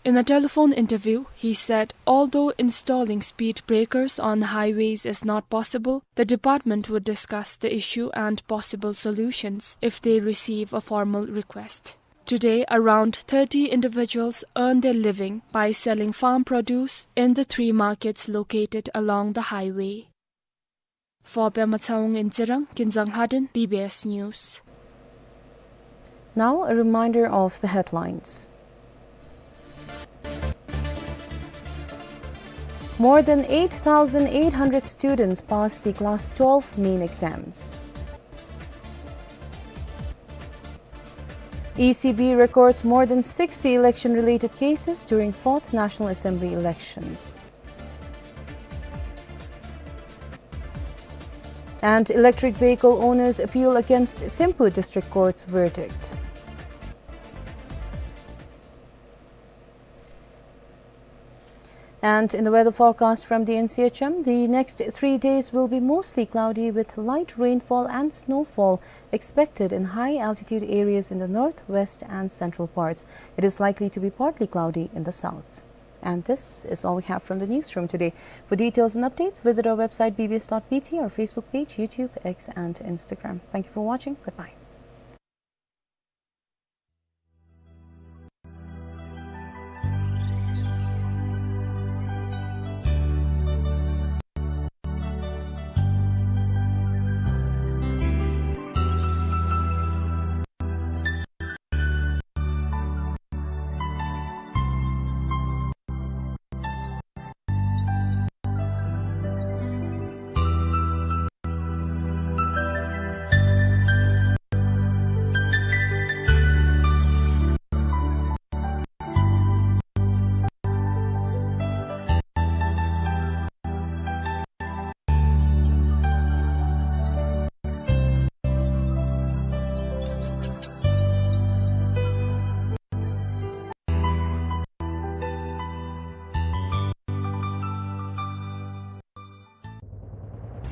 In a telephone interview, he said although installing speed breakers on highways is not possible, the department would discuss the issue and possible solutions if they receive a formal request. Today, around thirty individuals earn their living by selling farm produce in the three markets located along the highway. For Pema Tshewang in Tsirang, Kinzang Lhaden, B B S News. Now, a reminder of the headlines. More than eight thousand eight hundred students passed the class twelve main exams. E C B records more than sixty election-related cases during fourth National Assembly elections. And electric vehicle owners appeal against Thimphu District Court's verdict. And in the weather forecast from the N C H M, the next three days will be mostly cloudy with light rainfall and snowfall expected in high-altitude areas in the north, west, and central parts. It is likely to be partly cloudy in the south. And this is all we have from the newsroom today. For details and updates, visit our website B B S dot B T, our Facebook page, YouTube, X, and Instagram. Thank you for watching. Goodbye.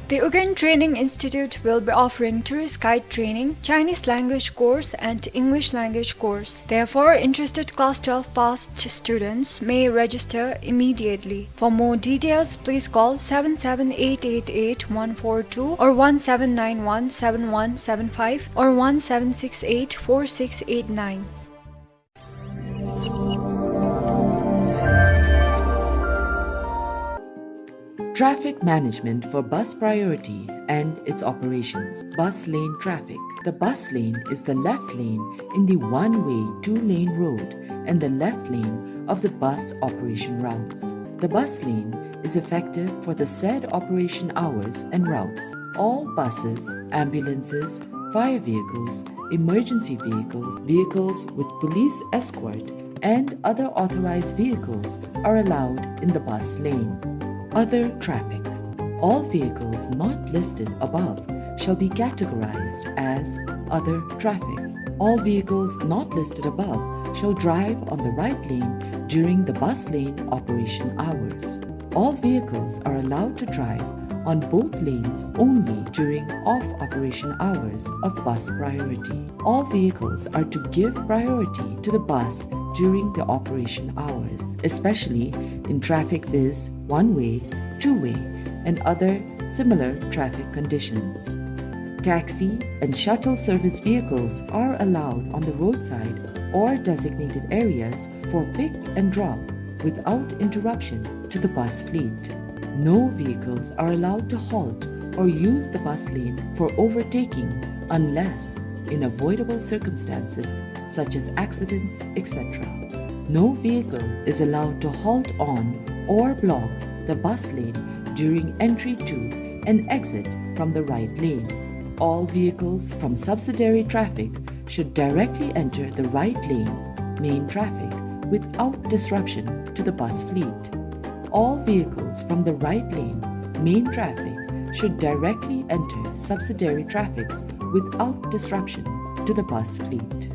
The Ugyen Training Institute will be offering tourist guide training, Chinese language course, and English language course. Therefore, interested class twelve passed students may register immediately. For more details, please call seven seven eight eight eight one four two or one seven nine one seven one seven five or one seven six eight four six eight nine. Traffic management for bus priority and its operations. Bus lane traffic. The bus lane is the left lane in the one-way two-lane road and the left lane of the bus operation routes. The bus lane is effective for the said operation hours and routes. All buses, ambulances, fire vehicles, emergency vehicles, vehicles with police escort, and other authorized vehicles are allowed in the bus lane. Other traffic. All vehicles not listed above shall be categorized as other traffic. All vehicles not listed above shall drive on the right lane during the bus lane operation hours. All vehicles are allowed to drive on both lanes only during off-operation hours of bus priority. All vehicles are to give priority to the bus during the operation hours, especially in traffic viz one-way, two-way, and other similar traffic conditions. Taxi and shuttle service vehicles are allowed on the roadside or designated areas for pick and drop without interruption to the bus fleet. No vehicles are allowed to halt or use the bus lane for overtaking unless in avoidable circumstances such as accidents, et cetera. No vehicle is allowed to halt on or block the bus lane during entry to and exit from the right lane. All vehicles from subsidiary traffic should directly enter the right lane, main traffic, without disruption to the bus fleet. All vehicles from the right lane, main traffic, should directly enter subsidiary traffics without disruption to the bus fleet.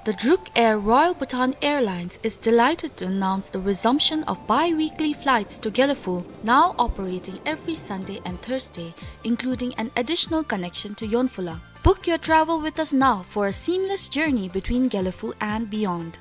The Druk Air Royal Bhutan Airlines is delighted to announce the resumption of bi-weekly flights to Gelephu, now operating every Sunday and Thursday, including an additional connection to Yonphula. Book your travel with us now for a seamless journey between Gelephu and beyond.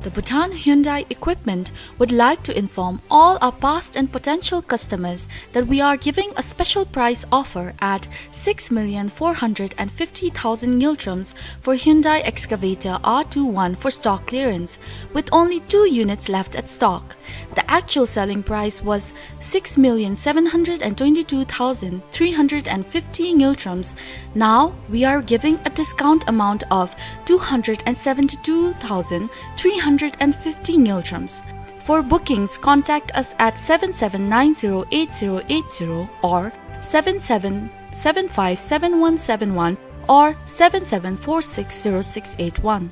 The Bhutan Hyundai Equipment would like to inform all our past and potential customers that we are giving a special price offer at six million four hundred and fifty thousand ngultrums for Hyundai Excavator R two one for stock clearance, with only two units left at stock. The actual selling price was six million seven hundred and twenty-two thousand three hundred and fifty ngultrums. Now we are giving a discount amount of two hundred and seventy-two thousand three hundred and fifty ngultrums. For bookings, contact us at seven seven nine zero eight zero eight zero or seven seven seven five seven one seven one or seven seven four six zero six eight one.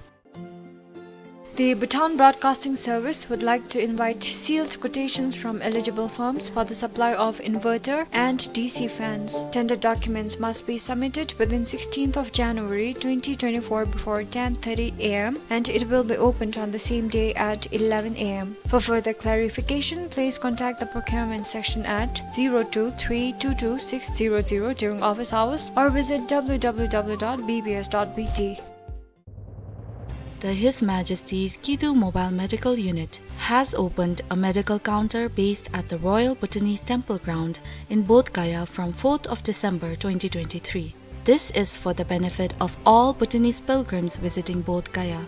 The Bhutan Broadcasting Service would like to invite sealed quotations from eligible firms for the supply of inverter and D C fans. Tender documents must be submitted within sixteenth of January twenty twenty-four before ten thirty A M, and it will be opened on the same day at eleven A M. For further clarification, please contact the procurement section at zero two three two two six zero zero during office hours or visit W W W dot B B S dot B T. The His Majesty's Kidu Mobile Medical Unit has opened a medical counter based at the Royal Bhutanese Temple Ground in Bodh Gaya from fourth of December twenty twenty-three. This is for the benefit of all Bhutanese pilgrims visiting Bodh Gaya.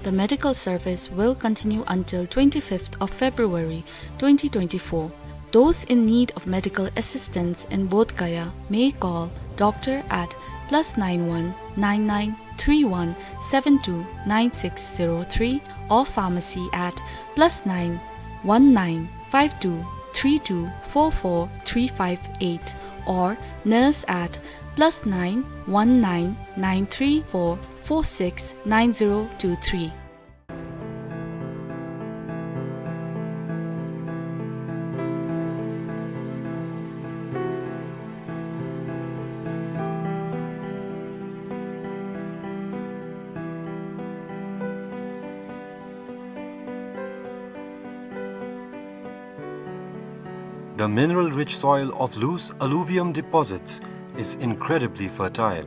The medical service will continue until twenty-fifth of February twenty twenty-four. Those in need of medical assistance in Bodh Gaya may call doctor at plus nine one nine nine three one seven two nine six zero three or pharmacy at plus nine one nine five two three two four four three five eight or nurse at plus nine one nine nine three four four six nine zero two three. The mineral-rich soil of loose alluvium deposits is incredibly fertile.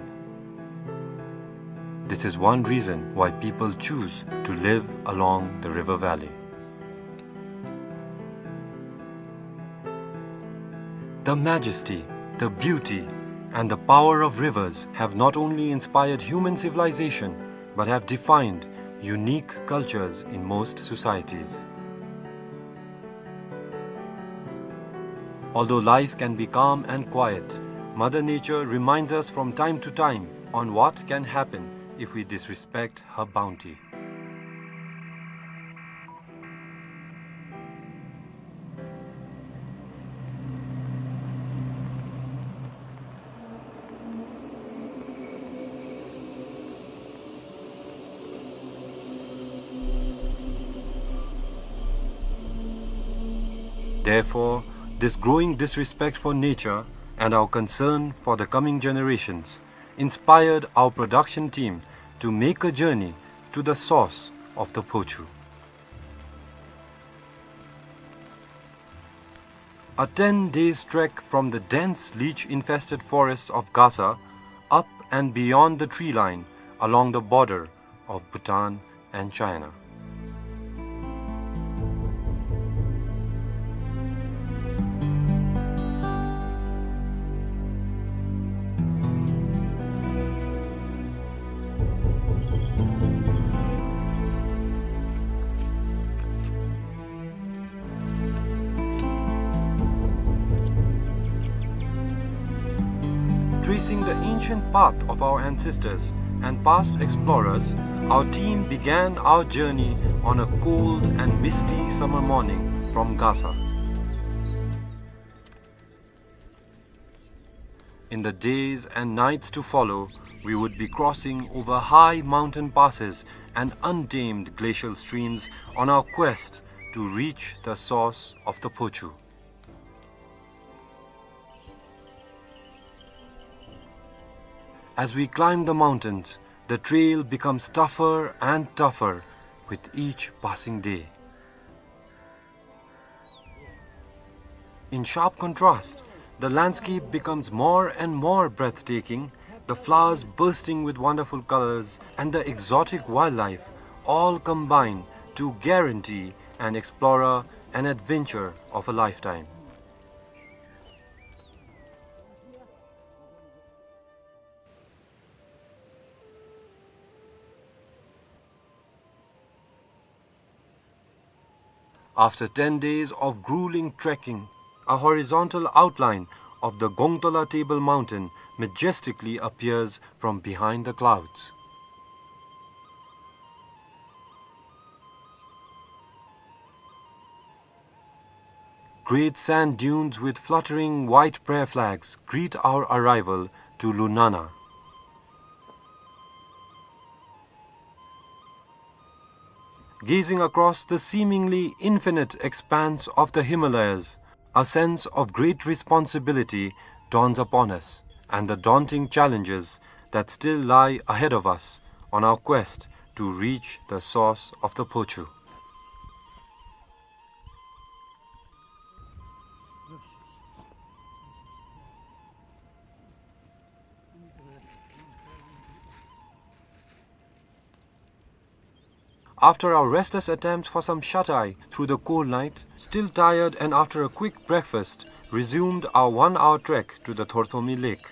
This is one reason why people choose to live along the river valley. The majesty, the beauty, and the power of rivers have not only inspired human civilization, but have defined unique cultures in most societies. Although life can be calm and quiet, Mother Nature reminds us from time to time on what can happen if we disrespect her bounty. Therefore, this growing disrespect for nature and our concern for the coming generations inspired our production team to make a journey to the source of the Phochu. A ten days trek from the dense leech-infested forests of Gasa, up and beyond the tree line along the border of Bhutan and China. Tracing the ancient path of our ancestors and past explorers, our team began our journey on a cold and misty summer morning from Gasa. In the days and nights to follow, we would be crossing over high mountain passes and untamed glacial streams on our quest to reach the source of the Phochu. As we climb the mountains, the trail becomes tougher and tougher with each passing day. In sharp contrast, the landscape becomes more and more breathtaking, the flowers bursting with wonderful colors and the exotic wildlife all combine to guarantee an explorer an adventure of a lifetime. After ten days of grueling trekking, a horizontal outline of the Gongtola Table Mountain majestically appears from behind the clouds. Great sand dunes with fluttering white prayer flags greet our arrival to Lunana. Gazing across the seemingly infinite expanse of the Himalayas, a sense of great responsibility dawns upon us, and the daunting challenges that still lie ahead of us on our quest to reach the source of the Phochu. After our restless attempt for some shut-eye through the cold night, still tired and after a quick breakfast, resumed our one-hour trek to the Thorthomi Lake.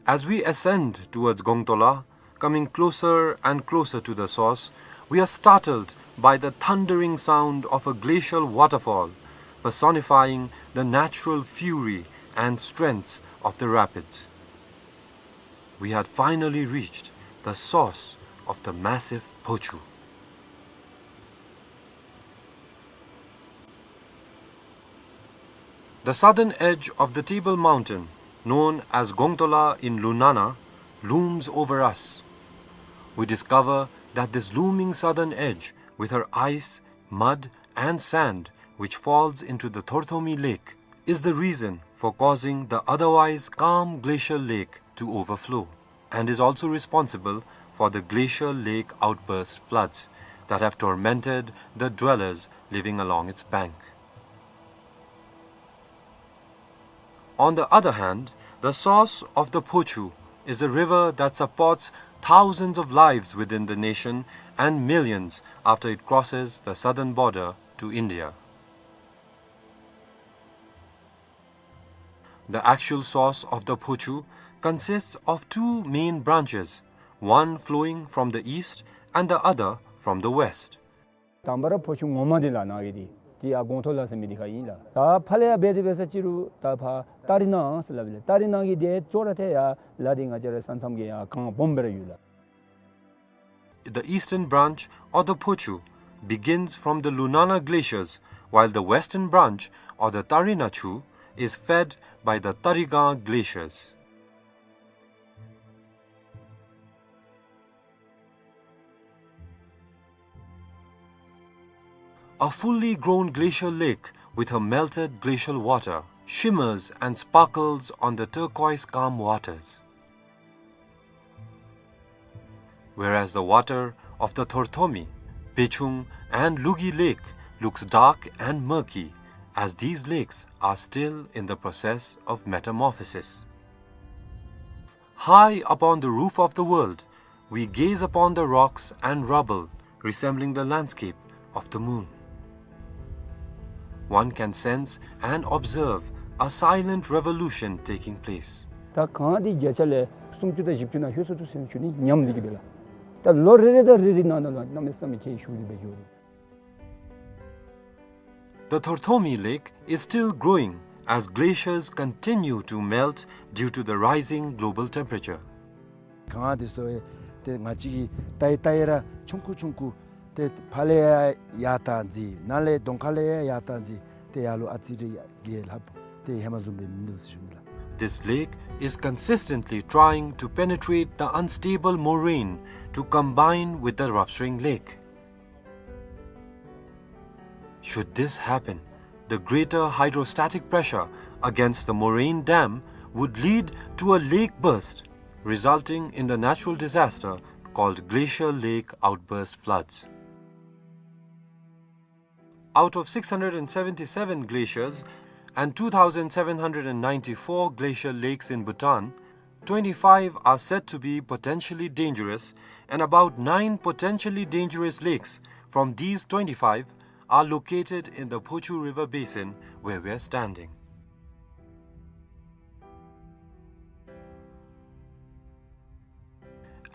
As we ascend towards Gongtola, coming closer and closer to the source, we are startled by the thundering sound of a glacial waterfall, personifying the natural fury and strength of the rapids. We had finally reached the source of the massive Phochu. The southern edge of the Table Mountain, known as Gongtola in Lunana, looms over us. We discover that this looming southern edge, with her ice, mud, and sand, which falls into the Thorthomi Lake, is the reason for causing the otherwise calm glacial lake to overflow, and is also responsible for the glacial lake outburst floods that have tormented the dwellers living along its bank. On the other hand, the source of the Phochu is a river that supports thousands of lives within the nation and millions after it crosses the southern border to India. The actual source of the Phochu consists of two main branches, one flowing from the east and the other from the west. དང་པ་ར་ཕོ་ཆུ་ངོ་མ་འདི་ལ་ནང་གི་འདི་འདི་ཡ་གོང་ཐོ་ལ་ཟེར་མི་འདི་ཁ་ཨིན་ལགས། ད་ཕར་ལས་ཡར་འབད་དེ་འབད་ས་ཅི་རུང་ད་ཕར་ཏ་རི་ནང་ཟེར་སླབ་ལགས། ཏ་རི་ནང་གི་འདི་ཅོག་ར་འཐདཔ་ཡ་ལ་འདི་ང་བཅས་ར་ས་མཚམས་ཀྱི་ཡ་གངས་སྦོམ་སྦེ་ར་ཡོད་ལགས། The eastern branch, or the Phochu, begins from the Lunana glaciers, while the western branch, or the Tarina Chu, is fed by the Tariga glaciers. A fully grown glacial lake with her melted glacial water shimmers and sparkles on the turquoise calm waters. Whereas the water of the Thorthomi, Pechung, and Lugi Lake looks dark and murky, as these lakes are still in the process of metamorphosis. High upon the roof of the world, we gaze upon the rocks and rubble resembling the landscape of the moon. One can sense and observe a silent revolution taking place. ད་གངས་འདི་བརྒྱ་ཆ་ལས་སུམ་ཅུ་དང་བཞི་བཅུ་ནང་ལྷོད་སོང་འདུག་ཟེར་ཞུ་ནི་ཉམས་འདི་གིས་འབད་ལགས། ད་ལོ་རེ་རེ་དང་རེ་རེ་ནང་ན་ལུ་གནམ་མེད་ས་མེད་ཁྱད་ཞུགས་ཏེ་འབད་འགྱོ་རུང་། The Thorthomi Lake is still growing as glaciers continue to melt due to the rising global temperature. གངས་འདི་ཚུ་ཏེ་ང་བཅས་ཀྱིས་ལྟ་ཡི་ལྟ་ཡི་ར་ཆུང་ཀུ་ཆུང་ཀུ་ཏེ་ཕར་ལས་ཡར་ཡར་བཏང་ཅི་ནཱ་ལས་གདོང་ཁ་ལས་ཡར་ཡར་བཏང་ཅི་ཏེ་ཡར་ལུ་ཨ་ཙི་རེ་ཡར་རྒྱས་ལྷགཔ་ཏེ་ཧེ་མ་བཟུམ་སྦེ་མིན་འདུག་ཟེར་ཞུ་ནི་ལགས། This lake is consistently trying to penetrate the unstable moraine to combine with the Rapsring Lake. Should this happen, the greater hydrostatic pressure against the moraine dam would lead to a lake burst, resulting in the natural disaster called glacial lake outburst floods. Out of six hundred and seventy-seven glaciers and two thousand seven hundred and ninety-four glacial lakes in Bhutan, twenty-five are said to be potentially dangerous, and about nine potentially dangerous lakes from these twenty-five are located in the Phochu River basin where we are standing.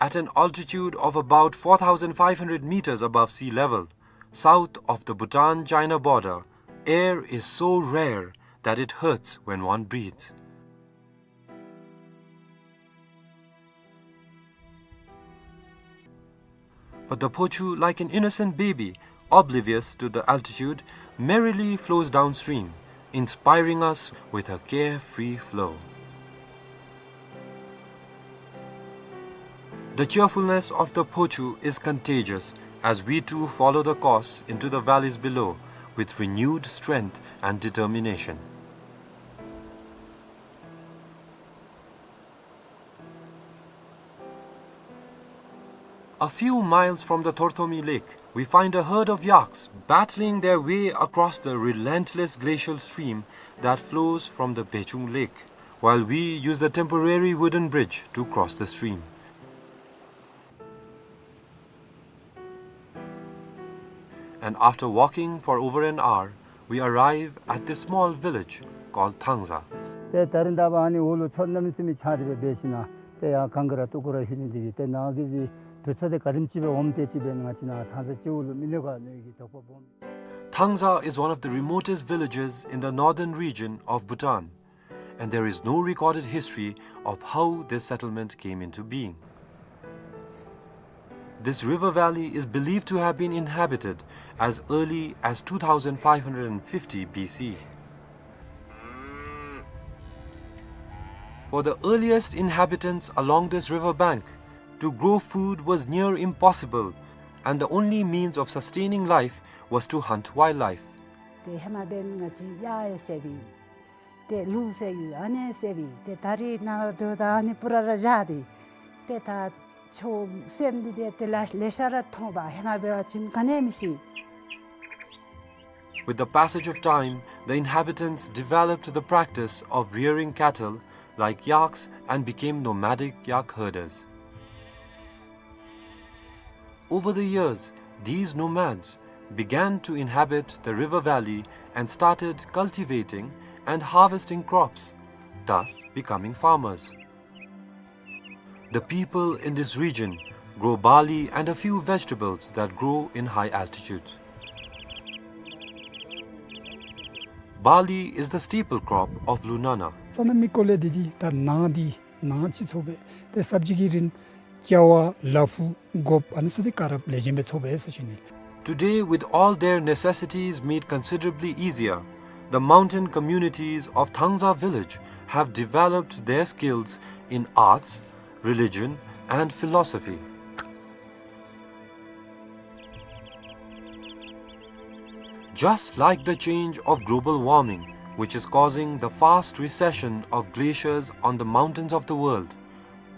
At an altitude of about four thousand five hundred meters above sea level, south of the Bhutan-China border, air is so rare that it hurts when one breathes. But the Phochu, like an innocent baby, oblivious to the altitude, merrily flows downstream, inspiring us with her carefree flow. The cheerfulness of the Phochu is contagious as we too follow the course into the valleys below with renewed strength and determination. A few miles from the Thorthomi Lake, we find a herd of yaks battling their way across the relentless glacial stream that flows from the Bechung Lake, while we use the temporary wooden bridge to cross the stream. And after walking for over an hour, we arrive at this small village called Thangza. ཏེ་ད་རིས་ད་འབདན་ཨ་ནི་འོག་ལུ་མཚོ་གནམ་མེད་ས་མེད་ཆགས་ཏེ་སྦེ་འབད་ཞིནམ་ཏེ་ཡར་གངས་རི་ར་སྟུག་པོ་ར་ལྷོད་ནི་འདི་གིས་ཏེ་ནཱ་གི་འདི་དུས་ཚོད་འདི་ག་དེམ་ཅིག་སྦེ་འོངམ་ཏེ་ཅིག་འབད་ང་བཅས་ནཱ་ཐང་ས་སྤྱི་འོག་ལུ་མི་ལུས་ག་ནི་གི་དོགས་པ་སྦོམ། Thangza is one of the remotest villages in the northern region of Bhutan, and there is no recorded history of how this settlement came into being. This river valley is believed to have been inhabited as early as two thousand five hundred fifty B C. For the earliest inhabitants along this river bank, to grow food was near impossible, and the only means of sustaining life was to hunt wildlife. ཏེ་ཧེ་མ་འབདན་ང་བཅས་གཡག་ཡང་བསད་པས། ཏེ་ལུག་བསད་ཡོད། ཨ་ནི་བསད་པས། ཏེ་ད་རིས་ནངས་པ་འབདཝ་ད་ཨ་ནི་པུ་ར་ར་བཞག་སྟེ་ཏེ་ད་ཆོ་སེམས་འདི་ཏེ་ཏེ་ལེ་ལེ་ཤ་ར་མཐོང་པས། ཧེ་མ་འབད་བ་ཅིན་ག་ནི་མི་ཤེས། With the passage of time, the inhabitants developed the practice of rearing cattle like yaks and became nomadic yak herders. Over the years, these nomads began to inhabit the river valley and started cultivating and harvesting crops, thus becoming farmers. The people in this region grow barley and a few vegetables that grow in high altitudes. Barley is the staple crop of Lunana. ས་གནས་མི་སྐོར་ལས་འདི་འདི་ད་ནཱ་འདི་ནཱ་ཅིག་འཚོ་བས། ཏེ་ས་བཅད་ཀྱི་རིན་ཅ་བ་ལ་ཕུག་སྒོགཔ་ཨ་ནི་ཚུ་འདི་ག་ར་ལེགས་ཤོམ་སྦེ་འཚོ་བས་ཟེར་ཞུ་ནི། Today, with all their necessities made considerably easier, the mountain communities of Thangza village have developed their skills in arts, religion, and philosophy. Just like the change of global warming, which is causing the fast recession of glaciers on the mountains of the world,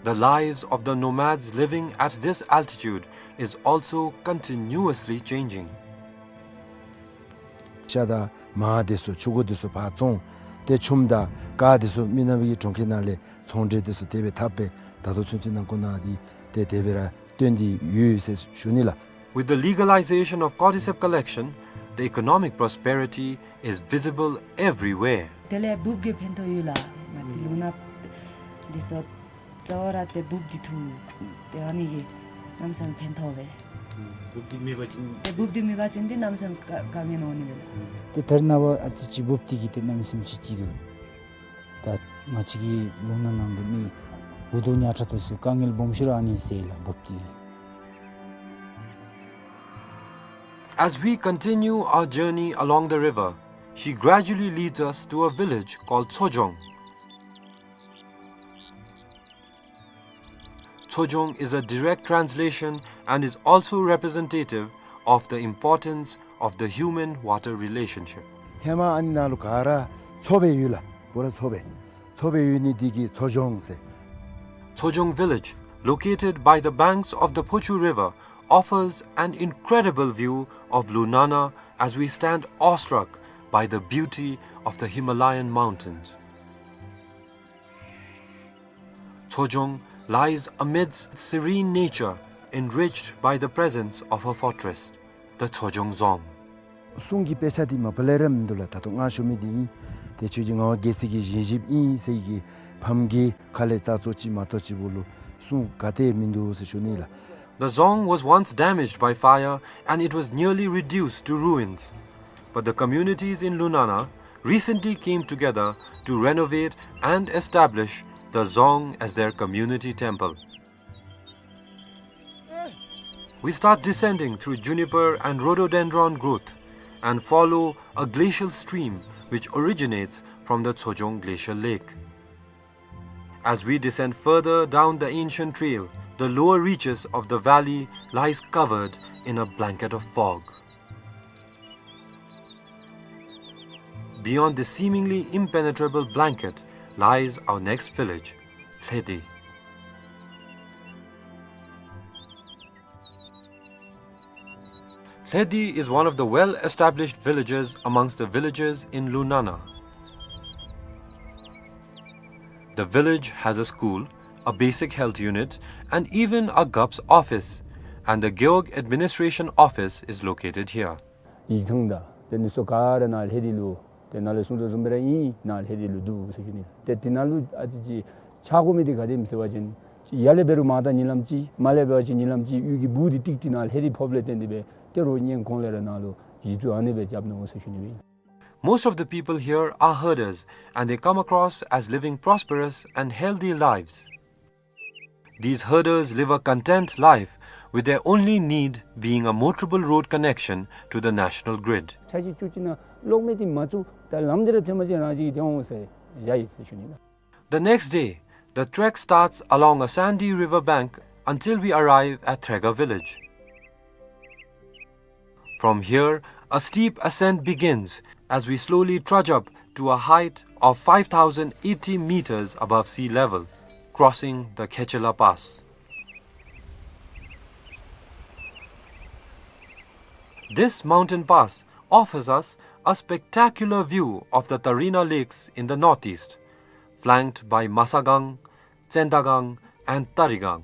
the lives of the nomads living at this altitude is also continuously changing. ཤ་དང་མར་འདི་ཚུ་ཕྱུར་གུ་འདི་ཚུ་ཕར་བཙོང་། ཏེ་ཆུམ་དང་ཀར་འདི་ཚུ་མི་ནག་པའི་གྲོང་ཁྱེར་ནང་ལས་ཚོང་འབྲེལ་འདི་ཚུ་དེ་སྦེ་འཐབ་སྦེ་ད་ལྟོ་ཚུན་ཚོད་ནང་འཁོད་ནང་འདི་ཏེ་དེ་སྦེ་ར་སྟོན་ཏེ་ཡོད་ཟེར་ཞུ་ནི་ལགས། With the legalization of cordyceps collection, the economic prosperity is visible everywhere. དེ་ལས་འབུཔ་གིས་ཕན་ཐོགས་ཡོད་ལགས། ང་བཅས་ལུང་ནག་འདི་ཚུ་རྩ་བ་ར་ཏེ་འབུཔ་འདི་འཐུ་ཏེ་ཨ་ནི་གིས་གནམ་མེད་ས་མེད་ཕན་ཐོགས་པས། འབུཔ་འདི་མེད་པ་ཅིན་ཏེ་འབུཔ་འདི་མེད་པ་ཅིན་ཏེ་གནམ་མེད་ས་མེད་དཀའ་དཀའ་ངལ་འོང་ནི་མས་ལགས། ཏེ་ད་རེས་ནངས་པ་ཨ་ཙི་ཅིག་འབུཔ་འདི་གིས་ཏེ་གནམ་མེད་ས་མེད་ཅིག་ཅིག་འདུག། ད་ང་བཅས་ཀྱི་ལུང་ནག་ནང་གི་མི་འུ་སྡུག་ཉག་ཕྲ་དེ་ཚུ་དཀའ་ངལ་སྦོམ་ཤོས་ར་ཨ་ནི་སེལ་ལགས་འབུཔ་འདི་གིས། As we continue our journey along the river, she gradually leads us to a village called Tsojong. Tsojong is a direct translation and is also representative of the importance of the human-water relationship. ཧེ་མ་ཨ་ནི་ནང་ལུ་ག་ར་མཚོ་སྦེ་ཡོད་ལགས། པུ་ར་མཚོ་སྦེ་མཚོ་སྦེ་ཡོད་ནི་འདི་གིས་མཚོ་ལྗོངས་ཟེར། Tsojong village, located by the banks of the Phochu River, offers an incredible view of Lunana as we stand awestruck by the beauty of the Himalayan mountains. Tsojong lies amidst serene nature, enriched by the presence of a fortress, the Tsojong Dzong. གསུང་གི་དཔེ་ཆ་འདི་མ་པ་ལས་ར་མིན་འདུག་ལགས། ད་ལྟོ་ང་ཞུ་མི་འདི་ཨིན། ཏེ་ཁྱོད་ཀྱི་ངག་དབང་རྒྱལ་སྲས་ཀྱི་བཞེངས་གཞིཔ་ཨིན་ཟེར་གྱི་ཕམ་གྱི་ཁ་ལས་ཙ་ཙོ་ཅིག་མ་གཏོགས་ཅིག་བོ་ལུ་གསུང་ག་ཏེ་མིན་འདུག་ཟེར་ཞུ་ནི་ལགས། The Dzong was once damaged by fire and it was nearly reduced to ruins. But the communities in Lunana recently came together to renovate and establish the Dzong as their community temple. We start descending through juniper and rhododendron growth and follow a glacial stream which originates from the Tsojong Glacial Lake. As we descend further down the ancient trail, the lower reaches of the valley lies covered in a blanket of fog. Beyond this seemingly impenetrable blanket lies our next village, Lhedi. Lhedi is one of the well-established villages amongst the villages in Lunana. The village has a school, a basic health unit, and even a Gup's office, and the Gewog administration office is located here. ཡིག་ཚང་དང་དེ་ནི་སོ་ག་ར་ནཱ་ལྷེ་དི་ལུ་དེ་ནཱ་ལས་གསུང་དོ་བཟུམ་སྦེ་ར་ཨིན། ནཱ་ལྷེ་དི་ལུ་འདུག་ཟེར་ཞུ་ནི། ཏེ་དེ་ནང་ལུ་ཨ་ཙི་ཅིག་ཆག་དགོ་མི་འདི་ག་དེམ་ཟེར་བ་ཅིན་ཡར་ལས་འབད་རུང་མར་ད་ཉིན་ལམ་ཅིག་མར་ལས་འབད་བ་ཅིན་ཉིན་ལམ་ཅིག་གཡུས་ཀྱི་སྦུག་འདི་ཀྲིག་ཀྲི་ནཱ་ལྷེ་དི་ཕོགཔ་ལས་བརྟེན་ཏེ་སྦེ་ཏེ་རོགས་ཉན་གོང་ལས་ར་ནཱ་ལུ་གཞི་བཙུགས་ཨ་ནི་སྦེ་རྐྱབ་ནུག་ཟེར་ཞུ་ནི་སྦེ། Most of the people here are herders and they come across as living prosperous and healthy lives. These herders live a content life, with their only need being a motorable road connection to the national grid. ཆ་ཅིག་ཅུ་ཅིག་ནང་གློག་མེ་འདི་མ་བཙུགས་ད་ལམ་འདི་ར་ཐོན་པ་ཅིན་རང་བཞིན་གྱིས་ཐོན་འོང་ཟེར་བཞག་ཡི་ཟེར་ཞུ་ནི་ལགས། The next day, the trek starts along a sandy river bank until we arrive at Threga village. From here, a steep ascent begins as we slowly trudge up to a height of five thousand eighty meters above sea level, crossing the Khechela Pass. This mountain pass offers us a spectacular view of the Tarina Lakes in the northeast, flanked by Masagang, Tsendagang, and Tarigang.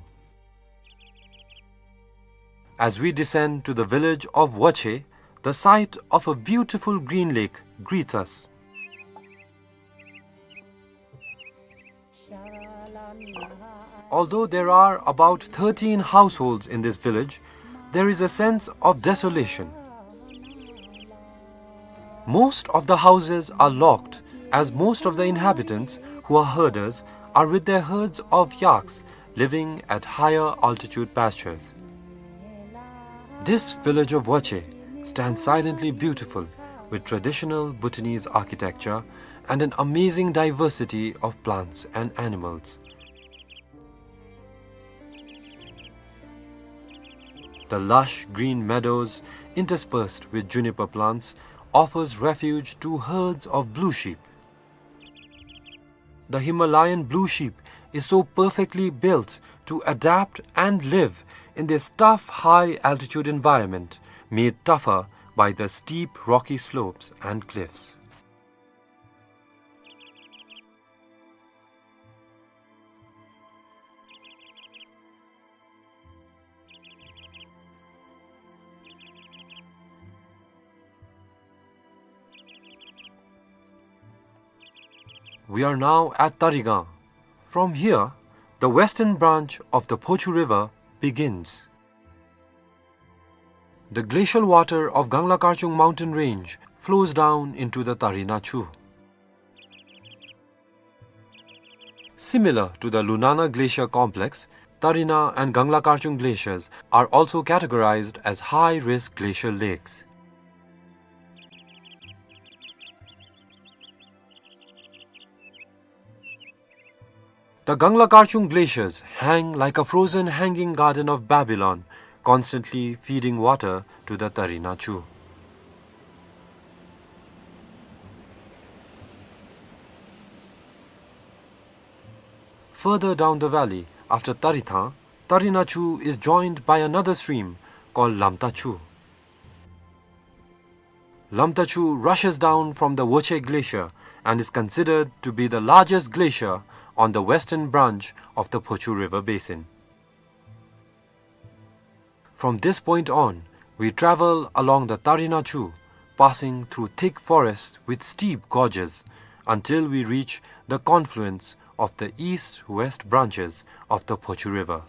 As we descend to the village of Wache, the sight of a beautiful green lake greets us. Although there are about thirteen households in this village, there is a sense of desolation. Most of the houses are locked, as most of the inhabitants, who are herders, are with their herds of yaks living at higher altitude pastures. This village of Wache stands silently beautiful, with traditional Bhutanese architecture and an amazing diversity of plants and animals. The lush green meadows, interspersed with juniper plants, offers refuge to herds of blue sheep. The Himalayan blue sheep is so perfectly built to adapt and live in this tough high-altitude environment, made tougher by the steep rocky slopes and cliffs. We are now at Tarigang. From here, the western branch of the Phochu River begins. The glacial water of Gangla Karchung mountain range flows down into the Tarina Chu. Similar to the Lunana Glacier Complex, Tarina and Gangla Karchung glaciers are also categorized as high-risk glacial lakes. The Gangla Karchung glaciers hang like a frozen hanging garden of Babylon, constantly feeding water to the Tarina Chu. Further down the valley, after Tarithang, Tarina Chu is joined by another stream called Lamta Chu. Lamta Chu rushes down from the Woche Glacier and is considered to be the largest glacier on the western branch of the Phochu River basin. From this point on, we travel along the Tarinachu, passing through thick forests with steep gorges, until we reach the confluence of the east-west branches of the Phochu River.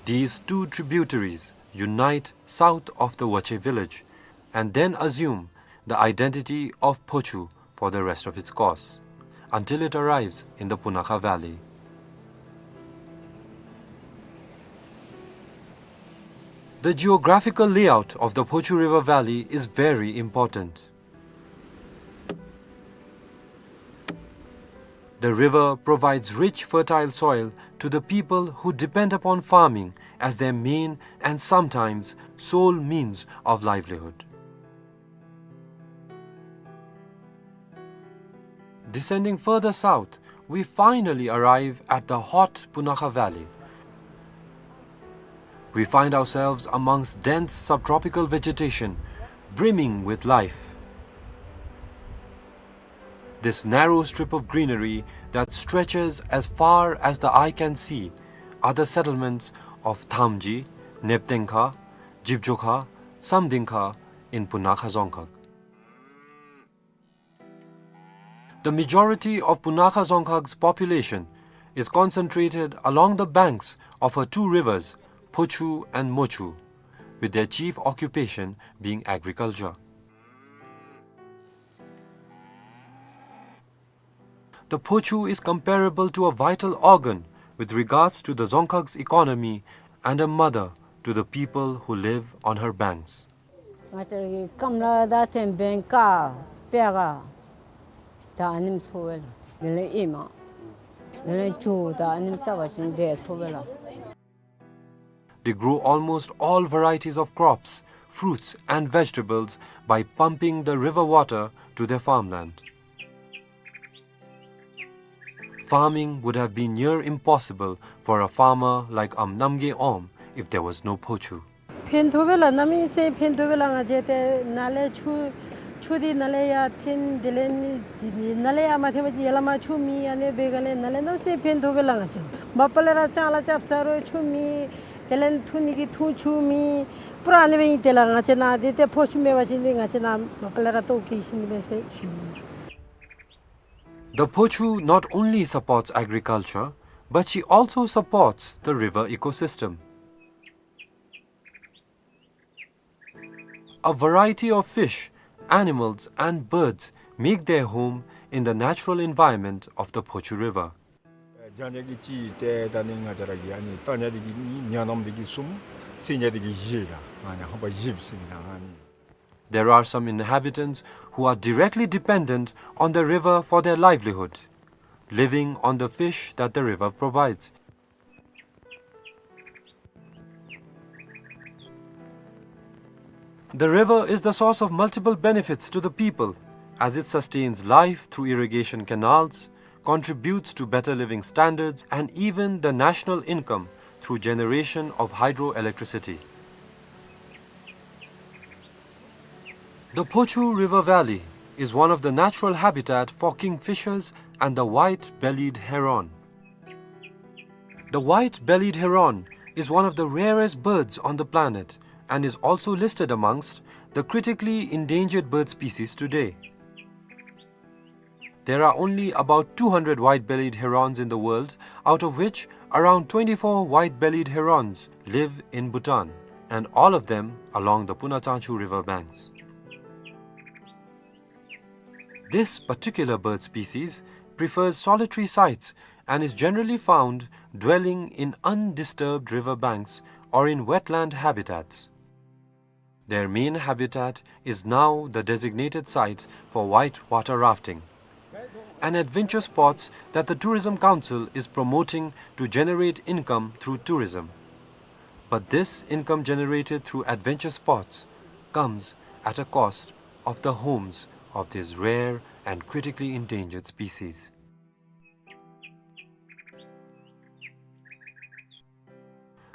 These two tributaries unite south of the Wache village and then assume the identity of Phochu for the rest of its course, until it arrives in the Punakha Valley. The geographical layout of the Phochu River Valley is very important. The river provides rich, fertile soil to the people who depend upon farming as their main and sometimes sole means of livelihood. Descending further south, we finally arrive at the hot Punakha Valley. We find ourselves amongst dense subtropical vegetation, brimming with life. This narrow strip of greenery that stretches as far as the eye can see are the settlements of Thamji, Neptengkha, Jibjokha, Samdingkha in Punakha Dzongkhag. The majority of Punakha Dzongkhag's population is concentrated along the banks of her two rivers, Phochu and Mochu, with their chief occupation being agriculture. The Phochu is comparable to a vital organ with regards to the Dzongkhag's economy and a mother to the people who live on her banks. ང་བཅས་ར་གི་སྐམ་ལ་དང་ཐེམ་བེན་ཀ་པེ་ག་ད་ཨ་ནེམ་འཚོ་བས་ལགས། དེ་ལས་ཨེ་མ་དེ་ལས་ཇོ་ད་ཨ་ནེམ་བཏབ་པ་ཅིན་དེ་འཚོ་བས་ལགས། They grow almost all varieties of crops, fruits and vegetables by pumping the river water to their farmland. Farming would have been near impossible for a farmer like Am Namgay Om if there was no Phochu. ཕན་ཐོགས་པས་ལགས། གནམ་མེད་ས་མེད་ཕན་ཐོགས་པས་ལགས། ང་བཅས་ཏེ་ནཱ་ལས་ཆུ་ཆུ་འདི་ནཱ་ལས་ཡར་འཐེན། དེ་ལས་ནི་ནཱ་ལས་ཡར་མ་འཐེན་པ་ཅིན་ཡར་ལས་མར་ཆུ་མེད། ཨ་ནི་འབད་ག་ལས་ནཱ་ལས་གནམ་མེད་ས་མེད་ཕན་ཐོགས་པས་ལགས། ང་བཅས་མ་པ་ལས་ར་ལྕང་ལཱ་རྐྱབ་ས་རུང་ཆུ་མེད། དེ་ལས་འཐུང་ནི་གི་འཐུང་ཆུ་མེད། པུ་ར་ཨ་ནི་སྦེ་ཨིན། དེ་ལས་ང་བཅས་ནཱ་འདི་ཏེ་ཕོ་ཆུ་མེད་པ་ཅིན་འདི་ང་བཅས་ནཱ་མ་པ་ལས་ར་ལྟོཝ་བཀྱེས་ཤི་ནི་མས་ཟེར་ཞུ་ནི་ཨིན། The Phochu not only supports agriculture, but she also supports the river ecosystem. A variety of fish, animals and birds make their home in the natural environment of the Phochu River. རྒྱགས་ནི་གི་གཅིག་ཏེ་ད་ནི་ང་བཅས་ར་གི་ཨ་ནི་བཏང་ནི་འདི་གིས་གཉིས། ཉ་ནམ་འདི་གིས་གསུམ། བསད་ནི་འདི་གིས་བཞི་ལགས། ཨ་ནི་ཧམ་པ་བཞི་བསད་ནི་ཨ་ནི། There are some inhabitants who are directly dependent on the river for their livelihood, living on the fish that the river provides. The river is the source of multiple benefits to the people, as it sustains life through irrigation canals, contributes to better living standards, and even the national income through generation of hydroelectricity. The Phochu River Valley is one of the natural habitat for kingfishers and the white-bellied heron. The white-bellied heron is one of the rarest birds on the planet and is also listed amongst the critically endangered bird species today. There are only about two hundred white-bellied herons in the world, out of which around twenty-four white-bellied herons live in Bhutan, and all of them along the Punachangchu river banks. This particular bird species prefers solitary sites and is generally found dwelling in undisturbed river banks or in wetland habitats. Their main habitat is now the designated site for white water rafting, an adventure sports that the Tourism Council is promoting to generate income through tourism. But this income generated through adventure sports comes at a cost of the homes of these rare and critically endangered species.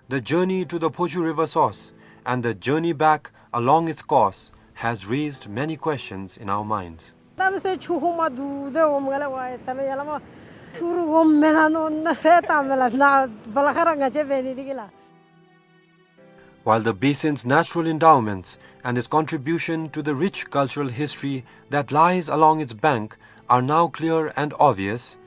The journey to the Phochu River source and the journey back along its course has raised many questions in our minds. གནམ་མེད་ས་མེད་ཆུ་ཧོང་མ་འདུག་དེ་འོང་མ་ལ་ཝའི་ད་ལོ་ཡ་ལ་མ་ཆུ་རུ་འོང་མེད་ན་ནོ་ན་ས་ད་མེད་ལ་ན་བ་ལ་ཁ་ར་ང་ཅེ་བེ་ནི་དི་གི་ལ། While the basin's natural endowments and its contribution to the rich cultural history that lies along its bank are now clear and obvious,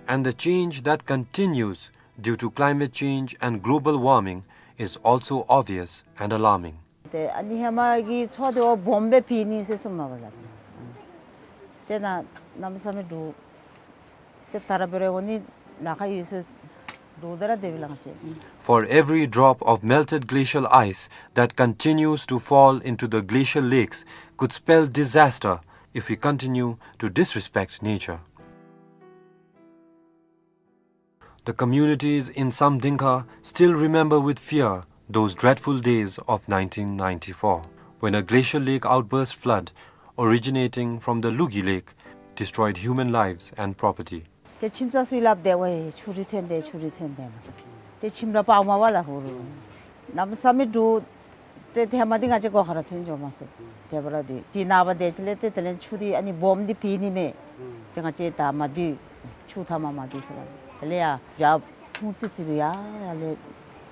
and the change that continues due to climate change and global warming is also obvious and alarming. ཏེ་ཨ་ནི་ཧེ་མ་གི་མཚོ་དེ་བ་སྦོམ་སྦེ་ཕྱེ་ནི་ཟེར་གསུངམ་མས་པ་ལགས། ཏེ་ན་གནམ་མེད་ས་མེད་འདུག། ཏེ་ད་ར་འབད་རུང་འོང་ནི་ལཱ་ཁག་ཡོད་ཟེར་འདུག་ད་ར་དེ་བི་ལང་ཅེ། For every drop of melted glacial ice that continues to fall into the glacial lakes could spell disaster if we continue to disrespect nature. The communities in Samdingkha still remember with fear those dreadful days of nineteen ninety-four, when a glacial lake outburst flood originating from the Lugi Lake destroyed human lives and property. ཏེ་ཁྱིམ་ཚང་ཚུ་སླབ་དེ་ཝའི་ཆུ་རུད་ཐོན་དེ་ཆུ་རུད་ཐོན་དེ། ཏེ་ཁྱིམ་ར་པར་མ་བ་ལ་ཧུ་རུ། གནམ་མེད་ས་མེད་འདུག། ཏེ་ཧེ་མ་འདི་ང་བཅས་སྒོ་ཁར་ཐོན་འགྱོ་མ་སོང་། དེ་འབད་རུང་འདི་ཏེ་ནངས་པ་དེ་ཅིག་ལས་ཏེ་དེ་ལས་ཆུ་འདི་ཨ་ནི་སྦོམ་འདི་ཕྱེ་ནི་མས། ཏེ་ང་བཅས་ད་མ་འདུས། ཆུ་ཐ་མ་མ་འདུས་ཟེར་ལགས། དེ་ལས་ཡ་ཡར་ཕུང་ཙི་ཙི་སྦེ་ཡར་ཡར་ལས་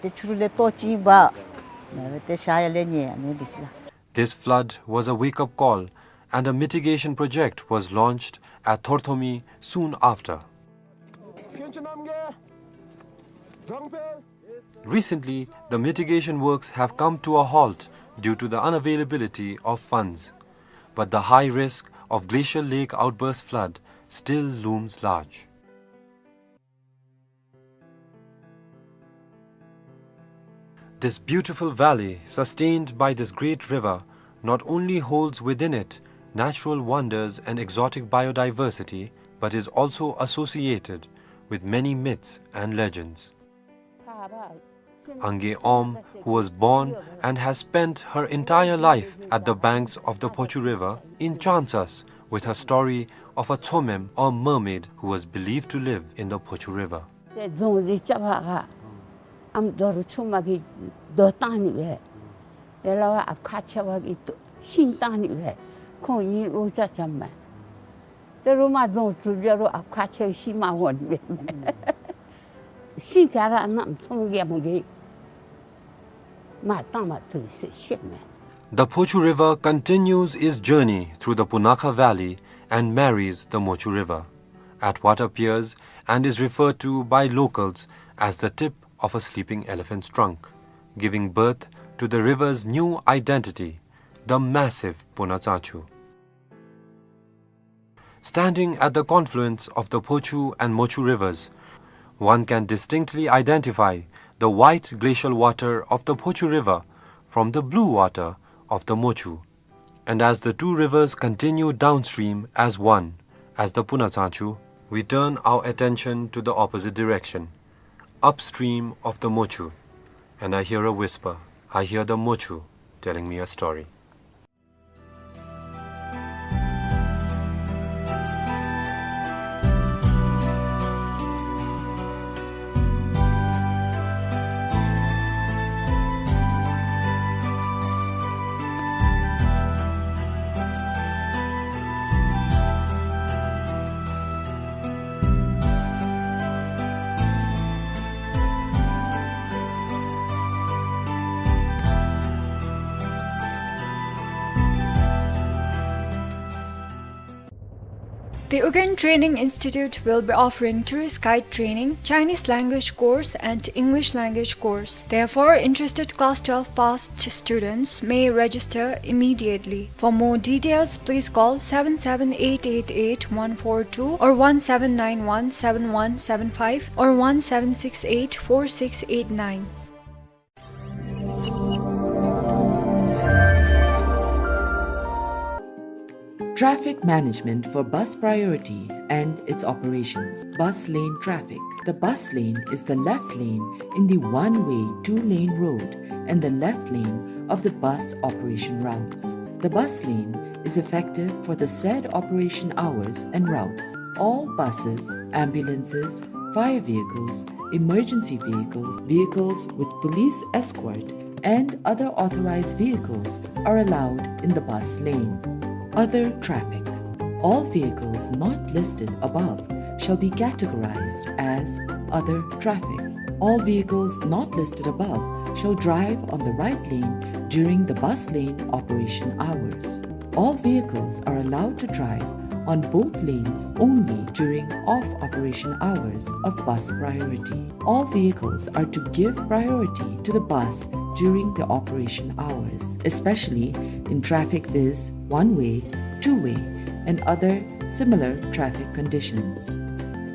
ཏེ་ཆུ་རུད་ལས་ལྟོ་ཅིག་འབག། མེན་པར་ཏེ་ཤར་ཡར་ལས་ཉལ་ཨ་ནི་འདི་ཅིག་ལགས། This flood was a wake-up call, and a mitigation project was launched at Thorthomi soon after. Recently, the mitigation works have come to a halt due to the unavailability of funds. But the high risk of glacial lake outburst flood still looms large. This beautiful valley, sustained by this great river, not only holds within it natural wonders and exotic biodiversity, but is also associated with many myths and legends. Ange Om, who was born and has spent her entire life at the banks of the Phochu River, enchants us with her story of a Tsomem or mermaid who was believed to live in the Phochu River. ཏེ་རྫོང་འདི་རྐྱབ་པར་ཨམ་རྡོ་རུ་ཆུ་མ་གིས་རྡོ་བཏང་ནི་སྦེ། ཡ་ལ་བ་ཨཔ་ཁ་ཆེ་བ་གིས་ཤིང་བཏང་ནི་སྦེ། ཁོང་གཉིས་ལོ་ཅ་ཅམ་མས། ཏེ་རུ་མ་རྫོང་གྲུབ་ཅ་རུང་ཨཔ་ཁ་ཆེ་བ་ཤིང་མ་འོང་ནི་སྦེ། ཤིང་ག་ར་གནམ་ཚོང་རྒྱལ་མོ་གིས་མ་བཏང་མ་བཏུབ་ཟེར་བཤད་མས། The Phochu River continues its journey through the Punakha Valley and marries the Mochu River, at what appears and is referred to by locals as the tip of a sleeping elephant's trunk, giving birth to the river's new identity, the massive Punatsachu. Standing at the confluence of the Phochu and Mochu rivers, one can distinctly identify the white glacial water of the Phochu River from the blue water of the Mochu. And as the two rivers continue downstream as one, as the Punatsachu, we turn our attention to the opposite direction, upstream of the Mochu, and I hear a whisper. I hear the Mochu telling me a story. The Ugyen Training Institute will be offering tourist guide training, Chinese language course and English language course. Therefore, interested class twelve passed students may register immediately. For more details, please call seven seven eight eight eight one four two or one seven nine one seven one seven five or one seven six eight four six eight nine. Traffic management for bus priority and its operations. Bus lane traffic. The bus lane is the left lane in the one-way two-lane road and the left lane of the bus operation routes. The bus lane is effective for the said operation hours and routes. All buses, ambulances, fire vehicles, emergency vehicles, vehicles with police escort, and other authorized vehicles are allowed in the bus lane. Other traffic. All vehicles not listed above shall be categorized as other traffic. All vehicles not listed above shall drive on the right lane during the bus lane operation hours. All vehicles are allowed to drive on both lanes only during off-operation hours of bus priority. All vehicles are to give priority to the bus during the operation hours, especially in traffic viz one-way, two-way, and other similar traffic conditions.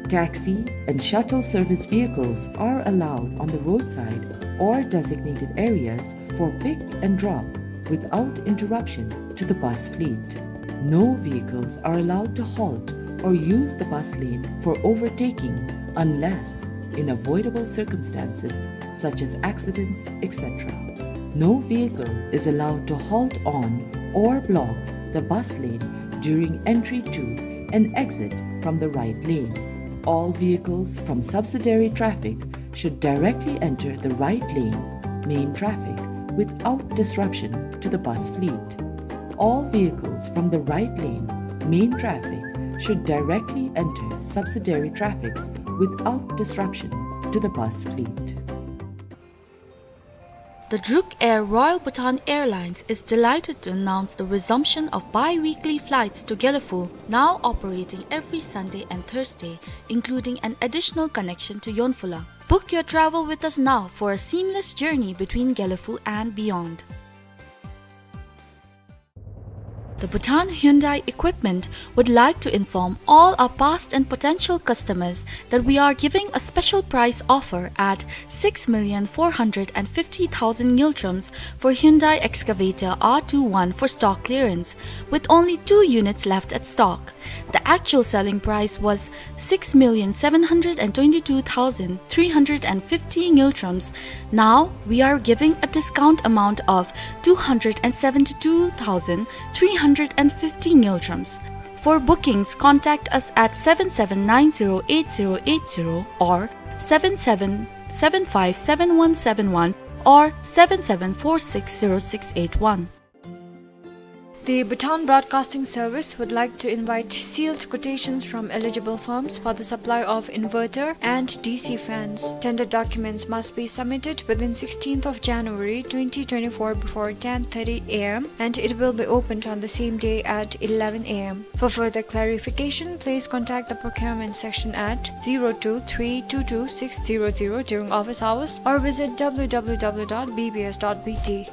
Taxi and shuttle service vehicles are allowed on the roadside or designated areas for pick and drop without interruption to the bus fleet. No vehicles are allowed to halt or use the bus lane for overtaking unless in avoidable circumstances such as accidents, et cetera. No vehicle is allowed to halt on or block the bus lane during entry to and exit from the right lane. All vehicles from subsidiary traffic should directly enter the right lane, main traffic, without disruption to the bus fleet. All vehicles from the right lane, main traffic, should directly enter subsidiary traffics without disruption to the bus fleet. The Druk Air Royal Bhutan Airlines is delighted to announce the resumption of bi-weekly flights to Gelephu, now operating every Sunday and Thursday, including an additional connection to Yonphula. Book your travel with us now for a seamless journey between Gelephu and beyond. The Bhutan Hyundai Equipment would like to inform all our past and potential customers that we are giving a special price offer at six million four hundred and fifty thousand ngultrums for Hyundai Excavator R two one for stock clearance, with only two units left at stock. The actual selling price was six million seven hundred and twenty-two thousand three hundred and fifty ngultrums. Now we are giving a discount amount of two hundred and seventy-two thousand three hundred and fifty ngultrums. For bookings, contact us at seven seven nine zero eight zero eight zero or seven seven seven five seven one seven one or seven seven four six zero six eight one. The Bhutan Broadcasting Service would like to invite sealed quotations from eligible firms for the supply of inverter and D C fans. Tender documents must be submitted within sixteenth of January twenty twenty-four before ten thirty A M, and it will be opened on the same day at eleven A M. For further clarification, please contact the procurement section at zero two three two two six zero zero during office hours or visit W W W dot B B S dot B T.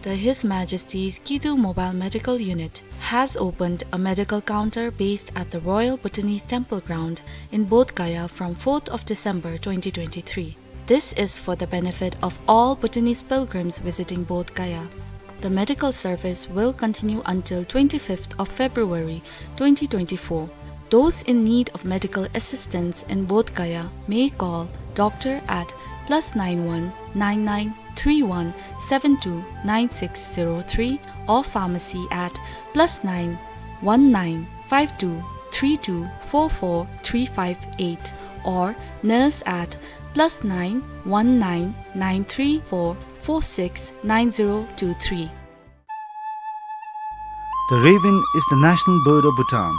The His Majesty's Kidu Mobile Medical Unit has opened a medical counter based at the Royal Bhutanese Temple Ground in Bodh Gaya from fourth of December twenty twenty-three. This is for the benefit of all Bhutanese pilgrims visiting Bodh Gaya. The medical service will continue until twenty-fifth of February twenty twenty-four. Those in need of medical assistance in Bodh Gaya may call doctor at plus nine one nine nine three one seven two nine six zero three or pharmacy at plus nine one nine five two three two four four three five eight or nurse at plus nine one nine nine three four four six nine zero two three. The raven is the national bird of Bhutan.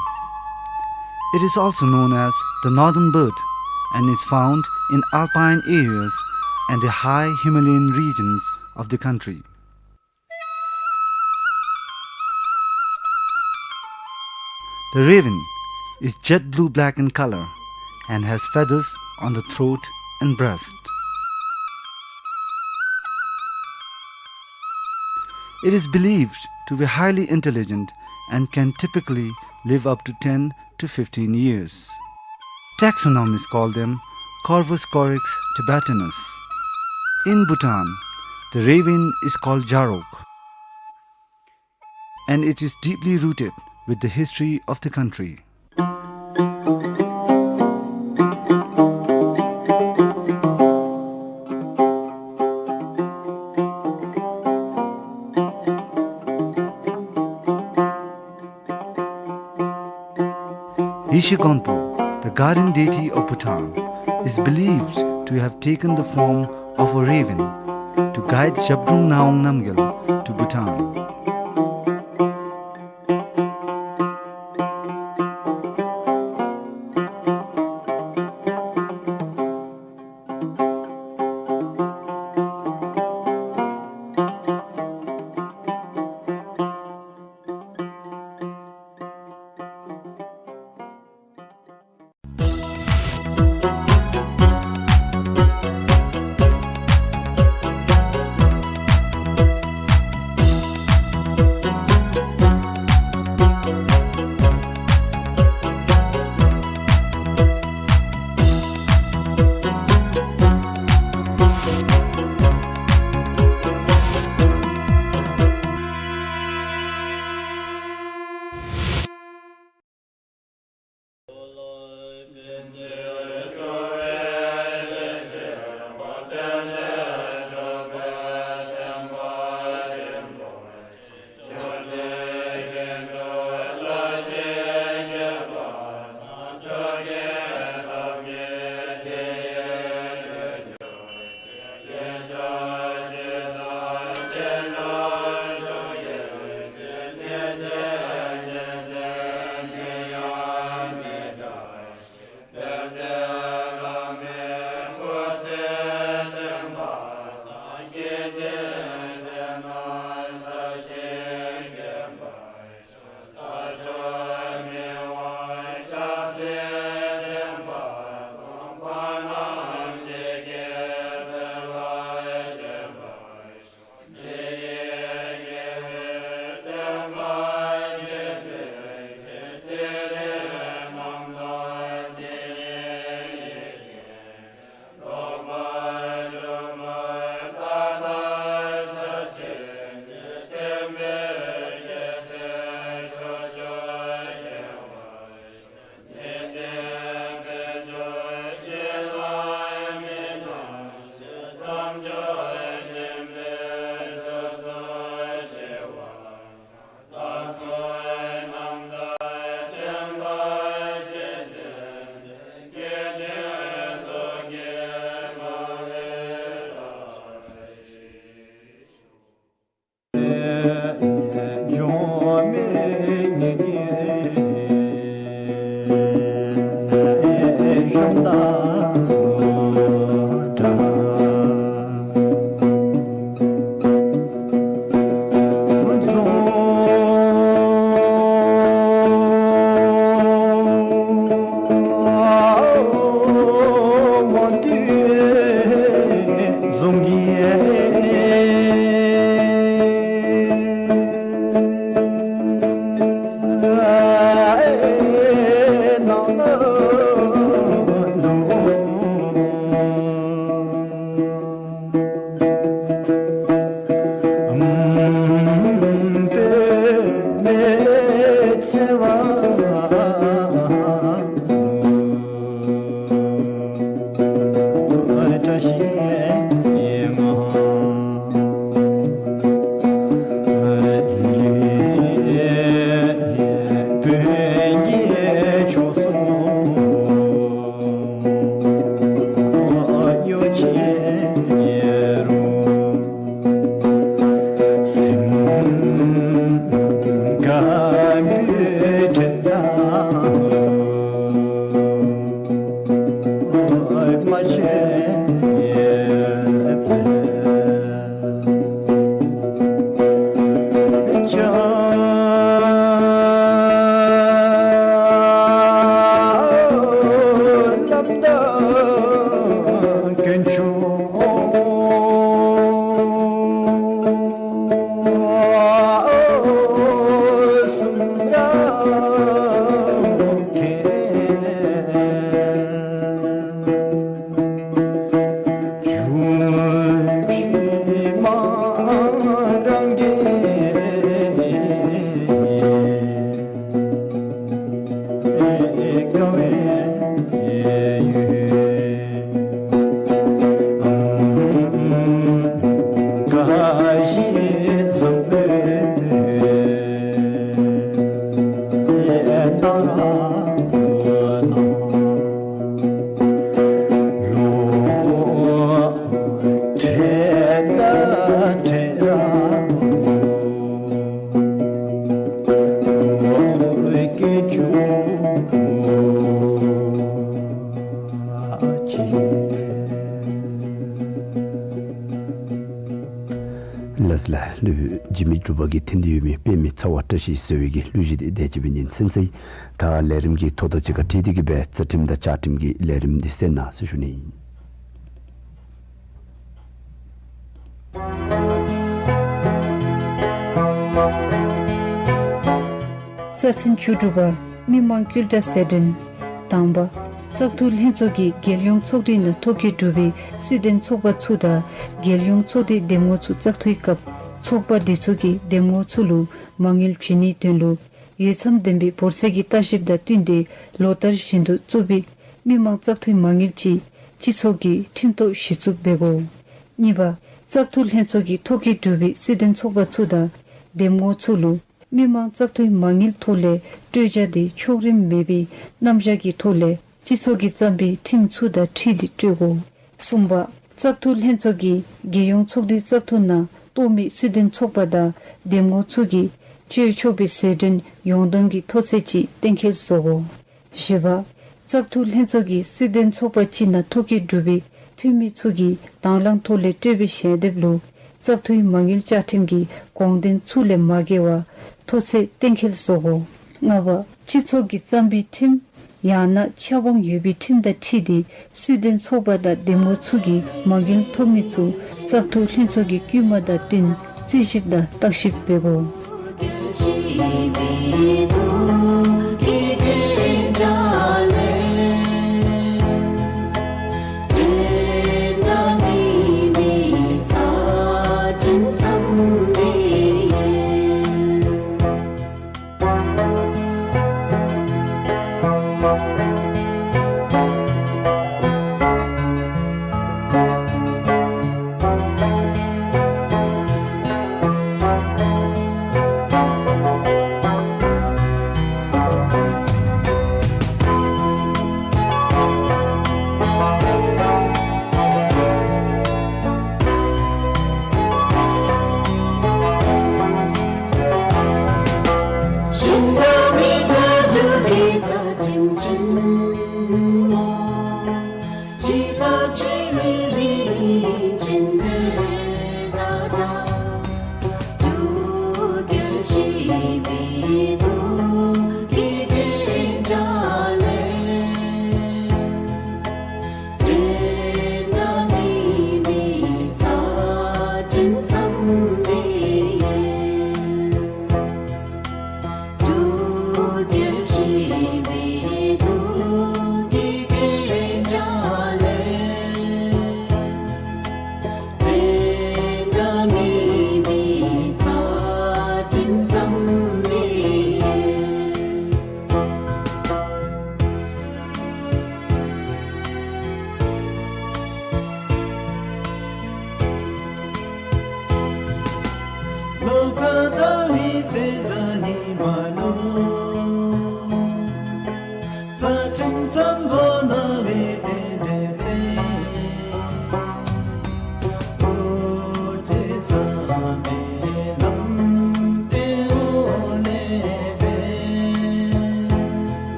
It is also known as the northern bird and is found in alpine areas and the high Himalayan regions of the country. The raven is jet blue-black in color and has feathers on the throat and breast. It is believed to be highly intelligent and can typically live up to ten to fifteen years. Taxonomists call them Corvus corax tibetanus. In Bhutan, the raven is called Jarok, and it is deeply rooted with the history of the country. Yeshe Gonpo, the guardian deity of Bhutan, is believed to have taken the form of a raven Guide ཞབས་དྲུང་ནགས་དབང་རྣམ་རྒྱལ to Bhutan. ལགས་ལགས། སློབ་དཔོན་འཇིགས་མེད་གྲུབ་པ་གིས་ཐེངས་འདི་ཡོད་མི་པདྨའི་ཚ་བ་བཀྲ་ཤིས་ཟེར་བའི་གི་གླུ་གཞས་འདི་དེ་ཅིག་སྦེ་ཉན་ཚར་ཡི། ད་ལས་རིམ་གྱི་ཐོག་དང་གཅིག་ཁར་འཁྲིལ་ཏེ་གི་སྦེ་རྩ་ཁྲིམས་དང་བཅའ་ཁྲིམས་ཀྱི་ལས་རིམ་འདི་གསན་གནང་ཟེར་ཞུ་ནི་ཨིན། རྩ་ཚན་བཅུ་དྲུག་པ། མི་མང་སྐྱུལ་བསྒྲགས་ཟད་འགྲན། དང་པ། བཙག་འཐུ་ལྷན་ཚོགས་ཀྱིས་རྒྱལ་ཡོངས་ཚོགས་སྡེའི་ནང་ཐོ་བཀོད་གྲུབ་པའི་སུད་ལྡན་ཚོགས་པ་ཚུ་དང་རྒྱལ་ཡོངས་ཚོགས་སྡེའི་འདེམས་ངོ་ཚུ་བཙག་འཐུའི་སྐབས་ཚོགས་པ་དེ་ཚུ་གི་འདེམས་ངོ་ཚུ་ལུ་མ་དངུལ་བྱིན་ནིའི་དོན་ལུ་འོས་འཚམ་ལྡན་པའི་འབོར་ཚད་ཀྱི་ལྟ་ཞིབ་དང་བསྟུན་ཏེ་ལོ་ལྟར་བཞིན་དུ་བཙུགས་པའི་མི་མང་བཙག་འཐུའི་མ་དངུལ་ཅིག་སྤྱི་ཚོགས་ཀྱི་ཁྲིམས་ཐོག་གཞི་བཙུགས་འབད་དགོ། གཉིས་པ། བཙག་འཐུ་ལྷན་ཚོགས་ཀྱིས་ཐོ་བཀོད་གྲུབ་པའི་སུད་ལྡན་ཚོགས་པ་ཚུ་དང་འདེམས་ངོ་ཚུ་ལུ་མི་མང་བཙག་འཐུའི་མ་དངུལ་ཐོག་ལས་སྤྲོད་བྱ་དེ་ཕྱོགས་རིས་མེད་པའི་རྣམ་གཞག་གི་ཐོག་ལས་སྤྱི་ཚོགས་ཀྱིས་བརྩམས་པའི་ཁྲིམས་ཚུ་དང་འཁྲིལ་ཏེ་སྤྲོད་དགོ། གསུམ་པ། བཙག་འཐུ་ལྷན་ཚོགས་ཀྱིས་རྒྱལ་ཡོངས་ཚོགས་འདུའི་བཙག་འཐུ་ནང་གཏོགས་མི་སུད་ལྡན་ཚོགས་པ་དང་འདེམས་ངོ་ཚུ་གིས་སྤྱོད་ཆོག་པའི་ཟད་འགྲན་ཡོངས་བསྡོམས་ཀྱི་མཐོ་ཚད་ཅིག་གཏན་འཁེལ་བཟོ་དགོ། བཞི་པ། བཙག་འཐུ་ལྷན་ཚོགས་ཀྱིས་སུད་ལྡན་ཚོགས་པ་ཅིག་ནང་ཐོ་བཀོད་གྲུབ་པའི་འཐུས་མི་ཚུ་གིས་དང་བླངས་ཐོག་ལས་སྤྲོད་པའི་ཞལ་འདེབས་ལུ་བཙག་འཐུའི་མ་དངུལ་བཅའ་ཁྲིམས་ཀྱི་དགོངས་དོན་ཚུ་ལས་མ་འགལ་བར་མཐོ་ཚད་གཏན་འཁེལ་བཟོ་དགོ། ལྔ་པ། སྤྱི་ཚོགས་ཀྱིས་བརྩམས་པའི་ཁྲིམས་ཡང་ན་ཆབ་འབངས་འོས་པའི་ཁྲིམས་དང་འཁྲིལ་ཏེ་སུད་ལྡན་ཚོགས་པ་དང་འདེམས་ངོ་ཚུ་གིས་མ་དངུལ་ཐོབ་མི་ཚུ་བཙག་འཐུ་ལྷན་ཚོགས་ཀྱི་བསྐུལ་མ་དང་བསྟུན་རྩིས་ཞིབ་དང་བརྟག་ཞིབ་འབད་དགོ།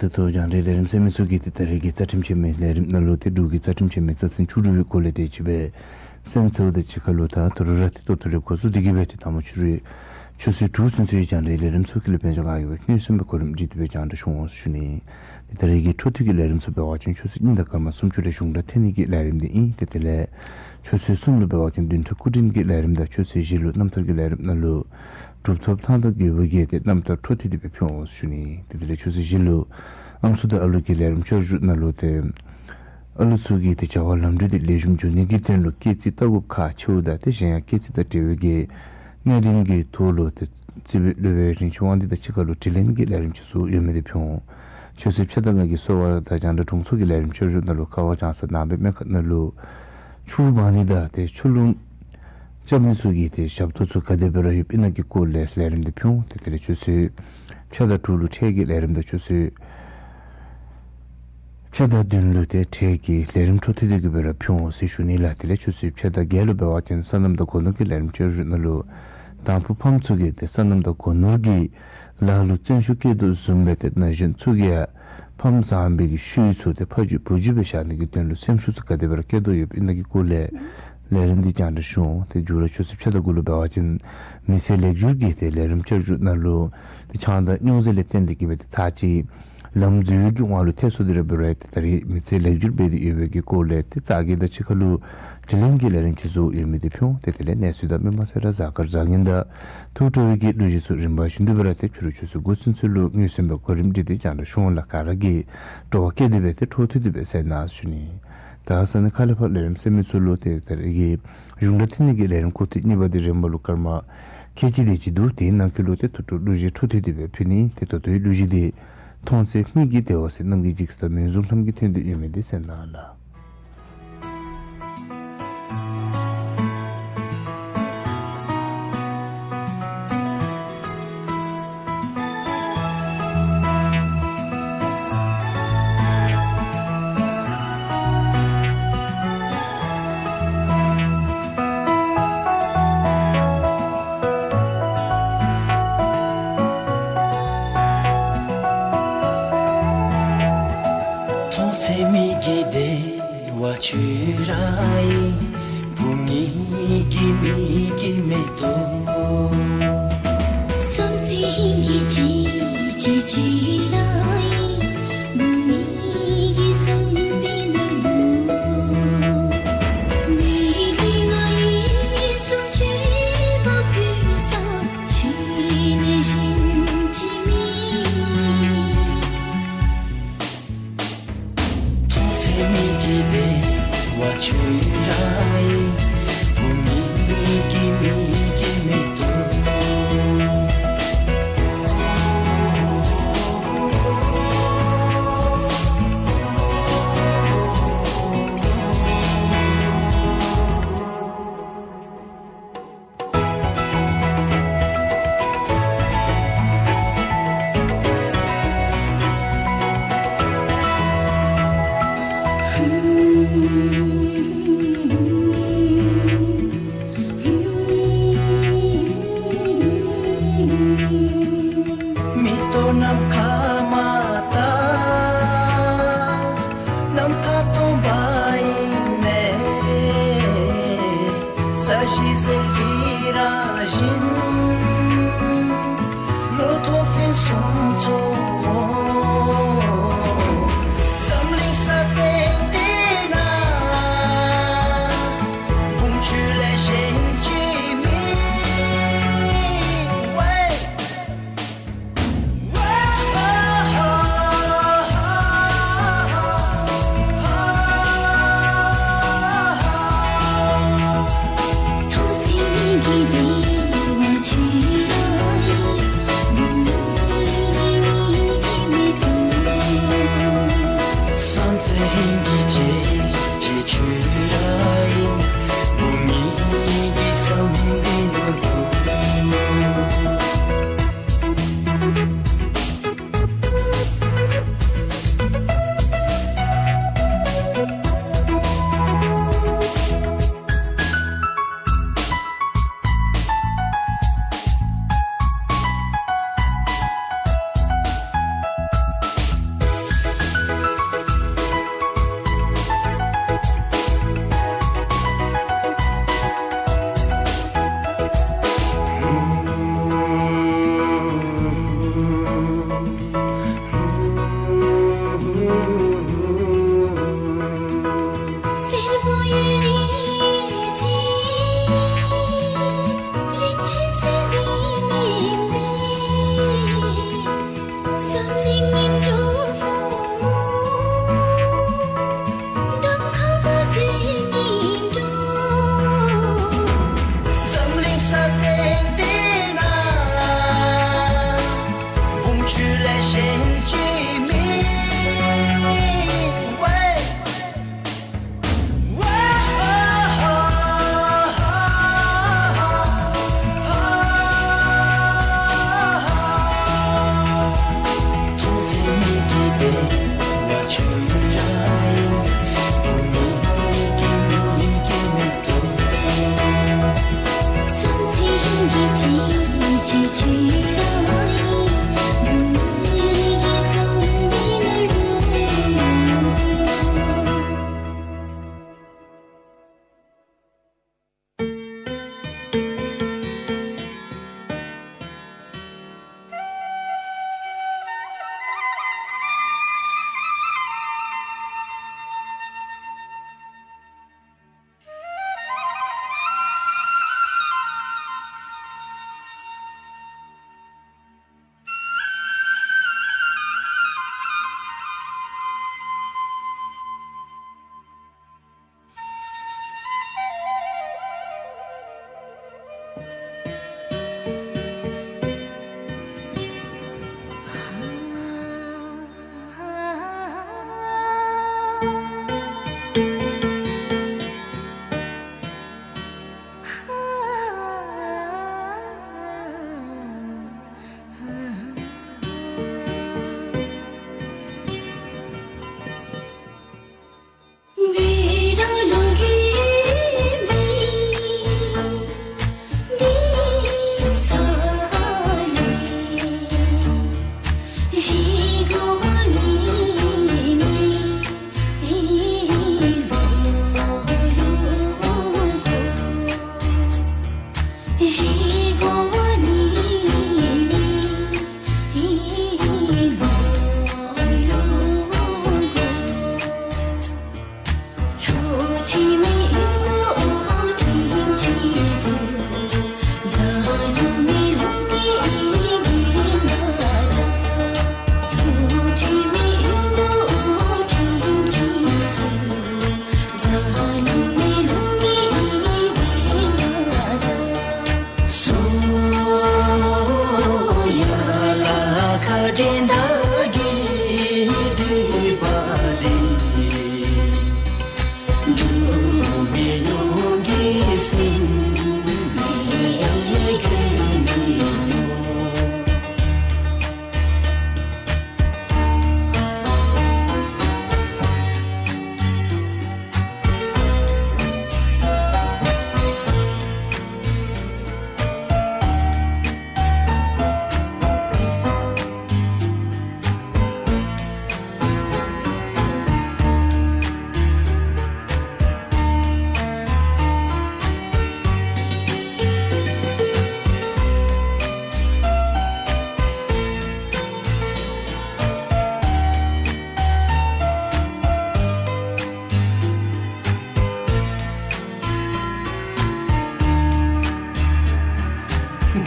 ད་ལྟོ་རྒྱང་བསྒྲགས་ལས་རིམ་ཟེར་མི་ཚུ་གིས་ཏེ་ད་རེས་ཀྱི་རྩ་ཁྲིམས་ཆེན་མོའི་ལས་རིམ་ནང་ལུ་ཏེ་འབྲུག་གི་རྩ་ཁྲིམས་ཆེན་མོའི་རྩ་ཚན་བཅུ་དྲུག་པའི་སྐོར་ལས་ཏེ་ཅིག་སྦེ་གསན་ཚརཝ་དང་གཅིག་ཁར་ལུ་ད་ད་རུང་ར་ཏེ་ད་ལྟོ་ལས་འགོ་བཙུགས་ཏེ་གི་སྦེ་ཏེ་དང་པ་ཕྱི་རུ་ཆུ་ཚོད་དྲུག་ཚུན་ཚོད་རྒྱང་བསྒྲགས་ལས་རིམ་ཚུ་གི་ལུ་དཔལ་འབྱོར་ཁང་གིས་སྦེ་མངོན་སུམ་སྦེ་གོ་རིམ་བསྒྲིགས་ཏེ་སྦེ་རྒྱང་བསྒྲགས་ཞུ་འོང་ཟེར་ཞུ་ནི། ཏེ་ད་རེས་ཀྱི་འཕྲོ་མཐུད་ཀྱི་ལས་རིམ་ཚུ་འབད་བ་ཅིན་ཆུ་ཚོད་གཉིས་དང་སྐར་མ་སུམ་ཅུ་ལས་གཞུང་སྒྲ་འཐེན་ནི་གི་ལས་རིམ་འདི་ཨིན། ཏེ་དེ་ལས་ཆུ་ཚོད་གསུམ་ལུ་འབད་བ་ཅིན་བདུན་ཕྲག་སྐུ་དྲིན་གྱི་ལས་རིམ་དང་ཆུ་ཚོད་བཞི་ལུ་རྣམ་ཐར་གྱི་ལས་རིམ་ནང་ལུ་གྲུབ་ཐོབ་ཐང་སྟོང་རྒྱལ་པོ་གིས་ཏེ་རྣམ་ཐར་འཕྲོ་མཐུད་དེ་སྦེ་ཕུལ་འོང་ཟེར་ཞུ་ནི། ཏེ་དེ་ལས་ཆུ་ཚོད་བཞི་ལུ་ཨམ་སྲུ་དང་ཨ་ལུ་གི་ལས་རིམ་བསྐྱར་ཞུ་ནང་ལུ་ཏེ་ཨ་ལུ་ཚུ་གིས་ཏེ་བྱ་བ་ལམ་འགྲོ་འདི་ལེགས་ཤོམ་འགྱོ་ནི་གི་དོན་ལུ་སྐྱེས་རྩིས་བལྟ་དགོཔ་ཁག་ཆེཝ་དང་ཏེ་གཞན་ཡང་སྐྱེས་རྩིས་དང་འབྲེལ་བའི་གི་གནད་དོན་གྱི་ཐོག་ལུ་ཏེ་རྩིས་འབད་སློབ་དཔོན་རིན་ཆེན་དབང་འདུས་དང་གཅིག་ཁར་ལུ་དྲི་ལན་གྱི་ལས་རིམ་ཅིག་ཚུ་ཡོད་མི་འདི་ཕུལ་འོང་། ཆུ་ཚོད་ཕྱེད་དང་ལྔ་གི་གསོ་བ་དང་རྒྱང་བསྒྲགས་དྲུང་འཚོ་གི་ལས་རིམ་བསྐྱར་ཞུ་ནང་ལུ་ཁ་བ་ལྗང་ས་ནང་པའི་སྨད་ཁ་ནང་ལུ་ཆུ་འབག་ནི་དང་ཏེ་ཆུ་ལུད་རྐྱབ་མི་ཚུ་གི་ཏེ་ཞབས་ཏོག་ཚུ་ག་དེ་སྦེ་ར་ཡོདཔ་ཨིན་ན་གི་སྐོར་ལས་ལས་རིམ་འདི་ཕུལ་འོང་། ཏེ་དེ་ལས་ཆུ་ཚོད་ཕྱེད་དང་དྲུག་ལུ་འཕྲུལ་གྱི་ལས་རིམ་དང་ཆུ་ཚོད་ཕྱེད་དང་བདུན་ལུ་ཏེ་འཕྲུལ་གྱི་ལས་རིམ་འཕྲོ་མཐུད་དེ་གི་སྦེ་ར་ཕུལ་འོང་ཟེར་ཞུ་ནི་ལགས། དེ་ལས་ཆུ་ཚོད་ཕྱེད་དང་བརྒྱད་ལུ་འབད་བ་ཅིན་སོ་ནམ་དང་སྒོ་ནོར་གྱི་ལས་རིམ་བསྐྱར་ཞུ་ནང་ལུ་དང་ཕུ་ཕམ་ཚུ་གིས་ཏེ་སོ་ནམ་དང་སྒོ་ནོར་གྱི་ལཱ་ལུ་བརྩོན་ཤུགས་བསྐྱེད་དོ་བཟུམ་སྦེ་ཏེ་ན་གཞོན་ཚུ་གིས་ཡང་ཕམ་བཟའ་བའི་གི་ཤུལ་ཚུ་ཏེ་ཕ་རྒྱུད་བུ་རྒྱུད་སྦེ་བཞག་ནི་གི་དོན་ལུ་སེམས་ཤུགས་ཚུ་ག་དེ་སྦེ་ར་བསྐྱེད་དོ་ཡོདཔ་ཨིན་ན་གི་སྐོར་ལས་ལས་རིམ་འདི་རྒྱང་བསྒྲགས་ཞུ་འོང་། ཏེ་མཇུག་ར་ཆུ་ཚོད་ཕྱེད་དང་དགུ་ལུ་འབད་བ་ཅིན་མི་སེར་ལེགས་བསྒྱུར་གྱི་ཏེ་ལས་རིམ་བསྐྱར་ཞུ་ནང་ལུ་ཏེ་ཆང་དང་སྨྱོ་རྫས་ལས་བརྟེན་ཏེ་གི་སྦེ་ཏེ་ཚར་གཅིག་ལམ་འཛོལ་བའི་གི་དབང་ལུ་ཐལ་སོང་སྟེ་ར་འབད་རུང་ཏེ་ད་རེས་མི་ཚེ་ལེགས་བསྒྱུར་འབད་དེ་ཡོད་པའི་གི་སྐོར་ལས་ཏེ་རྩ་འགེངས་དང་གཅིག་ཁར་ལུ་དྲི་ལན་གྱི་ལས་རིམ་ཅིག་ཚུ་ཡོད་མི་འདི་ཕུལ་འོང་། ཏེ་དེ་ལས་གནས་ཚུལ་དང་མི་མ་ཟད་ར་གཟའ་སྐར་གཟའ་ཉིམ་དང་ཐུགས་སྤྲོ་བའི་གི་གླུ་གཞས་ཚུ་རིམ་པ་བཞིན་དུ་སྦེ་ར་ཏེ་ཕྱི་རུ་ཆུ་ཚོད་དགུ་ཚུན་ཚོད་ལུ་མངོན་སུམ་སྦེ་གོ་རིམ་བསྒྲིགས་ཏེ་རྒྱང་བསྒྲགས་ཞུ་འོང་ལགས། ག་ར་གིས་སྤྲོ་བ་བསྐྱེད་དེ་སྦེ་ཏེ་འཕྲོ་མཐུད་དེ་སྦེ་གསན་གནང་ཟེར་ཞུ་ནི། ད་ས་གནས་ཁ་ལས་ཕར་ལས་རིམ་གསན་མི་ཚུ་ལུ་ཏེ་ད་རེས་ཀྱི་གཞུང་སྒྲ་འཐེན་ནི་གི་ལས་རིམ་སྐོར་ཐེངས་གཉིས་པ་འདི་རིམ་པ་ལུ་སྐར་མ་ཁལ་གཅིག་དེ་ཅིག་འདུག། དེའི་ནང་འཁོད་ལུ་ཏེ་ཐུགས་སྤྲོ་གླུ་གཞས་འཕྲོ་མཐུད་དེ་སྦེ་ཕུལ་ནི། ཏེ་ད་ལྟོའི་གླུ་གཞས་འདི་མཐོང་ཚེ་སྨིག་གི་བདེ་བ་ཟེར་རྣམ་རྒྱལ་འཇིགས་བྱེད་དང་མོས་བཟུང་ལྷམ་གྱི་དོན་དུ་ཡོད་མི་འདི་གསན་གནང་ལགས། མཐོང་ཚེ་སྨིག་གི་བདེ་བ་ཁྱོད་ར་ཨིན། བུ་ངེ་གི་མིག་གི་མེ་ཏོག། བསམ་ཚེ་སྙིང་གི་བྱིན་གྱིས་བརྗིད་ར་ཨིན། བུ་ངེ་གི་བསམ་པའི་ནོར་བུ། ངེ་གི་ང་ཡི་བསམ་སྤྱོད་མ་ཕུལ་ས་ཁྱོད་ལས་གཞན་ཅིག་མེད། མཐོང་ཚེ་སྨིག་གི་བདེ་བ་ཁྱོད་ར་ཨིན། བུ་ངེ་གི་མིག་གི་མེ་ཏོག། མིག་ཏོ་ནམ་མཁའ་མ་དག། ནམ་མཁའ་སྟོང་པ་ཨིན་མས། ས་གཞི་ཟེར་གྱི་རང་བཞིན། ལོ་ཐོག་ཕུན་སུམ་ཚོགས་འོང་། འཛམ་གླིང་ས་སྟེང་འདི་ན་བུམོ་ཁྱོད་ལས་གཞན་ཅིག་མེད། ཝེ།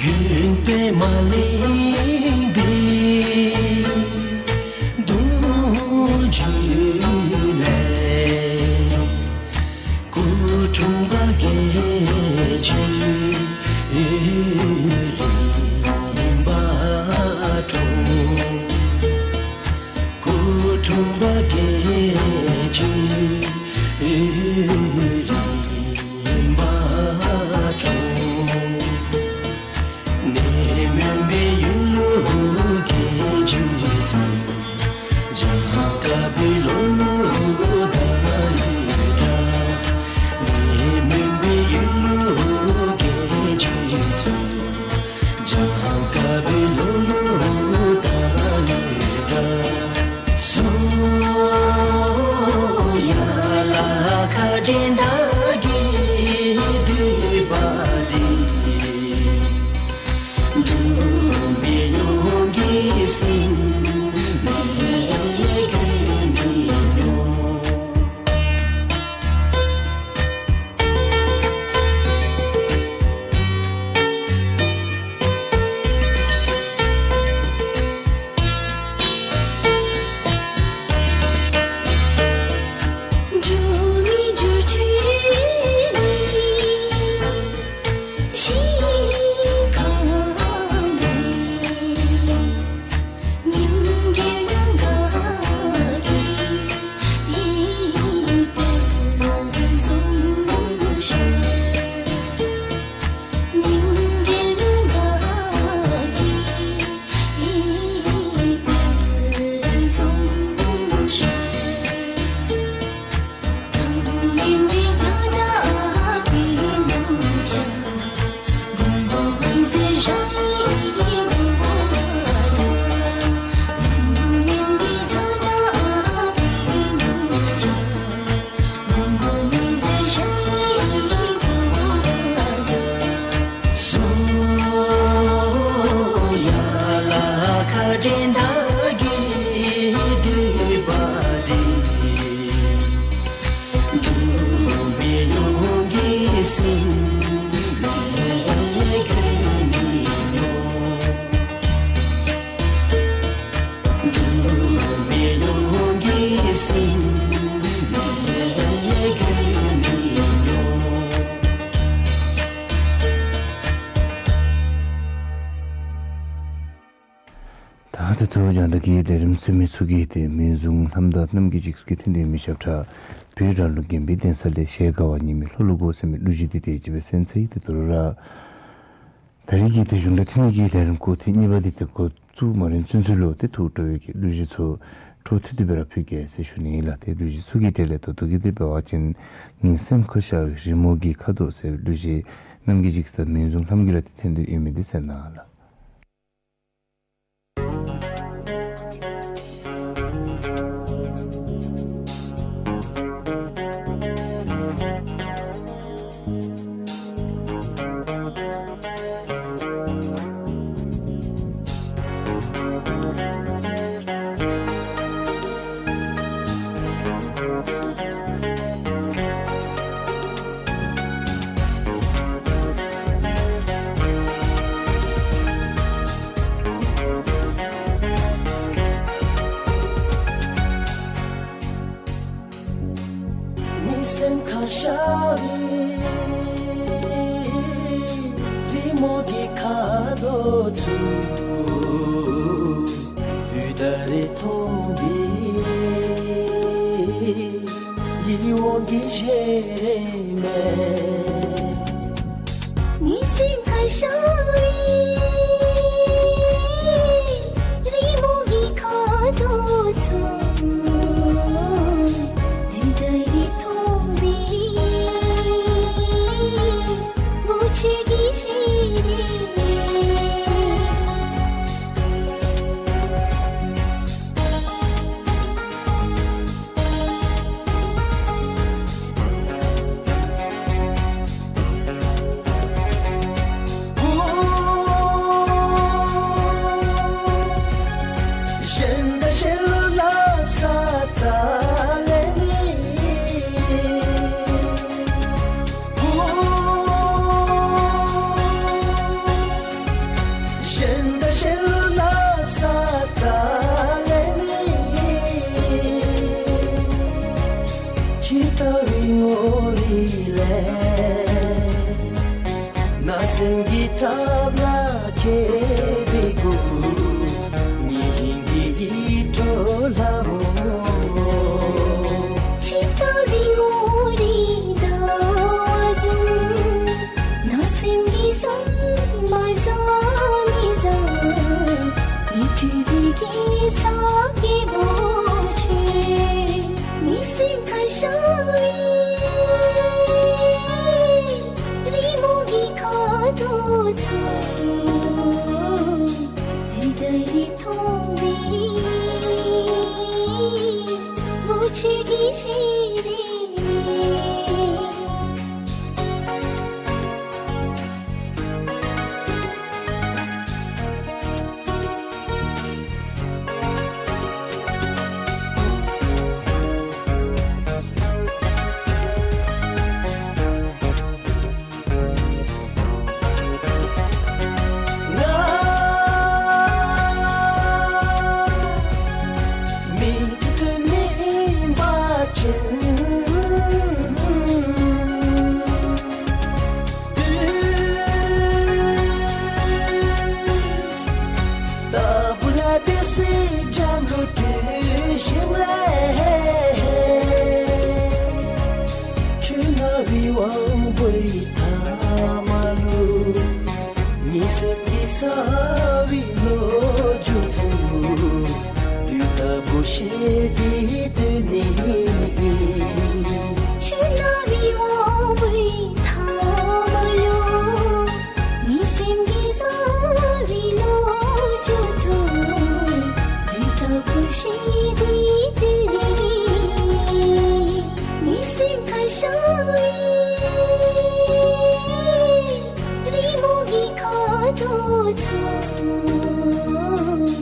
མགོན་པདྨ་གླིང་པའི་གདུང་བརྒྱུད་ལས། སྐུ་འཁྲུངས་པ་རྒྱལ་བྱེད་ཡུན་རིང་པ་འཁྲུངས། སྐུ་འཁྲུངས་པ་རྒྱལ་བྱེད་ཡུན་རིང་པ་འཁྲུངས། གནས་མོན་པའི་ཡུལ་ལུ་རྒྱལ་བྱེད་ཡུན་ ད་ད་ལྟོ་རྒྱང་བསྒྲགས་ཀྱི་ལས་རིམ་གསན་མི་ཚུ་གིས་ཏེ་མུན་གཟུངས་ལྷམ་དང་གནམ་གྱི་ལྗགས་ཀྱི་མཐུན་འབྲེལ་མི་ཞབས་ཁྲ་བོད་ར་ལུགས་དགོན་པའི་གདན་ས་ལས་ཞལ་དགའ་བ་ཉི་མའི་ལྷོ་ལུ་བསྒོར་ཟེར་མི་གླུ་གཞས་འདི་ཏེ་ཅིག་སྦེ་གསན་ཚར་ཡི། ཏེ་ད་རུང་ར་ད་རིས་ཀྱི་ཏེ་གཞུང་གྲྭ་འཐུས་མི་གི་ལས་རིམ་གོ་ཐོས་གཉིས་པ་འདི་ཏེ་འགོ་བཙུགས་མ་རན་ཚུན་ཚོད་ལུ་ཏེ་ཐུགས་སྤྲོ་བའི་གི་གླུ་གཞས་ཚུ་འཕྲོ་མཐུད་དེ་སྦེ་ར་ཕུལ་གེ་ཟེར་ཞུ་ནི་ཨིན་ལགས། ཏེ་གླུ་གཞས་ཚུ་གི་གྲས་ལས་ད་ལྟོ་གི་འདི་འབད་བ་ཅིན་ངའི་སེམས་ཁར་ཤར་བའི་རི་མོ་གི་ཁ་དོག་ཟེར་བའི་གླུ་གཞས་གནམ་གྱི་ལྗགས་དང་མུན་གཟུངས་ལྷམ་གྱིས་ར་ཏེ་འཐེན་ཏེ་ཡོད་མི་འདི་གསན་གནང་ལགས། མི་སེམས་ཁར་ཤར་བའི་རི་མོ་གི་ཁ་དོག་ཚུ་དུས་ད་རེས་མཐོང་སྟེ་ཡིད་འོང་གི་ཞལ་རས་མས། མི་སེམས་ཁར་ཤར་བའི་རི་མོ་གི་ཁ་དོག་ཚུ་དུས་ད་རེས་མཐོང་སྟེ་ལོ་ཕྱུགས་ཀྱི་ཞལ་རས་མས། གཞན་དང་གཞན་ལ་བསླབ་བྱ་ལེན་ནི། ཇི་ལྟ་བའི་ངོ་རིས་ལས། ན་སེམས་ཀྱི་ཐབས་ལ་མཁས་པའི་སྐུ། ཉི་འོད་ཀྱི་ཡིད་འཕྲོག་ལྷ་མོ། ཇི་ལྟ་བའི་ངོ་རིས་ཟླ་བ་བཟུམ། ན་སེམས་ཀྱི་བསམ་པ་བཟང་ནི་བཟང་། མི་འཁྲུལ་པའི་གེ་སར་སྐྱེས་བུ་ཆེ། མི་སེམས་ཁར་ཤར་བའི་རི་མོ་གི་ཁ་དོག་ཚུ། དུས་ད་རེས་མཐོང་བའི་ལོ་ཕྱུགས་ཀྱི་ཞལ་རས་མས། ལྟ་བུ་ལ་དེ་སྲིད་འཇམ་རུ་དུས་ཞིམ་ལས། ཆུ་ནང་བའི་དབང་པོའི་ཐ་མ་ལུ། ཉིན་སེམས་ཀྱི་ས་བའི་ལོ་རྒྱུས་ཚུ། དུས་ལྟ་བུ་ཤེས་ཏེ་སྡོད་ནི། ཆུ་ནང་བའི་དབང་པོའི་ཐ་མ་ལུ། ཉིན་སེམས་ཀྱི་ས་བའི་ལོ་རྒྱུས་ཚུ། དུས་ལྟ་བུ་ཤེས་ཏེ་སྡོད་ནི། མི་སེམས་ཁར་ཤར་བའི་རི་མོ་གི་ཁ་དོག་ཚུ། དུས་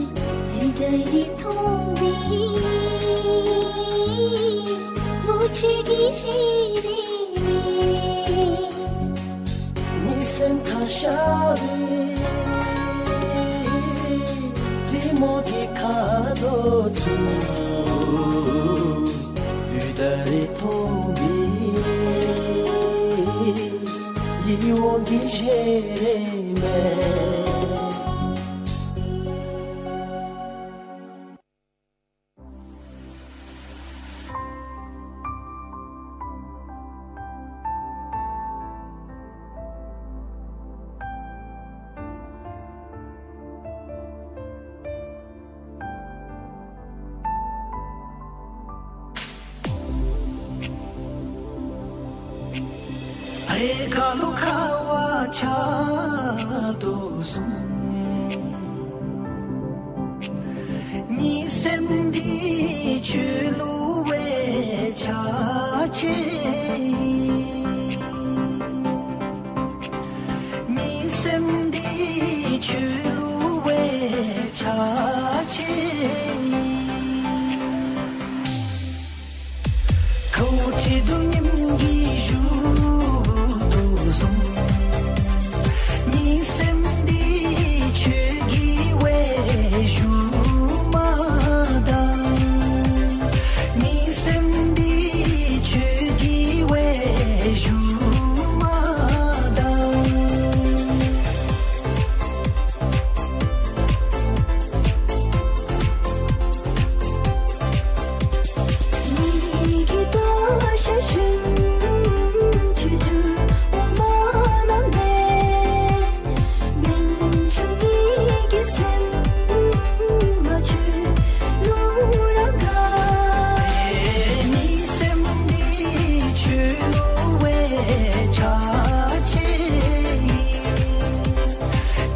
ད་རེས་མཐོང་བའི་ སེམས་ཁ་ཤ་བའི་རི་མོ་གི་ཁ་དོག་ཚུ་དུས་ད་རེས་མཐོང་བའི་ཡིད་འོང་གི་ཞལ་རས་མས། ཨའི་ཁ་ལུ་ཁ་བ་ཆགས་དོ་བཟུམ། ངེའི་སེམས་འདི་ཁྱོད་བསླུ་བའི་ཆ་ཆེ་ཡི། ངེའི་སེམས་འདི་ཁྱོད་བསླུ་བའི་ཆ་ཆེ་ཡི། ཁཝ་ཁྲི་གདུགས་ཉིམ་གིས་བཞུ་དོ་བཟུམ། ངེའི་སེམས་འདི་ཁྱོད་ཀྱི་འོད་ཞུ་མ་ད། ངེའི་སེམས་འདི་ཁྱོད་ཀྱི་འོད་ཞུ་མ་ད།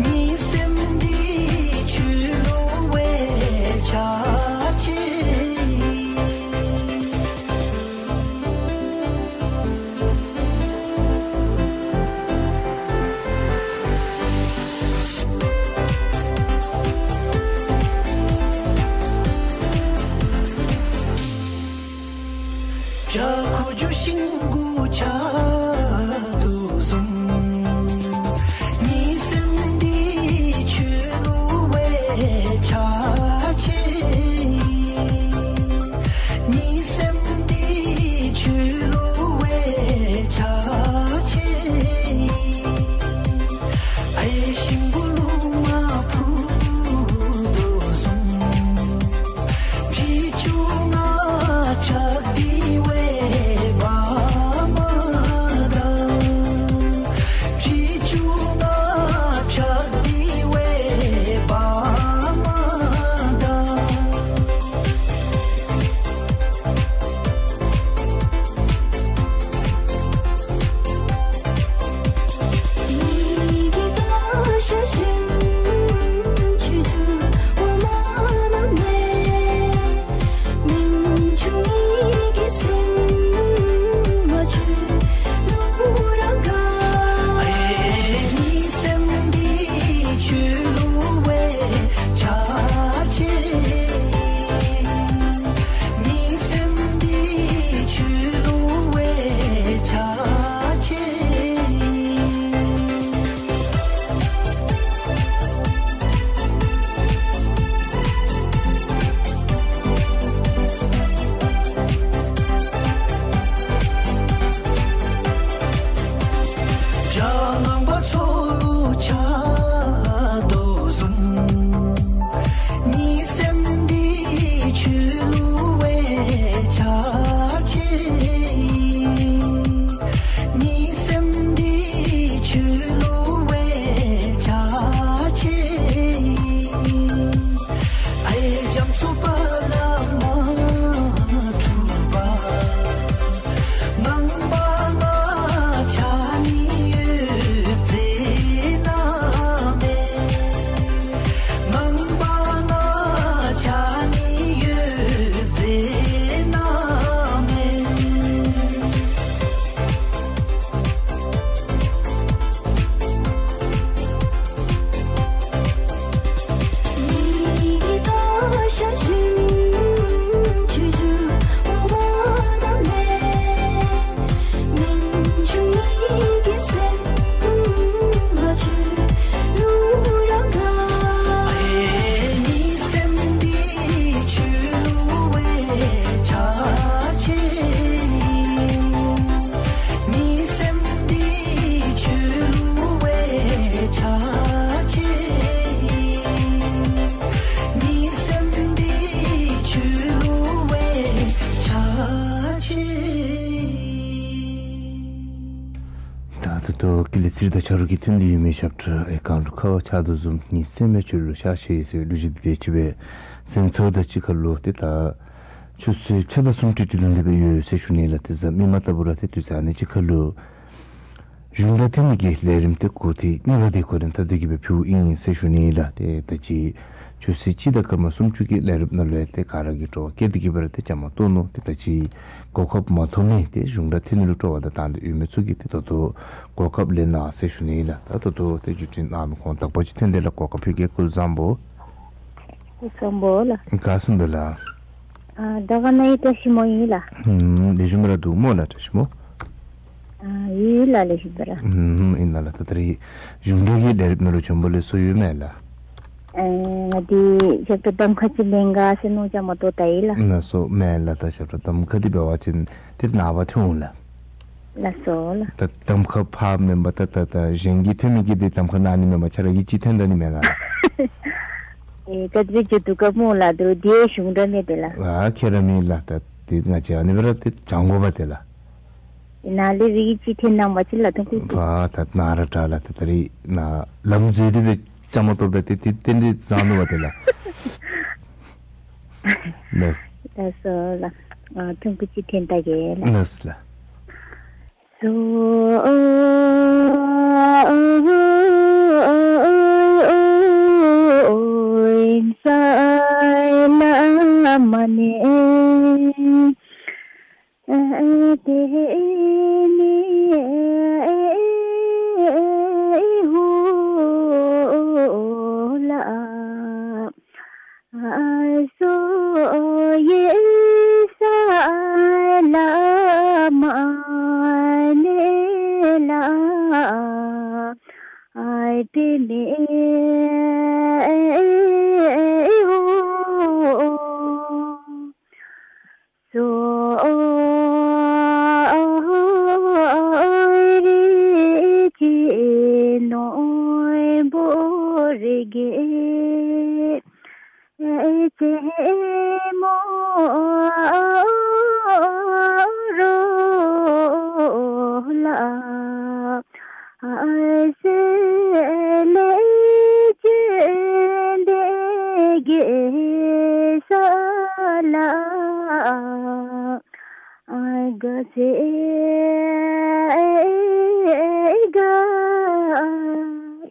ངེའི་སེམས་འདི་ཁྱོད་བསླུ་བའི་ཆ་ཆེ་ཡི། བྱ་ཁུ་བྱུག་ཤིང་གུ་ཆགས་དོ་བཟུམ། ངེའི་སེམས་འདི་ཁྱོད་བསླུ་བའི་ཆ་ཆེ་ཡི། ངེའི་སེམས་འདི་ཁྱོད་བསླུ་བའི་ཆ་ཆེ་ཡི། ཨའི་ཤིང་བུ་ལུ་མ་ཕུ་དོ་བཟུམ། བྱི་ཅུང་ང་ཆགས་ཏེ་འོད་འབར་མ་ད། བྱི་ཅུང་ང་ཆགས་ཏེ་འོད་འབར་མ་ད། ངེའི་སེམས་འདི་ཁྱོད་བསླུ་བའི་ཆ་ཆེ་ཡི། ངེའི་སེམས་འདི་ཁྱོད་བསླུ་བའི་ཆ་ཆེ་ཡི། བྱ་ངང་པ་མཚོ་ལུ་ཆགས་དོ་བཟུམ། ངེའི་སེམས་འདི་ཁྱོད་བསླུ་བའི་ཆ་ཆེ་ཡི། ངེའི་སེམས་འདི་ཁྱོད་བསླུ་བའི་ཆ་ཆེ་ཡི། ཨའི་རྒྱ་མཚོ་པ་ལ་མ་འཁྲུགས་པར། ངང་པ་ང་ཆགས་ནི་ཡོད་ ལས་ཚེ་རིང་དང་ཆ་རོགས་ཀྱིས་ཐོན་ཏེ་ཡོད་མི་ཞབས་ཁྲ་ཨེ་གང་རུང་ཁ་བ་ཆགས་དོ་བཟུམ་ཉིད་སེམས་མའི་ཆོས་ལུ་ཤར་ཤེས་ཟེར་བའི་གླུ་གཞས་འདི་དེ་ཅིག་སྦེ་གསན་ཚརཝ་ད་གཅིག་ཁར་ལུ་ཏེ་ད་ཆུ་ཚོད་ཕྱེད་དང་སུམ་ཅུ་ཅིག་ལུས་ཏེ་སྦེ་ཡོད་ཟེར་ཞུ་ནི་ལགས། ཏེ་གཟའ་མིག་དམར་ལྟ་བུ་ར་ཏེ་དུས་ཚོད་ཨ་ནི་གཅིག་ཁར་ལུ་གཞུང་སྒྲ་འཐེན་ནི་གི་ལས་རིམ་ཏེ་གོ་ཐོས་གཉིས་པ་འདི་གོ་རིམ་ཐ་དད་ཀྱི་སྦེ་ཕུལཝ་ཨིན་ཟེར་ཞུ་ནི་ལགས། ཏེ་ད་ཅི་ཆུ་ཚོད་གཅིག་དང་སྐར་མ་སུམ་ཅུ་གི་ལས་རིམ་ནང་ལུ་ཡང་ཏེ་ག་ར་གིས་སྤྲོ་བ་བསྐྱེད་དེ་གི་སྦེ་ར་ཏེ་བཅའ་མར་གཏོགས་ནུག། ཏེ་ད་ཅི་གོ་སྐབས་མ་ཐོབ་མི་ཏེ་གཞུང་སྒྲ་འཐེན་ནི་ལུ་སྤྲོ་བ་དང་དང་འདོད་ཡོད་མི་ཚུ་གིས་ཏེ་ད་ལྟོ་གོ་སྐབས་ལེན་གནང་ཟེར་ཞུ་ནི་ལགས། ད་ད་ལྟོ་ཏེ་བརྒྱུད་འཕྲིན་གནང་མི་ཁོང་དང་པ་ཅིག་ཐོན་ཏེ་ལགས། གོ་སྐབས་ཕུལ་གེ། སྐུ་གཟུགས་བཟང་པོ། སྐུ་གཟུགས་བཟང་པོ་ལགས། ག་སོང་འདུག་ལགས། ཨ་དར་དཀར་ན་གཡུས་བཀྲ་ཤིས་མོ་ཨིན་ལགས། ཨུམ་ལེགས་ཤོམ་ར་འདུག་སྨོ་ལགས། བཀྲ་ཤིས་མོ། ཨ་ཡོད་ལགས། ལེགས་ཤོམ་ར། ཨུམ་ཨིན་ན་ལགས། ད་ད་རིས་གཞུང་སྒྲ་གི་ལས་རིམ་ནང་ལུ་བྱོན་པ་ལེགས་སོ་ཡོད་མེན་ལགས། ཨ་ང་འདི་ཞབས་ཁྲ་གདམ་ཁ་ཅིག་ལེན་ག་ཟེར་མནོ་བྱ་མ་གཏོགས་ད་ཡིན་ལགས། ལགས་སོ་མེན་ལགས། ད་ཞབས་ཁྲ་གདམ་ཁ་འདི་འབད་བ་ཅིན་ཏེ་ནངས་པ་ཐོན་འོང་ལགས། ལགས་སོ་ལགས། ད་གདམ་ཁ་ཕར་མེན་པར་ད་ད་ད་གཞན་གྱིས་ཐོན་མི་གི་འདི་གདམ་ཁ་གནང་ནི་མེན་པར་ཁྱོད་ར་གིས་ཅིག་ཐོན་ད་ནི་མེན་ན་ལགས། ཨེ་ག་དེ་སྦེ་འགྱོ་དོ་ག་སྨོ་ལགས། ད་རུང་འདི་གཞུང་སྒྲ་མས་ཏེ་ལགས། ཨ་ཁྱོད་ར་མེན་ལགས། ད་འདི་ང་བཅས་ཨ་ནི་སྦེ་ར་ཏེ་སྦྱང་དགོ་པས་ཏེ་ལགས། ནཱ་ལས་འབད་གིས་ཅིག་ཐོན་གནང་བ་ཅིན་ལགས། ཐུགས་ཁུར་ཅིག། ཕར་ད་ནཱ་ར་དྲག་ལགས། ད་ད་རིས་ནཱ་ལམ་འཛོལ་ཏེ་སྦེ་བཅའ་མར་གཏོགསཔ་ད་ཏེ་ཏེ་ཏན་ཏན་བཟང་ནུག་པ་ཏེ་ལགས། ལགས། ལགས་སོ་ལགས། ཨ་ཐུགས་ཁུར་ཅིག་ཐོན་ད་གེ་ལགས། ལགས་ལགས།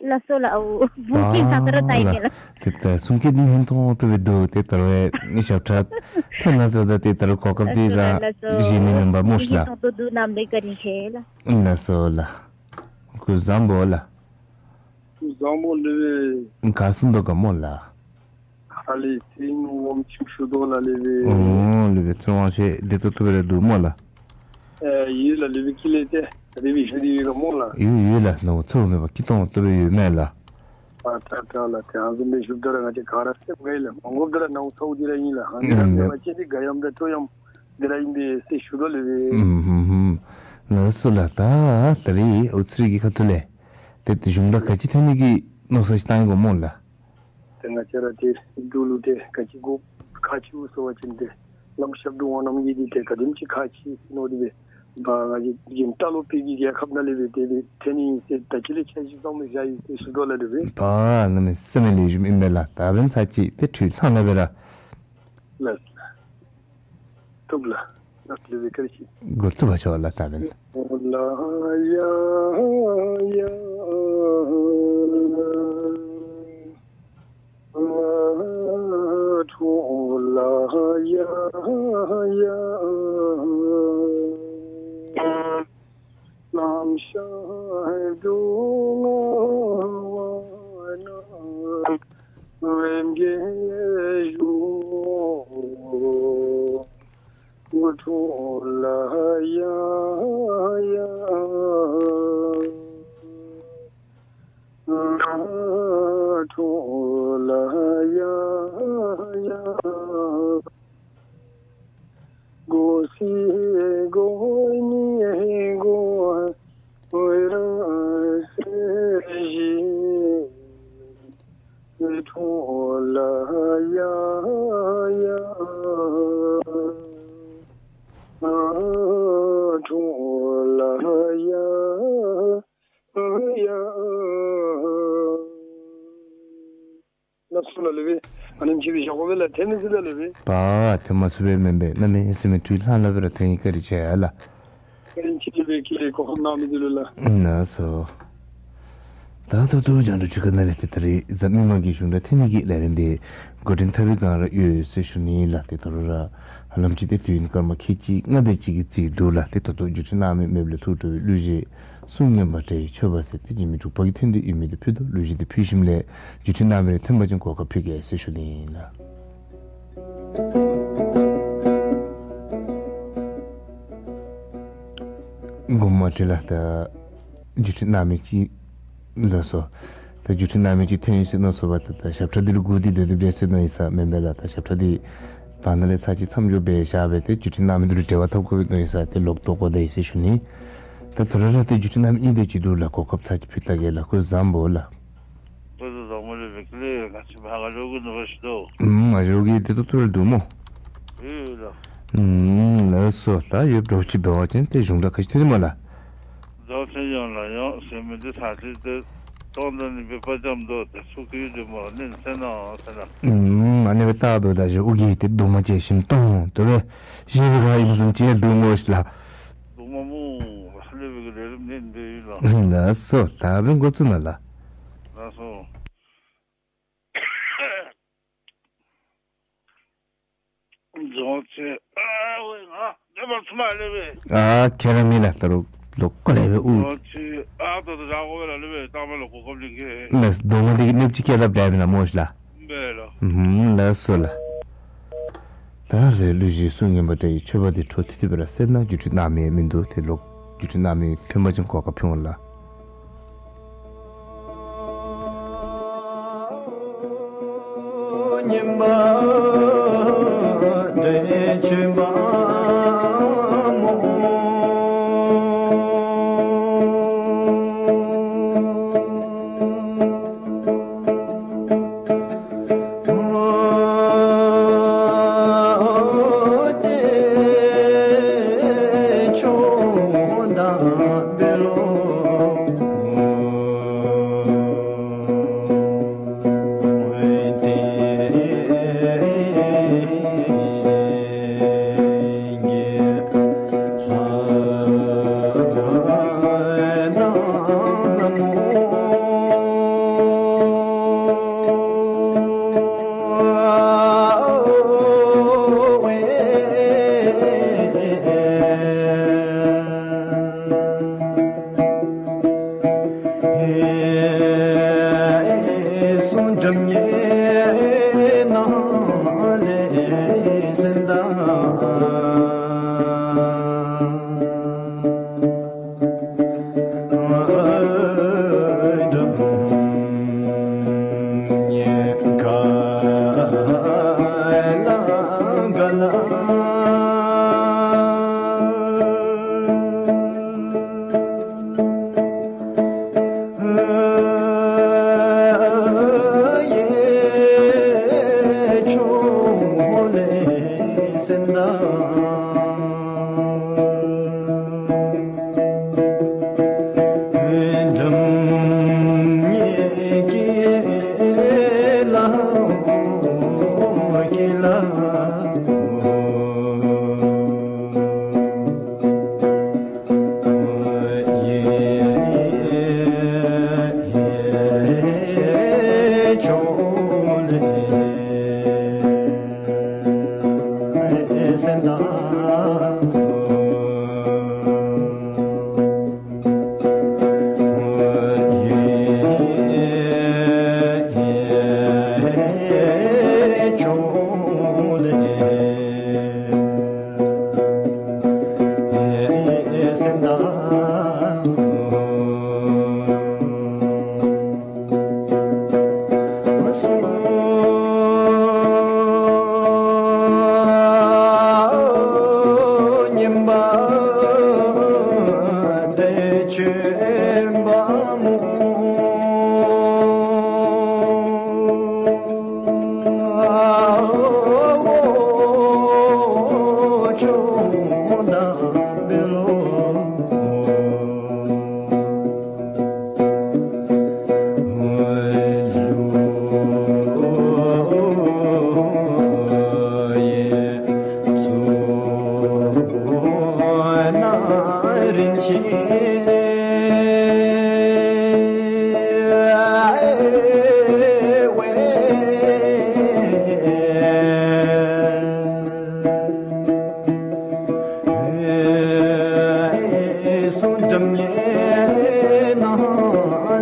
ལགས་སོ་ལགས། ཨོ་གསུང་སྐད་ད་ར་ད་ཡི་ལགས། ཏེ་ད་གསུང་སྐད་འདི་སྙན་ཏོང་ཏོ་སྦེ་འདུག། ཏེ་ད་རུང་ཞབས་ཁྲ་ཐོན་གནང་ས་ད་ཏེ་ད་རུང་གོ་སྐབས་འདི་ར་ལགས་སོ་ལགས་སོ། བཞེས་ནི་མེན་པ་སྨོ་ཤེས་ལགས། སྙན་ཏོང་ཏོ་འདུག། གནམ་མེད་བཀའ་དྲིན་ཆེ་ལགས། ལགས་སོ་ལགས། སྐུ་གཟུགས་བཟང་པོ་ལགས། སྐུ་གཟུགས་བཟང་པོ་ལགས། ག་སོང་འདུག་ག་སྨོ་ལགས། ཧ་ལས་ཚེ་རིང་དབང་ཕྱུག་ཞུ་དོ་ལགས་ལགས། ཨོ་ལགས་སྦེ་ཚེ་རིང་དབང་ཕྱུག་བདེ་ཏོག་ཏོ་སྦེ་ར་འདུག་སྨོ་ལགས། ཨེ་ཡོད་ལགས་ལགས་སྦེ། ཁྱེད་ལས་ཏེ་དེ་སྦེ་ཞུ་སྟེ་ཡོད་ག་སྨོ་ལགས། ཡོད་ཡོད་ལགས། ནོར་འཚོ་མེད་པར་སྐྱིད་ཏོང་ཏོ་སྦེ་ཡོད་མས་ལགས། ཨ་ད་ད་ལགས། ཏེ་ཨ་ནི་སྦེ་ཞུཝ་ད་ར་ང་བཅས་ག་ར་སེམས་དགའ་ཡི་ལགས། མ་དགོཔ་ད་ར་ནང་ཚ་བོ་འདི་ར་ཨིན་ལགས། ཨ་ནི་ར་ཨུམ་མེད་པ་ཅིན་འདི་དགའ་ཡམ་དང་སྤྲོ་ཡམ་འདི་ར་ཨིན་པས་ཟེར་ཞུ་དོ་ལགས་སྦེ། ཨུམ་ཧུམ་ཧུམ། ལགས་སོ་ལགས། ད་ད་རིས་ཨོ་ཚེ་རིང་གི་ཁ་ཐུག་ལས་ཏེ་གཞུང་སྒྲ་ག་ཅི་ཐོན་ནི་གི་མནོ་བསམ་ཅིག་བཏང་ཡི་ག་སྨོ་ལགས། ཏེ་ང་བཅས་ར་ཏེ་འབྲུག་ལུ་ཏེ་ག་ཅི་དགོཔ་ག་ཅི་འོང་ཟེར་བ་ཅིན་ཏེ་བླམ་ཞབས་དྲུང་དབང་རྣམ་རྒྱས་འདི་ཏེ་ག་དེམ་ཅིག་ཁག་ཆེ་ཟེར་མནོ་སྟེ་སྦེ་ད་ང་བཅས་ཀྱི་ལྟ་ལོག་པའི་གི་རྒྱལ་ཁབ་ནང་ལས་སྦེ་དེ་སྦེ་ཐོན་ནི་ཨིན་ཟེར་ད་ཅི་ལས་འཆར་གཞི་བཟང་པོ་བཞག་ཡི་ཟེར་ཞུ་དོ་ལགས་སྦེ། ད་གནམ་མེད་ས་མེད་ལེགས་ཤོམ་ཨིན་པས་ལགས། ད་འབདན་ཚར་གཅིག་ཏེ་འཕྲོ་བླངས་ལགས་སྦེ་ར། ལགས། ཐུབ་ལགས། ལགས་ལགས་སྦེ་བཀྲ་ཤིས། འགོ་བཙུགས་པར་ཤོག་ལགས། ད་འབདན། ལགས་སོ་ལགས་ལེགས་པས། ཨ་ནེམ་ཅིག་སྦེ་བཞག་དགོ་པས་ལགས། ཐོན་མི་ཚུགས་ལགས་ལེགས་པས། པ་ཐོན་མ་ཚུགས་པས་མེན་པས། གནམ་མེད་ས་མེད་འཕྲུལ་ལྷང་ལྷང་སྦེ་ར་ཐོན་ཡི། བཀའ་དྲིན་ཆེ་ལགས། ཨ་ནེམ་ཅིག་ལེགས་པས། ཁྱེད་ལས་གོ་སྐབས་གནང་མི་འདི་ལུ་ལགས། ལགས་སོ། ད་ད་ལྟོ་རྒྱང་བསྒྲགས་ཅིག་ཁ་ནང་ལས་ཏེ་ད་རེས་གཟའ་མིག་དམར་གྱི་གཞུང་སྒྲ་འཐེན་ནི་གི་ལས་རིམ་འདི་འགོ་འདྲེན་འཐབ་པའི་བསྒང་ར་ཡོད་ཟེར་ཞུ་ནི་ལགས། ཏེ་ད་རུང་ར་ཧ་ལམ་ཅིག་ཏེ་དུས་ཡུན་སྐར་མ་ཁལ་གཅིག་ལྔ་དེ་ཅིག་གི་རྩིས་འདུག་ལགས། ཏེ་ད་ལྟོ་བརྒྱུད་འཕྲིན་གནང་མི་མེདཔ་ལས་ཐུགས་སྤྲོ་བའི་གླུ་གཞས་གསུང་སྙན་པ་སྒྲ་ཡི་མཆོད་པ་ཟེར་ཏེ་འཇིགས་མེད་འབྲུག་པ་གིས་ཐོན་ཏེ་ཡོད་མི་འདི་ཕུལ་དོ། གླུ་གཞས་འདི་ཕུལ་ཞིནམ་ལས་བརྒྱུད་འཕྲིན་གནང་མི་རེ་ཐོན་པ་ཅིན་གོ་སྐབས་ཕུལ་གེ་ཟེར་ཞུ་ནི་ལགས། དགོངསམ་མ་ཁྲེལ་ལགས། ད་བརྒྱུད་འཕྲིན་གནང་མི་ཅིག་ལགས་སོ། ད་བརྒྱུད་འཕྲིན་གནང་མི་ཅིག་ཐོན་ཡི་ཟེར་མནོ་སོང་པ། ད་ད་ཞབས་ཁྲ་འདི་ལུ་སྒུག་སྟེ་སྡོད་སྡོདཔ་འདྲས་ཟེར་མནོ་ཡི་ཟེར་མེན་པས་ལགས། ད་ཞབས་ཁྲ་འདི་བར་ན་ལས་ཚར་གཅིག་མཚམས་འཇོག་འབད་བཞག་སྦེ་ཏེ་བརྒྱུད་འཕྲིན་གནང་མི་འདི་ལུ་འབྲེལ་བ་འཐབ་དགོ་པས་མནོ་ཡི་ཟེར་ཏེ་ལོག་བཏོན་དགོ་ད་ཡི་ཟེར་ཞུ་ནི། ད་ད་རུང་ར་ཏེ་བརྒྱུད་འཕྲིན་གནང་མི་གཉིས་དེ་ཅིག་འདུག་ལགས། གོ་སྐབས་ཚར་གཅིག་ཕུལ་ད་གེ་ལགས། སྐུ་གཟུགས་བཟང་པོ་ལགས། སྐུ་གཟུགས་བཟང་པོ་ལེགས་པས། ལགས་ང་བཅས་ཕར་ང་ལུ་གི་ནུ་བ་ཞིག་འདུག། ཨུམ་ང་ལུ་གི་དེ་ཏོག་ཏོ་ར་འདུག་སྨོ། ཨེ་ལགས། ཨུམ་ལགས་སོ། ད་ཡོདཔ་འདྲཝ་ཅིག་འབད་བ་ཅིན་ཏེ་གཞུང་སྒྲ་ག་ཅི་ཐོན་ནི་སྨོ་ལགས། རྫོང་ཆེན་ཡོངས་ལ་ཡོངས་ཟེར་མི་འདི་ཚར་གཅིག་ཏེ་སྟོང་དང་ཉིས་པའི་པ་ཅམ་འདུག། ཏེ་ཚུ་གིས་འདི་སྨོ་ནི་ཟེར་ན་ཟེར་ན། ཨུམ་ཨ་ནི་སྦེ་བལྟ་བ་ད་ཞུ་ཨུ་གིས་ཏེ་རྡོག་མ་བཅད་ཞིནམ་སྟོང་དེ་སྦེ་བཞེས་པའི་ག་ཨིནམ་བཟུམ་ཅིག་འདུག་སྨོ་ཤིག་ལགས། རྡོག་མ་སྨོ། ལེགས་པའི་གི་ལས་རིམ་ནི་འདི་ཨིན་ལགས། ལགས་སོ། ད་འབདན་འགོ་བཙུགས་གནང་ལགས། ལགས་སོ། རྫོང་ཆེན། ཨ་ཝེ་ང་ནེ་པ་ཚུ་མ་ལེགས་པས། ཨ་ཁྱེད་ར་མི་ལགས། ད་རུང་ལོག་གོ་ལེགས་པས་ཨུ། རྫོང་ཆེན་ཨ་ད་ད་བཞག་དགོ་པས་ལགས། ལེགས་པས། ད་མ་ལོག་གོ་སྐབས་ལེན་གེ། ལགས་སོ། རྡོག་མ་འདི་གིས་གནོདཔ་ཅིག་བཀལ་སླབ་འདྲས་མེན་ན་སྨོ་ཤིག་ལགས། མེད་ལགས། ཨུམ་ལགས་སོ་ལགས། ད་རེས་གླུ་གཞས་གསུང་སྙན་པ་སྒྲ་ཡི་མཆོད་པ་འདི་འཕྲོ་མཐུད་དེ་སྦེ་ར་གསན་གནང་། བརྒྱུད་འཕྲིན་གནང་མི་མིན་འདུག། ཏེ་ལོག་བརྒྱུད་འཕྲིན་གནང་མི་ཐོན་པ་ཅིན་གོ་སྐབས་ཕུལ་འོང་ལགས།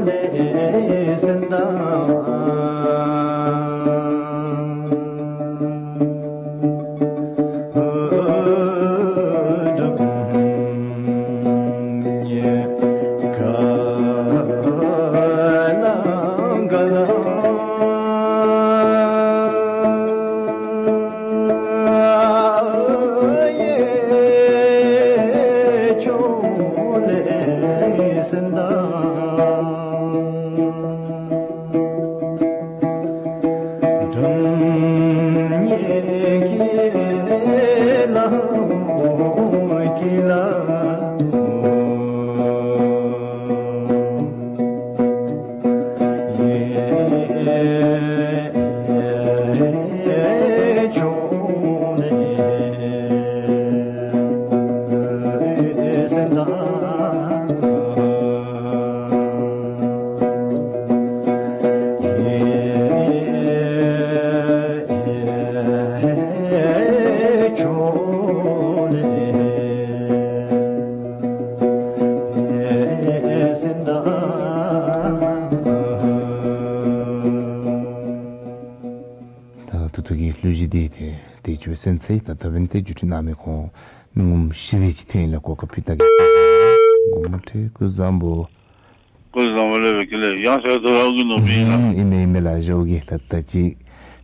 ད་ད་ལྟོ་གི་གླུ་གཞས་འདི་ཏེ་དེ་ཅིག་སྦེ་གསན་ཚར་ཡི། ད་ད་འབདན་ཏེ་བརྒྱུད་རིམ་ནང་མི་ཁོང་མི་ངོམ་བཞི་དེ་ཅིག་ཐོན་ཡི་ལགས། གོ་སྐབས་ཕུལ་ད་གེ། སྐུ་ངོམ་ཁྲི་སྐུ་བཟང་པོ། སྐུ་བཟང་པོ་ལེགས་པའི་ཁྱེད་ལས་ཡང་ཟེར་དོ་རང་གི་ནོར་བུ་ཨིན་ལགས། ཨིན་མས་ཨིན་མས་ལགས། ཞོགས་ཀྱི་ལྷ་ད་ཅིག་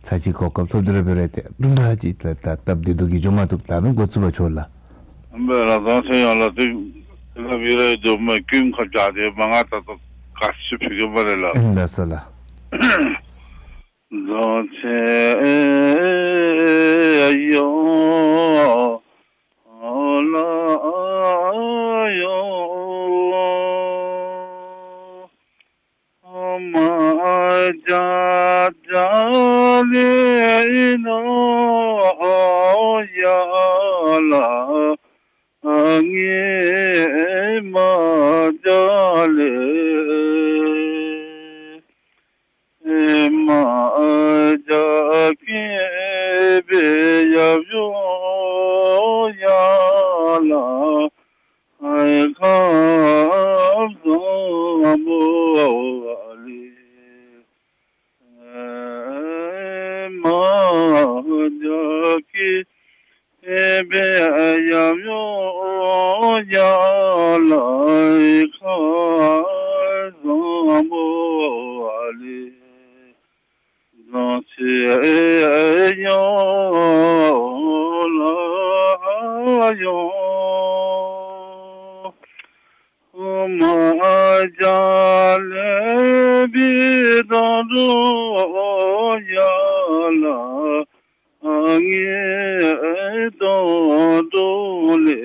ཚར་ཅིག་གོ་སྐབས་ཐོབ་དེ་ར་འབད་རུང་ཏེ་དུམ་གྲ་ཅིག་ལྷ་ད་སྟབས་བདེ་སྡུག་གིས་འགྱོ་མ་བཏུབ། ད་འབདན་འགོ་བཙུགས་པར་ཤོག་ལགས། ཨིན་པས་ལགས། རྫོང་ཚེ་ཡང་ལགས་ཏེ་དེ་ལ་བི་ར་ཡི་དུ་མ་ཀུན་ཁ་བྱ་དེ་མ་ང་ད་ལྟོ་ག་ཅི་ཕི་གི་མ་རེད་ལགས། ཨིན་ལགས་སོ་ལགས། རྫོང་ཚེ་ཡང་ལ་ཡང་མ་བྱ་བྱ་ལེ་ནོ་ཡ་ལ་ངེ་མ་བྱ་ལེ། མ་བྱ་སྐྱེས་པའི་ཡབ་ཡུམ་ཡ་ལ་ཁམས་བཟང་པོ་ལེ། མ་བྱ་སྐྱེས་པའི་ཡབ་ཡུམ་ཡ་ལ་ཁམས་བཟང་པོ་ལེ། རྫོང་ཚེ་ཡང་ལ་ཡང་མ་བྱ་ལེ་བི་དང་འགྲོ་ཡ་ལ་ངེ་དང་འགྲོ་ལེ།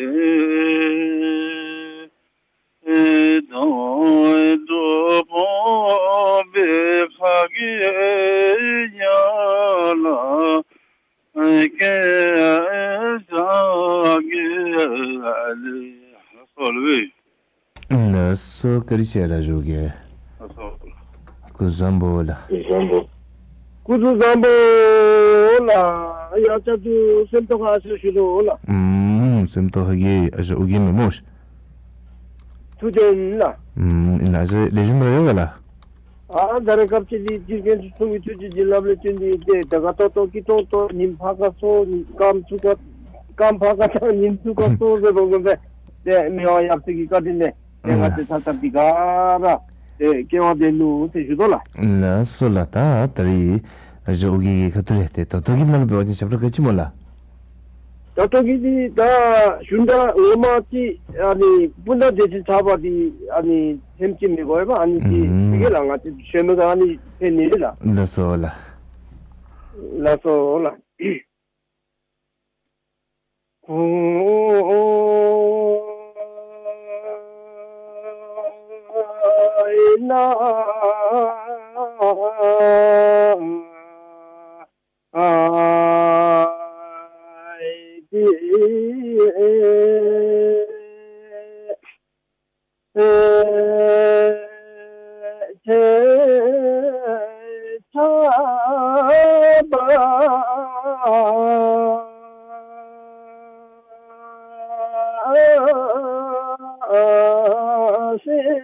དང་འགྲོ་ཕོ་བའི་ཁ་གི་ཡ་ལ་སྐད་ཆ་གི་ལེ། ལགས་སོ་ལགས། ལགས་སོ་བཀའ་དྲིན་ཆེ་ལགས་ཞོགས་ཀྱི། ལགས་སོ། སྐུ་བཟང་པོ་ལགས། སྐུ་བཟང་པོ། སྐུ་གཟུགས་བཟང་པོ་ལགས། ཡ་ཅ་ཏུ་སེམས་རྟོགས་ཁ་ཤས་ཞུ་དོ་ལགས། ཨུམ་སེམས་རྟོགས་ཧ་གི་ཨ་ཞང་ཨོ་རྒྱན་མེན་མོ་ཤ། ཐུགས་རྗེ་ལགས། ཨུམ་ཨིན་ལགས། ཨ་ཞང་ལེགས་ཤོམ་ར་ཡོད་ག་ལགས། ཨ་ད་རེས་སྐབས་ཅིག་ལས་དུས་རྒྱུན་དུ་ཚུ་གི་ཐུགས་རྗེ་བྱིན་རླབས་ལས་བརྟེན་ཏེ་ཏེ་ད་ག་ཏོག་ཏོ་སྐྱིད་ཏོང་ཏོ་ཉིམ་ཕར་ཁ་སོང་སྐམ་ཚུར་ཁ་སྐམ་ཕར་ཁ་ཚང་ཉིམ་ཚུར་ཁ་སོང་ཟེར་དོ་གོ་ཟེར་ཏེ་མི་དབང་ཡབ་སྲས་ཀྱི་བཀའ་དྲིན་ལས་ཏེ་ང་ཏེ་ཚ་ཚ་འདི་ག་ར་ཏེ་སྐྱེ་བ་དེ་ནུག་ཟེར་ཞུ་དོ་ལགས། ལགས་སོ་ལགས། ད་ད་རེས་ཨ་ཞང་ཨོ་རྒྱན་གྱི་ཁ་ཐུག་ལས་ཏེ་ད་ལྟོ་གི་ནང་ལུ་འབད་བ་ཅིན་ཞབས་ཁྲ་ག་ཅི་སྨོ་ལགས། ད་ལྟོ་གི་འདི་ད་གཞུང་དང་ངོ་མ་ཅིག་ཨ་ནི་སྤུན་ཟླ་སྡེ་ཚན་ཚར་བ་འདི་ཨ་ནི་ཐེངས་ཅིག་མི་དགོས་པ་ཨ་ནི་འདི་ཨུམ་དེ་གི་ལགས། ང་ཏེ་ཤོ་མེ་ག་ཨ་ནི་ཕེབས་ནི་ལགས། ལགས་སོ་ལགས། ལགས་སོ་ལགས། ཀུ་ན་ཨའི་ཏི་ཨེ་ཆེ་ཆ་བ་ཤེས།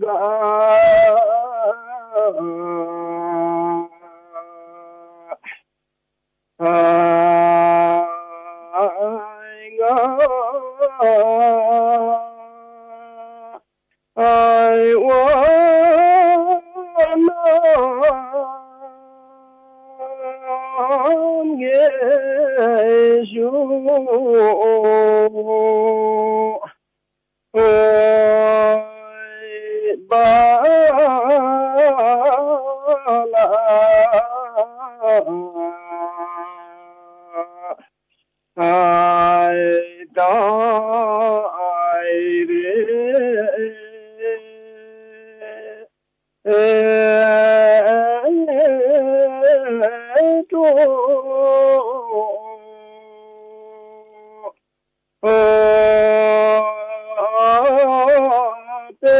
ག་ཨའི་ང་ཨའི་ཝ་ན་གེ་ཞུ། ཨོ་ཨའི་བ་ལ་ཨའི་ད་ཨའི་རེ། ཨེ་ཏོ་ཨོ་པེ་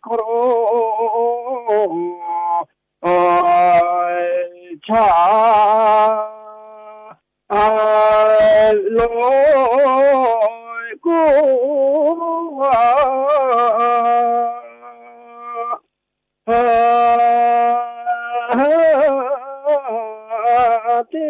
ཁོ་རོ་ཨོ་ཆ་ཨ་ལོ་ཀུ་ཨ་ཏེ།